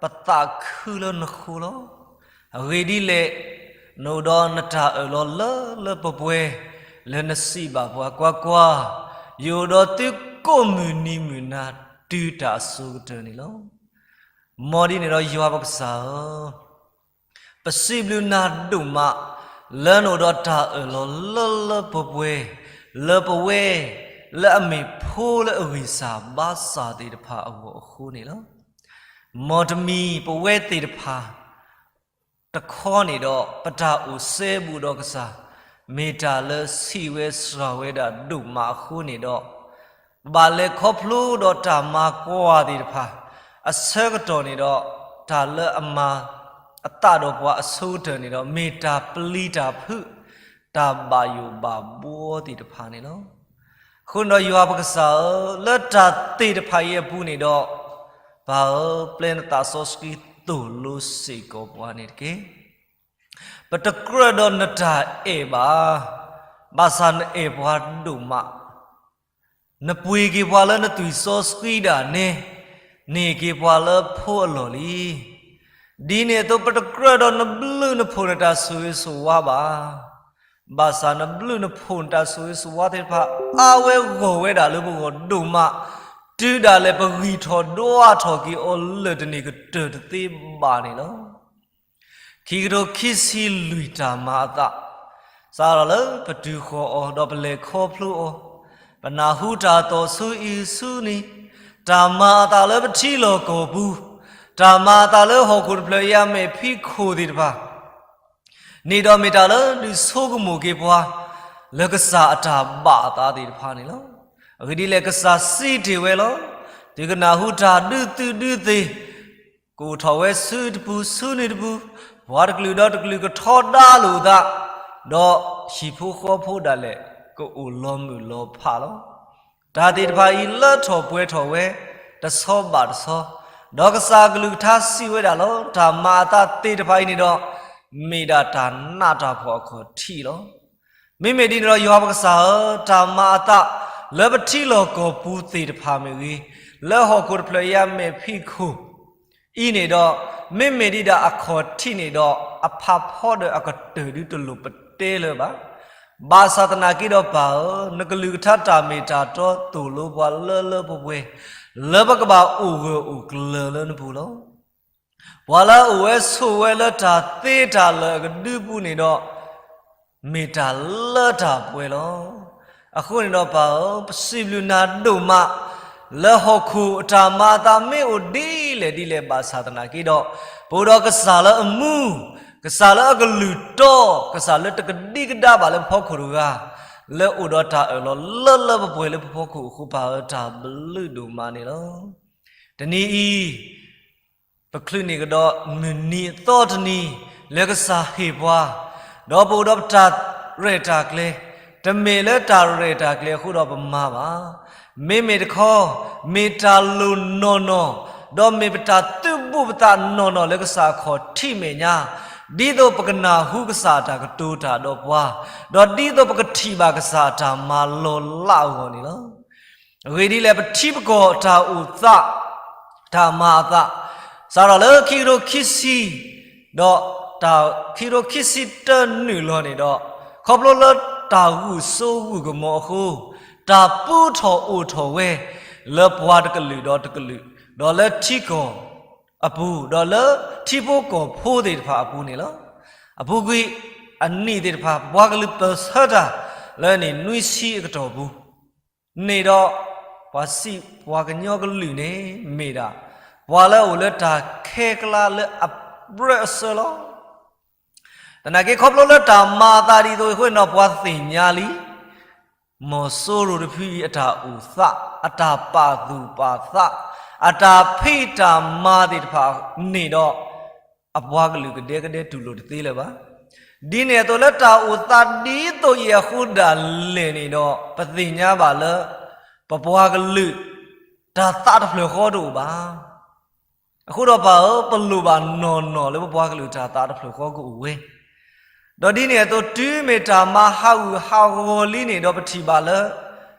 ပသးခုလၢနဃိလီၤ. အဂ့ၢ်ဒ်လဲၣ်, နအိၣ်ဒီးနတၢ်အၢၣ်လီၤလၢလၢပှဲၤပှဲၤ, လၢနစံးဘၣ်ပှၤ ကွၢ်ကွၢ်, ယအိၣ်ဒီးသုကိးမုၢ်နံၤမုၢ်နၤ တုၤတၢ်အစိၤကတၢၢ်န့ၣ်လီၤ. မ်ဒ်န့ၣ်ဒီးယွၤပကစၢ်ဧၢ, ပစံးဘျုးနၤဒိၣ်မး, လၢနအိၣ်ဒီးတၢ်အၢၣ်လီၤလၢလၢပှဲၤပှဲၤ, လၢပဝဲ, လၢအမ့ၢ်ဖိလၢအဂံၢ်စၢ်ဘါစၢ်သ့ၣ်တဖၣ်အဂီၢ်အဃိန့ၣ်လီၤ. မ်တမံၤပဝဲသ့ၣ်တဖၣ် တခီန့ၣ်ဒီး ပတၢ်အိၣ်စဲဘူးဒီးကစၢ်, မ့ၢ်တၢ်လၢဆံးဝဲစှၤဝဲဒၣ်ဒိၣ်မးအဃိန့ၣ်ဒီး, ပဘၣ်လဲၤခီဖျိဒီးတၢ်မၤကွၢ်သ့ၣ်တဖၣ်, အဆၢကတီၢ်န့ၣ်ဒီး တၢ်လၢအမၤ အသးဒီးပှၤအဆိကတၢၢ်န့ၣ်ဒီး မ့ၢ်တၢ်ပျံၤတၢ်ဖုး, တၢ်ဘၣ်ယိၣ်ဘၣ်ဘှီသ့ၣ်တဖၣ်န့ၣ်လီၤ. အဃိန့ၣ်ဒီးယွၤပကစၢ်ဧၢ, လၢတၢ်သ့ၣ်တဖၣ်အံၤအပူၤန့ၣ်ဒီး, ပၢ်ဧၢ, ပျဲနသးစီဆှံသိၣ်လိစ့ၢ်ကီးပှၤန့ၣ်တက့ၢ်. ပတကြၢးဒီးနတၢ်အဲၣ်ဘၣ်, ဘၣ်ဆၣ်နအဲၣ်ပှၤဒိၣ်မး, နပှ့ၤက့ၤပှၤလၢနသွံၣ်စီဆှံဒၣ်နဲ, န့ၢ်က့ၤပှၤလၢဖိအလီၢ်လံ. ဒ်န့ၣ်အသိး ပတကြၢးဒီးနဘျုးနဖှိၣ်နတၢ်ဆိၣ်ဂ့ၤဆိၣ်ဝါဘၣ်. ဘၣ်ဆၣ်နဘျုးနဖှိၣ်နတၢ်ဆိၣ်ဂ့ၤဆိၣ်ဝါသ့ၣ်တဖၣ် အါဝဲဂီၢ်ဝဲဒၣ်လၢပဂီၢ်ဒိၣ်မး, တုၤဒၣ်လဲာ်ပဂံၢ်ထီၣ်ဒွးထီၣ်က့ၤအီၤလၢာ်တန့ၢ်ကတၢၢ်တသ့ဘၣ်န့ၣ်လီၤ. ခံကထိခံဆံလွံၢ်တၢ်မၤအသး, စးထီၣ်လၢပတုၤဃီၤအီၤ ဒီးပလဲၤခီဖျိအီၤ, ပနၢ်ဟူတၢ်သီၣ်ဆူအံၤဆူနံၤ, တၢ်မၤအသးလၢပထံလီၢ်ကီၢ်ပူၤ, တၢ်မၤအသးလၢဟီၣ်ခိၣ်တဖျၢၣ်အံၤအမဲာ်ဖံးခိၣ်သ့ၣ်တဖၣ် န့ၣ်ဒီးမ့ၢ်တၢ်လၢဒုးဆိကမိၣ်က့ၤပှၤ လၢကစၢ်အတၢ်ဘၣ်အသးသ့ၣ်တဖၣ်န့ၣ်လီၤ. အဂ့ၢ်ဒ်လဲၣ် ကစၢ်စံးတ့ၢ်ဝဲလီၤ. သုကနၢ်ဟူတၢ်ဒုးသုးဒုးသ့ၣ် ကအိၣ်ထီၣ်ဝဲဆူတပူၤဆူန့ၣ်တပူၤ, ပှၤတကလုာ်ဒီးတကလုာ်ကထီဒါလိာ်အသး, ဒီးဟံၣ်ဖိဃီဖိဒၣ်လဲာ် ကအိၣ်လီၤမုၢ်လီၤဖးလီၤ. တၢ်သ့ၣ်တဖၣ်အံၤလၢထီၣ်ပှဲၤထီၣ်ဝဲ တဆီဘၣ်တဆီ, ဒီးကစၢ်အကလုၢ်ကထါစံးဝဲဒၣ်လီၤ. တၢ်မၤအသးသ့ၣ်တဖၣ်အံၤန့ၣ်ဒီး မ့ၢ်ဒၣ်တၢ်နးတၢ်ဖှီၣ်အခီၣ်ထံးလီၤ. မ့မ့ၢ်ဒ်န့ၣ်ဒီး ယွၤပကစၢ်ဧၢ, တၢ်မၤအသးလၢပထံလီၢ်ကီၢ်ပူၤသ့ၣ်တဖၣ်မ့ၢ်ဂ့ၤ, လၢဟီၣ်ခိၣ်တဖျၢၣ်အံၤအမဲာ်ဖံးခိၣ် အံၤန့ၣ်ဒီး, မ့မ့ၢ်ဒ်ဒၣ်အခီၣ်ထံးန့ၣ်ဒီး အဖးဖီဒီးအကတၢၢ်ဒုးတလိၣ်ပတဲလၢၤဘၣ်. ဘၣ်ဆၣ်သနာ်က့ဒီးပၢ်ဧၢ, နကလုၢ်ကထါတၢ်မ့ၢ်တၢ်တီသိၣ်လိပှၤလၢလၢပှဲၤပှဲၤ, လၢပကဘၣ်အိၣ်ဂၢၢ်အိၣ်ကျၢၤလၢနပူၤလီၤ. ပှၤလၢအအိၣ်ဝဲဆိးဝဲလၢတၢ်သ့တၢ်လၢာ်အကဒုပူၤန့ၣ်ဒီး မ့ၢ်တၢ်လၢတၢ်ပှဲၤလီၤ. အဃိန့ၣ်ဒီးပၢ်ဧၢ, ပစံးဘျုးနၤဒိၣ်မး, လၢဟီၣ်ခိၣ်အတၢ်မၤအသးမ့ၢ်အိၣ်ဒ်လဲၣ်ဒ်လဲၣ်ဘၣ်ဆၣ်သနာ်က့ဒီး, ပအိၣ်ဒီးကစၢ်လၢအမူ, ကစၢ်လၢအကလုၢ်တီ, ကစၢ်လၢတကဒံကဒါဘၣ်လၢပဖီခိၣ်တဂၤ, လၢအိၣ်ဒီးတၢ်အၢၣ်လီၤလၢလၢပှဲၤပှဲၤလၢပဖီခိၣ်အဃိပၢ်ဧၢ, တၢ်ဘျုးဒိၣ်မးန့ၣ်လီၤ. တနံၤအံၤ ပချုးန့ၢ်ကဒီးမုၢ်နံၤအသီတနံၤ လၢကစၢ်ဟ့ၣ်ပှၤ, ဒီးပအိၣ်ဒီးပတၢ်ရဲၣ်တၢ်ကျဲၤ, တမ့ၢ်လၢတၢ်ရဲၣ်တၢ်ကျဲၤအဃိဒီးပမၤဘၣ်. မ့မ့ၢ်တခီ, မ့ၢ်တၢ်လိၣ်နီၢ်နီၢ်, ဒီးမ့ၢ်ပတၢ်သုးဘူးပသးနီၢ်နီၢ်လၢကစၢ်အခီၣ်ထံးမဲာ်ညါ, ဒ်သိးပကနၢ်ဟူကစၢ်အတၢ်ကတိၤတၢ်ဒီးပှၤ, ဒီးဒ်သိးပကထံၣ်ဘၣ်ကစၢ်အတၢ်မၤလီၤလးအဂီၢ်န့ၣ်လီၤ. အဂ့ၢ်ဒ်လဲၣ် ပထံပကီၢ်တၢ်အိၣ်သး, တၢ်မၤအသး, စးထီၣ်လၢခံကထိခံဆံ, ဒီးတၢ်ခံကထိခံဆံတၢနုာ်လီၤန့ၣ်ဒီး, ခီဖျိလၢတၢ်ဂုာ်စိဂုာ်ကမီၤအဃိ, တၢ်ပူထီၣ်အိၣ်ထီၣ်ဝဲ လၢပှၤတကလုာ်ဒီးတကလုာ်, ဒီးလၢထံကီၢ်အပူၤ, ဒီးလၢထံဖိကီၢ်ဖိသ့ၣ်တဖၣ်အပူၤန့ၣ်လီၤ. အပူၤကွံာ်အနံၣ်သ့ၣ်တဖၣ် ပှၤကလုာ်ပၢၢ်ဆၢတၢ် လၢန့ၣ်နွံဆံအကတီၢ်ပူၤ န့ၣ်ဒီး, ပှၤစံးပှၤကညီကလုာ်န့ၣ် မ့ၢ်ဒၣ်ပှၤလၢအအိၣ်လၢတၢ်ခဲကျါလၢအဘျၢအဆၢလီၤ. သနာ်က့ခီဖျိလၢတၢ်မၤအသးဒ်သိးအဃိန့ၣ်ဒီး ပှၤသ့ၣ်ညါလံ မီၤစိရိၤတဖုအံၤအတၢ်အိၣ်သး, အတၢ်ပာ်သူၣ်ပာ်သး, အတၢ်ဖံးတၢ်မၤသ့ၣ်တဖၣ်န့ၣ်ဒီး, အပှၤကလုာ်ကဒဲကဒဲတူၢ်လိာ်တသ့လၢၤဘၣ်. ဒ်န့ၣ်အသိးလၢတၢ်အိၣ်သးဒ်သိးအံၤအဃိဒၣ်လဲာ်န့ၣ်ဒီး ပသ့ၣ်ညါဘၣ်လၢ ပပှၤကလုာ် တၢ်သးတဖျၢၣ်ဃီတအိၣ်ဘၣ်. အဃိဒီးပၢ်ဧၢ, ပလိၣ်ဘၣ်နီၢ်နီၢ်လၢပပှၤကလုာ်တၢ်သးတဖျၢၣ်ဃီကအိၣ်ဝဲ, ဒီးဒ်န့ၣ်အသိးတုၤမ့ၢ်တၢ်မၤဟးဂူာ်ဟးဂီၤလံန့ၣ်ဒီး ပထံၣ်ဘၣ်လၢ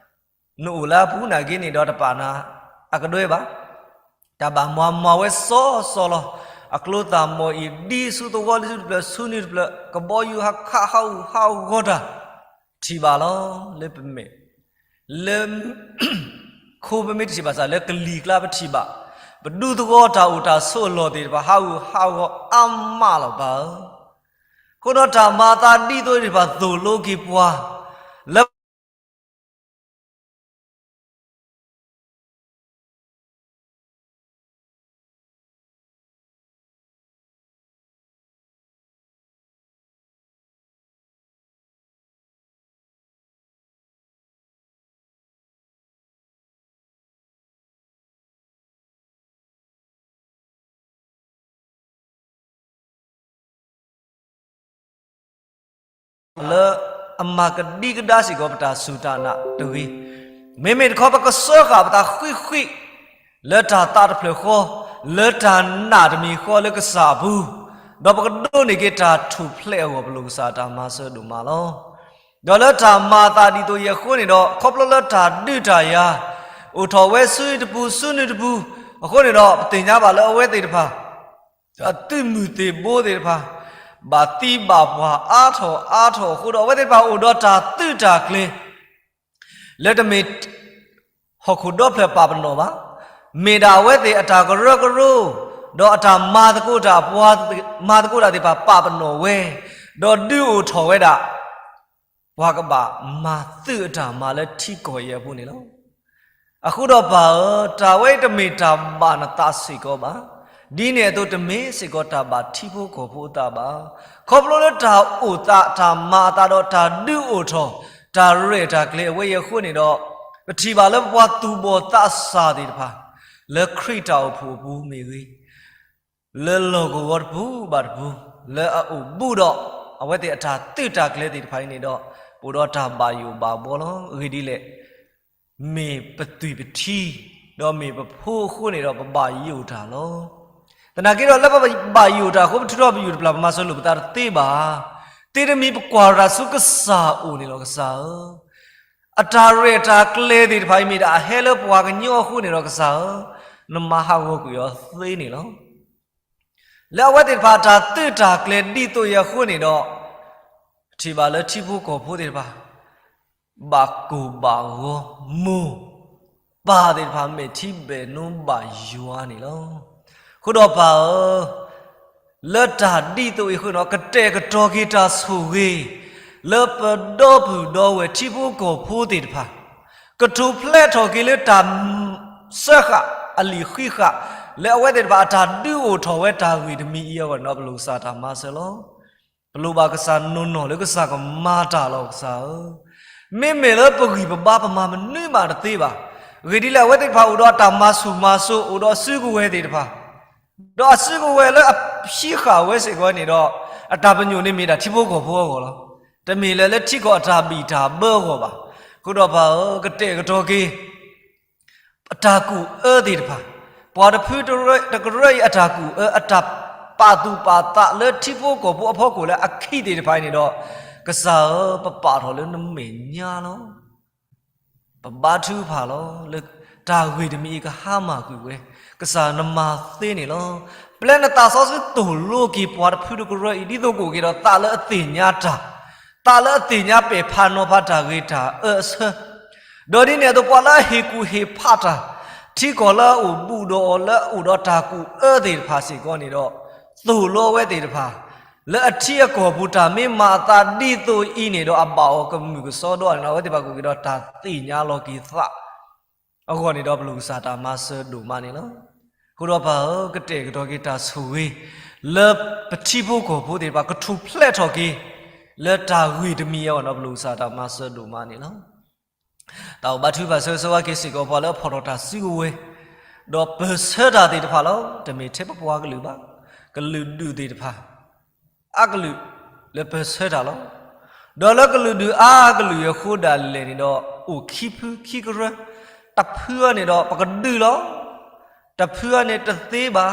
နအိၣ်လၢအပူၤနာ်က့န့ၣ်ဒီးတပာ်နၤအကဒွဲဘၣ်. တၢ်ဘၣ်မၤမၤဝဲစီစီလီၤ. အကျိသၣ်မီၢ်အံၤဒ်ဆူသဝီလၢဆူတဖျၢၣ်ဆူန့ၣ်တဖျၢၣ် ကဘီယူၤဟးခးဟးဂူာ်ဟးဂီၤတၢ်, ထံၣ်ဘၣ်လီၤ. လၢပမဲာ် လၢ ခိပမ့ၢ်တထံၣ်ဘၣ်ဆၣ် လၢကလံၤကျါပထံၣ်ဘၣ်, ပဒူသဝီတၢ်အိၣ်တၢ်ဆိးအလီၢ်သ့ၣ်တဖၣ် ဟးဂူာ်ဟးဂီၤအါမးလီၤပၢ်ဧၢ. အဃိဒီးတၢ်မၤအသးဒ်သိးသ့ၣ်တဖၣ်သိၣ်လိက့ၤပှၤ လၢ လၢအမၤကဒံကဒါစ့ၢ်ကီးပတၢ်စူၢ်တၢ်နာ်တဂ့ၤ. မ့မ့ၢ်တခီပကစၢဃာ်ပသးဃံးဃံး လၢတၢ်သးတဖျၢၣ်ဃီ, လၢတၢ်နာ်တမံၤဃီလၢကစၢ်အပူၤ, ဒီးပကဒိးန့ၢ်က့ၤတၢ်ထူၣ်ဖျဲးအဂီၢ် ပလိၣ်ကစၢ်တၢ်မၤစၢၤဒိၣ်မးလီၤ. ဒီးလၢတၢ်မၤအသးဒ်သိးအံၤအဃိန့ၣ်ဒီး ခီဖျိလၢတၢ်ဒုးတၢ်ယၤ အိၣ်ထီၣ်ဝဲဆူတပူၤဆူနုၤတပူၤအဃိန့ၣ်ဒီး ပသ့ၣ်ညါဘၣ်လၢအဝဲသ့ၣ်တဖၣ် အသုးမုၢ်သံၣ်ဘိသ့ၣ်တဖၣ် ဘၣ်သံဘၣ်ပှၢ်အါထီၣ်အါထီၣ်အဃိဒီး အဝဲသ့ၣ်တဖၣ်အိၣ်ဒီးတၢ်သုးတၢ်ကျဲၤ လၢတမ့ၢ် ဟီၣ်ခိၣ်ဒီဖျၢၣ်ပာ်ပနီၣ်ဘၣ်. မ့ၢ်ဒၣ်အဝဲသ့ၣ်အတၢ်ကရၢကရိ ဒီးအတၢ်မၤသကိးတၢ် ပှၤမၤသကိးတၢ်သ့ၣ်တဖၣ်ပာ်ပနီၣ်ဝဲ ဒီးဒုးအိၣ်ထီၣ်ဝဲဒၣ် ပှၤကဘၣ်မၤသုးအတၢ်မၤလၢထံကီၢ်အံၤအပူၤန့ၣ်လီၤ. အဃိဒီးပၢ်ဧၢ, တၢ်ဝဲအံၤတမ့ၢ်တၢ်ဘၣ်နသးစ့ၢ်ကီးဘၣ်. ဒ်န့ၣ်အသိးတမ့ၢ်စ့ၢ်ကီးတၢ်ဘၣ်ထံဖိကီၢ်ဖိအသးဘၣ်. ခီဖျိလၢတၢ်အိၣ်သး တၢ်မၤအသးဒီးတၢ်ဒုးအိၣ်ထီၣ် တၢ်ရဲၣ်တၢ်ကျဲၤအဝဲအံၤအဃိန့ၣ်ဒီး, ပထံၣ်ဘၣ်လၢပပှၤသူၣ်ဘီၣ်သးစၢ်သ့ၣ်တဖၣ် လၢခရံာ်တၢ်အိၣ်ဖှိၣ်အပူၤမ့ၢ်ဂ့ၤ, လၢလီၢ်ကဝီၤတပူၤဘၣ်တပူၤ လၢအအိၣ်ဘူးဒီး အဝဲသ့ၣ်အတၢ်သုးတၢ်ကျဲၤသ့ၣ်တဖၣ်အံၤန့ၣ်ဒီး, ပအိၣ်ဒီးတၢ်ဘၣ်ယိၣ်ဘၣ်ဘှီလီၤ. အဂ့ၢ်ဒ်လဲၣ်, မ့ၢ်ပသွံၣ်ပထံ, ဒီးမ့ၢ်ပဖိအဃိန့ၣ်ဒီးပဘၣ်ယိၣ်တၢ်လီၤ. သနာ်က့ဒီးလၢပဘၣ်ယိၣ်တၢ်အဃိ ပထုးထီၣ်ပယူာ်တပျၢ် ပမၤစၢၤလိာ်ပသးတသ့ဘၣ်. သ့တမံၤပကွၢ်တၢ်ဆူကစၢ်အအိၣ်န့ၣ်လီၤ. ကစၢ်ဧၢ, အတၢ်ရဲၣ်တၢ်ကျဲၤသ့ၣ်တဖၣ်အံၤမ့ၢ်ဒၣ်အဟဲလၢပှၤကညီအဃိန့ၣ်ဒီး ကစၢ်ဧၢ, နမၤဟးဂီၤကွံာ်အီၤသ့န့ၣ်လီၤ. လၢအဝဲသ့ၣ်တဖၣ်အတၢ်သုးတၢ်ကျဲၤဒ်သိးအံၤအဃိန့ၣ်ဒီး, ပထံၣ်ဘၣ်လၢထံဖိကီၢ်ဖိသ့ၣ်တဖၣ် ဘၣ်ကိၢ်ဘၣ်ဂီၤ, မိၢ်ပၢ်သ့ၣ်တဖၣ်မဲာ်ထံမဲာ်နိဘၣ်ယွၤန့ၣ်လီၤ. အဃိဒီးပၢ်ဧၢ, လၢတၢ်ဒ်သိးအံၤအဃိန့ၣ်ဒီး ကတဲာ်ကတီၤက့ၤတၢ်ဆိၣ်ဂ့ၤ လၢပဒီပုၢ်ဒီဝဲၢ်ထံဖိကီၢ်ဖိသ့ၣ်တဖၣ် ကထူၣ်ဖျဲးထီၣ်က့ၤလၢတၢ်စၢဃာ်အလံာ်ဃံးဃာ် လၢအဝဲသ့ၣ်တဖၣ်အတၢ်ဒုးအိၣ်ထီၣ်ဝဲတၢ်ဂ့ၢ်တမံၤအံၤအဂီၢ်န့ၣ်ဒီး ပလိၣ်ကစၢ်တၢ်မၤစၢၤလီၤ. ပလိၣ်ဘၣ်ကစၢ်နီၢ်နီၢ်လၢကစၢ်ကမၤတၢ်လီၤ. ကစၢ်ဧၢ, မ့မ့ၢ်လၢပဂံၢ်ပဘါပမၤမနုၤမးတသ့ဘၣ်. အဂ့ၢ်ဒ်လဲၣ်, အဝဲသ့ၣ်တဖၣ်အိၣ်ဒီးတၢ်မၤဆူၣ်မၤစိၤ အိၣ်ဒီးစုကဝဲၤသ့ၣ်တဖၣ်, ဒီးအစုကဝဲၤလၢအဟံးဃာ်ဝဲစ့ၢ်ကီးန့ၣ်ဒီး အတၢ်ပညိၣ်န့ၣ်မ့ၢ်ဒၣ်ထံဖိကီၢ်ဖိအဂီၢ်လီၤ. တမ့ၢ်လၢလၢထံကီၢ်အတၢ်ဘံၣ်တၢ်ဘၢအဂီၢ်ဘၣ်. အဃိဒီးပၢ်ဧၢ, ကတဲာ်ကတီၤက့ၤ အတၢ်ကူၣ်အၢသ့ၣ်တဖၣ်, ပှၤတဖုတကရၢအံၤအတၢ်ကူၣ်အၢ အတၢ်ပာ်သူၣ်ပာ်သးလၢထံဖိကီၢ်ဖိအဖီခိၣ်လၢအခံသ့ၣ်တဖၣ်အံၤန့ၣ်ဒီး, ကစၢ်ဧၢ, ပပာ်ထုကဖၣ်လီၤ. လၢတၢ်ဂ့ၢ်တမံၤအံၤကဟါမၢ်ကွံာ်ဝဲ, ကစၢ်နမၤသ့န့ၣ်လီၤ. ပျဲနသးစီဆှံသိၣ်လိက့ၤပှၤတဖုတကရၢအံၤ ဒ်သိးကအိၣ်က့ၤဒီးသးလၢအသ့ၣ်ညါတၢ်, သးလၢအသ့ၣ်ညါပဲာ်ဖးနီၤဖးတၢ်ဂ့ၤတၢ်အၢအဆၢ ဒီးဒ်န့ၣ်အသိး ပှၤလၢအဟ့ၣ်ကူၣ်ဟ့ၣ်ဖးတၢ်, ထံကီၢ်လၢအအိၣ်ဘူးဒီးအီၤလၢအအိၣ်ဒီးတၢ်ကူၣ်အၢသ့ၣ်တဖၣ်စ့ၢ်ကီးန့ၣ်ဒီး, သိၣ်လိဝဲသ့ၣ်တဖၣ်, လၢအထံအကီၢ်ပူၤတၢ်မ့ၢ်မၤအသးဒ်သိးအံၤန့ၣ်ဒီး အဘၣ်အီၤကမုာ်ကစီဒီန့ၣ်ဒီး အဝဲသ့ၣ်တဖၣ်ကအိၣ်က့ၤဒီးတၢ်သ့ၣ်ညါလီၤက့ၤသး အဂီၢ်န့ၣ်ဒီး ပလိၣ်ကစၢ်တၢ်မၤစၢၤဒိၣ်မးန့ၣ်လီၤ. အဃိဒီးပၢ်ဧၢ, ကတဲာ်ကတီၤက့ၤတၢ်ဆိၣ်ဂ့ၤ လၢပထံဖိကီၢ်ဖိသ့ၣ်တဖၣ် ကထူၣ်ဖျဲးထီၣ်က့ၤ လၢတၢ်ဂ့ၢ်တမံၤအဂီၢ်န့ၣ်ဒီး ပလိၣ်ကစၢ်တၢ်မၤစၢၤဒိၣ်မးန့ၣ်လီၤ. တၢ်အိၣ်ဘၣ်ထုကဖၣ်ဆၢဂ့ၤဆၢဝါက့ၤစ့ၢ်ကီးပှၤလၢအဖီၣ်ထီၣ်တၢ်စုကဝဲၤ, ဒီးပၢၢ်ဆၢတၢ်သ့ၣ်တဖၣ်လီၤ. တမ့ၢ်ထဲပပှၤကလုာ်ဘၣ်, ကလုာ်ဒူၣ်သ့ၣ်တဖၣ် အကလုာ်လၢပၢၢ်ဆၢတၢ်လီၤ. ဒီးလၢကလုာ်ဒူၣ်အါကလုာ်အံၤအဃိဒၣ်လဲာ်န့ၣ်ဒီး အိၣ်ခံဖုခံကရၢ, တဖုအံၤန့ၣ်ဒီးပကဒုးလီၤ. တဖုအံၤန့ၣ်တသ့ဘၣ်.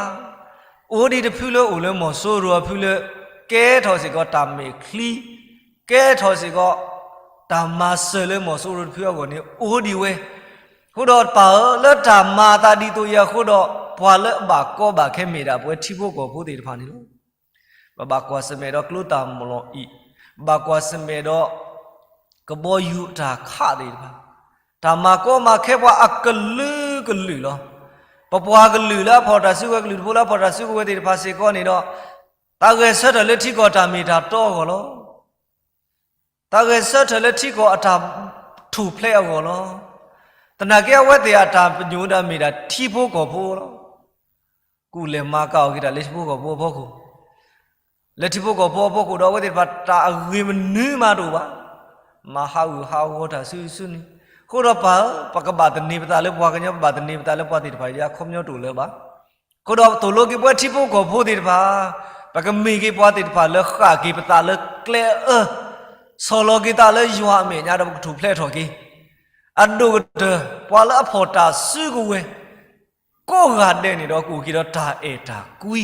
အိၣ်ဒံးတဖုလၢအိၣ်လၢမီၤစိရိၤအဖုလၢ ကဲထီၣ်စ့ၢ်ကီးတၢ်မဲာ်ချံ, ကဲထီၣ်စ့ၢ်ကီး တၢ်မၤစၢၤလၢမီၤစိရိၤတဖုအဂီၢ်န့ၣ် အိၣ်ဒံးဝဲ. အဃိဒီးပၢ်ဧၢ, လၢတၢ်မၤအသးဒ်သိးအံၤအဃိဒီး ပှၤလၢအဘၣ်ကီဘၣ်ခဲမ့ၢ်ဒၣ်ပဝဲထံဖိကီၢ်ဖိသ့ၣ်တဖၣ်န့ၣ်လီၤ. ပဘၣ်ကွၢ်ဆၢၣ်မဲာ်ဒီးကျိတၢ်မလီၤအံၤ, ဘၣ်ကွၢ်ဆၢၣ်မဲာ်ဒီး ကဘီယူၤတၢ်ခးသ့ၣ်တဖၣ်, တၢ်မၤကီမၤခဲပှၤအကလုာ်ကလုာ်လီၤ. ပပှၤကလုာ်လၢအဖီၣ်တၢ်စုကဝဲၤ ကလုာ်တဖုလၢအဖီၣ်တၢ်စုကဝဲၤသ့ၣ်တဖၣ်စ့ၢ်ကီးန့ၣ်ဒီး, တၢ်ဂဲၤဆၢထၢၣ်လၢထံကီၢ်တၢ်မ့ၢ်တၢ်တီအဂီၢ်လီၤ. တၢ်ဂဲၤဆၢထၢၣ်လၢထံကီၢ်အတၢ်ထူၣ်ဖျဲးအဂီၢ်လီၤ. သနာ်က့အဝဲသ့ၣ်အတၢ်ပညိၣ်ဒၣ်မ့ၢ်ဒၣ်ထံဖိကီၢ်ဖိလီၤ. ကူၣ်လဲၤမၤကၤအီၤက့ၤတၢ်လၢထံဖိကီၢ်ဖိအဖီခိၣ်, လၢထံဖိကီၢ်ဖိအဖီခိၣ်ဒီးအဝဲသ့ၣ်တဖၣ်တၢ်အဂ့ၤမနုၤမးတအိၣ်ဘၣ်. မၤဟးဂူာ်ဟးဂီၤတၢ်ဆူဆူန့ၣ်, အဃိဒီးပၢ်ဧၢ, ပကဘၣ်သန့ၤပသးလၢပှၤကညီ, ပဘၣ်သန့ၤပသးလၢပှၤသ့ၣ်တဖၣ်အံၤ အခီပညီတအိၣ်လၢၤဘၣ်. အဃိဒီးသိၣ်လိက့ၤပဝဲထံဖိကီၢ်ဖိသ့ၣ်တဖၣ်, ပကမ့ၢ်က့ၤပှၤသ့ၣ်တဖၣ်လၢဃၣ်က့ၤပသးလၢကျဲအၢ, ဆီၣ်လီၤက့ၤသးလၢယွၤအမဲာ်ညါဒီးပကထူၣ်ဖျဲးထီၣ်က့ၤ, အဒိၣ်ကတၢၢ် ပှၤလၢအဖီၣ်တၢ်စုကဝဲၤ ကိးဂၤဒဲးန့ၣ်ဒီး ကအိၣ်က့ၤဒီးတၢ်အဲၣ်တၢ်ကွံ,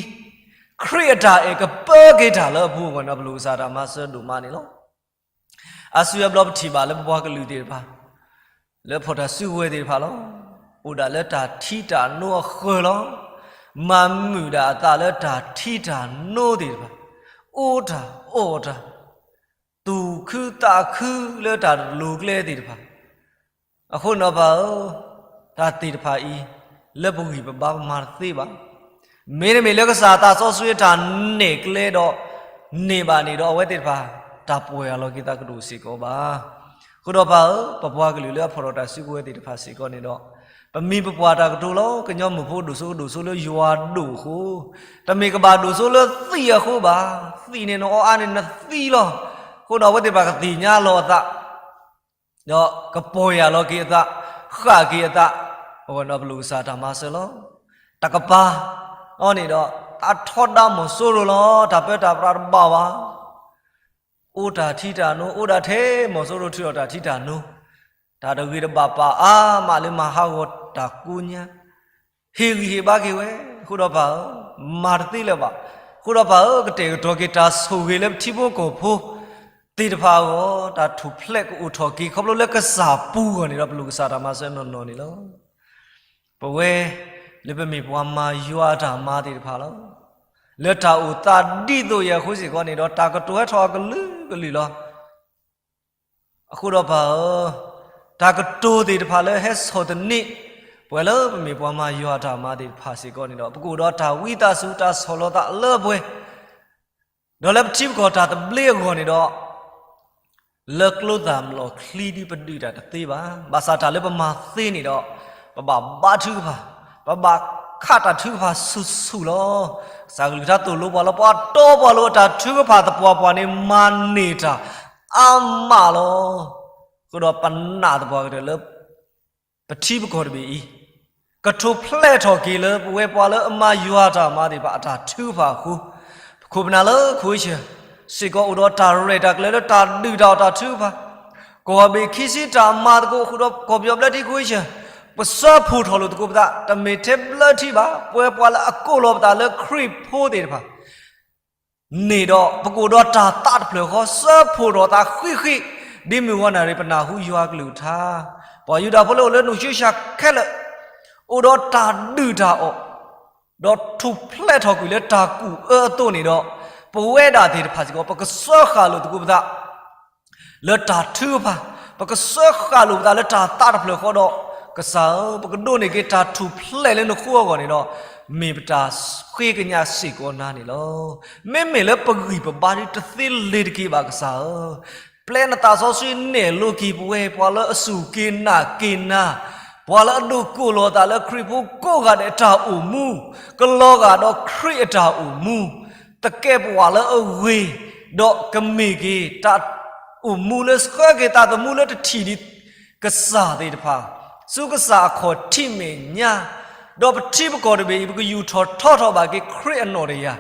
ခရံာ်အတၢ်အဲၣ်ကပၢက့ၤတၢ်လၢအပူၤအဂီၢ်န့ၣ်ဒီး ပလိၣ်ကစၢ်တၢ်မၤစၢၤဒိၣ်မးန့ၣ်လီၤ. အါစုအါဘျီပထံၣ်ဘၣ်လၢပပှၤကလုာ်သ့ၣ်တဖၣ်, လၢဖီၣ်တၢ်စုကဝဲၤသ့ၣ်တဖၣ်လီၤ, အိၣ်ဒၣ်လၢတၢ်ထံတၢ်နိအဃၢၤလီၤ. မၤမုာ်ဒၣ်အသးလၢတၢ်ထံတၢ်နိသ့ၣ်တဖၣ်, အီတၢ်အီတၢ်, သူၣ်ခုသးခုလၢတၢ်တလိၤကျဲသ့ၣ်တဖၣ် အဃိန့ၣ်ဒီးပၢ်ဧၢ, တၢ်သ့ၣ်တဖၣ်အံၤ လၢပဂံၢ်ပဘါပမၤတသ့ဘၣ်. မ့တမ့ၢ်လၢကစၢ်သးစီဆှံတၢ်နဲၣ်ကျဲဒီး န့ၢ်ဘၣ်န့ၣ်ဒီး အဝဲသ့ၣ်တဖၣ် တၢ်ပှဲၤအလီၤက့ၤသးကဒိၣ်စ့ၢ်ကီးဘၣ်. အဃိဒီးပၢ်ဧၢ, ပပှၤကလုာ်လၢအဖီၣ်ထီၣ်တၢ်စုကဝဲၤသ့ၣ်တဖၣ်စ့ၢ်ကီးန့ၣ်ဒီး ပမံၤပပှၢ်တၢ်ကတိၤလီၤ. ကညီမုၢ်ဖိဒိၣ်စိကဒိၣ်စိလၢယွၤဒိၣ်အဃိ, တမ့ၢ်ကဘၣ်ဒိၣ်စိလၢသံၣ်အဃိဘၣ်. သံၣ်န့ၣ်နအီအါန့ၣ်နသံလီၤ. အဃိဒီးအဝဲသ့ၣ်တဖၣ်ကသ့ၣ်ညါလီၤအသး ဒီးကပီၢ်ယၢ်လီၤက့ၤအသး, ဃၣ်က့ၤအသး, အဃိဒီးပလူၤကစၢ်တၢ်မၤစၢၤလီၤ. တကပၤအီၤန့ၣ်ဒီး တၢ်ထီဒါမီၤစိရိၤလီၤ. တၢ်ပၢတၢ်ပြးတဘၣ်ဘၣ်. အိၣ်တၢ်ထံတၢ်နိ, အိၣ်ဒၣ်ထဲမီၤစိရိၤထုးထီၣ်တၢ်ထံတၢ်နိ, တၢ်တဂ့ၤတဘၣ်ပာ်အါမးလၢမၤဟးဂီၤတၢ်ကိညါ ဟ့ၣ်ဂံၢ်ဟ့ၣ်ဘါက့ၤဝဲ. အဃိဒီးပၢ်ဧၢ, မၤတသ့လၢၤဘၣ်. အဃိဒီးပၢ်ဧၢ, ကတဲာ်ကတီၤက့ၤတၢ်ဆိၣ်ဂ့ၤလၢပထံဖိကီၢ်ဖိသ့ၣ်တဖၣ်အဂီၢ်, တၢ်ထူၣ်ဖျဲးကအိၣ်ထီၣ်က့ၤခီဖျိလၢကစၢ်ပူၤအဂီၢ်န့ၣ်ဒီး ပလူၤကစၢ်တၢ်မၤစၢၤနီၢ်နီၢ်န့ၣ်လီၤ. ပဝဲလၢပမ့ၢ်ပှၤမၤယွၤအတၢ်မၤသ့ၣ်တဖၣ်လီၤ. လၢတၢ်အိၣ်သးဒ်သိးယဲၢ်အဃိစ့ၢ်ကီးန့ၣ်ဒီး တၢ်ကတိၤဟဲထီၣ်အကလုာ်ကလုာ်လီၤ. အဃိဒီးပၢ်ဧၢ, တၢ်ကတိၤသ့ၣ်တဖၣ်လၢဟဲဆီၣ်သနံး ပှၤလၢပမ့ၢ်ပှၤမၤယွၤအတၢ်မၤသ့ၣ်တဖၣ်စ့ၢ်ကီးန့ၣ်ဒီး ပကအိၣ်ဒီးတၢ်ဝံသးစူၤတၢ်ဆီၣ်လီၤသးလၢပှဲၤ ဒီးလၢပထံပကီၢ်တၢ်သဘျ့အဂီၢ်န့ၣ်ဒီး လၢကျိသၣ်မလီၤချံဒ်ပဒုးတၢ်တသ့ဘၣ်. ဘၣ်ဆၣ်တၢ်လၢပမၤသ့န့ၣ်ဒီး ပဘၣ်ဘါထုကဖၣ်, ပဘၣ်ခးတၢ်ထုကဖၣ်ဆူၣ်ဆူၣ်လီၤ. ကစၢ်ကလုၢ်ကထါသိၣ်လိပှၤလၢ ပှၤတီပှၤလိၤအတၢ်ထုကဖၣ်သပှၢ်ပှၢ်န့ၣ် မၤန့ၢ်တၢ်အါမးလီၤ. အဃိဒီးပနာ်သပှၢ်ကတၢၢ်လၢ ပထံပကီၢ်တဘ့ၣ်အံၤ ကထူၣ်ဖျဲးထီၣ်က့ၤလၢပဝဲပှၤလၢအမၤယွၤတၢ်မၤသ့ၣ်တဖၣ်အတၢ်ထုကဖၣ်အဃိ, ပခိၣ်ပနၢ်လၢ ခိၣ်အ့ၡၢၣ် စ့ၢ်ကီးအိၣ်ဒီးတၢ်ရဲၣ်တၢ်ကျဲၤလၢတၢ်ဒုးတၢ်အီၣ်တၢ်ထုကဖၣ်, ကီၢ်ဘ့ၣ်ခံဆံတၢ်မၤသကိးအဃိဒီး ကီၢ်ပယီၤဘျၢထံခိၣ်အ့ၡၢၣ် ပစၢဖှိၣ်ထီၣ်လိာ်သကိးပသး တမ့ၢ်ထဲဘျၢထံဘၣ်. ပဝဲပှၤလၢအကိးလီၤပသးလၢခရံာ်ဖိသ့ၣ်တဖၣ် န့ၣ်ဒီး ပကအိၣ်ဒီးတၢ်သးတဖျၢၣ်ဃီ စၢဖှိၣ်ထီၣ်သးဃံးဃံး, ဒ်မုၢ်ဂီၤနၣ်ရံၣ်ပနၢ်ဟူယွၤကလုၢ်ကထါ, ပှၤယူဒၤဖိလၢအိၣ်လၢနူၢ်ဆံးစၢ်ခဲလၢာ် အိၣ်ဒီးတၢ်ဒုးတၢ်အီၣ်, ဒီးထူၣ်ဖျဲးထီၣ်ကွံာ်လၢတၢ်ကူၣ်အၢအသိးန့ၣ်ဒီး, ပဝဲဒၣ်သ့ၣ်တဖၣ်စ့ၢ်ကီး ပကစၢဃာ်လိာ်သကိးပသး လၢတၢ်ထုကဖၣ်, ပကစၢဃာ်လိာ်ပသးလၢတၢ်သးတဖျၢၣ်ဃီဒီး, ကစၢ်ဧၢ, ပကဒိးန့ၢ်က့ၤတၢ်ထူၣ်ဖျဲးလၢနဃိအဂီၢ်န့ၣ်ဒီး, မ့ၢ်ပတၢ်ဃ့ကညးစ့ၢ်ကီးနၤန့ၣ်လီၤ. မ့မ့ၢ်လၢပဂံၢ်ပဘါဒ်တသ့လၢၤတက့ၢ်ဘၣ်ကစၢ်ဧၢ, ပျဲနသးစီဆှံနဲၣ်လိက့ၤပဝဲ ပှၤလၢအစူၢ်က့ၤနာ်က့ၤနၤ, ပှၤလၢအဒိးကိးလီၤအသးလၢခရံာ်ဖိကိးဂၤဒဲးအတၢ်အိၣ်မူ, ကလီၤဂာ်ဒီးခရံာ်အတၢ်အိၣ်မူ, သကဲးပဝးလၢအဂ့ၤ, ဒီးကမ့ၢ်က့ၤတၢ်အိၣ်မူလၢဆှၢက့ၤသးသမူလၢတထံၣ်ဒံးကစၢ်သ့ၣ်တဖၣ်, ဆူကစၢ်အခီၣ်ထံးမဲာ်ညါ, ဒီးပထံပကီၢ်တဘ့ၣ်အံၤ ပကယူာ်ထီၣ်ထီထီၣ်ဘၣ်က့ၤခရံာ်အနီၣ်တယၢ်,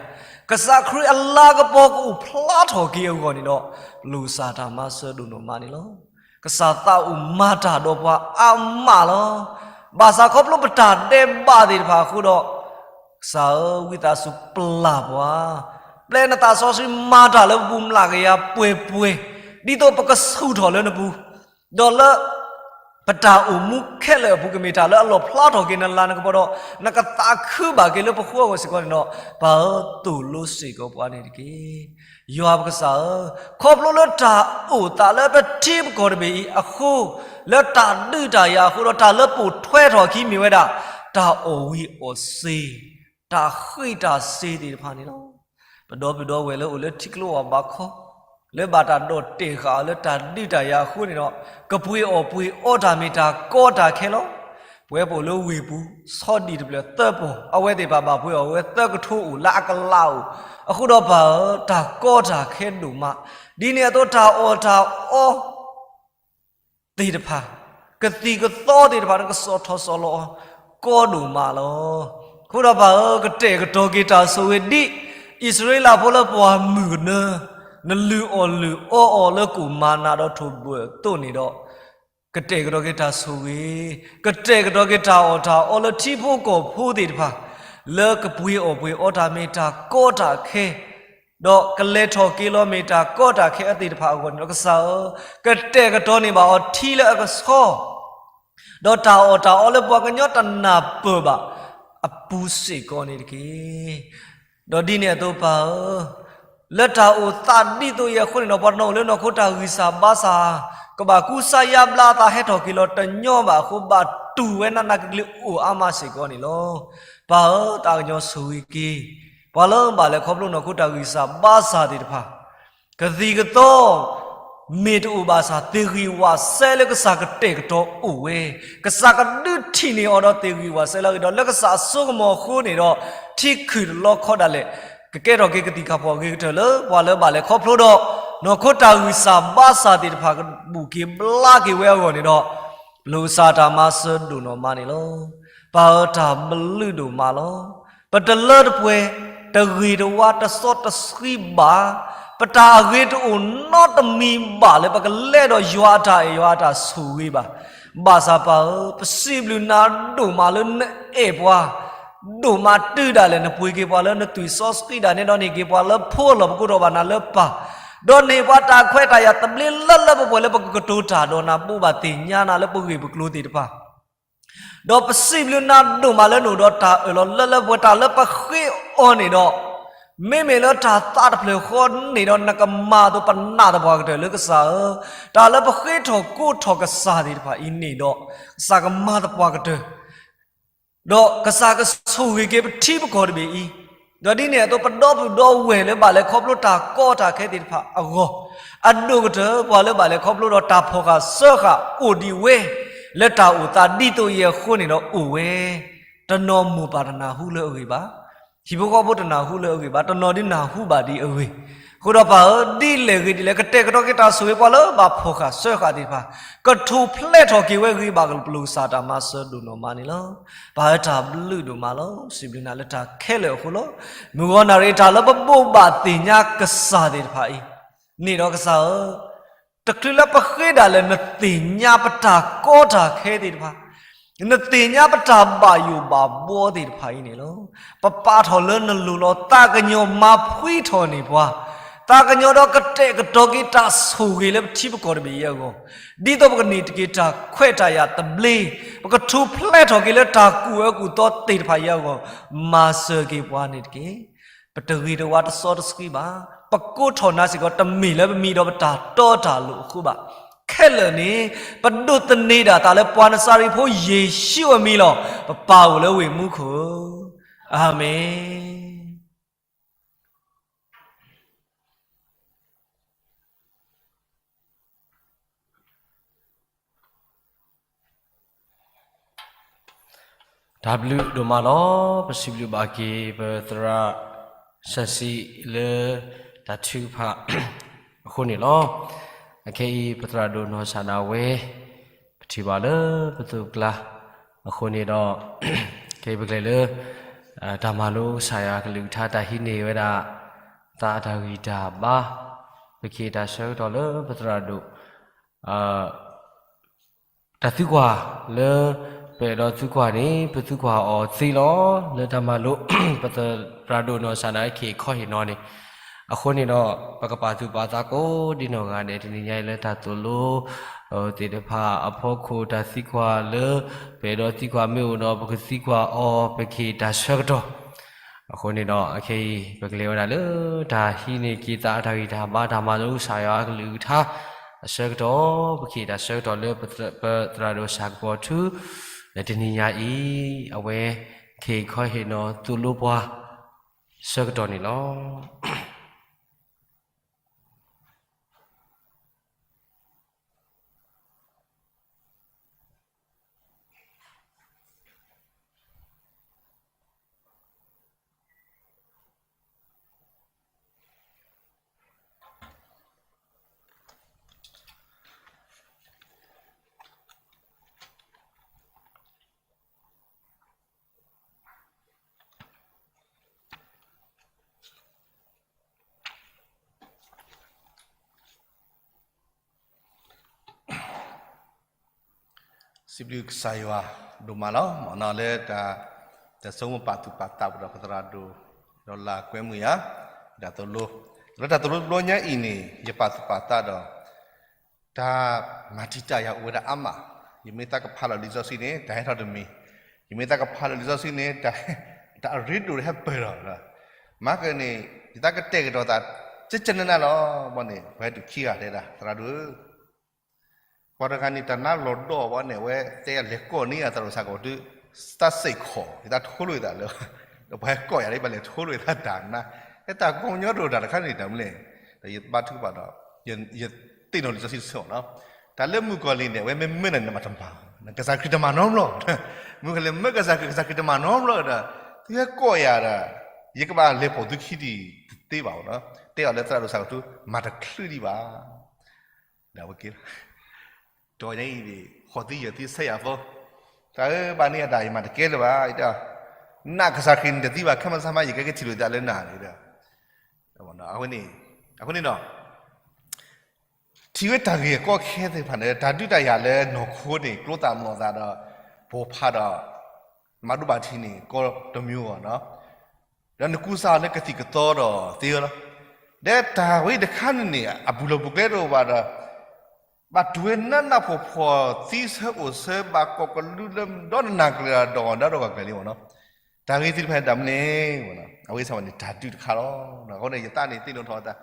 ကစၢ်ခရံာ်အလၤကပီၤကအိၣ်ဖျါထီၣ်က့ၤအဂီၢ်န့ၣ်ဒီး, ပလူၤကစၢ်တၢ်မၤစၢၤဒိၣ်နီၢ်မးန့ၣ်လီၤ. ကစၢ်သးအိၣ်မၤတၢ်ဒီးပှၤအါမးလီၤ. ဘၣ်ဆၣ်ခီဖျိပတၢ်ဒဲးဘးသ့ၣ်တဖၣ်အဃိဒီး, ကစၢ်ဧၢ, ဝံသးစူၤပျၢ်ပှၤ, ပျဲနသးစီဆှံမၤတၢ်လၢပပူၤမျးကယၤပှဲၤပှဲၤ, ဒ်သိးပကဆူၣ်ထီၣ်လၢနပူၤ, ဒီးလၢ ပတၢ်အိၣ်မူခဲလၢာ်အပူၤ ကမ့ၢ်တၢ်လၢအလီၣ်ဖျါထီၣ်က့ၤနလၤနကပီၤဒီး, နကသးခုဘၣ်က့ၤလၢပဃိအဂီၢ်စ့ၢ်ကီးန့ၣ်ဒီး, ပၢ်ဧၢ, သိၣ်လိစ့ၢ်ကီးပှၤန့ၣ်တက့ၢ်. ယွၤပကစၢ်ဧၢ, ခီဖျိလၢတၢ်အိၣ်သးလၢပထံပကီၢ်တဘ့ၣ်အံၤအဃိ, လၢတၢ်ဒုးတၢ်ယၤအဃိဒီးတၢ်လၢပိာ်ထွဲထီၣ်အခံမ့ၢ်ဝဲဒၣ်, တၢ်အီၣ်ဝံၤအီၣ်စ့, တၢ်ဃံးတၢ်စ့ၤသ့ၣ်တဖၣ်န့ၣ်လီၤ. ပဒီပုၢ်ဒီဝဲၢ်လၢအိၣ်လၢထံကျိအဘးခီ, လၢဘၣ်တၢ်ဒိးတဲာ်ဃာ်အီၤလၢတၢ်ဒုးတၢ်ယၤအဃိန့ၣ်ဒီး, ကပှ့ၤအီၣ်ပှ့ၤအီတၢ်မ့ၢ်တၢ်ကီတၢ်ခဲလီၤ. ပဝဲပအိၣ်လၢဝ့ၢ်ပူၤ, ဆီဒံၣ်တဖျၢၣ်သၢပီၢ်, အဝဲသ့ၣ်တဖၣ်ဘၣ်ပှ့ၤအီၣ်ဝဲသၢကထိအိၣ်လၢအကလးအိၣ်, အဃိဒီးပၢ်ဧၢ, တၢ်ကီတၢ်ခဲဒိၣ်မး, ဒ်န့ၣ်အသိးတၢ်အီၣ်တၢ်အီ သ့ၣ်တဖၣ်, ကသံၣ်ကသီသ့ၣ်တဖၣ်န့ၣ် ကစီၣ်ထီၣ်စီၣ်လီၤအီၤ, ကီဒိၣ်မးလီၤ. အဃိဒီးပၢ်ဧၢ, ကတဲာ်ကတီၤက့ၤတၢ်ဆိၣ်ဂ့ၤဒ်အံၣ်စရ့လးဖိလၢပှၢ်မုၢ်ကနၢ, နလုၢ်အီၣ်လုၢ်အီအီၤလၢကိၣ်မၤနးဒီးထိၣ်ဘၢၣ်အသိးန့ၣ်ဒီး, ကတဲာ်ကတီၤက့ၤတၢ်ဆိၣ်ဂ့ၤ, ကတဲာ်ကတီၤက့ၤတၢ်အီၣ်တၢ်အီလၢထံဖိကီၢ်ဖိသ့ၣ်တဖၣ်, လၢကပှ့ၤအီၣ်ပှ့ၤအီတၢ်မ့ၢ်တၢ်ကီတၢ်ခဲ ဒီးကလဲၤထီၣ်က့ၤလီၤမ့ၢ်တၢ်ကီတၢ်ခဲအသ့ၣ်တဖၣ်အဂီၢ်န့ၣ်ဒီးကစၢ်ဧၢ, ကတဲာ်ကတီၤန့ၢ်ဘၣ်အီၤထံလၢအကဆှီ, ဒီးတၢ်အီၣ်တၢ်အီလၢပှၤကညီတနၢ်ပၢၢ်ဘၣ်အပူၤစ့ၢ်ကီးန့ၣ်တက့ၢ်. ဒီးဒ်န့ၣ်အသိးပၢ်ဧၢ, လၢတၢ်အိၣ်သးဒ်သိးအံၤအဃိန့ၣ်ဒီး ပှၤတနီၤအိၣ်လၢနီၢ်ခိတၢ်ဂံၢ်စၢ်ဘါစၢ်, ကဘၣ်ကူစါယါဘျါအသးဟဲထီၣ်က့ၤလီၤတညီဘၣ်အဃိ ဘၣ်တူၢ်ဝဲနးနးကကလံၤအိၣ်အါမးစ့ၢ်ကီးန့ၣ်လီၤ. ပၢ်ဧၢ, သးကညီၤဆိၣ်ဂ့ၤက့ၤ ပှၤလၢဘၣ်လဲၤခီဖျိနီၢ်ခိတၢ်ဂံၢ်စၢ်ဘါစၢ်သ့ၣ်တဖၣ်, ကသံၣ်ကသီ, မ့ၢ်တအိၣ်ဘၣ်ဆၣ် သ့ၣ်ဂံၢ်ဝၣ်စဲလၢကစၢ်ကတဲာ်ကတီၤအိၣ်ဝဲ, ကစၢ်ကဒုးထံၣ်န့ၢ်အီၤဒီးသ့ၣ်ဂံၢ်ဝၣ်စဲလၢအဂ့ၢ်ဒီး လၢကစၢ်အစိကမီၤအဃိန့ၣ်ဒီး ထံခုၣ်တလီခီဒၣ်လဲာ် ကကဲထီၣ်က့ၤကသံၣ်ခါဖီၣ်အဂ့ၤကတၢၢ်လၢ ပှၤလၢဘၣ်လဲၤခီဖျိဒီး နီၢ်ခိတၢ်ဂံၢ်စၢ်ဘါစၢ်သ့ၣ်တဖၣ် ကဘူၣ်က့ၤဘျါက့ၤဝဲအဂီၢ်န့ၣ်ဒီး ပလိၣ်ကစၢ်တၢ်မၤစၢၤဒိၣ်နီၢ်မးန့ၣ်လီၤ. ပၢ်ဧၢ တၢ်ဘျုးဒိၣ်မးလီၤ. ပတလၢတပှဲၤ, တဂ့ၤတဝါ တစီတဆှံဘၣ်, ပတၢ်အဂ့ၤတအိၣ်နီတမံၤဘၣ်လၢပကလဲၤဒီးယွၤအတၢ်အဲၣ်ယွၤအတၢ်ဆိၣ်ဂ့ၤဘၣ်. ဘၣ်ဆၣ်ပၢ်ဧၢ, ပစံးဘျုးနၤဒိၣ်မးလၢနအဲၣ်ပှၤ ဒိၣ်မးတုၤဒၣ်လဲာ် နပှ့ၤက့ၤပှၤလၢနသွံၣ်စီဆှံဒၣ်နဲ ဒီးန့ၢ်က့ၤပှၤလၢဖိလီၢ် ပကိးထီၣ်ဘၣ်နၤလၢပၢ်, ဒီးန့ၢ်ပှၤတၢ်ခွဲးတၢ်ယာ်သဘျ့လၢလၢပှဲၤပှဲၤလၢပကကတိၤတၢ်ဒီးနၤ ဘိးဘၣ်သ့ၣ်ညါနၤလၢပဂ့ၢ်ပကျိၤသ့ၣ်တဖၣ် ဒီးပစံးဘျုးနၤဒိၣ်မးလၢနအိၣ်ဒီးတၢ်အၢၣ်လီၤလၢလၢပှဲၤပှဲၤ တၢ်လၢပဃ့အီၤန့ၣ်ဒီး မ့မ့ၢ်လၢတၢ်သးတဖျၢၣ်ဃီန့ၣ်ဒီး နကမၤအသိးပနာ်သပှၢ်ကတၢၢ်လၢကစၢ်ဧၢ, တၢ်လၢပဃ့ထီၣ်ကိးထီၣ်ကစၢ်သ့ၣ်တဖၣ်အံၤန့ၣ်ဒီး ကစၢ်ကမၤသပှၢ်ကတၢၢ် ဒီးကစၢ်ကဆိၣ်ဂ့ၤက့ၤပထံပကီၢ်တဘ့ၣ်အံၤ, ဒီးဒ်န့ၣ်အသိး ပဒီပုၢ်ဒီဝဲၢ်လၢဘၣ်လဲၤခီဖျိတၢ်ကီတၢ်ခဲသ့ၣ်တဖၣ်အဂီၢ်, အဒိၣ်ကတၢၢ်ပှၤလၢဘၣ်လဲၤခီဖျိဒီးတၢ်ဖီၣ်ဃာ်စၢဃာ်အိၣ်ဒံးဝဲ လၢတၢ်အိၣ်သးဒ်သိးအံၤအဃိန့ၣ်ဒီးအိၣ်ဝဲ, တနီၤမိၢ်ပၢ်တနၢ်ဟူလၢအဂ့ၢ်ဘၣ်, ဟံၣ်ဖိဃီဖိတနၢ်ဟူလၢအဂ့ၢ်ဘၣ်, တနီၤဒုးနၢ်ဟူဘၣ်ဒံးအဂ့ၢ်, အဃိဒီးပၢ်ဧၢ, ဒ်လဲၣ်ဂ့ၤဒ်လဲၣ် ကတဲာ်ကတီၤက့ၤတၢ်ဆိၣ်ဂ့ၤပှၤလၢဘၣ်ဖီၣ်ဃာ်စၢဃာ်သ့ၣ်တဖၣ်, ကထူၣ်ဖျဲးထီၣ်က့ၤဝဲဂ့ၤဘၣ်ကလၢပလိၣ်ကစၢ်တၢ်မၤစၢၤဒိၣ်နီၢ်မးန့ၣ်လီၤ. ပၢ်ဧၢ တၢ်ဘျုးဒိၣ်မးလီၤ. စံးဘျုးနၤလၢတၢ်ခဲလၢာ်အဃိလီၤ. မုၢ်ဂီၤနၣ်ရံၣ်တၢ်လၢပဘိးဘၣ်သ့ၣ်ညါကစၢ်သ့ၣ်တဖၣ်အံၤန့ၣ်ဒီးကစၢ်ဧၢ, တချုးလၢပဃ့ဒၣ်လဲာ် နသ့ၣ်ညါပတၢ်ကီတၢ်ခဲသ့ၣ်တဖၣ်, နသ့ၣ်ညါပတၢ်ဘၣ်ယိၣ်ဘၣ်ဘှီသ့ၣ်တဖၣ်အံၤန့ၣ်လီၤ. ပပာ်ထီၣ်လၢနလိၤလီၤ. သးကညီၤမၤဖှံထီၣ်န့ၢ်ပှၤ, သးကညီၤဒီးကတဲာ်ကတီၤက့ၤတၢ်ဆိၣ်ဂ့ၤလၢပထံပကီၢ်တဘ့ၣ်အံၤအဂီၢ်, ဒ်သိးပကန့ၢ်တက့ၢ်တၢ်ခွဲးတၢ်ယာ်သဘျ့, ပကထူၣ်ဖျဲးထီၣ်က့ၤလၢတၢ်ကူၣ်အၢကူၣ်သီသ့ၣ်တဖၣ်အံၤအဂီၢ်, မၤစၢၤက့ၤပှၤန့ၣ်တက့ၢ်. ပတဂ့ၤတဝါတစီတဆှံဘၣ်. ပကိးထီၣ်နၤစ့ၢ်ကီး တမ့ၢ်လၢပမံၤဒီးပတၢ်တီတၢ်လိၤအဃိဘၣ်. ခဲလၢာ်န့ၣ် ပဒိးသန့ၤဒၣ်သးလၢပှၤနစၤရ့းဖိယ့ၣ်ၡူးအမံၤလီၤ. ပပၢ်အိၣ်လၢဝ့ၢ်မူခိၣ်ဧၢ, အၤမ့ၣ်. တၢ်ဘျုးဒိၣ်မးလီၤ. ပစံးဘျုးဘၣ်က့ၤ ပသရၣ်စီဆှံလၢတၢ်ထုကဖၣ်အဃိန့ၣ်လီၤ. အခဲအံၤ ပသရၣ်ဒိၣ်နီၢ်စၢ်ဒၣ်ဝဲ ပထံၣ်ဘၣ်လၢပသိးပကျါ အဃိန့ၣ်ဒီး ခဲအံၤပကလဲၤလၢ တၢ်မၤလိကစၢ်ယွၤကလုၢ်ကထါ တၢ်ဟံးန့ၢ်ဝဲဒၣ် သးအတၢ်ဂံၢ်တၢ်ဘါ ပကဟ့ၣ်တၢ်ဆၢကတီၢ်လၢပသရၣ်ဒိၣ် တၢ်သံကွၢ်လၢ ပအဲၣ်ဒိးသံကွၢ်န့ၣ် ပသံကွၢ်အီၤသ့လီၤ. လၢတၢ်မၤလိ ပသရၣ်ဒိၣ်နီၢ်စၢ်ဒၣ်ဝဲ ကဟ့ၣ်ခီဟ့ၣ်နီၤန့ၣ် အဃိန့ၣ်ဒီး ပကပာ်သူၣ်ပာ်သးကိးဒ်နီၢ်ဂၤဒဲး တနံၤညါအံၤလၢတၢ်သိၣ်လိ သ့ၣ်တဖၣ်အဖီခိၣ် တၢ်သံကွၢ်လၢ ပအဲၣ်ဒိးသံကွၢ်မ့ၢ်အိၣ်ဒီး ပကသံကွၢ်အီၤ ပကဟ့ၣ်တၢ်ဆၢကတီၢ် အဃိန့ၣ်ဒီး အခဲအံၤ ပကလဲၤဝဲဒၣ်လၢ တၢ်ဟံးန့ၢ်က့ၤသးအတၢ်ဂံၢ်တၢ်ဘါ တၢ်မၤလိကစၢ်ယွၤအကလုၢ်ကထါ အဆၢကတီၢ် ပကဟ့ၣ်တၢ်ဆၢကတီၢ်လၢ ပသရၣ်ဒိၣ်စၢ်ကပီၤထူ လၢတနံၤညါအံၤ အဝဲ ကဟ့ၣ်ခီဟ့ၣ်နီၤသိၣ်လိပှၤ ဆၢကတီၢ်န့ၣ်လီၤ. စံးဘျုးကစၢ်ယွၤဒိၣ်မးလီၤ. မ်နီၤလၢတၢ် တၢ်ဆိကမိၣ်ပာ်သူၣ်ပာ်သးပဒီး ပသရၣ်ဒိၣ် ဒီးလၢကွဲမုာ်ယၤ တၢ်သိၣ်လိ လၢတၢ်သိၣ်လိတဘျီညါအံၤန့ၣ် ယပာ်သူၣ်ပာ်သးဒီး တၢ်မၤတံာ်တာ်ယၤအိၣ်ဝဲဒၣ်အါမး, ယမ့ၢ်သးကဖးလီၤလံာ်စီဆှံန့ၣ် တၢ်ဟဲထီၣ်တမံၤ, ယမ့ၢ်သးကဖးလီၤလံာ်စီဆှံန့ၣ် တၢ် တၢ်အရ့ဒိၣ်ဟဲပၢၢ်လီၤ, မၤကန့ၣ် ယသးကတဲာ်ကတီၤသး ကကနနၣ်လီၤ, ဘၣ်န့ၣ် ပှၤဟဲတုၤခံဂၤတဲဒၣ် သရၣ်ဒိၣ်ဧၢ ပှၤတဂၤန့ၣ် တၢ်နါလီၤဒီးဝဲန့ၣ် အဝဲတဲအလဲၤကိးန့ၢ်အသရၣ်ဒိၣ်စၢ်ကပီၤဒုး သးစ့ၢ်ကီး ယသးထိလိာ်သးလၢ ဒီးပှၤဟဲကိးယၤလၢ ပှၤလဲၤထိလိာ်သးတၢ်နါ, ဟဲတၢ်ကီညီတအိၣ်တၢ်တခါန့ၣ် တၢ်မနုၤလဲၣ်, ဒီးယဘါထုကဖၣ်ဒီး ယ သ့ၣ်နီၣ်လံာ်စီဆှံတဆၢအီၤနီၤ. တၢ်လၢမုၣ်ကီၤလံၢ်န့ၣ် အဝဲမ့ၢ်မၢနၤန့ၣ် မၤတမၤ, ကစၢ်ခရံာ်တမၤနီတဘျီ, မုၣ်ကီၤလံၢ်မၢကစၢ်ခရံာ် ကစၢ်ခရံာ်တမၤနီတဘျီဒီး, သုဟဲကိးယၤဒီး, ယကဘၣ်လဲၤပိာ်သုခံဒံးတသ့ဘၣ်နီၤ, တဲအီၤလၢသရၣ်ဒိၣ်ဆၢကတီၢ် မၤတချုးဒံးဘၣ်. ဒီးအဝဲက့ၤလီၤ တီၤညါအံၤန့ၣ် ဃိးသံယဲၢ်သံဆဲးယၤဖိ, တၢ်အၢဘၣ်န့ၣ်အတၢ် ယမၤတကဲလၢၤဘၣ်, နးကစၢ်ခရံာ်န့ၣ်တသံဘၣ်, ခဲမုၢ်ဆါမး ယကဲက့ၤထံၣ်လိာ်သးလၢနၤန့ၣ်ဒီး, အဃိန့ၣ်, အဃိန့ၣ်ဒီး ထံၣ်ဝဲတၢ်ဂ့ၢ်အကီအခဲသ့ၣ်တဖၣ်န့ၣ် တၢ်ဒုးတၢ်ယၤလၢနီၢ်ခိန့ၣ် ကျိသၣ်မျိာ်သၣ်ဒီး ပိာ်ဖးဒီး မၤဒိဘၣ်ထံးန့ၣ် ကီတမံၤအဂီၢ်နီၤ, ဒီးနကူစါလၢကသံၣ်ကသီဒီးသ့ဝဲလီၤ. ဒီးတၢ်ဝဲတခါန့ၣ်န့ၣ် အပူၤလီၢ်ပူၤကျဲတအိၣ်ဘၣ်ဒီး ဘၣ်တူၢ်ဝဲနးနးဖှီၣ်ဖှီၣ် သံဆၢအိၣ်ဆၢ ဘၣ်ကိးကလူးလၢဒီတနၤကျၢၤဒီး ဒီဂၤဒီဂၤကျၢၤလံမ့ၢ်နီၤ, တၢ်ဂ့ၢ်သ့ၣ်တဖၣ်န့ၣ်တၢ်မနုၤလဲၣ်, အဝဲဆၢဝဲန့ၣ် တၢ်ဒုးတခါလီၤ. အဃိန့ၣ် ယသးန့ၣ်သ့ၣ်နီၣ်ထီၣ်အသး တ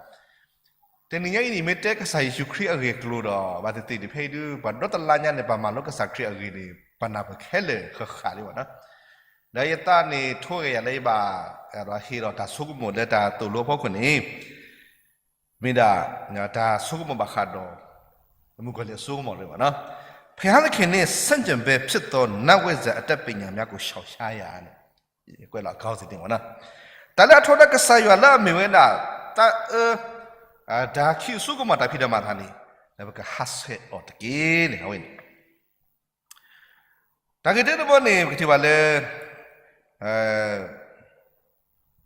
နံၤညါအံၤန့ၣ် မ့ၢ်တဲကစၢ်ယ့ၣ်ၡူးခရံာ်အဂ့ၢ်အကျိၤဒီး ဘၣ်သ့ၣ်သ့ၣ်န့ၣ် ဖဲအံၤဒုး ပှၤဒီတလါညါန့ၣ် ပှၤမၤလိကစၢ်ခရံာ်အဂ့ၢ်န့ၣ် ပှၤနၢ်ပၢၢ်ခဲလၢာ်ဃၣ်ဃၣ်လံမ့ၢ်နီၤ, ဒီးယသးန့ၣ်ထိဂဲၤယၤလၢယဘၣ် ဟ့ၣ်ဒီးတၢ်ဆိကမိၣ်လၢတၢ်သိၣ်လိအဖီခိၣ်န့ၣ် မ့ၢ်ဒၣ် တၢ်ဆိကမိၣ်ဘၣ်ဃးဒီး မုၣ်ကီၤလံၢ်အဆိကမိၣ်လၢမ့ၢ်နီၤ, ဘုရားသခင်နှင့် ဆန့်ကျင်ဘက်ဖြစ်သော နတ်ဝိဇ္ဇာအတတ်ပညာများကို ရှောင်ရှားရန် ကွဲးလီၤအကီသ့ၣ်န့ၣ်မ့ၢ်နီၤ, တၢ်လၢအထီဒါကစၢ်ယွၤလၢအမ့ၢ်ဝဲဒၣ် တၢ်အၢ တၢ်ခံးအဆိကမိၣ်တၢ်ဖံးတၢ်မၤတဖၣ်န့ၣ် ပကဟးဆှဲးအီၤတက့ၢ်န့ၣ် အဝဲန့ၣ် တၢ်ဂ့ၢ်တၢတဘီန့ၣ် ပကထံၣ်ဘၣ်လၢ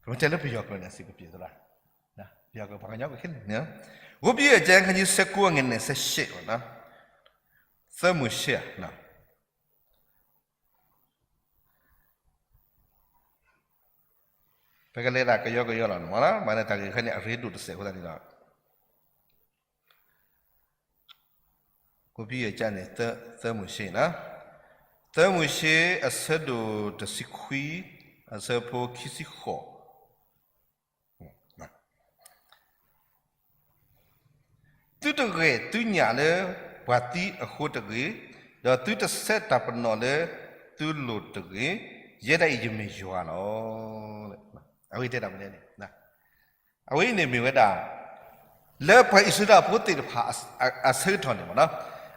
ပမ့ၢ်တဲလၢပယီၤကျိာ်န့ၣ် အဆင်ပြေသး, ပယီၤကျိာ် ပှၤကညီကခဲန့ၣ်, ဝံယၡါယၤ အခန်းကြီး ဆယ့်ကိုး အငယ် နှစ်ဆယ့်ရှစ် သၢမိၤၡ့ဧါ, ပကလဲၤဒၣ်ကယီကယီလီၤမ့ၢ်နီၤ, မ့ၢ်န့ၣ်တၢ်ဂ့ၢ်ခဲန့ၣ် အရ့ဒိၣ်တစဲးအဃိသတးန့ၣ်ဒီး ကိးဖံယကန့ၣ် သၢမိၤၡ့နီၤ, သၢမိၤၡ့ အဆၢဒိၣ်တဆံခွံ, အဆၢဖိခံဆံဃိး, သုတဂဲၤသုညၣ်လၢပှၤသံအဃိတဂ့ၤ, ဒီးသုတဆဲးတၢ်ပနီၣ်လၢသုလိၤတဂ့ၤ, ယဲဒၣ်အံၤယမ့ၢ်ယွၤလီၤ. အဝဲတဲဒၣ်မနုၤန့ၣ် အဝဲအံၤန့ၣ်မ့ၢ်ဝဲဒၣ် လၢပှၤအံၣ်စရ့လးဖိသ့ၣ်တဖၣ်အဆၢကတီၢ်န့ၣ်မ့ၢ်နီၤ,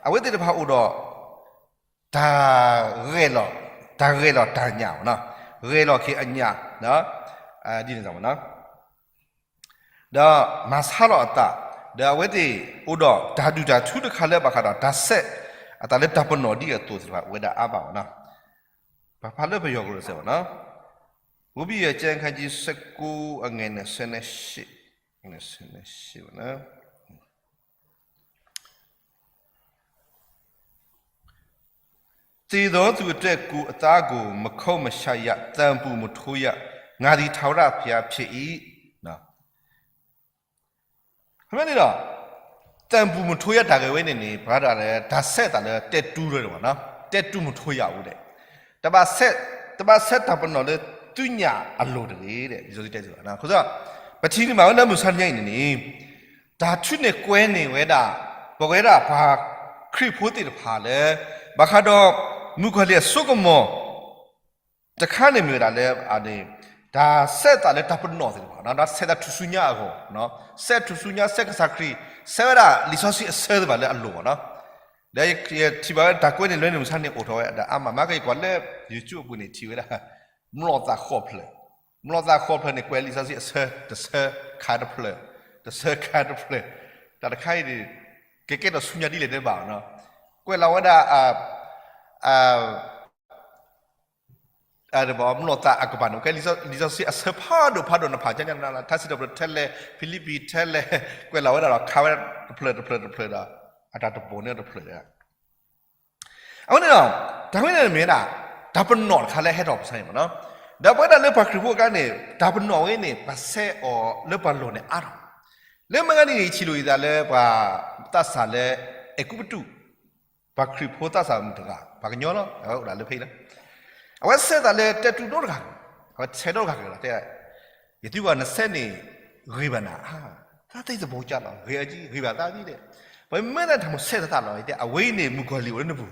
အဝဲသ့ၣ်တဖၣ်အိၣ်ဒီး တၢ်ဂဲၤလီၤ, တၢ်ဂဲၤလီၤတၢ်ညၣ်မ့ၢ်နီၤ, ဂဲၤလီၤက့ၤအညၣ် ဒ်န့ၣ်မ့ၢ်နီၤ, ဒီးမၤဆါလီၤအသး, ဒီးအဝဲသ့ၣ်အိၣ်ဒီးတၢ်ဒုၣ်တၢ်ထူတခါလၢဘၣ်ဃးဒီးတၢ်ဆဲးအသးလၢတၢ်ပနီၣ်ဒ်အသိးသ့ၣ်တဖၣ် အိၣ်ဝဲဒၣ်အါဘၣ်မ့ၢ်နီၤ, ပဖးလၢပယီၤကျိာ်တစဲးမ့ၢ်နီၤ, ဝံယၡါယၤ အခန်းကြီး ဆယ့်ကိုး အငယ် နှစ်ဆယ့်ရှစ်, နှစ်ဆယ့်ရှစ်မ့ၢ်နီၤ သေသောသူအတွက် ကိုယ်အသားကို မခုတ်မရှက်ရ၊ သံပူမထိုးရ၊ ငါသည် ထာဝရဘုရားဖြစ်၏. ဖဲန့ၣ်ဒီး သံပူမထိုးရတၢ်ဂ့ၢ်ဝဲန့ၣ်န့ၣ် ပှၤဒၣ်လဲာ် တၢ်ဆဲးသးလၢတဲတူၢ်လၢၤမ့ၢ်နီၤ, တဲတူၢ်မထိုးရအိၣ်ဒဲး, တဘၣ်ဆဲး, တဘၣ်ဆဲးတၢ်ပနီၣ်လၢသုညၣ်အလိၤတဂ့ၤဒဲး, လံာ်စီဆှံတဲစ့ၢ်ကီး, အဃိသတး ပထံၣ်န့ၢ်ဘၣ်ဝဲလၢမုၢ်ဆါတနံၤအံၤန့ၣ်န့ၣ် တၢ်ထုးန့ၢ်ကွဲန့ၢ်ဝဲဒၣ် ပဝဲဒၣ်ပှၤခရံာ်ဖိသ့ၣ်တဖၣ်လၢ ဘၣ်ဃးဒီး မုၣ်ကီၤလံၢ်အစိကမီၤ တခါန့ၣ်မ့ၢ်ဝဲဒၣ်လၢ တၢ်ဆဲးသးလၢတၢ်ပနီၣ်သ့ၣ်တဖၣ်, တၢ်ဆဲးသးထူၣ်စုညါအဂီၢ်, ဆဲးထူၣ်စုညါ ဆဲးကစၢ်ခရံာ်, ဆဲးဝဲဒၣ်လံာ်စီဆှံအဆၢသ့ၣ်တဖၣ်လၢအလိၤမ့ၢ်နီၤ, ဒီးယထံၣ်ဘၣ်ဝဲတၢ်ကွဲန့ၣ်လၢန့ၣ် မုၢ်ဆါန့ၣ်အိၣ်ထီၣ်ဝဲဒီးအါမး, မ့ၢ်ကယကွၢ်လၢ YouTube အပူၤန့ၣ် ထံၣ်ဝဲဒၣ် မျိာ်သၣ်ဃိးဖျၢၣ်, မျိာ်သၣ်ဃိးဖျၢၣ်န့ၣ် ကွဲးလံာ်စီဆှံအဆၢ တဆၢခါတဖျၢၣ်, တဆၢခါတဖျၢၣ်, တၢ်တခါအံၤန့ၣ် ကကဲထီၣ်ဆူညါဒ်လဲၣ်တဲဘၣ်နီၤ, ကွဲးလီၤဝဲဒၣ် အ တဘၣ် မျိာ်သၣ်အကပၤန့ၣ် ကဲလံာ်စီဆှံအဆၢဖးဒိၣ်ဖးဒိၣ် နဖးကညါနၤလၢ ထါစံးထီၣ်ပတြၢၤထဲလဲၣ်, ဖံလံးပံၤထဲလဲၣ်, ကွဲးလီၤဝဲဒၣ်ဒီး ခးဝဲဒၣ်တဖျၢၣ်တဖျၢၣ်တဖျၢၣ်ဒီး အတၢ်တပိၤန့ၣ်တဖျၢၣ်ဒီး အဝဲန့ၣ်ဒီး တၢ်ဝဲန့ၣ်မ့ၢ်ဝဲဒၣ် တၢ်ပနီၣ်တခါလၢဟဲထီၣ်ပဆါန့ၣ်မ့ၢ်နီၤ, ဒီးပဝဲဒၣ်လၢပှၤခရံာ်ဖိအကျါန့ၣ် တၢ်ပနီၣ်ဝဲန့ၣ် ပှၤဆဲးအီၤလၢပှၤလိၤန့ၣ်အါထီၣ်, လၢမုၢ်ဂၤန့ၣ် ယထံၣ်လိာ်ယသးလၢပှၤသးစၢ်လၢအဲၤကူပတူး ပှၤခရံာ်ဖိသးစၢ်မုၣ်တဂၤ ပှၤကညီလီၤ, အဝဲအိၣ်ဒၣ်လၢဖဲအံၤလီၤ, အဝဲဆဲးသးလၢတဲတူၢ်နီတဂၤ, အဝဲဆဲးနီတဂၤက့ၤလီၤ, တဲ ယသံကွၢ်နဆဲးန့ၣ် ဂ့ၤဘၣ်နၤဧါ, သးသ့ၣ်သဘိကၢ်လီၤ, ဂ့ၤအကံ ဂ့ၤဘၣ်သးသံတဲ, ပမ့ၢ်လၢတၢ်မၤဆဲးသးသးလီၤ, တဲ အဝဲအံၤန့ၣ် မုၣ်ကီၤလံၢ်အိၣ်လၢနပူၤ,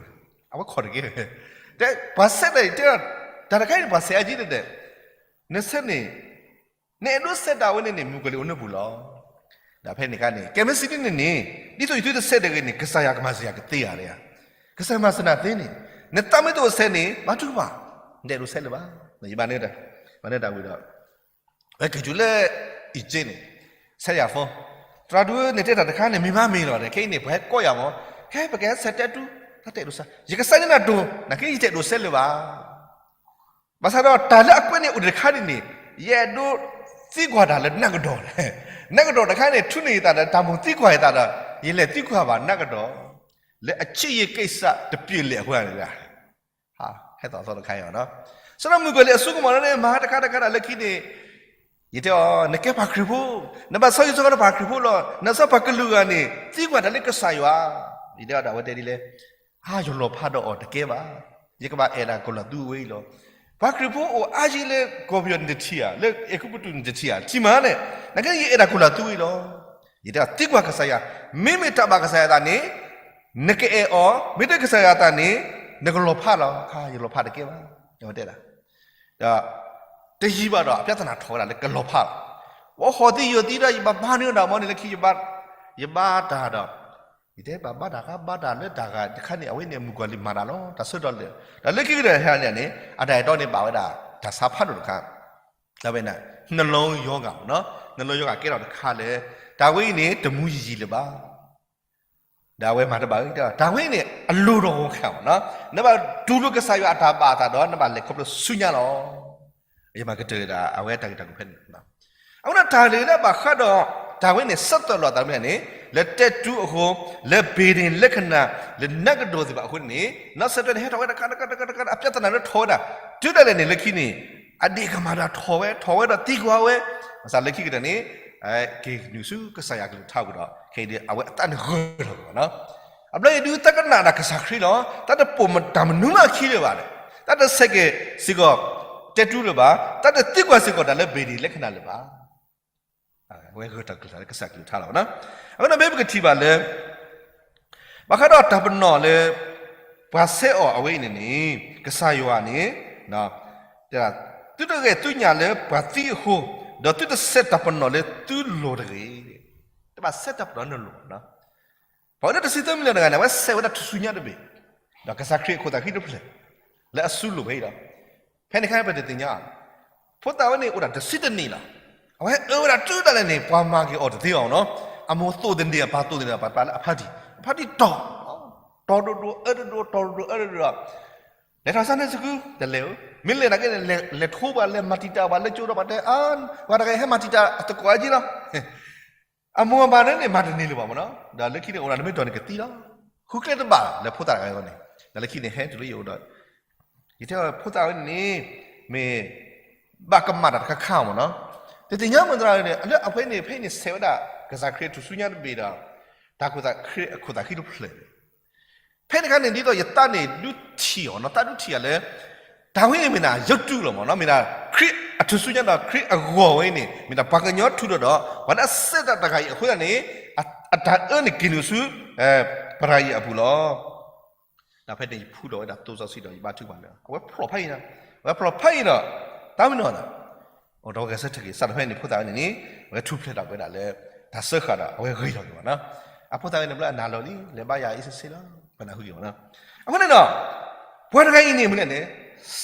အဝဲခိးတက့ၢ်, တဲ ပှၤဆဲးတၢ်အံၤတဲ တၢ်တခါအံၤန့ၣ် ပှၤဆဲးအကံတဲတဲ, နဆဲးန့ၣ် နအဲၣ်ဒိးဆဲးတၢ်ဝဲန့ၣ်န့ၣ် မုၣ်ကီၤလံၢ်အိၣ်နပူၤလီၤ. ဒီးဖဲန့ၣ်အခါန့ၣ် ကဲမ့ၢ်စံးဒ်န့ၣ်န့ၣ် ဒ်သိးယသုတဆဲးတဂ့ၤန့ၣ် ကစၢ်ယွၤကမၤစၢၤယၤကသ့ဧါ. ကစၢ်ယွၤမၤစၢၤနၤသ့န့ၣ် နတၢ်မ့ၢ်တအိၣ်ဆဲးန့ၣ် ဘါထုကဖၣ်, နတအဲၣ်ဒိးဆဲးလၢၤဘၣ်. ယဘၣ်န့ၣ်, ဘၣ်န့ၣ်တၢ်ဝံၤဒီး ဝဲက့ၤတုၤလၢ Egypt န့ၣ် ဆဲးယၤဖိ, သရၣ်ဒူ နတဲတၢ်တခါန့ၣ် မ့ၢ်မ့ၢ်လီၤဒီး ခဲအံၤန့ၣ် ပှၤဟဲကိးယၤမး, ဟဲ ပကဟဲဆဲးတဲတူ, တၢ်တအဲၣ်ဒိးဆဲး, ယကစၢ်န့ၣ်နၤတိၤ, နာ်က့ယတအဲၣ်ဒိးဆဲးလၢၤဘၣ်. ဘၣ်ဆၣ်ဒီးတၢ်လၢအကွဲးန့ၣ်အိၣ်တခါန့ၣ်န့ၣ် ယအဲၣ်ဒိးသံကွၢ်တၢ်လၢနၢ်ကဒီး, နၢ်ကဒီးတခါန့ၣ် ထုးန့ၢ်ယသးဒီး တၢ်မိၣ်သံကွၢ်ယသးဒီး ယလဲၤသံကွၢ်ဘၣ်နၢ်ကဒီး လၢအချစ်ရည်ကိစ္စတပျ့ၤလဲၣ်အဃိန့ၣ် ဟဲသီၣ်သီတခါအံၤနီၤ. စးထီၣ်မုၢ်ကီၢ်လံၢ်အစိကမီၤန့ၣ် မၤတခါတခါဒီးလၢခံန့ၣ် ယတဲအီၤ နကဲပှၤခရံာ်ဖိ, နဘၣ်ဆီဟံၣ်ဆီဃီဒီးပှၤခရံာ်ဖိလီၤ, နဆီပှၤကလုာ်ဂၤန့ၣ် သံကွၢ်တၢ်လၢကစၢ်ယွၤ, ယတဲအီၤဒီးအဝဲတဲဒ်လဲၣ်, အါ ယလီၤဖးဒီးအီၤတကဲဘၣ်, ယကဘၣ်အဲၣ်ဒၣ်ကီၤလၤသူဝဲအံၤလီၤ. ပှၤခရံာ်ဖိအိၣ်အါယံၤလၢကီၢ်ပယီၤနတထံၣ်ဧါ, လၢအဲၤကူပတူးနတထံၣ်ဧါ, ထံၣ်မးန့ၣ်, နာ်က့ယအဲၣ်ဒၣ်ကီၤလၤသူဝဲအံၤလီၤ. ယတဲအီၤသံကွၢ်ကစၢ်ယွၤ, မ့မ့ၢ်တၢ်ဘၣ်ကစၢ်ယွၤအသးန့ၣ် နကအဲၣ်အီၤ, မ့ၢ်တကစၢ်ယွၤအသးန့ၣ် နကလီၤဖးလီၤ. ခါ ယလီၤဖးတကဲဘၣ်, အဝဲတဲဒၣ် ဒီး တယံာ်ဘၣ်ဒီး အပြဿနာထီၣ်ဝဲဒၣ်လၢကလီၤဖးလီၤ. ဝဲဟီၣ်သံယၢၤသံဒီး ယဘၣ်ဘါန့ၢ်ဒီးမ့ၢ်န့ၣ်လၢခံ ယဘါတၢ်ဒီး ယတဲဘၣ်ဘါတၢ်ခါ ဘါတၢ်လၢတၢ်ဂၤတခါန့ၣ် အဝဲန့ၣ်မုၣ်ကီၢ်လံၢ်မၤတၢ်လီၤ တၢ်ဆၢကတီၢ်လၢာ် ဒီးလၢခံကတၢၢ်ဟဲန့ၣ်န့ၣ် အတၢ်အဲၣ်တီန့ၣ်ဘၣ်ဝဲဒၣ် တၢ်ဆါဖးဒိၣ်တခါ လၢဝဲန့ၣ် နှလုံးရောဂါမ့ၢ်နီၤ နှလုံးရောဂါကဲထီၣ်တခါလၢ တၢ်ဝဲအံၤန့ၣ် တမူယံာ်ယံာ်လၢၤဘၣ် ဒီးအဝဲမၤတဘၣ် တၢ်ဝဲန့ၣ် အလိၤဒီးဂီၤခါမ့ၢ်နီၤ နဘၣ်တူၢ်လိာ်ကစၢ်ယွၤအတၢ်ဘၣ်အသးဒီး နဘၣ်လဲၤခီဖျိဆူညါလီၤ. ယမၤကတၢၢ်ဒၣ် အဝဲတၢ်ဂ့ၢ်တၢ်ကျိၤဖဲန့ၣ် အဃိန့ၣ်တၢ်လၢဘၣ်ဃးဒီး တၢ်ဝဲန့ၣ် ဆက်သွယ်လီၤသးမ့ၢ်န့ၣ် လၢတဲတူအဃိ လၢဗေဒင်လက္ခဏာ လၢနၢ်ကဒီးသ့ၣ်တဖၣ်အဃိန့ၣ် နောက်ဆက်တွဲန့ၣ် ဟဲထီၣ်ဝဲတခါတခါတခါတခါ အပြဿနာလၢထီၣ်ဝဲဒၣ် တုၤဒၣ်လဲာ်န့ၣ် လၢခံန့ၣ် အဒ့ၣ်ကမၤတၢ်ထီၣ်ဝဲ ထီၣ်ဝဲဒီးသံကွၢ်ဝဲ ဘၣ်ဆၣ်လၢခံကတၢၢ်န့ၣ် က့ၤနုာ်ဆူကစၢ်ယွၤကလုၢ်ကထါပူၤဒီး ခဲအံၤဒ်အဝဲအသးန့ၣ်ဂၢၢ်ထီၣ်က့ၤဘၣ်နီၤ အဘျီအံၤဒုးတၢ်ကနၣ်ဒၣ်ကစၢ်ခရံာ်လီၤ. တၢ်တပိာ်မတၤမနုၤမးအခံလၢၤဘၣ်န့ၣ် တၢ်တဆဲးကဲးစ့ၢ်ကီး တဲတူလၢၤဘၣ်, တၢ်တသံကွၢ်စ့ၢ်ကီးတၢ်လၢဗေဒင်လက္ခဏာလၢၤဘၣ်. အဝဲဂၢၢ်တၢ်ကလုၢ်ကထါလၢကစၢ်ကလုၢ်ကထါလီၤဘၣ်နီၤ. အဃိန့ၣ်မ့ၢ်ပကထံၣ်ဘၣ်လၢ ဘၣ်ဃးဒီးတၢ်ပနီၣ်လၢ ပှၤဆဲးအီၤအဝဲအံၤန့ၣ်န့ၣ် ကစၢ်ယွၤန့ၣ် တဲဒၣ် သုတဂဲၤသုညၣ်လၢပှၤသံအဃိ, ဒီးသုတဆဲးတၢ်ပနီၣ်လၢသုလိၤတဂ့ၤ. တဘၣ်ဆဲးတၢ်ပနီၣ်နလိၤဘၣ်နီၤ. ပှၤအိၣ်လၢတဆံသၢမံၤလၢၤတဂၤန့ၣ် အဝဲဆဲးဝဲဒၣ်ထူၣ်စုညါတဘ့ၣ်, ဒီးကစၢ်ခရံာ်အခိၣ်သးခံတဖျၢၣ် လၢအစုလိၤဖဲအံၤဒီး ဖဲန့ၣ်အခါပတသ့ၣ်ညါ, ဖိသၣ်ဝဲန့ၣ်အိၣ်ဒၣ်တဆံတနံၣ်လီၤ. အဝဲအၢဝဲဒၣ်တုၤဒၣ်လဲာ်န့ၣ် ပှၤမၤက့ၤအီၤတသ့အီၤနီၤ. အမိၢ်သိၣ်သန့ၤအပၢ်သိၣ်သန့ၤဒီး ပှၤပာ်လၢအဖါတံၢ်, အဖါတံၢ်တီၢ်, တီၢ်ဒိၣ်ဒိၣ်အၢဒိၣ်ဒိၣ် တီၢ်ဒိၣ်ဒိၣ်အၢဒိၣ်ဒိၣ်ဒီး လဲၤထီၣ်ဆၣ်န့ၣ်စကု, တလဲၤဧၢ, မ့ၢ်လဲၤနာ်က့န့ၣ် လဲၤထိပှၤ လဲၤမၤတံာ်တာ်ပှၤလၢကၠိဒီး ပှၤတဲအါ, ပှၤတဂၤဟဲမၤတံာ်တာ်အသကိးအါက့လီၤ. အမိၢ်အပၢ်န့ၣ်န့ၣ် မၤတန့ၢ်လၢၤဘၣ်မ့ၢ်နီၤ, ဒီးလၢခံန့ၣ် အိၣ်ဒၣ်နမ့ၢ်တီၢ်န့ၣ်ကသံလီၤ. ဃုကျဲတဘၣ်လၢဖိသၣ်တဂၤအဂီၢ်န့ၣ်, ဒီးလၢခံန့ၣ် ဟဲတုၤလၢယအိၣ်ဒီး, ယတဲအီၤဖိသၣ်ဝဲန့ၣ်န့ၣ် မ့ၢ်ဘၣ်ကမၣ်တၢ်တခါခါမ့ၢ်နီၤ, တသ့ၣ်ညါမ့ၢ်သရၣ်န့ၣ် လၢအဝဲန့ၣ် ဖဲအံၤန့ၣ် ဆဲးဝဲဒၣ် ကစၢ်ခရံာ်ထူၣ်စုညါတဘ့ၣ်ဒီး တၢ်ခိၣ်သးခရံာ်အခိၣ်သးခံတဖျၢၣ်န့ၣ် ဖဲန့ၣ်အခါန့ၣ် ဒ်သိးယသးန့ၣ်ဒုးထံၣ်အီၤနီၤ, သးဒုးထံၣ်အီၤလၢ တၢ်ဝဲန့ၣ်မ့ၢ်ဒၣ် ရုပ်တု လီၤမ့ၢ်နီၤ, မ့ၢ်ဒၣ်ခရံာ်အထူၣ်စုညါဒီးခရံာ်အဂီၤဝဲန့ၣ် မ့ၢ်ဒၣ်ပှၤကညီထူၣ်ဒီးဒီး ပှၤလၢအဆဲးတၢ်တဂၤအံၤအဃိသတးန့ၣ် အတၢ်အၢန့ၣ်က့ၤနုာ်ဆူ ပရၤအံၤအပူၤလီၤ. ဒီးဖဲန့ၣ်ယဖှူဒီးဝဲဒၣ်သိစီဆှံဒီး ယဘါထုကဖၣ်လၢ အဝဲဖျိးဖးယံၤဒီး, အဝဲဖျိးဖးယံၤဒီး, တၢ်မနုၤလဲၣ်, အိၣ်ဒီးဂဲၤဆၢထၢၣ်က့ၤ စးထီၣ်ဖဲန့ၣ် ဖိသၣ်ဝဲန့ၣ်န့ၣ် အဝဲထူၣ်ဖျဲးထီၣ်က့ၤဝဲဒၣ်လၢ တၢ်စၢဃာ်ဒီး အဝဲဂ့ၤထီၣ်က့ၤဘၣ်နီၤ. အဖိသၣ်ဝဲန့ၣ် ဘျီအနၢ်လီၤလံ လဲၤဘါယွၤအံၤစ့ၢ်စ့ၢ်လီၤ, ပနၢ်ဟူက့ၤဘၣ်နီၤ. အဃိန့ၣ်ဒီး ပှၤတဂၤအံၤန့ၣ်မနုၤလဲၣ်န့ၣ်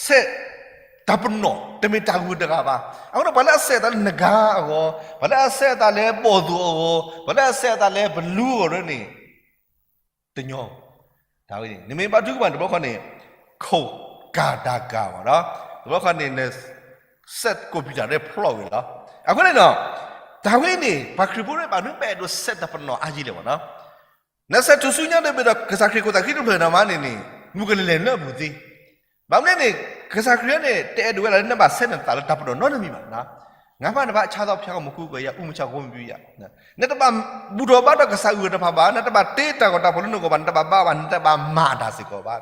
ဆဲးတၢ်ပနီၣ် တမ့ၢ်တၢ်ဂုၤတဂၤဘၣ်. အဃိန့ၣ် ပှၤလၢအဆဲးအသးလၢနဂၤအဂီၢ်, ပှၤလၢအဆဲးအသးလၢဘီၣ်သိၣ်အဂီၢ်, ပှၤလၢအဆဲးအသးလၢပလူအဂီၢ်န့ၣ် တညီဘၣ်. တၢ်ဝဲန့ၣ် နမ့ၢ်ဘါထုကဖၣ်တဘျီဃီန့ၣ် ခိၣ်ကၤတၢ်ကၤဘၣ်ဒီး တဘျီဃီန့ၣ် နစဲးကိးပံၤတၢ်ရဲၣ်ဖျိးဝဲလီၤ. အဃိန့ၣ်ဒီး တၢ်ဝဲန့ၣ် ပှၤခရံာ်ဖိရဲၣ်ဘၣ်နုၤ ပအဲၣ်ဒိးဆဲးတၢ်ပနီၣ်အါယံၤလဲၣ်ဘၣ်နီၤ. နဆဲးထူၣ်စုညါတဘ့ၣ်ဒီး ကစၢ်ခရံာ်ခိၣ်သးခံတဖျၢၣ်န့ၣ်မးန့ၣ်န့ၣ် မုၢ်ကလဲၤလၢအပူၤသ့ ဘၣ်မနုၤန့ၣ် ကစၢ်ခရံာ်န့ၣ် တအဲၣ်ဒိးဝဲဒၣ်လၢနဘၣ်ဆဲးနသးလၢတၢ်ပနီၣ်နီတမံၤဘၣ်. ငါးပါးနဖး ခြားသောဘုရားကို မူးကူးကွယ်ရာ ဦးမူးချောင်း ကိုမူးပြူးရာ. နတဘၣ်ဘူၣ်ထီၣ်ဘါထီၣ်ကစၢ်အဂီၢ်တဖၣ်ဘၣ်, နတဘၣ်တ့တၢ်ဂီၤတၢ်ဖီၣ်လၢနဂီၢ်ဘၣ်, နတဘၣ်ဘါဘၣ်, နတဘၣ်မၤတၢ်စ့ၢ်ကီးဘၣ်.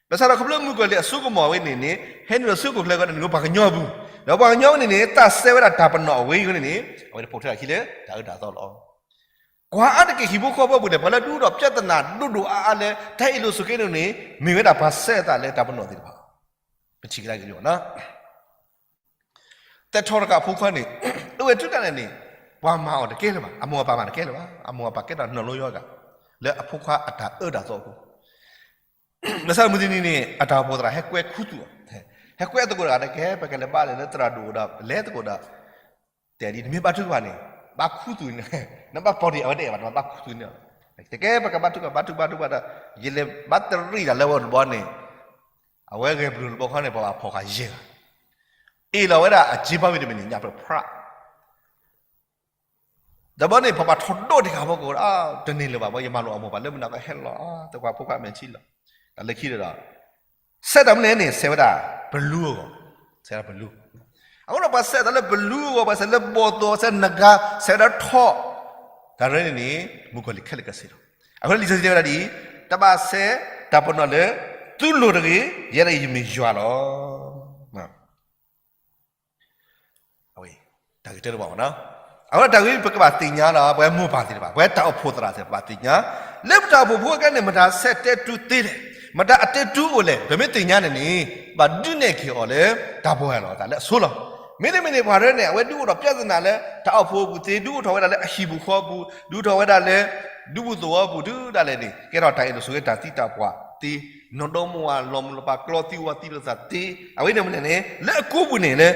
ဘၣ်ဆၣ်ဒီးခီဖျိမုၢ်ကီၢ်လံၢ်အစိကမီၤဝဲန့ၣ်န့ၣ် ဟဲနုာ်လီၤဆူဟီၣ်ခိၣ်ချၢအဃိန့ၣ် နမ့ၢ်ပှၤကညီအပူၤ, ဒီးပှၤကညီဝဲန့ၣ်န့ၣ် တၢ်ဆဲးဝဲဒၣ်တၢ်ပနီၣ်အဝဲအံၤအဃိန့ၣ်န့ၣ် အဝဲန့ၣ်ပိာ်ထွဲထီၣ်အခံလၢတၢ်အၢတၢ်သီလီၤ. ကွၢ်အါတက့ၢ်ဟံၣ်ဖိဃီဖိအပူၤန့ၣ် ပှၤလၢဒုးအိၣ်ဒီးပြဿနာဒိၣ်ဒိၣ်အါအါလၢ တၢ်အ့ၣ်လိာ်ဆိးက့န့ၣ်န့ၣ် မ့ၢ်ဝဲဒၣ်ပှၤဆဲးအသးလၢတၢ်ပနီၣ်သ့ၣ်တဖၣ်, ပထံၣ်ကဒါက့ၤလံနီၤ. သဲးထီတကးအဖိခွါန့ၣ် အဝဲတုၤဒၣ်လဲာ်န့ၣ် ပှၤမၤအီၤတကဲလၢၤဘၣ်, အမိၢ်အပၢ်မၤတကဲလၢၤဘၣ်, အမိၢ်အပၢ်ကဲထီၣ်နီၢ်လိယီဂၤ လၢအဖိခွါအတၢ်အၢတၢ်သီအဃိ လၢဆၢမုၢ်တနံၤန့ၣ် အတၢ်အိၣ်ဖှိၣ်သရၣ်ဟဲကွဲခူသူၣ်အီၤ, ဟဲကွဲသကိးတဂၤတကဲ ပကလဲၤဘါလဲၣ်လၢသရၣ်ဒိၣ်အိၣ်ဒီး လဲၤသကိးဒီး တဲဒ် နမ့ၢ်ဘါထုကဖၣ်န့ၣ် ဘါခူသူၣ်န့ၣ်, နဘၣ်ပိာ်တ့ၢ်အဝဲတအဲၣ်ဘၣ် နဘၣ်ခူသူၣ်န့ၣ်, တကဲပကဘါထုကဖၣ် ဘါထုကဖၣ် ဘါထုကဖၣ်ဒီး ယလဲၤဘါတရံးတၢ်လၢဝဲတဘီန့ၣ်, အဝဲဂဲၤပျုၤတဘီခီန့ၣ် ပှၤဘၣ်ဖီၣ်ဃာ်ယဲၢ်ဂၤ, အ့ၣ်လီၤဝဲဒၣ်အကၠ့ဘါဝံၤတမံၤန့ၣ် ညၣ်ပြၢၣ်ဖျး တဘျီန့ၣ် ပှၤဘၣ်ထီၣ်ဒိၣ်တ့ၢ်ဃာ်အဖီခိၣ်ဒီး တန့ၢ်လၢၤဘၣ် ပှၤယမၤလိာ်အမိၢ်ပၢ်လၢမုၢ်နၤခီဟဲလီၤ သကွၢ်ဖိခွါမဲာ်ထံလီၤ, တၢ်လၢခံဒီး ဆဲးတၢ်မနုၤလဲၣ်န့ၣ် ဆဲးဝဲဒၣ် ပလူအဂီၢ်, ဆဲးဝဲဒၣ်ပလူ, အဃိဒီးပှၤဆဲးတၢ်လၢပလူအဂီၢ် ပှၤဆဲးလၢဘီၣ်သိၣ် ဆဲးနဂါ ဆဲးဝဲဒၣ်ထီၣ်, တၢ်ရၢန့ၣ်န့ၣ် မုၣ်ကီၤလံၢ်ခဲလၢာ်ကစ့ၢ်ဒီး, အဃိလံာ်စီဆှံတဲဝဲဒၣ်ဒ်အံၤ, တဘၣ်ဆဲးတၢ်ပနီၣ်လၢ သုလိၤတဂ့ၤ, ယဲဒၣ်အံၤယမ့ၢ်ယွၤလီၤ. တၢ်ဂ့ၢ်တၢတဘၣ်ဘၣ်နီၤ, အဃိဒီးတၢ်ဂ့ၢ်ပကဘၣ်သ့ၣ်ညါဒီး ပဝဲမိၢ်ပၢ်သ့ၣ်တဖၣ် ပဝဲတၢ်အိၣ်ဖှိၣ်သရၣ်သ့ၣ်တဖၣ်ဘၣ်သ့ၣ်ညါ, လၢပတၢ်အိၣ်ဖှိၣ်ဖိအကျါန့ၣ် မတၤဆဲးတဲတူသ့လဲၣ်, မတၤအတဲတူအိၣ်လဲၣ်, ပမ့ၢ်သ့ၣ်ညါန့ၣ်န့ၣ် ဘၣ်ဒုးနဲၣ်က့ၤအီၤလၢ တၢ်ပီၢ်ယၢ်လီၤအသးလၢအဆိလီၤ. မ့တမ့ၢ်န့ၣ် ပှၤတဂၤန့ၣ် အဝဲဒုးအိၣ်ထီၣ်ပြဿနာလၢတၢ်အိၣ်ဖှိၣ်အပူၤသ့, ဒုးအိၣ်ထီၣ်ဝဲဒၣ်လၢအဟံၣ်ပူၤဃီပူၤ, ဒုးအိၣ်ထီၣ်ဝဲဒၣ်လၢ ဒူပူၤသဝီပူၤဒုးဒၣ်လဲာ်န့ၣ် ကဲထီၣ်တၢ်အဲၣ်တၢ်ဆိၣ်ဂ့ၤတၢ်သံတၢ်ပှၢ်သ့, နီၢ်ဒီမါဝၤလီၤမုၢ်လီၤပၤ ကျီသံဝါသံလိာ်သးသ့, အဝဲန့ၣ်မနုၤလဲၣ်န့ၣ် လၢအကိးပူၤန့ၣ်လၢ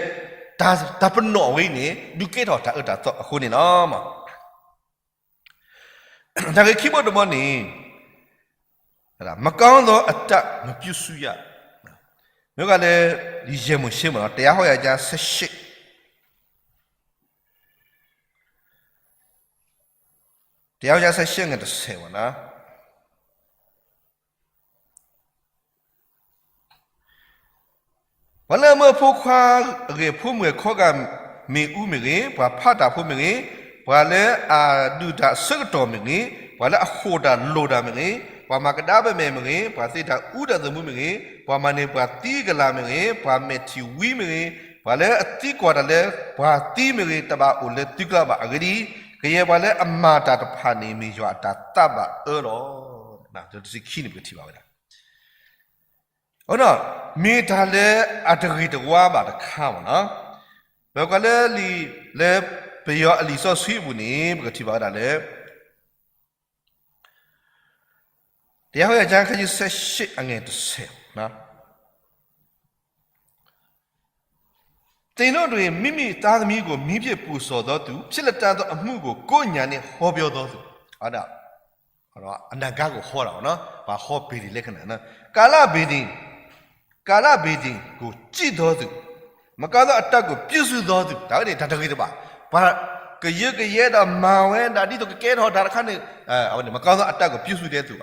တၢ်ပနီၣ်အဝဲအံၤန့ၣ် ဒုးကဲထီၣ်တၢ်အၢတၢ်သီအဃိန့ၣ်လီၤ. တၢ်ဂ့ၢ်ခံဘီတဘီန့ၣ် မကောင်းသောအတတ်မပြုစုရ, မ့ၢ်ကလၢ ယဲၢ်မိၤၡ့မ့ၢ်နီၤ တရာဟောရာကျမ်းဆယ့်ရှစ်, တရာဟောရာကျမ်းဆယ့်ရှစ်ငယ်တစ်ဆယ်မ့ၢ်နီၤ ပှၤလၢအမၢဖိခွါအဂ့ၢ် ဖိမုၣ်ဂဲၤခီဂာ်မ့ၣ်အူမ့ၢ်ဂ့ၤ, ပှၤဖးတၢ်ဖိမ့ၢ်ဂ့ၤ, ပှၤလၢအဒုးတၢ်အဆၢကတီၢ်မ့ၢ်ဂ့ၤ, ပှၤလၢအဃိာ်တၢ်လိၣ်တၢ်မ့ၢ်ဂ့ၤ, ပှၤမၤကဒါပမဲာ်မ့ၢ်ဂ့ၤ, ပှၤသ့တၢ်အူတၢ်သမူမ့ၢ်ဂ့ၤ, ပှၤမၤန့ၢ်ပှၤသံကလၤမ့ၢ်ဂ့ၤ, ပှၤမဲာ်ထံဝံမ့ၢ်ဂ့ၤ, ပှၤလၢအသံကွၢ်တၢ်လၢပှၤသံမ့ၢ်ဂ့ၤ, တဘၣ်အိၣ်လၢသုကျါဘၣ်. အဂ့ၢ်ဒ်အံၤ, ကယဲၢ်ပှၤလၢအမၤတၢ်တဖၣ်န့ၣ် မ့ၢ်ယွၤအတၢ်သးဘၣ်အၢလီၤ. တဆံခံန့ၣ် ပကထံၣ်ဘၣ်ဝဲဒၣ် အဃိဒီး မ့ၢ်တၢ်လၢအတဂ့ၤတဝါဘၣ်တခါမ့ၢ်နီၤ, ပကွၢ်လၢလံာ် လၢပယီၤအလံာ်စီဆှံအပူၤန့ၣ် ပကထံၣ်ဘၣ်ဝဲဒၣ်လၢ တရာဟောရာကျမ်း ခန်းကြီး ဆယ့်ရှစ် အငယ် တစ်ဆယ်, သင်တို့တွင် မိမိသားသမီးကို မီးဖြင့်ပူဇော်သောသူ, ဖြစ်လတံ့သောအမှုကို ကိုယ်ညါနှင့်ဟောပြောသောသူ, အနာဂတ်ကို ဟောတာပေါ့နော်, ပှၤဟောဗေဒင်လက္ခဏာနော်, ကာလဗေဒင်, ကာလဗေဒင်ကို ကြည့်သောသူ, မကောင်းသောအတတ်ကို ပြုစုသောသူ, တၢ်ဝဲန့ၣ် တၢ်တဂ့ၤတဘၣ်, ပှၤကယၢကယဲဒီးမၤဝဲဒၣ် ဒ်သိးကကဲထီၣ်တၢ်တခါန့ၣ်, အဝဲန့ၣ် မကောင်းသောအတတ်ကို ပြုစုတဲ့သူ,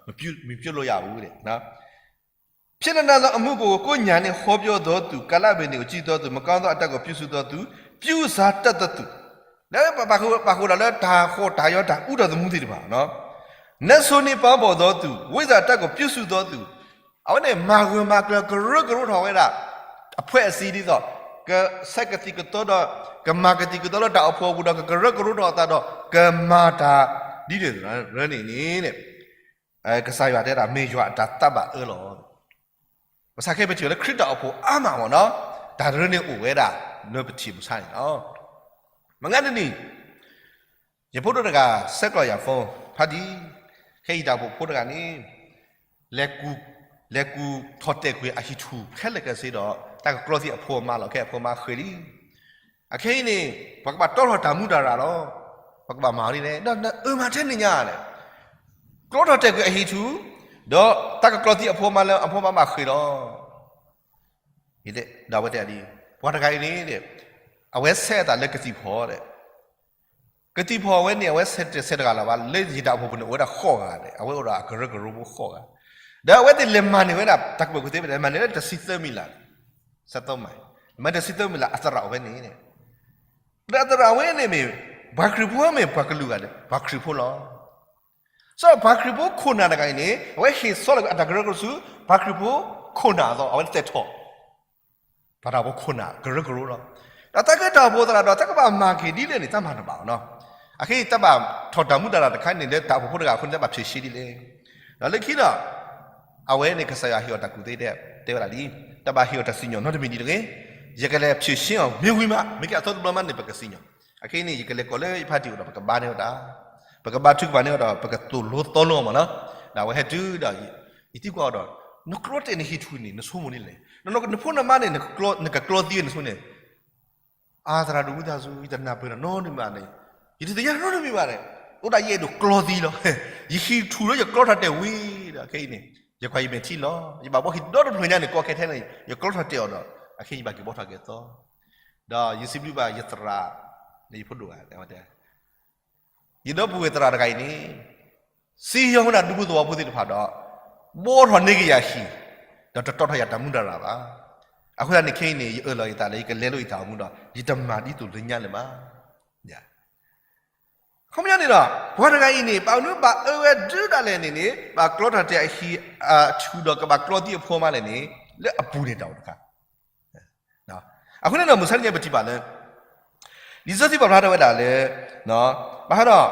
မပြုတ်လို့ရဘူးတဲ့နော်. ဖြစ်လတံ့သောအမှုကို ကိုယ်ညါနှင့်ဟောပြောသောသူ, ကာလဗေဒင်ကို ကြည့်သောသူ, မကောင်းသောအတတ်ကို ပြုစုသောသူ, ပြုစားတတ်သောသူ, လၢပာ်ဃုာ်ဒီးလၢတၢ်ဃီၣ်တၢ်ယီၤ တၢ်အူတၢ်သမူသ့ၣ်တဖၣ်, နတ်ဆိုးနှင့်ပေါင်းဖော်သောသူ, ဝိဇ္ဇာတတ်ကို ပြုစုသောသူ, အဝဲန့ၣ် မၤဂၢၢ်မၤကျၢၤ ကရၢကရိထီၣ်ဝဲဒၣ် အဖွဲ့အစည်း ဒ်သိး ကဆဲးကသံၣ်ကသီဒီး ကမၤကသံၣ်ကသီလၢတၢ်အိၣ်ဖှိၣ်အပူၤဒီး ကကရၢကရိထီၣ်အသးဒီး ကမၤတၢ်ဒ်န့ၣ်ရၢန့ၣ်န့ၣ် ကစၢ်ယွၤတဲဒၣ် မ့ၢ်ယွၤအတၢ်သးဘၣ်အၢလီၤ. ဘၣ်ဆၣ်ခဲအံၤပထံၣ်လၢခရံာ်တၢ်အိၣ်ဖှိၣ်အါမးမ့ၢ်နီၤ, တၢ်ရၢန့ၣ်အိၣ်ဝဲဒၣ်လၢပထံၣ်ပဆါန့ၣ်လီၤ. မုၢ်ဂၤတနံၤ ယဖိဒိၣ်တဂၤ ဆဲးကျိးယၤ phone ဖးဒံ, ခဲအံၤတၢ်အိၣ်ဖှိၣ်ဖိတဂၤန့ၣ် လဲၤကူၣ်ထီၣ်တဲာ်ကွံာ်အဟံၣ်ထူၣ်ခဲလၢာ်ခဲဆ့ဒီး တၢ်ကကျီသံအဖိအမါလီၤ. ခဲအဖိအမါဃ့ၢ်လံ. အခဲအံၤန့ၣ် ပှၤကဘၣ်တီထီၣ်တၢ်မူတၢ်ရၢ်လီၤ. ပကဘၣ်မၤအီၤဒ်လဲၣ်. ဒီးနအၢမၤထဲန့ၣ်ညါလဲၣ်. ကျီထီၣ်တဲာ်ကွံာ်အဟံၣ်ထူၣ်, ဒီးတၢ်ကကျီသံအဖိအမါလၢအဖိအမါဘၣ်ဃ့ၢ်လီၤ. ဒီးအဝဲတဲဒ်အံၤ, ပှၤတဂၤအံၤန့ၣ် အဝဲဆဲးအသးလၢကသံၣ်ဖီၣ်ဒီး ကသံၣ်ဖီၣ်အဝဲန့ၣ် အဝဲဆဲးတဂၤလၢၤဘၣ်, လၢယတၢ်အိၣ်ဖှိၣ်ပူၤန့ၣ် အိၣ်ဝဲဒၣ်ဃိးဂၤဒီး အဝဲအိၣ်ဒီးအကရၢကရိဖိဃိးဂၤ, ဒီးအဝဲသ့ၣ်လဲၤမၤန့ၢ်ဝဲဒၣ် တၢ်ကူၣ်ဘၣ်ကူၣ်သ့ လဲၤမၤန့ၢ်လၢတဆံသၢမံၤလး, ဆၢသီမး, မၤတဆံသၢမံၤလး အသရၣ်အိၣ်ဝဲန့ၣ်, ဒီးအသရၣ်ဝဲန့ၣ်မ့ၢ် ပှၤခရံာ်ဖိမ့ၢ်ပှၤကလုာ်ဂၤဒီး ပှၤခရံာ်ဖိလီၤ. စီၤပၤခရံာ်ဖိခိၣ်နၢ်တဂၤအံၤန့ၣ် အဝဲဟ့ၣ်ဆီလီၤအတၢ်ကရၢကရိဆူ ပှၤခရံာ်ဖိခိၣ်နၢ်အသိး အဝဲသဲးထီၣ် ပှၤတၢ်ဖိခိၣ်နၢ်ကရၢကရိလီၤ. ဒီးတၢ်ကဲတၢ်အိၣ်ဖှိၣ်သရၣ်ဒီး တၢ်ကဘၣ်မၤက့ၤဒ်လဲၣ်န့ၣ် တၢ်မၤတဘၣ်နီၤ. အခဲအံၤတၢ်ဘၣ်ထီၣ်တၢ်မူတၢ်ရၢ်တခါန့ၣ် လၢတၢ်အိၣ်ဖှိၣ်ဖိတဂၤအဃိန့ၣ် တၢ်ဘၣ်ဖံးဆံးဒ်လဲၣ်. ဒီးလၢခံဒီး အဝဲန့ၣ်ကစၢ်ယွၤဟ့ၣ်အီၤတၢ်ကူၣ်သ့ တဲဝဲဒၣ်လံ, တၢ်ဘၣ်ဟ့ၣ်အီၤတၢ်စံၣ်ညီၣ်နီတမံၤဒ်တဂ့ၤ, ယကလဲၤဖံးဆံးအီၤမ့ၢ်ဝံၤမး, မ့ၢ်ကဲအသီတဘျီမးန့ၣ် ပကစံၣ်ညီၣ် အခဲအံၤန့ၣ် ယကလဲၤကိးလၢယဖါတံၢ်အိၣ်ဒီး ပကဘါန့ၢ်ဝဲဒၣ်, ပကဘါထုကဖၣ်န့ၢ်ဝဲဒီး ပကသိၣ်လိသီလိအီၤမ့ၢ်နီၤ. ဒီးအဝဲဟဲတုၤဒီး ယသံကွၢ်အီၤဒီး နကျီတဲာ်နဟံၣ်ထူၣ်န့ၣ် နဆိကမိၣ်ဒ်လဲၣ်. နဖိနမါန့ၣ် နကကျီသံဝဲန့ၣ်ဆိန့ၣ် အါ သရၣ်ဒိၣ်ဝံသးစူၤ ယတနၢ်ပၢၢ်နီတမံၤဘၣ်န့ၣ်, ယတသ့ၣ်ညါနီတမံၤဘၣ်န့ၣ်, အိၣ်ဒၣ်ယအဲၣ်ဒိးကျီသံလီၤ. ယဟံၣ်ထူၣ်လၢယကျီထီၣ်တဲာ်ဝံၤဒီး ခဲအံၤန့ၣ် ယကွၢ်ယမဲာ်ထံလီၤ. ယဘၣ်ဘှီဟံၣ်ဒီတဖျၢၣ်ညါန့ၣ် ကိးခဲထဲန့ၣ် ယကျီထီၣ်တဲာ်အီၤဒီး အခဲအံၤယဘၣ်က့ၤဘှီထီၣ်က့ၤသီ, ဒီးယစံးဘျုးဘၣ်ယသရၣ်, ယဖိဒိၣ်ဧါ, ယဒီပုၢ်ဝဲၢ်သရၣ်တဂၤအံၤန့ၣ် စံၣ်ညီၣ်ဝဲဒၣ်ဒူဖိသဝီဖိသ့ၣ်တဖၣ်ဒီး ဘှီထီၣ်န့ၢ်က့ၤယၤဟံၣ်, ဒီးတတီထီၣ်ယၤတၢ်မူတၢ်ရၣ်ဘၣ်. အဃိသတးန့ၣ် ခဲအံၤန့ၣ် ယအၢၣ်လီၤယသးလၢယကလဲလိာ်ယတၢ်အိၣ်မူဒီး ယတမၤဒ်သိးလၢညါလၢၤဘၣ်. အခီပညီန့ၣ်ဒီး ပှၤတဂၤအံၤန့ၣ် ဘၣ်မနုၤဘၣ်အၢဝဲဒုးဒၣ်လဲာ်န့ၣ်န့ၣ် ဘၣ်ကျီထီၣ်တဲာ်အဟံၣ်အထူၣ်ဒီးကဘၣ်ကျီသံအဖိမးလဲၣ်န့ၣ် လၢအပူၤန့ၣ်တၢ်အိၣ်တခါ အဃိန့ၣ်ဒီး မုၢ်ဆါတနံၤပထံၣ်ဘၣ်လၢ လံာ်စီဆှံပာ်ဖျါထီၣ်ဝဲဒၣ်လၢ ဘၣ်ဃးဒီး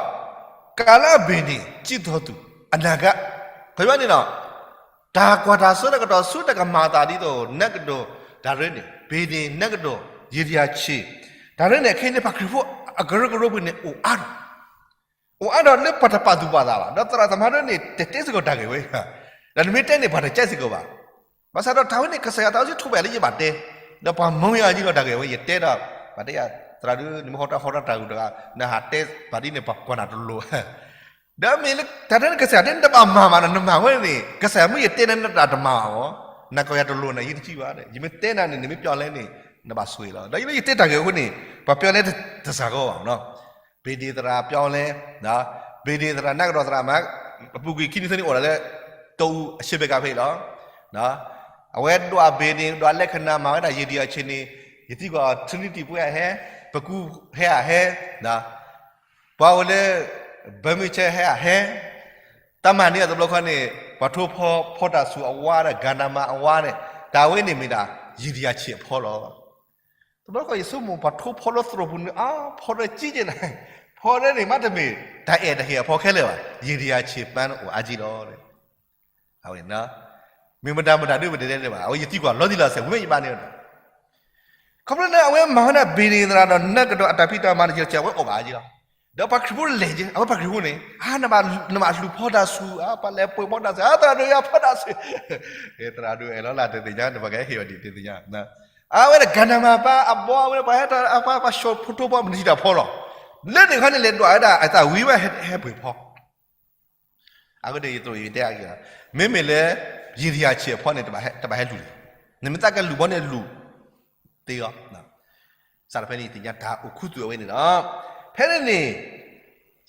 ကၤလၢအဘ့ၣ်န့ၣ် ကံၣ်သီၣ်သူၣ် အနၢ်ကါ, ခီပညီန့ၣ်ဒီး တၢ်ကွၢ်တၢ်စိတၢ်ကတီၤဆူတၢ်ကမၤအသးဒ်သိး နၢကဒိၣ်တၢ်ရၢန့ၣ် ဘ့ၣ်န့ၣ် နၢကဒိၣ် ယံးဒယၤဆ့ၣ် တၢ်ရၢန့ၣ် ခဲအံၤန့ၣ် ပှၤခရံာ်ဖိအကရၢကရိပူၤန့ၣ် အိၣ်အါထီၣ် အိၣ်အါထီၣ်လၢပှၤတပာ်သူၣ်ပာ်သးဘၣ်, ဒီးသရၣ်သမါဒၢန့ၣ် တတဲစ့ၢ်ကီးတၢ်ဂ့ၢ်ဝဲ, ဒီးနမ့ၢ်တဲန့ၣ် ပှၤတကဲစ့ၢ်ကီးဘၣ်. ဘၣ်ဆၣ်ဒီးတၢ်ဝဲန့ၣ် ကစၢ်ယွၤတၢ်အိၣ်ဆူၣ်ထိးဘၣ်လၢယဘၣ်တဲ, ဒီးပှၤမၢယၤကံဒီးတၢ်ဂ့ၢ်ဝဲ ယတဲဒီး ပှၤတဲယၤ သရၣ်ဒုး နမ့ၢ်ဟီတၢ်ဟီတၢ်တၢ်ဂုၤတဂၤ နဟးတဲဘၣ်ဒ်န့ၣ် ပှၤကွၢ်နၤတလိၤ ဒီးမ့ၢ်လၢတၢ်တဲန့ၣ် ကစၢ်ယွၤတဲနတဘၣ်မၤဘၣ်နီၤ, နမၤဝဲန့ၣ် ကစၢ်ယွၤမ့ၢ်ယတဲနၤန့ၣ် တၢ်တမၤဘၣ်အီၤ, နကွၢ်ယၤတလိၤန့ၣ် ယတထံၣ်ဘၣ်, ယမ့ၢ်တဲနၤန့ၣ် နမ့ၢ်ပျီလဲန့ၣ် နဘၣ်ဆိၣ်ဂ့ၤလီၤ. ဒီးယမ့ၢ်ယတဲတၢ်ဂ့ၢ်အဃိန့ၣ် ပှၤပျီလဲတစှၤဂီၢ်ဘၣ်နီၤ, ဘ့ၣ်ဒ့ၣ်သရၣ်ပျီလဲ, ဘ့ၣ်ဒ့ၣ်သရၣ် နၢကဒိၣ်သရၣ်မး, အပူၤကွံာ်ခံနံၤသၢနံၤအိၣ်ဒၣ်လၢ တအူအဆ့ဘဲကါဖဲအံၤလီၤ. အဝဲဒွးဘ့ၣ်ဒ့ၣ် ဒွးလၢခနၢ်မၤဝဲဒၣ်ယံးဒယၤဆ့ၣ်န့ၣ်, ယသံကွၢ် Trinity ပှဲၤအဟဲ, ပကူဟဲအဟဲ, ပှၤအိၣ်လၢ ဘၢမုၢ်ဆဲဟဲအဟဲ, တၢ်မၤန့ၢ်အတဘျီခီန့ၣ် ပှၤထိဖီဖီတၢ်ဆူၣ်အဝါဒီး ကၤနမၤအဝါန့ၣ် တၢ်ဝဲန့ၣ်မ့ၢ်ဒၣ် ယံးဒယၤဆ့ၣ်အဖီလီၤ. တဘျီခီယဆိကမိၣ် ပှၤထိဖီလၢသရိာ်ပူၤန့ၣ် အါ ဖီလၢကံကဲနၤ, ဖီလၢန့ၣ် မ့တမ့ၢ် တၢ်အဲၣ်တၢ်ဟ့ၣ်အဖီခဲလၢာ်ဘၣ်, ယံးဒယၤဆ့ၣ်ပၢန့ၣ်အိၣ်အါကံလီၤ. အဝဲ မ့ၢ်မတၤမတၤဒုးပတတဲတဘၣ်, အဝဲယသံကွၢ်လီၤတံၢ်လီၤဆဲး ဝံၤမ့ၢ်ယဘၣ်န့ၣ် ခီဖျိလၢအဝဲမၤဝဲဒၣ်ဘ့ၣ်ဒ့ၣ်သရၣ်ဒီး နၢကဒိၣ်အတၢ်ဖံးတၢ်မၤတယံာ်တဆဲး အဝဲအိၣ်ဘၣ်ကံလီၤ. ဒီးပှၤခရံာ်ဖိလဲၤက့ၤ အဝဲပှၤခရံာ်ဖိန့ၣ် အါ နဘၣ်လူၤဖီတၢ်ဆူၣ် ပှၤလဲၤပှ့ၤဖီတၢ်ဆူၣ် အသရၣ်ဒိၣ်ယၤဖီတၢ်ဆူၣ်, သရၣ်ဒိၣ်အဲၣ်လီၤလၢတသ့ၣ်ညါ နဘၣ်ကဟဲဟ့ၣ်အီၤဒ်တသ့ၣ်ညါ, အဝဲဒၣ်ကၤနမၤပၢ်အဘီ အဝဲဒၣ်ပှၤဟဲထီၣ် ပှၤဆီၣ်ဖိထိဖီ ပနထံၣ်တၢ်ဖီလီၤ. လၢန့ၣ်ခီန့ၣ် လဲၤဒွးဝဲဒၣ်အသးဝံၤဝဲဟဲပှ့ၤဖီ အဃိန့ၣ် ယတြိာ်ယတဲအဂ့ၢ်လီၤ. မ့မ့ၢ်လၢ ယံးဒယၤဆ့ၣ်အဖီန့ၣ် တဘၣ်ဟဲလူၤ, နမ့ၢ်သးကလူၤဘီန့ၣ်လူၤ သ့အီၤ, စးထီၣ်ဖဲန့ၣ်သ့ၣ်ညါတၢ်အိၣ်ခူသူၣ်အဝဲန့ၣ်လီၤ. ဖဲန့ၣ်န့ၣ်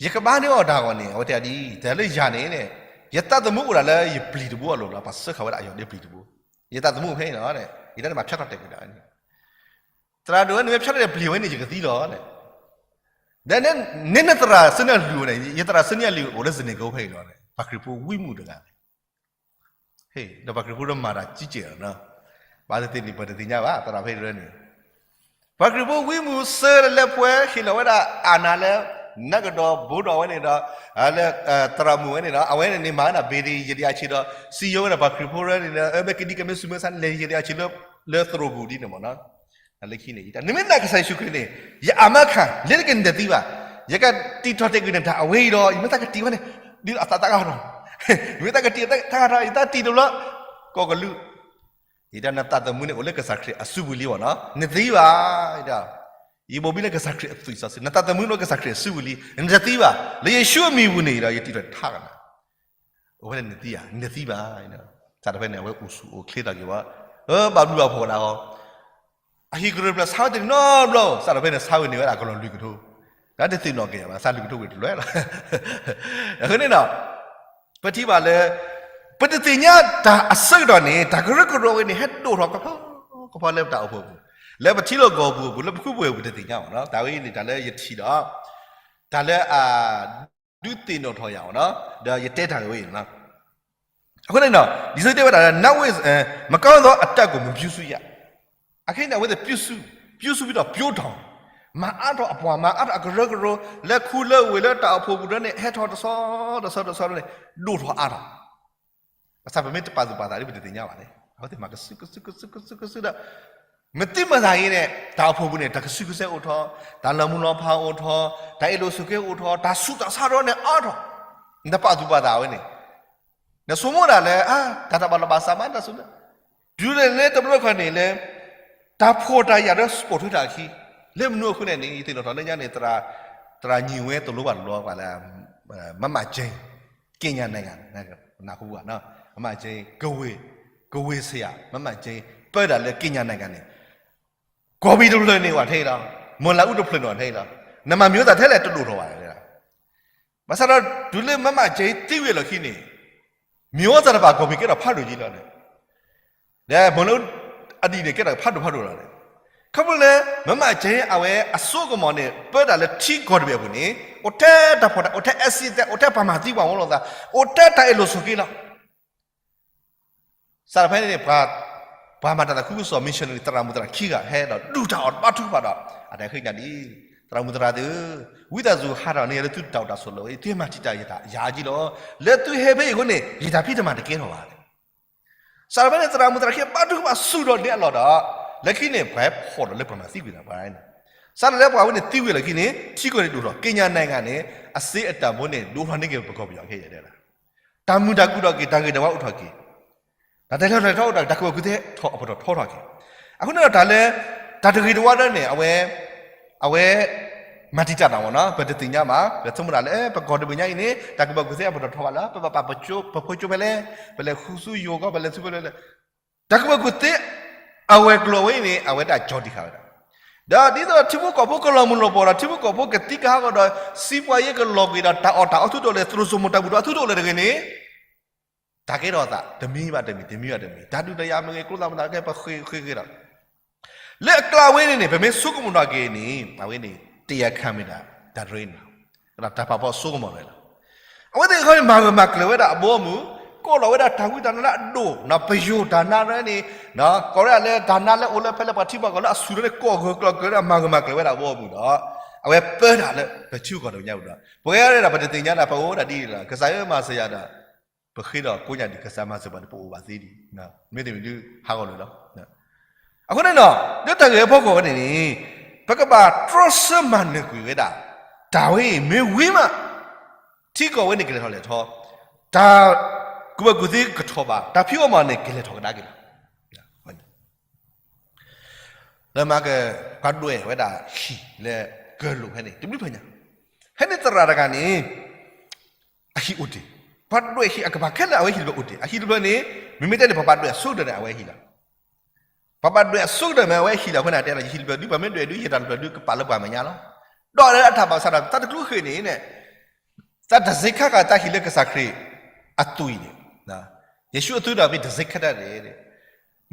ယကဘါန့ၢ်အီၤတၢ်ဂီၤန့ၣ် အဝဲတဲဒ်အံၤ တၢ်လၢယၤန့ၣ် ယသးသမူအိၣ်ဒၣ်လၢယပျံၤတဘိအလိၤလီၤ. ပှၤစၢဃာ်ဝဲဒၣ်အယီၤလၢပျံၤတဘိ, ယသးသမူဖဲန့ၣ်လီၤ. ယတၢ်န့ၣ်မၤဖၠါထီၣ်တဲာ်ကွံာ်ဒၣ်န့ၣ် သရၣ်ဒိၣ်ဝဲန့ၣ် မ့ၢ်ဖၠါထီၣ်တဲာ်ပျံၤဝဲန့ၣ် ယကသံလီၤ. ဒီးန့ၣ်နသရၣ်စၢန့ၢ်အလုၢ်ဝဲန့ၣ် ယသရၣ်စၢန့ၢ်အလုၢ်အိၣ်လၢစန့ၢ်ကအိဖဲအံၤလီၤ. ပှၤခရံာ်ဖိဝံမုၣ်တဂၤန့ၣ်, ဒီးပှၤခရံာ်ဖိဒီးမၤတၢ်ကံကဲလီၤ. ဘၣ်သ့ၣ်သ့ၣ်န့ၣ် ပတသ့ၣ်ညါဘၣ် သရၣ်ဖဲအံၤန့ၣ်, ပှၤခရံာ်ဖိဝံမုၣ်စၢလၢပှဲၤ ဟ့ၣ်လီၤဝဲဒၣ်အနၢ်လၢ နၢကဒိၣ်ဘိးဒီးဝဲန့ၣ်ဒီး လၢ သရၣ်မုၣ်ဝဲန့ၣ်ဒီး အဝဲန့ၣ်န့ၣ် မၤဝဲဒၣ်ဘ့ၣ်ဒ့ၣ်ယံးဒယၤဆ့ၣ်ဒီး စံၣ်ညီၣ်ဝဲဒၣ်ပှၤခရံာ်ဖိရၢန့ၣ်ဒီး မ့ၢ်ကဒံကမ့ၢ်စူၢ်မ့ၢ်ဆါန့ၣ် လဲၤယံးဒယၤဆ့ၣ်လၢသရိာ်ပူၤဒ်န့ၣ်မ့ၢ်နီၤ. လၢခံန့ၣ် နမ့ၢ်နာ်ကစၢ်ယ့ၣ်ၡူးခရံာ်န့ၣ် ယအမါခၣ် လဲၤတက့ၢ်နတသံဘၣ်. ယကတံာ်ထီၣ်တဲာ်ကွံာ်နတၢ်အဝဲအံၤဒီး ယမ့ၢ်သးကတံာ်ဝဲန့ၣ် ဒ်အသးသးကဟးထီၣ်, ယမ့ၢ်သးကတံာ်သးကဟးထီၣ် ယသးတံာ်တဘျီ ကိးကလုာ်, ယတၢ်နသးသမူန့ၣ် အိၣ်လၢကစၢ်ခရံာ်အစုပူၤလံဘၣ်နီၤ နတသံဘၣ်. ယဘိးဘံလၢကစၢ်ခရံာ်အသွံၣ်စီဆှံ နသးသမူလၢကစၢ်ခရံာ်အစုပူၤလံ နတသံဘၣ်. လၢယ့ၣ်ၡူးအမံၤပူၤန့ၣ်ဒီး ယတံာ်ထီၣ်ထးကနၤ အဝဲန့ၣ်နသံဧါ, နတသံဘၣ်. စးထီၣ်ဖဲန့ၣ် အဝဲအိၣ်ဆူၣ်အိၣ်ချ့ထီၣ်က့ၤဝဲ, ဘၣ်ဘျုးဘၣ်ဖှိၣ်ဒၣ်အီၤ, အဟံၣ်ကရၢၢ်ဖျၢၣ်ဆါဝဲတန့ၢ်နီတဘျီ, စးထီၣ်ဖဲန့ၣ် ဆါဝဲန့ၢ်ဝဲဒၣ်ကလီၤလွံၢ်ကထိ, တၢ်တသ့ၣ်နီၣ်က့ၤယၤဘၣ် ဆါလွံၢ်ကထိဝံၤတလွဲလီၤ. အဃိန့ၣ်ဒီး ပထံၣ်ဘၣ်လၢ ပတသ့ၣ်ညါတၢ်အဆၢကတီၢ်န့ၣ် တၢ်ကရၢကရိဝဲန့ၣ် ဟဲဒိၣ်ထီၣ်ကဖီကဖီလၢပတၢ်အိၣ်ဖှိၣ်အပူၤ, လၢပထံလီၢ်ကီၢ်ပူၤအပူၤ လၢပခူပူၤအပူၤ ပတသ့ၣ်ညါဘၣ်နီၤ. တၢ်ဝဲအံၤန့ၣ် တၢ်လၢယထံၣ်ဒီး တၢ်လၢအ ဒုးသ့ၣ်နီၣ်ထီၣ်ယၤအီၤနီၤ, ဒီးယတဲတၢ်ဝဲအံၤနီၤ. အဃိန့ၣ်ဒီး လံာ်စီဆှံတဲဝဲဒၣ် နဝိ မကောင်းသောအတတ်ကို မပြုစုရ, အခဲအံၤန့ၣ် အဝဲသ့ၣ် ပြုစု, ပြုစုပြီးတော့ ပျိုးထောင်, မၤအါထီၣ်အပှၤ မၤအါထီၣ်အကရၢကရိ လၢခူလၢဝ့ၢ်လၢတၢ်အိၣ်ဖှိၣ်ပူၤဒၢန့ၣ် ဟဲထီၣ်တဆီတဆီတဆီန့ၣ် ဒိၣ်ထီၣ်အါထီၣ် ဘၣ်ဆၣ်ပမ့ၢ်တပာ်သူၣ်ပာ်သးဒီး ပတသ့ၣ်ညါဘၣ်န့ၣ် အဝဲသ့ၣ်မၤကစုကစုကစုကစုကစုဒီး မ့ၢ်သ့မၤသးအံၤန့ၣ် တၢ်အိၣ်ဖှိၣ်ပူၤန့ၣ် တၢ်ကစုကစဲအိၣ်ထီၣ်, တၢ်လီၤမုၢ်လီၤဖးအိၣ်ထီၣ်, တၢ်အ့ၣ်လိာ်ဆိးက့အိၣ်ထီၣ်, တၢ်ဆူးတၢ်ဆါဒီးန့ၣ်အါထီၣ်, နတပာ်သူၣ်ပာ်သးဝဲန့ၣ်, နဆိကမိၣ်ဒၣ်လၢ အါ တၢ်တဘၣ်လီၢ်ဘၣ်စးမး တၢ်ဆိကမိၣ်, တုၤလၢန့ၣ်တဘျီခီန့ၣ်လၢ တၢ်ဖှီၣ်တၢ်ယာ်ဒီးစပိာ်ထွဲတၢ်အခံ, လၢမနုၤအဃိန့ၣ်န့ၣ် ယသ့ၣ်နီၣ်ထီၣ်လၢညါန့ၣ် သရၣ်ညံၤဝဲတလိၣ်ဘၣ်တလိၣ်ဘၣ်လၢ မမ့ၢ်ကဲ က့ညါနၤဂၤ နၢ်ဟူဘၣ်နီၤ, မမ့ၢ်ကဲ ကဝ့ၤ ကဝ့ၤစယၤ မမ့ၢ်ကဲ ပၢတၢ်လၢက့ညါနၤဂၤန့ၣ်, ကီၢ်ပံၤတဖျၢၣ်န့ၣ်ဝဲထဲလီၤ, မုၢ်လၢအူတဖျၢၣ်န့ၣ်ဝဲထဲလီၤ, နမၤမံၤဝဲသးထဲလဲၣ်တဒိၣ်ထီၣ်ဘၣ်, ဘၣ်ဆၣ်ဒီးတုၤလၢမမ့ၢ်ကဲသံဝံၤအလီၢ်ခံန့ၣ်, မံၤအိၣ်သးတဖၣ်ကီၢ်ပံၤကဲထီၣ်ဖးဒိၣ်က့လီၤန့ၣ်, မုၢ်လၢအူအဒံးန့ၣ် ကဲထီၣ်ဖးဒိၣ်ဖးဒိၣ်လီၤန့ၣ်, ခီဖျိလၢ မမ့ၢ်ကဲအဝဲအစိကမီၤန့ၣ် ပၢတၢ်လၢထံကီၢ်တဘ့ၣ်အပူၤန့ၣ် အိၣ်ထဲတၢ်ဖှီၣ်တၢ် အိၣ်ထဲ accident အိၣ်ထဲပှၤမၤသံပှၤမီလိာ်သး, အိၣ်ထဲတၢ်အ့ၣ်လိာ်ဆိးက့လီၤ စးထီၣ်ဖဲန့ၣ်န့ၣ် ပှၤမၤတၢ်သးခုကစီၣ် missionary သရၣ်မုၣ်သရၣ်ခံဂၤဟဲဒီးဒုးတၢ်အီၣ်ဘါထုကဖၣ်ဒီး အတၢ်ဃ့ကညးဒ်အံၤ, သရၣ်မုၣ်သရၣ်သ့ၣ်ဧၢ, ဝံသးစူၤဟးထီၣ်န့ၢ်လၢသုတၢ်အိၣ်တၢ်ဆိးလီၤ, သုဟဲမၤတံာ်တာ်ယၤက့လီၤ. လၢသုဟဲဖဲအံၤအဃိန့ၣ် ယတၢ်ဖံးတၢ်မၤတကဲထီၣ်ဘၣ်. စးထီၣ်ဖဲန့ၣ် သရၣ်မုၣ်သရၣ်ခံဘါထုကဖၣ်ဆူၣ်ထီၣ်န့ၢ်အလီၢ်ဒီး လၢခံန့ၣ် ပှၤဟဲဖီၣ်ဒီးလၢပှၤမၤသံကွံာ်သးပှၤန့ၣ်, စးထီၣ်လၢပှၤဝဲန့ၣ်သံဝံၤအလီၢ်ခံန့ၣ် ထံကီၢ်န့ၣ်ဒိၣ်ထီၣ်, က့ညါနၤဂၤန့ၣ် အစ့အတၢ်ဘိန့ၣ် ဒိၣ်ထီၣ်န့ၢ်က့ၤပကီၢ်ပယီၤခဲအံၤဒဲဒၣ် တၢ်မုာ်တၢ်ခုၣ်ထီၣ်က့ၤ, တၢ်ဂ့ၤတၢ်ဝါအိၣ်ထီၣ်က့ၤ, တၢ်တဲလီၤထီၣ်ထီအိၣ်ထီၣ်က့ၤ, တၢ်ကူၣ်ဘၣ်ကူၣ်သ့ထီၣ်အပတီၢ်ထီထီၣ်က့ၤ, အဃိန့ၣ်ဒီးတၢ်လၢ တၢ်တဂ့ၤတဝါဒၣ်န့ၣ် အဝဲ အဝဲ မၤတံာ်တာ်တၢ်မ့ၢ်နီၤ, ပတသ့ၣ်ညါဘၣ်, ပဆိကမိၣ်တၢ်လၢ ပကီၢ်တဘ့ၣ်ညါအံၤန့ၣ် တၢ်ကူၣ်ဘၣ်ကူၣ်သ့အပတီၢ်ထီဘၣ်လၢ ပဘၣ်ပာ်ပ ပဖိကၠိဖဲလဲၣ်, ပလဲၤဃုဆူယိၤကီၢ် ပလဲၤဆူဖဲလဲၣ်, တၢ်ကူၣ်ဘၣ်ကူၣ်သ့ အဝဲၤကျိၤဝဲအံၤန့ၣ် အဝဲဒၣ်ကၠီတံၢ်ဃာ်ဝဲဒၣ်, ဒီးဒ်သိးထံဖိကီၢ်ဖိကလီၤမုၢ်လီၤပှီၢ်ဒီး ထံဖိကီၢ်ဖိကသံကဟးဂီၤဒီး စံးပှၤယဲကလီၤက့ၤဒီး တၢ်အီၣ်တၢ်အီသူတအိၣ်လဲၣ် သရိာ်စိမိၤတၢ်ဘူၣ်ဒီးအသူတအိၣ်လဲၣ်တဂ့ၤန့ၣ် တၢ်ကဲထီၣ်သး တမံၤဘၣ်တမံၤ တမံၤဘၣ်တမံၤ တၢ်ဒုးတၢ်ယၤမ့ၢ်ဂ့ၤ ကျိသၣ်မသးကဲပဃ့ဃ့ဃ့ဒီး လၢအကျါဝဲန့ၣ်န့ၣ် ပမ့ၢ်ဆိကမိၣ်ထီၣ်က့ၤန့ၣ် အဝဲန့ၣ် တယာ်ခါမ့ၢ်ဒၣ် တၢ်ရ့နၤ ဒီးတၢ်ပာ်ဖှိၣ်ဆိကမိၣ်ဝဲလီၤ. အဝဲသ့ၣ်တခီန့ၣ် မၤဂၢၢ်မၤကျၢၤဝဲဒၣ်အဘီအမုၢ်, ကိးလီၤဝဲဒၣ်တၢ်ဝံတၢ်နါလၢအဒိၣ်, ပယိၤတၢ်နါရဲန့ၣ်, ကိးဝဲဒၣ်လၢတၢ်နါလၢအိၣ်လၢဖဲလၢပှၤထံပှၤကီၢ်လၢအဆူၣ်လၢန့ၣ် ကိးဂၢၢ်ကျၢၤကျၢၤဒီး မၤဂၢၢ်မၤကျၢၤဝဲဒၣ်အဘီအမုၢ်ဒီး အဝဲပၢတၢ်လၢပထံကီၢ်တဘ့ၣ်ညါပူၤဒီး ပဝဲဒၣ်ပတသ့ၣ်ညါဒၣ် ပအိၣ်ဒၣ်ဒ်အံၤလီၤ. ကစၢ်ဧၢမၤစၢၤယၤဒီး ပဃ့ဒီးကိးညါဒ်ကစၢ်မၤစၢၤပှၤန့ၣ် ပအိၣ်ဘၣ်သ့ဒံး, မ့တမ့ၢ်ဒုးဟးဂီၤလၢာ်လီၤ. အဃိန့ၣ်ဒီး လၢတၢ်ဂ့ၢ်အဖီခိၣ်ဝဲန့ၣ်န့ၣ် ပကဘၣ်တြီဆၢမၤနၢၤကွံာ်ဝဲဒၣ် တၢ်ဝဲအံၤမ့ၢ်ဝံၤမး ထံကီၢ်ဝဲန့ၣ်ကလဲၤထီၣ်လဲၤထီ, တၢ်ကူၣ်ဘၣ်ကူၣ်သ့ကထီၣ်ဘၣ် တၢ်ဖံးအီၣ်မၤန့ၣ် ကလဲၤထီၣ်ကဒါက့ၤလီၤ. လၢမၤက ပှၤဒွဲၣ်ဝဲဒၣ်ဟံၣ်လၢကၢၢ်လိာ်ဖဲန့ၣ် တဘျုးဖဲညါ, ဖဲန့ၣ်သရၣ်တဂၤန့ၣ် အဟံၣ်အိၣ်တ့ၢ်, ပှၤဒွဲၣ်ဟံၣ်အကပၤခဲလၢာ် အဝဲဟံၣ်တဖျၢၣ်အိၣ်တ့ၢ်, အဟံၣ်တဖျၢၣ်န့ၣ် မ့မ့ၢ်တဲန့ၣ် ပှၤဘၣ်ဒွဲၣ်အဆိကတၢၢ်န့ၣ် အဝဲဟံၣ်လီၤ. ပှၤဘၣ်ဒွဲၣ်အဆိကတၢၢ်မ့ၢ်အဝဲဟံၣ်လီၤအဃိန့ၣ် တဲလီၤ ယဟံၣ်တဖျၢၣ်ဒုး ပှၤမ့ၢ်ဒွဲၣ်ဒုး ယတၢ်တဖျၢၣ်ဒုး ကပာ်လၢပှၤမဲာ်ညါလီၤ. ဒီးလၢအတၢ်ဘၣ်ဆၣ်ဒီး တၢ်တကျိဃ့ၢ်န့ၣ်န့ၣ် တၢ်တစ့ခါဃာ်တၢ်ဟံၣ်လၢကစၢ်ခရံာ်အသွံၣ်န့ၣ်, ယ့ၣ်ၡူးအသွံၣ်ဒီးမ့ၢ်တစ့ခါတၢ်န့ၣ်,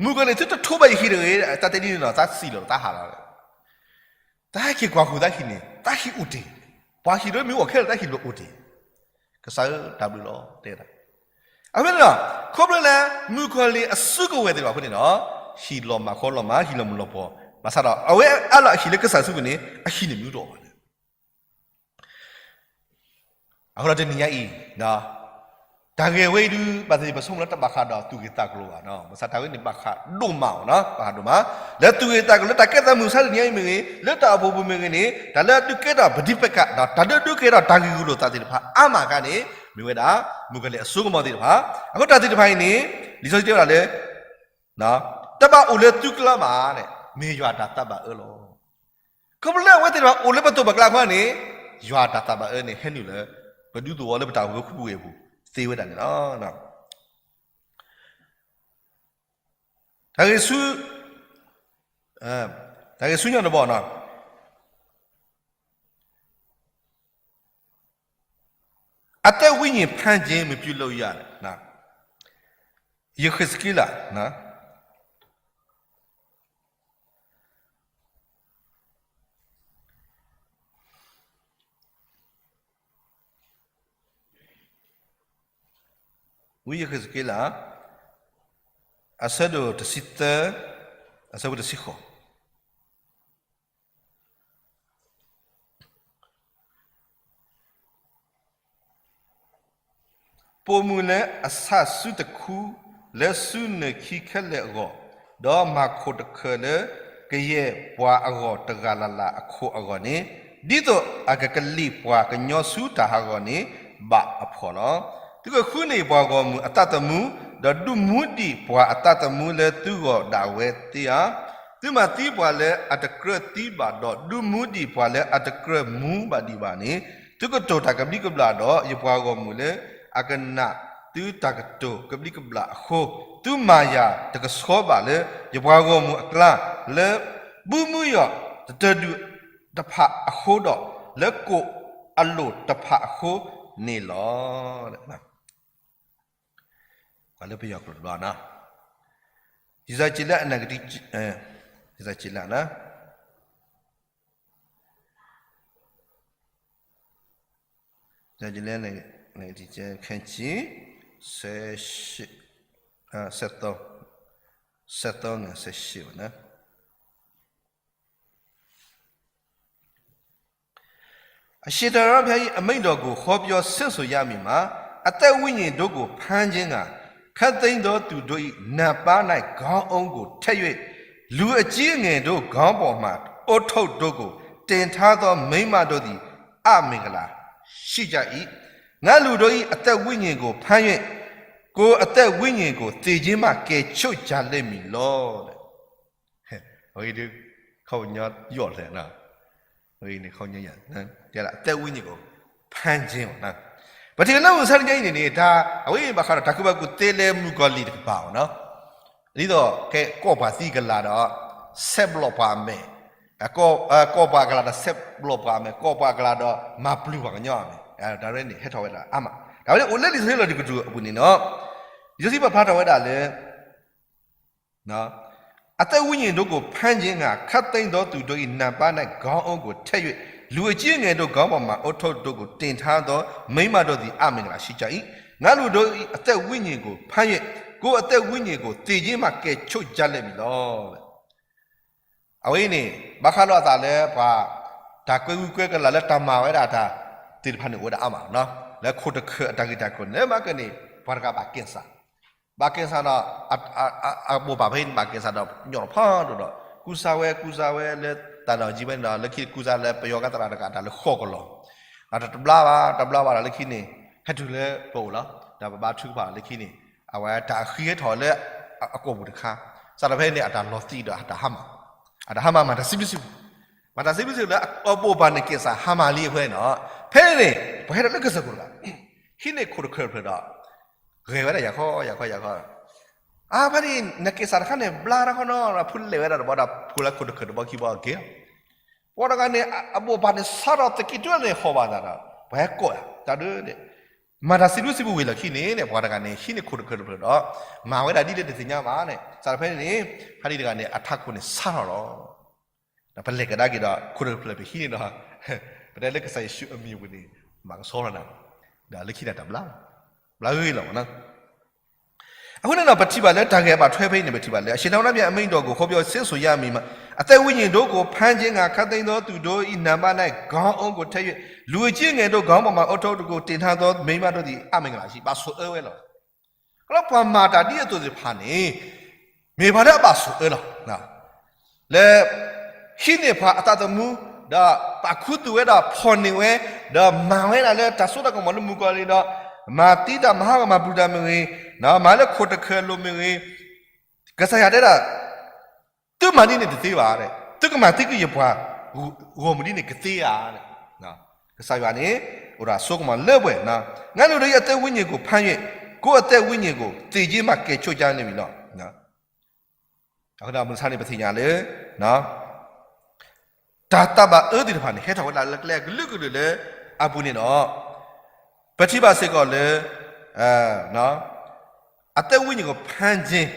မုၣ်ကီၤလံၢ်သုတထိးဘၣ်ယဟံၣ်တဂ့ၤ, တၢ်တဲဒ်န့ၣ်ဒီး တၢ်စံၣ်လီၤ တၢ်ဟးလီၤ, တၢ်ဟဲက့ၤကွၢ်ဃုာ်တၢ်ဟံၣ်န့ၣ် တၢ်ဟံၣ်အိၣ်တ့ၢ်, ပှၤဟံၣ်တမ့ၢ်အိၣ်ခဲလၢာ် တၢ်ဟံၣ်တဖျၢၣ်အိၣ်တ့ၢ်, ကစၢ်ဧၢ တၢ်ဘျုးလီၤ တဲဒၣ်. အဃိန့ၣ်ဒီး ခီဖျိလၢ မုၣ်ကီၤလံၢ်အစုကဝဲၤသ့ၣ်တဖၣ်အဃိန့ၣ်ဒီး ဟံၣ်လီၤမၢ်ခီလီၤမၢ် ဟံၣ်လီၤမုၢ်လီၤပှီၢ်, ဘၣ်ဆၣ်ဒီး အဝဲအၢၣ်လီၤအဟံၣ်လၢကစၢ်စုပူၤန့ၣ် အဟံၣ်န့ၣ်မ့ၢ်တအိၣ်ဘၣ်န့ၣ် အဃိဒီးတနံၤညါအံၤ တၢ်ဂ့ၢ်ဝဲအံၤဒုး ဘၣ်သ့ၣ်သ့ၣ်ပဆိကမိၣ်လၢတဘၣ်ဃးဒီးသူၣ်ဂ့ၤသးကျိၤဘၣ်နီၤ, ဘၣ်ဆၣ်တၢ်ဝဲန့ၣ်ဘၣ်ဃးဒိၣ်မးအီၤနီၤ, ဘၣ်ဃးဒိၣ်မး, လၢသူၣ်ဂ့ၤသးကျိၤလၢတၢ်ကဲသးမုၢ်မဆါတနံၤညါအံၤမ့ၢ်ဂ့ၤ, လၢတၢ်အိၣ်ဖှိၣ်ပူၤမ့ၢ်ဂ့ၤန့ၣ် တၢ်လၢအဒုးကဲထီၣ်ပဒံးပဲကးဒီး တၢ်လၢအဒုးကဲထီၣ်တၢ်ဂ့ၢ်ဂီၢ်လိာ်သးသ့ၣ်တဖၣ်အါမးအခါန့ၣ် မ့ၢ်ဝဲဒၣ် မုၣ်ကီၤလံၢ်အစိကမီၤသ့ၣ်တဖၣ်, အဃိတၢ်သ့ၣ်တဖၣ်အံၤန့ၣ် လံာ်စီဆှံတဲဝဲဒၣ်လၢ တဘၣ်အိၣ်လၢသုကျါဘၣ်န့ၣ် မ့ၢ်ယွၤအတၢ်သးဘၣ်အၢလီၤ. ခီဖျိလၢအဝဲသ့ၣ်တဖၣ်အိၣ်လၢပသိးပကျါအဃိန့ၣ် ယွၤအတၢ်သးဘၣ်အၢန့ၣ် ဟဲနုာ်လၢ ပဒူသဝီလၢပတၢ်အိၣ်ဖှိၣ်ခိၣ်ပူၤဝဲၢ်ပူၤသ့ဝဲဒၣ်န့ၣ်လီၤ. တၢ်ဂ့ၢ်ဆူ တၢ်ဂ့ၢ်ဆူညါတဘီနီၤ, အသက်ဝိညာဉ်ဖမ်းခြင်း မပြုလုပ်ရ, ယဃ့းစက့လး ဝံယဃ့းစက့လး အဆၢဒိၣ်တဆံသၢ, အဆၢဖိတဆံဃိး ပိာ်မုၣ်လၢအဆးဆူတခူ လၢဆူနၢၣ်ခံခဲလၢာ်အဂီၢ်, ဒီးမၤခိၣ်တခၢၣ်လၢ ကယဲၢ်ပှၤအဂီၢ်တဂၤလၢ်လၢ်အခိၣ်အဂီၢ်န့ၣ်, ဒ်သိးအကကလံၣ်ပှၤကညီဆူတၢ်ဟးဂီၤန့ၣ် ဘၣ်အဖှီၣ်လီၤ. သုကဃုန့ၢ်ပှၤဂီၢ်မုၢ်အသးသမူ, ဒီးဒုးမူဒံးပှၤအသးသမူလၢသုဂီၢ်ဒၣ်ဝဲသ့ဧါ. သုမၤသံပှၤလၢအတကြၢးသံဘၣ်ဒီး ဒုးမူဒံးပှၤလၢအတကြၢးမူဘၣ်ဒံးဘၣ်န့ၣ်, သုကတိၤတၢ်ကဘျံးကဘျၣ်ဒီးယပှၤဂီၢ်မုၢ်လၢအကနၣ်သုတၢ်ကတိၤကဘျံးကဘျၣ်အဃိ, သုမၤယၤတကဆှီဘၣ်လၢယပှၤဂီၢ်မုၢ်အကျါ, လၢဘုမုယီၢ်တတၢၢ်ဒူၣ်တဖၣ်အဃိဒီး လၢကိၣ်အလိၣ်တဖၣ်အဃိန့ၣ်လီၤ. လၢပယီၤကျိာ်တဘျီ, ယစၢ်က့လၢအနက, ယစၢ်က့လၢ, ယစၢ်က့လၢနက, နကထံၣ်ကဲခဲဆံ, ဆဲ, ဆဲသီ, ဆဲသီန့ၣ်ဆဲရှံဘၣ်န့ၣ် အရှေတြရဖျါအံၤအမိၣ်ဒီးကိၣ်ဃီပျီဆ့စိယါမံၤမး, အသက်ဝိညာဉ်တို့ကိုဖမ်းခြင်းငှာ ခပ်သိမ်းသောသူတို့၏ နံပါတ်၌ ခေါင်းအုံးကိုထည့်၍ လူအကြီးအငယ်တို့ခေါင်းပေါ်မှာ ဦးထုပ်တို့ကို တင်ထားသောမိန်းမတို့သည် အမင်္ဂလာရှိကြ၏။ ငါလူတို့၏ အသက်ဝိညာဉ်ကိုဖမ်း၍ ကိုယ်အသက်ဝိညာဉ်ကို သေခြင်းမှကယ်ထုတ်ကြလိမ့်မည်လော. အဝဲဒၣ် ခီပညီယီၢ်လဲၣ်, အဝဲန့ၣ်ခီပညီယီၢ်, တဲဒၣ် အသက်ဝိညာဉ်ကိုဖမ်းခြင်း, ပထံၣ်လၢမုၢ်မဆါတနံၤအံၤန့ၣ်န့ၣ် တၢ်အဝဲအံၤဘၣ်ဃးဒီး တၢ်ကူၣ်ဘၣ်ကူၣ်သ့လၢမုၣ်ကီၤလံၢ်တကပၤဘၣ်န့ၣ်, ဒ်သိးကဲ ကိးပှၤသံအကလၤဒီး ဆဲးဘျီၣ်ပှၤအမဲာ်, ကိးပှၤအကလၤဒီး ဆဲးဘျီၣ်ပှၤအမဲာ်, ကိးပှၤအကလၤဒီး မၤပျုၤပှၤကညီအမဲာ်, တၢ်ရဲန့ၣ် ဟဲထီၣ်ဝဲဒၣ်အါမး, တၢ်ဝဲန့ၣ်အိၣ်လၢလံာ်စီဆှံလီၢ်တံၢ်ကတြူၢ်အပူၤန့ၣ်န့ၣ်, လံာ်စီဆှံပာ်ဖျါထီၣ်ဝဲဒၣ်လၢ အသက်ဝိညာဉ်တို့ကို ဖမ်းခြင်းငှာ ခပ်သိမ်းသောသူတို့၏ နံပါတ်၌ ခေါင်းအုံးကိုထည့်၍ လူအကြီးအငယ်တို့ ခေါင်းပေါ်မှာ ဦးထုပ်တို့ကို တင်ထားသော မိန်းမတို့သည် အမင်္ဂလာရှိကြ၏။ ငါလူတို့၏ အသက်ဝိညာဉ်ကို ဖမ်း၍ ကိုယ်အသက်ဝိညာဉ်ကို သေခြင်းမှ ကယ်ထုတ်ကြလိမ့်မည်လော. အဝဲအံၤန့ၣ် ဘၣ်ဃးလိာ်အသးလၢပှၤ တၢ်ကွဲမုာ်ကွဲကလၤလၢတၢ်မၤဝဲဒၣ်တၢ်သ့ၣ်တဖၣ်န့ၣ် အိၣ်ဝဲဒၣ်အါမး, လၢခိၣ်တခၢၣ်အတၢ်ဂ့ၢ်တၢ်ကျိၤန့ၣ် လၢမၤကန့ၣ် ပှၤတဂၤဘၣ်ကဲစး ဘၣ်ကဲစးဒီး အဘိၣ်ပၢ်ဖဲအံၤန့ၣ် ဘၣ်ကဲစးဒီး ညီၣ်ဖးဒိၣ်ဒီး ကူစါဝဲ ကူစါဝဲလၢတၢ်နီၢ်ကံဝဲန့ၣ်ဒီး လၢခံကူစါလၢပယီၤကဲသရၣ်တဂၤ တၢ်လၢဃိးကလီၤ, တဘျါဘၣ် တဘျါဘၣ်ဒီး လၢခံန့ၣ် ဟဲတုၤလၢပအိၣ်လီၤ. ဒီးပဘါထုကဖၣ်လၢခံန့ၣ် အဝဲတၢ်အဃံဟဲထီၣ်လၢအကိာ်ပူၤတခါ, စးထီၣ်ဖဲန့ၣ် အတၢ်လီၤသံးဒီးအတၢ်ဟါမၢ်, အတၢ်ဟါမၢ်မၤတၢ်စံးဘျုးစံးဖှိၣ်, မၤတၢ်စံးဘျုးစံးဖှိၣ်လၢအဘိၣ်ပၢ်န့ၣ် ကဲစးဟါမၢ်လံအဃိန့ၣ်, ဖဲန့ၣ်န့ၣ် ပှၤဟဲထီၣ်လၢကစၢၢ်ခိၣ်တဂၤ ဟံးန့ၢ်ခိၣ်တခၢၣ်တဖျၢၣ်ဒီး ဂဲၤဝဲဒၣ်ယၤခီယၤခီယၤခီ, အါဖဲန့ၣ် နကဲစးတခါန့ၣ် ဘျါတခီနီၤ ဖုလဲၣ်ဝဲဒၣ်တဘျီဒီး ဖုလၢခိၣ်တခၢၣ်တဘျီခံဘျီက့ၤလီၤ. ပှၤတဂၤန့ၣ် အဘိၣ်ပၢ်န့ၣ် စးထီၣ်သကံးတွဲန့ၣ် ဟီၣ်ဘၣ်သးဒီး ပှၤဟဲကိးယၤ တၢ်ဒုးန့ၣ် မၤတၢ်စံးဘျုးစံးဖှိၣ်ဝံၤလီၢ်ခံန့ၣ် ပှၤတဂၤန့ၣ် ဟံးန့ၢ်ခိၣ်တခၢၣ်တဖျၢၣ်ဒီး မၤဝဲဒၣ်ဒ်လဲၣ်တသ့ၣ်ညါဘၣ်န့ၣ် စးထီၣ်ဖဲန့ၣ်န့ၣ် ဖဲန့ၣ်တဂၤန့ၣ် အထးခိၣ်န့ၣ် စးထီၣ်လီၤ. ဒီးပလဲၤကဒါက့ၤဒီး ခိၣ်တဖျၢၣ်ပဟံးန့ၢ်ဒီး ပတဲလၢကစၢ်ယ့ၣ်ၡူးအမံၤအပူၤန့ၣ် မၤကဆှီလီၤနၤ, ဒီးလၢခံတၢ်တဘျါ, ဘျါဂ့ၤလီၤမးနီၤ. အဃိန့ၣ်ဒီး ပထံၣ်ဘၣ်လၢတၢ်ဂ့ၢ်အဘၣ်ထွဲဖဲအံၤန့ၣ် ပထံၣ်ဘၣ်လၢ အရှေ့ထောင်များအမိန့်တော်ကို ဟောပြောဆင့်ဆိုရမည်မှာ အသက်ဝိညာဉ်တို့ကို ဖမ်းခြင်းငှာ ခပ်သိမ်းသောသူတို့၏ နံပါတ်၌ ခေါင်းအုံးကိုထည့်၍ လူအကြီးအငယ်တို့ ခေါင်းပေါ်မှာ ဦးထုပ်တို့ကို တင်ထားသော မိန်းမတို့သည် အမင်္ဂလာရှိ, ဘၣ်ဆိၣ်အၢဝဲလီၤ. လၢပှၤမၤတၢ်ဒ်အသိးသ့ၣ်တဖၣ်န့ၣ် မ့ၢ်ပှၤလၢအဘၣ်ဆိၣ်အၢလီၤ. လၢ ဟံးန့ၢ်ပှၤအသးသမူ, ဒီးပာ်ခူသူၣ်ဝဲဒီးဖီၣ်န့ၢ်ဝဲ, ဒီးမၤဝဲဒၣ်လၢတၢ်စိတၢ်ကမီၤလၢမုၣ်ကီၤလံၢ်ဒီး မၤသံတၢ်မၤဟးဂီၤမၤပျုၤတၢ်မ့ၢ်ဂ့ၤ, မၤလၢခိၣ်တခၢၣ်အလိၤမ့ၢ်ဂ့ၤ, ကစၢ်ယွၤတဲဒၣ် သုမၤဒ်န့ၣ်တသ့ဘၣ်, သုကမၤသံကွံာ်ယပှၤဂီၢ်မုၢ်ဒ်န့ၣ်ကသ့ဧါ. ကစၢ်ယွၤန့ၣ် အိၣ်ဒီးအစိကမီၤလၢပှဲၤ, ငါလူတို့၏ အသက်ဝိညာဉ်ကို ဖမ်း၍ ကိုယ်အသက်ဝိညာဉ်ကို သေခြင်းမှ ကယ်ထုတ်ကြလိမ့်မည်လီၤ. အဃိဒီးမုၢ်ဆါန့ၣ် ပသ့ၣ်ညါလၢ တၢ်သးဘၣ်အၢသ့ၣ်တဖၣ်န့ၣ် ဟဲထီၣ်ဝဲဒၣ်လၢကျဲကလုာ်ကလုာ်လၢအပူၤန့ၣ်ဒီး ပထံၣ်ဘၣ်စ့ၢ်ကီးလၢ အသက်ဝိညာဉ်ကို ဖမ်းခြင်း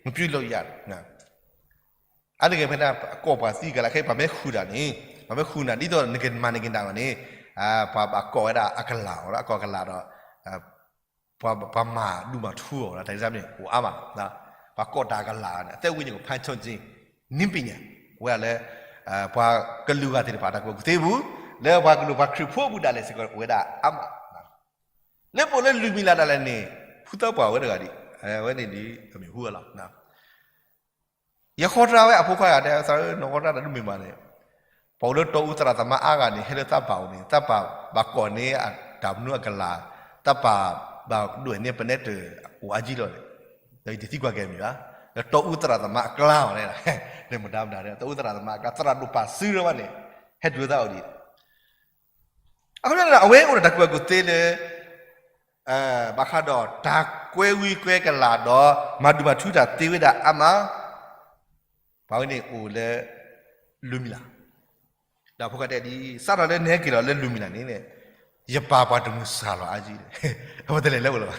မပြုလုပ်ရ အါတက့ၢ်ဖဲန့ၣ် အကိးပှၤသံကလၤခဲအံၤ ပှၤမ့ၢ်ဃုာ်တၢ်န့ၣ် ပှၤမ့ၢ်ဃုာ်နၤ ဒ်သိးနကမၤနက့ၤနၤဘၣ်န့ၣ် ပှၤဘၣ်ကိးဝဲဒၣ်အကလၤအီၤ အကိးကလၤဒီး ပှၤမၤဒူၣ်မၤထူအီၤ တၢ်န့ၣ် အိၣ်အါမး ပှၤကိးတၢ်ကလၤန့ၣ် အသက်ဝိညာဉ်ကို ဖမ်းခြင်း နည်းပညာ ဝဲဒၣ်လၢ ပှၤကလုာ်ဂၤသ့ၣ်တဖၣ် တၢ်ကူၣ်ဘၣ်ကူၣ်သ့ပူၤ လၢပှၤကလုာ်ပှၤခရံာ်ဖိအပူၤဒၣ်လဲာ်စ့ၢ်ကီး အိၣ်ဝဲဒၣ်အါမး လၢပအိၣ်လၢလွံၢ်မံၤလၢ်ဒၣ်လဲာ်န့ၣ် ဖုသးပှၢ်ဝဲတဂၤဒံး အဝဲန့ၣ်ဒ်အမံၤဟူလီၤ. ယဃီတၢ်ဝဲအဖိခွါဂၤတဲ သးဧၢ နဃီတၢ်တၢ်ဒုးမ့ၢ်မးန့ၣ်, ပှၤအိၣ်လၢတီအူသရၣ်သမါအါဂၤန့ၣ် ဟဲလၢသးပာ်အိၣ်န့ၣ် သးပာ်ဘၣ်ကိးန့ၢ်အတၢ်မနုၤအကလၤ, သးပာ်ဘၣ်ဒွဲၣ်န့ၢ်ပနဲတၢ်အိၣ်အါကံလီၤန့ၣ်, ဒီးယတသံကွၢ်က့ၤမ့ၢ်ဘၣ်, လၢတီအူသရၣ်သမါအကျါအီၤန့ၣ်, မတၤမတၤ တီအူသရၣ်သမါအကျါ သရၣ်ဒိၣ်ပာ်စုရၢဘၣ်န့ၣ်, ဟဲတုၤလၢသးအိၣ်ဒံး အဃိန့ၣ် အဝဲအိၣ်ဒီးတၢ်ကူၣ်ဘၣ်ကူၣ်သ့လၢ ဘၣ်ဃးဒီးတၢ်ကွဲဝံကွဲကလၤဒီး မၤဒုးမၤထူတၢ်သ့ဝဲဒၣ်အါမး, ပှၤဝဲန့ၣ်အိၣ်လၢ လူမံၤလၢ်, ဒီးဖိခွါတဲဒ်အံၤ စးထီၣ်လၢနဟဲက့ၤလီၤလၢလူမံၤလၢ်န့ၣ်, ယပာ်ပှၤတမုာ်စှၤလီၤအါကံ, အဝဲတလဲၤလၢဝဲလီၤ,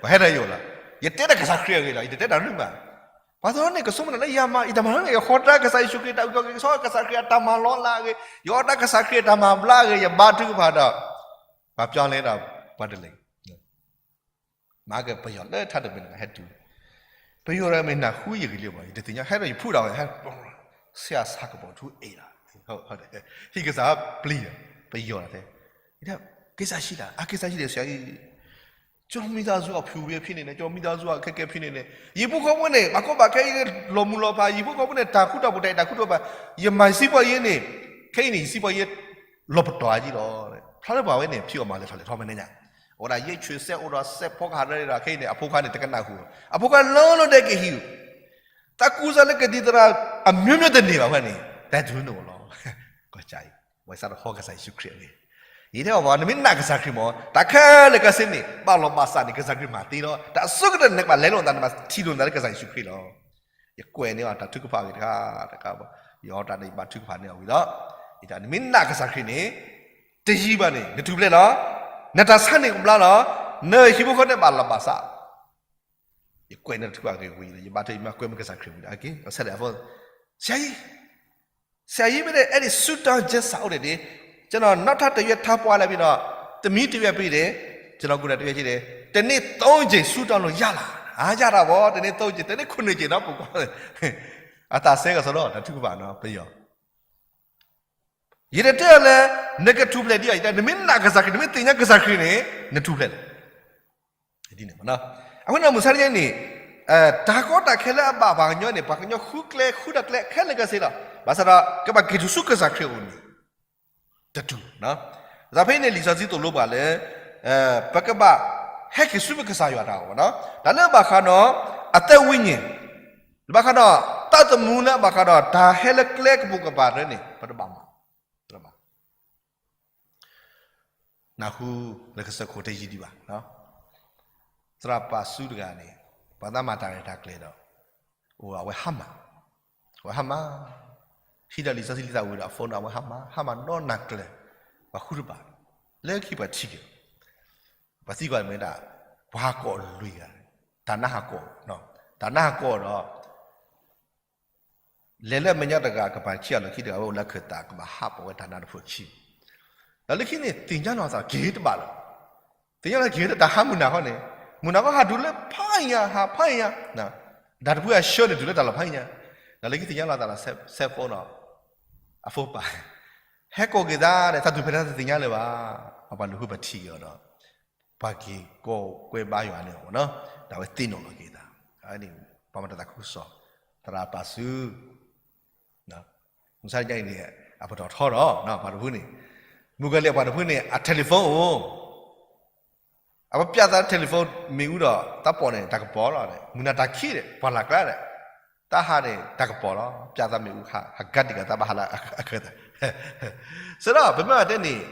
ပှၤဟဲဒီးယအိၣ်လီၤ, ယတဲတၢ်ကစၢ်ခရံာ်အဂ့ၢ်လီၤ, ယတတဲတၢ်နီတမံၤဘၣ်. ပှၤသ့ၣ်န့ၣ် ကဆိကမိၣ်တၢ်လၢယၤမၤ ယတၢ်မၤလီၤန့ၣ် ယဃီတၢ်ကစၢ်ယ့ၣ်ၡူးခရံာ်တၢ်အုၣ်ကီၤက့ၤကစီၣ် ကစၢ်ခရံာ်အတၢ်မၤလီၤလၢအဂ့ၢ်, ယဃီတၢ်ကစၢ်ခရံာ်အတၢ်မၤဘျါအဂ့ၢ် ယဘါထုကဖၣ်ဒီး ပှၤပျီလဲဒီး ပှၤတလဲၤ မၤကပယီၤလၢထါတဘ့ၣ်န့ၣ် ဟဲတုၤ, ပယီၤဒီးမ့ၢ်နၢ်ဟူယဂ့ၢ်လံဘၣ် ယတသ့ၣ်ညါ ဟဲဒီးယဖုဒီးဝဲ ဟဲ ဆရာဆါကပီၤထူအဲၣ်လီၤ, ဟံၣ်ကစၢ်ပျံၤဒီး ပယီၤလီၤတဲ, က့ၤစးဆံလၢ အက့ၤစးဆံဒီး ဆရာ ကျွန်တော်မိသားစုအဖုဝေဖီနေတယ်, ကျွန်တော်မိသားစုအခက်အခဲဖြစ်နေတယ်, ယဖိခွါဖိန့ၣ် ဘၣ်ကီဘၣ်ခဲအံၤ လီၤမုၢ်လီၤဖး, ယဖိခွါဖိန့ၣ် တၢ်ဃူတၢ်ဖိး တၢ်အဲၣ်တၢ်ကွံတအိၣ်ဘၣ်, ယမၤ စီးပွားရေးန့ၣ်, ခဲအံၤန့ၣ် စီးပွားရေး လီၤပတီၢ်အါကံလီၤ, ဖျါလၢပှၤဝဲန့ၣ် ဖံးအီၣ်မၤလဲၤထီၣ်လဲၤထီၣ်မဲာ်ညါ, အဝဲဒၣ် ရိတ်ချွေစက် အိၣ်ဒီးစဲးဖီကဟၣ်ရၢဒီး ခဲအံၤန့ၣ် အဖိခွါန့ၣ် တကနၣ်ဟူ, အဖိခွါလီၤလီၤဒဲးကဟံး, တၢ်ကူစါလၢကဒံသရၣ် အမျိုးမျိုးတန့ၢ်ဘၣ်ဖဲန့ၣ် တၢ်တုၤနအိၣ်လီၤ, ကစၢ်အံၤ ဝဲစးထီၣ်ဟီကစၢ်ယ့ၣ်ၡူးခရံာ်အဂ့ၢ်, ယတဲအီၤဘၣ် နမ့ၢ်နာ်ကစၢ်ခရံာ်မ့ၢ် တၢ်ခဲလၢာ်ခဲဆ့န့ၣ် ဘၣ်လီၤဘၣ်စးန့ၣ် ကစၢ်ခရံာ်မၤသ့လီၤ, တၢ်အဆိကတၢၢ်န့ၣ် နကဘၣ်လဲလိာ်နသး နဘၣ်ထံၣ်လိာ်နသးလၢကစၢ်ယ့ၣ်ၡူးခရံာ်လီၤ. ယကွဲးန့ၢ်အီၤတၢ်ထုကဖၣ်အဂ့ၢ်တခါ, တခါ, ယအီၣ်တၢ်န့ၣ် ယဘါထုကဖၣ်န့ၢ်အီၤဝံၤလီၤ. ယတၢ်နမ့ၢ်နာ်ကစၢ်ခရံာ်န့ၣ် တယံာ်ဘၣ်န့ၣ် နထူၣ်ဖျဲးလီၤ, နတၢ်ဆါန့ၣ်ကဘျါလီၤ, နဟံၣ်ဖိဃီဖိန့ၣ်ဘၣ်လီၤဘၣ်စး ယကွဲးန့ၢ်တၢ်ထုကဖၣ်အဂ့ၢ်ဝံၤလီၤ, ယဘါထုယမၤကွဲးမုာ်ကစၢ်ခရံာ်ဝံၤလီၤ, ဆရာကြီး, ဆရာကြီးပဲတဲ့ အဲ့ဒီဆုတောင်းချက်စာအုပ်တွေလေ, ကျွန်တော်နောက်ထပ်တစ်ရွက်ထပ်ပွားလိုက်ပြီးတော့ သမီးတစ်ရွက်ပြီးတယ်, ကျွန်တော်ကိုယ်တိုင်တစ်ရွက်ရှိတယ်, တစ်နေ့သုံးကြိမ်ဆုတောင်းလို့ရလား, အာရတာပေါ့, တစ်နေ့သုံးကြိမ်, တစ်နေ့ခုနှစ်ကြိမ်တော့ပိုကောင်းတယ်, အသးဆဲကစီဒီ တၢ်ထုကဖၣ်နီၤ ပယီၤ ယတတဲအီၤလၢ နကထူၣ်ဖျဲးဒ်အံၤ, နမ့ၢ်နာ်ကစၢ်ခရံာ်, နမ့ၢ်သ့ၣ်ညါကစၢ်ခရံာ်န့ၣ် နထူၣ်ဖျဲးလီၤ. ဒ်န့ၣ်မ့ၢ်နီၤ, အဃိန့ၣ် မုၢ်ဆါတနံၤန့ၣ် တၢ်ကီတၢ်ခဲလၢအဘၣ်ပှၤကညီန့ၣ် ပှၤကညီဃုကျဲဃုတၢ်ကျဲခဲလၢာ်ခဲဆ့လီၤ. ဘၣ်ဆၣ်ဒီး ကဘၣ်က့ၤတုၤဆူကစၢ်ခရံာ်အအိၣ်န့ၣ် တတုၤ, ဒီးဖဲအံၤန့ၣ် လံာ်စီဆှံသိၣ်လိပှၤလၢ ပကဘၣ်ဟဲက့ၤဆူကစၢ်ယွၤတၢ်အိၣ်နီၤ, တၢ်လၢအဘၣ်ဃးဒီး အသက်ဝိညာဉ်, ဘၣ်ဃးဒီး သးသမူလၢအဘၣ်ဃးဒီး တၢ်ဟဲလၢကျဲကပိာ်ကပၤတဖၣ်န့ၣ် ပတဘၣ်မၤ, ပတဘၣ် နၢ်ဟူလၢကစၢၢ်ခိၣ်တယံာ်ဒံးဘၣ်, သရၣ်ပာ်စုတဂၤန့ၣ် ပှၤသးမၤတၢ်ရဲၣ်တၢ်ကျဲၤဒီး အိၣ်အဝဲဟါမၢ်, အဝဲဟါမၢ်, ဟံးဒီးလံာ်စီဆှံလံာ်သးဝံၤဒီးအ phone ဒီး အဝဲဟါမၢ်, ဟါမၢ်ဒီးနၤကျဲၤ, ပှၤဃုတဘၣ်, လၢခံပှၤထံၣ်က့ၤ, ပှၤသံကွၢ်မ့ၢ်ဒၣ် ပှၤဟးကိးလွံၢ်ဂၤ, တၢ်နါဟးကိး, တၢ်နါဟးကိးဒီး လဲၤလၢအမဲာ်ညါတဂၤ ကပၤခံဂၤလီၢ်ခံတဂၤ အဝဲအိၣ်လၢခၢၣ်သး ကဘၣ်ဟးပိာ်ဝဲတၢ်နါတဖုခံ, ဒီးလၢခံန့ၣ် သ့ၣ်ညါလီၤသးက့ၤတဘၣ်လီၤ, သ့ၣ်ညါလီၤက့ၤတၢ်ဟးမုၢ်နၤခီန့ၣ်, မုၢ်နၤခီဟးတုၤလၢဖးယံၤညါ ဟးဖးယံၤညါ, တၢ်တဖုအဆှၢန့ၣ် တုၤလၢတၢ်လီၢ်ဖးယံၤညါ, ဒီးလၢခံသ့ၣ်ညါလီၤသးလီၤ ဆဲးဖိနီၤ, အ phone ပာ်, ဟဲကိးက့ၤသးဒီး သးတုၤဖဲလဲၣ်တသ့ၣ်ညါလၢၤဘၣ်, အပှၤလူၤဃုပှၤထံၣ်က့ၤအီၤဒီး ပှၤက့ၤကိးကွဲဘါယွၤန့ၣ်အီၤ, ဒီးအဝဲသ့ၣ်နီၣ်လီၤက့ၤသး, အဝဲန့ၣ် ပှၤမၤတၢ်သးခုကစီၣ် သရၣ်ပာ်စု, မုၢ်ဆါတနံၤန့ၣ် အပတီၢ်ထီဒီး ပှၤတဖုန့ၣ်, မုၢ်ကလံၤအပှၤတဖုန့ၣ် အ telephone အိၣ်, အဝဲပျးသး telephone မ့ၣ်အူဒီး သးပိာ်န့ၣ် တၢ်ကပီၤလီၤ, မုၢ်နၤတၢ်ခံးဒီး ပှၤလၢ်ကျါဒီး တၢ်ဟးန့ၣ် တၢ်ကပီၤလီၤ, ပျးသးမ့ၣ်အူ ဟးကါတံၢ်ကသးဘၣ်ဟးလၢအခၢၣ်သး, စ့ၢ်ဒီး ပမ့ၢ်တဲန့ၣ် ဒ်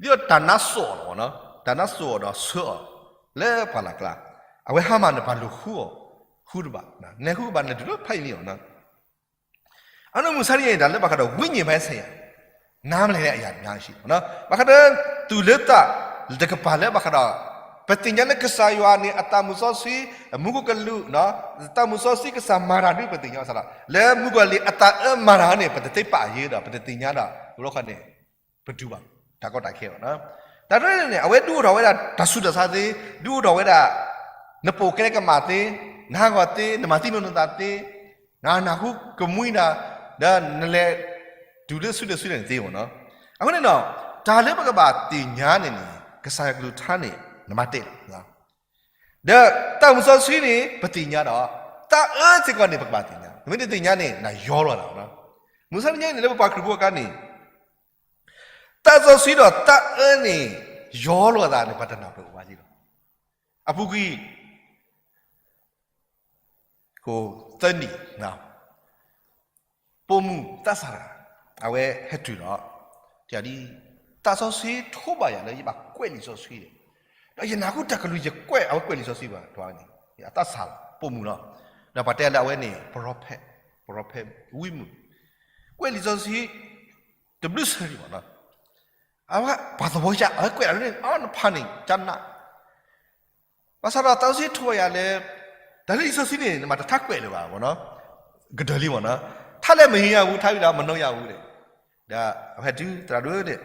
သိးတၢ်နါစိာ်အီၤလီၤ, တၢ်နါစိာ်အီၤဒီးဆှၢအီၤ လၢပှၤလၢ်ကျါ, အဝဲဟါမၢ်န့ၣ် ပှၤလူၤဃုအီၤ, ဃုတဘၣ်, လဲၤဃုကဘၣ်လဲၤတုၤလၢဖးယံၤန့ၣ်အီၤ အနီၢ်မုၢ်ဆါတနံၤန့ၣ် တၢ်လၢဘၣ်ဃးဒီး ဝိညာဉ်ပိုင်းဆိုင်ရာ နားမလည်တဲ့အရာများရှိတယ်နော်. ဘၣ်ဃးဒီး တုၤလၢသးတကပၤလၢဘၣ်ဃးဒီး ပသ့ၣ်ညါလၢကစၢ်ယွၤန့ၣ် အသးမုၢ်စီဆှံ မူခိၣ်ကလူး သးမုၢ်စီဆှံကစၢ်မၤတၢ်ဒုးပသ့ၣ်ညါစ့ၢ်ဒီး လၢမုၣ်ကီၤလံၢ်အသးအၢမၤတၢ်န့ၣ် ပတသ့ပာ်ယဲဒီး ပတသ့ၣ်ညါဒီး ပလိၣ်ခီန့ၣ် ပတူၢ်ဘၣ် တၢ်ကီတၢ်ခဲဘၣ်. တၢ်တရဲၣ်န့ၣ် အဝဲဒုးအိၣ်ထီၣ်ဝဲဒၣ်တၢ်ဆူးတၢ်ဆါသ့, ဒုးအိၣ်ထီၣ်ဝဲဒၣ် နပိာ်ကျဲကမၣ်သ့, နဟးဂီၤသ့, နမၤသံနနသးသ့, နနၢ်ဟူကမှံဒၣ်, ဒီးနလဲၤတုၤလၢဆူလဲၣ်ဆူလဲၣ်န့ၣ်သ့မ့ၢ်နီၤ. အဃိန့ၣ်ဒီး တၢ်လၢပကဘၣ်သ့ၣ်ညါန့ၣ်န့ၣ် ကစၢ်ယွၤကလုၢ်ကထါန့ၣ် နမၤတဲာ်လီၤ. ဒီးသးမုၢ်စီဆှံန့ၣ် ပသ့ၣ်ညါဒီး သးအၢစ့ၢ်ကီးန့ၣ် ပကဘၣ်သ့ၣ်ညါ. နမ့ၢ်တသ့ၣ်ညါန့ၣ် နယီလိာ်သးနီၤ. မုၢ်ဆါတနံၤညါအံၤန့ၣ် လၢပပှၤခရံာ်ဖိအကျါန့ၣ် သးစီဆှံဒီးတၢ်အၢန့ၣ် ယီလိာ်သးန့ၣ် ပှၤတနၢ်ပၢၢ်ဘၣ်လီၤ. အပူၤကွံာ် သၢနံၣ် ပိာ်မုၣ်သးစၢ်တဂၤ အဝဲဟဲတုၤဒီး တဲဒ် သးစီဆှံထိးဘၣ်ယၤလၢယဘၣ်ကွဲးလံာ်စီဆှံဒီး ဒီးယနၢ်ဟူတၢ်ကလုၢ် ယကွဲး အဝဲကွဲးလံာ်စီဆှံဘၣ် တဂၤန့ၣ် အသးစၢ်လီၤ ပိာ်မုၣ်လီၤ. ဒီးပှၤတဲလၢအဝဲန့ၣ် ပရီဖ့း ပရီဖ့းဝံမုၣ် ကွဲးလံာ်စီဆှံ တဘျုးဆၢလံမ့ၢ်နီၤ. အဝဲပှၤသဝီယါ အဝဲကွဲးဒၣ်န့ၣ် အနဖးန့ၣ် ကနၣ် ဘၣ်ဆၣ်ဒီးသးစီဆှံထိးဘၣ်ယၤလၢ တၢ်လၢလံာ်စီဆှံန့ၣ် နမ့ၢ်တထါကွဲးလၢၤဘၣ်မ့ၢ်နီၤ, ကဒၢးလံမ့ၢ်နီၤ, ထါလဲမဟံးယၤဝူ ထါဝံၤဒီးမနီၢ်ယၤဝူဒီး, ဒီးအဝဲတုၤသရၣ်ဒိၣ်ဒီး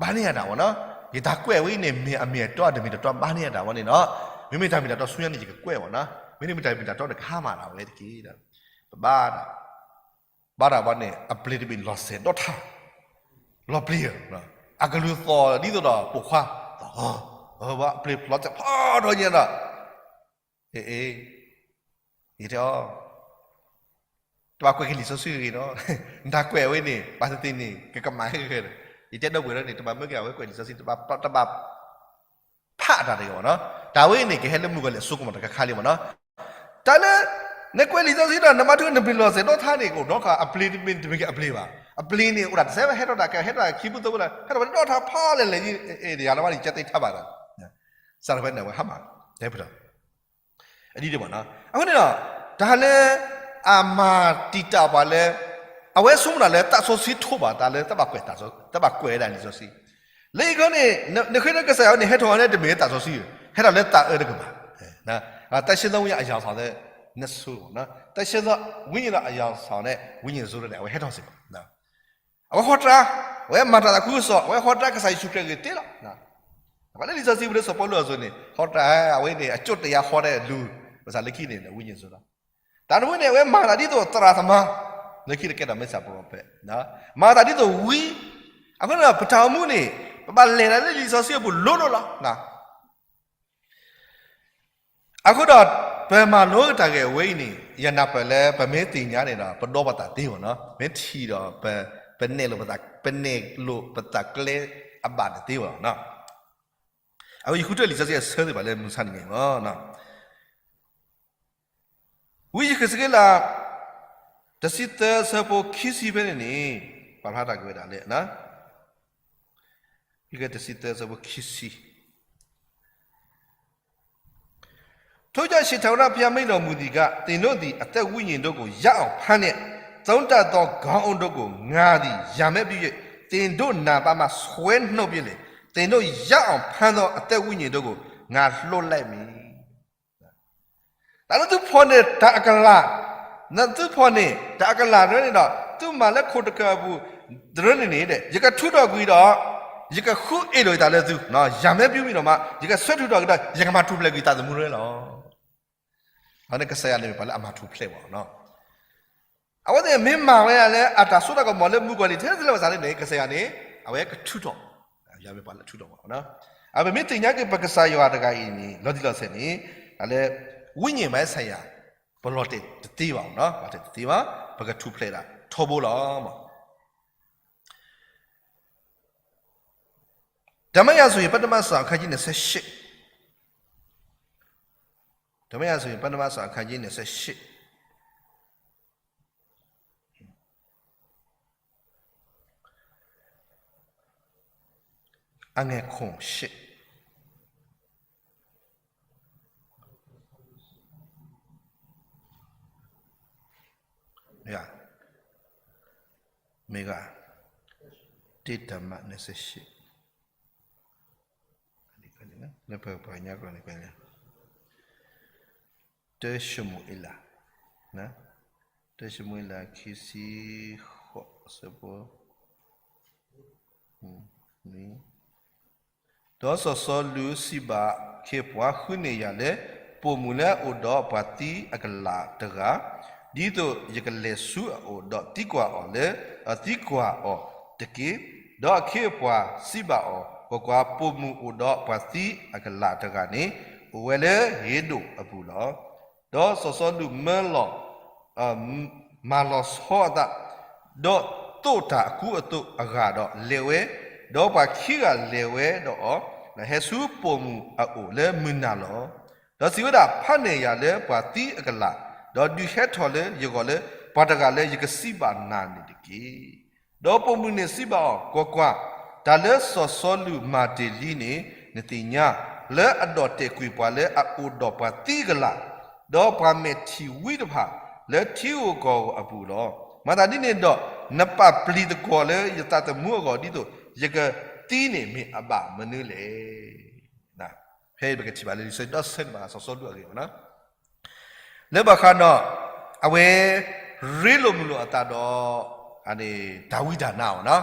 ဘၣ်န့ၢ်ယၤဒၣ်မ့ၢ်နီၤ, ယတၢ်ကွဲးဝဲအံၤန့ၣ် မ့ၢ်အမ့ၢ်အတီ တမ့ၢ်တတီဘၣ်န့ၢ်ယၤဒၣ်ဝဲန့ၣ်ဒီး, မ့မ့ၢ်တၢ်မ့ၢ်တၢ်တီဆူညါန့ၣ် ယကကွဲးမ့ၢ်နီၤ, မ့တမ့ၢ်တၢ်မ့ၢ်တၢ်တီန့ၣ် ကဟါမၢ်ဒၣ်ဝဲတက့ၢ်ဒီး, ပဘါတၢ် ဘါတၢ်ဘၣ်န့ၣ် အပျ့ၤတဘ့ၣ်လီၤစဲၤဒီးထါ, လီၤပျံၤဧၢ, အကလုၢ်သီၣ်ဒ်သိးဒီးပိာ်ခွါ, အပျ့ၤလီၤစဲၤဖီဒီးညါဒီး, အ့ အ့ ယတဲအီၤ, တဘၣ်ကွဲးက့ၤလံာ်စီဆှံဂ့ၤနီၤ, နတၢ်ကွဲးဝဲန့ၣ် ဘၣ်သ့ၣ်သ့ၣ်န့ၣ် ကကမၤဟဲဂ့ၤဒီး, ယတဲဒီပုၢ်ဝဲၢ်န့ၣ် တဘၣ်မၢက့ၤအဝဲကွဲးလံာ်စီဆှံ တဘၣ် ဖးတၢ်တဂ့ၤမ့ၢ်နီၤ, တၢ်ဝဲအံၤန့ၣ် ကဟဲလၢမုၣ်ကီၤလံၢ်အစိကမီၤတခါခါလံမ့ၢ်နီၤ, တၢ်လၢ နကွဲးလံာ်စီဆှံဒီး နမၤထူနပျ့ၤလီၤစဲၤဒီးထါန့ၣ် ကအိၣ်ဒီးခါ အပျ့ၤတမ့ၢ်တမ့ၢ်က့ၤအပျ့ၤဘၣ်, အပျ့ၤန့ၣ် အိၣ်ဒၣ်တစဲးဝဲ ဟဲထီၣ်တၢ်ကဲ ဟဲထီၣ်ခံပူၤသၢပူၤလၢ ဟဲထီၣ်ဝဲဒီးထါဖးလဲၣ်လဲၣ်, ယၤလၢဘၣ်န့ၣ် ကဲသ့ထါဘၣ်ဒီး, စးထီၣ်ဖဲန့ၣ် အဝဲဟါမၢ် တဲပဒီး အဒ်န့ၣ်မ့ၢ်နီၤ, အဃိန့ၣ်ဒီး တၢ်လၢ အမၤတံာ်တာ်ပှၤလၢ အဝဲဆိကမိၣ်တၢ်လၢသးစီဆှံထိးဘၣ်တၢ်လၢ တဘၣ်ကွဲးတၢ် တဘၣ်ကွဲးဝဲဒၣ်လံာ်စီဆှံ, လၢယခီန့ၣ် နဃ့ဒီးကစၢ်ယွၤန့ၣ် ဟဲထီၣ်ဝဲန့ၣ် တမ့ၢ်လၢသးစီဆှံ, ဟဲထီၣ်လၢသးအၢတကပၤ, သၢဆံသၢဝံၣ်ညါအယၤစီၤသၢ နဆိမ့ၢ်နီၤ, သၢဆံသၢဝံၣ်ညါဒီးအယၤစီၤန့ၣ် ဝိညာဉ်ဆိုးန့ၣ် အဝဲဟဲထီၣ်စ့ၢ်ကီး အဝဲဃီတၢ်, အဝဲမၤတၢ်သးခုကစီၣ်, အဝဲဃီတၢ်ကစၢ်ယ့ၣ်ၡူးခရံာ်ဂ့ၤတ့ၢ်လီၤ, ပှၤလၢလံာ်စီဆှံပူၤလၢစီၤပီလူးအသိးန့ၣ် ဃီတၢ်, အဝဲန့ၣ် အကၠိၣ်တဲာ်ယါဃီတၢ်လူၤ, ဘၣ်ဆၣ်လၢခံန့ၣ် ဝိညာဉ်ဆိုးလီၤ, တၢ်တဝဲန့ၣ် အဝဲမၤတၢ်ဒ်သိးသရၣ်သမါ, လၢခံတကဲထီၣ်မ့ၢ်စၢ်ပရီဖ့း, မၤတၢ်ဒ်သိးဝံ, အဃိန့ၣ်ဒီး ပတၢ်အိၣ်မူန့ၣ် ပဘၣ်လဲၤတၢ်လၢလံာ်စီဆှံအပူၤလိၤလိၤလီၤ. အဃိဒီး ပမၤလိတၢ်ဂ့ၢ်အဝဲအံၤန့ၣ် ယနၢ်ပၢၢ်လၢ ပမ့ၢ်သ့ၣ်ညါန့ၣ်ဒီး ပဒီပသးသ့မ့ၢ်နီၤ, မ့ၢ်ထံၣ်ဒီး ပ, ပနဲၣ်လိာ်ပသး, ပနဲၣ်လိာ်ပသးကျဲအဘၣ်န့ၣ်သ့မ့ၢ်နီၤ. အဝဲယဃုထၢလံာ်စီဆှံအဆၢသ့ၣ်တဖၣ်လၢမုၢ်ဆါတနံၤအံၤမ့ၢ်နီၤ. ဝံယဃ့းစက့လး တဆံသၢအဆၢဖိခံဆံဖဲန့ၣ်န့ၣ် ပာ်ဖျါတၢ်ကွဲးဝဲဒၣ်လၢ ဝံယဃ့းစက့လး တဆံသၢအဆၢဖိခံဆံ, ထို့ကြောင့် ရှင်ထာဝရဘုရားမိန့်တော်မူသည်ကား၊ သင်တို့သည် အသက်ဝိညာဉ်တို့ကို ရအောင်ဖမ်းလျက်၊ သုံးတတ်သော ခေါင်းအုံးတို့ကို ငါသည် ယာ်မးပြု၍ သင်တို့နံပါးမှ ဆွဲနှုတ်ပစ်လျှင်၊ သင်တို့ရအောင်ဖမ်းသော အသက်ဝိညာဉ်တို့ကို ငါလွှတ်လိုက်မည်. တၢ်လၢသုဖီၣ်န့ၢ်တၢ်အကလၤ, သုဖီၣ်န့ၢ်တၢ်အကလၤတရၢန့ၣ်ဒီး သုမၤလၢခိၣ်တကၢၢ်အပူၤတရၢန့ၣ်န့ၣ် ယကထုးထီၣ်ကွံာ်ဒီး ယကဃုအ့ၣ်လိာ်ယသးလၢသု, ယာ်မးပြုပြီးတော့မှ ယကဆွဲထုတ်ထီၣ်က့ၤဒီး ယကမၤထူၣ်ဖျဲးကွံာ်သးသမူရၢလီၤ. အန့ၣ်ကစၢ်ယွၤန့ၣ်မ့ၢ်ပှၤလၢအမၤထူၣ်ဖျဲးဘၣ်နီၤ. အဝဲသ့ၣ်မ့ၢ်မၤဝဲဒၣ်လၢအတၢ်စိတၢ်ကမီၤလၢမုၣ်ကီၤလံၢ်ထဲတလၢဘၣ်ဆၣ်န့ၣ် ကစၢ်ယွၤန့ၣ် အဝဲကထုးထီၣ်, ယွၤမ့ၢ်ပှၤလၢအထုးထီၣ်ဘၣ်နီၤ. အပမ့ၢ်သ့ၣ်ညါက့ၤပကစၢ်ယွၤတဂၤအံၤန့ၣ် လီၤတံၢ်လီၤဆဲးန့ၣ် တၢ်လၢ ဝိညာဉ်ပိုင်းဆိုင်ရာ ပလီၤတဲာ်တသ့ဘၣ်နီၤ, ပလီၤတဲာ်တသ့ဘၣ်, ပကထူၣ်ဖျဲးဒၣ်ထီဘိလီၤ. ဓမ္မရာဇဝင် ပထမစာ အခန်းကြီး နှစ်ဆယ့်ရှစ်. ဓမ္မရာဇဝင် ပထမစာ အခန်းကြီး နှစ်ဆယ့်ရှစ်. အငယ်ခွန်ရှစ်. မ့ၢ်ဂ့ၤ, တၢ ရှမူၤအ့လး, တၢ ရှမူၤအ့လး ခံဆံဃိး အဆၢဖိ ဒီးစီၤစီလူးစံးဘၣ် အခ့အပှၤ, ဃုန့ၢ်ယၤလၢ ပိာ်မုၣ်လၢအအိၣ်ဒီးပှၤသံအကလၤတဂၤ, ဒ်သိးယကလဲၤဆူအအိၣ်ဒီးသံကွၢ်အီၤလၢ အသံကွၢ်အီၤတက့ၢ်. ဒီးအခ့အပှၤစံးဘၣ်အီၤ, ကွၢ်ကွၢ်, ပိာ်မုၣ်အိၣ်ဒီးပှၤသံအကလၤတဂၤန့ၣ် အိၣ်ဝဲလၢဂ့ၤဒိၣ်အပူၤလီၤ. ဒီးစီၤစီလူးမၢလီၤ, အ, မၤလီၤဆီအသး, ဒီးသိးတၢ်အကူအသိးအဂၤဒီးလဲၤဝဲ, ဒီးပှၤခံဂၤလဲၤဝဲဒီးအီၤ, ဟဲဆူပိာ်မုၣ်အအိၣ်လၢမုၢ်နၤလီၤ. ဒီးစံးဝဲဒၣ်, ဖးန့ၢ်ယၤလၢပှၤသံအကလၤ, ဒီးဒုးဟဲထီၣ်လၢယဂီၢ်လၢပှၤတဂၤလၢယကစံးဘၣ်နၤန့ၣ်တက့ၢ်. ဒီးပိာ်မုၣ်န့ၣ်စံးဘၣ်အီၤ, ကွၢ်ကွၢ်, တၢ်လၢစီၤစီလူးမၤတ့ၢ်လံန့ၣ် နသ့ၣ်ညါ, လၢအဒီၣ်တဲာ်ကွံာ်ပှၤလၢအအိၣ်ဒီးပှၤသံအကလၤ, ဒီးပှၤမဲာ်ထံၣ်ဝံတဖၣ်လၢထံဧိၤကီၢ်ဧိၤအပူၤလီၤ. မၤသးဒ်န့ၣ်ဒီး, နပာ်ပျံၤသကွီၤလၢယသးသမူအဂီၢ်ဒ်သိးယကသံန့ၣ်မ့ၢ်အဘၣ်မနုၤလဲၣ်. ဖဲပကထံၣ်ဘၣ်လၢလံာ်စီဆှံဒီးဆၢန့ၣ်ဘၣ်စီၤစီလူးအဂ့ၢ်န့ၣ် လၢဘၣ်ဃးဒီး အဝဲ ရ့လိာ်မုာ်လိာ်အသးဒီး တၢ်ဝံတၢ်နါအီၤ,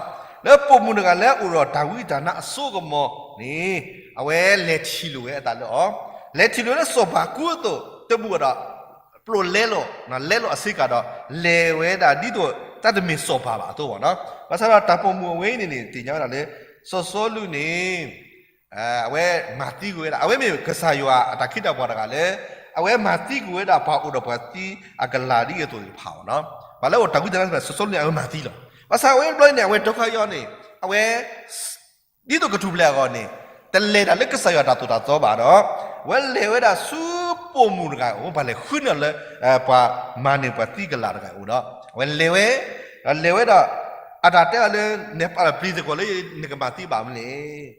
လၢပိာ်မုၣ်တဂၤလၢအအိၣ်ဒီးတၢ်ဝံတၢ်နါအစိကမီၤန့ၣ် အဝဲလဲၤထံၣ်လိာ်ဝဲအသးလၢအီၤ, လဲၤထံၣ်လိာ်လၢစီၤပၤကူအသိး တဘူၣ်ဒီး ပျိာ်လဲလိာ်, လဲလိာ်အဆ့ကၤဒီး လဲၤဝဲဒၣ်ဒ်သိး တၢ်တမ့ၢ်စီၤပၤဘၣ်အသိးဘၣ်နီၤ. ဘၣ်ဆၣ်ဒီးတၢ်ပိာ်မုၣ်အဝဲအံၤန့ၣ်န့ၣ် သ့ၣ်ညါဝဲဒၣ်လၢ စီၤစီလူးန့ၣ် အဝဲမၤသံကွံာ်ဝဲဒၣ်, အဝဲမ့ၢ်ကစၢ်ယွၤအတၢ်ခ့တၢ်ပှၤတဂၤလၢ အဝဲမၤသံကွံာ်ဝဲဒၣ်ပှၤအိၣ်ဒီးပှၤသံအကလၤဒ်အသိးသ့ၣ်တဖၣ်အီၤနီၤ. ပှၤလၢအိၣ်တၢ်ဝံတၢ်နါ စီၤစီလူးန့ၣ် အဝဲမၤသံလီၤ. ဘၣ်ဆၣ်အဝဲတဘျီန့ၣ် အဝဲဒိခါယီန့ၣ် အဝဲ ဒ်သိးကထူၣ်ဖျဲးအဂီၢ်န့ၣ် တလဲၤတၢ်လၢကစၢ်ယွၤတၢ်သိၣ်တၢ်သီဘၣ်ဒီး အဝဲလဲၤဝဲဒၣ်ဆူပိာ်မုၣ်တဂၤအအိၣ်, ပှၤလဲၤဃုန့ၢ်လၢ ပှၤမၤန့ၢ်ပှၤသံကလၤတဂၤအအိၣ်ဒီး အဝဲလဲၤဝဲ, ဒီးလဲၤဝဲဒီး အတၢ်တဲအီၤလၢ နပာ်ပျံၤသကွီၤလၢနကမၤသံဘၣ်မနုၤလဲၣ်.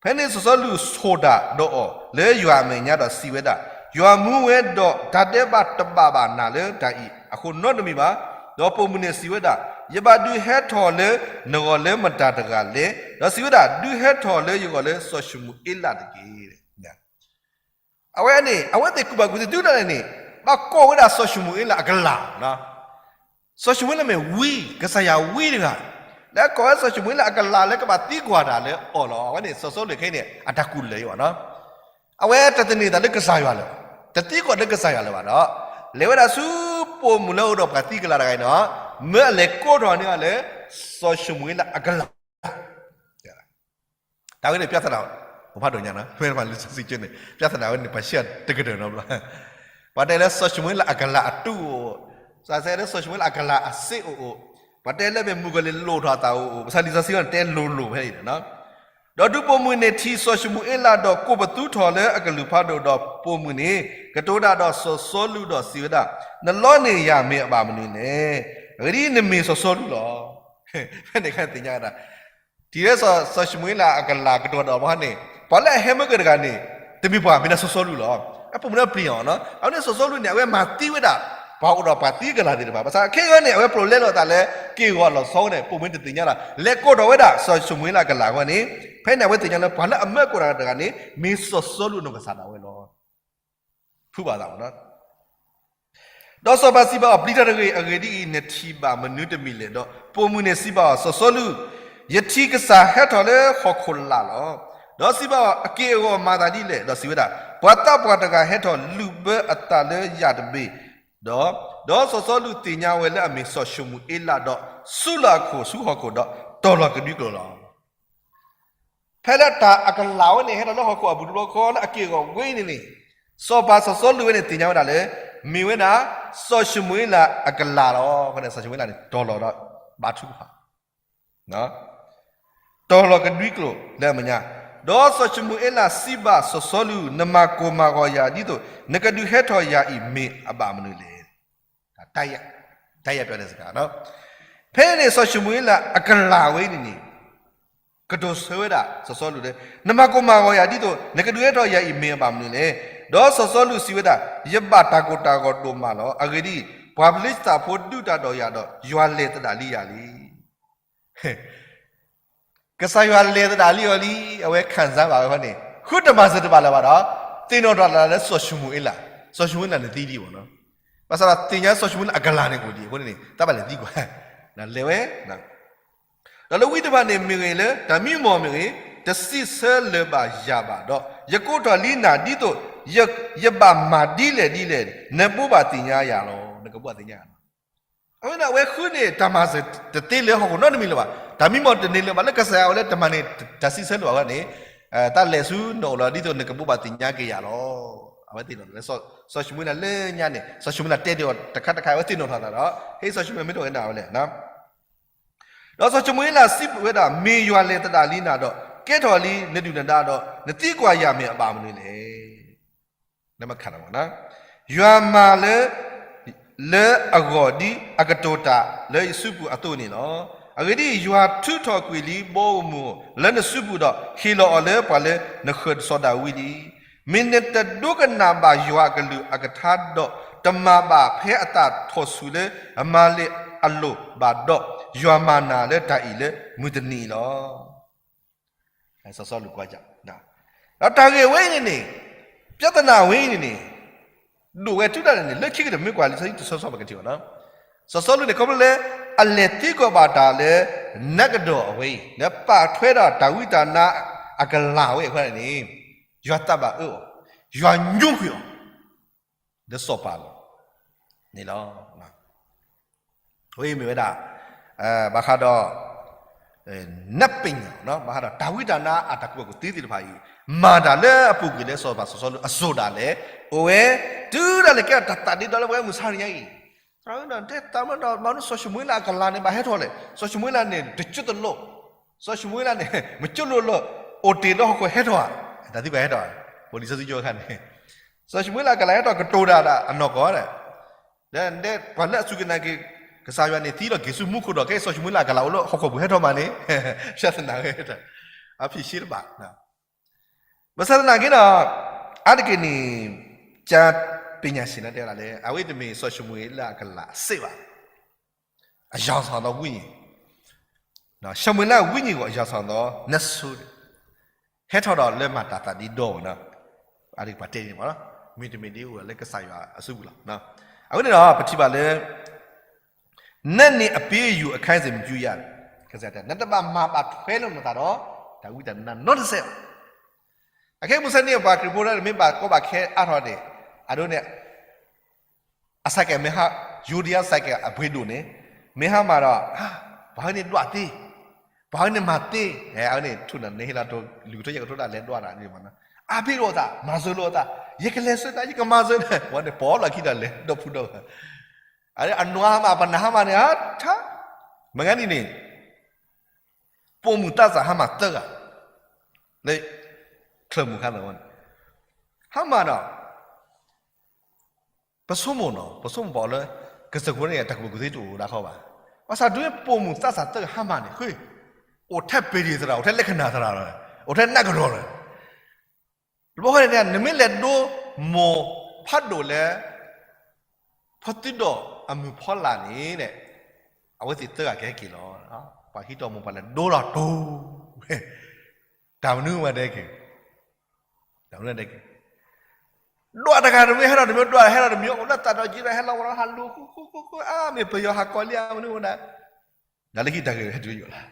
ဖဲန့ၣ်စီၤစီလူးဆိၣ်တၢ်ဒီးအီၤ လၢယွၤအမဲာ်ညါဒီးစံးဝဲဒၣ်, ယွၤမူဝဲဒီး တၢ်ဒဲးဘးတဘၣ်ဘၣ်နၤလၢတၢ်အံၤအဃိနီတမံၤဘၣ်. ဒီးပိာ်မုၣ်န့ၣ်စံးဝဲဒၣ်, ယဘၣ်ဒုးဟဲထီၣ်လၢနဂီၢ်လၢမတၤတဂၤလဲၣ်. ဒီးစံးဝဲဒၣ်, ဒုးဟဲထီၣ်လၢယဂီၢ်လၢစီၤၡမူၤအ့လးတက့ၢ်. အဝဲန့ၣ် အဝဲသ့ၣ်ကူၣ်ဘၣ်ကူၣ်သ့တုၤဒၣ်လဲာ်န့ၣ် ဘၣ်ကိးဝဲဒၣ်စီၤၡမူၤအ့လးအကလၤ, စီၤၡမူၤအ့လးမ့ၢ်ဝံ, ကစၢ်ယွၤဝံတဂၤ, လၢအကိးဝဲစီၤၡမူၤအ့လးအကလၤလၢကဘၣ်သံကွၢ်တၢ်လၢအီၤလီၤ. အဝဲန့ၣ်စီၤစီလူးခဲအံၤန့ၣ် အတၢ်ကူၣ်လၢာ်အံၤဘၣ်နီၤ. အဝဲတသန့ၤသးလၢကစၢ်ယွၤလၢၤဘၣ်, တသံကွၢ်လၢကစၢ်ယွၤလၢၤဘၣ်ဒီး လဲၤဝဲဒၣ်ဆူပိာ်မုၣ်လၢအအိၣ်ဒီးပှၤသံကလၤတဂၤအံၤန့ၣ်, မၢအလဲၤကိးထီၣ်န့ၢ်အီၤလၢ စီၤၡမူၤအ့လးအကလၤ တၢ်ဝဲန့ၣ် ပြဿနာ ပဖးဒိၣ်ညါနီၤ, ဝဲမၤလံာ်စီဆှံကၠိန့ၣ် ပြဿနာဝဲန့ၣ် ပှၤရှဲတကတၢၢ်နီတဘျီ, ပှၤတဲလၢစီၤၡမူၤအ့လးအကလၤအတူၢ်အိၣ်, စးစဲလၢစီၤၡမူၤအ့လးအကလၤအစ့အိၣ်အိၣ်, ပှၤတဲလၢမ့ၢ်မုၣ်ကီၤလံၢ်လိၣ်ထီၣ်အသးအိၣ်အိၣ်, ဘၣ်ဆၣ်လံာ်စီဆှံန့ၣ် တဲလိၤလိၤဖဲအံၤန့ၣ်နီၤ. ဒီးတုၤပိာ်မုၣ်န့ၣ်ထံၣ်စီၤၡမူၤအ့လးဒီး ကိးပသူထီၣ်လၢအကလုၢ်ဖးဒိၣ်ဒီးပိာ်မုၣ်န့ၣ် ကတိၤတၢ်ဒီးစီၤစီလူးဒီးစံးဝဲဒၣ်, နလီန့ၢ်ယၤမ့ၢ်အဘၣ်မနုၤလဲၣ်. အဂ့ၢ်ဒ်အံၤ, နမ့ၢ်စီၤစီလူးလီၤ. ဖဲန့ၣ်အခါသ့ၣ်ညါဝဲဒၣ် ထံၣ်လၢစီၤၡမူၤအ့လးအကလၤကတိၤတၢ်ဒီးမဟါန့ၣ်, ပှၤလၢအဟဲမၢက့ၤတဂၤန့ၣ် တမ့ၢ်ပှၤ မ့ၢ်ဒၣ်စီၤစီလူးလီၤ. အပိာ်မုၣ်န့ၣ်ပျံၤအီၤနီၤ. အဝဲန့ၣ်စီၤစီလူးန့ၣ် အဝဲမၤသံဝဲဒၣ် ပှၤအိၣ်ဒီးပှၤသံကလၤသ့ၣ်တဖၣ်. ဘၣ်ဆၣ်ခဲအံၤန့ၣ် အဝဲပျိာ်လဲလိာ်အသးလၢ က့ၢ်ဂီၤလီၤဆီန့ၣ် ပိာ်မုၣ်တသ့ၣ်ညါဒီး လဲၤကိးထီၣ်ဝဲဒၣ်စီၤၡမူၤအ့လးအကလၤအဃိန့ၣ်, ဖဲန့ၣ်အဝဲသ့ၣ်ညါလၢပှၤလၢအမၢက့ၤတၢ်တဂၤန့ၣ် မ့ၢ်စီၤစီလူးနီၢ်ကစၢ်ဒၣ်ဝဲလီၤ. ဖုးဘၣ်သးမနီၤ. ဒီးစီၤပၤစံးဘၣ်အီၤ, ပျံၤတၢ်တဂ့ၤ, အဂ့ၢ်ဒ်အံၤ, နထံၣ်ဘၣ်မနုၤတမံၤလဲၣ်. ဒီးပိာ်မုၣ်န့ၣ်စံးဘၣ်အီၤ, စီၤစီလူး, ယထံၣ်ကစၢ်ဟဲထီၣ်လၢဟီၣ်ခိၣ်လာ်လီၤ. ဒီးစံးဘၣ်အီၤ, အက့ၢ်အဂီၤမၤသးဒ်လဲၣ်. ဒီးစံးဝဲဒၣ်, ပှၤသးပှၢ်တဂၤဟဲထီၣ်လုၢ်ဘၢအသးလၢယၤတဘ့ၣ်, ဒီး, ဒီးစီၤစီလူးသ့ၣ်ညါဝဲလၢအမ့ၢ်စီၤၡမူၤအ့လး, ဒီးစူးလီၤအခိၣ်ဆူဟီၣ်ခိၣ်, ဒီးတီၢ်လီၤကဒွံကျိာ်လီၤ. ဖဲလၢတၢ်အကလၤဝဲန့ၣ်ဟဲထီၣ်လၢဟီၣ်ခိၣ်အပူၤတဘျီဃီလၢအက့ၢ်အဂီၤဝဲအံၤန့ၣ်န့ၣ်, စီၤပၤစီၤစီလူးဝဲန့ၣ်သ့ၣ်ညါဝဲဒၣ်လၢ မ့ၢ်ဝဲဒၣ် စီၤၡမူၤအ့လးအကလၤလီၤ. အဃိန့ၣ် စီၤၡမူၤအ့လးန့ၣ် တီၢ်လီၤဒီးဘါထုကဖၣ် တီၢ်လီၤကဒွံကျိာ်လၢအမဲာ်ညါ, ဒီးစီၤၡမူၤအ့လးစံးဘၣ်စီၤစီလူး, နမၤကိၢ်မၤဂီၤယၤဒ်သိး နကဒုးဟဲထီၣ်ယၤအံၤ မ့ၢ်အဘၣ်မနုၤလဲၣ်. တၢ်ယၤပျီဒဲးစကၤ, ဖဲန့ၣ်စီၤၡမူၤအ့လးအကလၤဝဲန့ၣ်န့ၣ် ကတိၤဆၢဝဲဒၣ်စီၤစီလူးလၢ နမၤကိၢ်မၤဂီၤယၤဒ်သိး နကဒုးဟဲထီၣ်ယၤအံၤ မ့ၢ်အဘၣ်မနုၤလဲၣ်. ဒီးစီၤစီလူးစံးဝဲဒၣ်, ယဘၣ်တၢ်ကိၢ်တၢ်ဂီၤဒိၣ်မးလီၤ. အဂ့ၢ်ဒ်အံၤ, ပှၤဖလ့ၡသးဖိဒုးတၢ်ဒီးယၤဒီး ယွၤလဲၤသဒၣ်လံယၤလံ. ကစၢ်ယွၤလဲၤသဒၣ်လံအီၤလံ, အဝဲခံစားဘၣ်ဝဲအဃိန့ၣ် ဃုတၢ်မၤစၢၤတဘၣ်လၢၤဘၣ်ဒီး သ့ၣ်နီၣ်ထီၣ်တၢ်လၢစီၤၡမူၤအ့လး, စီၤၡမူၤအ့လးန့ၣ်သံလံမနီၤ. ဘၣ်ဆၣ်ဒီးသ့ၣ်ညါစီၤၡမူၤအ့လးအကလၤန့ၣ်အိၣ်ဒံးအဃိန့ၣ် တၢ်ဘၣ်လဲၤသံကွၢ်, လဲၤဝဲ ဒီးလၢဝံတဖၣ်န့ၣ်မ့ၢ်ဂ့ၤ, လၢတၢ်မံမီၢ်မ့ၢ်ဂ့ၤ, တစံးဆၢလၢၤဘၣ်ယၤဘၣ်ဒီး ယကိးထီၣ်လံနၤဒ်သိး ယဘၣ်မၤဒ်လဲၣ်ဒ်လဲၣ် နဘိးဘၣ်သ့ၣ်ညါယၤလီၤ. နကဘိးဘၣ်သ့ၣ်ညါယၤလီၤ. အဝဲန့ၣ် အဝဲဃုန့ၢ်တၢ်မၤစၢၤတသ့လၢဟီၣ်ခိၣ်နီတမံၤလၢၤဘၣ်, တၢ်မံမီၢ်တန့ၢ်လၢၤဘၣ် လၢကစၢ်ယွၤအဝဲလၢတမၤန့ၢ်တၢ်စံးဆၢလၢၤဘၣ်အဃိန့ၣ်, တၢ်လဲၤဆူနအိၣ်လီၤ ဒ်သိးနကဘိးဘၣ်သ့ၣ်ညါက့ၤယၤလီၤ. အဝဲသ့ၣ်နီၣ်ထီၣ်လၢ စီၤၡမူၤအ့လးလၢညါန့ၣ် စီၤၡမူၤအ့လးတဲဒၣ်အီၤတခါတခါ အဝဲသ့ၣ်နီၣ်ထီၣ်သးဒီး ဟဲစီၤၡမူၤအ့လးမ့ၢ်တအိၣ်ဝဲဒၣ်ဝဲလဲၣ်. ဒီးစီၤၡမူၤအ့လးစံးဝဲဒၣ်, မ့ၢ်ယွၤလဲၤသဒၣ်လံနၤဒီး ကဲထီၣ်လံနဒုၣ်နဒါဒီး နသံကွၢ်ယၤမ့ၢ်အဘၣ်မနုၤလဲၣ်. ယွၤမၤလၢ လၢအဂီၢ်ဒ်အကတိၤတၢ်လၢယစုပူၤအသိးန့ၣ်လီၤ. အဂ့ၢ်ဒ်အံၤ, ယွၤထုးထီၣ်ကွံာ်လံဘီဧိၤမုၢ်ဧိၤလၢနစုပူၤဒီး ဟ့ၣ်လီၤအီၤလၢပှၤလၢနဃၢၤစီၤဒၤဝံးလံ. မ့ၢ်နတဒိကနၣ်ဘၣ်ယွၤအကလုၢ်အကထါဒီး တမၤဘၣ်ဖဲအသးထီၣ်ဆူၣ်လၢအမၤလ့ၤအလိၤဘၣ်ဒီး, ယွၤမၤနၤလၢတၢ်အံၤလၢမုၢ်တနံၤအံၤလီၤ. စီၤစီလူးကွၢ်က ဒီးတၢ်ဂ့ၢ်ဝဲအံၤန့ၣ်န့ၣ်, ပြဿနာဝဲအံၤန့ၣ်န့ၣ်, ဒိၣ်ဝဲတုၤဒၣ်လဲာ်န့ၣ် လၢခံကတၢၢ်မ့ၢ်ကွၢ်လံာ်စီဆှံတဆီဆီဘၣ်ကထံၣ်ဘၣ်နီၤ. စီၤစီလူးန့ၣ် ခီဖျိလၢ အလဲၤသံကွၢ်ဘၣ်တၢ်လၢ နကဒီးအဝဲအံၤ လၢပာ်ထွဲဒီးတၢ်ဝံတၢ်နါအကလၤဝဲအံၤအဃိန့ၣ်န့ၣ်, ယွၤသးဘၣ်အၢအီၤ, ယွၤညိကွံာ်အီၤ လၢစီၤပၤလီၢ်န့ၣ်လီၤ. အဝဲအံၤမ့ၢ်ဝဲဒၣ် ဘၣ်ဃးဒီး နၢ်ပၢၢ် ဘၣ်ဃးဒီးတၢ်ဝံတၢ်နါအတၢ်ကူၣ်ဘၣ်ကူၣ်သ့သ့ၣ်တဖၣ်အံၤ မၤတၢ်လၢအပူၤကွံာ်လၢစီၤပၤစီၤစီလူးအစိၤဒၣ်လဲာ် အိၣ်ဝဲ တုၤဒၣ်လဲာ်ကဲထီၣ်တၢ်သးဒ့ဒီလၢပှၤမုၢ်ဆါတနံၤညါအံၤ, တၢ်မနုၤစီၤၡမူၤအ့လးအကလၤန့ၣ် ဘၣ်ဟဲထီၣ်လဲၣ်, စီၤၡမူၤအ့လးန့ၣ် တကၠိတလိၣ်, စီၤၡမူၤအ့လးန့ၣ် မကၠိလိၣ်လိၣ် အိၣ်တ့ၢ်လၢဟီၣ်ခိၣ်ဟဲထီၣ်ဧါ, တၢ်သံကွၢ်ဟဲထီၣ်, ပလံာ်စီဆှံကၠိအခါန့ၣ် စီၤၡမူၤအ့လးအကလၤဟဲထီၣ်ကတိၤတၢ်ဒီးအနီၢ်ကီၢ်ဒီး, ဒီးပှၤလၢအစူၢ်က့ၤနာ်က့ၤ ကစၢ်ယွၤန့ၣ်သံဒီးက့ၤဆူမူခိၣ်ဒီး ကဲစီၤၡမူၤအ့လးအကလၤအိၣ်လၢဟီၣ်ခိၣ်ပူၤဟဲထီၣ်မးန့ၣ်, ဘၣ်ဆၣ်သနာ်က့ အဖံးဆ့တဘၣ်, ဘၣ်ဆၣ်သနာ်က့ဒီး အါတက့ၢ်န့ၣ် ကပညာရှင်လၢတဲဝဲဒၣ်လၢ အဝဲတမ့ၢ်စီၤၡမူၤအ့လးအကလၤစ့ၢ်ဘၣ်, အရောင်ဆောင်သောဝိညာဉ်, ရှမူၤအ့လးဝိညာဉ်ကို အရောင်ဆောင်သောနတ်ဆိုး ဟဲထီၣ်ဒီးလၢမၤတၢ်သးဒ့ဒီအီၤ, အါတက့ၢ်ပှၤတဲန့ၣ်မး, မ့တမ့ၢ်ဒ်အိၣ်လၢကစၢ်ယွၤအစုပူၤလီၤ. အဝဲန့ၣ်ဒီး ပထံၣ်ဘၣ်လၢ နတ်နှင့်အပေးအယူၤအခိုင်းစင်မပြုရ, ကစၢ်ယွၤတဲ နတဘၣ်မၤဘၣ်ထွဲလိာ်နသးဒီး တၢ်ဝံတၢ်နါနီတစဲးဘၣ်. အခဲအံၤမုၢ်ဆါန့ၣ် ပှၤခရံာ်ဖိတဂၤမ့ၢ်ဘၣ်ကီဘၣ်ခဲအါထီၣ်န့ၣ်, အဒိန့ၣ် အစဲးကဲးမ့ၢ်ဟး, ယူဒၤယါစဲးကဲး အပှ့ၤဒိၣ်န့ၣ်, မ့ၢ်ဟါမၢ်ဒီး, ပှၤဟဲန့ၣ်ဒွးသ့, ပှၤဟဲန့ၣ်မၤသ့, အဝဲန့ၣ်ထူၣ်န့ၣ် နဟ့ၣ်လီၤတၢ်လူၤကထိယဲၢ်ကထိတၢ်လဲၤဒွးတၢ်န့ၣ်မး, အါဘ့ၣ်လိာ်သး မၤစၢၤလိာ်သး, ယကလဲၤဆှၢနၤ ယကမၤစၢၤနၤ, ပှၤန့ၣ်ပိာ်လီၤခံဒီးလဲၤဒီဖုဒီဖု, အနွါဟါမၢ် ပနၢ်ဟါမၢ်န့ၣ် အါထါ, မ့ၢ်ဂ့ၤန့ၣ်န့ၣ် ပိာ်မုၣ်သးစၢ်ဟါမၢ်သၢဂၤ, လၢ ချၢၣ်မုၣ်ခါန့ၣ်, ဟါမၢ်ဒီး ပဆိကမိၣ်နီၤ, ပဆိကမိၣ်ဘၣ်အီၤလၢ ကစၢၢ်ခိၣ်န့ၣ် တၢ်ကူၣ်ဘၣ်ကူၣ်သ့တအိၣ်ဒၣ်ဃီဘၣ်. ဘၣ်ဆၣ်ဒ်ပိာ်မုၣ်သးစၢ်သၢဂၤဟါမၢ်န့ၣ် ဃ့, အိၣ်ထဲပ့ၤဒံၣ်သရၣ်, အိၣ်ထဲလၢကနၣ်သရၣ်လီၤ, အိၣ်ထဲနးကဒီးလီၤ. တဘျီဃီန့ၣ် နမ့ၢ်လဲၤဒိမိၢ်ဖးဒိၣ်လၢ ဖီသုဒီးအမုၢ်ဖီလာ်န့ၣ်, အဝဲသ့ၣ်သၢဂၤကဟဲက့ၤလီၤ. ပှၤဟံးတၢ်မိၢ်ပှၢ်လဲၤဒိလီၤတိၤ, တၢ်မနုၤမးဒဲက့ၤ, တၢ်မနုၤဒဲက့ၤ, ဒွးတဂၤတမံၤဟဲထီၣ်တမံၤ, ဒွးဟဲထီၣ်တမံၤ အိၣ်လၢသးဒီးကံဒီး ဟဲလီၤဝဲဒီးဟးလူၤဃုဃုဃုဃု အါ မ့ၢ်ပယီၤဟးကီၤလံဧါ မနုၤဝဲဒၣ်, ဒီးလၢခံတၢ်ဂ့ၢ်ဟဲတုၤယိာ်လီၤ.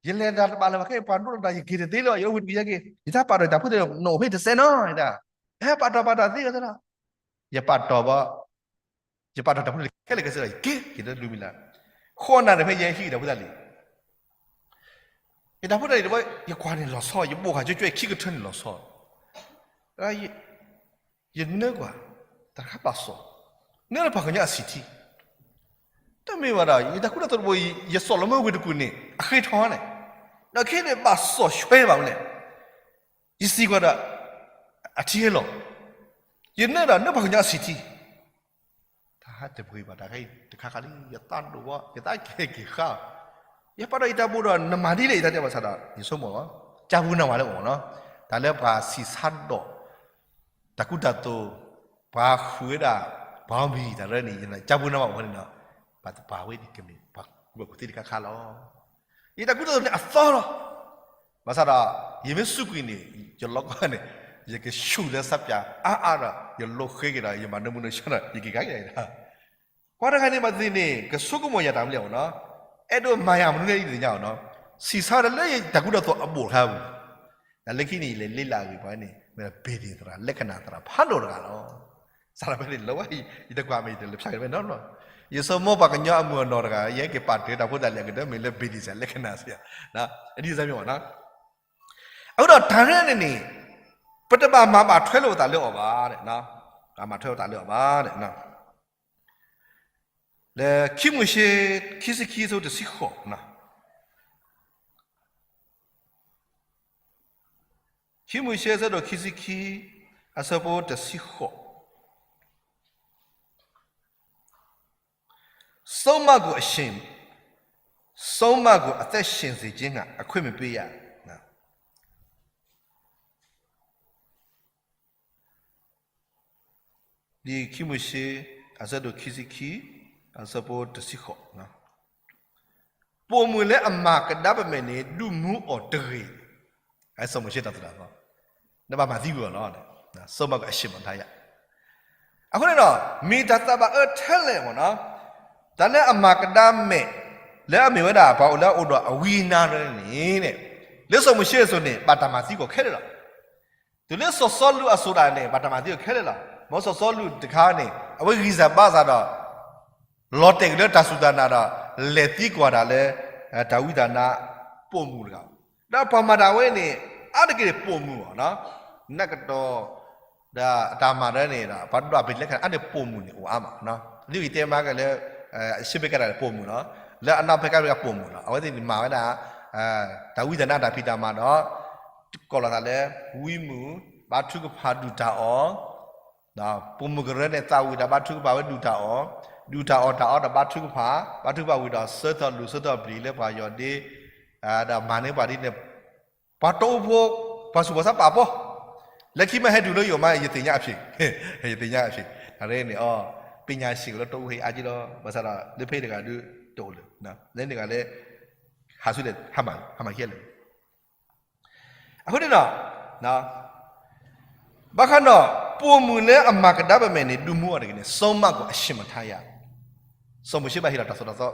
ယလဲၤတၢ်တဘၣ်လၢၤဘၣ်ခဲအံၤ ပှၤဒိၣ်ထီၣ်တၢ် ယက့ၤတသ့လၢၤဘၣ် ယအိၣ်ဝံၤတကယၤက့ၤ ယတၢ်ပာ်တီၢ်ယတၢ်ဖိသ့ၣ် နအိၣ်ဖဲတစဲးနီၤ ယတၢ်, ဟဲပာ်တီၢ်ပာ်တီၢ်သ့ဝဲသ့လီၤ, ယပာ်တီၢ်ဘၣ်, ယပာ်တီၢ်တၢ်ဖိသ့ၣ်ခဲလၢာ်ခဲဆ့လီၤ ယက့ၤ ယတလူၤမံၤလၢ်, ဃိးနၣ်ရံၣ်ဖဲယဲဟံၣ်ယတၢ်ဖိသၣ်လံ ယတၢ်ဖိတၣ်လံၤတဝဲ ယကွၢ်န့ၣ်လီၤဆီ ယဘိၣ်ဃာ်ကၠွဲၣ်ကၠွဲၣ် ခံကထၢန့ၣ်လီၤဆီ, ယနၢကွၢ် တၢ်တခါပာ်စီၣ်, နၢလၢပှၤကညီအဆံးထံ, တမ့ၢ်ဘၣ်ဒီး ယတၢ်ကူၣ်တၢ်သိးတဘိ ယစီၣ်လီၤမ့ၢ်ဝ့ၢ်တကူၣ်န့ၣ် အဃ့ထီန့ၣ်, ဒီးခဲအံၤန့ၣ် ဘၣ်စီၣ်ဆွဲဘၣ်မနုၤလဲၣ်, ယစံးကွၢ်ဒီး အထံဟဲလီၤ, ယနၢဒီးနၢပှၤကညီအဆံးထံ တၢ်ဟးတပှ့ၤဘၣ်တၢ်ခဲအံၤတခါခါလံ ယသးဒိၣ်ဘီ ယသးကဲက့ၤဃါ, ယပာ်ဒီးယတၢ်ဘိၣ်ဒီး နမၤဒ်လဲၣ် ယတၢ်တဲဘၣ်ဆၣ်ဒီး ယဆိကမိၣ်လီၤ, ကၢ်ပူၤနၢ်ဝဲလၢအီၤနီၤ, တၢ်လၢပှၤဆံးဆါဒီး တၢ်ကူၣ်တၢ်သိး, ပှၤဃုာ်ဝဲဒၣ် ပှၤမံၤတၢ်လၢန့ၣ် ကၢ်ပူၤနၢ်ဝဲအီၤန့ၣ်ဒီး, ပှၤကူၣ်ဘၣ်ကူၣ်သ့တခါခါလီၤ, ယတၢ်ကူၣ်တၢ်သိးန့ၣ်အသီလီၤ ဘၣ်ဆၣ်ဒီး ယမ့ၢ်စူးကွံာ်န့ၣ် ယလီၤကီၢ်န့ၣ် ယကဆူၣ်လၢစးပၠးအါအါဒီး ယလိာ်ဃ့က့ၤဒီး ယမၤနၢမူနၢဆါဒီး ယက့ၤကဒါက့ၤဒီး, ပှၤတဂၤန့ၣ်ဘၣ်သ့ၣ်န့ၣ် ကဆိကမိၣ်ယၤတၢ်မနုၤလဲၣ်အီၤနီၤ, အဲၣ်ဒိးမၤယၤမနုၤလဲၣ် ယတသ့ၣ်ညါအီၤနီၤ, ဆံးဆါဝဲဒၣ်လၢယတၢ်ကူၣ်တၢ်သိးအဘူးတခါပူၤ, ဒီးလၢခံန့ၣ် ယလဲၤလ့လၢအဂ့ၢ်ပှၤန့ၣ် မ့ၢ်ဒီးဘ့ၣ်ဒ့ၣ်သရၣ် လက္ခဏာ သရၣ်ဖးဒိၣ်တဂၤလီၤ, စးထီၣ်ဖဲန့ၣ် လၢဝဲ ယတကွၢ်မ့ၢ်ယတလဲၤဖျါက့ၤတမ့ၢ်နီတဘျီ, ယဆိကမိၣ်ပှၤကညီအမုၢ်အနီၢ်တဂၤ ယဟဲက့ၤပာ်တ့ၢ်တၢ်ဖိသၣ်လံ အကတၢၢ်မ့ၢ်လၢဘ့ၣ်ဒ့ၣ်သရၣ် လက္ခဏာ စ့ၢ်, ဒ်န့ၣ်မ့ၢ်နီၤ, အဃိဒီးတၢ်ရဲၣ်န့ၣ်န့ၣ် ပတဘၣ်မၤဘၣ်ထွဲလိာ်ပသးလၢအီၤဘၣ်, မၤထွဲလိာ်ပသးလၢအီၤဘၣ်, လၢခံမိၤၡ့ ခံဆံခံ အဆၢဖိတဆံဃိး, ခံမိၤၡ့ အဆၢဒိၣ်ခံဆံခံ အဆၢဖိတဆံဃိး, ဆုံးမကို အရှင်, ဆုံးမကို အသက်ရှင်စေခြင်းငှာ အခွင့်မပေးရ. ခံမိၤၡ့ အဆၢဒိၣ်ခံဆံခံ အဆၢဖိတဆံဃိး, ပိာ်မုၣ်လၢအမၤကဒါပမဲာ်န့ၣ် ဒုးမူအီၤတဂ့ၤ, စီၤမိၤၡ့တၢ်သိၣ်တၢ်သီ, နဘၣ်မၤသံကွံာ်အီၤလီၤ, ဆုံးမကို အရှင်မတၤရ အဃိန့ၣ်ဒီး မ့ၢ်တၢ်သးဘၣ်အၢထဲလဲၣ်မ့ၢ်နီၤ, တၢ်လၢအမၤကဒါမဲာ် လၢအမ့ၢ်ဝဲဒၣ်ပှၤအိၣ်လၢအအိၣ်ဒီးအဝံအနါရၢန့ၣ်, လၢစီၤမိၤၡ့အစိၤန့ၣ် ဘၣ်တၢ်မၤသံကွံာ်ခဲလၢာ်လီၤ. တုၤလၢစီၤစီလူးအစိၤဒၣ်န့ၣ် ဘၣ်တၢ်မၤသံကွံာ်ခဲလၢာ်လီၤ. မ်စီၤစီလူးတခါန့ၣ် အဝဲဂံၢ်စၢ်ဘါစၢ်ဒီး လီၤတဲာ်က့ၤလၢတၢ်စူၢ်တၢ်နာ်ဒီး လဲၤသံကွၢ်တၢ်လၢ တၢ်ဝံတၢ်နါ ပိာ်မုၣ်တဂၤ, ဒီးပှၤမၤတၢ်ဝဲန့ၣ် အါတက့ၢ်ပိာ်မုၣ်အီၤ, နကတီၢ် ဒီးအတၢ်မၤတၢ်န့ၣ်ဒီး ပှၤဒိးဘ့ၣ်လၢခါန့ၣ် အါန့ၢ်ပိာ်မုၣ်န့ၣ်အိၣ်အါမး, ဒ်အံၤတဲမးကလၢ အရှေ့ဘက် ကဲဒၣ်ပိာ်မုၣ်လီၤ, လၢအနောက်ဖက်ကမ်းကပိာ်မုၣ်လီၤ. အဝဲသ့ၣ်န့ၣ်မၤဝဲဒၣ် တၢ်ဝံတၢ်နါတၢ်ဖံးတၢ်မၤဒီး ကိးလီၤသးလၢ ဝံမုၣ် ဘါထုကဖၣ်ဒုၣ်တၢ်အီၣ်, ပိာ်မုၣ်ကရၢန့ၣ် သးဝံၣ်ဒီးဘါထုကဖၣ်ဝဲဒုၣ်တၢ်အီၣ်, ဒုၣ်တၢ်အီၣ်တၢ်အီဒီးဘါထုကဖၣ်, ဘါထုကဖၣ်ဝံၤဒီး ဆၢထၢၣ်လူၤဆၢထၢၣ်ပျံၤလၢပှၤယီၢ်ဒ့, ဒီးမၤန့ၢ်ပှၤဒ်န့ၣ်, ပှၤတအိၣ်ဖိ ပှၤဆူးပှၤဆါပာ်ဖှိၣ်, လၢခံမ့ၢ်ဟဲတုၤလၢယိာ်မး ယသ့ၣ်ညါအဖြေ, ယသ့ၣ်ညါအဖြေ, အရ့န့ၣ်အီၤ, ပညာရှင်ကလၢတအိၣ်ဟဲအါက့လီၤ, ဘၣ်ဆၣ်ဒီး လၢဖဲတဂၤဒုးတအိၣ်လၢၤ, လၢန့ၣ်တဂၤလၢ ဟးဆူလဲၣ် ဟးမၤဟဲလၢၤ အဃိန့ၣ်ဒီး ဘၣ်ဃးဒီး ပိာ်မုၣ်လၢအမၤကဒါပမဲာ်န့ၣ် ဒုးမူအီၤတဂ့ၤန့ၣ် ဆုံးမကို အရှင်မထားရ. စီၤမိၤၡ့ဘၣ်ဟ့ၣ်လီၤတၢ်သိၣ်တၢ်သီ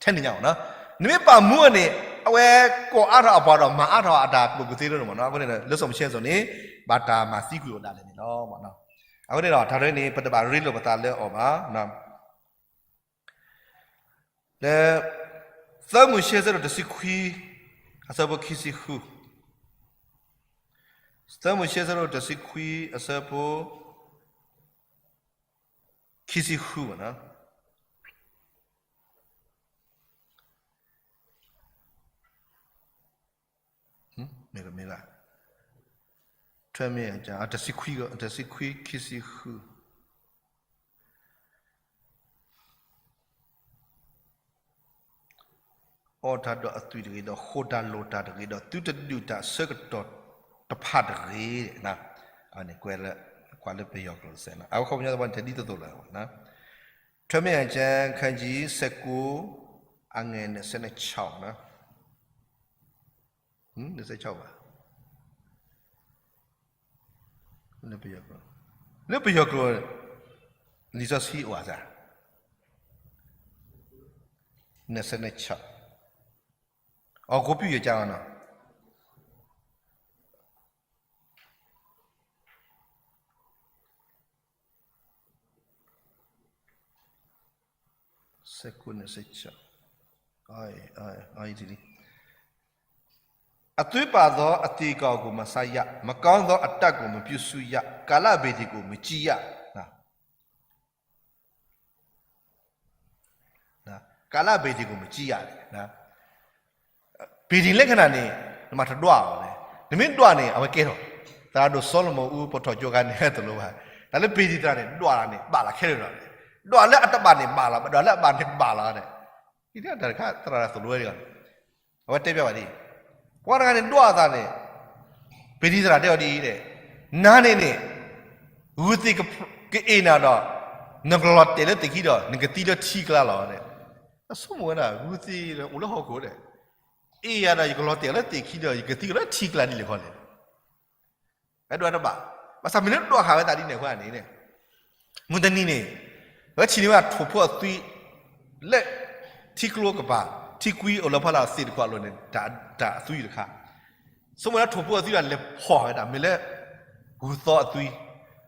ထဲန့ၣ်ညါအီၤ, နမ့ၢ်ပာ်မူအီၤန့ၣ် အဝဲကိးအါထီၣ်အပှၤဒီးမၤအါထီၣ်အတၢ်ကူၣ်ဘၣ်ကူၣ်သ့လီၤမးနီၤ. အဃိန့ၣ် လၢစီၤမိၤၡ့အစိၤန့ၣ် ဘၣ်တၢ်မၤသံကွံာ်အီၤဒၣ်လဲာ်န့ၣ်လီၤ. အဃိန့ၣ်ဒီး တၢ်ရဲၣ်န့ၣ် ပတဘၣ်ရ့လိာ်ပသးလၢအီၤဘၣ် လၢ သၢမိၤၡ့ အဆၢဒိၣ်တဆံခွံ အဆၢဖိခံဆံဃု, သၢမိၤၡ့ အဆၢဒိၣ်တဆံခွံ အဆၢဖိ ခံဆံဃုဘၣ်နီၤ. မ့ၢ် မ့ၢ်ဘၣ်, ထွဲမ့ၢ် တဆံခွံ တဆံခွံ ခံဆံဃု အီၣ်တၢ်ဒီးအသွံၣ်တဂ့ၤဒီး ဃိတၢ်လိၣ်တၢ်တဂ့ၤဒီး သုတဒုးတၢ်ဆၢကတီၢ်တဖၣ်တဂ့ၤ. အဝဲန့ၣ်ကွဲးလၢ ကွၢ်လၢပယီၤကျိာ်တစဲးနီၤ. အဝဲခီပညီသပှၢ်န့ၣ် တဲဒ်သိးသိးလီၤ. ထွဲမ့ၢ်အကၢ ခန်းကြီး ဆယ့်ကိုး အငယ် နှစ်ဆယ့်ခြောက်နီၤ. နှစ်ဆယ့်ခြောက်ဘၣ်. လၢပယီၤကျိာ်, လၢပယီၤကျိာ် လံာ်စီဆှံအိၣ်ဧါစ့ၢ်, နှစ်ဆယ့်ခြောက်. အီၤကိးပျုၢ်ယကါနီၤ. အသွေးပါသောအသေကောင်ကို မစားရ၊ မကောင်းသောအတတ်ကို မပြုစုရ၊ ကာလဗေဒင်ကို မကြည့်ရ. ကာလဗေဒင်ကို မကြည့်ရ. ဗေဒင်လက္ခဏာန့ၣ် နမၤတဒွးအီၤလဲၣ်. နမ့ၢ်ဒွးန့ၣ် အဝဲကဲထီၣ်, သရၣ်ဒိၣ်စီၤၡလိၤမိၤအူ ပိာ်ထီၣ်ကၠိခါန့ၣ် တလိၣ်ဘၣ်. တၢ်လၢဗေဒင်သရၣ်န့ၣ် ဒွးတၢ်န့ၣ် ဘၣ်လီၤခဲလၢာ်လီၤ. ဒွးလၢအတဘၣ်န့ၣ်ဘၣ်လီၤ, ဒွးလၢအဘၣ်န့ၣ်ဘၣ်လီၤ. ဒ်တၢ်တခါ သရၣ်ဒိၣ်စီၤလိၤမိၤအူန့ၣ် အဝဲတဲဘၣ်ဒ်အံၤ, ပှၤတဂၤန့ၣ်ဒွးအသးန့ၣ်, ဗေဒင်သရၣ်တဲအီၤဒ်အံၤ, နၤန့ၣ်န့ၣ် ဂုၢ်သ့ၣ်ကအ့ၣ်နၤဒီး နကလီၤတဲာ်လၢသ့ၣ်ခံဒီး နကသံလၢထံကျါလီၤ. အဆိကမိၣ်ဝဲဒၣ် ဂုၢ်သ့ၣ်အိၣ်လၢဟီၣ်ခိၣ်ဒီး အ့ၣ်ယၤဒီး ယကလီၤတဲာ်လၢသ့ၣ်ခံဒီး ယကသံလၢထံကျါဒ်လဲၣ်ခီလဲၣ်. အဒွးတဘၣ်, ဘၣ်ဆၣ်မ့ၢ်လၢဒွးဃာ်ဝဲသးဒ်န့ၣ်အဃိန့ၣ်, မုၢ်တနံၤန့ၣ် အဝဲထံၣ်န့ၢ်ဝဲထိၣ်ဖိအသွံၣ် လၢထံကျိကပၤ, ထံကွံအိၣ်လၢဖီလာ်သ့ၣ်တခွးအလိၤန့ၣ် တၢ်အသွံၣ်တခါ, ဆိကမိၣ်လၢထိၣ်ဖိအသွံၣ်ဒီးလဲၤဖီၣ်ဝဲဒၣ် မ့ၢ်လၢ ဂုၢ်သီအသွံၣ်,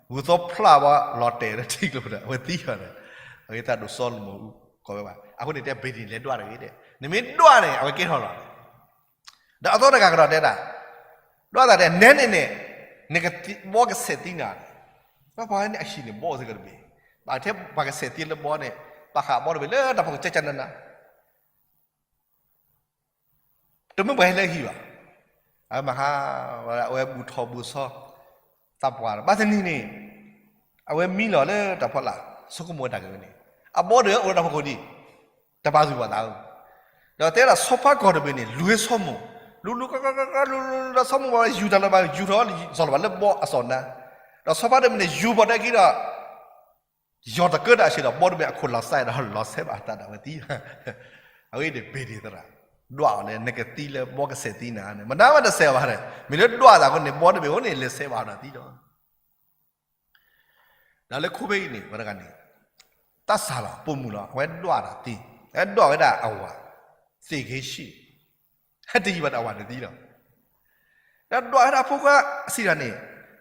ဂုၢ်သီဖျၢၣ်ဝဲလီၤတဲာ်လၢထံကျိဒီး အဝဲသံလီၤဒီး, အဝဲသရၣ်ဒိၣ်စီၤလိၤမိၤအူကိးဝဲဘၣ်. အဃိန့ၣ်တဲ ဗေဒင်လဲၤဒွးတဂ့ၤဒဲး, နမ့ၢ်ဒွးန့ၣ် အဝဲကဲထီၣ်လီၤ. ဒီးအသီတဂၤကဒီးတဲဒၣ်, ဒွးသးဒဲး နဲန့ၣ်န့ၣ် နကဘီကဆဲးသံနၤ, ပှၤန့ၣ်အဟံၣ်န့ၣ်ဘီစ့ၢ်ကီးတဘ့ၣ်, ဘၣ်ထဲပှၤကဆဲးသံလၢဘီန့ၣ်, ပာ်ဃာ်အဘီတဘ့ၣ်လၢတၢ်ဖီခိၣ်ကကနန, တမ့ၢ်ပှၤဟဲလၢဟံၣ်ဘၣ်. အဝဲမၤဟါ, အဝဲဘူၣ်ထီၣ်ဘူၣ်ဆီ, သးပှၢ်ဘၣ်တနံၤန့ၣ်, အဝဲမံလီၤလၢတၢ်ဖီလာ်, ဆိကမိၣ်ဝဲတၢ်ဂ့ၢ်ဝဲန့ၣ်, အဘီတဂၤအိၣ်လၢတၢ်ဖီခိၣ်ဒံး, တဘၣ်သူၣ်ဘၣ်သးဧၢ, ဒီးတဲဒၣ်ဆီဖါကီၢ်တဘ့ၣ်န့ၣ် လူၤဆိကမိၣ်, လူၤလူၤကီကီကီ လူၤလူၤဒီး ဆီမိၣ်ဘၣ် ယူၤတၢ်လၢၤဘၣ် ယူၤထီၣ်လၢစီၤလီၤဘၣ်လၢဘီအစီၣ်နါ, ဒီးဆီဖါတဘ့ၣ်န့ၣ် ယူၤဘီၣ်ဒဲခံဒီး ယီၢ်တကၢတၢ်အဆ့ဒီး ဘီတဘ့ၣ်အခိၣ်လီၤစဲဒီး လီၤဆဲးဘၣ်တၢ်ဒီးအဝဲသံ, အဂ့ၢ်ဒ်အံၤ ဗေဒင်သရၣ်, ဒွးအီၤလၢနကသံလၢဘီကဆဲးသံနၤန့ၣ် မနုၤမးတစဲးဘၣ်ဒီး မ့ၢ်လၢဒွးသးအဃိန့ၣ် ဘီတဘ့ၣ်အဃိန့ၣ် လဲၤဆဲးဘၣ်ဒီးသံလီၤ. ဒီးလၢခိဖဲအံၤန့ၣ် ပှၤတဂၤန့ၣ် သးစၢ်လီၤ ပိာ်မုၣ်လီၤ အဝဲဒွးတၢ်သံ, အဝဲဒွးဝဲဒၣ်အဝၤ, သ့ၣ်ဂ့ၤဆံး, ဟဲတယံာ်ဘၣ်ဒီးအဝၤန့ၣ်သံလီၤ. ဒီးဒွးဝဲဒၣ်အဖိခွါစံးတၢ်န့ၣ်,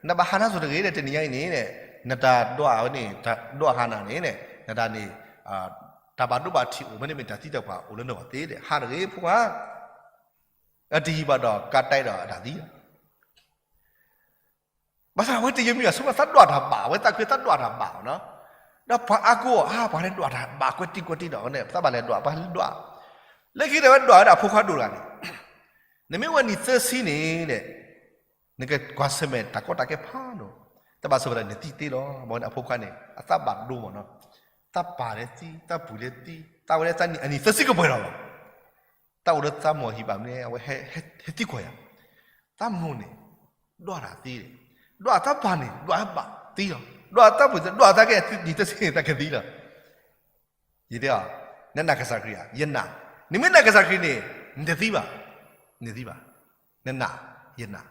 နဘၣ်ဟးနါစိၤတဂ့ၤဒီး တနံၤညါအံၤန့ၣ်, နတၢ်ဒွးဝဲန့ၣ် တၢ်ဒွးဟးနၤန့ၣ်, နတၢ်န့ၣ်, တၢ်ဘၣ်ဒိဘၣ်ထံးအိၣ် မ့တမ့ၢ်တၢ်သံတၢ်ပှၢ်အိၣ်လၢနဂီၢ်သ့ဒီး ဟးတဂ့ၤဖိခွါ, အတယံာ်ဘၣ်ဒီးကါတဲဒီးအတၢ်သံလီၤ. ဘၣ်ဆၣ်အဝဲတယံာ်မ့ၢ်ဘၣ် ဆိကမိၣ်သးဒွးတၢ်ဘၣ်, အဝဲသးခုသးဒွးတၢ်ဘၣ်နီၤ, ဒီးပှၤအါကိးအီၤ အါ ပှၤန့ၣ်ဒွးတၢ်ဘၣ်ကွဲးတံာ်ကွဲးတံာ်ဒီး အဝဲန့ၣ် သးဘၣ်လဲၤဒွး ပှၤလဲၤဒွး, လၢခံဒီးအဝဲဒွးဝဲဒၣ်အဖိခွါဒိၣ်တဂၤန့ၣ်, နမ့ၢ်အိၣ်ဝဲနံၣ်သၢဆံန့ၣ်ဒီး နကကွၢ်ဆၢၣ်မဲာ်တၢ်ကီတၢ်ခဲဖးဒိၣ်, တဘၣ်ဆိၣ်ဝဲဒၣ်နသံသ့လီၤ. ဘၣ်ဝဲန့ၣ်အဖိခွါန့ၣ် အသးဘၣ်ဒိမးနီၤ, သးပၢ်လဲၤသံ သးပုၢ်လဲၤသံ သးဝဲလၢသးနံၣ်အနံၣ်သၢဆံကပှဲၤလီၤလီၤ. တၢ်အိၣ်လၢသးမိၢ်ဟံၣ်ဘၣ်မနုၤ အဝဲဟဲသံကွၢ်ယၤ, သးမိၢ်န့ၣ် ဒွးတၢ်သ့, ဒွးသးပၢ်န့ၣ် ဒွးဘၣ်သံလီၤ, ဒွးသးပုၢ် ဒွးသးကဲနံၣ်သၢဆံန့ၣ် သးကသံလီၤ. ယတဲအီၤ, နနာ်ကစၢ်ခရံာ်ဧါ, ယနာ်, နမ့ၢ်နာ်ကစၢ်ခရံာ်န့ၣ် နတသံဘၣ်, နသံဘၣ်, နနာ်, ယနာ်,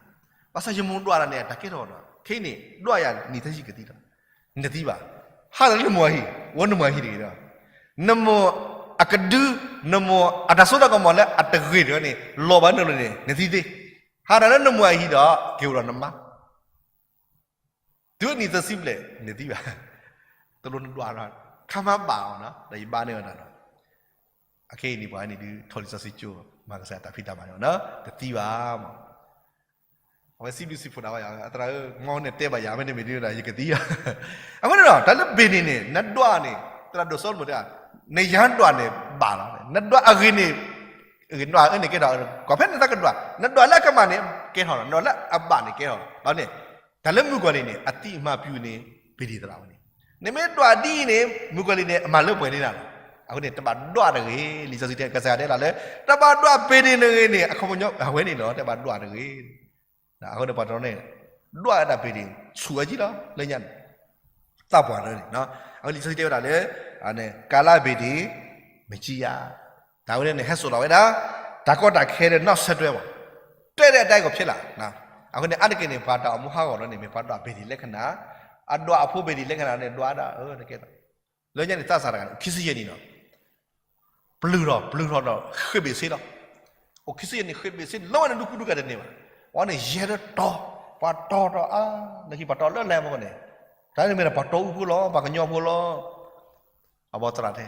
ဘၣ်ဆၣ်ယမိၢ်ဒွးတၢ်န့ၣ် တၢ်ကဲထီၣ်ဒီး ခဲအံၤန့ၣ် ဒွးယၤနံၣ်သၢဆံကသံလီၤ, နတသံဘၣ်, ဟးလၢနမိၢ်အဟံၣ်, အိၣ်နမိၢ်အဟံၣ်တဂ့ၤဒီး, နမိၢ်အကဒု, နမိၢ်အတၢ်စိတၢ်ကမီၤလၢအတဂ့ၤတဂ့ၤန့ၣ် လီၤဘၣ်နလိၤန့ၣ် နသံသ့, ဟးဒီးလၢနမိၢ်အဟံၣ်ဒီး က့ၤအိၣ်ဒီးနမါ တုၤနံၣ်သၢဆံဘျဲၣ် နသံဘၣ်, တလိၣ်နဒွးနီၤ, ခါမါဘၣ်အီၤနီၤ ဒီးယဘါန့ၢ်ဝဲဒၣ်နီၤ, အခဲအံၤန့ၣ် ပှၤန့ၣ်ဒုးထီၣ်လံာ်စီဆှံကၠိ မၤကစၢ်တၢ်ဖံးတၢ်မၤန့ၣ်နီၤ တသံဘၣ်မး, အဝဲစံးဘျုးစံးဖှိၣ်ဒၣ်ဝဲယၤ သရၣ်ဧၢ မ်နတဲဘၣ်ယၤ မ့တမ့ၢ်ဒ်ဝဲဒၣ် ယကသံ, အဃိန့ၣ်ဒီး တၢ်လၢ ဗေဒင် န့ၣ် နဒွးန့ၣ် သရၣ်ဒိၣ်စီၤလိာ်တဲ နယါဒွးန့ၣ်ဘၣ်လီၤ, နဒွးအဂ့ၤန့ၣ် အဂ့ၤဒွးအၢန့ၣ်ကဲထီၣ်, ကွၢ်ဖဲန့ၣ်သးကဒွး နဒွးလၢအကမၣ်န့ၣ် ကဲထီၣ်လီၤ, နဒွးလၢအဘၣ်န့ၣ်ကဲထီၣ်လီၤန့ၣ်, တၢ်လၢမုၣ်ကီၤလံၢ်န့ၣ် အသံအမၤပျူၤန့ၣ် ဗေဒင် သရၣ်ဝဲန့ၣ်, နမ့ၢ်ဒွးဒ်အံၤန့ၣ် မုၣ်ကီၤလံၢ်န့ၣ် အမၤလၢပှဲၤန့ၢ်နၤလီၤ, အဃိန့ၣ် တဘၣ်ဒွးတဂ့ၤ, လံာ်စီဆှံတဲ ကစၢ်ယွၤတဲဒၣ်လၢ တဘၣ်ဒွး ဗေဒင် တဂ့ၤန့ၣ် အခီပညီအဝဲန့ၣ်လီၤ, တဘၣ်ဒွးတဂ့ၤ အဃိန့ၣ် ပှၤတနီၤန့ၣ် ဒွးဝဲဒၣ် ဗေဒင် ဆူၣ်ဝဲကံလီၤ လၢညါန့ၣ်, သးပှၢ်လၢန့ၣ်, အဝဲလံာ်စီဆှံတဲဝဲဒၣ်လၢ ကာလဗေဒင် မကြည့်ရ, တၢ်ဝဲန့ၣ် ဟဲစိာ်လီၤဝဲဒၣ် တၢ်ကီတၢ်ခဲလၢ နောက်ဆက်တွဲ ဘၣ်, တွဲတဲ့ အတိုင်းကို ဖြစ်လာ, အဃိန့ၣ် အါတက့ၢ်န့ၣ် ပှၤတၢ်အိၣ်မူဟးဂီၤလီၤန့ၣ် မ့ၢ်ပှၤဒွး ဗေဒင် လက္ခဏာ, အဒွးအဖိ ဗေဒင် လက္ခဏာ န့ၣ် ဒွးဒၣ်အၢတကဲလီၤ, လၢညါန့ၣ် သးစၢ်တဂၤန့ၣ် ခံဆံယဲၢ်နံၣ်လီၤ, ပျုၢ်ထီၣ် ပျုၢ်ထီၣ်ဒီး ဃ့ဘ့ၣ်ဆ့လီၤ, အိၣ်ခံဆံယဲၢ်နံၣ် ဃ့ဘ့ၣ်ဆ့ လီၤဝဲန့ၣ် ဒူကူဒူကၤတန့ၢ်ဘၣ်. အဝဲန့ၣ် ယဲၢ်ဒီးတီၤ, ပှၤတီၤတီၤအါ, လၢခံပှၤတီၤလၢလဲၣ်မ့ၢ်န့ၣ်, တၢ်န့ၣ်မ့ၢ်ဒီးပှၤတီၤအူဖိလီၤ, ပှၤကညီဖိလီၤ. အဝဲသရၣ်တဲ,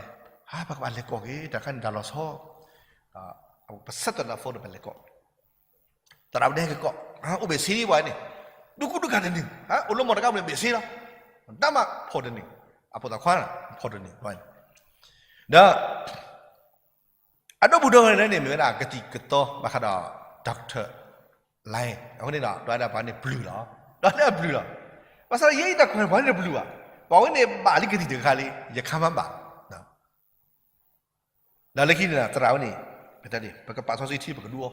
ဟါ ပကဘၣ်လဲၤကိးက့ၤ တၢ်ခါန့ၣ်တၢ်လီၤဆီ, ပဆၢထၢၣ်လၢအ phone ဒီးပလဲၤကိး, သရၣ်ဝဲန့ၣ်ဟဲက့ၤကိး, အိၣ်ဘ့ၣ်ဆ့ဒံးပှၤန့ၣ်, ဒူကူဒူကၤတန့ၢ်, အိၣ်လၢမီၢ်တကါပူၤန့ၣ်ဘ့ၣ်ဆ့လီၤ, တၢ်မၤဖီၣ်တန့ၢ်, အဖိသၣ်ခွါဖီၣ်တန့ၢ်, ဒီး အဒိၣ်ဘူးဒီးန့ၣ်န့ၣ် မ့ၢ်ဝဲဒၣ်ကသံၣ်ကသီ ဘၣ်ဃးဒီး doctor line အဃိန့ၣ်ဒီး ဒွးဒၣ်ပှၤန့ၣ်ပျုၤလီၤ, ဒွးဒၣ်ပျုၤလီၤ. ဘၣ်ဆၣ်ဒီးယဲအံၤတၢ်ကွၢ်န့ၣ် ပှၤန့ၣ်တပျုၤဘၣ်, ပှၤဝဲန့ၣ်ဘၣ်လံကသံၣ်တခါလံ, ယခါမးဘၣ် ဒီးလၢခံန့ၣ် သရၣ်ဝဲန့ၣ် ပကပာ်စီဆှံထံ ပကဒုးအီ,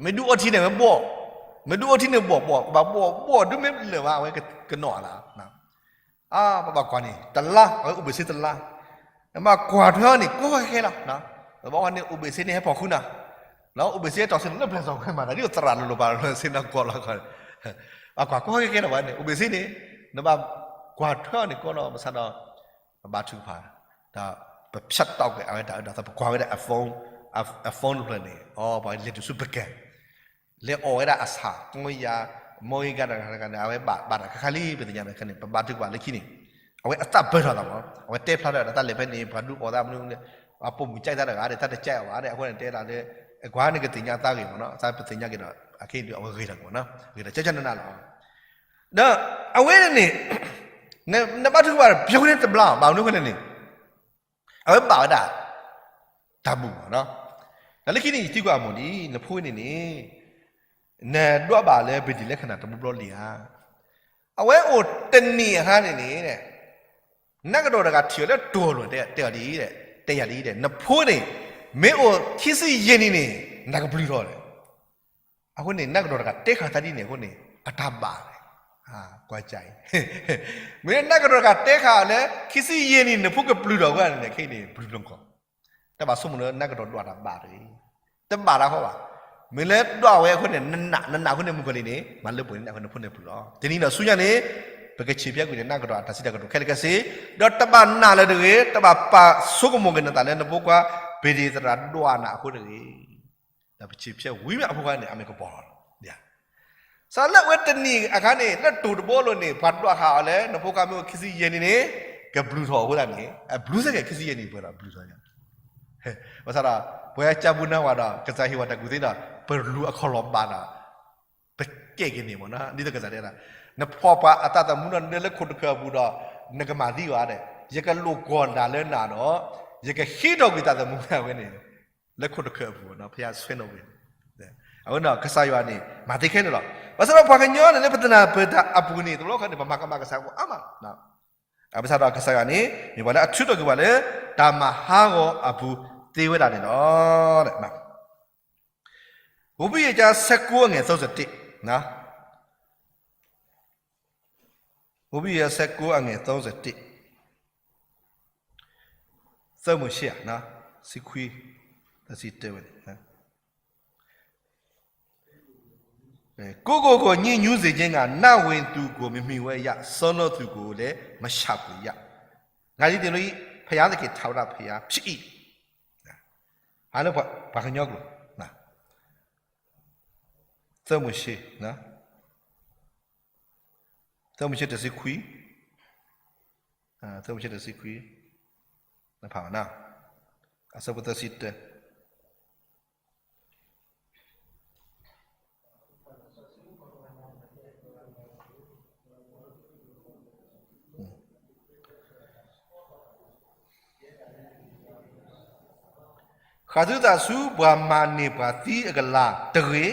မ့ၢ်ဒုးအီထံန့ၣ် မ့ၢ်ဘှီၣ်, မ့ၢ်ဒုးအီထံန့ၣ် ဘှီၣ်ဘှီၣ် ကဘၣ်ဘှီၣ်ဘှီၣ် ဒုးမ့ၢ်လၢာ်ဘၣ် အဝဲကနီၣ်လၢ် အါ ပဘၣ်ကွၢ်န့ၣ် တလါ အဝဲအိၣ်ဘ့ၣ်ဆ့တလါ, နဘၣ်ကွၢ်ထွဲအီၤန့ၣ် ကီခဲခဲလီၤ. ပဘၣ်ကွၢ်န့ၣ် အိၣ်ဘ့ၣ်ဆ့န့ၣ် ဟဲဖီၣ်ဃုနၤ, လၢအိၣ်ဘ့ၣ်ဆ့တီၢ်ဆ့န့ၣ် လၢပျဲၢ်စီၣ်ခွဲမၤတၢ် ဒ်သိးသရၣ်လိၤလိၤပာ်လီၤဆ့နီၢ်ကီၢ်လီၤ. ဘၣ်ကွၢ်ကီခဲခဲလီၤဝဲန့ၣ် အိၣ်ဘ့ၣ်ဆ့န့ၣ်, နဘၣ်ကွၢ်ထွဲအီၤန့ၣ်ကီလီၤ ဘၣ်ဆၣ်ဒီး ပဘါထုကဖၣ်, ဒီးပဖျါတၢ်ကွဲးအဝဲတၢ်အၢတၢ်သီ ပကွၢ်ဝဲဒၣ်အ phone တဖျၢၣ်န့ၣ် အီ ပှၤလဲၤတုၤဆူပကဲၤ လဲၤအီၣ်ဝဲဒၣ်အဆၣ် ကီယၤ မီဂံၤကါတဂၤတဂၤန့ၣ် အဝဲဘၣ်ဘၣ်တၢ်ခါခါလံ ပသ့ၣ်ညါန့ၣ် ခဲန့ၣ် ပဘါထုကဖၣ်လၢခံန့ၣ် အဝဲအသးပၢၢ်ထီၣ်သးမး အဝဲတဲဖျါထီၣ်တၢ်လၢဖဲန့ၣ် ပှၤဒုးအီၣ်သးမနုၤမနုၤ အပိာ်မုၣ်ကၠဲသးတဂၤဒီး တၢ်တကၠဲအီၤဘၣ်ဒီး အဃိန့ၣ်တဲဒၣ်လၢ အကွၢ်န့ၣ်ကသ့ၣ်ညါသးဂ့ၤမးနီၤ သးပသ့ၣ်ညါက့ၤဒီး အခဲအံၤဒုးအဝဲဂ့ၤထီၣ်က့ၤမးနီၤ ဂ့ၤထီၣ်ကၠဲကၠဲနးနးလီၤ. ဒီးအဝဲန့ၣ်န့ၣ် နဘါထုကဖၣ်ပျီန့ၣ်တဘျီ ဘၣ်မနုၤအဃိလဲၣ်န့ၣ် အဝဲဘၣ်ဝဲဒၣ် တၢ်ဘူၣ်မးနီၤ. ဒီးလၢခံန့ၣ် ယသံကွၢ်အမိၢ်ဒ်အံၤ နဖိန့ၣ်န့ၣ် နဒွးဘၣ်လၢ ဘ့ၣ်ဒ့ၣ်လၢခနၣ်တဘျီဘျီလံဧါ. အဝဲအိၣ်တနံၣ်အခါန့ၣ်န့ၣ် နးကဒီးတဂၤထံၣ်အီၤလၢတိၤလိၤ တဲအီၤဒ်အံၤ, တဲယၤဒ်အံၤ, နဖိန့ၣ် မ့ၢ်အိၣ်ခံဆံယဲၢ်နံၣ်န့ၣ် နကပျုၢ်ထီၣ်လဲၣ်. အဃိန့ၣ် နးကဒီးတဂၤတဲဃာ်သးဒ်န့ၣ်အဃိန့ၣ် အတၢ်ဘၣ်လဲၣ်. ကွၢ်ကၢ်အံၤ မ့ၢ်လၢနးကဒီးတဂၤတဲဃာ်အီၤလၢ ခံဆံယဲၢ်နံၣ် နဖိကပျုၢ်ထီၣ်အဃိန့ၣ် ခဲအံၤန့ၣ် ပျုၢ်ဖျိကီၢ် တၢ်ဘၣ်ဆိကမိၣ်လၢနးကဒီးဒွးတၢ်ဘၣ်တဂ့ၤ, တဘၣ်တၢ်ဃီဘၣ်. မ့ၢ်လၢဒွးဝဲအဃိန့ၣ် နနာ် နနာ်အဃိန့ၣ် မုၣ်ကီၤလံၢ်န့ၣ် မၤလၢပှဲၤန့ၣ်အဃိန့ၣ် နဖိန့ၣ်ပျုၢ်လီၤ. တနံၤဒီးဆူညါန့ၣ် ပကဆံးဖျဲးကွံာ်န့ၣ် နးကဒီးအတၢ်စံးတၢ်ကတိၤခဲလၢာ်ခဲဆ့, ဒီးတဘၣ်နာ်လၢၤတဂ့ၤ, တဘၣ်ပာ်ဆိကမိၣ်က့ၤနသးလၢနဖိခွါ ဘ့ၣ်ဒ့ၣ်သရၣ်ဒွးနၤအဃိတဂ့ၤ. ဒီးပဆံးဖျဲးဝံၤမးအဖိခွါန့ၣ် အမ့ၢ်ကပီၤလီၤ. စးလၢအဝဲတနံၣ်အခါန့ၣ် လၢတိၤတဘျီလိၤန့ၣ် ပှၤဒွးဃာ်အီၤလၢ နဖိခွါမ့ၢ်အိၣ်ခံဆံယဲၢ်နံၣ်န့ၣ် ကဘျုးထီၣ်အဃိသတးန့ၣ် အဘျုးစ့ၢ်ကီး ခံဆံယဲၢ်နံၣ်ပှဲၤဒီးဘျုးထီၣ်ညါ ဘၣ်ဆၣ်ဒီး ပဝဲကၢ်ပူၤနၢ်ဝဲဒီး ကစၢ်ဟ့ၣ်ဝဲတၢ်ကူၣ်သ့ဒီး ပလူၤအခီၣ်လီၤဘၣ်ဒီး ပကဲက့ၤန့ၣ်မ့ၢ်နီၤ ဒ်သိးကစၢ်တဲဒၣ် နဖီၣ်ပှၤအသးသမူဒီး နဒၢလၢခိၣ်တခၢၣ်အပူၤဒီး နကမၤသံအီၤဒီး ယကလိာ်ကွီၢ်ဒၣ်လၢနၤဒီး ယကဟံးထီၣ်ကွံာ်သးသမူဝဲန့ၣ် လၢခိၣ်တခၢၣ်အပူၤနီၤ ဖဲယဆှဲနိဝဲ အဝဲန့ၣ် ကစၢ်ယွၤန့ၣ် မၤသ့ခဲလၢာ်လီၤ. ဘၣ်ဆၣ်ဒီးပှၤကညီန့ၣ် လၢပတနၢ်ပၢၢ်တၢ်အပူၤန့ၣ် တဘျီခီန့ၣ် ပမၤကမၣ်ကစၢ်အပူၤအါမး ဘၣ်ဆၣ်ဒီးကစၢ်ယွၤန့ၣ် မ့ၢ်ပှၤလၢအထုးထီၣ်က့ၤပှၤလၢ တၢ်မၤဟးဂီၤအပူၤသ့ဝဲဒၣ်န့ၣ်လီၤ. ဝံယၡါယၤ ဆၢကိးအငဲၣ် သၢဆံတၢ, ဝံယၡါယၤ ဆၢကိးအငဲၣ် သၢဆံတၢ, သၢမိၤၡ့ ဆံခွံ သၢဆံတၢဝဲန့ၣ် ကိုယ့်ကိုယ်ကို ညစ်ညူးစေခြင်းငှာ နတ်ဝင်သူကို မမှီဝဲရ၊ စောန်သောသူကိုလည်း မရှာဖွေရ။ ငါသည်သင်တို့၏ ဘုရားသခင် ထာဝရဘုရားဖြစ်၏. ဟါလၢပှၤကညီကျိာ်, သၢမိၤၡ့, သၢမိၤၡ့ တဆံခွံ, သၢမိၤၡ့ တဆံခွံ, ဖးမနီၤ, အဆၢဖိသၢဆံတၢ ဃၣ်သုသးဆူပှၤမၤန့ၢ်ပှၤသံအကလၤတဂ့ၤ,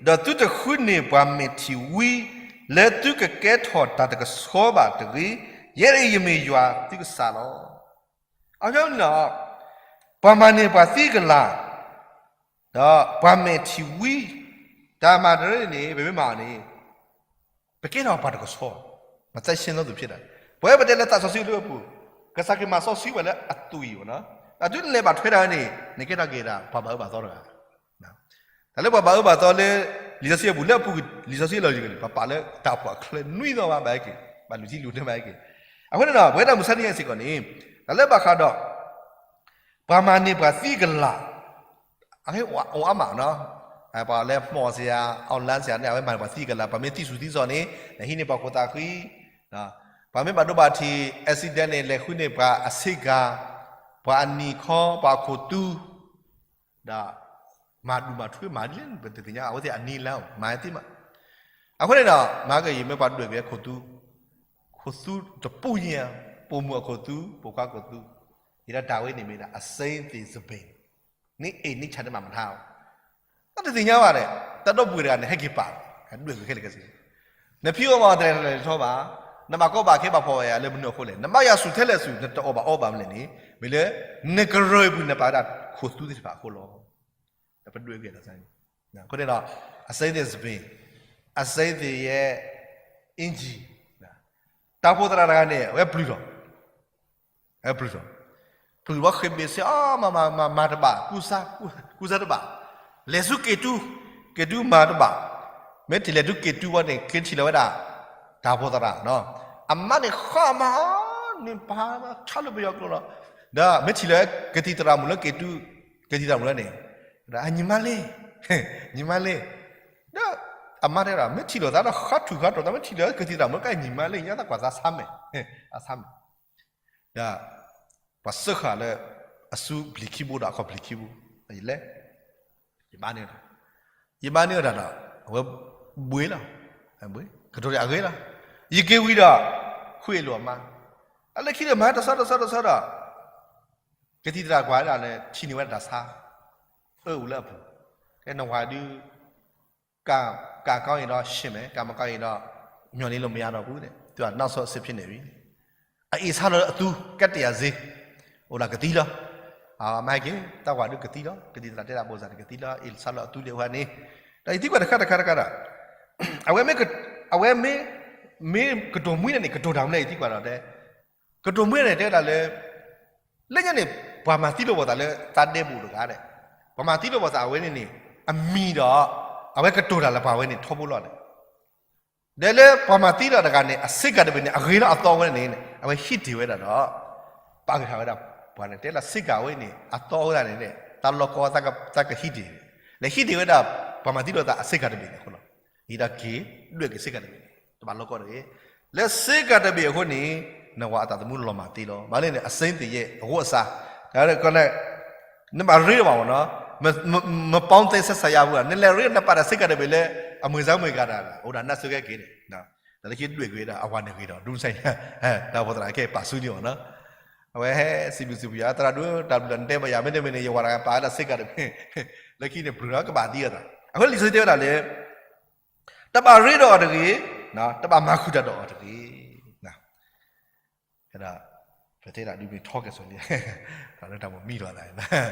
ဒီးသုတဃုန့ၢ်ပှၤမဲာ်ထံဝံ လၢသုကကဲထီၣ်တၢ်တကဆှီဘၣ်တဂ့ၤ, ယဲဒၣ်အံၤယမ့ၢ်ယွၤသုကစၢ်လီၤ. အန့ၣ်လီၤ, ပှၤမၤန့ၢ်ပှၤသံအကလၤ ဒီးပှၤမဲာ်ထံဝံ, တၢ်မၤတရၢန့ၣ် ပမ့ၢ်မၤအီၤန့ၣ် ပကဲထီၣ်ပှၤတကဆှီ, မသဲရှင်းသောသူဖြစ်တယ်. ပဝဲပတဲလၢသးစီဆှံလၢအပူၤ, ကစၢ်ခရံာ်မၤစီဆှံပှၤလၢအသွံၣ်အံၤမနီၤ, အတုၤနလဲၤဘၣ်ထွဲတၢ်န့ၣ် နကဲထီၣ်က့ၤဒၣ်ပှၤဘၣ်အၢဘၣ်သီတဂၤ တၢ်လၢပှၤဘၣ်အၢဘၣ်သီလၢ လံာ်စီဆှံအပူၤလၢအပူၤကွံာ် လံာ်စီဆှံအလီၢ်လံၤန့ၣ် ပှၤပာ်လၢတၢ်ဖှီၣ်အချၢနွံသီဘၣ်ဘၣ်ဟဲက့ၤ, ဘၣ်လူၤထံလူၤတၢ်ဘၣ်ဟဲက့ၤ. အဃိန့ၣ်ဒီး ပဝဲဒၣ်မုၢ်ဆါနံၤအံၤစ့ၢ်ကီးန့ၣ် တၢ်လၢဘၣ်ဃးဒီး ပှၤမၤန့ၢ်ပှၤသံအကလၤ အအိၣ်အါမးနီၤ. ပှၤလၢမှီၣ်စ့ၢ်ဧါ အီၣ်လၢစ့ၢ်ဧါန့ၣ် အဝဲမၤန့ၢ်ပှၤသံကလၤ, ပှၤမ့ၢ်သံစူၤသံစီၤန့ၣ် နဟံးန့ၢ်ပှၤခိၣ်သးဃံ, ပှၤမ့ၢ်ဘၣ်ဒိဘၣ်ထံး accident န့ၣ် လဲၤဃုန့ၢ်ပှၤအဆ့ကၤ, ပှၤအနံၤခီ ပှၤအခိၣ်သူ, ဒီး မၤဒူၣ်မၤထူမၤဒ်လဲၣ် ပတသ့ၣ်ညါ အဝဲသ့ၣ်အနံၤလါ မၤသ့မး. အဃိန့ၣ်ဒီး မၤကယံာ်မ့ၢ်ပှၤဒွဲၣ်က့ၤခိၣ်သူ, ခိၣ်သူတပူၤညါ, ပိာ်မုၣ်အခိၣ်သူ, ပိာ်ခွါခိၣ်သူ, ယဲဒၣ်တၢ်ဝဲန့ၣ်မ့ၢ်ဒၣ် အစ့သ့ၣ်စပ့ၤ, န့ၣ်အ့ၣ်န့ၣ်ဆၣ်န့ၣ်မၤမထါ, တၢ်တသ့ၣ်ညါဘၣ်ဒီး တၢ်ဒီပုၢ်ဝဲၢ်တဂၤန့ၣ် ဟဲက့ၤပာ်, ဒွဲၣ်က့ၤခဲလၢာ်ခဲဆ့, နဖံးအီၣ်မၤအီၣ်တလဲၤတလဲၤထီဘၣ်, နဘၣ်ကီဘၣ်ခဲဘၣ်ဖှီၣ်ဝဲယၤလၢမနုၤအဃိလဲၣ်, နဘၣ်ယၤစူၤထဲလဲၣ်စူၤ နတအီၣ်ဘၣ်အီဘၣ်မနုၤလဲၣ်န့ၣ် မ့ၢ်လၢ နကရၢၢ်အပူၤန့ၣ် နပာ်ဝဲဒၣ်ခိၣ်သူသ့ၣ်တဖၣ်အဃိလီၤ. ပဒွဲၣ်က့ၤဒီး အဃိန့ၣ်ဒီး အစ့သ့ၣ်စပ့ၤ, အစ့သ့ၣ်ယဲ အ့ၣ်ကံ, တၢ်အိၣ်ဖှိၣ်သရၣ်တဂၤန့ၣ် အဝဲပျုၢ်ထီၣ်, အဝဲပျုၢ်ထီၣ်, ပျုၢ်ဝဲဃ့ဘ့ၣ်ဆ့အီၤ မၤမၤမၤမၤတဘၣ်, ကူစါတဘၣ်, လဲၤဆူက့ၤတူ, က့ၤတူမၤတဘၣ်, မ့ၢ်ထံၣ်လဲၤဆူက့ၤတူဝဲန့ၣ် က့ၤထံၣ်လီၤဝဲဒၣ် တၢ်အိၣ်ဖှိၣ်သရၣ်နီၤ, အမါန့ၣ်ဃီမၤ န့ၣ်ပာ်ဆါလၢပယီၤကျိာ်လီၤ, ဒီးမ့ၢ်ထံၣ်လီၤကသံၣ်သရၣ်မုၣ်လၢက့ၤတူ, ကသံၣ်သရၣ်မုၣ်လၢန့ၣ်, ညီမလေး, ညီမလေး, ဒီးအမါတဲဒၣ် မ့ၢ်ထံၣ်လိာ်သးဒီးဃါထူၣ်ဃါတီၤ တၢ်မ့ၢ်ထံၣ်လီၤကသံၣ်သရၣ်မုၣ်လၢကညီမလေး ညါသးကွၢ်သးဆါမဲာ်, အဆါမဲာ်, ဒီး ပှၤစၢဃာ်လၢ အစုပျံၤခံဘိဒီးအခီၣ်ပျံၤခံဘိ, ယလဲၤ, ယဘါန့ၢ်ဒီး, ယဘါန့ၢ်ဝဲဒၣ်ဒီး အဝဲဘှံးလီၤ, ကတိၤအဂ့ၤလီၤ, ယက့ၤဝံၤဒီး ဃုအ့ၣ်လိာ်အမါ, အလၢခံဒီးမၤတဆီတဆီတဆီဒီး ကသံၣ်သရၣ်ကွၢ်ဒၣ်လၢ ထံၣ်န့ၢ်ဝဲဒၣ်တၢ်ဆါ, အၢၣ်အူလၢအပူၤ, ကဲနဝၤဒုး ကၢ်ကီအံၤဒီး shit မဲာ်, ကၢ်မကီအံၤဒီး မျှော်လင့်လို့မရတော့ဘူး, သူကနောက်ဆုတ်အဆင့်ဖြစ်နေပြီ, အအ့ၣ်ဆါလီၤအသူ ကဲတယၤစ့, အိၣ်ဒၣ်ကသံလီၤ, မဟဲက့ၤ တၢ်ဝၤဒုးကသံလီၤ, ကသံၣ်သရၣ်တဲဒၣ်ဘိၣ်စၢ်န့ၣ်ကသံလီၤ, အ့ၣ်ဆါလီၤအသူလံအဝဲန့ၣ်, ဒီးယသံကွၢ်တခါတခါတခါဒီး အဝဲမ့ၢ်, အဝဲမ့ၢ်, မ့ၢ်ကတိၤမှံန့ၣ်န့ၣ် ကတိၤတၢ်မနုၤလဲၣ် ယသံကွၢ်ဒီးတဲ ကတိၤမှံန့ၣ် တဲဝဲဒၣ်လၢ လၢညါန့ၣ် ပှၤမၤသံလိာ်ဘၣ်သးလၢသးဒဲပူၤတဂၤဒီး ပှၤမၤသံလိာ်ဘၣ်သးအဝဲန့ၣ်န့ၣ် အမံၤဒီး အဝဲကတိၤတၢ်လၢပှၤဝဲန့ၣ်ထီဘိလီၤဒီး ဒီးလၢပှၤမၤသံလိာ်တဂၤန့ၣ် အဆ့ကၤတဘ့ၣ်န့ၣ် အဂ့ၤလီၤအသီဝဲန့ၣ် အဝဲဟံးတ့ၢ်ဝဲဒၣ်ဒီး ပာ်ဃာ်ဝဲဒၣ် ပှၤန့ၣ် တဲလၢဆ့ကၤဝဲန့ၣ် အသီဝဲဒၣ်န့ၣ် တၢ်လီၢ်ကီ သးကဟံးတ့ၢ်, လဲၤဟံးတ့ၢ်ဝဲဒၣ် ပှၤမၤသံလိာ်သးအဆ့ကၤတဘ့ၣ်န့ၣ်အဃိလီၤ. အံၤဒီးက့ၤဒွဲၣ်က့ၤဆ့ကၤတဘ့ၣ်န့ၣ် တဘၣ်လီၢ်ကီတဂ့ၤ. လၢဆ့ကၤတဘ့ၣ်အဃိန့ၣ် နဝၤအသးသမူလီၤမၢ်သ့လီၤ. ဘၣ်လဲၣ်န့ၣ် အစ့သ့ၣ်ယဲၢ်အဂီၢ်အစၢ် နဘၣ်ရ့တဘၣ်မ့ၢ်နီၤ, မပီသ့ဆဲးစးယါပူၤ နလဲၤရ့နပာ်တၢ်ဆ့ကၤတဘ့ၣ်လၢ အမုၢ်စၢမုၢ်ကၤတၢ် အိၣ်ဒၣ်နၢ်စၢကဲက့ၤန့ၣ်, တၢ်လၢခံဒွဲၣ်က့ၤဝဲဒၣ် အဝၤန့ၣ်ဂ့ၤဒီး ဒ်မုၢ်ဆါညါ တၢ်အိၣ်ဖှိၣ်သရၣ်ကဲပာ်ဆူန့ၣ်မ့ၢ်နီၤ, အဝဲဟဲစံးဘျုးစံးပတြၢၤ သရၣ်ဒိၣ် တၢ်ဘျုးလီၤနတဲဘၣ်ယၤ မ့တမ့ၢ်န့ၣ် ယဝၤတဂၤပာ်ဝဲဒၣ်ဆ့ကၤတဘ့ၣ် လၢခံန့ၣ် ပျုၤလီၤကဘၣ်သံအသး အဃိလံာ်စီဆှံတဲဝဲဒၣ်လၢ တဘၣ်ရ့ဒီးအီၤတဂ့ၤ, တဘၣ်မၤဃုာ်တၢ်ဒီးအီၤတဂ့ၤ. ဒီး ပတဲဒၣ်ဒုးမ့ၢ်ထီကဲၤဆိးလံ တၢ်လၢတၢ်မိၣ်မံလီၤသးန့ၣ်,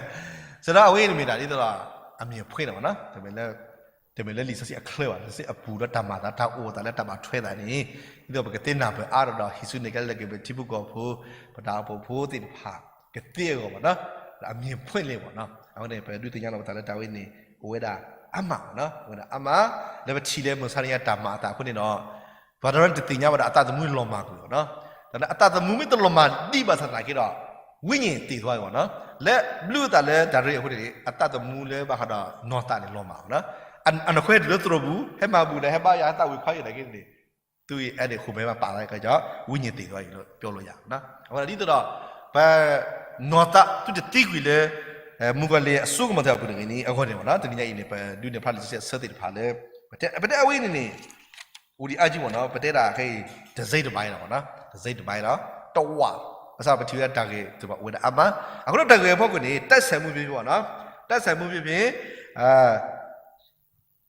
စဒီးအဝဲအံၤန့ၣ်မ့ၢ်ဒၣ်ဒ်သိးဒီး အမံၤအဖှဲလီၤမ့ၢ်နီၤ, တမ့ၢ်လၢလံာ်စီဆှံအချၢဘၣ် လံာ်စီဆှံအပူၤဒီးတၢ်မၤအသး တၢ်အိၣ်အသးလၢတၢ်ဘၣ်ထွဲသးန့ၣ်, ဒ်သိးပကသ့ၣ်နီၣ်ပၢၢ်အါထီၣ်ဒီး ဟံးစုနဲၣ်ကျဲလၢက့ၤပထံဖိကီၢ်ဖိ ပတၢ်အိၣ်ဖှိၣ်ဖိသ့ၣ်တဖၣ် ကသ့အဂီၢ်မ့ၢ်နီၤ, အမံၤအဖှဲလံမ့ၢ်နီၤ, အဃိန့ၣ် ပဒုးသ့ၣ်ညါလီၤပသးလၢတၢ်ဝဲန့ၣ် အိၣ်ဝဲဒၣ်အါမးမ့ၢ်နီၤ, အိၣ်ဝဲဒၣ်အါမး လၢပထံၣ်လၢမုၢ်ဆါတနံၤညါတၢ်မၤအသးအဃိန့ၣ်ဒီး ပှၤတနီၤတသ့ၣ်ညါဘၣ်ဒီး အသးသမူလီၤမၢ်ကွံာ်အီၤနီၤ. ဒီးအသးသမူမ့ၢ်တလီၤမၢ်ဒံးဘၣ်ဆၣ်သနာ်က့ဒီး ဝိညာဉ်သေသွားအီၤနီၤ. လၢဘျုးအသးလၢတၢ်ရ့အဃိန့ၣ် အသးသမူလၢဘၣ်ဃးဒီးနီၢ်သးန့ၣ်လီၤမၢ်အီၤနီၤ. အနီၢ်ခွဲးတုၤလၢသရိာ်ပူၤ ဟဲမၤဘူၣ်ဒီး ဟဲဘါယွၤဟဲသးဝံၤခွါအံၤနာ်က့န့ၣ် သူအံၤအဲၣ်ဒိးဃိာ်မဲဘၣ်ပာ်သးကီ ဝိညာဉ်သေသွားအီၤလီၤ ပြောလို့ရတယ်နီၤ. အဃိဒီးဒ်သိးဒီး ပ နီၢ်သးသုတသံကွံာ်လၢ မုၣ်ကီၤလံၢ်အစိကမီၤသ့ၣ်တဖၣ်အပူၤတဂ့ၤန့ၣ် အဂီၢ်န့ၣ်မ့ၢ်နီၤ, တနံၤညါအံၤန့ၣ် ပဒုးန့ၢ်ဖျါလံာ်စီဆှံအဆၢသ့ၣ်တဖၣ်လၢ ပတဲ ပတဲအဝဲအံၤန့ၣ်န့ၣ် အိၣ်ဒံးအါကံမ့ၢ်နီၤ, ပတဲဒၣ်ခဲအံၤ တစိတ်တစ်ပိုင်းလီၤမ့ၢ်နီၤ, တစိတ်တစ်ပိုင်းလီၤ, တဝာ်, ဘၣ်ဆၣ်ပထံၣ်ဝဲဒၣ်တၢ်ဂ့ၢ်တဘၣ်အိၣ်ဝဲဒၣ်အါမး, အဃိဒီးတၢ်ဂ့ၢ်အဖီခိၣ်န့ၣ် တိုက်ဆိုင်မှုဖြစ်ဖြစ်မ့ၢ်နီၤ, တိုက်ဆိုင်မှုဖြစ်ဖြစ်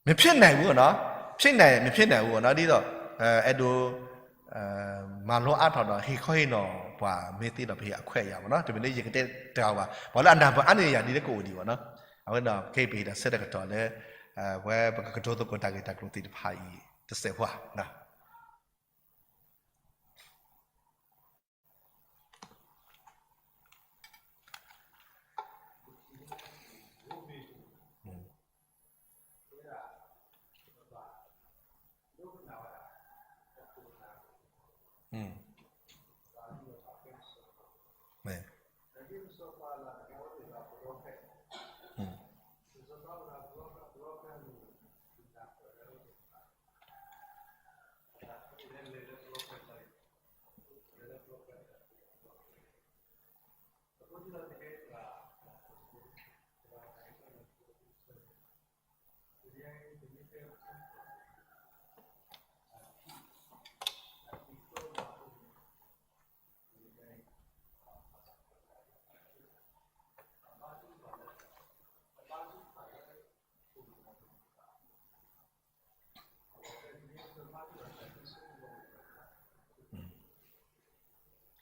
မ့ၢ်ဖြစ်နိုင်ဘူးနီၤ, ဖြစ်နိုင် မ့ၢ်ဖြစ်နိုင်ဘူးနီၤ, ဒ်သိး အဲၣ်ဒိး မၤလိအါထီၣ်ဒီး ဟ့ၣ်ခီဟ့ၣ်နီၤ ပှၤမ့ၢ်သ့ဒီး ပဟ့ၣ်အခွဲးအယာ်မ့ၢ်နီၤ, တမ့ၢ်လၢယကတဲတဂၤဘၣ်, ပှၤလၢအနၢ်ပၢၢ်အါန့ၢ်ယၤဒ်လၢကအိၣ်ဒံးမ့ၢ်နီၤ, အဝဲဒီး ခဲအံၤပဟ့ၣ်တၢ်ဆၢတၢ်ကတီၢ်လၢ ဝဲပကကတိၤသကိးတၢ်ဂ့ၢ်တၢ်ကျိၤသ့ၣ်တဖၣ်အံၤ တစဲးဖိဧါ.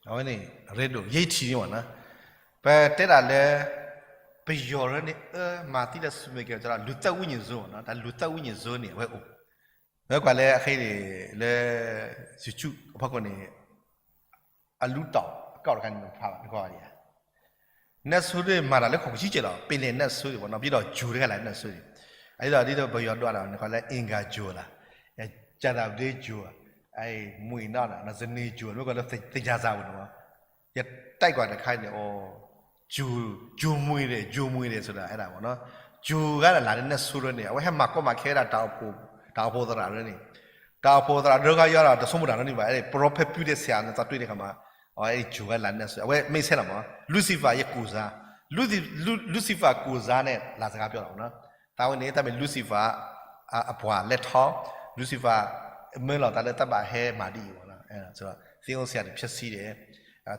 အဝဲန့ၣ် ရ့ဒိၣ် ယဲၢ်ထံၣ်န့ၣ်မ့ၢ်နီၤ, ပတဲဒၣ်လၢ ပယီၤရၢန့ၣ် အၢ မၤသံလၢဆူမဲာ်ကဲ လူၤသၣ်ဝံၣ်ညံၤစိမ့ၢ်နီၤ, တၢ်လူၤသၣ်ဝံၣ်ညံၤစိန့ၣ် အဝဲအိၣ်, လၢကွၢ်လၢအဃိန့ၣ် လၢ YouTube အဖီခိၣ်န့ၣ် အလူတီၢ်အကီၢ်တခါန့ၣ် နဖးဘၣ်နကွၢ်ဘၣ်ဒံးဧါ. နၢၣ်စိဒၣ်မၤတၢ်လၢဟီၣ်ခိၣ်ဆံကဲးလီၤ, ပ့ၤလဲၤနၢၣ်စိဒၣ်မ့ၢ်နီၤ, ပြီးတော့ ယိၤတဂၤလၢနၢၣ်စိန့ၣ်, အဒ်သိးဒ်သိးပယီၤဒွးဒီး နကွၢ်လၢ အင်္ဂါယိၤလီၤ, ကြာသပတေးယိၤ, မွေနီၤ, ဇနေယိၤ, မ့ၢ်ကွၢ်လၢ သင်္ကြန်စာ ပူၤန့ၣ်မ့ၢ်, ယတဲကွၢ်တခါန့ၣ် အိ ယိၤမွေဒီး ယိၤမွေဒီး ဆိုတာ အဲဒါပေါ့နော်, ယိၤဂၤဒၣ်လၢနၢၣ်စိရၢန့ၣ် အဝဲဟဲမၤကီမၤခဲဒၣ် တၢ်အိၣ်ဖှိၣ်သရၣ်ရၢန့ၣ်, တၢ်အိၣ်ဖှိၣ်သရၣ်ရၢကယီဒီး တဆိကမိၣ်တၢ်နီတမံၤဘၣ်, အဲၣ်ဒိး prophet ပူၤတဲဆံး နသးတွ့န့ၣ်ခါမး, အဲၣ်ဒိးယိၤဂၤလၢနၢၣ်စိ, အဝဲမ့ၢ်ဆဲးလီၤမး, Lucifer ယကိၢ်စါ, Lucifer ကိၢ်စါန့ၣ် လၢစကားပြောတာပေါ့နော်, တၢ်ဝဲန့ၣ် တၢ်မ့ၢ် Lucifer အပှၤလဲၤထီၣ်, Lucifer မၢလီၤသးလၢတၢ်ဘၣ်ဟဲမၤဒ်အံၤပေါ့နော်, သင်းအုပ်ဆရာတွေ ဖျက်ဆီးတယ်,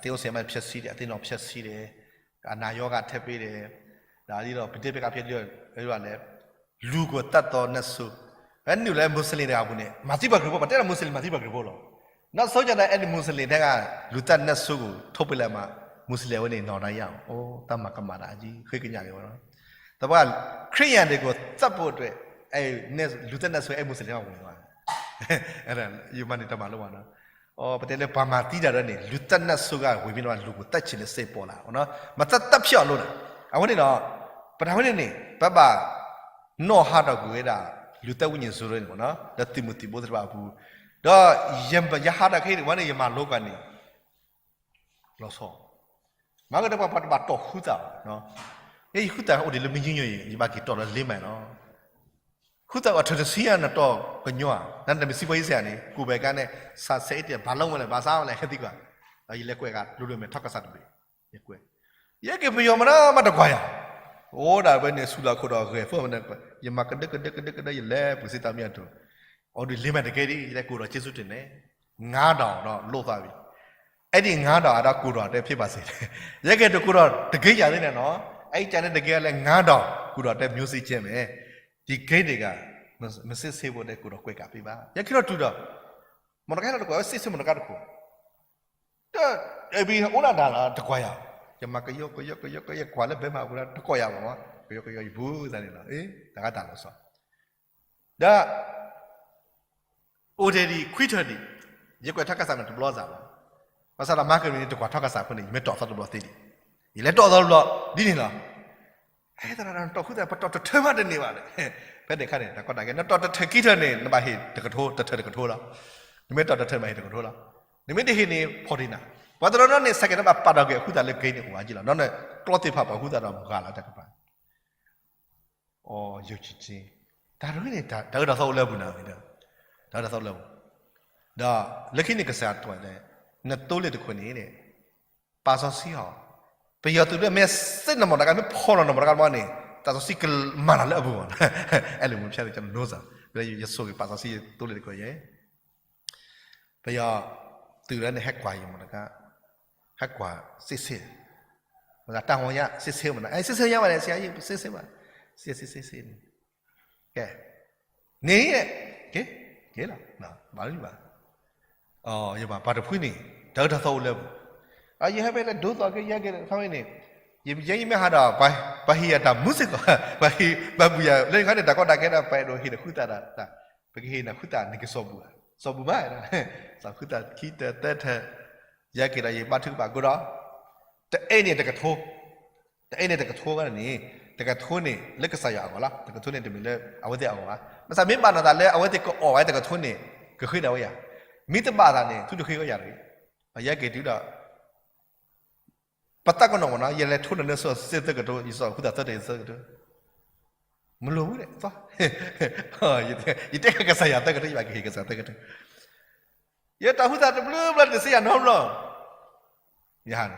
သင်းအုပ်ဆရာမတွေ ဖျက်ဆီးတယ်, အသင်းတော် ဖျက်ဆီးတယ်, အနာရောဂါ ထည့်ပေးတယ်, ဒီးဒ်သိး ပတ့ပကဖျက်ဆီးလဲၣ်, လူၤကွီၢ်သၣ်သီနၢၣ်စိ, နုာ်လၢ Muslim တဂၤအပူၤန့ၣ် မၤသံပှၤခရံာ်ဖိ, ပတဲလၢ Muslim မၤသံပှၤခရံာ်ဖိလီၤ, နောက်ဆုံးကျတော့ အဲၣ်ဒိး Muslim ထဲက လူၤသၣ်နၢၣ်စိကအိၣ် ထိးပလဲမး, Muslim ဝဲန့ၣ် နီၢ်နၤယၤ, အိ တၢ်မၤကမၣ်တၢ်အကံ ဃ့ကညးက့ၤဝဲလီၤ, သပှၢ် ခရံာ်ယၤန့ၣ် ကသၣ်ဖိအတြဲၤ, လူၤသၣ်နၢၣ်စိ အဲၣ် Muslim ထဲကဝံၤလီၤ, ယမၤန့ၢ်တၢ်မၤလိဘၣ်နီၤ, ပတဲလၢပှၤမၤသံတၢ်ဒီးန့ၣ် လူၤသၣ်နၢၣ်စိဂၤဝံၤမ့ၢ်လီၤ လူၤကွီၢ်သၣ်ဆံးလၢစဲးပီးလၢ်, မၤသၣ်သၣ်ဖျၢၣ်အီၤလိၤနီၤ, အဝဲန့ၣ်ဒီး ပတၢ်ဝဲန့ၣ်န့ၣ် ပဘၣ်နီၣ်ဟးထီၣ်ကွံာ်ဝဲဒၣ် လူၤသၣ်ဝံၣ်ညံၤစိရၢန့ၣ်မ့ၢ်နီၤ, လၢသုးမုၢ်သံၣ်ဘိသ့ၣ်တဖၣ်အပူၤ, ဒီးယဟးထီၣ်ခဲအံၤန့ၣ် ဝဲန့ၣ်ယမၤလိကွၢ်န့ၣ် လီၤဆီ, မၤကဒီးပှၤတဘၣ်တီၢ်ဃုသးဘၣ်, ယဃုသးအိၣ်ဒံးလၢမံယုၢ်ညိၣ်အံၤ ယဘၣ်က့ၤတီၢ်လၢလ့မၤလီၤ, ဃုသးအထၢၣ်တဆံညါ နတီၢ်ကညီဧါ, နတမ့ၢ်စံးပှၤယ့စဲးဧါန့ၣ် ကူၣ်ဘဲကါန့ၣ် စးဆဲးအံၤတဲ ဘၣ်လီၤမလဲၣ် ဘၣ်ဆါမလဲၣ် ဟဲသံကွၢ်, ဒီးယလဲၤကွဲးဂၤ လိၤလိၤမဲာ်ထီၣ်ကစၢ်တဘ့ၣ်, ယကွဲး, ယဲက့ၤပယီၤမနုၤမးတကွၢ်ယၤ, အိၣ်ဒၣ်ဝဲန့ၣ် ဆူၣ်လီၤခိၣ်ဒီးဂဲၤဖၢမနုၤ, ယမၤကဒၢကဒၢကဒၢကဒၢ ယလဲၤပှ့ၤစ့တၢ်မ့ၢ်အတိၤ, အီၤဒုးလ့မၤတကဲဒ် ယလဲၤကိးဒီးက့စူတ့ၢ်န့ၣ် ငါးထောင် ဒီးလိၣ်သးဝံၤ, အဲၣ်ဒိး ငါးထောင် အဒီးကူၣ်ဒီးတဲဖ့ဘၣ်စ့ၢ်, ယဲက့ၤတကူၣ်ဒီးတက့ယၤသ့ၣ်န့ၣ်နီၤ, အဲၣ်ကန့ၣ်တက့ယၤလၢ ငါးထောင် ကူၣ်ဒီးတဲ မျိုးစေ့ကြဲမယ်, ဒီးက့တဂၤ မ့ၢ်စ့ၢ်စ့ၢ်ဖိတဲကူၣ်ဒီးကွဲးကးဖ့ဘၣ်, ယဲက့ၤထီၣ်တုၤဒီး မီတကါလၢတကွၢ်ဝဲစ့ၢ်စ့ၢ်မီတကါတခိၣ်, တၢ်အဲၣ်ဘံအိၣ်ဒၣ်တၢ်လီၤ တကွၢ်ယၤ, ယမၤကယီကယီကယီကယီ ကွၢ်လၢဘဲမၤပူၤလၢတကွၢ်ယၤဘၣ်မး, ကယီကယီယပူၤသးန့ၣ်လီၤ, တၢ်ဂၤတၢ်လီၤဆီ ဒီး အိၣ်ထဲဒံး ခွံထၢၣ်ဒံး, ယကွဲးထီၣ်ကစၢ်မ့ၢ်တဘျီစးလီၤ, ဘၣ်ဆၣ်ဒီးမၤကမံၤန့ၣ် တကွၢ်ထီၣ်ကစၢ်ဖိန့ၣ် ယမ့ၢ်တီၢ်သီတဘျီသ့ဒံး, ယလဲၤတီၢ်သီတဘျီ ဒ်န့ၣ်လီၤ, အဲၣ်သရၣ်ဒီးနတီၢ်ဃုသး ပတီၢ်တထၢမးတန့ၢ်ဘၣ်လဲၣ်, ဖဲန့ၣ်အခါန့ၣ် တၢ်ကီတၢ်ခဲ နတီၢ်တထၢခံထၢၣ်န့ၣ် နဘၣ်ဟ့ၣ်တကထိ တထၢၣ်တကထိလီၤ, နမ့ၢ်တီၢ်တထၢၣ်နဘၣ်ဟ့ၣ်တကထိလီၤ, နမ့ၢ်တဟ့ၣ်န့ၣ် ဖီၣ်တ့ၢ်နၤ, ပှၤတနီၤနီၤန့ၣ် စဲးကဲးန့ၣ်ဘၣ်ပာ်ဒီးက့ၤအဃုသးလၢက့န့ၣ် အိၣ်ဝဲက့လီၤ, ဒီးနကျီသ့ၣ်ဖးပှၤဃုသးဒီးမုၢ်ဂၤလီၤတၢ်ကပၤ အီၤ ယုံကြည်ခြင်း, တၢ်တခါန့ၣ် တၢ်အၢတၢ်သီအိၣ်လၢအပူၤန့ၣ်, တၢ်အၢတၢ်သီအိၣ်လၢအပူၤ, ဒီးလၢခံန့ၣ် ကစၢ်ယွၤတဲ, နသိလ့ၣ်တခိၣ်န့ၣ်, ပာ်စီဆှံအီၤ, ပယီၤသုးလၢမ့ၢ်စ့ၢ်နီၢ်မီၢ်တဂၤ မ့ၢ်ဖီၣ်လီၤနီၢ်မီၢ်တဂၤဘၣ်န့ၣ် တၢ်စီဆှံကမၤတၢ်လၢအပူၤဘၣ်, အဲၣ်လၢမုၢ်ဖၠါန့ၣ် ကနိးစၢ်, ယဆိၣ်ဂ့ၤပာ်စီဆှံယသိလ့ၣ်တခိၣ်ယဲ ပယီၤသုးလၢန့ၣ် ဟဲကွၢ်ယမီၢ်တဂၤ, ဟဲကွၢ်စ့ၢ်စ့ၢ်, တၢ်ဝီညါစ့ၢ်စ့ၢ်မးနီၤ, စ့ၢ်စ့ၢ်ညါဘၣ်လဲၣ် ဆရာကြီး, စ့ၢ်စ့ၢ်ဘၣ်, စ့ၢ်စ့ၢ်စ့ၢ်စ့ၢ်န့ၣ်, ကဲ, န့ၣ်, ကဲ, ကဲလီၤ, ဘၣ်လံဘၣ်, ယဘၣ်ပှၤတဖုန့ၣ် တၢ်အၢတၢ်သီအိၣ်လၢအပူၤ, ယဟဲဖဲလဲၣ်ဒိသီၣ်က့ၤယဲက့ၤတခါဝဲန့ၣ်, ယဲယမ့ၢ်ဟးဒီး ပှၤဟ့ၣ်ယၤတၢ်မူစ့ၢ်ကီး, ပှၤဟ့ၣ်ပှၤဘုၣ်ယၤ လၢန့ၣ်ခါန့ၣ် တၢ်ကီတၢ်ခဲဒီး ပှၤအဲၣ်ဒိးဟ့ၣ်ဒီးဃုသးဒီး, ပကဟ့ၣ်နၤဃုသးန့ၣ်ကစီၣ်ဘူၣ်, စီၣ်ဘူၣ်မး, စီၣ်ဃုသးခံထၢၣ်သၢထၢၣ်, ယဲက့ၤဒီးယဘါထုကဖၣ်ကဒီး, တအဲၣ်န့ၣ်တကထိ တအဲၣ်န့ၣ်တကထိဂၤန့ၣ်, တကထိန့ၣ် လၢကစၢ်ယွၤအဂီၢ်လီၤ, တကထိန့ၣ်တမ့ၢ်လၢအဝဲသ့ၣ်အဂီၢ်ဘၣ်, ဘၣ်ဆၣ်မ့ၢ်ဘၣ်နီၢ်သးလၢအဝဲသ့ၣ်ကအီၣ်ဝဲတကထိန့ၣ် ကဃ့ဒၣ်ဝဲယၤ, မ့ၢ်တဘၣ်သးန့ၣ် သုတဃ့ဝဲယၤတဂ့ၤ, ယဲက့ၤတုၤဒီး ပသးကနီၢ်မးနီၤ, ယလဲၤထိနၤနၢ်စိၤသၢကထိ, ယစီၣ်ဃုသးသၢထၢၣ်သၢကထိ, မလိာ်ဝဲလဲၣ်, ယတဲကစၢ်ယွၤသၢကထိ, ယဘၣ်ကဟ့ၣ်ကစၢ်သၢကထိ, ယတၢ်ဃုသးတဘျုးဘျီ တသ့ယၤနီတဘျီ, ယဟးန့ၣ်,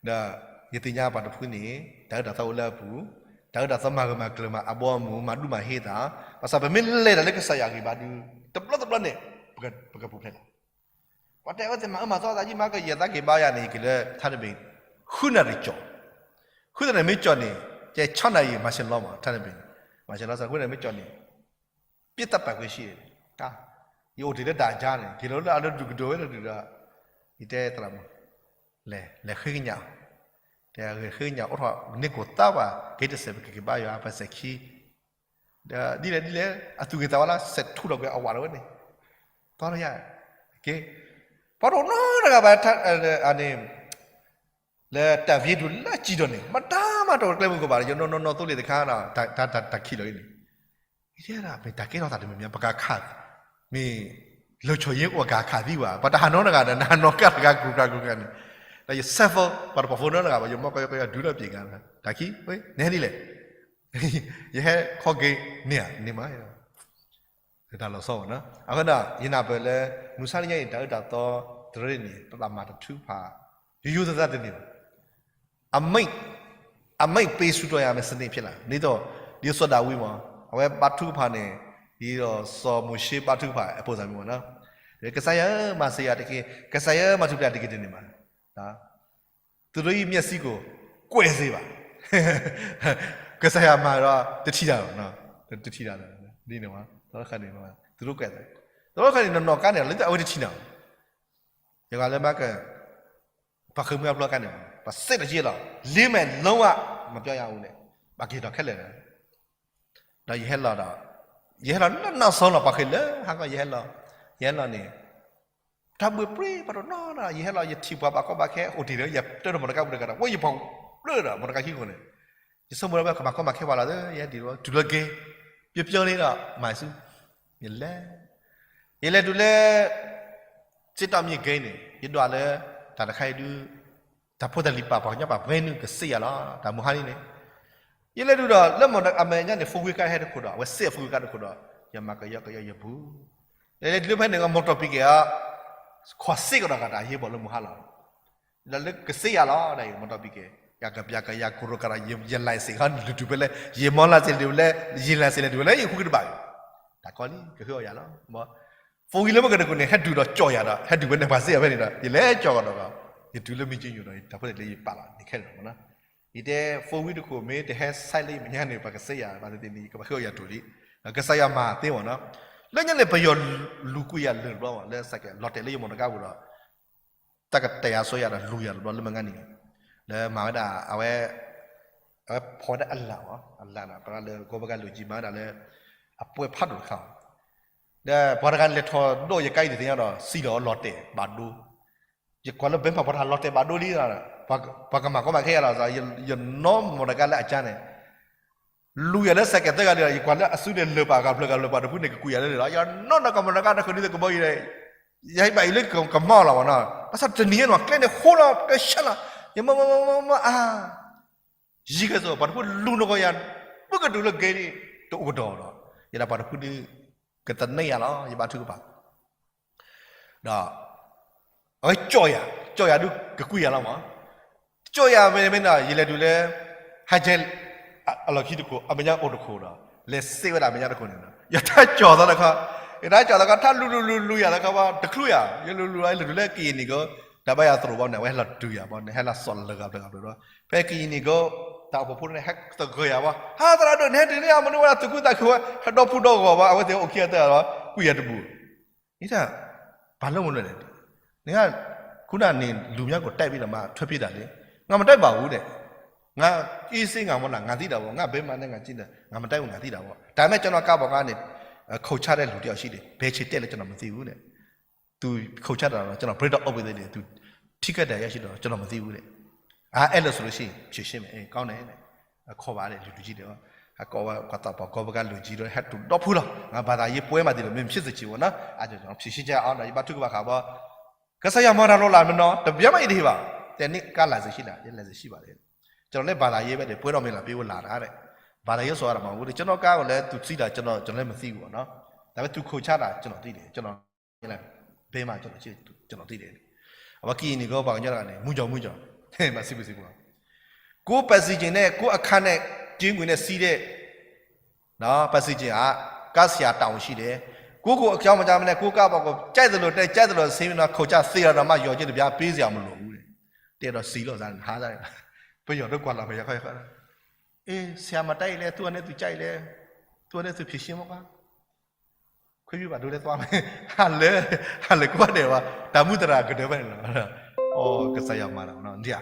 ဒီး ယသ့ၣ်ညါပှၤတဖုန့ၣ် တၢ်အၢတၢ်သီအိၣ်လၢအပူၤ, တၢ်အၢတၢ်သီမၤဂၢၢ်မၤကျၢၤမၤအဘီအမုၢ် မၤဒူမၤဟ့သး, ဘၣ်ဆၣ်ပမ့ၢ်လဲၤတၢ်လၢကစၢ်ယွၤအဂံၢ်ဘါဒုး တဘျီတဘျီန့ၣ် ပကပူၤဖျဲးလီၤ. ပှၤတဲအဝဲသ့ၣ်မၤအၢမၤသီသးယံမၤကယဲၢ်သးက့ၤဘါယၤန့ၣ် ယက့ၤလၢထါတဘ့ၣ် ဃုနၣ်ရံၣ်ကၠီၣ်, ဃုနၣ်ရံၣ်မ့ၢ်ကၠီၣ်န့ၣ် ကဲဆီနၣ်ရံၣ် မၤရှဲလီၤမး ထါတဘ့ၣ်န့ၣ်, မၤရှဲလီၤစ့ၢ်ဃုနၣ်ရံၣ်မ့ၢ်ကၠီၣ်န့ၣ် ပျဲတၢ်ပာ်ကွဲရှံ ယအိၣ်တ့ၢ်လၢတၢ်အကါန့ၣ် က့ၤလီၤလၢအလၢဒုးကဒိးဝဲလၢဒုးဒီး ယတဲသရၣ်မုၣ် လဲၤ လဲၤဃ့ကညးအီၤ, တဲဃ့ကညးအိၣ်ထီၣ်န့ၢ်ကိၢ်သးဘၣ် က့ၤတစဲးပကက့ၤဘါယွၤ ပစဲးခံ, ဒ်လဲၣ်ဒ်လဲၣ် အသူၣ်ဂ့ၤသးဝါလၢစဲးထူထီၣ်ကွံာ်အဝၤတဝဲန့ၣ်, သီထီၣ်ယၤ, က့ၤ, ပှၤတအိၣ်နီတဂၤဘၣ် န့ၣ် လၢတၢ်ဝံၤဒုးလၢစံၣ်ဒီးန့ၣ် မတၤမးတအိၣ်ကျဲမုၢ်ကဘၣ် ယနီၢ်နီၢ်နီၢ်သိလ့ၣ်တခါ တၢ်ခံးလီၤအံၤန့ၣ်, ယတဲဒၣ် မ့ၢ်တၢ်ကဲထီၣ်သးတမံၤမံၤ ပကခး မ့ၢ် လၢဆိၣ်ယ့အိၣ်အကခးသံဘၣ် ပတဟးနီတဂၤဒီး နဟးနီကါတဂၤ ကြူးကြၤကြူးကြၤန့ၣ်, ဒီးယ cell phone ပှၤတပီၢ်ဖိနီတဂၤဘၣ် ယမီၢ်ကီယီကီယီဒုးလီၤပျံၤကါ, တၢ်ခံး နဟဲဒ်လဲၣ်, ယဟဲခီက့ၤန့ၢ်ဧါ န့ၢ်မး တၢ်လီၤဆီဘၣ်နီၤ. အဃိဒီး ယနၢ်ပၢၢ်လၢ မုၢ်ဆါတနံၤအံၤ တၢ်အၢတၢ်သီတရ့န့ၣ် ပဘၣ်မၤတၢ်ထုကဖၣ် ယိယိသးသးတန့ၢ်ဘၣ်. အမိန့် အမိန့်ပေးဆူတော်ရာမ့ၢ်စနစ်ဖြစ်လာ ဒ်သိး ဒ်စီၤဒၤဝံးမး အဝဲဘါထုကဖၣ်န့ၣ် ဒ်သိးစီၤမိၤၡ့ဘါထုကဖၣ်အ ပုံစံ မ့ၢ်မးနီၤ. ကစၢ်ယွၤဧၢ မၤစၢၤယၤတက့ၢ်, ကစၢ်ယွၤဧၢ မၤထူၣ်ဖျဲးယၤတက့ၢ်တန့ၢ်ဘၣ်. သူတို့၏ မျက်စိကို ကွယ်စေပါ. ကစၢ်ယွၤမၤဒီး တထံၣ်တၢ်လီၤ, တထံၣ်တၢ်လီၤ, ဒ်န့ၣ်မး သီခါန့ၣ် သူတို့ကွယ်, သီခါန့ၣ် နီၢ်နီၢ်ကါန့ၣ် လၢအဝဲတထံၣ်တၢ်လီၤ, ယဂၤလၢမၤက ပှၤဃ့ၢ်မှံဟးဖျိးအခါန့ၣ် ပှၤစဲးထီၣ်က့ၤလီၤ, လ့မဲာ် လုံးဝ မပြောရဘူးန့ၣ်, ဘၣ်က့ၤထီၣ်ခဲလၢာ်လီၤ. ဒီးယဟဲလီၤဒီး ယဟဲလီၤလၢနီၢ်စီလီၤ ပှၤဃ့ၢ်လၢဟးဂီၤ ယဟဲလီၤ, ယဟဲလီၤန့ၣ် တၢ်ဘှ့ၣ်ပြ့ ပှၤတနီၤနီၤ ယဟဲလီၤ ယထံၣ်ပှၤဘၣ်ကီဘၣ်ခဲ အိၣ်တ့ၢ်လၢ ယတဲတမီၢ်တကါပူၤတဂၤဒီး ဝဲယပှၤဘျၢဒီး မီၢ်တကါခံခိၣ်န့ၣ် ယဆိကမိၣ်လၢဝဲကဘၣ်ကီဘၣ်ခဲပှၤလီၤသၢ ယဟဲတုၤလီၤ တုၤလၢက့ၤ ပျီပျီန့ၣ်ဒီး မၤဆူ ယလဲၤ ယလဲၤတုၤလၢ စ့တီၢ်မံၤဂ့ၤန့ၣ် ယဒွးလၢ တၢ်တခါအံၤဒုး တၢ်ဖိတၢ်လံၤပာ်ပှၤကညီပာ်ပှဲၤနုာ်ကစ့ယၤလီၤ တၢ်မုၢ်ဟါန့ၣ်န့ၣ် ယလဲၤတုၤဒီး လၢမီၢ်အမဲာ်ညါန့ၣ် four wheel ကါဟဲတခိၣ်ဒီး အဝဲစ့ four wheel ကါတခိၣ်ဒီး ယမၤကယီကယီယဘူး လဲၤလဲၤတုၤလၢဖဲန့ၣ် မီၢ်တီၢ်ပံၤကဲၤအီၤ ခွါစ့ကဒီးဂၤတၢ်ဟ့ၣ်ဘီၣ်လၢမုၢ်ဟါလီၤ ဒီးလၢကစ့ယၤလီၤ ဒီး မီၢ်တီၢ်ပံၤကဲၤ ယကပျၢ်ကယၤကရိကဒီး ယ license ခီလုၢ်တုၤဖဲလဲၣ် ယမီၢ် license လုၢ်ဖဲလဲၣ် ယ license လဲၤတုၤဖဲလဲၣ် ယဃုကတဘၣ် တၢ်ကီလံ ကဃ့အီၣ်ယၤလီၤ four wheel လၢမ့ၢ်ကတခိၣ်န့ၣ် ဟဲတုၤဒီးကၠီၣ်ယၤဒီး ဟဲတုၤဖဲန့ၣ် ပှၤစ့ယၤဖဲန့ၣ်ဒီး ယလဲၤကၠီၣ်ကဒီး ယတုၤလၢမံၤကၠံယူၤဒီး တၢ်ဖိတၢ်လံၤယပာ်လီၤန့ၣ်ခဲလၢာ်မနီၤ ယတဲ four wheel တခိၣ်မ့ၢ်တဟဲ side လၢယမဲာ်ညါန့ၣ် ပှၤကစ့ယၤ ဘၣ်သ့ၣ်သ့ၣ်န့ၣ် ကဘၣ်ဃ့အီၣ်ယၤတိၢ်လံ ကစၢ်ယွၤမၤသ့မနီၤ လၢညါန့ၣ် ပယီၤလူၤကွံာ်ယၤလၢာ်တဘျီ လၢ cycle လီၤတဲာ်လၢယမီၢ်တကါပူၤဒီး တၢ်ကတဲာ်ယၤဆိယၤဒီးလူၤယၤတဘျီလၢမုၢ်ဂၤန့ၣ် လၢမၤဝဲဒၣ် အဝဲ အဝဲဖီၣ်ဝဲဒၣ်အလၣ်မး အလၣ်န့ၣ် ပှၤလၢ ဂီၤဘကၣ်လိာ်ကၠံ မၤဝဲဒၣ်လၢ အပွဲဖးဒိၣ်တခါ ဒီးပှၤတဂၤလဲၤထီၣ်ဒိၣ်ယကါအံၤတသ့ၣ်ညါဒီး စံၣ်လီၤလီၤတဲာ်ဘၣ်ဒိ ယကွၢ်လၢဘဲမးပှၤတဂၤလီၤတဲာ်ဘၣ်ဒိလံ ပှၤကမၤကီမၤခဲယၤလီၤ ယနီၢ်မီၢ်တကါလၢအကါန့ၣ် လူၤယၤလၢ cycle သၢဂၤလံဒီး ယကွၢ်လၢအစုန့ၣ်လၢာ်ပာ်ဂၤဖျၢၣ်ဂၤဖျၢၣ်ပှၤတဖုန့ၣ် ကကွံာ်ယၤလၢာ်လီၤ ယနီၢ်နီၢ်ကမီၢ်တကါတဃုာ်ဒ်သိးကဘီယူၤန့ၣ် ယဟဲဘၣ်အံၤလၢကမီၢ်လီၤမနီၤ ဘၣ်ဆၣ်တနံၤအံၤနီၤ ကျဲန့ၣ်ဃိလီၤ ကဆၢလီၤ ယမၢမၢမၢမၢအါ ယံၤကဲသိး ပှၤတဖုလူၤနဂီၢ်ယၤ ပကတုၤလၢကဲန့ၣ် တအိၣ်ကဒီးဒီး ယဒၣ်ပှၤတဖုဒုး ကသန့ၤယၤလီၤ ယဘါထုကဖၣ် ဒီး အဝဲကၠီၣ်ယၤ ကၠီၣ်ယၤဒုးကကွံာ်ယၤလီၤမး ကၠီၣ်ယၤမ့ၢ်မ့ၢ်ဒီး ယလဲၤတုၤလၢ ဟဲကဲ အလီၢ်ခံတခိၣ် အမဲာ်ညါအိၣ်တခိၣ်ဒီး လဲၤစ့ဝဲဒၣ်အမဲာ်ညါတခိၣ်န့ၣ်ဒီး ယတၢ်ကၠီၣ်သီတခီ ယတၢ်ကၠီၣ်သီတခီ တၢ်လူၤလူၤလူၤလူၤယၤတခီဘၣ် တချုးယၤ ယလူၤလူၤယၤ ယလဲၤတုၤလၢကယံၤနံၤကိ တၢ်ဘါယွၤသရိာ်ဘၣ်န့ၣ် အဝဲဟဲလီၤတုၤယၤဘၣ်န့ၣ် ဟဲလီၤစိာ်လၢာ်ဂၤဖျၢၣ်ဂၤဖျၢၣ်ဒီး ဖဲကယံၤနံၤကိ တၢ်အိၣ်ဖှိၣ်ဖိန့ၣ် ဟဲသဂၢၢ်ယၤဘၣ် ဟါသရၣ်ဒိၣ်န့ၣ် ဟဲတုၤန့ၣ် အမနုၤဝဲဒၣ်သူၣ်ခုသးခုဝဲ ဟဲဒီဖုဒီဂီၢ်ဘၣ် အဝဲသ့ၣ်အိၣ်ခံဂၤတဂၤဒီး ကွံာ်ယၤတဘူး ယတၢ် ဘာလုပ်မလဲၣ် နင်က ခုနက လူများကို တိုက်ပြီးတော့မှ ထွက်ပြေးတာလေ ငါမတိုက်ပါဘူးတဲ့ ငါအေးဆေးငါမွန်းတာ ငါသိတာပေါ့ ငါဘယ်မှာနဲ့ငါကြည့်တယ် ငါမတိုက်ဘူး ငါသိတာပေါ့ ဒါပေမဲ့ ကျွန်တော်ကားပေါ်ကနေ ခုန်ချတဲ့လူတစ်ယောက်ရှိတယ် ဘယ်ခြေတက်လဲ ကျွန်တော်မသိဘူးတဲ့ သူခုန်ချတာတော့ ကျွန်တော် brake တော့ အုပ်ပေးသေးတယ် သူထိခိုက်ဒဏ်ရာရရှိတော့ ကျွန်တော်မသိဘူးတဲ့ အဲအဲ့လိုဆိုလို့ရှိရင် ဖြေရှင်းမယ် အေး ကောင်းတယ်တဲ့ ခေါ်ပါတဲ့ လူလူကြီးတွေ အကောဝဲ ကွာ်သးပှၢ် ဂီၤဘကၣ်လိာ်ကၠံဒီး ဟဲတုၤဒီဖုလီၤ ငါဘာသာရေးပွဲမှာ ဒီလိုမျိုးဖြစ်စေချင်ဘူးနော် အဲဒါကြောင့် ဖြေရှင်းကြအောင် ဒီး ယဘါထုကဖၣ်ခါဘီ ကစၢ်ယွၤမၤတၢ်လီၤလးမနီၤ တဘျီမးအံၤတဟ့ၣ်ဘၣ် တဲန့ၣ် ကား license ရှိလား ယ license ရှိပါတယ် ကျွန်တော်လည်း ဘာသာရေးပဲလေ ပွဲတော်မင်္ဂလာပေးဖို့လာတာတဲ့ ဘာသာရေးဆိုတာတော့မဟုတ်ဘူးတဲ့ ကျွန်တော့်ကားကိုလည်း သူစီးတာ ကျွန်တော် ကျွန်တော်လည်းမသိဘူးပေါ့နော် ဒါပေမဲ့ သူခုန်ချတာ ကျွန်တော်သိတယ် ကျွန်တော် ဘယ်မှာ ကျွန်တော် ကျွန်တော်သိတယ် အဝဲကရင်နီကီ ပှၤကညီတဂၤန့ၣ် မူကြော် မူကြော် မၤစံးပူၤစံးပူၤ ကိုယ့် passenger နဲ့ ကိုယ့်အခန်းနဲ့ ကင်းကွင်းနဲ့ စည်းတဲ့ နော် passenger က ကားဆရာ တာဝန်ရှိတယ်။ ကိုယ့်ကိုယ်အကြောင်းမကြားဘဲနဲ့ ကိုယ့်ကားပေါ်ကို ကြိုက်သလိုတက် ကြိုက်သလိုဆင်းပြီးတော့ ခုန်ချသေတာတောင်မှ လျော်ကြေးတစ်ပြားပေးစရာမလိုဘူးတဲ့။ တဲတော့ စံးလိာ်သး ဟါသး ပယီၤတို့ကွာ်လီၤ ပယီၤခီ အင်း ဆရာမတိုက်လဲ သူ့ဟာနဲ့သူကြိုက်လဲ သူ့ဟာနဲ့သူဖြေရှင်းပေါ့ကွာ ခွင့်ပြုပါ ဒိလဲသွားမယ် ဟးလဲ ဟးလဲကွၢ်တယ်ဝဲ တၢ်မုၢ်သရၣ်ကဒၢဘၣ်န့ၣ်လီၤ အိ ကစၢ်ယွၤမၤလီၤ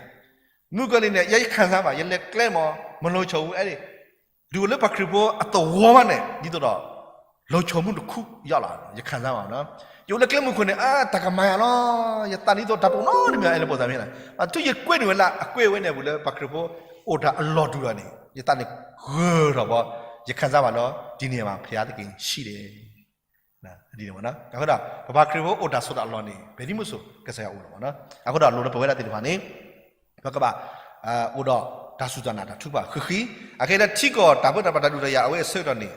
မုၣ်ကီၤလံၢ်န့ၣ် ယဲယခံစားဘၣ် ယလဲၤကျဲမး မလိၤဆိဘူး အဲၣ်ဒိး ဒုးအိၣ်လၢပှၤခရံာ်ဖိအသဝီဘၣ်န့ၣ် ဒ်သိးဒီး လိၤဆိမုၣ်တခူၣ်ယီၢ်လီၤ ယခံစားဘၣ် ယအိၣ်လၢကျဲမုၢ်ခိၣ်န့ၣ် အါ တၢ်ကမၤယၤလီၤ ယသးဒ်သိးတၢ်တအိၣ်နီတမံၤ အဲၣ်လၢပိာ်သးမ့ၢ်လီၤ တုၤယကွဲးန့ၢ်ဝဲလၢအကွဲးဝဲန့ၣ်အပူၤလၢပှၤခရံာ်ဖိအိၣ်တၢ်အလီၢ်တူၢ်လီၤန့ၣ် ယသးန့ၣ်ဂၢၢ်ထီၣ်ဘီ ယခံစားဘၣ်လီၤ ဒ်န့ၣ်ဘၣ် ဘုရားသခင်ရှိတယ် အဃိဒီး ပပှၤခရံာ်ဖိအိၣ်တၢ်ဆိးတၢ်အလီၢ်န့ၣ် ဘယ်နည်းမဆို ကစၢ်ယွၤအိၣ်လီၤမ့ၢ်နီၤ အဃိဒီးလိၣ်လၢပဝဲဒၣ်သ့ၣ်တဖၣ်န့ၣ် ပကဘၣ် အိၣ်ဒီးတၢ်စူၢ်တၢ်နာ်တၢ်ထုကဖၣ်ဃံးဃံး အခဲလၢထံကီၢ်တၢ်ပၢတၢ်ပြးတၢ်ဒုးတၢ်ယၤအဝဲအဆၢကတီၢ်န့ၣ်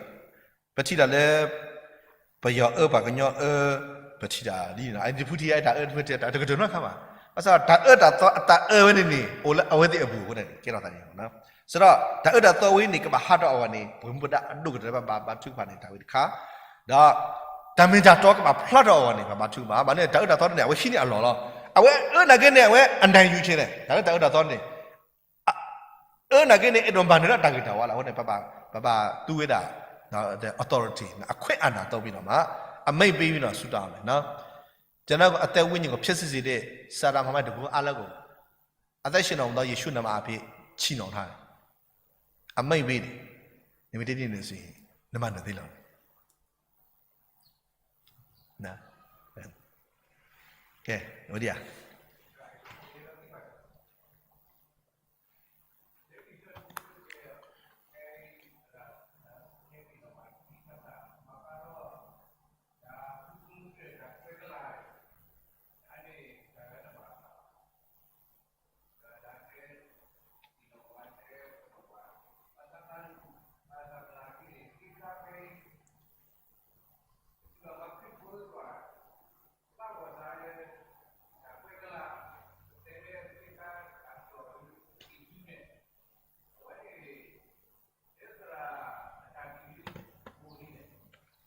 ပထံၣ်တၢ်လၢ ပယီၤအၢပှၤကညီအၢ ပထံၣ်တၢ်ဒ်န့ၣ် အတဖုထံၣ်တၢ်အၢတဖုထံၣ်တၢ်တကတၢၢ်နီတခါဘၣ် ဘၣ်ဆၣ်တၢ်အၢတၢ်သီအတၢ်အၢဝဲန့ၣ်န့ၣ် အိၣ်လၢအဝဲသ့ၣ်အပူၤအဃိန့ၣ် ကဲထီၣ်သးန့ၣ် စးထီၣ်တၢ်အၢတၢ်သီဝဲန့ၣ် ကဘၣ်ဟးထီၣ်အဂီၢ်န့ၣ် ပှၤမူဘၣ်ဒါအဒိၣ်ကတၢၢ်ဘၣ်ဘါထုကဖၣ်န့ၣ် တၢ်ဝဲတခါ ဒီး တၢ်မ့ၢ်တၢ်တီကဘၣ်ဖျါထီၣ်အဂီၢ်န့ၣ် ပဘါထုကဖၣ် ဘၣ်န့ၣ် တၢ်အၢတၢ်သီန့ၣ် အဝဲဟံးန့ၢ်အလီၢ်လီၤ. အဝဲအၢနာ်က့န့ၣ် အဝဲအနၢ်ယူၤဆ့လဲၣ် တၢ်လၢတၢ်အၢတၢ်သီန့ၣ် အၢနာ်က့န့ၣ် အဲၣ်ဒိးမၤနၢၤဒၣ်တၢ်ဂ့ၤတၢ်ဝါလီၤ. အဃိန့ၣ် ပဘၣ်သူဝဲဒၣ် authority အခွဲးအနၢ်တီဝံၤဒီးမး အမိန့်ပေးပြီးတော့ ဆုတောင်းမယ်နော်. ကျွန်တော်ကို အသက်ဝိညာဉ်ကို ဖျက်ဆီးစေတဲ့ စာတန်မမတကူအားလုံးကို အသက်ရှင်တော်မူသော ယေရှုနာမအဖြစ် ချီနှောင်ထားတယ်. အမိန့်ပေးတယ်. နမတဒ်န့ၣ်ဆိုရင် နမၤနၢၤသ့လီၤ. ကဲ ဝဲဒၣ်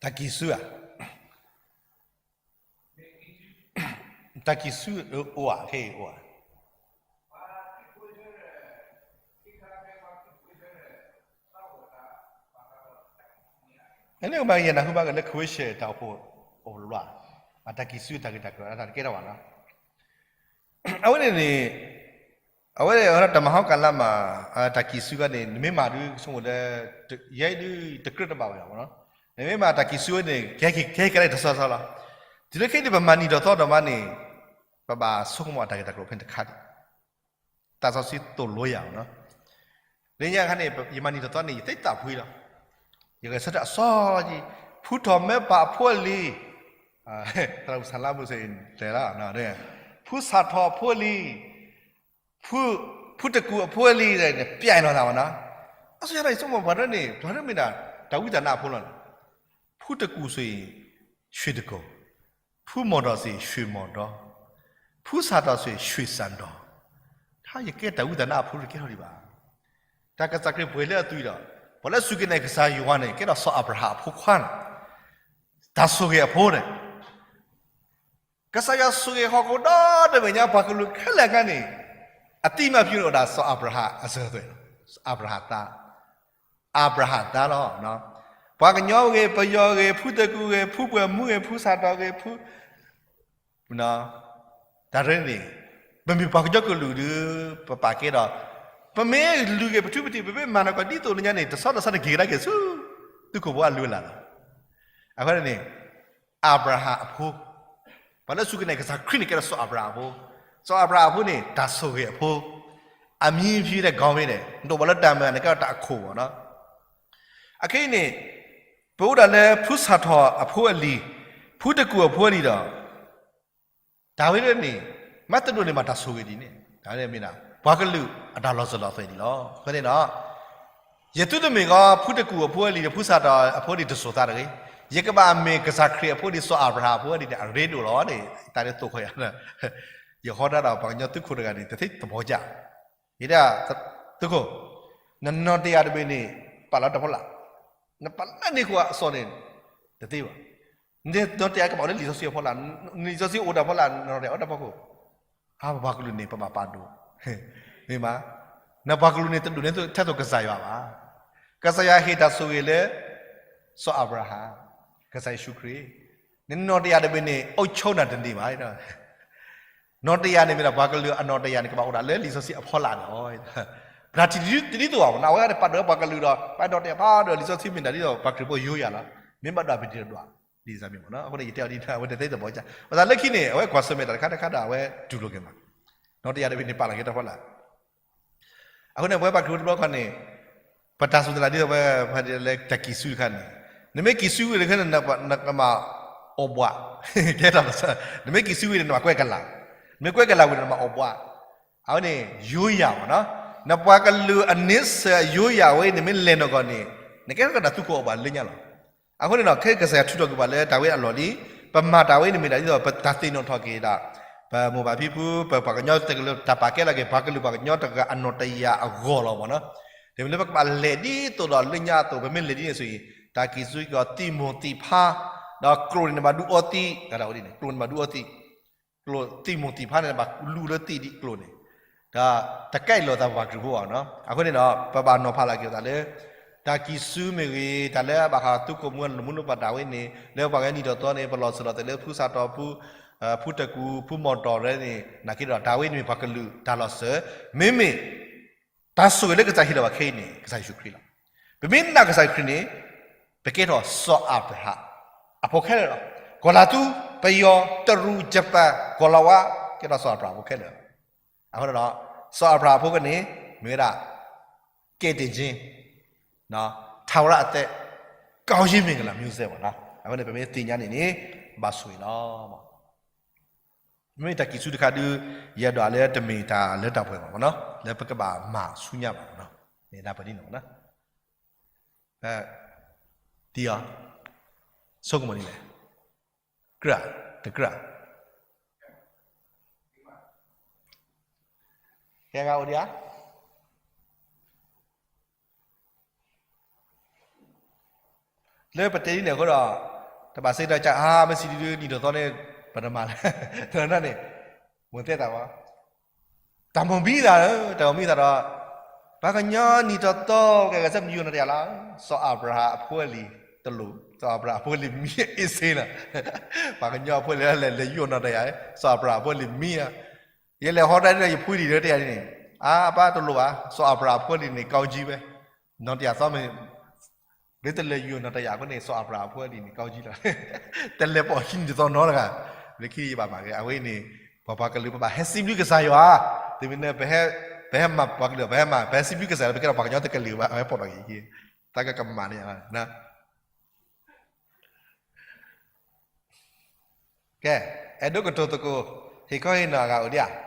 တၢ်ကံၢ်ဆူဧါ. တၢ်ကံၢ်ဆူအိၣ်ဧါ, ခဲအံၤအိၣ်ဧါ. အန့ၣ်ကမၤယဲၢ်နၢ်ဟူဘၣ်က့ၤလၢ Christian တၢ်အိၣ်ဖှိၣ်အိၣ်ဘျီ, တၢ်ကံၢ်ဆူတၢ်ဂ့ၢ်တၢ်ကျိၤ တၢ်တကဲထီၣ်ဘၣ်နီၤ. အဝဲန့ၣ်န့ၣ် အဝဲဒၣ်တၢ်မၤဟီကၤလါမး တၢ်ကံၢ်ဆူခါန့ၣ် နမ့ၢ်မၤဒုးဆိကမိၣ်လၢ ယဲဒုးတကြၢးတဘၣ်ဝဲဒၣ်မးနီၤ. နမ့ၢ်မၤတၢ်ကံၢ်ဆူဝဲန့ၣ် ကဟဲက့ၤကဲလၢတဆီဆီလီၤ. တုၤလၢခဲအံၤန့ၣ် ပမၤနံၣ်ထီၣ်သီဒီးမးန့ၣ် ပဘၣ်ဆိကမိၣ်အတၢ်ဂ့ၢ်တၢ်ကျိၤဖဲန့ၣ်တခါဒံး တၢ်စီဆှံသိၣ်လိယၤမးနီၤ. လၢညါခါန့ၣ် ယမၤနံၣ်ထီၣ်သီန့ၣ် ယသ့တၢ်ဖှံလီၤ. ယဂဲၤဆၢထၢၣ်အစီကံ, ဖုထီၣ်မၢပၢ်အဖိအလံၤ, သရၣ်မုၣ်ဆၣ်လါမုၣ်စ့ၢ်တဲလီၤ, ဖုစၢ်ထီၣ်အဖိအလံၤ, ဖု, ဖုတကူၣ်အဖိအလံၤန့ၣ် ပျဲနီၤသးမးနီၤ. အဆိယၤဒီး ယဆိကမိၣ်ပှၤဒ်န့ၣ် ပှၤဒ်မ့ၢ်ဒၣ် တၢ်ဝံတၢ်နါအဖိလီၤန့ၣ်. ဖုတကူၣ်စ့ၢ် ရွှေတကူၣ်, ဖုမော်တော်စ့ၢ် ရွှေမော်တော်, ဖုစၢ်ထီၣ်စ့ၢ် ရွှေစၢ်ထီၣ်, တၢ်ယကဲတၢ်ဝံတၢ်နါအဖိတကဲထီၣ်ဒံးဘၣ်. တၢ်ကစၢ်ခရံာ်ပှဲၤလၢအသွံၣ်ဒီး ပှၤလၢစူၢ်က့ၤနာ်က့ၤကစၢ်ယွၤန့ၣ် ကဲထီၣ်စီၤအၤဘြၤဟၣ်အဖိခွါန့ၣ်, တၢ်ဆိၣ်ဂ့ၤအဖိန့ၣ် ကစၢ်ယွၤဆိၣ်ဂ့ၤဟီၣ်ခိၣ်ဒီတဘ့ၣ်ညါ ပှၤကလုာ်ခဲလၢာ်ခဲန့ၣ် အသံမ့ၢ်ဖျိန့ၣ်အိၣ်ဒၣ်စီၤအၤဘြၤဟၣ်အစၢၤသွဲၣ်, အၤဘြၤဟၣ်သါ, အၤဘြၤဟၣ်သါလီၤ. ပှၤကညီဂ့ၤ, ပယီၤဂ့ၤ, ဖုတကူၣ်ဂ့ၤ, ဖုပှဲၤမူဂ့ၤ, ဖုစၢ်ထီၣ်ဂ့ၤ, ဖု တၢ်ရ့န့ၣ် ပမ့ၢ်ပှၤကညီကလုာ်ဒီး ပပာ်ကဲဒီး ပမ့ၢ်လုၢ်ဂ့ၤပထူပတံၢ် ပမ့ၢ်မၤနၢၤကီးဒ်သိးလၢညါန့ၣ် တဆီတဆီန့ၣ် က့ၤကဒါက့ၤဆူ သုးခိၣ်ဖိအလုၢ်အလၢ်လီၤ. အဃိန့ၣ် အၤဘြၤဟၣ်အဖိ, ပှၤလၢစူၢ်က့ၤနာ်က့ၤကစၢ်ခရံာ်န့ၣ် ကဲထီၣ်စီၤအၤဘြၤဟၣ်အဖိ, စီၤအၤဘြၤဟၣ်အဖိန့ၣ် တၢ်ဆိၣ်ဂ့ၤအဖိ, အမံၤဖံးဒီး ကီၤမ့ၢ်ဒီး နဒိးဘၣ်လၢတၢ်မၤန့ၣ် ကဲထီၣ်တၢ်အခိၣ်ဘၣ်နီၤ. အခဲအံၤန့ၣ် ပအိၣ်ဒၣ်လၢဖုစၢ်ထီၣ်အဖိအလံၤ, ဖုတကူၣ်အဖိအလံၤဒီး တၢ်ဝဲဒၣ်န့ၣ် မ့ၢ်တဒိးန့ၣ်မးတၢ်ဆိၣ်ဂ့ၤဒ်န့ၣ် တၢ်ဝဲဒၣ်မ့ၢ်ဒၣ် ပှၤကလုာ်အတၢ်လီၤစၢၤလီၤသွဲၣ်ဒံးလီၤ. အဃိန့ၣ်ဒီး ယသုတမ့ၢ်ကီး ဖုတကူၣ်အဖိအလံၤဒီး ဖုစၢ်ထီၣ်အဖိဒ်တစိၤသးတဂ့ၤ, ယကဘၣ်မ့ၢ်ကစၢ်ခရံာ်အဖိဒ်စီၤအၤဘြၤဟၣ်အဖိဒ်န့ၣ် အရ့ဒိၣ်လီၤန့ၣ် တၢ်န့ၣ်သိၣ်ဃီယၤ, ယဃီတၢ်ဒီးပှၤကညီသုးခိၣ်တဂၤန့ၣ် တသ့တဘီကၢ်, ယဒၣ် သုးခိၣ်, နနီၢ်တယၢ်တဘ့ၣ်န့ၣ် ပာ်လီၤတၢ်ဖီလာ်, နပာ်လၢန့ၢ်ခိအစီၣ်န့ၣ် တသ့ဘၣ်. နနီၢ်တယၢ်ကဘၣ်အိၣ်လၢလံာ်စီဆှံအဖီလာ်, လံာ်စီဆှံအိၣ်တၢ်ဖီလာ် နနီၢ်တယၢ်အိၣ်တၢ်ဖီခိၣ်, အါ ပပှၤကလုာ်န့ၣ် ပဘၣ်ပာ်ဒိၣ်, မ့ၢ်မး, နပှၤကလုာ်န့ၣ်တဒိၣ်န့ၢ်ထဲသိးကစၢ်ယွၤဘၣ်. ကစၢ်ယွၤဟ့ၣ်တၢ်ဆိၣ်ဂ့ၤလၢ စီၤအၤဘြၤဟၣ်, ကစၢ်ယ့ၣ်ၡူးခရံာ်, နနီၢ်တယၢ်တဘ့ၣ်န့ၣ် အိၣ်ဆိးနၤတန့ၢ်ဘၣ်. နီၢ်တယၢ်န့ၣ်မ့ၢ်ဒီးပှၤကလုာ်အနီၢ်တယၢ်န့ၣ် ကဘၣ်အိၣ်ဒၣ်လၢလံာ်စီဆှံအဖီလာ်န့ၣ်လီၤ. ပတၢ်ထံၣ်တဒ်သိးဘၣ်မ့ၢ်နီၤ, အဝဲဒၣ်ပာ်ဒိၣ်ပှၤကလုာ်ဒီး ပနီၢ်တယၢ်ဖးဒီးလံာ်စီဆှံမ့ၢ်တၢ်ဒ်သိး ပှၤခရံာ်ဖိယိယၤလီၤ. မ့ၢ်ဘၣ်ဒွးပတံၤတဒွး, ဒ်သိးမ့ၢ်မ့ၢ်နီၤ, အဃိန့ၣ် ယတဲအီၤဒ်န့ၣ် အဝဲတသ့တဘီၣ်ကၢ်, ဘၣ်ဆၣ်လၢခံန့ၣ် အဝဲကွၢ်ဆၢၣ်မဲာ်တၢ်တခါတခါဒီး အဝဲတူၢ်လိာ်က့ၤမး, နီၢ်တယၢ်တဘ့ၣ်န့ၣ် ပာ်လီၤက့ၤတၢ်ဖီလာ် အဃိန့ၣ် ပဝဲပှၤခရံာ်ဖိတဘျီခီန့ၣ် ပတၢ်စူၢ်တၢ်နာ်ဒ်သိးဝဲ ဖဲလၢတၢ်ကံၢ်ဆူတခါန့ၣ်, နမ့ၢ်ကံၢ်ဆူဝံၤတခါန့ၣ် နကမၤအီၣ်ဘှး, ကဲထီၣ်, နမ့ၢ်ကံၢ်ဆူဝံၤန့ၣ် နမၤကွဲးကလၤ, နမ့ၢ်ကွဲးကလၤဝံၤန့ၣ် နမၤအီၣ်ဘှး, အဝဲန့ၣ် ယိယၤမ့ၢ်နီၤ, နပှၤကလုာ်အန့ဆၢၣ်ယိယၤဝဲ နမ့ၢ်လဲၤနီၢ်ကီၢ်န့ၣ် နကဲထီၣ်ကဒီးသူၣ်ကိၢ်အီၣ်ဘှးလၢညါလီၤ. အဃိန့ၣ်ဒီး ခဲကစၢ်ယွၤထုးထီၣ်က့ၤပှၤလၢတၢ်ဝဲအလီၢ်လံ, ပမၤတၢ်ဝဲန့ၣ်မ့ၢ်ဒၣ်ဒ်သိး ပတၢ်သ့ၣ်နီၣ်ထီၣ်က့ၤဒၣ် ပမိၢ်ပၢ်ဖံဖု ပပှၤကညီတကလုာ် တၢ်ပာ်ကဲလီၤက့ၤ ပှၤကလုာ်ပှၤကညီတဂၤအနီၢ်တယၢ်အဂီၢ်လီၤမ့ၢ်နီၤ. တမ့ၢ်လၢပကဘၣ်လဲၤဒ်သိးဒီးလၢညါအသိး ပမ့ၢ်လဲၤဒ်န့ၣ်ဆိအံၤ တၢ်ကံၢ်ဆူကီးသံးမိၢ်သံးဖါ, ဒီးကျိာ်န့ၣ်နဘၣ်ဒုးအီသံး, ဒ်ဝဲဒ်န့ၣ် ကျိာ်န့ၣ်ဘၣ်ဒုးအီသံး, ကျိာ်သံးမိၢ်သံးဖါန့ၣ် နဘၣ်လူလၢသံးဒ်ကျိာ်န့ၣ်, ဒီးတကဲအံၤလိာ်သးပှၤခရံာ်ဖိဘၣ်နီၤ. အဃိန့ၣ်ဒီး ပဘၣ်နီၤဖးလီၤက့ၤအသးလၢ တၢ်ကံၢ်ဆူမ့ၢ်ဂ့ၤ တၢ်လၢအဘၣ်ဃးသူၣ်ကိၢ်မူလၢမူလၢပှၤတၢ်ဝဲန့ၣ် လၢပှၤကညီနံၣ်ထီၣ်သီန့ၣ် ပလီၢ်စၢၤလီၤသးလၢဖုစၢ်တီၢ်ဖု ဖုတကူၣ် ဖုမီၢ်တီၢ်ရဲန့ၣ် နာ်က့ဒီး တၢ်ဝဲန့ၣ်မ့ၢ်ပှၤကလုာ်တၢ်လီၢ်စၢၤ, မ့မ့ၢ် တၢ်ဆိၣ်ဂ့ၤလၢကစၢ်ဟ့ၣ်လီၤဘၣ်ခဲအံၤန့ၣ် ကစၢ်ယ့ၣ်ၡူးခရံာ်လီၤ. ပမ့ၢ်နာ်ကစၢ်ခရံာ်န့ၣ် ပကဲထီၣ်စီၤအၤဘြၤဟၣ်အဖိခဲလၢာ်လီၤ. ကီၢ်လၤသူ ပယီၤ တရူး ယပၣ် ကီၢ်လီၤဝါ ကဲထီၣ်စီၤအၤဘြၤဟၣ်အဖိခဲလၢာ်လီၤ. အဃိဒီး စီၤအၤဘြၤဟၣ်အဖိန့ၣ် မ့ၢ်ဝဲဒၣ် ကယ်တင်ခြင်း ထၢဝရအသက် ကောင်းကြီးမင်္ဂလာမျိုးဆက်ပေါ့နော်. အဃိန့ၣ် ပမ့ၢ်သ့ၣ်ညါန့ၣ်န့ၣ် ဘၣ်ဆိၣ်ဂ့ၤလီၤ. မ့မ့ၢ်တၢ်ကံၢ်ဆူတခါဒုး ယအဲၣ်ဒိးလၢတမ့ၢ်တၢ်လၢတၢ်ပှဲၤဘၣ်ပေါ့နော်, လၢပကဘၣ်မၤဆူညါဘၣ်ပေါ့နော်, န့ၣ်ဒၣ်ပဒ်န့ၣ်ပေါ့နော်. တံၤအီၤ ဆိကမိၣ်ဒ်လဲၣ်, ကြၢး, တကြၢး, ကဲဂၤအိၣ်ဒံးဧါ. လၢပတဲဒ်န့ၣ်အဃိဒီး တဘၣ်စ့တၢ်ကါ အါ မ့ၢ်စံးဒုဒုနံၣ်ထီၣ်သီန့ၣ် ပတမၤလၢ တၢ်န့ၣ် မိၢ်သဲသးဝဲ တၢ်မိၢ်မံသးဧၢ, တၢ်မိၢ်မံသးဒီး ပှၤကညီနံၣ်ထီၣ်သီ ကဲကစဲးမနုၤယိာ်နီၢ်တယၢ်လီၤ. စီၤအၤဘြၤဟၣ်အဖိအလံၤတလိၣ်, စီၤအၤဘြၤဟၣ်အဖိအလံၤမံအ့ၣ်စ့လီၤ. ပှၤကညီအဖိလၢလဲၤလဲၤယိာ်နီၢ်တယၢ်, စီၤအၤဘြၤဟၣ်အဖိအလံၤမံလီၤ. ယလဲၤဟီတၢ်ဒ်န့ၣ် ယဖှံဒံးလၢတယၢ်ဒ်န့ၣ်, အါ အပၢ်တလိၣ်ဘၣ်, စီၤအၤဘြၤဟၣ်အဖိအလံၤန့ၣ် ကောင်းကြီးပဲ, နီၢ်တယၢ်သီမ့ၢ် လၢတလဲၤယိာ်နီၢ်တယၢ်အဃိန့ၣ် စီၤအၤဘြၤဟၣ်အဖိအလံၤန့ၣ် ကောင်းကြီးလီၤ. တလဲၤပိာ်ဟံးနံၣ်တသီနီတဂၤ, လၢခံယဘၣ်မၤက့ၤ အဝဲအံၤန့ၣ် ပပှၤကလုာ်ပဘၣ်ဟဲစံးဘျုးကစၢ်ယွၤ, တမ့ၢ်န့ၣ် ပဟဲမၤပှၤကလုာ် ပဟဲမၤ ပဟဲစံးဘျုးကစၢ်ယွၤ ပကဲထီၣ်ပှၤကညီတကလုာ်ဘၣ်, အဝဲပိာ်ထီၣ်က့ၤ တၢ်ကကမၣ်န့ၣ် ကဲ, အဲၣ်ဒိးကတိၤသကိး, ဟ့ၣ်ခီဟ့ၣ်နီၤအဂၤအိၣ်ဒံးဧါ.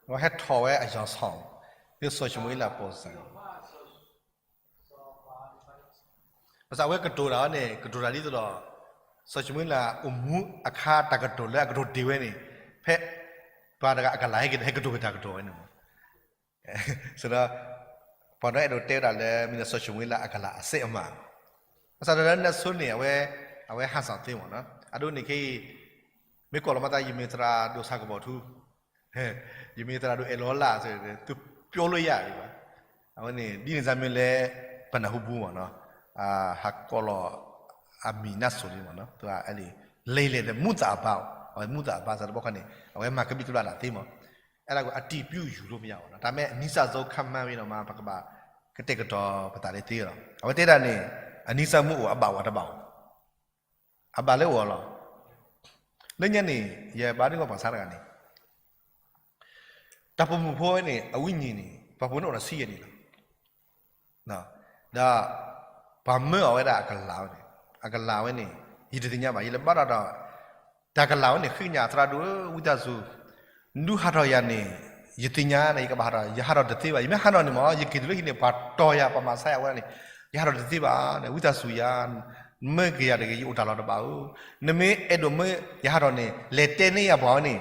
အဝဲဟဲထီၣ်ဝဲအယီၤဆီၣ်, ဒ်စီၤၡမူၤအ့လးပိာ်စၢၤ ဘၣ်ဆၣ်အဝဲကတိၤတၢ်အီၤန့ၣ် ကတိၤတၢ်ဒ်သိးဒီး စီၤၡမူၤအ့လးအိၣ်မူအခါတၢ်ကတိၤလၢအကတိၤတ့ၢ်ဝဲန့ၣ် ဖဲ ပှၤတဂၤအကလၤဟဲက့ၤ ဟဲကတိၤက့ၤတၢ်ကတိၤဝဲန့ၣ်မး စဒီး ပှၤဒီးအဲၣ်ဒိးတဲဝဲဒၣ်လၢ မ့ၢ်လၢစီၤၡမူၤအ့လးအကလၤအစဲးအမး, ဘၣ်ဆၣ်ဒီးလၢနၢ်စိန့ၣ် အဝဲ အဝဲဟးစၢ်သ့မးနီၤ, အဒိန့ၣ်ခဲအံၤ မ့ၢ်ကိးလီၤမၤသး ယမ့ၢ်သရၣ်ဒိၣ်ဆၣ်ကပီၤထူ ယမ့ၢ်သရၣ်ဒိၣ်အဲၣ်လီၤလၢ် သုပျီလၢယၤလံဘၣ်, အဝဲန့ၣ် ဒ်န့ၣ်စ့ၢ်မ့ၢ်လၢ ပနၢ်ဟူပူၤမးနီၤ, ဟးကိးလီၤ အမံၤနၢ်စိန့ၣ်မးနီၤ, အဝဲ လဲၤလဲၤဒီးမူသးအဘါ, အဝဲမူသးအဘါစ့ၢ်တဘျီခီန့ၣ် အဝဲမၤကဘျံးကဘျၣ်တၢ်သ့မး, အဲဒါကို အတည်ပြုယူလို့မရဘူးနီၤ, ဒါပေမဲ့ နီၢ်စိစ့ၢ် ခမန်း မ့ၢ်နီၤမး ပကဘၣ်ကတဲာ်ကတီၤပသးလၢသ့လီၤ, အဝဲတဲဒၣ်န့ၣ် အနီၢ်စိမ့ၢ်အိၣ်အဘၣ်ဝဲတဘၣ်အိၣ် အဘၣ်လၢအိၣ်အီၤလီၤ. လၢညါန့ၣ် ယဘါဒုးကီၢ်ပှၤဆါတဂၤန့ၣ် တၢ်ပိာ်မုၣ်ဖိဝဲန့ၣ် အဝဲန့ၣ်န့ၣ် ပှၤပိာ်မုၣ်န့ၣ်အိၣ်ဒီးဆံယဲၢ်နံၣ်လီၤ. ဒီး ပှၤမၢအီၤဝဲဒၣ်အကလၤဝဲန့ၣ် အကလၤဝဲန့ၣ် ယတသ့ၣ်ညါဘၣ် ယလဲၤဘါထီၣ်ဒီး တၢ်ကလၤဝဲန့ၣ် ဃ့ကညးသရၣ်ဒိၣ်ဧၢ ဝံသးစူၤ နဒုးဟးထီၣ်ယၤန့ၣ် ယသ့ၣ်ညါန့ၣ် ယကဘၣ်ဟးထီၣ် ယဟးထီၣ်တသ့ဘၣ် ယမ့ၢ်ဟးထီၣ်န့ၣ်မး ယက့ၤတုၤလၢဟံၣ်န့ၣ် ပှၤတီၤယၤ ပှၤမၤဆါယၤဝဲဒၣ်န့ၣ် ယဟးထီၣ်တသ့ဘၣ်န့ၣ် ဝံသးစူၤယၤ မၢက့ၤယၤတဂ့ၤ ယအိၣ်တၢ်လီၢ်တဘၣ်ဧၢ, နမ့ၢ်အဲၣ်ဒိးမၢ ယဟးထီၣ်န့ၣ် လဲၤတဲန့ၢ်ယၤပှၤဝဲန့ၣ်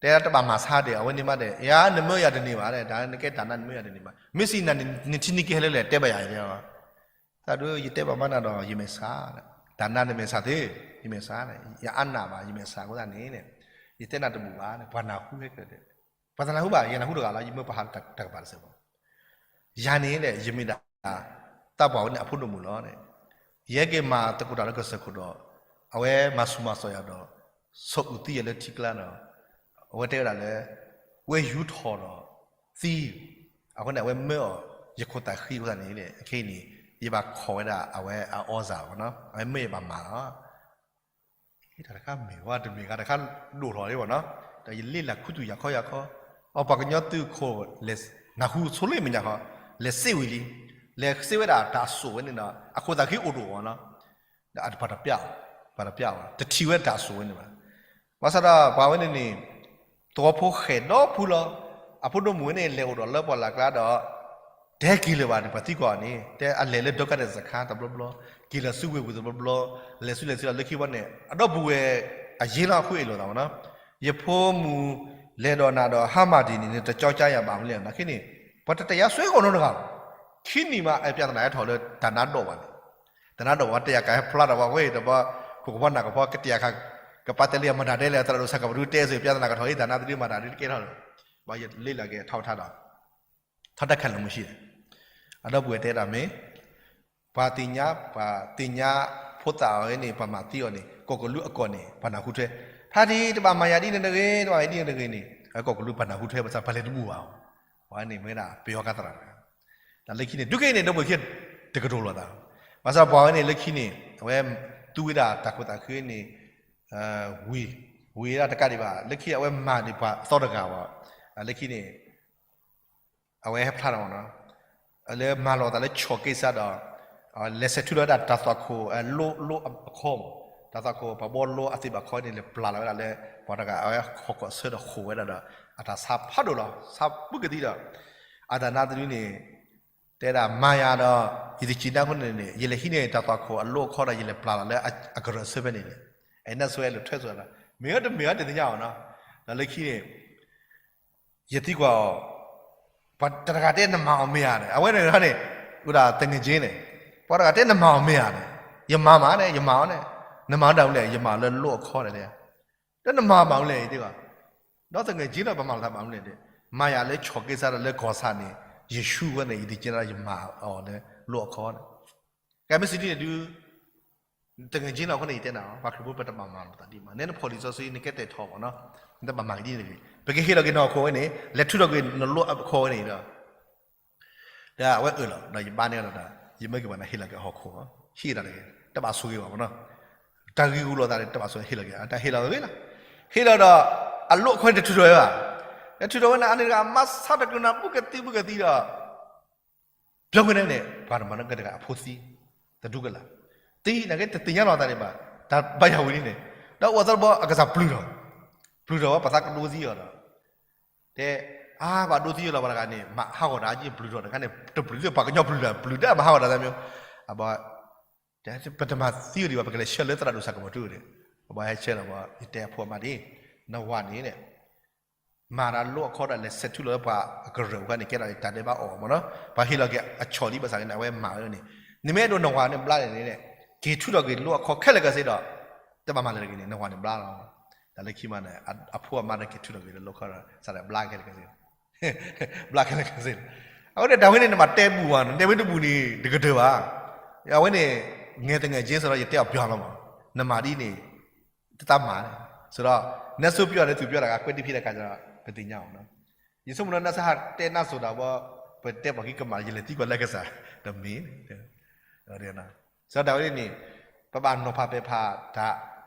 တဲတဘၣ်မၤဆါဒီး အဝဲန့ၣ်မးဒီး ယၤနမၢယၤတန့ၢ်ဘၣ် တၢ်နကဲတၢ်နါနမၢယၤတန့ၢ်ဘၣ်, မ့ၢ်စံးနၤန့ၣ် နထံနံက့ဟဲလၢလဲၤတဲဘၣ်ယၤ သရၣ်ဒိၣ် ယတဲဘၣ်မးနၤဒီး ယမဲာ်ဆှး, တၢ်နါနမဲာ်ဆှးသ့, ယမဲာ်ဆှး, ယအါနၢ်ဘၣ် ယမဲာ်ဆှးအဃိသတးန့ၣ် ယတဲနၤတဘူၣ်ဘၣ်, ပှၤနၢ်ဟူဟဲကၢၤဒီး, ပှၤတနၢ်ဟူဘၣ် ယနၢ်ဟူတဂၤလီၤ ယမၢပှၤဟးတကပၤတစဲးဖိ, ယၤန့ၣ်ဒီး ယမ့ၢ်ဒၣ် သးပှၢ်ဝဲန့ၣ်အဖိဒိၣ်မုၣ်လီၤ, ယဟဲက့ၤမၤသကိးတၢ်လၢကစၢၢ်ခိၣ်ဒီး အဝဲမၤဆူၣ်မၤစီၤယၤဒီး ဆီၣ်အုၣ်သံယၤလၢထံကျါဒီး အဝဲတဲဝဲဒၣ်လၢ ဝဲယူၤထီၣ်ဒီးသံ, အဃိန့ၣ် အဝဲမၢအီၤ ယခိၣ်သၣ်ဃံအဃိသတးန့ၣ် ခဲအံၤန့ၣ် ယဘၣ်ခိးဝဲဒၣ်အဝဲအအီစၢ်မးနီၤ, အဝဲမၢယဘၣ်မၤလီၤ. တၢ်တခါမ့ၢ်ဝဲတမ့ၢ်ဂ့ၤ တခါဒိၣ်ထီၣ်လံမးနီၤ, ဒီးယလ့လၢ်ခူသူၣ်ယၤခီယၤခီ, အပှၤကညီသုးခိၣ်လဲၤနၢ်ဟူဆိလ့ၣ်မဲာ်ညါခီ, လဲၤစ့ဝံၤလံ, လဲၤစ့ဝဲဒၣ်တၢ်အစိၣ်ဝဲန့ၣ်ဒီး အခိၣ်သၣ်ဃံအိၣ်တအိၣ်မးနီၤ, ဒီးပှၤတပျၢ်အီၤ, ပှၤတပျၢ်အီၤ တထံၣ်ဝဲတၢ်အစိၣ်ဝဲန့ၣ်ဘၣ်. ဘၣ်ဆၣ်ဒီးပှၤဝဲန့ၣ်န့ၣ် သဝီဖိဃဲၤဒီဖုလီၤ. အဖိဒိၣ်မုၣ်ဝဲန့ၣ် လဲၤအိၣ်ဒီးလၢပှၢ်လၢ်ကျါဒီး တဟဲက့ၤလၢၤဘၣ်န့ၣ် ပှၤသံကွၢ်အီၤန့ၣ် တဲအလဲၤလၢဒိကါဒဲးစခါတဘျီဘျီ, က့ၤလၢစုဝ့ၢ်ပူၤတဘျီဘျီ, လဲၤဆူလဲၤဆူလီၤလၢခံဘီန့ၣ် အဒီပုၢ်ဝဲၢ်အယ့လီၤအဃိအဲၣ်လိာ်သးမးနီၤ, ယဖိမုၣ်လဲၤဒီးနၤဒီးဟါမၢ်ဒ်န့ၣ် နတကၠီကၠါယၤဘၣ်မနုၤလဲၣ် နာ်က့န့ၣ် ပှၤတတဲယၤစွဲကီးနီတဂၤဘၣ်. ခံနံၣ်မး ပြဿနာဟဲထီၣ်လၢတၢ်နါဒိၣ်ဘၣ်န့ၣ်, တၢ်နါဒိၣ်ဘၣ် တယာ်ကၤဟဲဖျါထီၣ်ဘၣ်ဝဲအံၤဒီး ပှၤခိၣ်ကပီၤနၢ်ကပီၤ ကတယာ်ကၤ ကပာ်တဲလၢယမၤတၢ်ဒဲလဲၣ် သရၣ်ဒိၣ်ဆၣ်ကပီၤဒုတဲစ့ၢ် ပြဿနာကထီၣ်အံၤ တၢ်နါတဒုမၤတၢ်ဒုတကဲထီၣ်လၢၤ, ဘၣ်ယလ့လၢက့ၤထီၣ်ထါဒီး ထီၣ်တၢ်ခဲလၢာ်မုၢ်ဆ့ၣ်, အဒီပုၢ်ဝဲၢ်တဲဒၣ်မ့ၢ် ပှၤသ့ၣ်ညါ ပှၤသ့ၣ်ညါဖိသၣ်အီၤန့ၣ် ပှၤမၤသံအီၤန့ၣ် ကီၢ်ကလူးအကီၢ်န့ၣ် ပှၤနၢ်ဟူထွဲ, ဖါတံၢ်တဘၣ်မၤယၤဒ်န့ၣ်တဂ့ၤ တဘၣ်မၤယၤဒ်န့ၣ်တဂ့ၤန့ၣ် ကီၢ်ကလူးပှၤနၢ်ဟူထွဲ ဘၣ်ဆၣ်ပှၤလဲၤတဘူၣ်ဘၣ်အီၤ, ပှၤန့ၣ်မ့ၢ်ဒၣ်ပယီၤကါသရၣ်တဂၤ, တၢ်လၢခံန့ၣ် ဒုးက့ၤန့ၣ် ဒီပုၢ်ဝဲၢ်ခံ တကတိၤလိာ်သး, ဘၣ်ဆၣ်ပှၤဝဲန့ၣ်လၢခံန့ၣ် အဝဲသူဝဲဒၣ်တၢ်ခိၣ်သၣ်ဃံန့ၣ် ဝံၤ ဝံၤဒၣ်တကးဒံးဘၣ် လၢခံအဝဲမၤန့ၢ်ပှၤအသီတဂၤဘၣ်, လၢခံန့ၣ် အဝဲဟဲဖျါထီၣ်မးနီၤ, လၢမၤလိာ်သးလၢဆိၣ်က့စါဒီး လဲၤဆဲးထုးလီၤဝဲဒၣ်တၢ်သွၣ်ခိၣ် လိလိအခီမး, တၢ်သွၣ်ခိၣ်ပှၤဘီလိအသ့ၣ်ဘၣ်ခီန့ၣ် လဲၤပျၢ်လီၤဝဲဒၣ်လၢ ပှၤတဂၤအဝဲဟီၣ်ခိၣ်အဆၢဒီးဃိာ်ဝဲဒၣ်ဒီး အတၢ်ဆါဖးဒိၣ်လီၤ ဆါပုၢ်ကသံဒီး အတၢ်နါတဒုန့ၣ် တဲဒၣ်မၤယၤဒီး ယတစံးနါအဃိန့ၣ်န့ၣ် ယလဲၤဟံးန့ၢ်တၢ်သွၣ်ခိၣ်အလိအခီဒီး ယလဲၤပျၢ်လီၤလၢအကရၢၢ်ဆၢဖဲန့ၣ်န့ၣ်, အဲၣ်နၢ်ဆိဝဲလဲၤထွဲဆိဝဲဒၣ်, မ့ၢ်ဝဲတမ့ၢ်ဝဲတသ့ၣ်ညါအီၤနီၤ, ဒီးလၢခံန့ၣ် ယသံကွၢ်အီၤ, ပှၤတဂၤတဲနမၤအီၤမ့ၢ်ဧါန့ၣ်, အဝဲန့ၣ်န့ၣ်, အိၣ်ဒၣ်သငဲၣ်က့န့ၣ်, ပှၤတဂၤတဲနမၤအီၤမ့ၢ်ဧါန့ၣ်, ယမၤမးန့ၣ် ယမၤအီၤန့ၣ်, နမၤအီၤဒၣ်ဝဲလဲၣ် ယမၤအီၤလၢလိအခီန့ၣ်, ဒီးနမၤမးဝဲလဲၣ် ယတဲဘၣ်, ဒီးသငဲၣ်က့ဒီးပမၤလိာ်သးဘၣ်မနုၤလဲၣ်, မၤယၤလၢဆိၣ်က့စါဒီးလၢကီၢ်ဆၣ်န့ၣ်, ယဆူဝဲန့ၣ် ယသ့ၣ်ညါလၢယမၤအီၤလၢလိအခီန့ၣ်, ကဲမ့ၢ်စံးဒ်န့ၣ်ဒုး တဂ့ၤက့နီၤအဃိန့ၣ် ယတဲနၤ, ပှၤခရံာ်ဖိပတဘၣ်မၤလိာ်သးဒ်မး, နဲနဖီၣ်လံာ်စီဆှံ နကဲတဲာ်ထီၣ်မးနီၤ, နတဘၣ်မၤကဒ်န့ၣ်တဂ့ၤ, ပကဟ့ၣ်လီၤက့ၤနဟီၣ်ခိၣ်ဝဲန့ၣ်, လဲၤထုးထီၣ်က့ၤနလိအခီဝဲန့ၣ်ဒီး, ဒီးအဝဲအၢၣ်လီၤ, ဒီးယဘါန့ၢ်ဒီး, ယမၢက့ၤပှၤန့ၣ်ဟ့ၣ်လီၤက့ၤဟီၣ်ခိၣ်, ဟ့ၣ်တၢ်တဂ့ၤ, တဘၣ်ဆိၣ်ဂ့ၤဘၣ်မးနီၤ, တၢ်ဂ့ၢ်ဂူာ်လိာ်သးန့ၣ် တဘၣ်ဆိၣ်ဂ့ၤ ဟ့ၣ်လီၤက့ၤ, တၢ်ဟ့ၣ်လီၤဂ့ၤလီၤ, ဟ့ၣ်လီၤဒီး, အလိအခီန့ၣ်တထုးထီၣ်ဝဲဘၣ်, တထုးထီၣ်ဝဲန့ၣ် အန့ၣ်တဂၤမၤဆါတကျၢၤနၤ ဘူးကသံဘူးကသံဒီး ပျီကွံာ်န့ၣ်န့ၣ် ပှၤတမၤနီၣ်ကဲတဂၤအဖိသံ, တဒူကလာ်, သံနာ်က့တသ့ၣ်ညါလီၤသးဒံးဘၣ်, တၢ်ဘါယွၤဝံၤလံန့ၣ်, ဒီးအိၣ်အသီတဘျီအကစၢ်ပျုၢ်ထီၣ်, ပျုၢ်ထီၣ်ဝဲပှၤသးကဒိသံအီၤဒီး, တဲ, အါ ပှၤဒိသံလီၤ ပှၤတဂၤန့ၣ် မၤဟးဂီၤတၢ် ယပျုၢ်ထီၣ်တခါန့ၣ် တပျုၢ်သ့ၣ် ပှၤကညီပျုၢ်တၢ် ပျုၢ်တၢ်မၤဟးဂီၤတၢ်သၢမံၤ, အဘၣ် ပတမၤသံဝဲဒံးဘၣ် ပကလဲၤဆှၢလၢသရၣ်ဒိၣ်စၢ်ကပီၤတအိၣ်ဒီး, အဘၣ်ဟဲဆှၢလီၤဘၣ် ယတဲအဖိအမါဒ်, နဝၤန့ၣ် မၤတၢ်လိၣ်အခီဒီးလဲၤဆဲးထူလီၤလၢပှၤအကရၢၢ်အဃိန့ၣ် ကဲထီၣ်တၢ်ဒဲးဘးအီၣ်မ့ၢ်နီၤ, ပှၤဟ့ၣ်လီၤက့ၤအဆီၣ်လံဘၣ်ဆၣ်န့ၣ် အဝဲမၤဝဲန့ၣ်, နမ့ၢ်အဲၣ်ဒိးနဝၤန့ၣ်ဘျါန့ၣ်န့ၣ်, က့ၤထူထီၣ်က့ၤလိၣ်အခီခဲလၢာ်ကစ့ဒီး, တဘၣ်မၤလၢၤတဂ့ၤန့ၣ် နဝၤန့ၣ်ဘျါလီၤ, တၢ်လၢခံမးန့ၣ် အဖိအမါဒီးက့ၤထူထီၣ်က့ၤလၢလိၣ်ခီဒီး စးဒီးဘျါခဲလၢာ်ကစ့ ဘျါခဲလၢာ်ခဲဆ့လီၤ. အဃိန့ၣ် တၢ်ဝဲန့ၣ် နမၤတဲဘူၣ်ဘၣ် နတဲဝဲတဘူၣ်န့ၣ် တကတၢၢ်ဘၣ်. အဝဲန့ၣ် ငဲၤတငဲၤက့စ့ဒီး ယတဲအီၤပျီလီၤမး, နမၤဒ်န့ၣ် တသးမၤန့ၣ်, စ့ဒီး နၢ်စိပျီန့ၣ် သူပျီတၢ်ဂၤ ကွဲးတဖံးတၢ်ခါဒီး ပသ့ၣ်ညါအီၤနီၤ. ယဆိကမိၣ်လၢနၢ်စိဟးတဲနၢ်စိတၢ်ဘီ, ပတဲပှၤက့ၤကမၣ် ယလဲၤသံကွၢ်လၢကစၢ် တမ့ၢ် စ့ဒီးတၢ်ဝဲန့ၣ် ပဘၣ်နီၤဖးပဲာ်ဖးတၢ်,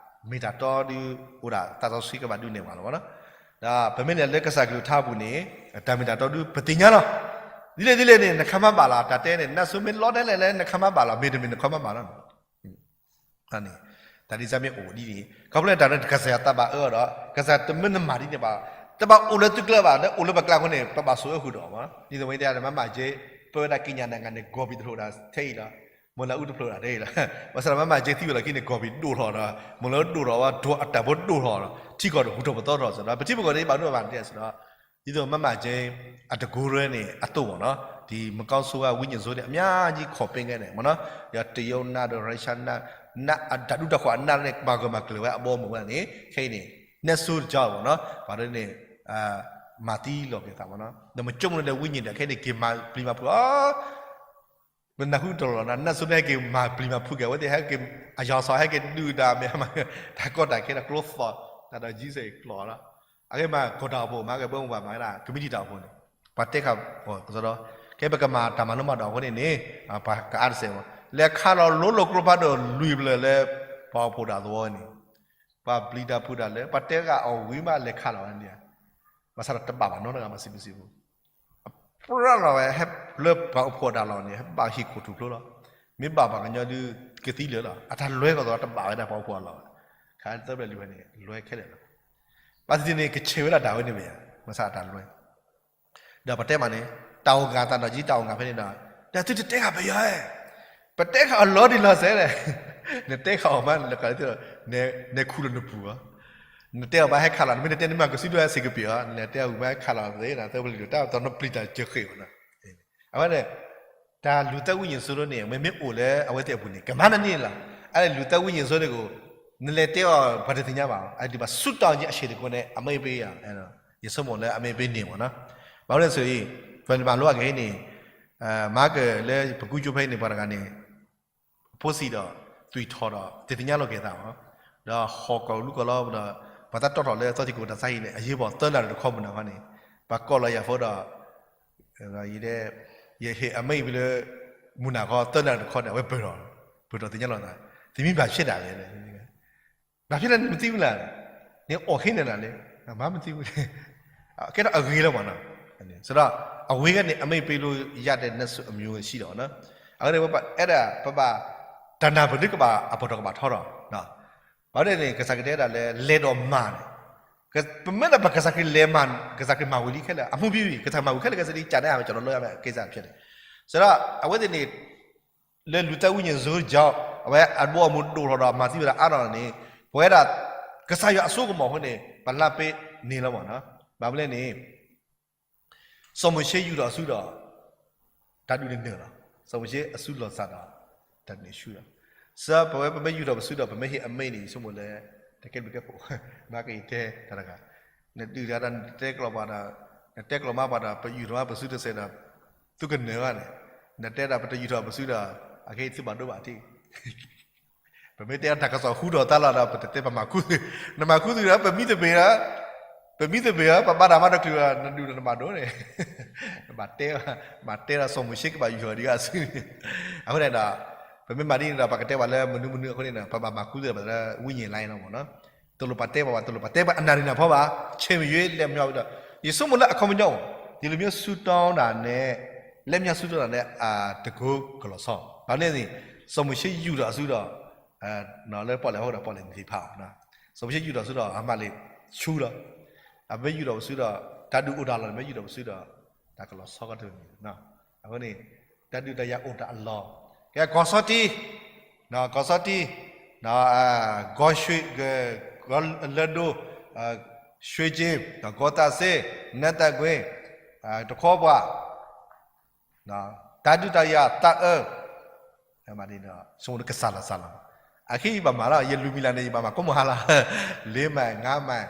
မ့ၢ်တၢ်တီဒုး အိၣ်ဒၣ်သးစီဆှံကဘၣ်ဒုးနဲၣ်ပှၤလီၤမးနီၤ. ဒီးပမ့ၢ်လဲၤလၢကစၢ်ကလုၢ်ကထါအပူၤန့ၣ် တၢ်မ့ၢ်တၢ်တီဒုး ပသ့ၣ်ညါလီၤ. ဒ်လဲၣ်ဒ်လဲၣ်န့ၣ် နခါမါဘၣ်လီၤ. တၢ်တဲန့ၣ် နၢ်စိမ့ၢ်လီတဲလဲၣ်လဲၣ် နခါမါဘၣ်လီၤ, မ့ၢ်တမ့ၢ်နခါမါဘၣ်လီၤ. န့ၣ် တၢ်ဒ်စၢ်မ့ၢ်အိၣ်ဒ်န့ၣ် ခီဖျိလၢတၢ်လၢကစၢ်ယွၤသးဘၣ်အၢဒီး ကစၢ်တမ့ၢ်နမၤဒ်န့ၣ်ဘၣ်, တဘၣ်အိၣ်လၢသုကျဲဘၣ်, လၢအိၣ်လၢပကျဲအဃိန့ၣ် ပဘၣ်ဆိၣ်အၢဃုာ်ဒီးအီၤမး. ဒ်သိးဝဲတဲ မၤမၤက့ ပဝဲဒၣ်ကံးညာ်နၤဂၤန့ၣ် ဂီၤပံၤတဖျိဒၣ်ထဲအံၤလီၤ, မ့ၢ်လၢအူတဖျိဒၣ်ထဲအံၤလီၤ. ဘၣ်ဆၣ်ဒီးမၤမၤက့သံဝဲလီၢ်ခံန့ၣ် ဂီၤပံၤဒိၣ်ထီၣ်ဒီး မ့ၢ်လၢဒိၣ်ထီၣ်ဝဲ ဒိၣ်အတၢ်ဖိဒိၣ်ထီၣ်ဒီး ထံကီၢ်တဟူထီၣ်ပသီထီၣ်စ့ၢ်ဒီး ပထံပကီၢ်န့ၣ် ဘၣ်ဒိဘၣ်ထံးစ့ၢ်ဒီး ဒ်သိးမၤမၤက့ အတကိရၢန့ၣ် အသိးမ့ၢ်နီၤ, ဒ်မကီၢ်ဆိဝါဝံၤညံၣ်စိန့ၣ် အများကြီး ခီၣ်ပဲငဲန့ၣ်မ့ၢ်နီၤ, ယတရုတ်နာ်ဒီး Russia နာ်, နာ်အတၢ်ဒူတၢ်ဃိးအနၢ်န့ၣ် မၤဂၢၢ်မၤကျၢၤဝဲအဘီအမုၢ်ဝဲန့ၣ် ခဲအံၤန့ၣ် နၢ်စိတကီမ့ၢ်နီၤ, ပှၤဒ်န့ၣ် မၤသံလီၤက့ၤသးမ့ၢ်နီၤ, ဒီးမကၠိမနုၤဒီးဝံၤညံၣ်ဒီး ခဲအံၤန့ၣ် က့ၤမၤပျံၤမၤဖုးအီၤ ပနၢ်ဟူတလီၢ်နီၤ, နၢ်စိန့ၣ်ဟဲက့ၤမၤပျံၤမၤဖုးက့ၤ အဝဲသ့ၣ်ဟဲက့ၤ အယီၤစီၤဟဲက့ၤဒုးတၢ်မ့ၢ် တၢ်ကီတၢ်ခဲတၢ်ကျိသီၣ် တၢ်ဒီး Jesus ကျိာ်လီၤ. အဂ့ၢ်မး ကီၢ်တၢ်အိၣ်ဖှိၣ် မၤက့ၤဘၣ်မူဘၣ်မၤဝဲဒၣ် ကမံးတံာ်တၢ်အိၣ်ဖှိၣ်န့ၣ် ပှၤတဲခး ကဒီး ခဲပကမၤတၢ်မၤနီၢ်မၤဒီးအဃိန့ၣ်န့ၣ် ပှၤကအါတစဲးမး လဲၤခးလီၤလိၤလိၤကျိဖးဒိၣ်လွံၢ်ဖျၢၣ်လၢ ပှၤအိၣ်ဖှိၣ်တၢ်သဝီန့ၣ် ပှၤပျံၤတၢ်ဖုးတၢ်လၢ ပှၤတဲဂၤအီၤဝံၤမးလဲၤခးလီၤဝဲန့ၣ် ဘၣ်ဆၣ်ဒီးတဘၣ်ဘၣ်နီတဂၤဘၣ်စံးဘျုးစံးဖှိၣ် ပြၢလီၤဝဲ ဟဲလၢပှၤအိၣ်ဖှိၣ်တၢ်လီၢ်န့ၣ် ဟဲဘၣ်ဟံၣ်ခိၣ်ထူၣ်ဖျိလီၤ. မ့ၢ်ဘၣ်ပှၤကညီဒုးကသံလၢာ်လီၤ. အတၢ်လွဲကီၢ်သိးတဘၣ်ဝဲဒၣ်ပှၤအိၣ်ဖှိၣ်အလီၢ်ဘၣ်. ခးသၢဖျၢၣ်လွံၢ်ဖျၢၣ်န့ၣ် လွဲခဲလၢာ်လီၤ. ဘၣ်သ့ၣ်သ့ၣ်န့ၣ် ကဆဲးဝဲဒၣ်တၢ်ဝဲန့ၣ်မ့ၢ်ဧါ, ဘၣ်ဆၣ်အတၢ်လွဲ ဒီးပတဲမးန့ၣ် တၢ်အိၣ်ဂၢၢ်သးဒီးကံတၢ်အိၣ်ဂၢၢ်ဖဲန့ၣ်ဒီး ဒီးသုတတဲဃာ်ပယီၤဧၢ, ပတဲဃာ်အီၤလီၤတံၢ်လီၤဆဲးလဲၣ်, နတဲဃာ်အီၤမး နကးလၢ နဲခူလၢနပူၤဧါ, နတဲအီၤဘၣ်ဟဲခးလီၤ နမ့ၢ်နတဲနမၤကစုဒိၣ်ဟဲစ့ၢ်ကပ့ၤဧါ, နတဲအီၤဘၣ်ဟဲခးလီၤသ့ တၢ်သၢဖျၢၣ်လွံၢ်ဖျၢၣ် တၢ်သီနပျံၤတၢ်စၢဃ့ၢ်ဘၣ်နီၤ. အဝဲန့ၣ် တၢ်လူၤသၢဝံၣ်ညံၣ်စိရိၤန့ၣ် မ့မ့ၢ်အိၣ်လၢအဝဲသ့ၣ်အပူၤန့ၣ် ကမၤနန့ၢ်လီၤ. အဝဲလူၤသၢဝံၣ်ညံၣ်စိရိၤန့ၣ် နလဲၤတဲအီၤပှၤတသ့ၣ်ညါဘၣ်, အဒုးဘၣ်ဆူတီၤက့အဆံးတကိးန့ၣ် အမ့ၢ်ပ့ၤယၤ, ယဆိကမိၣ်လၢအမ့ၢ်ပ့ၤန့ၣ်မ့ၢ်နီၤ. ဘၣ်မနုၤလဲၣ်န့ၣ် ပမၤလိအကဟဲန့ၣ် မၤကလၢပကူကၠိဖဲအံၤန့ၣ် ပှၤတဂၤန့ၣ် ဖိစံးဒီး သွံၣ်ထီၣ်ဒီး တသ့ၣ်ညါလိာ်က့ၤသးမ့ၢ်နီၤ, ဒီးဟီၣ်ကီၢ်လူၤကီၢ်လီၤဒီး ပှၤသးတီထီၣ်လၢသီထံကီၢ်တၢ်ဆါဟံၣ်န့ၣ် အရေးပေါ်သၢနၣ်ရံၣ်တခီမုၢ်နၤခီန့ၣ် ပှၤကိးလီၤယၤဖိဒီး ယဟ့ၣ်အမ့ၢ်အပ့ၤလၢ မုၢ်နၤခီသၢနၣ်ရံၣ်တခီန့ၣ် အဝဲပၢၢ်ထီၣ်, ပၢၢ်ထီၣ်သ့ၣ်ညါလိာ်သး, သမီးဘာဖြစ်တာလဲ, ဘာဖြစ်လဲနမသိဘူးလား, နအိၣ်ဟံးန့ၣ်လီၤန့ၣ်, မ့မသိဘူး, ကဲထီၣ်အဂ့ၤလီၤမ့ၢ်နီၤ, စ့ၢ်ဒီး အဝဲဂၤန့ၣ် အမ့ၢ်ပ့ၤလိာ်ယၤဒီးနၢ်စိအမျိုးရှိဒီးနီၤ, အဝဲန့ၣ် အဲၣ်ဒိး ပဘၣ် တၢ်နၢ်ပၢၢ်ဒုကဘၣ်အပတီၢ်ကဘၣ်ထီထီၣ် ဘၣ်ဒ်န့ၣ် ကစၢ်ခရံာ်တဲဒၣ်လၢ လဲၤဒီးမၤန့ၣ်, ပမ့ၢ်ဒၣ်ပကစၢ်ခရံာ်လဲၤမၤ, ကစၢ်ခရံာ်မၤဝံၤလံခဲလၢာ်, အမူပံဝံၤ ကစၢ်မၤဝံၤခဲလၢာ် ကစၢ်ဒ်အမ့ၢ်ကၠီၤလီၤလၢအမ့ၢ်ကဲစၢ်ဖျဲးန့ၣ်, စ့ၢ်ဒီး အဝဲသ့ၣ်န့ၣ် လၢလူၤသၢဝံၣ်ညံၣ်စိရိၤ အဝဲအဘီအမုၢ်ဒိၣ်ထီၣ်ဒီးမၤသံဝဲဒၣ်အါထီၣ်န့ၣ်, ပဝဲဒၣ် ကစၢ်ယွၤအစိကမီၤအဃိန့ၣ် ပလၢပ့ၤန့ၣ်လီၤမ့ၢ်နီၤ, ဘၣ်မနုၤလဲၣ်န့ၣ် စီၤမိၤၡ့ယူၢ်ထီၣ်အစုဒီး တၢ်ဒုးတနၢၤလီၤ. စီၤမိၤၡ့အစုလီၤစၢ်ဒီး တၢ်ဒုးဆူၣ်လီၤ. စ့ၢ် ပဝဲပမ့ၢ်ယူၢ်ထီၣ်ပစုဒီး ပမ့ၢ်ဟ့ၣ်အမ့ၢ်န့ၣ် ယဆိကမိၣ်လၢ တကဲဘျုးကဲဖှိၣ်, မၤကယတဲတၢ်တဂၤ, နဒုးတၢ်ဒီး နတဲကျိာ်ပှၤဒီး နတဲကျိာ်မးပှၤဒီး ပယူၢ်ထီၣ်မးပစုတစဲးဒီး သုကနၢၤဘၣ်န့ၣ်, နတဲဒီးပတယူၢ်ထီၣ်ပစုဒီး အခဲအံၤသုဘၣ်ဒိဘၣ်ထံး ပမ့ၢ်တဲတၢ်ကစီၣ်ဟူထီၣ်သါလီၤဒီး ပတတဲပမၤခူသူၣ်, နမၤခူသူၣ်ဒီး ပမံသပ့ၤဒီး, ပမံသပ့ၤဒီး ပဘါတၢ်မၤတချုးဒီး နဒုးဒီးနဘၣ်ဒိန့ၣ်, ဘၣ်တဲ, ဘၣ်တဲဒီးစီၤမိၤၡ့ကဘၣ်ယူၢ်ထီၣ်ဒံးအစုန့ၣ်, အဃိန့ၣ်ဒီး ပမ့ၢ်မၤဒ်န့ၣ်ဒီး ပကတဲပှၤလၢမနုၤမနုၤအဃိန့ၣ်ဒီး ပဘၣ်မၤခူသူၣ်ဒီး ပတဝံၣ်ညံၣ်လါအံၤလီၤမ့ၢ်နီၤ, တလိၣ်ပှၤတဲပှၤ တလိၣ်ပှၤတဲပှၤအနၢ်ရံၣ်နၢ်ဖီဘၣ်, ဆဲးမ့ၢ်ယွၤလဲၤမညီဝံၤဒီး ယဆိကမိၣ်လၢအခီပညီအိၣ်, ဒ်လၢမ့ၢ်ဆူတီနၤန့ၣ်, လၢမ့ၢ်ဆူတီနၤန့ၣ် အတကိကလီၤဆီ, ဘၣ်န့ၣ်န့ၣ် စီၤမိၤၡ့ယူၢ်ထီၣ်အစုဒီး လၢပီၣ်လဲၣ်ဟီဒီးပီၣ်လဲၣ်န့ၣ်သ့ၣ်တဖၣ်, စီၤမိၤၡ့ယူၢ်ထီၣ်အစုဒီး အမၤလ့ၣ်ဆူလီၤ, အမ့ၢ်ယူၢ်ထီၣ်အစုဒီး တၢ်ဒုးအိၣ်တၢ်လီၢ်န့ၣ် မ့ၢ်ယူၢ်ထီၣ်ပစုဒီး တၢ်ကလီၤဆီကတၢၢ်န့ၣ်, အဃိန့ၣ် တၢ်ဒုးတၢ်ယၤအိၣ်တၢ်အလီၢ်, ကဲကီၢ်စီၤတံၢ်, ကီၢ်စီၤတံၢ်, ကီၢ်ရွှ့ၣ်, လၢၢ်ဒိၣ်, ရွှ့ၣ်က့ၣ်, ကီၢ်သးစ့, နဲသးကွ့, တခီပှၤ တၢ်ဒုးတၢ်ယၤသးအၢ, ဆိကမိၣ်ကစၢ်လီၤစၢ်လီၤ, အခဲအံၤယဘၣ်မၤလီၤ, ယလူၤမံၤလၢ်န့ၣ် ယဘၣ်မၤကိးမုၢ်ဟါလီၤ, လၢမး ငါးမး,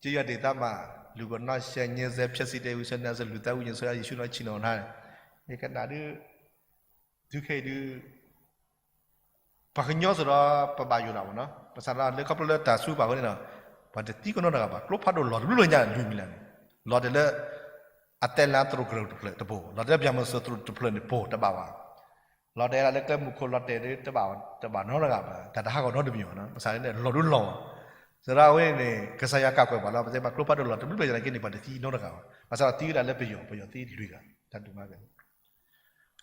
ကယီၢ်ဒံးသးမး, လူၤကနီၣ်ဆဲးညဲစဲး ဖျဲးစံးတဲဝံၤဆၢနၢ်စဲး လူၤသးဝံၣ်ညဲဆၢ ယ့ၣ်ၡူးနီၢ်ဆံးနီၢ်နၤ, ယကနၣ်ဒုး, တုၤခဲအံၤဒုး ပှၤကညီစ့ၢ်ဒီးပဘၣ်ယိၣ်ဒၣ်မ့ၢ်နီၤ, ဘၣ်ဆၣ်ဒီးလၢခီဖျိလၢတၢ်ဆူပာ်အဃိန့ၣ်ဒီး ပှၤတသံကနီတဂၤဘၣ်, ကျိဖးဒိၣ်လီၤတဘျုးလၢညါ လူၤမံၤလၢ်န့ၣ်, လီၤတဲာ်လၢ အတဲလါတရူးကရၢၢ်တဖျၢၣ်တဘိ, လီၤတဲာ်လၢပၠၣ်မုၢ်စၢၤတရူးတဖျၢၣ်န့ၣ် ပိၢ်တဘၣ်ဘၣ်, လီၤတဲာ်လၢကျဲမုၢ်ခိၣ်လီၤတဲာ်ဒုးတဘၣ်, တဘၣ်နီတဂၤဘၣ်, တၢ်တဟးဂီၤနီတမံၤဘၣ်နီၤ, ဘၣ်ဆၣ်န့ၣ်လီၤဒုးလီၤဘၣ်, စ့ၢ်ဒီးအဝဲန့ၣ် ကစၢ်ယွၤကၢ်ကွဲးပှၤလီၤ, ပတဲပှၤကျိဖးဒိၣ်လီၤတဘျုးလၢညါန့ၣ်က့န့ၣ် ပှၤတသံနီတဂၤဘၣ်, ဘၣ်ဆၣ်ဒီးသံဝဲဒၣ်လၢပယီၤ, ပယီၤသံလွံၢ်ဂၤ, တၢ်ဒုးမၤကဲ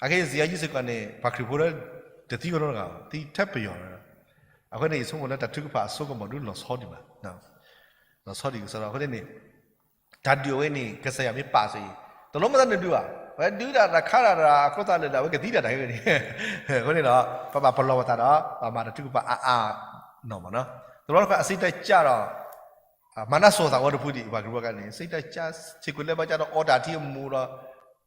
အခဲအံၤ စံးယၤယံၤစ့ၢ်ကီးန့ၣ် ပှၤခရံာ်ဖိလၢ တသံကနီတဂၤဘၣ်, သံထဲပယီၤလီၤ, အဃိန့ၣ် ယဆိကမိၣ်လၢတၢ်ထုကဖၣ်အစိကမီၤဒုးလီၤဆီဒံးဘၣ်, လီၤဆီဒံးကစီဒီး အဃိန့ၣ် တၢ်ဒုးအဝဲန့ၣ် ကစၢ်ယွၤမ့ၢ်ပာ်စ့ၢ်ကီး တလိၣ်မၤသးနဒုးဘၣ်, ဝဲဒုးဒၣ်တၢ်ခါဒၣ်တၢ်အခိၣ်သးလၢာ်ဒီး အဝဲကသံဒၣ်တၢ်ဂ့ၢ်န့ၣ်, အဃိန့ၣ်ဒီး ပဘၣ်ပလီၢ်ပသးဒီး ပမၤတၢ်ထုကဖၣ်အါအါနီၢ်မးနီၤ, တဘျီတခီၣ်အစံးတၢ်ကၢ်ဒီး မၤနၢ်စိၤသးဝီတဖုဒံး ပှၤခရံာ်ဖိကါန့ၣ် စံးတၢ်ကၢ် ဆံးကွံာ်လၢဘၣ်ကၢ်ဒီးအီတၢ်ထံအမူး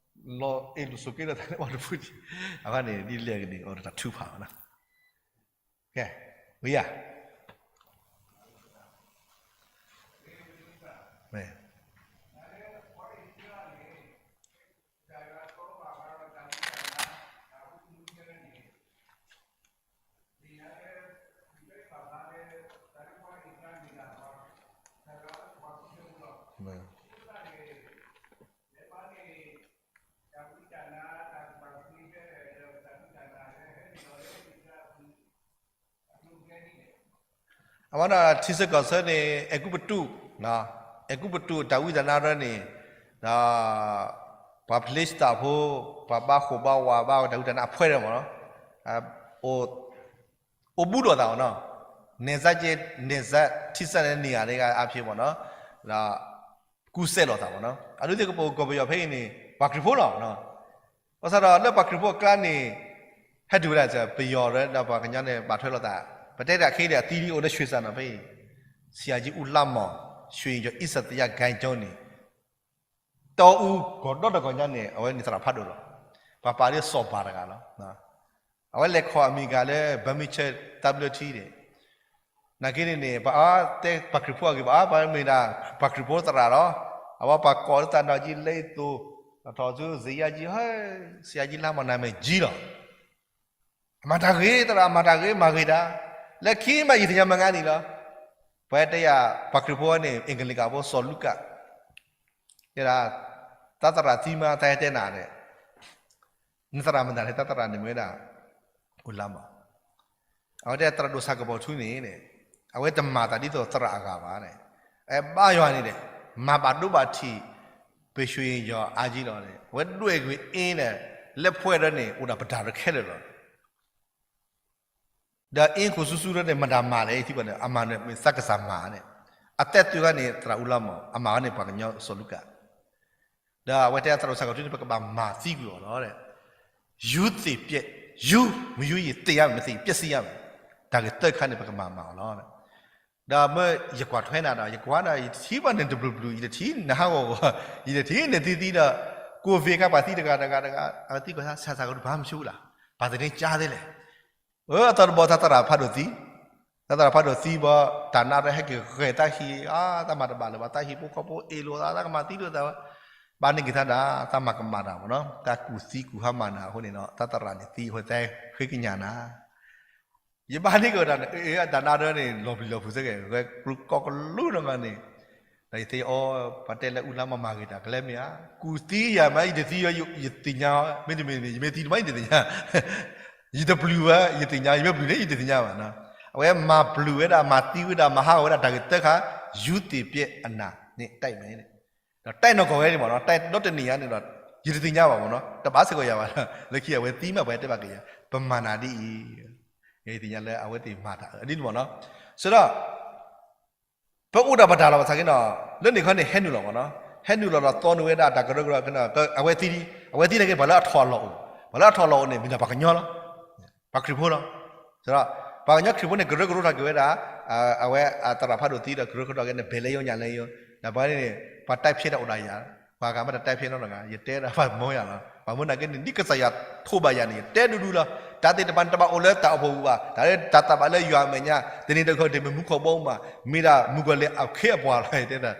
ဒီး လီၤအဲၣ်လိာ်ဆိးက့လိာ်သးလၢအီတဖုဒံး, အဃိန့ၣ် ဒ်လဲၣ်ဂ့ၤန့ၣ် အိၣ်ဒီးတၢ်ထုကဖၣ်နီၤ, ကဲ, ဝံၤယၤ အဝဲဒၣ်ထံဆၢကီၢ်ဆၢန့ၣ် အဲၤကူပတူး, အဲၤကူပတူးတၢ်ဝံတၢ်နါရၢန့ၣ်, ဒီး ပှၤဖလ့ၡသးဖိ, ပှၤဘါဃိၣ်ဘါဝးဘါတၢ်ဝံတၢ်နါအဖှဲဒီးမးနီၤ, အိၣ်ဘူးလိာ်သးမးနီၤ, နဲၣ်စၢ်က့, နဲၣ်စၢ်ထံစၢ်န့ၣ်န့ၢ်ဂၤဒ်အါဖြ့ၣ်မးနီၤ, ဒီး ကူစဲးလိာ်သးမးနီၤ, အဒုးသ့ၣ်ကပိာ်ကီၢ်ပယီၤဖဲအံၤန့ၣ် ပှၤခရံာ်ဖိလီၤ. ဘၣ်ဆၣ်ဒီးလၢပှၤခရံာ်ဖိအကျါန့ၣ် ဟဲတုၤဝဲဒၣ်ပယီၤဒီးပှၤကညီန့ၣ် ဘၣ်ထွဲလိာ်သး, ပတဲတၢ်ခဲအံၤဒီးအသံဒ်အိၣ်လၢရွှ့ၣ်စၢ်နီၤဖဲအံၤ, ဆံးယၤကံအူလါမီၢ်, ရွှ့ၣ်ယီၤအံၣ်စသယါကဲကၠိန့ၣ် တီအူကီၢ်ဒီတကီၢ်ညါန့ၣ် အဝဲန့ၣ်သရၣ်ဖးဒိၣ်လီၤ. ပှၤပာ်လၢစီၤပၤတဂၤလီၤ. အဝဲလဲၤခီၣ်အမံၤကၤလၢ ဘၢမံၣ်ဆၢတၢ်ဘျၢထံန့ၣ်, နာ်က့န့ၣ်န့ၣ် ပှၤအါတဲပှၤခရံာ်ဖိအဂ့ၢ် ပှၤအါပှၤမ့ၢ်ဒၣ်ပှၤခရံာ်ဖိသရၣ်လီၤ. အဝဲပှၤကိးလၢသးနီၢ်ကံလၢအသိး, ထီၣ်ဆူစံးယၤကံ, စံးယၤကံလါမီၢ်နၤမ့ၢ်ကံလီၤ. အမၤတၢ်ဂ့ၤ သရၣ်အမၤတၢ်ဂ့ၤ မၤဂ့ၤတၢ်, လၢခံမးယသ့ၣ်ညါမၤငါန့ၣ်လီၤ. ပှၤတဲယၤ ပှၤခရံာ်ဖိန့ၣ် အ့ၣ်ကလံးကးဖိစီၤလူကၣ်, တဲဒၣ်, တၢ်သရၣ်သံမး တၢ်ဟဲတဲနၤန့ၣ်, နသရၣ်မတၤလဲၣ် တၢ်သရၣ်န့ၣ်မ့ၢ်ဝဲဒၣ် အိၣ်လါမး အဝဲတဲသရၣ်ဒိၣ်ဆၣ်ကပီၤထူန့ၣ်, အဝဲတမၤတၢ်ဒ်သိးသရၣ်အဂၤဘၣ်န့ၣ်, အဘါယွၤန့ၣ်ဒီး မၤဘၣ်ဒိဘၣ်ထံး ပရွှ့ၣ်ယီၤအါကံလီၤန့ၣ်, အဝဲဒွဲၣ်ကွံာ်အ့ၣ်န့ၣ်, လၢဖှဲၣ်ဒၢန့ၣ် အိၣ်ဒၣ်ပတၢ်ရခဲလၢာ်လီၤ. ဒီးအ့ၣ်ခိၣ်ဆူဆူဒၢန့ၣ် မတၤမၤလဲၣ် အံၤထံပှၤန့ၣ် အမၤန့ၣ်မ့ၢ်သးကစၢ်မၤန့ၣ်, အတဲသုဂၤန့ၣ် သရၣ်အူလါမး, အမၤဂၤန့ၣ် ပှၤကညီစီၤလူကၣ် ဒီးအဝဲတဲသရၣ်ဒိၣ်ဆၣ်ကပီၤထူန့ၣ် ပကဘၣ်မၤသံကွံာ်အီၤလီၤ. ယူၤသ့ၣ်ပျဲး, ယူၤ, မယူၤယသ့ၣ်ညါမ့ၢ်သ့ၣ်ပျဲးစံယါမ့ၢ်, တၢ်ဂ့ၢ်သၢခါန့ၣ် ပကမၤမၤအီၤလီၤ. ဒီးမ့ၢ်ယကွၢ်ထွဲနၤဒီး ယကွၢ်ဒီးယတထံၣ်ဘၣ်နတဘျုးဘျုး ယတထံၣ်နဟးဂီၤဂီၤ, ယတထံၣ်နသံသံဒီး ကိးဝ့ၤခါပှၤသံတဂၤတဂၤတဂၤ အဝဲသံကွၢ်စၢ်စၢ်ကဒုး ဘာမှမဖြစ်ဘူးလား, ပာ်သန့ၤကျားသ့လဲၣ်. အၢ အသီတဘီ တၢ်သရၣ်ဖးဒိၣ်သံ, တၢ်သရၣ်ဖးဒိၣ်သံဘီ တၢ်နါရၢဟဲက့ၤဂဲၤတၢ်ဟံၣ်, အါ တၢ်မၤတဘၣ်လၢၤဘၣ် တၢ်ဟံၣ်ဖိဃီဖိအ့ၣ်လိာ်သး တၢ်ကမၤသံလိာ်သးဝဲ, ဘၣ်န့ၢ်က့ၤသးဒၣ် တၢ်မၤကမၣ်တၢ်မ့ၢ်နီၤ တၢ်ကူၣ်သံကူၣ်ဟါမၢ်နၤအဃိန့ၣ်ဒီး တၢ်သရၣ်န့ၣ်သံအဃိသဲ ဃ့ကညးနၤ ယဘၣ်န့ၢ်က့ၤဝဲဒၣ်န့ၣ် အၢ တၢ်နါရၢန့ၣ် လီၤပျံၤလီၤဖုးစ့ၢ်ကီး ဝဲကျူကီၢ်ကလူးနီၢ်မးန့ၣ်, ဒီးယသ့ၣ်အီၤ ပှၤတဲလၢအူလါမးမၤဂ့ၤတၢ်ကလဲၢ်မ့ၢ်ဧါ, ကူၣ်သံယၤမး ယတသံ ယသ့ၣ်ညါ, မ့တမ့ၢ်န့ၣ် ယမ့ၢ်သံတမး ယတသ့ၣ်ညါ, ယတပျုၢ်ဝဲ ယသ့ၣ်ညါ, ယမ့ၢ်ပျုၢ်န့ၣ် ယတသ့ၣ်ညါဘၣ်နီၤ, အဝဲမၤပျုၢ်ဝဲဒၣ် မၤသံဝဲဒၣ် မၤဟးဂီၤဝဲဒၣ် တၢ်ဂ့ၢ်သၢခါ, ယူၤသ့ၣ်ပျဲးအနၢ်န့ၣ် တၢ်အံၤမ့ၢ်န့ၣ် ဒီးတၢ်နီၢ်ကီၢ်ဝဲန့ၣ်မ့ၢ်နီၤ တၢ်ဒီတနံၣ်ညါန့ၣ်ဒီး ယတသ့ၣ်ညါဘၣ်မ့ၢ်နီၤ တဘၣ်စ့ၢ်ကီးယၤဘၣ်, လၢခံအဝဲသံမး ပှၤတဲဘၣ်က့ၤယၤ ပမၤနၤဒ်အံၤ, ယသ့ၣ်ညါလၢအဝဲသ့ၣ်မၤတၢ်အဒ်န့ၣ်မ့ၢ်နီၤ, ဆိဒီး ပအိၣ်ဒီးပတၢ်လီၤပသးက့ၤနီၤ လၢန့ၣ်ခီန့ၣ်ဟဲနုာ်လီၤမ့ၢ်နီၤ, ဟဲနုာ်လီၤဒီးသီနုာ်ဝဲဒၣ်တၢ်ကရၢကရိ အဝဲသံ, အဝဲသံန့ၣ်က့ ပှၤလၢအထီၣ်အလီၢ်အိၣ်, ပှၤလၢအထီၣ်အလီၢ်အိၣ်န့ၣ် မ့ၢ်ဒၣ်ပှၤကညီလီၤ, ပှၤခရံာ်ဖိလီၤ. ဒီးပှၤကညီခရံာ်ဖိန့ၣ် ကရၢကရိထီၣ်က့ၤဝဲဒၣ် အဝဲအသရၣ်ဖးဒိၣ်သံဒီး ကရၢကရိထီၣ်က့ၤန့ၣ် ဘဲးလဲယိညၣ်လဲယိ, ဒီးပှၤန့ၣ် ပှၤတိုက်ဖျက်တၢ်အိၣ်ဒီးယၤ, ပှၤဂၤမ့ၢ်တတိုက်ဖျက်နီတဂၤ, ယတဲဒၣ်ပှၤမ့ၢ်ယၤလီၤ. ပှၤမ့ၢ်နာ်က့န့ၣ် ဒ်ကစၢ်ယွၤထိးဘၣ်ယၤန့ၣ် ယတဲဒူဒူလီၤ. တၢ်သ့ၣ်တဖၣ်န့ၣ် တဘၣ်အိၣ်လၢတၢ်အိၣ်ဖှိၣ်ပူၤဘၣ်, တၢ်လၢတၢ်သးဘၣ်လၢယွၤအမဲာ်ညါ, တနံၤတခီတမ့ၢ်မူခိၣ်ဘီမး, မ့ၢ်ဒၣ်မုၣ်ကီၤလံၢ်အခ့အပှၤလီၤ. ယတဲဒၣ်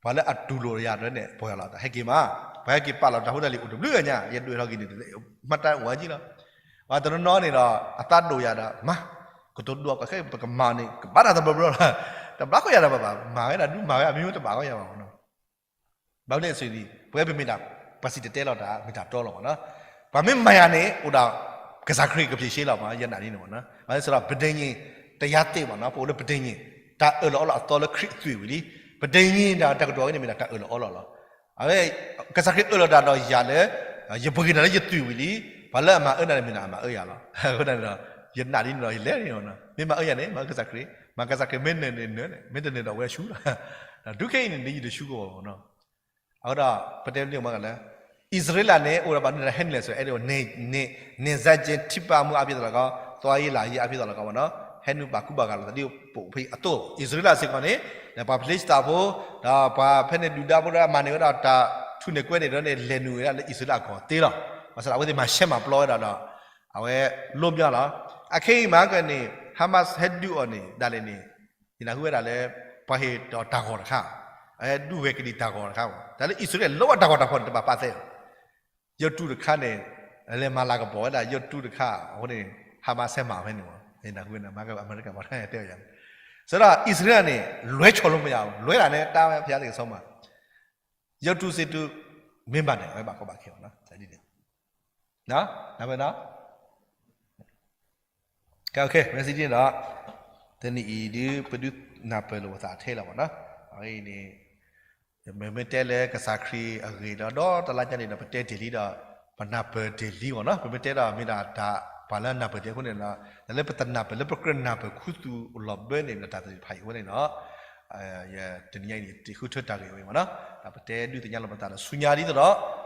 ပှၤလၢအတူၢ်လိာ်ယၤဒီးန့ၣ် ပှၤလီၤ တၢ်ဟဲက့ၤမး, ပှၤဟဲက့ၤပာ်လီၤတၢ်ဖိတၢ်လံၤအိၣ်တဘျုးညါ, ယဒွဲၣ်ထီၣ်က့ၤန့ၣ် မၤတၢ်အိၣ်ဝဲက့လီၤ. ပှၤတနီၤနီၤန့ၣ်ဒီး အသးဒိၣ်ယၤဒီး မၤ, ကတိၤဒိၣ်ကီခဲ ပကမၤန့ၣ် ကဘၣ်တၢ်တဘျီဘျီလီၤ. တဘၣ်ဃီယၤဒီးဘၣ်ဘၣ်, မၤဝဲဒၣ်ဒုးမၤဝဲ အမ့ၢ်တဘၣ်ဃီယၤဘၣ်နီၤ. ဘၣ်မနုၤအဃိန့ၣ် ပဝဲပမ့ၢ်ဒၣ် ပှၤစံၣ်တဲၤတဲလီၤတၢ် မ့ၢ်တၢ်တီလီၤမးနီၤ. ပှၤမ့ၢ်မၤယၤန့ၣ် အိၣ်ဒၣ် ကစၢ်ခရံာ်ကဖြေရှင်းလီၤမး ယနာ်န့ၣ်မးနီၤ. ဘၣ်ဆၣ်ဒီး ပဒိးန့ၢ် တယၤသ့ၣ်မးနီၤ, ပအိၣ်လၢပဒိးန့ၢ် တၢ်အၢၣ်လီၤအီလီၤအသီလၢခရံာ်အသွံၣ်ဝံၤလံ. ပဒိးန့ၢ်ဒၣ်တၢ်ကတိၤဝဲန့ၣ် မ့ၢ်ဒၣ်တၢ်အၢၣ်လီၤအီလီၤလီၤ. အဝဲ ကစၢ်ခရံာ်အၢၣ်လီၤတၢ်ဒီးယၤလၢ ယပှ့ၤတၢ်လၢယသွံၣ်ဝံၤလံ. ပှၤလၢအမၤအၢနၤန့ၣ် မ့ၢ်ဒၣ်အမၤအၢယၤလီၤ. အဃိန့ၣ်ဒီး ယနာ်ဒ်န့ၣ်ဒီး ယလဲၤန့ၣ်မးနီၤ. မ့ၢ်မၤအၢယၤန့ၣ် မၤကစၢ်ခရံာ်, မၤကစၢ်ခရံာ် မ့ၢ်နၢၤန့ၣ်နၢၤ, မ့ၢ်တနၢၤဒီးဝဲဆူလီၤ. ဒုးခဲအံၤန့ၣ် ဒ်ယတဆူကဝီၤမးနီၤ. အဃိဒီး ပတဲန့ၣ်မးလၢ အံၣ်စရ့လးန့ၣ် အိၣ်ဒီးဘၣ်နုၤတၢ်ဟဲနုာ်လဲၣ်ဆိး အဲၣ်ဒိးန့ၢ်, န့ၢ်စၢ်က့ၤထံပာ်မူအါဖဲသိးလီၤကီး, သွားရေးလာရေးအါဖဲသိးလီၤကီးမးနီၤ, ဟဲနုာ်ဘၣ်ကူဘၣ်ဂာ်လိာ်သးဒ်ပိာ်ဖဲအသိး, အံၣ်စရ့လးစ့ၢ်ကီးန့ၣ် ဒီးပှၤဖလ့ၡသးဖိ, ဒီးပှၤဖဲန့ၣ်ဒုၣ်ဒါဖိဒီးမၤန့ၢ်ဝဲဒၣ်တၢ်ထူၣ်န့ၢ်ကွဲန့ၣ်ဒီးန့ၣ် လဲၤနုာ်ဝဲဒၣ်လၢအံၣ်စရ့လးအကီၢ်သ့လီၤ. ဘၣ်ဆၣ်ဒီးအဝဲသ့ၣ်မၤဆဲးမၤပျီဝဲဒၣ်ဒီး အဝဲလိၣ်ဘၣ်လီၤ. အခဲအံၤမးကဲန့ၣ် Hamas ဟဲဒုးအီၤန့ၣ် ဒၣ်လဲာ်န့ၣ် ယနၢ်ဟူဝဲဒၣ်လၢ ပှၤဟ့ၣ်ဒီးတၢ်ဂီၤတခါ, ဒုးဝဲကလံၤတၢ်ဂီၤတခါ, တၢ်လၢအံၣ်စရ့လးလၢအတၢ်ဂီၤတၢ်ဖီၣ်န့ၣ် တဘၣ်ပာ်သဲ, ယတူၢ်တခါန့ၣ် လဲၤမၤလၤကပီၤဝဲဒၣ် ယတူၢ်တခါအဃိန့ၣ် Hamas ဟဲမၤဖဲန့ၣ်မး, ယနၢ်ဟူဝဲန့ၣ် မၤကဲအမဲရကၤပှၤတၢ်တဲဝဲယၤန့ၣ်, စးဒီးအံၣ်စရ့လးန့ၣ် လွဲဆီၣ်လိမ့ၢ်ယၤ, လွဲဒၣ်န့ၣ် တၢ်ဝဲဖဲယၤသ့ၣ်ကစီမး, ယတူၢ်စ့တူၢ် မ့ၢ်ဘၣ်န့ၣ် အဝဲဘၣ်ကီဘၣ်ခဲအီၤ, နၢ်ဝဲနီၤ, ကဲ မ့ၢ်စံးဒ်န့ၣ်ဒီး တနံၤအံၤဒုး ပဒုးနၢ်ပၢၢ်လိာ်ပသးထဲလီၤမးနီၤ, အဝဲအံၤန့ၣ် ပမ့ၢ်တဲလၢကစၢ်ခရံာ်အဂ့ၢ်ဒီး ဒီတလါညါန့ၣ်ဒီး ပတဲတ့ၢ်လံဒီး ပနၢ်ပၢၢ်တ့ၢ်လံမးနီၤ, ပမ့ၢ်တဲဒီးမ့ၢ်ဒၣ်တၢ်ပှၤလၢနၢ်ပၢၢ်တ့ၢ်အဃိန့ၣ်ဒီး တၢ်လၢပတနၢ်ပၢၢ်လၢပကြၢးနၢ်ပၢၢ်ခူသူၣ်လီၤဘၢန့ၣ် မ့ၢ်ဒၣ်တၢ်သ့ၣ်တဖၣ်အံၤအဃိန့ၣ်ဒီး တနံၤညါအံၤန့ၣ် တ့ၢ်ဃုထၢတၢ်ဂ့ၢ်ဝဲမးနီၤ, ဒီးပတဲဒုးသ့ၣ်ညါလီၤပသးဒီးဆူညါဒ်သိးဒီး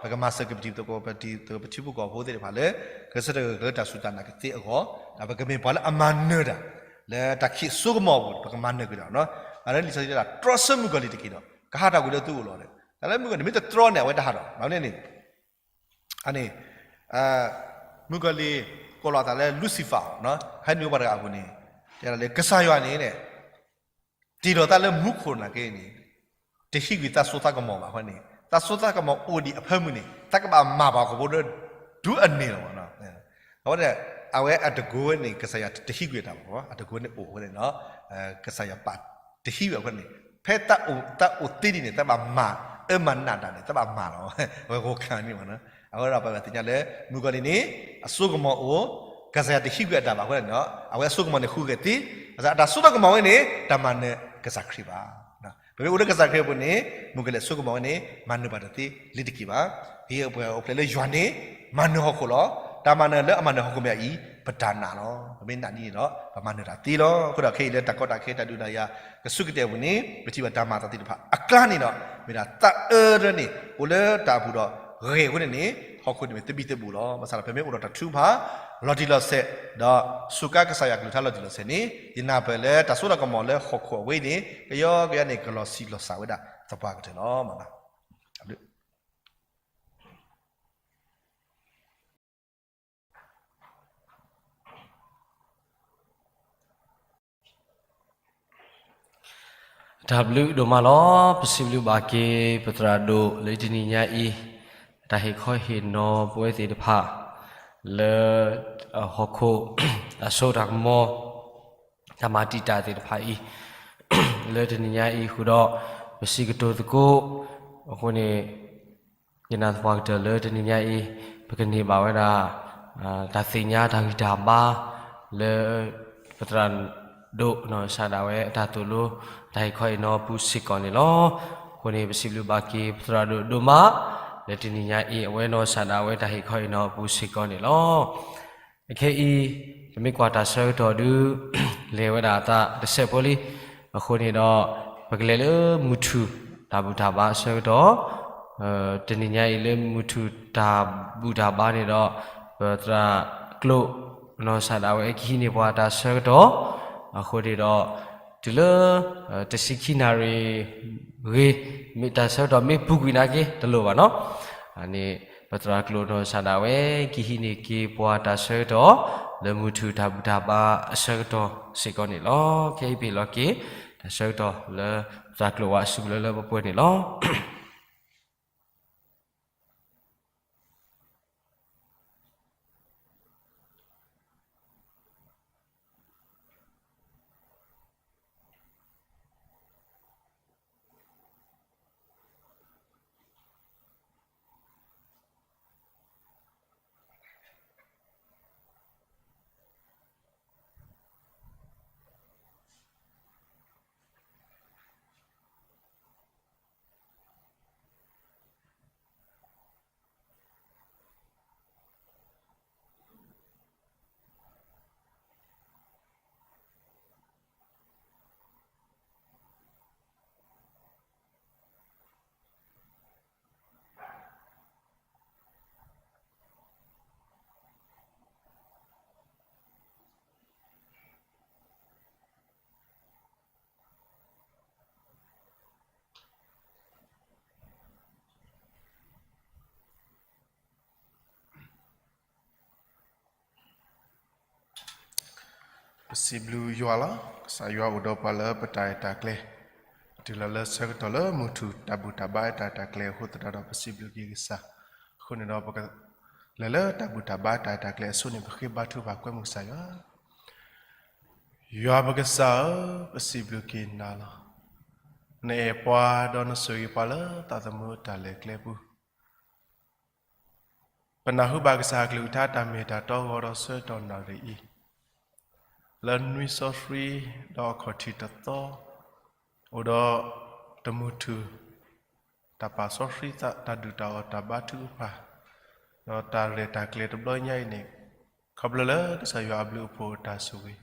ပကမၤစၢၤက့ၤပတံၤသကိး ပတံၤသကိး ပထံဖိကီၢ်ဖိသ့ၣ်တဖၣ်လၢ ကဆၢထၢၣ်က့ၤလၢတၢ်စူၢ်တၢ်နာ်ကသ့အဂီၢ်, ဒီးပကမ့ၢ်ပှၤလၢအမၤနၢၤတၢ် လၢတၢ်ခံးစိကမီၤအပူၤ ပကမၤနၢၤက့ၤတၢ်နီၤ, အလၢလံာ်စီဆှံတဲဒၣ် တြီဆၢမုၣ်ကီၤလံၢ်တက့ၢ်ဒီး ကဟးထီၣ်ကွံာ်လၢသုအိၣ်လီၤ, တၢ်လၢမုၣ်ကီၤလံၢ်မ့ၢ်တတြီန့ၣ် အဝဲတဟးထီၣ်, ဘၣ်မနုၤန့ၣ် အန့ၣ် မုၣ်ကီၤလံၢ် ကိးလီၤသးလၢ Lucifer ဟဲနုာ်ပှၤတဂၤအပူၤန့ၣ် တဲဒၣ်လၢကစၢ်ယွၤန့ၣ် တ့ၢ်လီၤသးလၢမူခိၣ်နာ်က့န့ၣ် တဟံးကွံာ်သးစိသးကမီၤဘၣ်အဃိန့ၣ် သးစိသးကမီၤအိၣ်ဒံးအဖၢမုၢ်န့ၣ် သးကဘၣ်မၤပှၤဟီၣ်ခိၣ်ဖိဒီး ဒုးအန့ၣ်လီၤမးနီၤ, အဝဲဒၣ် အဝဲအတကိးဝဲန့ၣ် ကစၢ်ယွၤတဟံးကွံာ်တၢ်ဘၣ်, အတကိးန့ၣ်အိၣ်အဃိန့ၣ်ဒီး ကစၢ်ယွၤပာ်တဟံးဝဲအဃိန့ၣ် ဖဲတၢ်အိၣ်သ့ဒ်န့ၣ် တၢ်ဘၣ်မၤအၢမၤနးတၢ်န့ၣ် တၢ်ဘၣ်မၤလီၤ, အဝဲဂီၤခါန့ၣ်မးနီၤ, အဃိဒီးပဘၣ်သ့ၣ်ညါလၢ မုၣ်ကီၤလံၢ်န့ၣ် အစိကမီၤအိၣ်, ကစၢ်ယွၤတဟံးကွံာ်အတၢ်ဘၣ်အဃိန့ၣ်ဒီး အဝဲအစိကမီၤန့ၣ်ဃုဂဲၤသ့, ဘၣ်ဆၣ်အတၢ်စိတၢ်ကမီၤဝဲန့ၣ် တၢ်မၤနၢၤကစၢ်ခရံာ်ဘၣ်. ပမ့ၢ်အိၣ်လၢကစၢ်ခရံာ်အပူၤန့ၣ် မုၣ်ကီၤလံၢ်အစိကမီၤဝဲန့ၣ် မၤနၢၤဘၣ်တၢ်သ့လၢတက့ၢ်ဘၣ်. ပအိၣ်ဖျဲၣ်လၢယွၤန့ၣ် မၤနၢၤဟီၣ်ခိၣ်လီၤ. တၢ်မၤနၢၤလၢအမၤနၢၤဟီၣ်ခိၣ်မ့ၢ်အံၤ ပတၢ်နာ်လီၤ. ပမ့ၢ်နာ်ဒ်န့ၣ်ဒီး ပမၤနၢၤတၢ်သ့လီၤ. အဃိဒီးခဲအံၤလၢတၢ်ကီတၢ်ခဲ တၢ်ဒုးတၢ်ယၤ ကဆူးကတဲာ်အပူၤန့ၣ် ပထံၣ်ဘၣ်တၢ်မၤအသးသ့ၣ်တဖၣ်အကျါန့ၣ်ဒီး မ့ၢ်ဒၣ်သးအၢတၢ်န့ၣ် အိၣ်လၢတၢ်အပူၤဒီး ဂ့ၤအဃိန့ၣ်န့ၣ် ဟီၣ်ခိၣ်န့ၣ်မ့ၢ်သဘံၣ်သဘုၣ်လီၤ. ဘၣ်ဆၣ်ဒီး ပမ့ၢ်အိၣ်ဒီးတၢ်ထုကဖၣ် လီၤတံၢ်လီၤဆဲး ဒီးစူးကါကစၢ်ယွၤကလုၢ်ကထါလီၤတံၢ်လီၤဆဲးန့ၣ် ယနာ်ပၢၢ်လၢတၢ်စိတၢ်ကမီၤလၢဟီၣ်ခိၣ်အဝဲအံၤန့ၣ် ကယီကယီန့ၣ် ကလီၤဆံးလီၤစှၤဝဲဒၣ်သပှၢ်ကတၢၢ်လီၤ. မ့ၢ်ဘၣ် တၢ်ဘျုးဒိၣ်မးလီၤ. ပစံးဘျုးဘၣ်က့ၤ ပသရၣ်ဒိၣ်လၢတနံၤညါအံၤ တၢ်ဟ့ၣ်ခီဟ့ၣ်နီၤပဝဲသ့ၣ်တဖၣ် လၢဟီၣ်ခိၣ်အစိတၢ်ကမီၤ တၢ်မၤတံာ်တာ်သ့ၣ်တဖၣ်အံၤ လၢတနံၤညါအံၤဃုာ်ဒီး ပစံးကတိၤသကိး အဃိန့ၣ် ယနာ်သပှၢ်ကတၢၢ်လၢတနံၤညါအံၤ ပကန့ၢ်ဘၣ်ဝဲဒၣ် တၢ်သ့ၣ်ညါတၢ်ဂံၢ်တၢ်ဘါ လၢ ပသရၣ်ဒိၣ်နီၢ်ကစၢ်ဒၣ်ဝဲအတၢ်သိၣ်လိ တၢ်ဟ့ၣ်ခီဟ့ၣ်နီၤအပူၤစ့ၢ်ကီးန့ၣ်လီၤ. အဃိန့ၣ် ပစံးဘျုးဘၣ်က့ၤ ပသရၣ်ဒိၣ်ဒိၣ်မး လၢတနံၤညါအံၤ အဝဲနီၢ်ကစၢ်ဒၣ်ဝဲတၢ်ဟ့ၣ်ခီဟ့ၣ်နီၤအပူၤစ့ၢ်ကီးန့ၣ်လီၤ. အခဲအံၤ ပမ့ၢ်ကွၢ်တၢ်ဆၢကတီၢ်ဒုး လဲၤဝဲဒၣ်အသးတစဲးဖိလံ. အဃိန့ၣ်ဒီး ပကလဲၤလၢမုၢ်ထူၣ် တၢ်ဘူၣ်တၢ်ဘါအဆၢကတီၢ်, တနံၤညါအံၤလၢမုၢ်ထူၣ်တၢ်ဘူၣ်တၢ်ဘါန့ၣ်ဒီး ပသရၣ်ကျိာ်နီၢ်ကစၢ်ဒၣ်ဝဲ ကဟံးန့ၢ်ပှၤတၢ်ဆၢကတီၢ်, အဃိန့ၣ်ဒီး တုၤလၢ တဆံခံနၣ်ရံၣ်ဂ့ၤ, မ့ၢ်တၢ်ဆၢကတီၢ်မ့ၢ်ပူၤကွံာ်နာ်က့ တလိၣ်ဘၣ်နီၤ. န့ၣ် ပသရၣ်ကျိာ်နီၢ်ကစၢ်ဒၣ်ဝဲ ကဟံးန့ၢ်က့ၤပှၤတၢ်ဆၢကတီၢ် လၢမုၢ်ထူၣ်တၢ်ဘူၣ်တၢ်ဘါအဆၢကတီၢ်စ့ၢ်ကီးန့ၣ်လီၤ. ခဲအံၤပဟ့ၣ်လီၤက့ၤ တၢ်ဆၢကတီၢ်လၢ ပသရၣ်ကျိာ်ဝဲအစုပူၤလၢလၢပှဲၤပှဲၤန့ၣ်လီၤ. ပစံးဘျုးယွၤလီၤ. ကစၢ်ယွၤအိၣ်ဒီးပှၤလၢပတၢ်ရဲၣ်တၢ်ကျဲၤ, တုၤလီၤလၢဆၢကတီၢ်လၢမုၢ်ထူၣ်တၢ်ဘူၣ်တၢ်ဘါတၢ်ရဲၣ်တၢ်ကျဲၤအဃိသတးဒီး ပစံးဘျုးက့ၤကစၢ်. အဃိန့ၣ်ဒီး ပကလဲၤလၢတၢ်ဘူၣ်တၢ်ဘါတၢ်ရဲၣ်တၢ်ကျဲၤအဆိန့ၣ် ပဃ့ဘါထုကဖၣ်ကွဲမုာ်ကစၢ်ယွၤ. ယွၤပကစၢ်ဧၢ, ပစံးဘျုးက့ၤနၤလီၤ. နအဲၣ်ပှၤဒီးနဆိၣ်ဂ့ၤပှၤလၢသးသမူတၢ်လဲၤကျဲပူၤ ပနၢ်ဟူဘၣ်ကစၢ်အကလုၢ်ကထါတၢ်မ့ၢ်တၢ်တီ ဂီၤဒီးဆၢကတီၢ်နၣ်ရံၣ်အံၤ, လၢနွံစီဆှံ ဒီးအခီၣ်ထံးတသီ, အိၣ်ဒီးတမုၢ်ထူၣ် တၢ်ပာ်စီဆှံသး တၢ်ဒုၣ်တၢ်အီၣ် တၢ်ဘါထုကဖၣ် ဒီးတၢ်ရဲၣ်တၢ်ကျဲၤတဘျီညါအံၤန့ၣ်, ခီဖျိလၢကစၢ်ယွၤအဘျုးအဖှိၣ်အတၢ်ဆိၣ်ဂ့ၤ,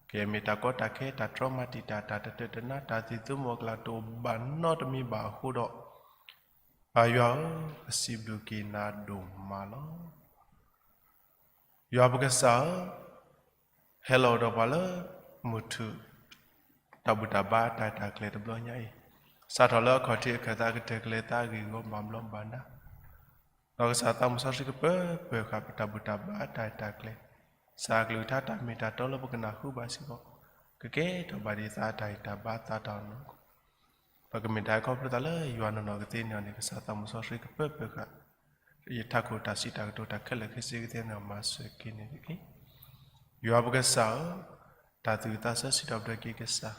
ကယဲၢ်မ့ၢ်တၢ်ကီတၢ်ခဲ တၢ်တြီမၤတံာ်တာ် တၢ်တတၢၢ်တနါ တၢ်သံၣ်သူမီၤအကျါတအိၣ်ဘၣ်နီတမံၤဘၣ်အဃိဒီး, ပၢ်ယွၤဧၢ, ပစံးဘျုးက့ၤနၤဒိၣ်မးလီၤ. ယွၤပကစၢ်ဧၢ, ဟဲလီၤအိၣ်ဒီးပှၤလၢ မုၢ်ထူၣ် တၢ်ဘူၣ်တၢ်ဘါတၢ်ရဲၣ်တၢ်ကျဲၤတဘျီညါအံၤ, စးထီၣ်လၢအခီၣ်ထံးအခၢၣ်သး ကတၢၢ်ကလဲၤသး ဂ့ၢ်ဂီၤဘၣ်ဘျီဘၣ်ဒါ, ဒီးကစၢ်သးမုၢ်စီဆှံကပၢပၢၢ်ဃာ် ပတၢ်ဘူၣ်တၢ်ဘါတၢ်ရဲၣ်တၢ်ကျဲၤ, ကစၢ်အကလုၢ်ကထါတၢ်မ့ၢ်တၢ်တီလၢပကနၢ်ဟူဘၣ်စ့ၢ်ကီး, ကကဲထီၣ်ဘၣ်ဒ်သးအတၢ်ဟ့ၣ်တၢ်ဘါသးတၢ်အီၣ်နီၤ ပကမ့ၢ်တၢ်ခီဖျိသးလၢယွၤနီၢ်နီၢ်ကသ့န့ၣ်န့ၣ် ကစၢ်သးမုၢ်စီဆှံကပၢပၢၢ်ဃာ် ယထးခိၣ်တၢ်စံးတၢ်ကတိၤတၢ်ခဲလၢာ်ခဲဆ့ကသ့န့ၣ် မၤစၢၤက့ၤန့ၣ်တက့ၢ်. ယွၤပကစၢ်ဧၢ, တၢ်သူၣ်ဝံၣ်သးဆၢစံးထီၣ်ပတြၢၤက့ၤကစၢ်,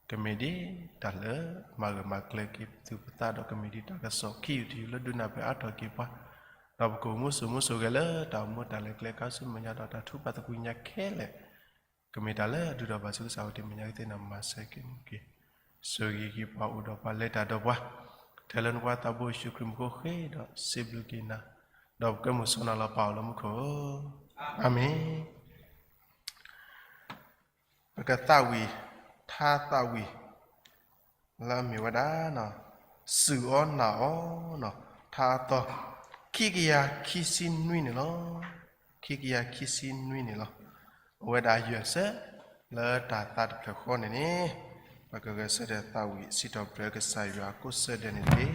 ကမ့ၢ်ဒ်တၢ်လၢမၤဂၢၢ်မၤကျၢၤက့ၤပသူၣ်ပသးဒီး ကမ့ၢ်ဒ်တၢ်ကစီၣ်ခံယူၢ်တယူၢ်လၢဒုးနၢ်ပၢၢ်အါထီၣ်က့ၤပှၤ, ဒီးပကအိၣ်မူဆိၣ်မူဆိၣ်ဂဲၤလၢတၢ်အိၣ်မူတၢ်လဲၤကျဲ ကါဆူမဲာ်ညါဒီးတၢ်ထုကဖၣ်သကွံာ်ညါခဲလၢာ် ကမ့ၢ်တၢ်လၢအဒုးဒီးဘၣ်ဆူကစၢ်ဝဲတမံၤညါကသ့န့ၣ် မၤစၢၤက့ၤန့ၣ်တက့ၢ်. ဆိၣ်ဂ့ၤက့ၤပှၤအိၣ်ဒီးပှၤလဲၤတၢ်ဒီးပှၤ, ထဲလၢနဖိခွါသးဘိယ့ၣ်ၡူးခရံာ်မူခိၣ်ဃ့ဒီးစံးဘျုးက့ၤနၤ, ဒီးပကဲမုၢ်စီနၤလီၤပာ်အီၤလၢမူခိၣ်ဧၢ, အၤမ့ၣ်. ပကသးဝံၣ် ထါသးဝံၣ် လၢအမ့ၢ်ဝဲဒၣ် စူၢ်အီၤနာ်အီၤ, ထါအသီ ခံကယၤခံဆံနွံန့ၣ်လီၤ. ခံကယၤခံဆံနွံန့ၣ်လီၤ. အဝဲဒၣ်ယဲၢ်ဆၢ လၢတၢ်သးတဖျၢၣ်ဃီန့ၣ်န့ၣ်, ပကဂဲၤဆၢထၢၣ်သးဝံၣ်စံးထီၣ်ပတြၢၤကစၢ်ယွၤကိးဆၢဒဲးန့ၣ်တက့ၢ်.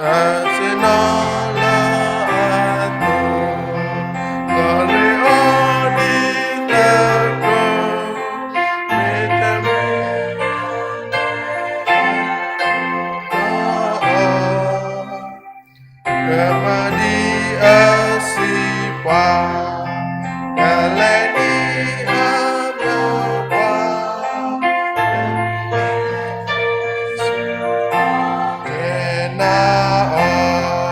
အစ့နီၤလၢအသိး, ဒီးရ့အီၤဒ်သကိး, မ့တမ့ၢ် ကမၤဒ်အစံးပှၤ, ကလဲၤဒ်အမၢပှၤ, ကဲနၤအီၤ,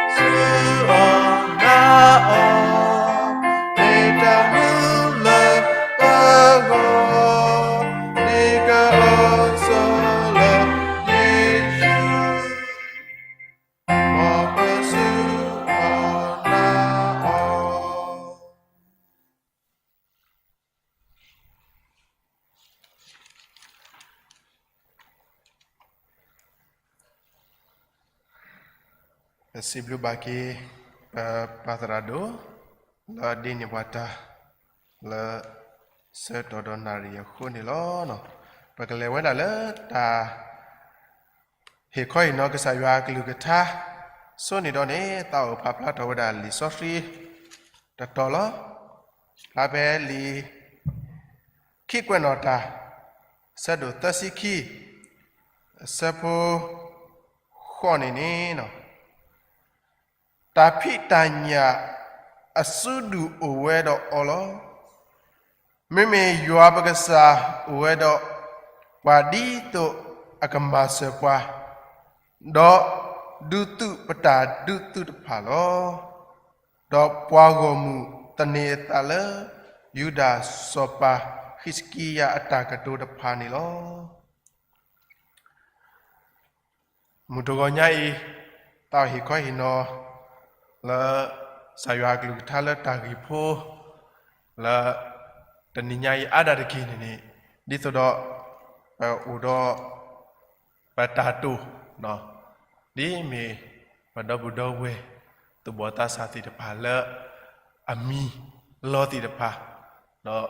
ဆူအီၤနၤအီၤ, မ့ၢ်တၢ်မုၢ်လၢအဂီၢ်, ဒ်ကအီၣ်ဆိးလၢယ့ၣ်ၡူး ပစံးဘျုးဘၣ်က့ၤ ပပၢ်သရၣ်ဒိၣ် လၢအဒ့န့ၢ်ပှၤတၢ် လၢဆၢကတီၢ်ဒီးနၣ်ရံၣ်အဃိန့ၣ်လီၤ. ပကလဲၤဝဲဒၣ်လၢတၢ် ဟ့ၣ်ခီဟ့ၣ်နီၤကစၢ်ယွၤအကလုၢ်ကထါ ဆိန့ၣ်ဒီးန့ၣ် သးအိၣ်ဖးဖျါထီၣ်ဝဲဒၣ်လံာ်စီဆှံ တတီၤလီၤ. ဖျါဖဲလံာ် ခံကွဲးနီၣ်တၢ် အဆၢဒိၣ်သၢဆံခံ အဆၢဖိဃိးန့ၣ်န့ၣ် တၢ်ဖံးတၢ်ညၣ်အစုဒုၣ်အိၣ်ဝဲဒီးအီၤလီၤ. မ့မ့ၢ်ယွၤပကစၢ်အိၣ်ဝဲဒီးပှၤဒ်သိးအကမၤစၢၤပှၤ, ဒီးဒုးသုးပတၢ်ဒုးသုးတဖၣ်လီၤ. ဒီးပှၤဂီၢ်မုၢ်သန့ၤအသးလၢ ယူဒၤစီၤပၤဟံးစကံယၤအတၢ်ကတိၤတဖၣ်န့ၣ်လီၤ. မုၢ်တဂီၤညါအံၤ သးအိၣ်ဟ့ၣ်ခီဟ့ၣ်နီၤ လၢကစၢ်ယွၤအကလုၢ်ကထါလၢတၢ်ဂ့ၢ်ဖိ လၢတနံၤညါအံၤအါဒၣ်တက့ၢ်န့ၣ်န့ၣ် ဒ်သိးဒီး ပအိၣ်ဒီး ပတၢ်တိာ် ဒ်မ့ၢ်ပဒီပုၢ်ဒီဝဲၢ် သူၣ်ဘီၣ်သးစၢ်သ့ၣ်တဖၣ်လၢ အမံၤလီၤသ့ၣ်တဖၣ် ဒီး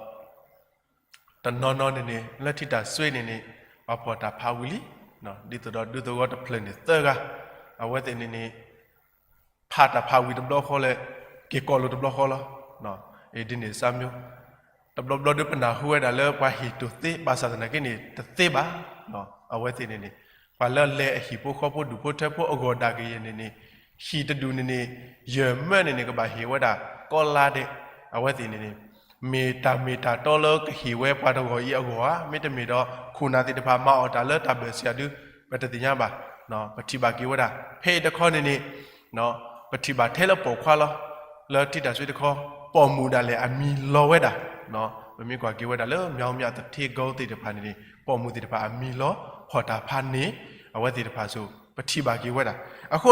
တနီၤနီၤန့ၣ်န့ၣ် လၢထံတၢ်စွ့န့ၣ်န့ၣ် ပှၤဖီၣ်တၢ်ဖးဝံၤလံ. ဒ်သိးဒီးဒူသဝီတဖျၢၣ်န့ၣ်သၢဂၤ အဝဲသ့ၣ်န့ၣ်န့ၣ် ဖးတၢ်ဖးဝံၤတဘျီဃီလၢ က့ၤကိးလိာ်တဘျီဃီလီၤ. ဒ်န့ၣ်စၢ်မၠိ တဘျီဘျီဒုပနၢ်ဟူဝဲဒၣ်လၢပှၤဟ့ၣ်တိၢ်သ့ ဘၣ်ဆၣ်သနာ်က့န့ၣ် တသ့ဘၣ်. အဝဲသ့ၣ်န့ၣ်န့ၣ် ပှၤလၢလဲၤအဟံၣ်ဖိဃီဖိဒူၣ်ဖိထၢဖိအဂီၢ်ဒၣ်ကယဲၢ်န့ၣ်န့ၣ် ဟံၣ်တဒူၣ်န့ၣ်န့ၣ် ယဲၢ်မၢန့ၣ်န့ၣ် ကဘၣ်ဟ့ၣ်ဝဲဒၣ်ကီလါဒဲး. အဝဲသ့ၣ်န့ၣ်န့ၣ် မ့ၢ်တၢ်မ့ၢ်တၢ်တီလၢကဟ့ၣ်ဝဲပှၤတဂီၤအံၤအဂီၢ်ဧါ, မ့တမ့ၢ်ဒီး ခိၣ်နၢ်သ့ၣ်တဖၣ်မၤအီၣ်တၢ်လၢတၢ်ဘၢၣ်စၢၤဒု ပတသ့ၣ်ညါဘၣ်. ပထံၣ်ဘၣ်က့ၤဝဲဒၣ် ဖဲအံၤတခီန့ၣ်န့ၣ် ပထံၣ်ဘၣ်ထဲလၢပိာ်ခွါလီၤ. လၢထံတၢ်စွ့တခီ ပိာ်မုၣ်ဒၣ်လဲာ်အမံၤလီၤဝဲဒၣ်. ပမ့ၢ်ကွၢ်က့ၤဝဲဒၣ်လၢ မြောင်းမြသထ့ဂီၤသ့ၣ်တဖၣ်န့ၣ်န့ၣ် ပိာ်မုၣ်သ့ၣ်တဖၣ်အမံၤလီၤ ဖီၣ်တၢ်ဖးန့ၢ် အဝဲသ့ၣ်တဖၣ်ဆိ ပထံၣ်ဘၣ်က့ၤဝဲဒၣ်. အဃိ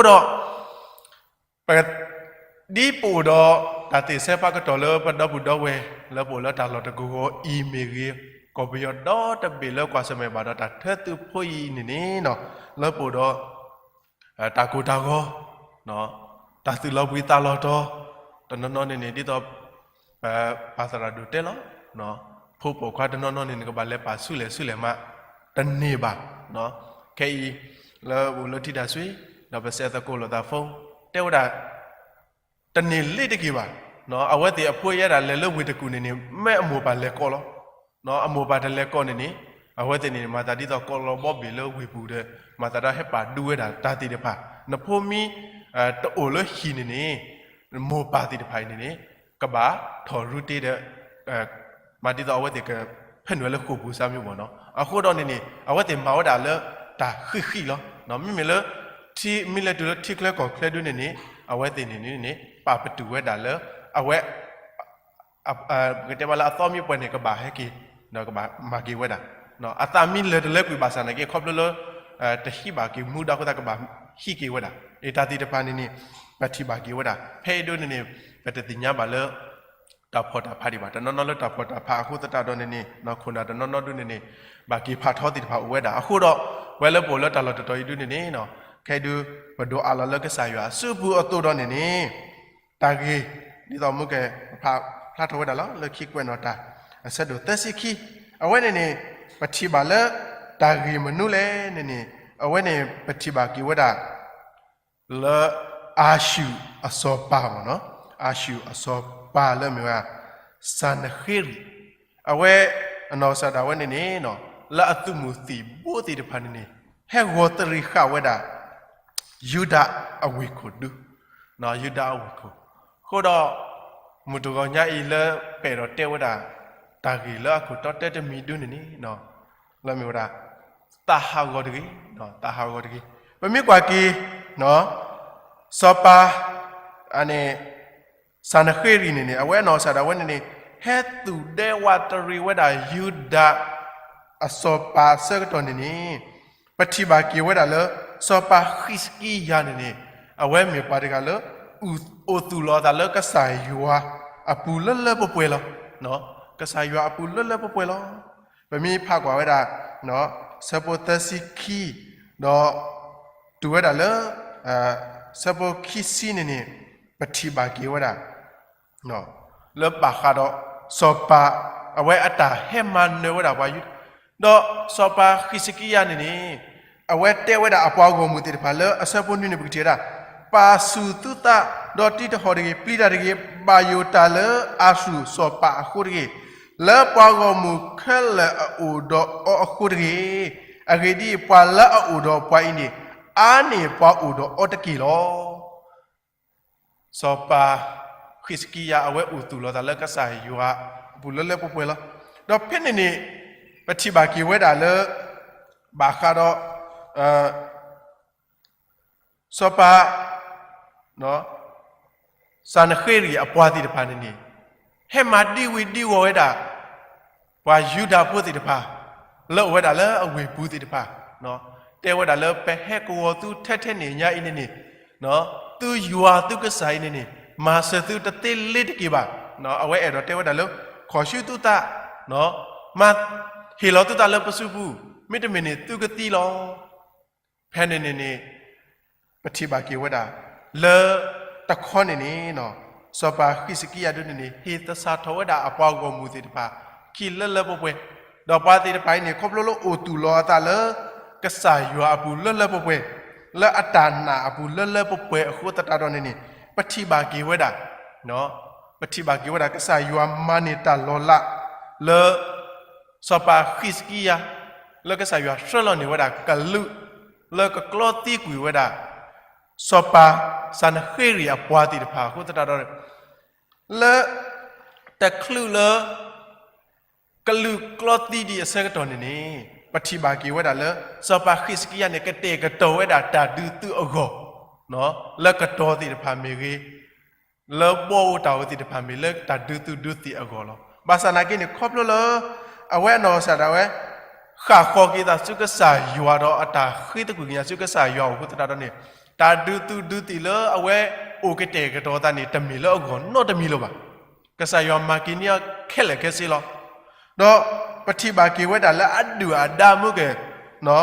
ဒီး ပ ဒ်ပအိၣ်ဒီးတၢ်သ့ၣ်ဆၢဖးကတီၢ်လၢပဒီပုၢ်ဒီဝဲၢ် လၢပအိၣ်လၢတၢ်လီၢ်တကဝီၤအံၤမ့ၢ်ဂ့ၤ, ကီၢ်ပယီၤဒီတဘ့ၣ်လၢကွၢ်ဆၢၣ်မဲာ်ဘၣ်ဒီးတၢ်ထၢသုးဖိအံၤန့ၣ်န့ၣ် လၢပအိၣ်ဒီး တၢ်ကိၢ်တၢ်ဂီၤ, တၢ်သူၣ်လီၤဘှံးသးလီၤတီၤ, တနီၤနီၤန့ၣ်န့ၣ် ဒ်သိး ပပၢ်သရၣ်ဒိၣ်တဲလီၤ, ဖိပိာ်ခွါတနီၤနီၤန့ၣ်န့ၣ် ကဘၣ်လဲၤပာ်ဆူၣ်လဲၣ်ဆူၣ်လဲၣ်မး တန့ၢ်ဘၣ်. ခဲအံၤ လၢအိၣ်လၢထံတၢ်စွ့ ဒီးပစဲးသကိးလိာ်သး phone တဲဝဲဒၣ် တန့ၢ်လ့ၤတက့ၢ်ဘၣ်. အဝဲသ့ၣ်အဖိယဲဒၣ်လဲၤလၢဝ့ၢ်တကူၣ်န့ၣ်န့ၣ် မ့ၢ်အမိၢ်ပၢ်လဲၤကိးလီၤ. အမိၢ်ပၢ်တလဲၤကိးန့ၣ်န့ၣ် အဝဲသ့ၣ်န့ၣ်န့ၣ် မၤသးဒ်သိးကိးလီၤဘီဘ့ၣ်လၢဝ့ၢ်ပူၤဒီး မၤသးဒီးဟဲပာ်ဒူဝဲဒၣ်တၢ်သ့ၣ်တဖၣ်. နဖိမ့ၢ် တအိၣ်လၢဟံၣ်န့ၣ်န့ၣ် မိၢ်ပၢ်သ့ၣ်တဖၣ်အံၤန့ၣ်န့ၣ် ကဘၣ်ထီၣ်ရူတ့ဒီး မၤဒ်သိးအဝဲသ့ၣ်က ဖဲနုာ်ဝဲလၢဃိာ်ပူၤစၢ်မ့ၢ်မ့ၢ်နီၤ. အဃိဒီးန့ၣ်န့ၣ် အဝဲသ့ၣ်မၤဝဲဒၣ်လၢတၢ်ဃံးဃံးလီၤ. မ့မ့ၢ်လၢ ထံ မ့ၢ်လဲၤတုၤလၢထံချၢကီၢ်ချၢဒုန့ၣ်န့ၣ် အဝဲသ့ၣ်န့ၣ်န့ၣ် ပာ်ပတုာ်ဝဲဒၣ်လၢ အဝဲ ပကတဲဘၣ်လၢအသီမ့ၢ်ပှဲၤန့ၣ် ကဘၣ်ဟဲက့ၤ ဒီးကဘၣ်မၤက့ၤဝဲဒၣ်. အသးမ့ၢ်လၢာ်တလၢကွံာ်ဘၣ်ဆၣ်သနာ်က့ ခီဖျိလၢ တဟံးဘၣ်က့ၤမူဒါအဃိသတး ကဘၣ်ဟံးက့ၤဝဲဒၣ်. အတၢ်သ့ၣ်တဖၣ်န့ၣ်န့ၣ် ပထံၣ်ဘၣ်က့ၤဝဲဒၣ်. ဖဲအံၤဒုန့ၣ်န့ၣ် ပတသ့ၣ်ညါဘၣ်လၢ တၢ်ဖီၣ်တၢ်ဖးဒံးဘၣ်. တနီၤနီၤလၢတၢ်ဖီၣ်တၢ်ဖးအဃိသတးဒီးန့ၣ်န့ၣ် ခိၣ်နၢ်တနီၤနီၤဒုန့ၣ်န့ၣ် ဘၣ်က့ၤဖးထီသ့ၣ်တဖၣ်အိၣ်ဝဲဒၣ်. အဃိဒီး ပဝဲလၢပအိၣ်လၢတၢ်လီၢ်တတီၤအံၤဒုန့ၣ်န့ၣ် ခဲအံၤဒု ပဒိးအးလီၤလၢကစၢ်ယွၤအစုပူၤအသိးဒီးန့ၣ်န့ၣ် တၢ်ဂ့ၢ် ဒ်သိးမုၢ်ကဲ ပဖးဖျါထီၣ်ဝဲဒၣ်လီၤ လၢခံကွဲးနီၣ်တၢ် အဆၢဒိၣ်သၢဆံခံ အဝဲန့ၣ်န့ၣ် ပထံၣ်ဘၣ်လၢ တၢ်ဂ့ၢ်မနုၤလဲၣ်န့ၣ်န့ၣ် အဝဲန့ၣ် ပထံၣ်ဘၣ်က့ၤဝဲဒၣ် လၢအၤၡူၣ်အစီၤပၤမ့ၢ်နီၤ, အၤၡူၣ်အစီၤပၤလၢအမ့ၢ်ဝဲ စၤနဃ့ရံာ်, အဝဲအနီၢ်ကစၢ်ဒၣ်ဝဲန့ၣ်န့ၣ် လၢအသုးမုၢ်သံၣ်ဘိသ့ၣ်တဖၣ်န့ၣ်န့ၣ် ဟဲဂီၤတရံးဃာ်ဝဲဒၣ် ယူဒၤအဝ့ၢ်ခိၣ်ဒူ, ယူဒၤအဝ့ၢ်ခိၣ်, အဃိဒီး မုၢ်တဂီၤညါအံၤလၢပအဲၣ်ဒိးတဲဝဲဒၣ် တၢ်ဂ့ၢ်လၢအခိၣ်တီတဲတမံၤဒုန့ၣ်န့ၣ် လၢမ့ၢ်ဝဲဒၣ် သးဟးဂီၤတဂ့ၤ, သးဟးဂီၤတဂ့ၤ. ပမ့ၢ်ကွၢ်က့ၤ စီၤပၤ အန့ၣ် စၤနဃ့ရံာ်န့ၣ်န့ၣ် အဝဲအနီၢ်ကစၢ်ဒၣ်ဝဲန့ၣ်န့ၣ် ဟဲသူၣ်ဒဲဝးတရံးဝဲဒၣ် ယူဒၤအစီၤပၤအဆၢကတီၢ်န့ၣ်န့ၣ် ပထံၣ်ဘၣ်က့ၤဝဲဒၣ်လၢ စီၤပၤဃံးစကံယၤန့ၣ်န့ၣ် အဝဲမ့ၢ်ပှၤတဂၤလၢ အိၣ်သူၣ်လီၤအသးလၢကစၢ်ယွၤအပူၤလၢလၢပှဲၤပှဲၤလီၤ. ကစၢ်ယွၤအပူၤလၢလၢပှဲၤပှဲၤလီၤ. ပမ့ၢ်ဖးကွၢ်ဝဲဒၣ် ဆၢဖိသၢဆံခံ ဒီး တုၤဝဲဒၣ်လၢ ဆၢဖိခံဆံန့ၣ်န့ၣ် ပထံၣ်ဘၣ်က့ၤဝဲဒၣ် လၢဘၣ်ဃးဒီး စီၤပၤ အဝဲအတၢ်ဟဲမၤနၢၤဝဲဒၣ်ပှၤယူဒၤ, ဒီးစီၤပၤဃံးစကံယၤန့ၣ်န့ၣ် အဝဲတဲဝဲဒၣ်အပှၤဂီၢ်မုၢ်သ့ၣ်တဖၣ်လၢအဆၢဖိနွံန့ၣ် ပကထံၣ်ဝဲဒၣ် ပာ်ဆူၣ်သုသး ဒီးတံးတဟီၣ်တဂ့ၤ, ပျံၤတၢ်တဂ့ၤ, ဘၣ်ယိၣ်တၢ်လၢအၤၡူၣ်စီၤပၤအဃိတဂ့ၤ, လၢပှၤဂီၢ်မုၢ်ခဲလၢာ်အအိၣ်ဒီးအီၤအဃိတဂ့ၤ. အဂ့ၢ်ဒ်အံၤ, ပှၤလၢအအိၣ်ဒီးပှၤအံၤန့ၣ် အါန့ၢ်ပှၤအိၣ်ဒီးအီၤတက့ၢ်လီၤ. စီၤပၤဃံးစကံယၤ အဝဲအိၣ်သူၣ်လီၤသးလၢကစၢ်ယွၤအပူၤလၢလၢပှဲၤပှဲၤလီၤ. ဒီးဖဲန့ၣ်န့ၣ် ပထံၣ်ဘၣ်က့ၤဝဲဒၣ်လၢ ဘၣ်ဃးဒီး စီၤပၤ စၤနဃ့ရံာ်အပှၤသ့ၣ်တဖၣ်န့ၣ်န့ၣ် ဟဲမၤဒံဝံၤဒံဝီၤဝဲဒၣ် ပှၤယူဒၤဖိသ့ၣ်တဖၣ် လၢအိၣ်ဝဲဒၣ်လၢအဝ့ၢ်ပူၤသ့ၣ်တဖၣ်, တဲဝဲဒၣ်လၢ ပဟဲကဝီၤသုထဲထဲန့ၣ်ညါအံၤန့ၣ်န့ၣ် သုယွၤသုကစၢ်အံၤန့ၣ်န့ၣ် မၤစၢၤသုတသ့လ့ၤတက့ၢ်ဘၣ်. အဝဲအဲၣ်ဒိးတဲဝဲဒၣ်လၢ ခိးဆူသုသး မၤဟ့ၣ်လီၤသုသးလၢပစုပူၤ, မ့တမ့ၢ်န့ၣ်သုကသံလီၤ. ဖဲန့ၣ်န့ၣ်န့ၣ် ပထံၣ်ဘၣ်က့ၤဝဲဒၣ် လၢတခီန့ၣ်န့ၣ် စီၤပၤဃံးစကံယၤဒုန့ၣ်န့ၣ် ဟ့ၣ်သဆၣ်ထီၣ်ဝဲဒၣ်အပှၤဂီၢ်မုၢ်သ့ၣ်တဖၣ် ခံလၢလၢပှဲၤပှဲၤ, ဒီးပှၤသ့ၣ်တဖၣ်အံၤန့ၣ် ခီဖျိလၢအိၣ်သူၣ်လီၤအသးလၢ ကစၢ်ယွၤအပူၤလၢလၢပှဲၤပှဲၤ, လၢအတၢ်နာ်အပူၤလၢလၢပှဲၤပှဲၤအဃိသတးဒီးန့ၣ်န့ၣ် ပထံၣ်ဘၣ်က့ၤဝဲဒၣ် ပထံၣ်ဘၣ်က့ၤဝဲဒၣ် ကစၢ်ယွၤမၤန့ၢ်တၢ်လီၤလး လၢ စီၤပၤဃံးစကံယၤ လၢကစၢ်ယွၤဆှၢလီၤန့ၢ်ဝဲဒၣ်ကလူး လၢကကျီသံကွံာ်ဝဲဒၣ် စီၤပၤစၤနဃ့ရံာ်အပှၤသ့ၣ်တဖၣ်အဃိသတးဒီး လၢ တချုးလၢ ကလူးကျီသံဒံးအဆၢကတီၢ်န့ၣ်န့ၣ် ပထံၣ်ဘၣ်က့ၤဝဲဒၣ်လၢ စီၤပၤဃံးစကံယၤန့ၣ် ကတဲာ်ကတီၤဝဲဒၣ်တၢ်ဒုးသုးအဂီၢ် လၢကတီၤသ့ၣ်တဖၣ်မ့ၢ်ဂ့ၤ လၢဘီအိၣ်တၢ်အိၣ်သ့ၣ်တဖၣ်မ့ၢ်လၢတၢ်ဒုးသုးဒုးသ့ၣ်အဂီၢ်လီၤ. ဘၣ်ဆၣ်နာ်က့န့ၣ် ခီဖျိလၢ အဝဲအနီၢ်ကစၢ်ဒၣ်ဝဲ ဃၣ်ဃီၤက့ၤသးဆူကစၢ်ယွၤဒီးအတၢ်ဃ့သကွံၢ်ကညးဆူကစၢ်ယွၤအအိၣ်အဃိသတးဒီးန့ၣ် တၢ်ဒုးသုးဒုးသ့ၣ်လၢအဝဲအိၣ်ကတဲာ်ကတီၤအသးန့ၣ် တမ့ၢ်လၢအဂီၢ်နီတမံၤလၢၤဘၣ်. ကစၢ်ယွၤမၤက့ၤန့ၢ်အီၤခဲလၢာ်ခဲဆ့လီၤ. ဒီးပထံၣ်ဘၣ်က့ၤဝဲဒၣ်လၢအဒုၣ်အဒါမုၢ်ကဲၤ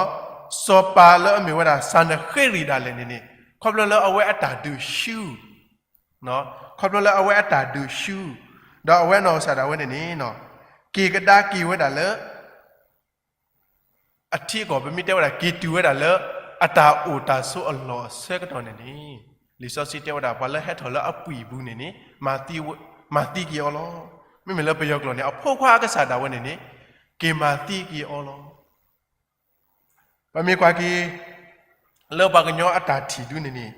စီၤပၤလၢအမ့ၢ်ဝဲဒၣ် စၤနဃ့ရံာ်ဒၣ်လဲာ်န့ၣ်န့ၣ် ခီဖျိလၢအဝဲအတၢ်ဒုးဆူၣ် ခီဖျိလၢအဝဲအတၢ်ဒုးဆူၣ် ဒီးအဝဲအနီၢ်ကစၢ်ဒၣ်ဝဲန့ၣ်န့ၣ် က့ၤကဒါက့ၤဝဲဒၣ်လၢ အထံအကီၢ် ပမ့ၢ်တဲဝဲဒၣ် က့ၤတုၤဝဲဒၣ်လၢ အတၢ်အိၣ်တၢ်ဆိးအလီၢ်အဆၢကတီၢ်န့ၣ်န့ၣ် လံာ်စီဆှံတဲဝဲဒၣ် ပှၤလၢဟဲထီၣ်လၢအပှံၢ်ပူၤန့ၣ်န့ၣ် မၤသံက့ၤအီၤလီၤ. မ့မ့ၢ်လၢပယီၤကျိာ်န့ၣ် အဖိခွါအကစၢ်ဒၣ်ဝဲန့ၣ်န့ၣ် က့ၤမၤသံက့ၤအီၤလီၤ. ပမ့ၢ်ကွၢ်က့ၤ လၢပှၤကညီအတၢ်ထံၣ်ဒုန့ၣ်န့ၣ်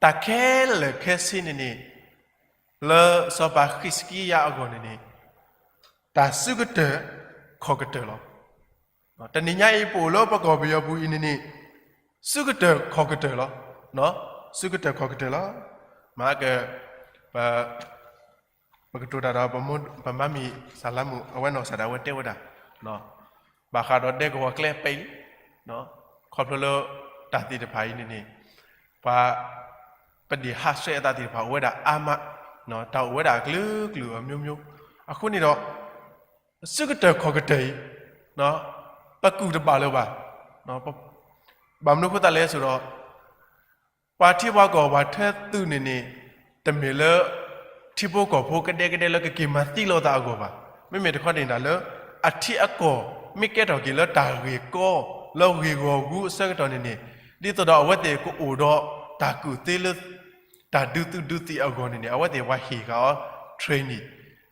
တၢ်ခဲလၢာ်ခဲဆ့န့ၣ်န့ၣ် လၢစီၤပၤဃံးစကံယၤအဂီၢ်န့ၣ်န့ၣ် တၢ်စုကတၢၢ်ခီၣ်ကတၢၢ်လီၤ. တနံၤညါအံၤ ပအိၣ်လၢပကီၢ်ပယီၤပူၤအံၤန့ၣ်န့ၣ် စုကတၢၢ်ခီၣ်ကတၢၢ်လီၤ. စုကတၢၢ်ခီၣ်ကတၢၢ်လီၤ. မ့ၢ်က ပ ပကတိၤတၢ်ဒီး ပမါမံၤစၢ်လါမုၣ် အဝဲနီၢ်ကစၢ်ဒၣ်ဝဲတဲဝဲဒၣ် ဘၣ်ဃးဒီးဒဲကဝီၤကျဲပဲအံၤ ခီဖျိလၢတၢ်သ့ၣ်တဖၣ်အံၤန့ၣ်န့ၣ် ပှၤ ပဒ့ၣ်ဟးဆှဲးအသးသ့ၣ်တဖၣ်အိၣ်ဝဲဒၣ်အါမး, တၢ်အိၣ်ဝဲဒၣ်အကလုာ်ကလုာ်အမျိုးမျိုး, အဃိန့ၣ်ဒီး စုကတၢၢ်ခီၣ်ကတၢၢ်အံၤ ပကူၣ်တဘၣ်လၢၤဘၣ်. ဘၣ်မနုၤအဃိသတးလဲၣ်ဆိုဒီး ပှၤထံပှၤကီၢ်ပှၤထၢသုးန့ၣ်န့ၣ် တမ့ၢ်လၢ ထံဖိကီၢ်ဖိကဒဲကဒဲလၢကက့ၤမၤသံလိာ်သးအဂီၢ်ဘၣ်. မ့မ့ၢ်တခီန့ၣ်ဒၣ်လၢ အထံအကီၢ် မ့ၢ်ကဲထီၣ်က့ၤလၢတၢ်ဂ့ၢ်ကီ လၢဂ့ၢ်ဂီၢ်ဂူအဆၢကတီၢ်န့ၣ်န့ၣ် ဒ်သိးဒီးအဝဲသ့ၣ်ကအိၣ်ဒီးတၢ်ကူၣ်သ့လၢ တၢ်ဒုးသုးဒုးသံၣ်အဂီၢ်န့ၣ်န့ၣ် အဝဲသ့ၣ်ပှၤဟ့ၣ်ဃာ်အီၤ training,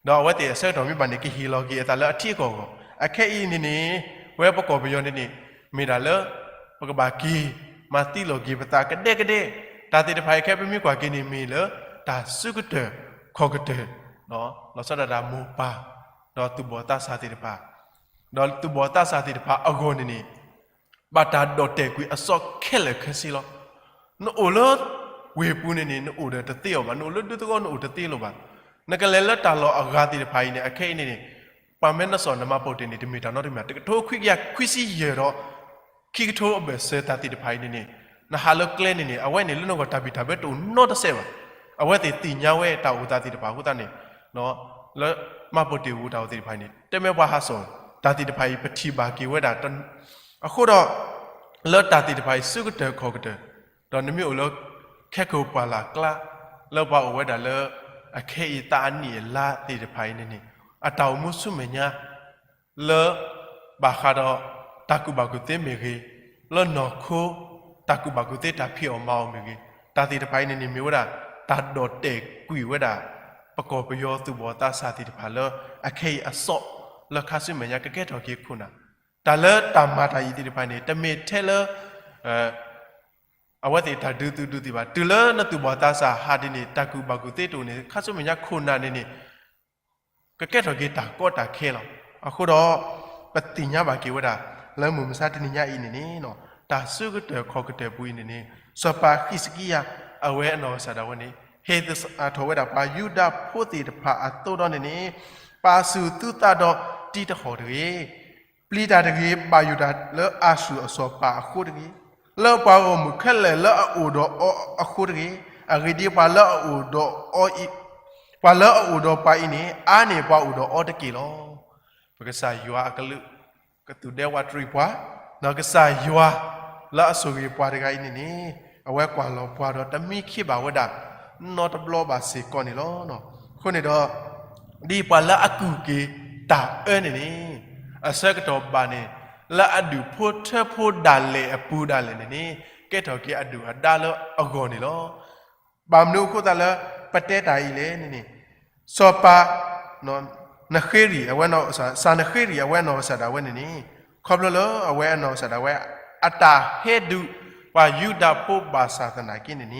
ဒီးအဝဲသ့ၣ်အဆၢကတီၢ်မ့ၢ်ဘၣ်န့ၣ် ကဟ့ၣ်လီၤက့ၤအသးလၢအထံအကီၢ်အဂီၢ်. အခဲအံၤန့ၣ်န့ၣ် ပဝဲပကီၢ်ပယီၤန့ၣ်န့ၣ် မ့ၢ်ဒၣ်လၢ ပကဘၣ်က့ၤ မၤသံလီၤက့ၤပသးကဒဲကဒဲ, တၢ်သ့ၣ်တဖၣ်အံၤခဲပမ့ၢ်ကွၢ်က့ၤန့ၣ်မ့ၢ်လၢ တၢ်စုကတၢၢ်ခီၣ်ကတၢၢ် လီၤဆီဒၣ်တၢ်မိၢ်ပၢ် ဒီးသူၣ်ဘီၣ်သးစၢ်သ့ၣ်တဖၣ်, ဒီးသူၣ်ဘီၣ်သးစၢ်သ့ၣ်တဖၣ်အဂီၢ်န့ၣ်န့ၣ် ဘၣ်တၢ်ဒိးတဲာ်ကွံာ်အစီၣ်ခဲလၢာ်ခဲဆ့လီၤ. နအိၣ်လၢ ဝ့ၢ်ပူၤန့ၣ်န့ၣ် နအိၣ်ဒီးတသ့အီၤဘၣ်, နအိၣ်လၢဒူသဝီနအိၣ်တသ့လၢၤဘၣ်. နကလဲၤလၢတၢ်လီၢ်အဂၤသ့ၣ်တဖၣ်အံၤန့ၣ် အခဲအံၤန့ၣ်န့ၣ် ပှၤမဲနီၣ်စီၣ်နမၤပိာ်တ့ၢ်န့ၣ် တမ့ၢ်တၢ်နီတမံၤ တကထိခွံကယၤခွံဆံယဲၢ်ဒီး ခံကထိအဘၢၣ်စၢၤတၢ်သ့ၣ်တဖၣ်အံၤန့ၣ်န့ၣ် နဟးလၢကျဲန့ၣ်န့ၣ် အဝဲန့ၣ်လၢနဂီၢ်တၢ်ဘံၣ်တၢ်ဘၢတအိၣ်နီတစဲးဘၣ်. အဝဲသ့ၣ်သ့ၣ်ညါဝဲတၢ်အိၣ်သးသ့ၣ်တဖၣ်အဃိသတးန့ၣ် လၢမၤပိာ်တ့ၢ်အိၣ်တၢ်အိၣ်သ့ၣ်တဖၣ်အံၤန့ၣ် တမ့ၢ်ပှၤဟးစီၣ် တၢ်သ့ၣ်တဖၣ်အံၤ ပထံၣ်ဘၣ်က့ၤဝဲဒၣ် အဃိဒီး လၢတၢ်သ့ၣ်တဖၣ်အံၤ စုကတၢၢ်ခီၣ်ကတၢၢ် ဒီးနမ့ၢ်အိၣ်လၢ ခဲကိာ်ပှၢ်လၢ်ကျါ လၢပှၤအိၣ်ဝဲဒၣ်လၢ အခဲအံၤသးအနံၣ်အလါသ့ၣ်တဖၣ်အံၤန့ၣ်န့ၣ် အတၢ်အိၣ်မူဆူမဲာ်ညါ လၢ ဘၣ်ဃးဒီး တၢ်ကူၣ်ဘၣ်ကူၣ်သ့မ့ၢ်ဂ့ၤ, လၢနီၢ်ခိ တၢ်ကူၣ်ဘၣ်ကူၣ်သ့တၢ်ဖံးအီၣ်မၤအီၣ်မ့ၢ်ဂ့ၤ, တၢ်သ့ၣ်တဖၣ်အံၤန့ၣ်န့ၣ် မ့ၢ်ဝဲဒၣ် တၢ်ဒိးတဲာ်ကွံာ်ဝဲဒၣ် ပကီၢ်ပယီၤသူၣ်ဘီၣ်သးစၢ်သ့ၣ်တဖၣ်လၢ အခဲအံၤအစီၣ် လၢခါဆူမဲာ်ညါကကဲထီၣ်က့ၤခိၣ်နၢ်, တၢ်လၢတၢ်မၤတၢ်အံၤသ့ၣ်တဖၣ်န့ၣ် တမ့ၢ်ထဲလၢ အဝဲသ့ၣ်တၢ်ဒုးသုးဒုးသံၣ်ဘၣ်. တုၤလၢနသူၣ်ဘီၣ်သးစၢ်ဟးဒ်န့ၣ် တၢ်ကူၣ်ဘၣ်ကူၣ်သ့တအိၣ်န့ၣ် ခါဆူမဲာ်ညါခိၣ်နၢ်န့ၣ်န့ၣ် ကကဲထီၣ်က့ၤတၢ်ကီတၢ်ခဲလီၤ. အဃိဒီး ပသ့ၣ်ညါဘၣ်က့ၤဝဲဒၣ် လၢမုၢ်မဆါတနံၤညါအံၤန့ၣ်န့ၣ် တၢ်စုကတၢၢ်ခီၣ်ကတၢၢ်ပူၤအံၤန့ၣ်န့ၣ် စီၤပၤဃံးစကံယၤ အဝဲအနီၢ်ကစၢ်ဒၣ်ဝဲန့ၣ် ဟ့ၣ်သဆၣ်ထီၣ်ဝဲဒၣ် ပှၤယူဒၤဖိသ့ၣ်တဖၣ်အသိးဒီးန့ၣ်န့ၣ် ပာ်ဆူၣ်သုသးဒီးတံၤတဟီၣ်တဂ့ၤ ပျံၤတၢ်တဂ့ၤ ဘၣ်ယိၣ်တၢ်လၢအၤၡူၢ်အစီၤပၤအဃိတဂ့ၤ, လၢပှၤဂီၢ်မုၢ်ခဲလၢာ်လၢအအိၣ်ဒီးအီၤအဃိတဂ့ၤ, အဂ့ၢ်ဒ်အံၤ, ပှၤလၢအအိၣ်ဒီးအီၤအံၤ, ပှၤလၢအအိၣ်ဒီးပှၤအံၤန့ၣ် အါန့ၢ်ပှၤအိၣ်ဒီးအီၤတက့ၢ်လီၤ. ပကစၢ်ယွၤအကလုၢ် ကသူၣ်ဒဲဝးတရံးပှၤ, ဒီးကစၢ်ယွၤ လၢအဆိၣ်ဂ့ၤပှၤတဂၤအံၤန့ၣ်န့ၣ် အဝဲကွၢ်လီၤပှၤဒီးတမံခ့ဘၣ်ဝဲဒၣ် နီတဘျီဘၣ်စ့ၢ်ကီးန့ၣ်လီၤ. အဃိန့ၣ်ဒီး ဒ်ပှၤလၢအကူၣ်က့ၤတၢ်အၢန့ၣ်န့ၣ် အဆၢကတီၢ်ဘၣ်န့ၣ် လၢအဒူၣ်ဖိထၢဖိဒၣ်လဲာ်အပူၤဒၣ်လဲာ်န့ၣ်န့ၣ် ကဲထီၣ်က့ၤအဒုၣ်အဒါလၢအဂီၢ်န့ၣ်လီၤ. ဘၣ်မနုၤအဃိသတးလၢ ပတဲတၢ်အံၤလဲၣ်န့ၣ်န့ၣ် စီၤပၤ နဃ့ရံၣ်အဝဲနီၢ်ကစၢ်, စီၤနဃ့ရံၣ်အဝဲအနီၢ်ကစၢ်ဒၣ်ဝဲန့ၣ်န့ၣ် ခီဖျိလၢအဝဲအနီၢ်ကစၢ်ဒၣ်ဝဲ အတၢ်ဟဲဒုးပှၤယူဒၤဖိဘၣ်ဆၣ်သနာ်က့န့ၣ်န့ၣ်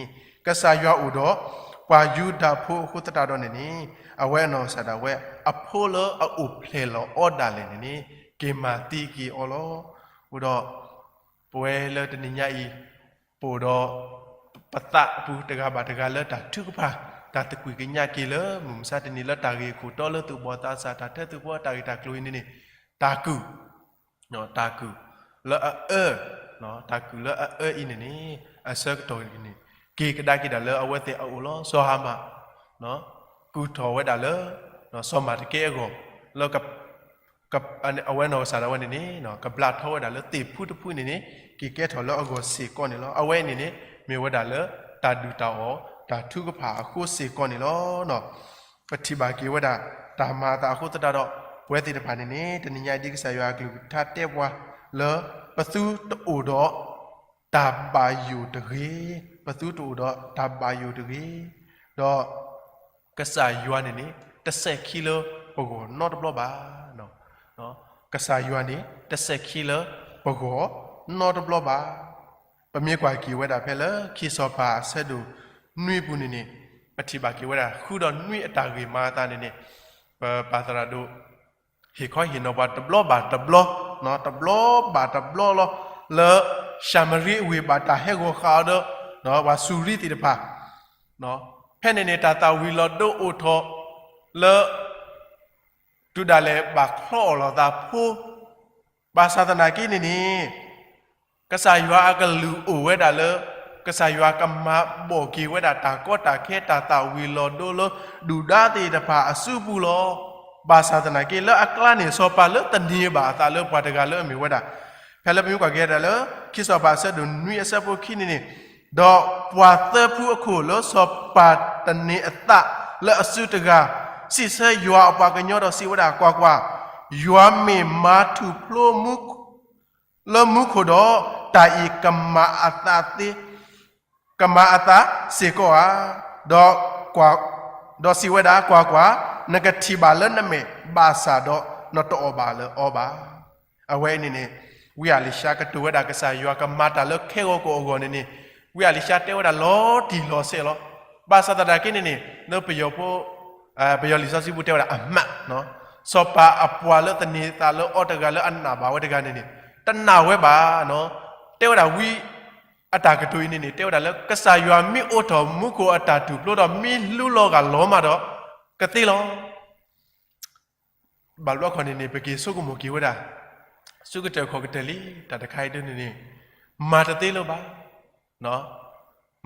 ကစၢ်ယွၤအိၣ်ဒီး ပှၤယူဒၤဖိအဃိသတးဒီးန့ၣ်န့ၣ် အဝဲအနီၢ်ကစၢ်ဒၣ်ဝဲ အဖိလၢအအိၣ်ဖျဲၣ်လီၤအီၤဒၣ်လဲာ်န့ၣ်န့ၣ် က့ၤမၤသံက့ၤအီၤလီၤ. အဃိဒီး ပဝဲလၢတနံၤညါအံၤ ပအိၣ်ဒီး ပသးအပူၤတဂၤဘၣ်တဂၤလၢတၢ်ထုကဖၣ် တၢ်သကွံၢ်ကညးက့ၤလၢမုၢ်မဆါတနံၤလၢတၢ်ဂ့ၢ်ခိၣ်တီလၢသူၣ်ဘီၣ်သးစၢ် တၢ်ထၢသူၣ်ဖီအတၢ်ဂ့ၢ်တၢ်ကျိၤအံၤန့ၣ်န့ၣ် တၢ်ကုၢ် တၢ်ကုၢ်လၢအအၢ တၢ်ကုၢ်လၢအအၢအံၤန့ၣ်န့ၣ် အဆၢကတီၢ်န့ၣ် က့ၤကဒါက့ၤဒၣ်လၢအဝဲသ့ၣ်အအိၣ်လီၤ. စီၤဟၤမၣ် ကုၢ်ထီၣ်ဝဲဒၣ်လၢ စီၤမၢ်တကဲအဂီၢ် လၢ အဝဲနီၢ်ကစၢ်ဒၣ်ဝဲန့ၣ်န့ၣ် ကဘျးထီၣ်ဝဲဒၣ်လၢသ့ၣ်ဖူတဖုန့ၣ်န့ၣ် က့ၤကဲထီၣ်လၢအဂီၢ်စ့ၢ်ကီးန့ၣ်လီၤ. အဝဲအံၤန့ၣ်န့ၣ် မ့ၢ်ဝဲဒၣ်လၢတၢ်ဒုၣ်တၢ်အီၣ် တၢ်ထုကဖၣ်အဃိစ့ၢ်ကီးန့ၣ်လီၤ. ပထံၣ်ဘၣ်က့ၤဝဲဒၣ် တၢ်မၤအသးအဃိသတးဒီး ပဝဲသ့ၣ်တဖၣ်န့ၣ်န့ၣ် တနံၤညါအံၤဒ်ကစၢ်ယွၤအကလုၢ်ကထါတဲပှၤလၢ ပသုတအိၣ်ဒီး တၢ်ဘၣ်ယိၣ်တဂ့ၤ, ပသုတအိၣ်ဒီးတၢ်ဘၣ်ယိၣ်တဂ့ၤ, ဒီး ကစၢ်ယွၤန့ၣ်န့ၣ် တစဲးခံလၢပဂီၢ်နီတဘျီဘၣ်. ကစၢ်ယွၤန့ၣ် တစဲးခံလၢပဂီၢ်နီတဘျီဘၣ်. ပမ့ၢ်ကွၢ်က့ၤဝဲဒၣ်ဖဲလၢ ခံစီၤပၤအဆၢဒိၣ်နွံပူၤန့ၣ်န့ၣ် ပထံၣ်ဘၣ်က့ၤဝဲဒၣ် ဃုဒီးနွံအတၢ်ဂ့ၢ်မၤအသးန့ၣ်န့ၣ် ပပၢ်သရၣ်ဒိၣ် ဟ့ၣ်ခီဟ့ၣ်နီၤပှၤတဘျီဘၣ်တဘျီ, တဘျီဘၣ်တဘျီလီၤ. လၢၡၤမရံအဝ့ၢ်ဘၣ်တၢ်ဟဲဂီၤဃာ်အီၤဒီး ပှၤစူၤရံသ့ၣ်တဖၣ် ဖဲန့ၣ်န့ၣ် တၢ်သၣ်ဝံၤလီၤဒိအိၣ်ထီၣ်လၢ တုၤဒၣ်လဲာ်ဘၣ်ချီအီၣ်လိာ်သးဖိ, ဘၣ်ဆၣ်သနာ်က့န့ၣ်န့ၣ် ကစၢ်ယွၤအကလုၢ်အိၣ်ဝဲဒၣ်လၢ ကစၢ်ယွၤကမၤဘီၣ်က့ၤဝဲဒၣ်တၢ်ကီတၢ်ခဲ တၢ်သၣ်ဝံၤလီၤဒိလၢ ဒုၣ်ဒါသ့ၣ်တဖၣ်အစုပူၤလီၤ. ဘၣ်ဆၣ်သနာ်က့ လၢအကျါန့ၣ် စီၤပၤလၢတန့ၢ်ဘၣ်အသးလၢပှၤတဂၤလၢအမ့ၢ်ဝဲဒၣ် ဖဲလၢပမ့ၢ်ကွၢ်က့ၤဒၣ်လၢ ခံစီၤပၤအဆၢဒိၣ်နွံအဆၢဖိခံန့ၣ်န့ၣ်, ဒီးပှၤသၢဖုအခိၣ်လၢစီၤပၤတန့ၢ်အသးလၢအစုတဂၤ စံးဆၢယွၤအပှၤကညီဒီးစံးဝဲဒၣ်, ကွၢ်ကွၢ်, ယွၤမ့ၢ်မၤထူၣ်ဖျိမူ လၢမူခိၣ်ဒီး တၢ်အံၤကမၤအသးသ့, ကမၤအသးစ့ၢ်ကီးဧါ. ဒီးကွၢ်, ဒီးစံးဝဲဒၣ်, ကွၢ်ကွၢ်, နကထံၣ်ဘၣ်လၢနမဲာ်ဘၣ်ဆၣ်ဒီး နတအီၣ်ဘၣ်လၢၤအီၤဘၣ်. အဝဲအံၤန့ၣ်န့ၣ် ဝံအလံၤၡါကတိၤဝဲဒၣ်ကစၢ်ယွၤကမၤတၢ်လၢခဲဂီၤကအိၣ်အဂီၢ်န့ၣ်န့ၣ်, ဝံအလံၤၡါတဲဝဲဒၣ်လီၤတံၢ်လီၤဆဲးလီၤ. ဘၣ်ဆၣ်သနာ်က့န့ၣ်န့ၣ် လၢပယီၤဖိ ပယီၤလံာ်စီဆှံပူၤတဲဝဲဒၣ်အမှတ်, စီၤပၤအပှၤလၢသန့ၤသးလၢအီၤတဂၤလၢအနာ်ဘၣ်ဝဲတဂၤန့ၣ်န့ၣ် တနာ်ဝဲဘၣ်. တဲဝဲဒၣ်ဝံအတၢ်ကတိၤအံၤန့ၣ်န့ၣ် တဲဝဲဒၣ်လၢကစၢ်ယွၤမ့ၢ်အိးထီၣ်မူခိၣ်အတၢ်တူၢ်ဖျိဒီးမ့ၢ်လူလီၤဂာ်လီၤမးဒီး ကသ့လီၤ. ဘၣ်ဘျီခီန့ၣ်န့ၣ် ပက့ၤဆိကမိၣ်က့ၤဝဲဒၣ် ဆူကတၢၢ်ခီၣ်ကတၢၢ်လံ တၢ်တခါအံၤဒ်န့ၣ်န့ၣ် မၤတသ့လၢၤဘၣ်,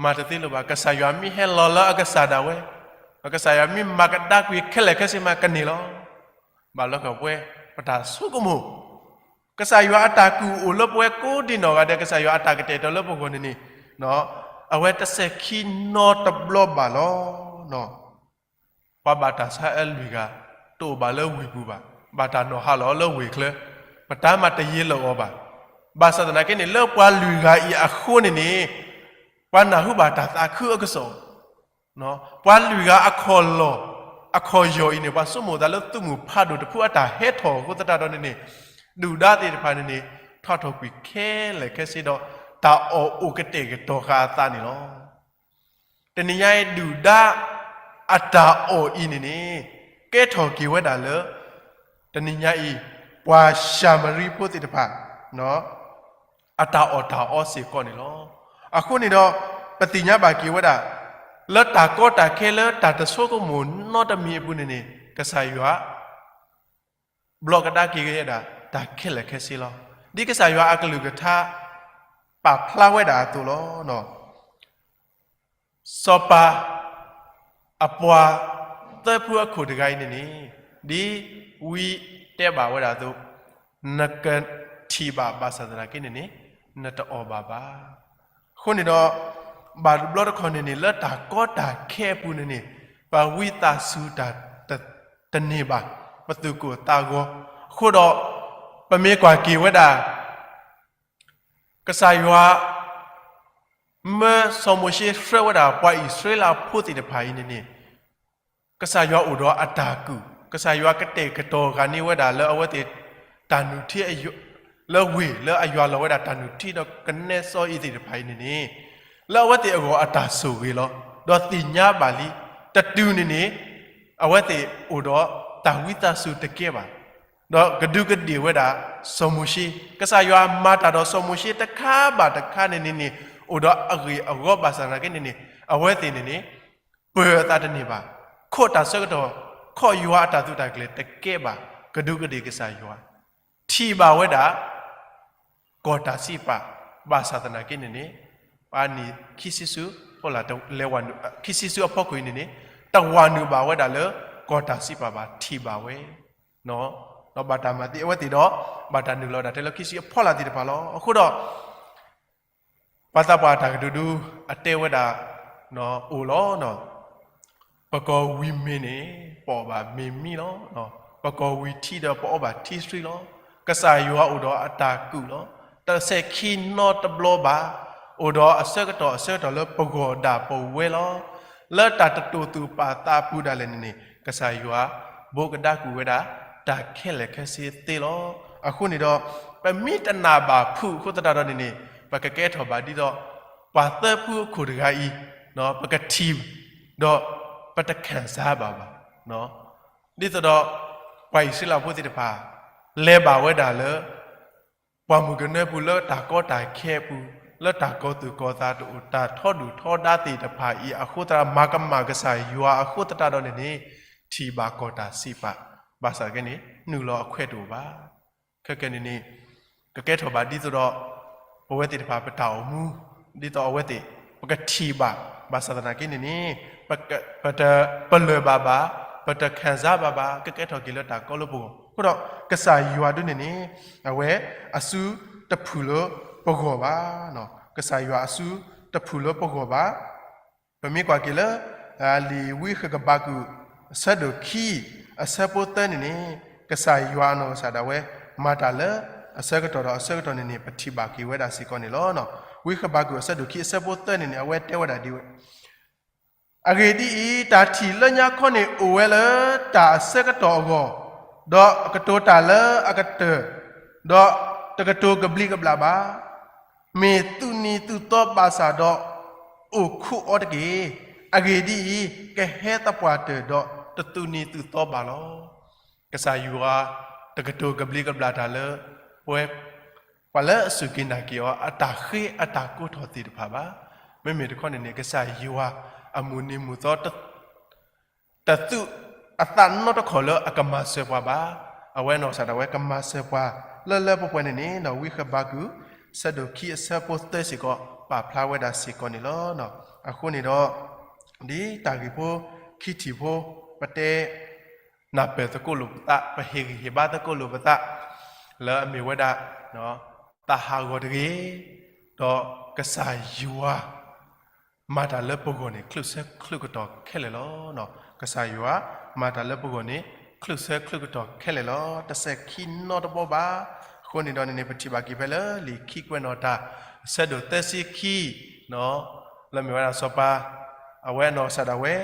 မၤတသ့လၢၤဘၣ်. ကစၢ်ယွၤမ့ၢ်ဟဲလီၤလၢအကစၢ်ဒၣ်ဝဲ, ကစၢ်ယွၤမ့ၢ်မၤကဒါကွံာ်ခဲလၢာ်ခဲဆ့မးကန့ၢ်လီၤ. ဘၣ်ဘျီခီပဝဲ ပတၢ်ဆိကမိၣ် ကစၢ်ယွၤအတၢ်ကူၣ်အိၣ်လၢပဝဲကိးဒံးနီၢ်ဂၤဒဲး ကစၢ်ယွၤအတၢ်ကတဲာ်ကတီၤလၢပဂီၢ်န့ၣ်န့ၣ် အဝဲတစဲးခံနီတဘျီဘၣ်လီၤ. ပှၤဘၣ်တၢ်ဆါအၢလွံၢ်ဂၤ တအိၣ်ဘၣ်လၢဝ့ၢ်ပူၤဘၣ်, ဘၣ်တၢ်နီၤဟးလီၤလၢဝ့ၢ်ချၢ, ပတၢ်မၤတယံာ်လီၤအီၤဘၣ်. ဘၣ်ဆၣ်သနာ်က့န့ၣ် လၢပှၤလွံၢ်ဂၤအံၤအဃိန့ၣ်န့ၣ် ပှၤနၢ်ဟူဘၣ်တၢ်သးခုအကစီၣ်, ပှၤလွံၢ်ဂၤအခီၣ်လီၢ် အခီၣ်ယီၢ်အံၤန့ၣ် ပှၤဆိကမိၣ်သးလၢသုးမုၢ်ဖးဒိၣ်တဖုအတၢ်ဟဲထီၣ်အဃိသတးဒီးန့ၣ်န့ၣ် ဒုၣ်ဒါသ့ၣ်တဖၣ်န့ၣ်န့ၣ် ထီၣ်ထီၣ်ကွံာ်ခဲလၢာ်ခဲဆ့ဒီး တၢ်အီၣ်အိၣ်ကတဲာ်ကတီၤဃာ်အသးန့ၣ်လီၤ. တနံၤညါအံၤဒုၣ်ဒါအတၢ်အီၣ်အံၤန့ၣ်န့ၣ် ကဲထီၣ်က့ၤဝဲဒၣ်လၢ တနံၤညါအံၤ ပှၤၡၤမရံဖိသ့ၣ်တဖၣ် အတၢ်အီၣ်တၢ်အီစ့ၢ်ကီးန့ၣ်လီၤ. အဃိန့ၣ်ဒီး ပသ့ၣ်ညါဘၣ်က့ၤဝဲဒၣ် လၢတၢ်ကီတၢ်ခဲလၢတၢ်တဆိကမိၣ်နီတမံၤအပူၤန့ၣ်န့ၣ် ကစၢ်ယွၤ ဘျီကဒါက့ၤဝဲဒၣ် တၢ်ခဲလၢာ်ခဲဆ့လီၤ. ဒ်ကစၢ်ယွၤအကလုၢ်ကထါ ပာ်ဖျါဝဲဒၣ်အသိးလီၤ. စီၤပၤ အပှၤသၢဖုအခိၣ်တဂၤအံၤန့ၣ်န့ၣ် ဒ်ဝံတဲဘၣ်ဝဲဒၣ်အသိး နကထံၣ်ဘၣ်ဘၣ်ဆၣ်သနာ်က့န့ၣ်န့ၣ် နတအီၣ်ဘၣ်ဘၣ်. အဃိန့ၣ်ဒီး ဘၣ်တဘျီတခီၣ်န့ၣ်န့ၣ် လၢတၢ်ကီတၢ်ခဲအပူၤန့ၣ်န့ၣ် ပဝံသးစူၤတၢ်တ တန့ၢ်ဘၣ်, ပသူၣ်ကိၢ်သးဂီၤ. အဃိဒီး ပမ့ၢ်ကွၢ်က့ၤဝဲဒၣ် ကစၢ်ယွၤ မၢစီၤမိၤၡ့ဆှၢဝဲဒၣ်ပှၤအံၣ်စရ့လးဖိသ့ၣ်တဖၣ်အံၤန့ၣ်န့ၣ် ကစၢ်ယွၤအိၣ်ဒီးအတၢ်ကုၢ်, ကစၢ်ယွၤကတဲာ်ကတီၤဂာ်န့ၢ်ဝဲဒၣ်လၢအဝဲသ့ၣ်တၢ်နုၢ်ထံ လၢဝ့ၢ်လၢအယွၤလီၤဝဲဒၣ်တၢ်နုၢ်ထံဒီးကနဲစီအံၤသ့ၣ်တဖၣ်အံၤန့ၣ်န့ၣ် လၢအဝဲသ့ၣ်အဂီၢ်အတၢ်ဆိၣ်ဂ့ၤလီၤ. ဒီးသ့ၣ်ညါဘၣ်လံ တတုၤန့ၣ်န့ၣ် အဝဲသ့ၣ်အိၣ်ဒီးတၢ်ဝံသးစူၤတကဲဘၣ် ဒီးကဒုးကဒ့ၣ်ဝဲဒၣ်စီၤမိၤၡ့, ကစၢ်ယွၤမၤတၢ်ဒီးစီၤမိၤၡ့တခါဘၣ်တခါန့ၣ်န့ၣ်န့ၣ် အိၣ်ဒီးအဂ့ၢ်အဂီၢ်ဘၣ်ဆၣ်သနာ်က့န့ၣ်န့ၣ် အဝဲသ့ၣ်န့ၣ်န့ၣ် ပၢၤအသးတန့ၢ်ဘၣ်, ခိးတၢ်ဆၢကတီၢ် ခိးယွၤအတၢ်သုးတၢ်ကျဲၤတကဲဘၣ်, ကဒုးကဒ့ၣ်ကစၢ်ယွၤ, ထံၣ်ဘၣ်ဝဲဒၣ် ကီၢ်တၢ်စံးပာ်, ဘၣ်ဆၣ်သနာ်က့န့ၣ်န့ၣ် ပှၤန့ၣ်ခံဆံဆူ ဖီလာ်တလဲၤဝဲနုာ် ခံဆံဆူအဖီခိၣ်အံၤန့ၣ်န့ၣ် တဝဲနုာ်ဘၣ်ဝဲဒၣ်လၢ ကီၢ်တၢ်စံးပာ်ဘၣ် ထံၣ်ဘၣ်ဝဲ, ဒီးဘၣ်တၢ်မၤသံအဝဲသ့ၣ်ဒီး ဘၣ်တၢ်နုာ်လီၤဒၣ်ထဲလၢခံဆံအဖီလာ်သ့ၣ်တဖၣ်လီၤ. အဃိဒီး ပှၤသးပှၢ်တၢ်ကတိၤဒု အတဲဝဲဒၣ် အိၣ်လီၤ ပကီၢ်ဝံၤမ့ၤန့ၣ် ပအီၣ်ဘၣ်မ့ၤမံလီၤ. ပကီၢ်ဝံၤထံဒီးပအီဘၣ်ထံဆှံလီၤ. ကစၢ်ယွၤအိၣ်ဒီးအတၢ်ကုၢ်လီၤ. တစဲးခံနီတဘျီဘၣ်. အိၣ်ဒီးအဆၢကတီၢ်အဆၢကတီၢ်လၢပဂီၢ်ဒၣ်ပဝဲလီၤ. လၢတၢ်တတိာ်သူၣ်ပာ်သးအပူၤဒၣ်လဲာ်န့ၣ်န့ၣ် ကစၢ်ယွၤဘိးကဒါကွံာ်ဝဲဒၣ် တၢ်ခဲလၢာ်ခဲဆ့သ့လီၤ. အဃိန့ၣ်ဒီး ပမ့ၢ်တနာ်ဘၣ်ဖုးအဃိသတးဒီးန့ၣ်န့ၣ် ပကကဲထီၣ်ဘၣ်ဒ်သိး ပှၤသၢဖုအခိၣ်တဂၤအံၤ ပကထံၣ် ဒီးပတခံစားဘၣ်ဘၣ်. ဒ်သိးဒီး ပှၤအံၣ်စရ့လးဖိသ့ၣ်တဖၣ် လဲၤဘၣ်ဝဲဒၣ်လၢ ပှၢ်မုၢ်ကနၢပူၤလၢတၢ်ကီတၢ်ခဲအပူၤ, လၢတၢ်ကီသူၣ်ကီသးတအိၣ်တၢ်ထီဒုၣ်ထီဒါသ့ၣ်တဖၣ်အံၤအဃိသတးဒီး မၤကမၣ်ကစၢ်ယွၤအဃိသတးဒီးန့ၣ်န့ၣ် ထံၣ်ဘၣ်ကီၢ်တၢ်စံးပာ်, ဘၣ်ဆၣ်သနာ်က့န့ၣ် နုာ်လီၤအခွဲးတအိၣ်ဘၣ်. ခဲကနံၣ်န့ၣ် ကကဲထီၣ်ဘၣ်ဒ်သိးဒီး ပဝဲသ့ၣ်တဖၣ်ပတၢ်အိၣ်မူ ဒ်သိးအဝဲသ့ၣ် ပကထံၣ်ဘၣ်, ဘၣ်ဆၣ်သနာ်က့န့ၣ်န့ၣ် ပတပလၢၢ်ဘၣ်ဘၣ်, ပတခံစားဘၣ်ဘၣ်, ကကဲထီၣ်က့ၤလၢတၢ်ကီလၢပဂီၢ်. အဃိဒီး ကစၢ်ယွၤဒ်န့ၣ်န့ၣ် အဝဲအစုတဖုၣ်လၢပဂီၢ်ဘၣ်. ကစၢ်ယွၤအစုတဖုၣ်လၢပဂီၢ်ဘၣ်. ပမ့ၢ်ကွၢ်က့ၤလၢ လံာ်ဝံဃကဘးကူာ် အဆၢဒိၣ်ခံ အဆၢဖိသၢန့ၣ်န့ၣ် ကစၢ်ယွၤအနီၢ်ကစၢ်ဒၣ်ဝဲ မၤတၢ်လၢ အဆၢကတီၢ်ဒီးအဆၢကတီၢ်န့ၣ်န့ၣ် ပထံၣ်ဘၣ်က့ၤဝဲဒၣ်စ့ၢ်ကီးန့ၣ်လီၤ. ဝံဃဘးကူာ်အဆၢဒိၣ်ခံအဆၢဖိသၢန့ၣ်န့ၣ် အဝဲတဲဝဲဒၣ်ဒ်ဝဲ အဂ့ၢ်ဒ်အံၤ, တၢ်ထံၣ်လၢညါခီန့ၣ်အိၣ်ဝဲလၢတၢ်အဆၢကတီၢ်အဂီၢ်, ဒီးအကတိၤတၢ်လၢအကတၢၢ်, ဒီးတကတိၤကဘျံးကဘျၣ်ဘၣ်. မ့ၢ်သူၣ်နံၤသူၣ်သီဘၣ်ဆၣ်ဒီး အိၣ်ခိးအီၤတက့ၢ်. အဂ့ၢ်ဒ်အံၤ, ကဟဲသပှၢ်တၢၢ်ဒီးတသူၣ်နံၤသူၣ်သီဘၣ်လီၤ. ကစၢ်ယွၤတကတိၤကဘျံးကဘျၣ်တၢ်လၢ ပဝဲ ပှၤလၢအစူၢ်က့ၤနာ်က့ၤအီၤ အတၢ်ဃ့အတၢ်ကိးထီၣ်သ့ၣ်တဖၣ်ဘၣ်. မ့မ့ၢ်တခီန့ၣ်န့ၣ် ကစၢ်ယွၤအမုၢ်နံၤမုၢ်သီ တသူၣ်အသးနီတခီၣ်လၢအကမၤစၢၤပှၤဘၣ်. အဝဲအနီၢ်ကစၢ်ဒၣ်ဝဲကမၤစၢၤပှၤလၢလၢပှဲၤပှဲၤန့ၣ်န့ၣ် ဝံဃဘးကူာ် ဆၢဒိၣ်ခံအဆၢဖိသၢစ့ၢ်ကီး ပာ်ဖျါဝဲဒၣ်စ့ၢ်ကီးန့ၣ်လီၤ. အဃိန့ၣ်ဒီး ဒ်တၢ်ဂ့ၢ်ဖိခံထံၣ်ဖိ ပတဲ နၢ်ပၢၢ်သကိးလိာ်ပသး, ပဟ့ၣ်ဂံၢ်ဟ့ၣ်ဘါသကိးလိာ်ပသး လၢအမ့ၢ်ဝဲဒၣ် သးဟးဂီၤတဂ့ၤ, ဒီးကစၢ်ယွၤ မၤတၢ်လၢပဂီၢ်န့ၣ် ချုးဆၢချုးကတီၢ်ခဲလၢာ်လီၤ. ကစၢ်ယွၤမၤတၢ်လၢပဂီၢ်န့ၣ် ချုးဆၢချုးကတီၢ်ခဲလၢာ်လီၤ. တစဲးခံနီတဘီဘၣ်. အဃိန့ၣ်ဒီးန့ၣ်န့ၣ် ပထံၣ်ဘၣ်က့ၤဖဲလၢလံာ်ခံကွဲးနီၣ်တၢ် အဆၢဒိၣ်သၢဆံခံ လၢမ့ၢ်ဝဲဒၣ်စီၤပၤ အဝဲအနီၢ်ကစၢ်ဒၣ်ဝဲ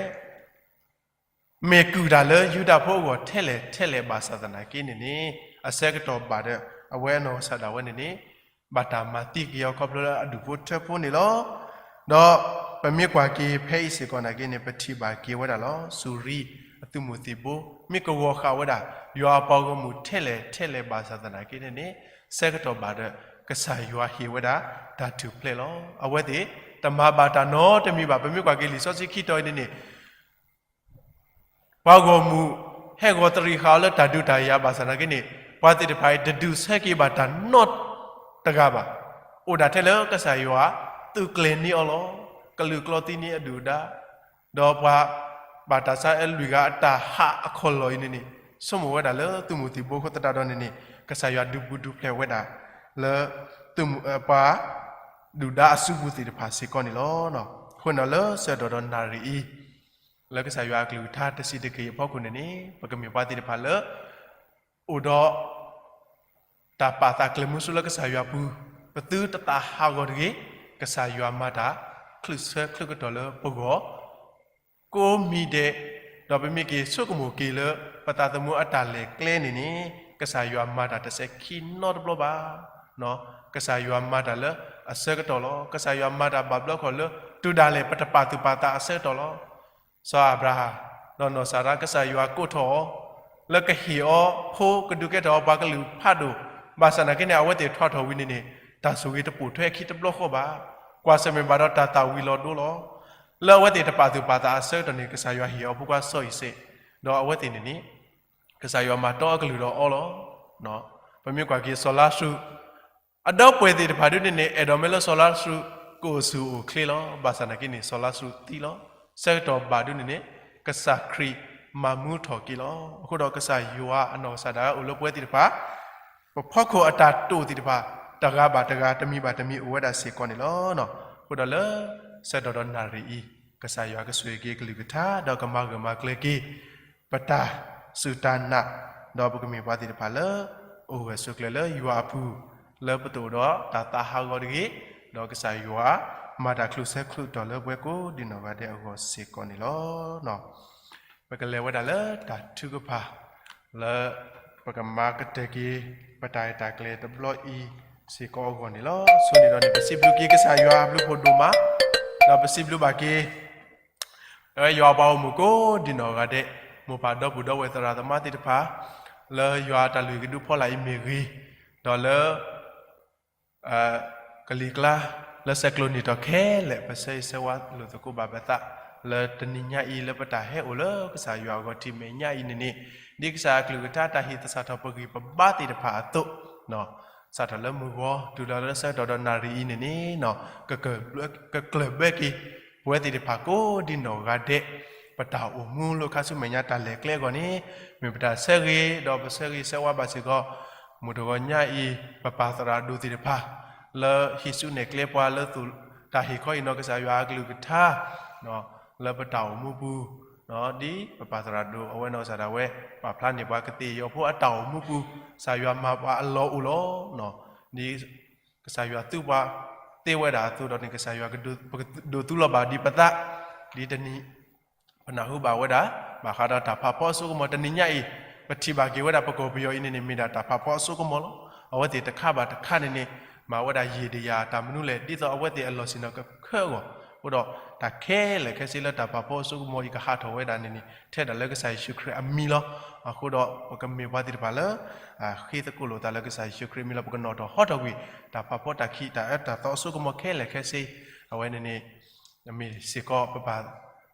မ့ၢ်ကုၢ်တၢ်လၢယူဒၤဖိအဂီၢ်ထဲလဲၣ်ထဲလဲၣ်ဘၣ်ဆၣ်သနာ်က့န့ၣ်န့ၣ် အဆၢကတီၢ်ဘၣ်ဒီး အဝဲအနီၢ်ကစၢ်ဒၣ်ဝဲန့ၣ်န့ၣ် ဘၣ်တၢ်မၤသံက့ၤအီၤခီဖျိလၢအဒူၣ်ဖိထၢဖိန့ၣ်လီၤ. ဒီးပမ့ၢ်ကွၢ်က့ၤဖဲအံၤစ့ၢ်ကီးနာ်က့န့ၣ် ပထံၣ်ဘၣ်က့ၤဝဲဒၣ်လီၤ. စူၤရံအသုးမုၢ်သံၣ်ဘိ မ့ၢ်ကဝီၤဃာ်ဝဲဒၣ် ယွၤအပှၤဂီၢ်မုၢ်ထဲလဲၣ်ထဲလဲၣ်ဘၣ်ဆၣ်သနာ်က့န့ၣ်န့ၣ် ဆၢကတီၢ်ဘၣ်ဒီး ကစၢ်ယွၤဟ့ၣ်ဝဲဒၣ်တၢ်ထူၣ်ဖျဲးလီၤ. အဝဲသ့ၣ်တမၤဘၣ်တၢ်နီတမံၤဘၣ်. ပမ့ၢ်ကွၢ်က့ၤလံာ်စီဆှံခံတီၤအံၤန့ၣ်န့ၣ် ပှၤဂီၢ်မုၢ်ဟဲဂီၤတရံးဃာ်အီၤလၢတၢ်ဒုးတၢ်ယၤဘၣ်ဆၣ်သနာ်က့န့ၣ် ပှၤသ့ၣ်တဖၣ်အံၤ တဒုးဆၢက့ၤဘၣ်တၢ်နီတဂၤဘၣ်. အိၣ်ဒၣ်ထဲလၢကစၢ်ယွၤသုးကျဲၤန့ၢ်အီၤလီၤ. ကလုာ်ကျီသံန့ၢ်အဒုၣ်အဒါ ဒီးပှၤဘၣ်တၢ်ဆါအလွံၢ်ဂၤအတၢ်ဟးအခီၣ်လီၢ်အံၤန့ၣ်န့ၣ် ဆိကမိၣ်ဝဲဒၣ်လၢသုးမုၢ်သံၣ်ဘိအဃိသတးဒီးန့ၣ်န့ၣ် ကစၢ်ယွၤဒုးဘူးဒုးဖျဲးဝဲဒၣ်လၢ သုးမုၢ်ပှၤဒုၣ်ဒါအစုပူၤသ့ၣ်တဖၣ်စ့ၢ်ကီးန့ၣ်လီၤ. အဃိန့ၣ်လၢဆၢကတီၢ်ဒီးနၣ်ရံၣ်အံၤ လၢကစၢ်ယွၤအကလုၢ်ကထါတဆံးတက့ၢ်အဖီခိၣ်န့ၣ်န့ၣ် ပကမ့ၢ်ပှၤသ့ၣ်တဖၣ်လၢ အိၣ်ဒီး တၢ်ပာ်သးကျဲၤမုဆူလၢကစၢ်ယွၤပူၤ, ပသုတသးဟးဂီၤတဂ့ၤ, ကစၢ်ယွၤမၤတၢ် ချုးဆၢချုးကတီၢ်လၢပဂီၢ် ကိးမံၤဒဲး, ဒီးပမ့ၢ်က့ၤဆိကမိၣ်က့ၤလၢ ပသးသမူအတၢ်လဲၤကျဲန့ၣ်န့ၣ် ကစၢ်ယွၤမၤတၢ်တစဲးခံနီတဘျီဘၣ်. ကစၢ်ယွၤမၤတၢ်လၢအဆၢကတီၢ်လီၤ. ကစၢ်ယွၤမၤတၢ်ဘၣ်ဘျီခီၣ်လၢ တုၤဒၣ်လဲာ်ပတပာ်သူၣ်ပာ်သးအဆၢကတီၢ်လီၤ. စီၤအၤဘြၤဟၣ် ဒီးနီၢ်စၤရါ ကစၢ်ယွၤကိးထီၣ်အီၤ လၢကဟ့ၣ်အီၤဖိကဒုးကဲထီၣ်အီၤပှၤကလုာ်ဖးဒိၣ်, ဘၣ်ဆၣ်သနာ်က့န့ၣ် အဝဲသ့ၣ်ထွဲထီၣ်ဝံၤန့ၣ်န့ၣ် တၢ်ဆိၣ်ဂ့ၤတပိာ်ထွဲအခံတဘျီဃီဘၣ်. ကွၢ်ဆၢၣ်မဲာ်ဘၣ်ဒီးတၢ်သၣ်ဝံၤလီၤဒိလီၤ. လၢအဝဲသ့ၣ်တပာ်သူၣ်ပာ်သးအဆၢကတီၢ်န့ၣ် ကစၢ်ယွၤဟ့ၣ်အီၤဖိခွါစီၤအံၤစဲး, ဒီးအဝဲသ့ၣ်န့ၣ်န့ၣ် ကစၢ်ယွၤမၤတီအကလုၢ်ဒီးအီၤလီၤ. ပမ့ၢ်ကွၢ်က့ၤစီၤလါစရူး အဒီပုၢ်ဝဲၢ်သ့ၣ်တဖၣ်ဒုန့ၣ်န့ၣ် အဲၣ်ဒိးမ့ၢ်လၢစီၤလါစရူး ကအိၣ်ဆူၣ်အိၣ်ချ့လီၤ. ဘၣ်ဆၣ်သနာ်က့န့ၣ် စီၤလါစရူးသံလီၤ. ဆၢကတီၢ်ဘၣ်ဒုန့ၣ်န့ၣ် ကစၢ်ခရံာ်မၤမူထီၣ်က့ၤလီၤ. အဃိဒီးကစၢ်ယွၤအနီၢ်ကစၢ်ဒၣ်ဝဲအိၣ်လၢပဝဲသ့ၣ်တဖၣ် ပဖီခိၣ်အတၢ်တိာ်သ့ၣ်တဖၣ် တဂၤဘၣ်တဂၤ တမံၤဘၣ်တမံၤအိၣ်ဝဲဒၣ်စ့ၢ်ကီးန့ၣ်လီၤ. အဃိဒီးလၢ ဆၢကတီၢ်ဒီးနၣ်ရံၣ်အံၤ ကစၢ်ယွၤကဆိၣ်ဂ့ၤက့ၤကလုၢ်ကထါ ဒီးကမၤဂၢၢ်မၤကျၢၤက့ၤ ပတၢ်စူၢ်တၢ်နာ်, ဒီးပကမ့ၢ်ပှၤသ့ၣ်တဖၣ်လၢ အိၣ်ဂၢၢ်ဆိးကျၢၤလၢယွၤအပူၤ, လၢပတအိၣ်ဒီးတၢ်သးဟးဂီၤတဂ့ၤ, ဒီးကစၢ်ယွၤမၤတၢ်ချုးဆၢချုးကတီၢ်လၢပဝဲကိးဒံနီၢ်ဂၤဒဲးအဂီၢ်စ့ၢ်ကီးန့ၣ်လီၤ. ပကလဲၤဝဲဒၣ်လၢတၢ်ထုကဖၣ် လၢပကမၤကတၢၢ်က့ၤ ပတၢ်ရဲၣ်တၢ်ကျဲၤတဘျီအံၤစ့ၢ်ကီးအဂီၢ်န့ၣ်လီၤ. ဆိန့ၣ်ဒီးန့ၣ် ပစံးဘျုးက့ၤကစၢ်ယွၤအဘျုးဖးဒိၣ်မး, ဒီးပစံးဘျုးဘၣ်က့ၤ အဝဲယွၤအပှၤဂီၢ်မုၢ်ကိးဒံနီၢ်ဂၤဒဲး, မိၢ်ပၢ်ဒီပုၢ်ဒီဝဲၢ်သရၣ်သမါသ့ၣ်တဖၣ်, လၢယွၤအတၢ်လုၢ်ဟံၣ်ကဒုဖီလာ်အံၤမ့ၢ်ဂ့ၤ, ဒီးလၢ ကလံၤကျါ လၢဆဲးကျိးနံၣ်ထီၣ်ခဲလၢာ် ပဆၢဂ့ၤဆၢဝါလိာ်သကိးဘၣ်ပသး လၢတနံၤညါအံၤ လၢပတၢ်ဟဲအိၣ်လၢကစၢ်ယွၤအဂီၢ်ထံးမဲာ်ညါအံၤန့ၣ်န့ၣ်, ဒ်ကစၢ်အကလုၢ်ကထါတၢ်ဟ့ၣ်သဆၣ်ထီၣ်ပဂံၢ်ပဘါသ့ၣ်တဖၣ်အသိး, စးထီၣ်လၢမုၢ်ဂီၤ တုၤလီၤလၢဆၢကတီၢ်ဒီးနၣ်ရံၣ်အံၤန့ၣ်န့ၣ်, ကကျၢၢ်ဘၢက့ၤ ပဝဲသ့ၣ်တဖၣ်ကိးဒံနီၢ်ဂၤဒဲး, ပတၢ်အိၣ်မူလၢခါဆူမဲာ်ညါတၢ်လဲၤကျဲအဂီၢ်န့ၣ်, မ့ၢ်ပတၢ်ဆၢဂ့ၤ ဒီးပဆၢဂ့ၤဆၢဝါဘၣ်စ့ၢ်ကီး မုၢ်တဂီၤညါအံၤ ပပၢ်သရၣ်ဒိၣ်သ့ၣ်တဖၣ် လၢဟံးစုနဲၣ်ကျဲပှၤလၢ တၢ်ဟ့ၣ်ခီဟ့ၣ်နီၤကစၢ်ယွၤအကလုၢ်ကထါ လၢပတၢ်အိၣ်မူပူၤ ဒ်ပပၢ်သရၣ်ဒိၣ်အဝဲနီၢ်ကစၢ်ဒၣ်ဝဲ ပာ်ဖျါန့ၢ်ပှၤကသ့ၣ်ယီၤဖိအတၢ်အိၣ်မူပူၤ ကစၢ်ယွၤမၤပှၤအလီၢ်အိၣ်လီၤ. ဒ်ကစၢ်ယွၤသူပှၤသ့ဝဲဒၣ်အသိးဒီးန့ၣ် ကစၢ်ယွၤကဒိးသူလီၤဘၣ်ဒံးပသး ဒ်တနံၤ ပနၢ်ဟူဘၣ်ဝဲဒၣ် ဘၣ်ဃးဒီးတၢ်ဖးဖီအစိကမီၤတနံၤညါအံၤ ပထံၣ်ဘၣ်က့ၤဝဲဒၣ်ပကီၢ်ပယီၤအံၤန့ၣ်န့ၣ် မ့ၢ်ဒၣ်တၢ်ဖးဖီအစိကမီၤလီၤ. အဝဲသ့ၣ်တခါဘၣ်တခါန့ၣ်န့ၣ် မၤဝဲဒၣ်ယံာ်တယာ်တၢ်မနုၤလဲၣ် ဒ်သိးအဝဲသ့ၣ်အလီၢ်ဆ့ၣ်နီၤကခၢအဂီၢ်, အဃိဒီးတၢ်ခဲလၢာ်ခဲဆ့လၢတၢ်ဖးဖီအစိကမီၤအံၤ ကဟးထီၣ်ဝဲဒၣ်န့ၣ်န့ၣ် ထဲဒၣ်လၢကစၢ်ယ့ၣ်ၡူးခရံာ်အမံၤလီၤ. အဃိဒီးပကမ့ၢ်ပှၤသ့ၣ်တဖၣ်လၢ ဃ့သကိးလိာ်သးလၢကစၢ်ယ့ၣ်ၡူးခရံာ်အမံၤလီၤ. ပကနီၣ်ထီၣ်ဟီထီၣ်ကွံာ် တၢ်ဖးဖီတၢ်ခံးတၢ်အၢတၢ်သီအစိကမီၤခဲလၢာ်ခဲဆ့ အဝဲန့ၣ်န့ၣ် မ့ၢ်စ့ၢ်ကီးပပၢ်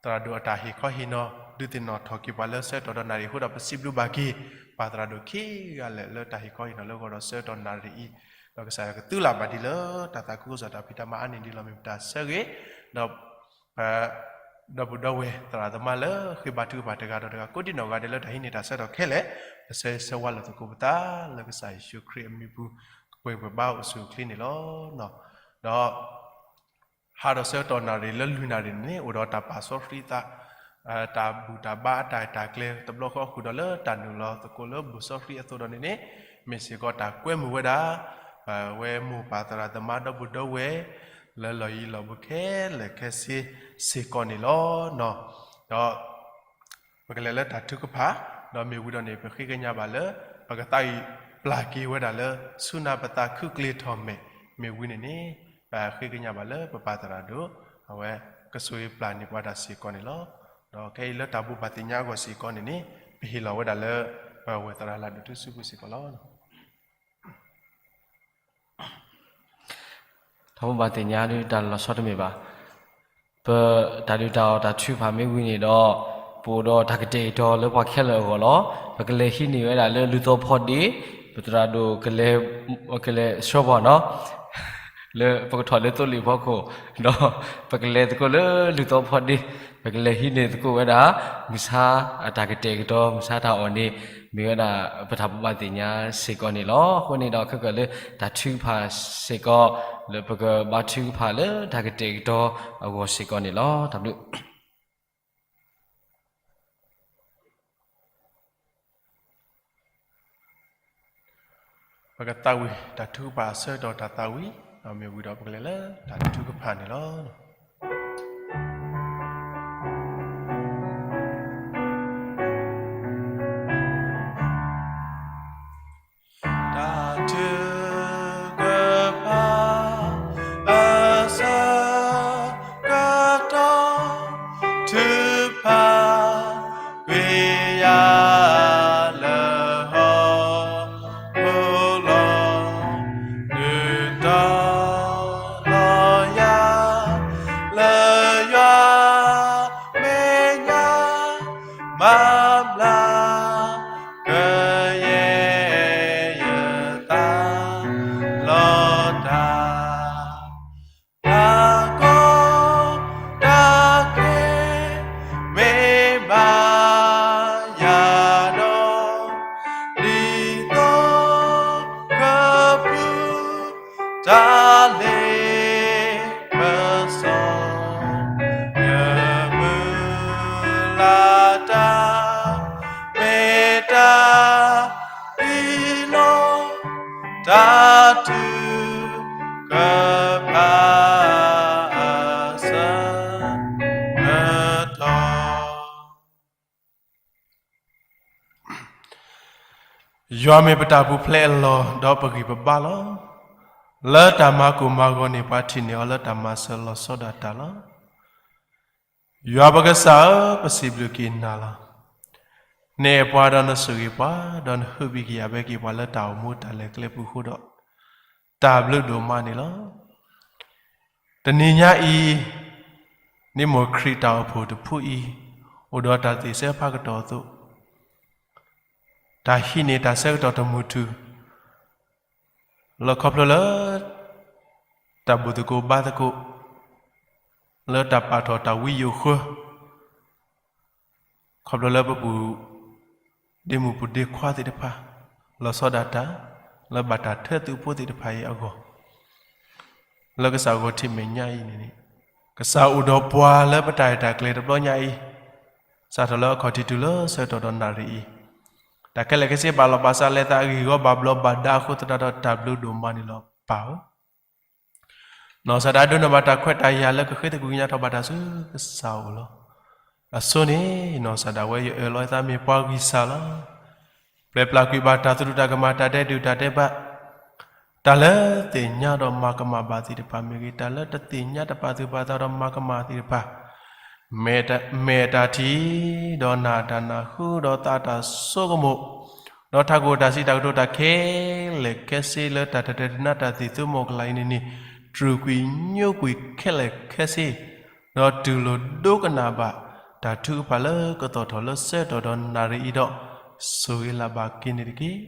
သရၣ်ဒိၣ်အတၢ်ဟ့ၣ်ခီဟ့ၣ်နီၤ ဒုးသ့ၣ်နီၣ်ထီၣ်က့ၤပှၤလၢဆၢကတီၢ်ဒီးနၣ်ရံၣ်အဃိဒီး ပစံးဘျုးဘၣ်က့ၤ ပပၢ်သရၣ်ဒိၣ်ခံဂၤလၢာ်လၢတၢ်ဟ့ၣ်ခီဟ့ၣ်နီၤလၢအဂီၢ်ဒီးဆၢကတီၢ်နၣ်ရံၣ်အံၤ ဒီးကစၢ်ယွၤကသုလၢ်ဘၣ်ဒံးလၢတၢ်သးခုကစီၣ်တၢ်ဖံးတၢ်မၤအါန့ၢ်ဒံးလီၤ မ့ၢ်ပတၢ်ဆၢဂ့ၤ, ဒီး ဒီပုၢ်ဒီဝဲၢ်သရၣ်သမါလၢဃ့ဘါထုကဖၣ်တဂၤဒီးတဂၤ ကိးဒံနီၢ်ဂၤဒဲးလၢတၢ်ဟံးန့ၢ်တၢ်ဆၢကတီၢ်ခဲလၢာ် ပဆၢဂ့ၤဆၢဝါလိာ်သကိးပသးလၢကစၢ်ယ့ၣ်ၡူးခရံာ်အမံၤပူၤ ကပှဲၤပှဲၤဘါအိၣ်ဆူၣ်အိၣ်ချ့န့ၣ်လီၤ. ဒီး ဟါဒီးဆၢကတီၢ်နၣ်ရံၣ်လၢလွံၢ်နၣ်ရံၣ်န့ၣ် အိၣ်ဒီးတၢ်ပာ်စီဆှံသး တၢ်ဘူၣ်တၢ်ဘါအတၢ်အဲၣ်တၢ်ကျဲ တဘျီဃီအဃုာ်ဒီးလၢတၢ်နုာ်လီၤသကိးလၢဘူးစီဆှံအသိးဒီးန့ၣ်န့ၣ် မ့ၢ်စ့ၢ်ကီးတၢ်ကွဲမုာ်ဝဲဒၣ် ပဝဲမိၢ်ပၢ်သရၣ်သမါဒီပုၢ်ဒီဝဲၢ် လၢလီၢ်ယံၤလီၢ်ဘူးခဲလၢာ်ခဲဆ့စ့ၢ်ကီးန့ၣ်လီၤ. ဒီး ပကလဲၤလၢတၢ်ထုကဖၣ် ဒီးမ့ၢ်ဝံၤဒီးန့ၣ် ပဃ့ကညးဘၣ်လၢ ပကသးအံၤပျၢ်က့ၤဝဲဒၣ်လၢ ဆူနၤပသးခုကျ့ထီၣ်မဲာ် မ့ၢ်ဝံၤန့ၣ်န့ၣ် ပဃ့ကညးဘၣ်လၢပပၢ်သရၣ်ဒိၣ် အဝဲကဆိၣ်ဂ့ၤပျၢ်န့ၢ်ပှၤတၢ်စ့ၢ်ကီးန့ၣ်လီၤ. ဒီးခဲအံၤလၢတၢ်ဘိးဘၣ်သ့ၣ်ညါအဂီၢ်စ့ၢ်ကီးန့ၣ်န့ၣ် ပဟ့ၣ်လီၤဝဲဒၣ်လၢ ပဝဲၢ်သရၣ်လၢဒိၣ်ထူဆူပူၤစ့ၢ်ကီးလီၤ. တၢ်ဘိးဘၣ်သ့ၣ်ညါဒ်တၢ်လီၤဆီတမ့ၢ်ဘၣ်. ပတၢ်ဒုးတၢ်အီၣ်တၢ်ထုကဖၣ်မ့ၢ်ဝံၤန့ၣ်ဒီး ပအိၣ်ဒီးတၢ်ကတဲာ်ကတီၤလၢပှၤခဲလၢာ်အဂီၢ်လီၤ. ပကလဲၤဟံးန့ၢ်ဝဲဒၣ်လၢလူၢ်သီဖီဒ့, ပသရၣ်ဒိၣ်ကလဲၤ, ကလဲၤဆှၢပှၤနီၤ လၢပကထီၣ်လၢသိလ့ၣ်ဖီခိၣ်, ဒီးပကလဲၤသကိးလၢလူၢ်သီဖီဒ့, ပကလဲၤဟံးန့ၢ်သကိးဝဲဒၣ် မုၢ်ဆါအတၢ်ကတဲာ်ကတီၤ မုၢ်ဆါတၢ်အီၣ်န့ၣ် မ့ၢ်ဝဲဒၣ်ပတၢ်ဘိးဘၣ်သ့ၣ်ညါစ့ၢ်ကီးန့ၣ်လီၤ. အဃိန့ၣ်ဒီးခဲကၢၣ်လၢတၢ်ထုကဖၣ်စ့ၢ်ကီး လၢပကဘါထုကဖၣ်လၢတၢ်ကတဲာ်ကတီၤအဂီၢ်စ့ၢ်ကီးန့ၣ်လီၤ. တၢ်ဘျုး ပကသးဝံၣ်တၢ်ထုကဖၣ်အဆၢကတီၢ်တၢ်သးဝံၣ်, ဒီးမ့ၢ်ဝံၤဒီးပကလဲၤလၢတၢ်ထုကဖၣ်န့ၣ်လီၤ. တၢ်ထုကဖၣ်အဆၢကတီၢ် ထုကဖၣ်ကွံာ်ယၤလၢဟီၣ်ခိၣ်လီၤ. ဒုးတီလီၤယၤလၢယွၤမဲာ်ညါ မၤဘျါ ကယဲၢ်ယသးလီၤတၢ်, တၢ်ကီတၢ်ခဲ မ့ၢ်ဘၣ်ယၤဒီး ဒ်သိးကဖု တၢ်လ့ပစီ ယမုၢ်လၢ်တၢ် မ့ၢ်တၢ်အံၤလီၤ. တၢ်ထုကဖၣ်အဆၢကတီၢ် ယွၤမ့ၢ်ပတၢ်ပူၤဖျဲးအလီၢ် ဒီးပဂံၢ်ပဘါလီၤ. လၢတၢ်မၤကိၢ်မၤဂီၤန့ၣ် ပှၤထံၣ်န့ၢ်အီၤလၢတၢ်မၤစၢၤလီၤဆီဒၣ်တၢ်လီၤ. ယွၤပကစၢ်ဧၢ, ပစံးဘျုးက့ၤနၤလီၤ. နအဲၣ်ပှၤဒီးနဆိၣ်ဂ့ၤပှၤ, ဒီးနဟုဘံၣ်ကယာ်ဘၣ်က့ၤပှၤလၢတၢ်အိၣ်မူတၢ်လဲၤကျဲပူၤအဃိဒီး တၢ်ဘျုးဒိၣ်မးန့ၣ်လီၤ. တနံၤညါအံၤ ဒ်မိၢ်ခရံာ်တၢ်အိၣ်ဖှိၣ်တဖုအံၤ အိၣ်ဒီးတၢ်သ့ၣ်ဆၢဖးကတီၢ်အသိး, တၢ်ဟံးန့ၢ်တၢ်ဆၢကတီၢ်တမုာ်ထူၣ် လၢခီဖျိလၢ တၢ်ဘူၣ်သကိးဘါသကိး လၢတၢ်ပာ်ထီၣ်တၢ်ဝံယိာ်ဃၢ ခီဖျိလၢပပူၤ ဒ့မုၣ်ပူၤဒ့ခွါသ့ၣ်တဖၣ် လီၤဆီဒၣ်တၢ် လၢဘၣ်တၢ်ထၢသုးဖိသ့ၣ်တဖၣ်အံၤအဂီၢ်, လၢကစၢ်ဂီၤထံးမဲာ်ညါအံၤန့ၣ်န့ၣ် ကစၢ်အိၣ်ဒီးပှၤလၢပတၢ်ရဲၣ်တၢ်ကျဲၤတဘျီညါအံၤ, စးထီၣ်လၢအခီၣ်ထံးတုၤလၢဆၢကတီၢ်ဒီးနၣ်ရံၣ်အံၤ, တၢ်ခဲလၢာ်ခဲဆ့ဘၣ်လီၤဘၣ်စး လဲၤသးအဂ့ၢ်ဂီၤဘၣ်ဘျီးဘၣ်ဒါအဃိသတးဒီး တၢ်ဘျုးဒိၣ်မးန့ၣ်လီၤ ပၢ်ဧၢ. နီၢ်စၢ်ဒၣ်ဒိးန့ၢ်ဘၣ်တၢ်ခွဲးတၢ်ယာ်လၢကဃ့သကွံာ်ကညးထီၣ်ဘၣ်တၢ်ဆူကစၢ်အအိၣ်လီၤ. အဆိန့ၣ် နီၢ်စၢ်ဒၣ်ဝဲယအၢၣ်လီၤအသးမ့ၢ်ပှၤဂံၢ်စၢ်လီၤ. ပျဲပျၢ်ကွံာ်ဘၣ်တၢ်သရူးတၢ်ကမၣ် တၢ်ဒဲးဒုၣ်တၢ်ဒဲးဘး, တၢ်လၢသ့ၣ်ညါဒီးမၤကမၣ်ဘၣ်သ့ၣ်တဖၣ်မ့ၢ်ဂ့ၤ, တၢ်လၢတသ့ၣ်ညါတပာ်သူၣ်ပာ်သးဒီးမၤကမၣ်သ့ၣ်တဖၣ်, မဲာ်တၢ်ထံၣ်, ဒီးနၢ်တၢ်နၢ်ဟူ, ဒီးသးတၢ်ဆိကမိၣ်, ဒီးထးခိၣ်တၢ်စံးတၢ်ကတိၤတၢ်ခဲလၢာ်ခဲဆ့လၢတၢ်တဒၢတနါတၢ်သံၣ်သူမီၢ်ကလာ်အံၤန့ၣ်န့ၣ်, တြူာ်ကွံာ်ညိကွံာ်ခဲလၢာ်ခဲဆ့, ဒီးတူၢ်လိာ်ဒိကနၣ်ဘၣ် တၢ်ထုကဖၣ်လၢကသီၣ်ထီၣ်လၢဆၢကတီၢ်ဒီးနၣ်ရံၣ်အံၤဒီး, ဆိၣ်ဂ့ၤလၢ်ဘၣ်က့ၤန့ၣ်တက့ၢ်.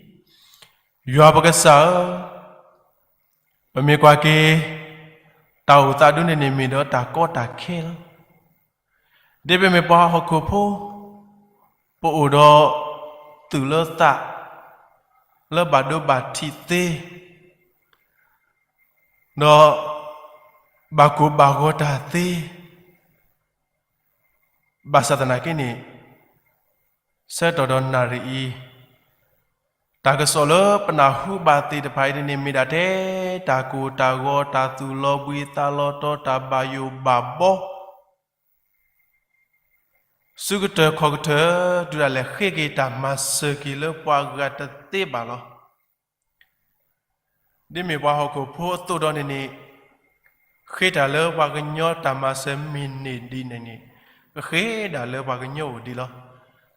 ယွၤပကစၢ်ဧၢ, ပမ့ၢ်ကွၢ်က့ၤ တၢ်အိၣ်သးဒုန့ၣ်န့ၣ်မ့ၢ်ဒီးတၢ်ကီတၢ်ခဲလီၤ. ဒ်ပမ့ၢ်ပှၤဟီၣ်ခိၣ်ဖိ, ပအိၣ်ဒီးသူၣ်လၢသး လၢဘၣ်ဒိဘၣ်ထံးသ့, ဒီးဘၣ်ကိၢ်ဘၣ်ဂီၤတၢ်သ့, ဘၣ်ဆၣ်သနာ်က့န့ၣ်, ဆၢကတီၢ်ဒီးနၣ်ရံၣ်အံၤ, တၢ်ကစီၣ်လၢပနၢ်ဟူဘၣ်သ့ၣ်တဖၣ်အံၤန့ၣ်န့ၣ် မ့ၢ်ဒၣ်ထဲတၢ်ကိၢ်တၢ်ဂီၤ, တၢ်သူၣ်လီၤဘှံးသးလီၤတီၤ, တၢ်ဘၣ်ယိၣ်ဘၣ်ဘီ ဆူကတၢၢ်ခီၣ်ကတၢၢ် တုၤဒၣ်လဲာ်ဃ့က့ၤတၢ်မၤစၢၤက့ၤလၢပှၤဂၤတသ့ဘၣ်လီၤ. ဒ်မ့ၢ်ပှၤဟီၣ်ခိၣ်ဖိအသိးဒီးန့ၣ်န့ၣ်, ဃ့တၢ်လၢပှၤကညီတၢ်မၤစၢၤမ့ၢ်န့ၢ်ဒံးန့ၣ်န့ၣ်, ကဃ့ဒၣ်လၢပှၤကညီအိၣ်ဒံးလီၤ.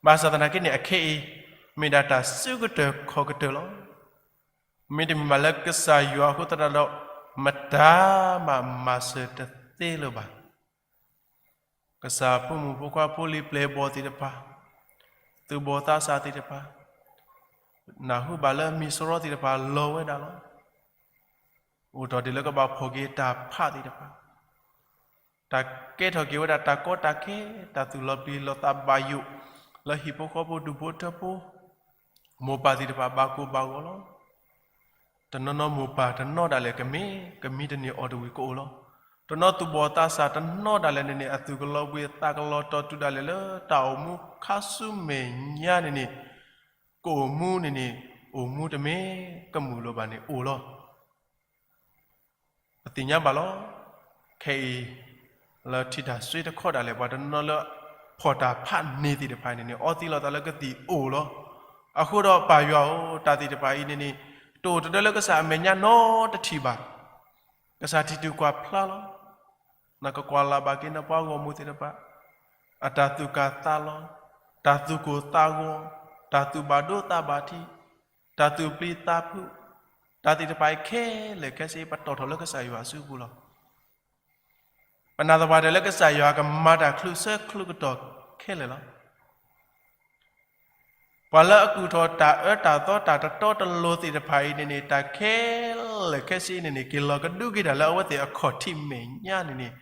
ဘၣ်ဆၣ်သနာ်က့န့ၣ် အခဲအံၤ, မ့ၢ်ဒၣ်တၢ်ဆူကတၢၢ်ခီၣ်ကတၢၢ်လီၤ. မ့တမ့ၢ်ဘၣ်လၢကစၢ်ယွၤအဃိသတးဒီး, မတၤမးမၤစၢၤတသ့လၢၤဘၣ်. ကစၢ်ဖိမုၣ်ဖိခွါ ဖိလံၤပျဲၢ်ဘီၣ်သ့ၣ်တဖၣ်, သူၣ်ဘီၣ်သးစၢ်သ့ၣ်တဖၣ်, နၢ်ဟူဘၣ်လၢမံၤစရီသ့ၣ်တဖၣ်လီၤဝဲဒၣ်လီၤ. အိၣ်ထီၣ်ဒံးလၢကဘၣ်ဖီၣ်က့ၤတၢ်ဖးသ့ၣ်တဖၣ်, တၢ်ကဲထီၣ်က့ၤဝဲဒၣ်တၢ်ကီတၢ်ခဲ, တၢ်သူၣ်လီၤဘှံးလီၤသးဘၣ်ယိၣ်, လၢဟံၣ်ဖိဃီဖိဒူၣ်ဖိထၢဖိ, မိၢ်ပၢ်သ့ၣ်တဖၣ်ဘၣ်ကိၢ်ဘၣ်ဂီၤလီၤ. တနီၤနီၤမိၢ်ပၢ်တနီၤဒၣ်လဲာ်ကမ့ၢ်, ကမံတန့ၢ်အီၣ်တဝံၤကအိၣ်လီၤ. တနီၤသူၣ်ဘီၣ်သးစၢ်တနီၤဒၣ်လဲာ်န့ၣ်န့ၣ် အသူၣ်ကလီၤဘှံးအသးကလီၤတီၤ တုၤဒၣ်လဲာ်လၢတၢ်အိၣ်မူခါဆူမဲာ်ညါန့ၣ်န့ၣ်, ကအိၣ်မူန့ၣ်န့ၣ်, အိၣ်မူတမ့ၢ်ကမုာ်လၢၤဘၣ်န့ၣ်အိၣ်လီၤ. ပသ့ၣ်ညါဘၣ်လီၤ. ခဲအံၤ, လၢထံတၢ်စွ့တခီဒၣ်လဲာ် ပှၤတနီၤလၢဖီၣ်တၢ်ဖးန့ၢ်သ့ၣ်တဖၣ်န့ၣ်န့ၣ် အီသံးလီၤသးလၢကသံၣ်အိၣ်လီၤ. အဃိဒီးပၢ်ယွၤဧၢ, တၢ်သ့ၣ်တဖၣ်အံၤန့ၣ်န့ၣ်, တအိၣ်တဒၢလၢကစၢ်အမဲာ်ညါနီတထံၣ်ဘၣ်. ကစၢ်ထံၣ်တုၤကွၢ်ဖျါလီၤ. နကကွၢ်လၢ်ဘၣ်က့ၤနပှၤဂီၢ်မုၢ်သ့ၣ်တဖၣ်, အတၢ်သူၣ်ကၢ်သးလီၤ, တၢ်သူၣ်ကိၢ်သးဂီၤ, တၢ်သူၣ်ဘၣ်ဒိသးဘၣ်ထံး, တၢ်သူၣ်ပျံၤသးဖုး, တၢ်သ့ၣ်တဖၣ်အံၤခဲလၢာ်ခဲဆ့ ပတီၢ်ထီၣ်လၢကစၢ်ယွၤအစုပူၤလီၤ. ပနာ်သပှၢ်တၢၢ်လၢကစၢ်ယွၤကမၤတၢ်ချုးဆၢချုးကတီၢ်ခဲလၢာ်လီၤ. ပှၤလၢအကူၣ်ထီၣ်တၢ်အၢတၢ်သီတၢ်တတီတလိၤသ့ၣ်တဖၣ်အံၤန့ၣ်န့ၣ် တၢ်ခဲလၢာ်ခဲဆ့န့ၣ်န့ၣ် က့ၤလီၤကဒုက့ၤတၢ်လၢအဝဲသ့ၣ်အခီၣ်ထံးမဲာ်ညါန့ၣ်န့ၣ်,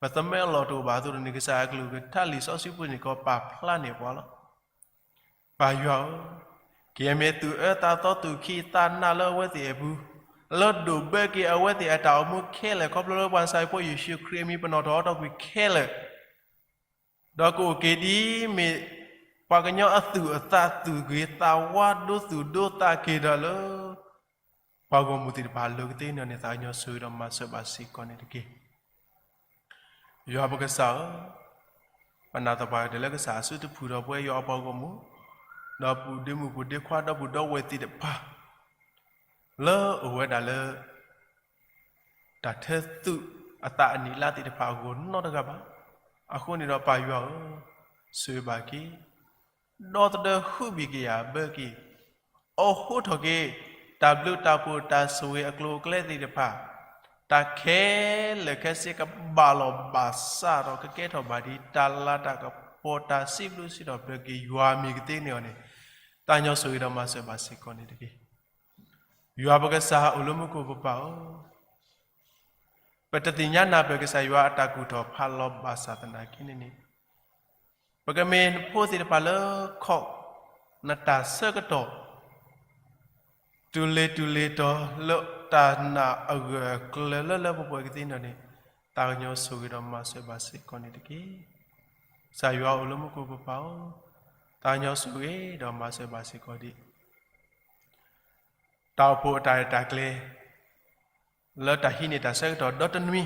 ပသမၢလီၤတအိၣ်ဘၣ်အသိးန့ၣ် ကစၢ်အကလုၢ်ကထါလံာ်စီဆှံပူၤန့ၣ် ကပာ်ဖျါန့ၢ်ပှၤလီၤ. ပၢ်ယွၤဧၢ, ကယဲၢ်မ့ၢ်သူၣ်အၢသးသီသူၣ်ခံသးနးလၢအဝဲသ့ၣ်အပူၤ, လၢဒိးဘၢက့ၤအဝဲသ့ၣ်အတၢ်အိၣ်မူခဲလၢာ်ခီဖျိလၢပှၤကစၢ်ယွၤဖိယ့ၣ်ၡူးခရံာ်အမံၤပနီၣ်ထီၣ်အီၤထီၣ်ကွံာ်ခဲလၢာ် ဒီးကအိၣ်က့ၤဒ်အမ့ၢ်ပှၤကညီအသူၣ်အသးသူၣ်ဂ့ၤသးဝါဒိသူၣ်ဒိသးက့ၤဒီးလၢ ပှၤဂီၢ်မုၢ်သ့ၣ်တဖၣ်အလိၤကသ့န့ၣ်န့ၣ် သးကညီၤဆိၣ်ဂ့ၤဒီးမၤစၢၤဘၣ်စ့ၢ်ကီးန့ၣ်တက့ၢ်. ယွၤပကစၢ်ဧၢ, ပနာ်သပှၢ်ကတၢၢ်လၢကစၢ်အစုတဖုၣ်ထီၣ်ပဝဲယွၤအပှၤဂီၢ်မုၢ်, ဒီးပုၢ်ဒ့မုၣ်ပုၢ်ဒ့ခွါဒီပုၢ်ဒီဝဲၢ်သ့ၣ်တဖၣ် လၢအအိၣ်ဝဲဒၣ်လၢ တၢ်ထၢသူၣ်အသးအနံၣ်အလါသ့ၣ်တဖၣ်အဂီၢ်နီတဂၤဘၣ်. အဃိန့ၣ်ဒီးပၢ်ယွၤဧၢ, ဆိၣ်ဂ့ၤဘၣ်က့ၤ, ဒီသဒၢဟုဘံၣ်က့ၤယၤဘၢက့ၤ, အိးထီၣ်က့ၤ တၢ်ဘျုးတၢ်ဖှိၣ်တၢ်ဆိၣ်ဂ့ၤအကျိၤအကျဲသ့ၣ်တဖၣ်, တၢ်ခဲလၢာ်ခဲဆ့ကဘၣ်လီၤဘၣ်စးဒီးကကဲထီၣ်ဘၣ်ဒ် တၢ်လၤတၢ်ကပီၤတၢ်စံးဘျုးစံးထီၣ်ပတြၢၤက့ၤယွၤအမံၤကသ့န့ၣ်အီၤန့ၣ်, သးကညီၤဆိၣ်ဂ့ၤဒီးမၤစၢၤဘၣ်စ့ၢ်ကီးန့ၣ်တက့ၢ်. ယွၤပကစၢ်အိၣ်လၢမူခိၣ်ပပၢ်ဧၢ, ပတသ့ၣ်ညါနၢ်ပၢၢ်ကစၢ်ယွၤအတၢ်ကူၣ်ထီၣ်ဖးလီၤဘၣ်ဆၣ်သနာ်က့န့ၣ်န့ၣ်, ပကမ့ၢ်နဖိသ့ၣ်တဖၣ်လၢခီၣ်နတၢ်ဆၢကတီၢ် တုၤလ့ၤတုၤလ့ၤတီၤလၢတၢ်နာ်အဂၢၢ်အကျၢၤလၢလၢပှဲၤပှဲၤကသ့န့ၣ်န့ၣ်, သးကညီၤဆိၣ်ဂ့ၤဒီးမၤစၢၤဘၣ်စ့ၢ်ကီးန့ၣ်တက့ၢ်. ကစၢ်ယွၤအိၣ်လၢမူခိၣ်ပပၢ်ဧၢ, သးညီဆိၣ်ဂ့ၤဒီးမၤစၢၤဘၣ်စ့ၢ်ကီးဒံး တၢ်အိၣ်ဖှိၣ်အတၢ်ရဲၣ်တၢ်ကျဲၤ လၢတၢ်ဟံးန့ၢ်တၢ်ဆၢကတီၢ်ဒီတနွံ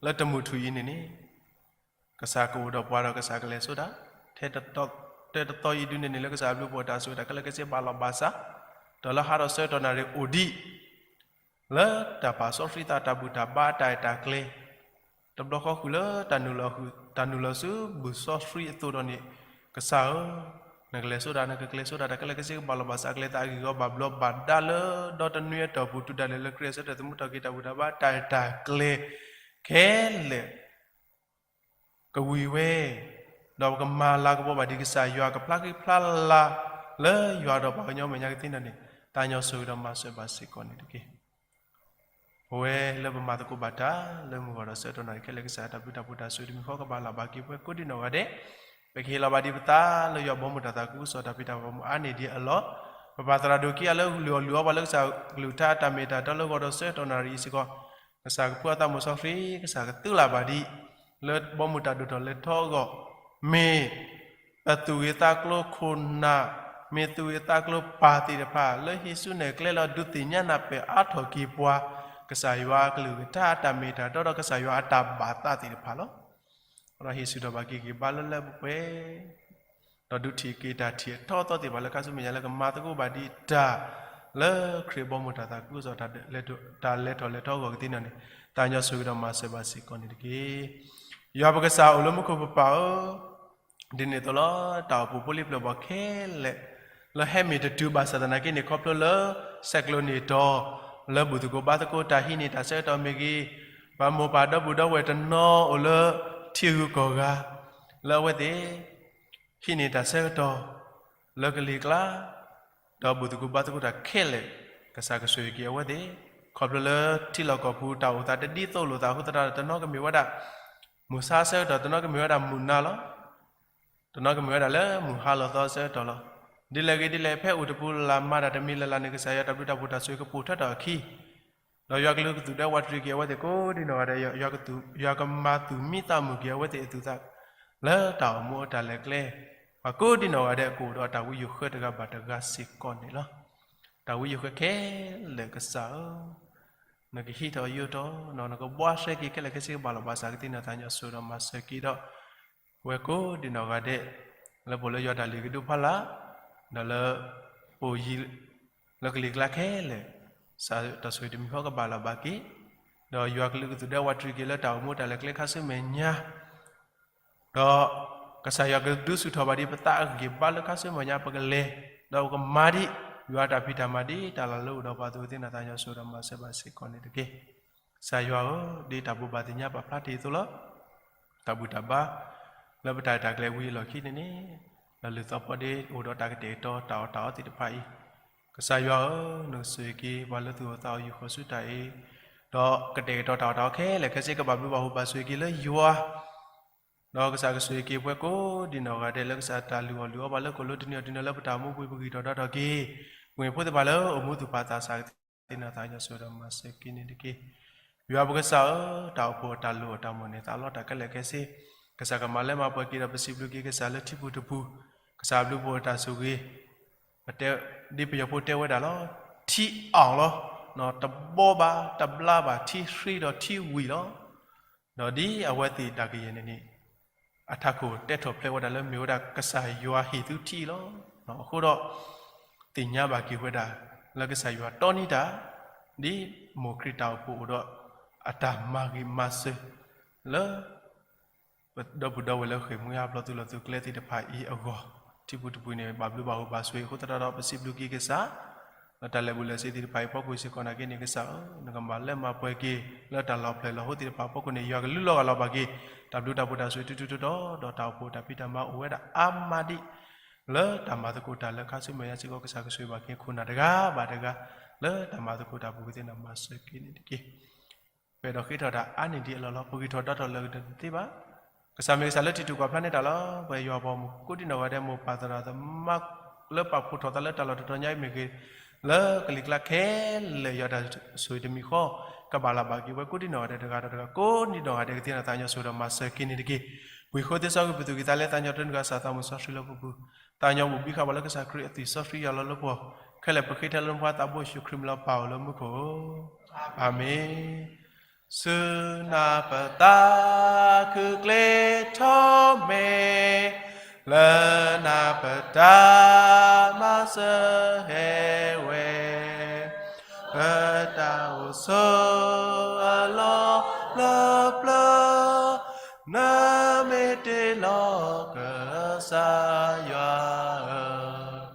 လၢတမုၢ်ထူၣ်အံၤန့ၣ်န့ၣ် ကစၢ်ကအိၣ်ဒီးပှၤဒီးကစၢ်ကလဲၤဆိဒၣ် ထဲတသီအံၤဒုန့ၣ်န့ၣ် လၢကစၢ်အဘျုးအဖှိၣ်အတၢ်ဆိၣ်ဂ့ၤ တၢ်ခဲလၢာ်ခဲဆ့ဘၣ်လီၤဘၣ်စး, ဒီးလၢဟါဒီးဆၢကတီၢ်နၣ်ရံၣ်အိၣ်ဒံး လၢတၢ်ပာ်စီဆှံသးတၢ်ဘူၣ်တၢ်ဘါအတၢ်ရဲၣ်တၢ်ကျဲၤ တဘျီဃီဃုာ်လၢ တၢ်နုာ်လီၤဆူဘူၣ်စီဆှံအသိးဒီးန့ၣ်, ကစၢ်ဧၢ, နကလဲၤဆိဒၣ် နကကျဲၤဆိဒၣ် တၢ်ခဲလၢာ်ခဲဆ့ကဘၣ်လီၤဘၣ်စး ကျဲၤသးအဂံၢ်အဂီၤဘၣ်ဘျီးဘၣ်ဒါလၢ ဒီတနွံအတီၢ်ပူၤ တုၤဒၣ်လဲာ်လၢခရံာ်အဆၢထၢၣ်သမူထီၣ်က့ၤတၢ်ဘူၣ်တၢ်ဘါတၢ်ရဲၣ်တၢ်ကျဲၤ ခဲလၢာ် ကဝံၤဝဲ, ဒီးပကမၤလၤကပီၤဘၣ်ဒံးကစၢ်ယွၤ ကဖျါဃံဖျါလၤ လၢယွၤဒီးပှၤကညီမဲာ်ညါကသ့ၣ်နီၣ်န့ၣ် သးညီဆိၣ်ဂ့ၤဒီးမၤစၢၤဘၣ်စ့ၢ်ကီးန့ၣ်တက့ၢ်. ပဝဲလၢပမၤသကိးဘၣ်တၢ် လၢမုၢ်ဂီၤဒီးဆၢကတီၢ်နၣ်ရံၣ်ခဲလၢာ် ကစၢ်တၢ်ဘျုးတၢ်ဖှိၣ်တၢ်ဆိၣ်ဂ့ၤတမံၤဃီ ကဘၣ်လၢ်ဘၣ်က့ၤပှၤကိးဒံနီၢ်ဂၤဒဲး, ပကဟ့ၣ်လီၤဘၣ်ဒံးပသးလၢယွၤဘီမုၢ်တၢ်သးခုကစီၣ်တၢ်ဖံးတၢ်မၤအါန့ၢ်ဒံးအလီၢ်, ပပၢ်သရၣ်ဒိၣ်ခံဂၤလၢလုၢ်အီၣ်လုၢ်အီပှၤလၢကစၢ်ကလုၢ်ကထါအတၢ်မ့ၢ်တၢ်တီလၢဂီၤဒီးဆၢကတီၢ်နၣ်ရံၣ်အံၤစ့ၢ်ကီး, ကစၢ်ကဖုအသးမိၣ်စီဆှံ ကစၢ်ကသုလၢ်ဘၣ်ဒံး လၢဘီမုၢ်တၢ်ဒိၣ်ထီၣ်လဲၤထီအဂီၢ်, မ့ၢ်ပသူၣ်ဂ့ၤသးကျိခိၣ်နၢ်, မ့ၢ်သူၣ်ဂ့ၤသးကျိပၢ်သ့ၣ်တဖၣ် လၢဟံးစုနဲၣ်ကျဲလီၤ ဒုးသ့ၣ်ညါနၢ်ပၢၢ်အါထီၣ်က့ၤပှၤ ကစၢ်ယွၤအကလုၢ်ကထါအတၢ်မ့ၢ်တၢ်တီဒီးကစၢ်ယွၤအတၢ်ဘၣ်သးသ့ၣ်တဖၣ်လီၤ. ဒီးဟ့ၣ်ဆူၣ်ထီၣ်ဘၣ်က့ၤက့ၤဘါလၢလၢပှဲၤပှဲၤ ဒီးဒုးထံၣ်က့ၤတၢ်ထံၣ်အထီအသီသ့ၣ်တဖၣ်လၢခါဆူမဲာ်ညါလၢကမၤသကိးဘၣ်ဒံးတၢ် လၢခရံာ်ဘီမုၢ်တၢ်သးခုကစီၣ် တၢ်လဲၤထီၣ်လဲၤထီအဂီၢ်ကသ့ၣ်နီၣ်န့ၣ် သးညီဆိၣ်ဂ့ၤဒီးမၤစၢၤဘၣ်စ့ၢ်ကီးန့ၣ်တက့ၢ်. ယွၤပကစၢ်အိၣ်လၢမူခိၣ်ပပၢ်ဧၢ, ဒ်န့ၣ်အသိးလီၤ တၢ်အိၣ်ဖှိၣ်ဖိလံၤပျၢၤဘီၣ်ခဲလၢာ် လၢဟဲမ့ၢ်တတုၤဘၣ်ဆၣ်သနာ်က့န့ၣ် ခီဖျိလၢ ဆဲးကျိးန့ၢ်တီၤ လၢဘူၣ်သကိးဘါသကိးတၢ်ဟံးန့ၢ်တၢ်ဆၢကတီၢ်မ့ၢ်ဂ့ၤ, ပှၤမိၢ်ပၢ်ဒီပုၢ်ဒီဝဲၢ်တနီၤအိၣ်လၢထံဂုၤကီၢ်ဂၤ လၢအဝဲသ့ၣ် ဟံးန့ၢ်တၢ်ဆၢကတီၢ် လၢကလံၤကျါ ဒီးဘူၣ်သကိးဘါသကိးတၢ်ခဲလၢာ် ကစၢ်ကဆိၣ်ဂ့ၤက့ၤအဝဲသ့ၣ်, ခီဖျိလၢထံလီၢ်ကီၢ်ပူၤတၢ်အိၣ်သးတဒ်သိးလိာ်သးအဃိသတးဒီး တနီၤကမ့ၢ်ဝဲဒၣ် မုၢ်ဆါဆၢကတီၢ်, တနီၤကမ့ၢ်ဝဲဒၣ်မုၢ်နၤလီၤ. တနီၤကမ့ၢ်ဝဲဒၣ်လၢမုၢ်ဟါလီၤသီဆၢကတီၢ်လီၤ. ဒ်လဲၣ်ဂ့ၤဒ်လဲၣ် ဖဲအိၣ်တပူၤလၢ်လၢ်မၤတၢ်တမံၤလၢ်လၢ်န့ၣ် ကစၢ်ယွၤတၢ်ဘျုးတၢ်ဖှိၣ်တၢ်ဆိၣ်ဂ့ၤကပိာ်ထွဲထီၣ်အခံ ဒီးယွၤကလုာ်ကသူၣ်ဒဲဝးတရံးက့ၤအဝဲသ့ၣ်ကိးဒံနီၢ်ဂၤဒဲး, ယွၤကမၤသူၣ်မံသးမုာ်က့ၤအဝဲသ့ၣ်အသူၣ်အသး လၢတၢ်အိၣ်မူအတၢ်လဲၤကျဲ, ပှၤကိးဒံနီၢ်ဂၤဒဲးကအိၣ်ဒီးတၢ်ဝံယိၤဃၢတဂၤဘၣ်တဂၤစ့ၢ်ကီးန့ၣ်လီၤ. တၢ်ဝံယိၤဃၢခဲလၢာ်ကစၢ်ဧၢ, နကဟံးထီၣ်ယိာ်ထီၣ်, နကဘှါရှဲက့ၤခဲလၢာ်ခဲဆ့ကဘၣ်လီၤဘၣ်စးကသ့ၣ်နီၣ် သးညီဆိၣ်ဂ့ၤဒီးမၤစၢၤက့ၤဒီး ပဝဲကိးဒံနီၢ်ဂၤဒဲး လၢပအိၣ်လၢယွၤတၢ်လံၤကဒုဖီလာ်, ဒီးလၢပအိၣ်ယံၤ လၢကလံၤကျါခဲလၢာ်, တၢ်ဆိၣ်ဂ့ၤတမံၤဃီကဘၣ်လီၤဘၣ်က့ၤ, ဒီးယွၤကလုာ်ကသူၣ်ဒဲဝးတရံးက့ၤလၢတၢ်အိၣ်မူတၢ်လဲၤကျဲခါဆူမဲာ်ညါ, ဒီးကစၢ်ယွၤကဒုးဆူၣ်ထီၣ်ဘၣ်ဒံးပသးအဂံၢ်ဘါလၢခါဆူမဲာ်ညါ ပကလဲၤ, ဒီးပကမၤဒံး ယွၤတၢ်ဖံးတၢ်မၤဒ်တၢ်လၢ်လၢအိၣ်ဒီးပှၤအသိးကသ့ၣ်နီၣ် သးညီဆိၣ်ဂ့ၤဒီးမၤစၢၤဘၣ်စ့ၢ်ကီးန့ၣ်တက့ၢ်. ကစၢ်ယွၤဧၢ, ဒ်တၢ်ဘိးဘၣ်သ့ၣ်ညါပာ်ဖျါတ့ၢ်အသိးလီၤ. တၢ်ဘူၣ်တၢ်ဘါ လၢပတၢ်ရဲၣ်တၢ်ကျဲၤဝံၤအလီၢ်ခံန့ၣ်န့ၣ်, လၢလၢသီဖီဒ့အိၣ်ဒီးတၢ်ကတဲာ်ကတီၤတၢ်အီၣ်တၢ်အီသ့ၣ်တဖၣ်အံၤ, ကစၢ်ယွၤဧၢ, နကဆိၣ်ဂ့ၤက့ၤပှၤလၢသူၣ်အိၣ်သးအိၣ်ယူၢ်ဃီၤဆူတၢ်အံၤ, ဒီးကတဲာ်ကတီၤတၢ်အီၣ်တၢ်အီခဲလၢာ်ခဲဆ့ကဘၣ်ဘျုးဘၣ်ဖှိၣ်ဘၣ်ဆိၣ်ဂ့ၤက့ၤလၢယွၤ ဒီးကစၢ်ကဆိၣ်ဂ့ၤက့ၤပှၤကိးဒံနီၢ်ဂၤဒဲးလၢကစၢ်တၢ်လုၢ်အီၣ်လုၢ်အီပှၤလၢကိၣ်လိတနံၤအီၤတနံၤလၢပတၢ်အိၣ်မူပူၤ ပဂံၢ်ထီၣ်ဒီးထီၣ်က့ၤ, ပှၤဖိသ့ၣ်တဖၣ်လၢအိၣ်မူသူၣ်ပာ်သးစၢ်ကသ့ၣ်နီၣ် သးညီဆိၣ်ဂ့ၤဒီးမၤစၢၤက့ၤန့ၣ်တက့ၢ်. ယွၤပကစၢ်ဧၢ, တၢ်အိၣ်ဖှိၣ်အတၢ်လိၣ်အတၢ်မိၣ်န့ၣ် သးလီတၢ်ခဲလၢာ်ခဲဆ့, ကစၢ်ကမၤလၢမၤပှဲၤက့ၤဒီးပစံးဘျုးက့ၤကစၢ်လၢထံပူၤတပူၤ, ကစၢ်အဘျုးအဖှိၣ်အတၢ်ဆိၣ်ဂ့ၤ ဒ်ပယီၤဖိတဲဝဲဒၣ်လီၤ, ထံအီၣ်လီၤ, တဘီဘၣ်တဘျါဘၣ် ထံဃံဒီးထံဝံၤလီၤ. ဒီးဒ်အဝဲသ့ၣ်ဒၣ်ကယဲၢ်န့ၣ်န့ၣ်, အထးခိၣ်တဲထီၣ်ဖျဲးဝဲဒၣ်လၢမ့ၢ်ဝဲဒၣ်ကစၢ်ယွၤဟ့ၣ်သုထံလီၤ. အဃိဒီး သ့ၣ်ညါဘၣ်က့ၤဝဲဒၣ် လၢကစၢ်ယွၤတီနံၤတၢ် ဒ်မိၢ်ခရံာ်တၢ်အိၣ်ဖှိၣ်အိၣ်ဒီး အတၢ်မၤဂ့ၤမၤစၢၤ လၢ ပဒီပုၢ်ဒီဝဲၢ်လၢဃ့ၢ်မှံဟးဖျိးသုးလီၢ်သုးကျဲသ့ၣ်တဖၣ်အံၤအဂီၢ်, ထံပူၤတပူၤန့ၣ် ဘၣ်ဘျုးဘၣ်ဖှိၣ်ဘၣ်ဆိၣ်ဂ့ၤအဃိသတးဒီး ပစံးဘျုးက့ၤကစၢ် လၢတၢ်လဲၤဘူးလဲၤဆ့သ့ၣ်တဖၣ်အံၤအဖီခိၣ်စ့ၢ်ကီးနာ်က့န့ၣ် ကစၢ်ဧၢ, နကမၤလၢမၤပှဲၤက့ၤ လၢတၢ်လီၤဖျဲၣ်လီၤဟိသ့ၣ်တဖၣ်အဖီခိၣ်န့ၣ် ယွၤကလူလီၤဂာ်လီၤဘၣ်က့ၤ တၢ်ဘျုးတၢ်ဖှိၣ်တၢ်ဆိၣ်ဂ့ၤတုၤတုၤတီတီ ဒီးတၢ်အိၣ်ဖှိၣ်တၢ်ဖံးတၢ်မၤအိၣ်ဝဲဒၣ်အါမးဒံး လၢတၢ်မၤသကိးတၢ်လၢခါဆူမဲာ်ညါစ့ၢ်ကီး ကစၢ်ကဆိၣ်ဂ့ၤဘၣ်က့ၤခိၣ်နၢ်တဂၤဘၣ်တဂၤ လၢတၢ်မၤသကိးတၢ်ပူၤကသ့ၣ်နီၣ်မၤစၢၤက့ၤန့ၣ်တက့ၢ်. ပအဲၣ်ဒိးဃ့ထီၣ်တၢ်အါန့ၢ်ဒံးအလီၢ်လီၤ. ပဂံၢ်ထီၣ်ဒါထီၣ်လၢာ်ကတသ့ဘၣ်. ကစၢ်မ့ၢ်ကစၢ်လၢထံၣ်ထူၣ်ကွၢ်ဖျါန့ၢ်တၢ်လီၤ. ပှၤယွၤအပှၤမုၣ်ကိးဒံနီၢ်ဂၤဒဲး မိၢ်ပၢ်သရၣ်သမါလၢပာ်ဖှိၣ်ထီၣ်သးလၢတၢ်လီၢ်တတီၤညါအံၤမ့ၢ်ဂ့ၤ, လၢကလံၤကျါခဲလၢာ် ယွၤတၢ်ဆိၣ်ဂ့ၤတမံၤဃီ ကဘၣ်လၢ်ဘၣ်က့ၤဝဲကိးဒံနီၢ်ဂၤဒဲးတဂၤဒီးတဂၤ ကိးဒံနီၢ်ဂၤဒဲးကသ့ၣ်နီၣ်သးညီဆိၣ်ဂ့ၤဒီးမၤစၢၤက့ၤန့ၣ်တက့ၢ်. ဝံၤဃိသ့စီကွံာ်ပသူၣ်ကံၢ်သးလဲ သးကညီၤတၢ်နုာ်ဃာ်ကစၢ်သးမုၢ်စီဆှံလၢပပူၤ, သးကညီၤဘိၣ်ဘံဃာ်ပှၤလၢကစၢ်ခရံာ်အသွံၣ်စီဆှံယွၤလီၤလၢပဂီၢ်, ခဲလၢာ်ပဃ့ထဲလၢနဖိခွါသးဘိယ့ၣ်ၡူးခရံာ်မံၤလီၤပၢ်အအိၣ်လၢမူခိၣ်ဧၢ, အၤမ့ၣ်. ဆူနၢ်ပတၢ်ခုၣ်ကျ့ထီၣ်မဲာ်, လၢနၢ်ပတၢ်မၤစၢၤဟဲဝဲ, ပတၢ်အိၣ်ဆိးအလီၢ်လၢပျၢၤ, နမ့ၢ်တ့လီၤကစၢ်ယွၤဧၢ,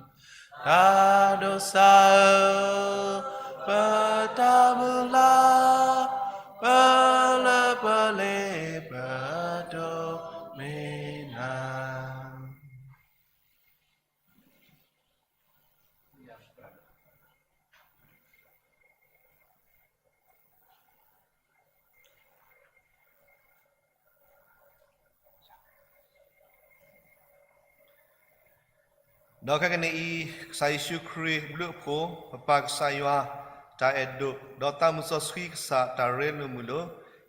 တၢ်ဒိးစၢ်ဧၢ, ပတၢ်မုၢ်လၢ်, ပလၢပလ့ပဒိးမ့ၢ်နၤ. ဒီးခဲကနံၣ်အံၤ, ကစၢ်ယ့ၣ်ၡူးခရံာ်ဘျုးအဖှိၣ်, ပပၢ်ကစၢ်ယွၤ, တၢ်အဲၣ်ဒိၣ်, ဒီးသးမုၢ်စီဆှံကစၢ်တၢ်ရ့လိာ်မုာ်လိာ်,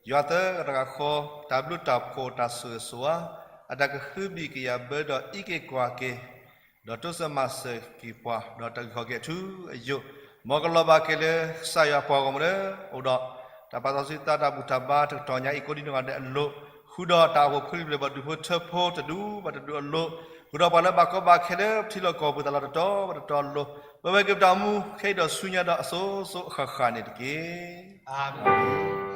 ယွၤသၢဂၤတဂၤဃီ, တၢ်ဘျုးတၢ်ဖှိၣ်တၢ်ဆိၣ်ဂ့ၤဆိၣ်ဝါ, အတၢ်ကဟုဘံၣ်ကယာ်ဘၢဒီးအံးက့ၤကွၢ်က့ၤ, ဒီးတိစၢၤမၤစၢၤက့ၤပှၤ, ဒီးတၢ်ဂံၢ်ခီၣ်က့ၤအထူအယိာ်, မ်ကလီၤဘၣ်က့ၤလၢကစၢ်ယွၤပှၤဂီၢ်မုၢ်လၢအိၣ်ဒီး တၢ်ပာ်စီဆှံသးတၢ်ဘူၣ်တၢ်ဘါတကတီၢ်ညါအံၤကိးဒံနီၢ်ဂၤဒဲးအလိၤ, ဃုာ်ဒီးတၢ်အိၣ်ဖှိၣ်ဖိလံၤဘျၢၣ်ဘၣ်ဒူဖိထၢဖိတဒူဘၣ်တဒူအလိၤ, ဃုာ်ဒီးပှၤလၢဘၣ်ကီဘၣ်ခဲလၢထံလီၢ်ကီၢ်ပူၤသးလီၤတတီၤဘၣ်တတီၤအလိၤ, ပဝဲက့ၤပတၢ်အိၣ်မူခဲအံၤဒီးဆူညါဒီးအစိၤစိၤအဃၣ်ဃၣ်န့ၣ်တက့ၢ်. အၤမ့ၣ်.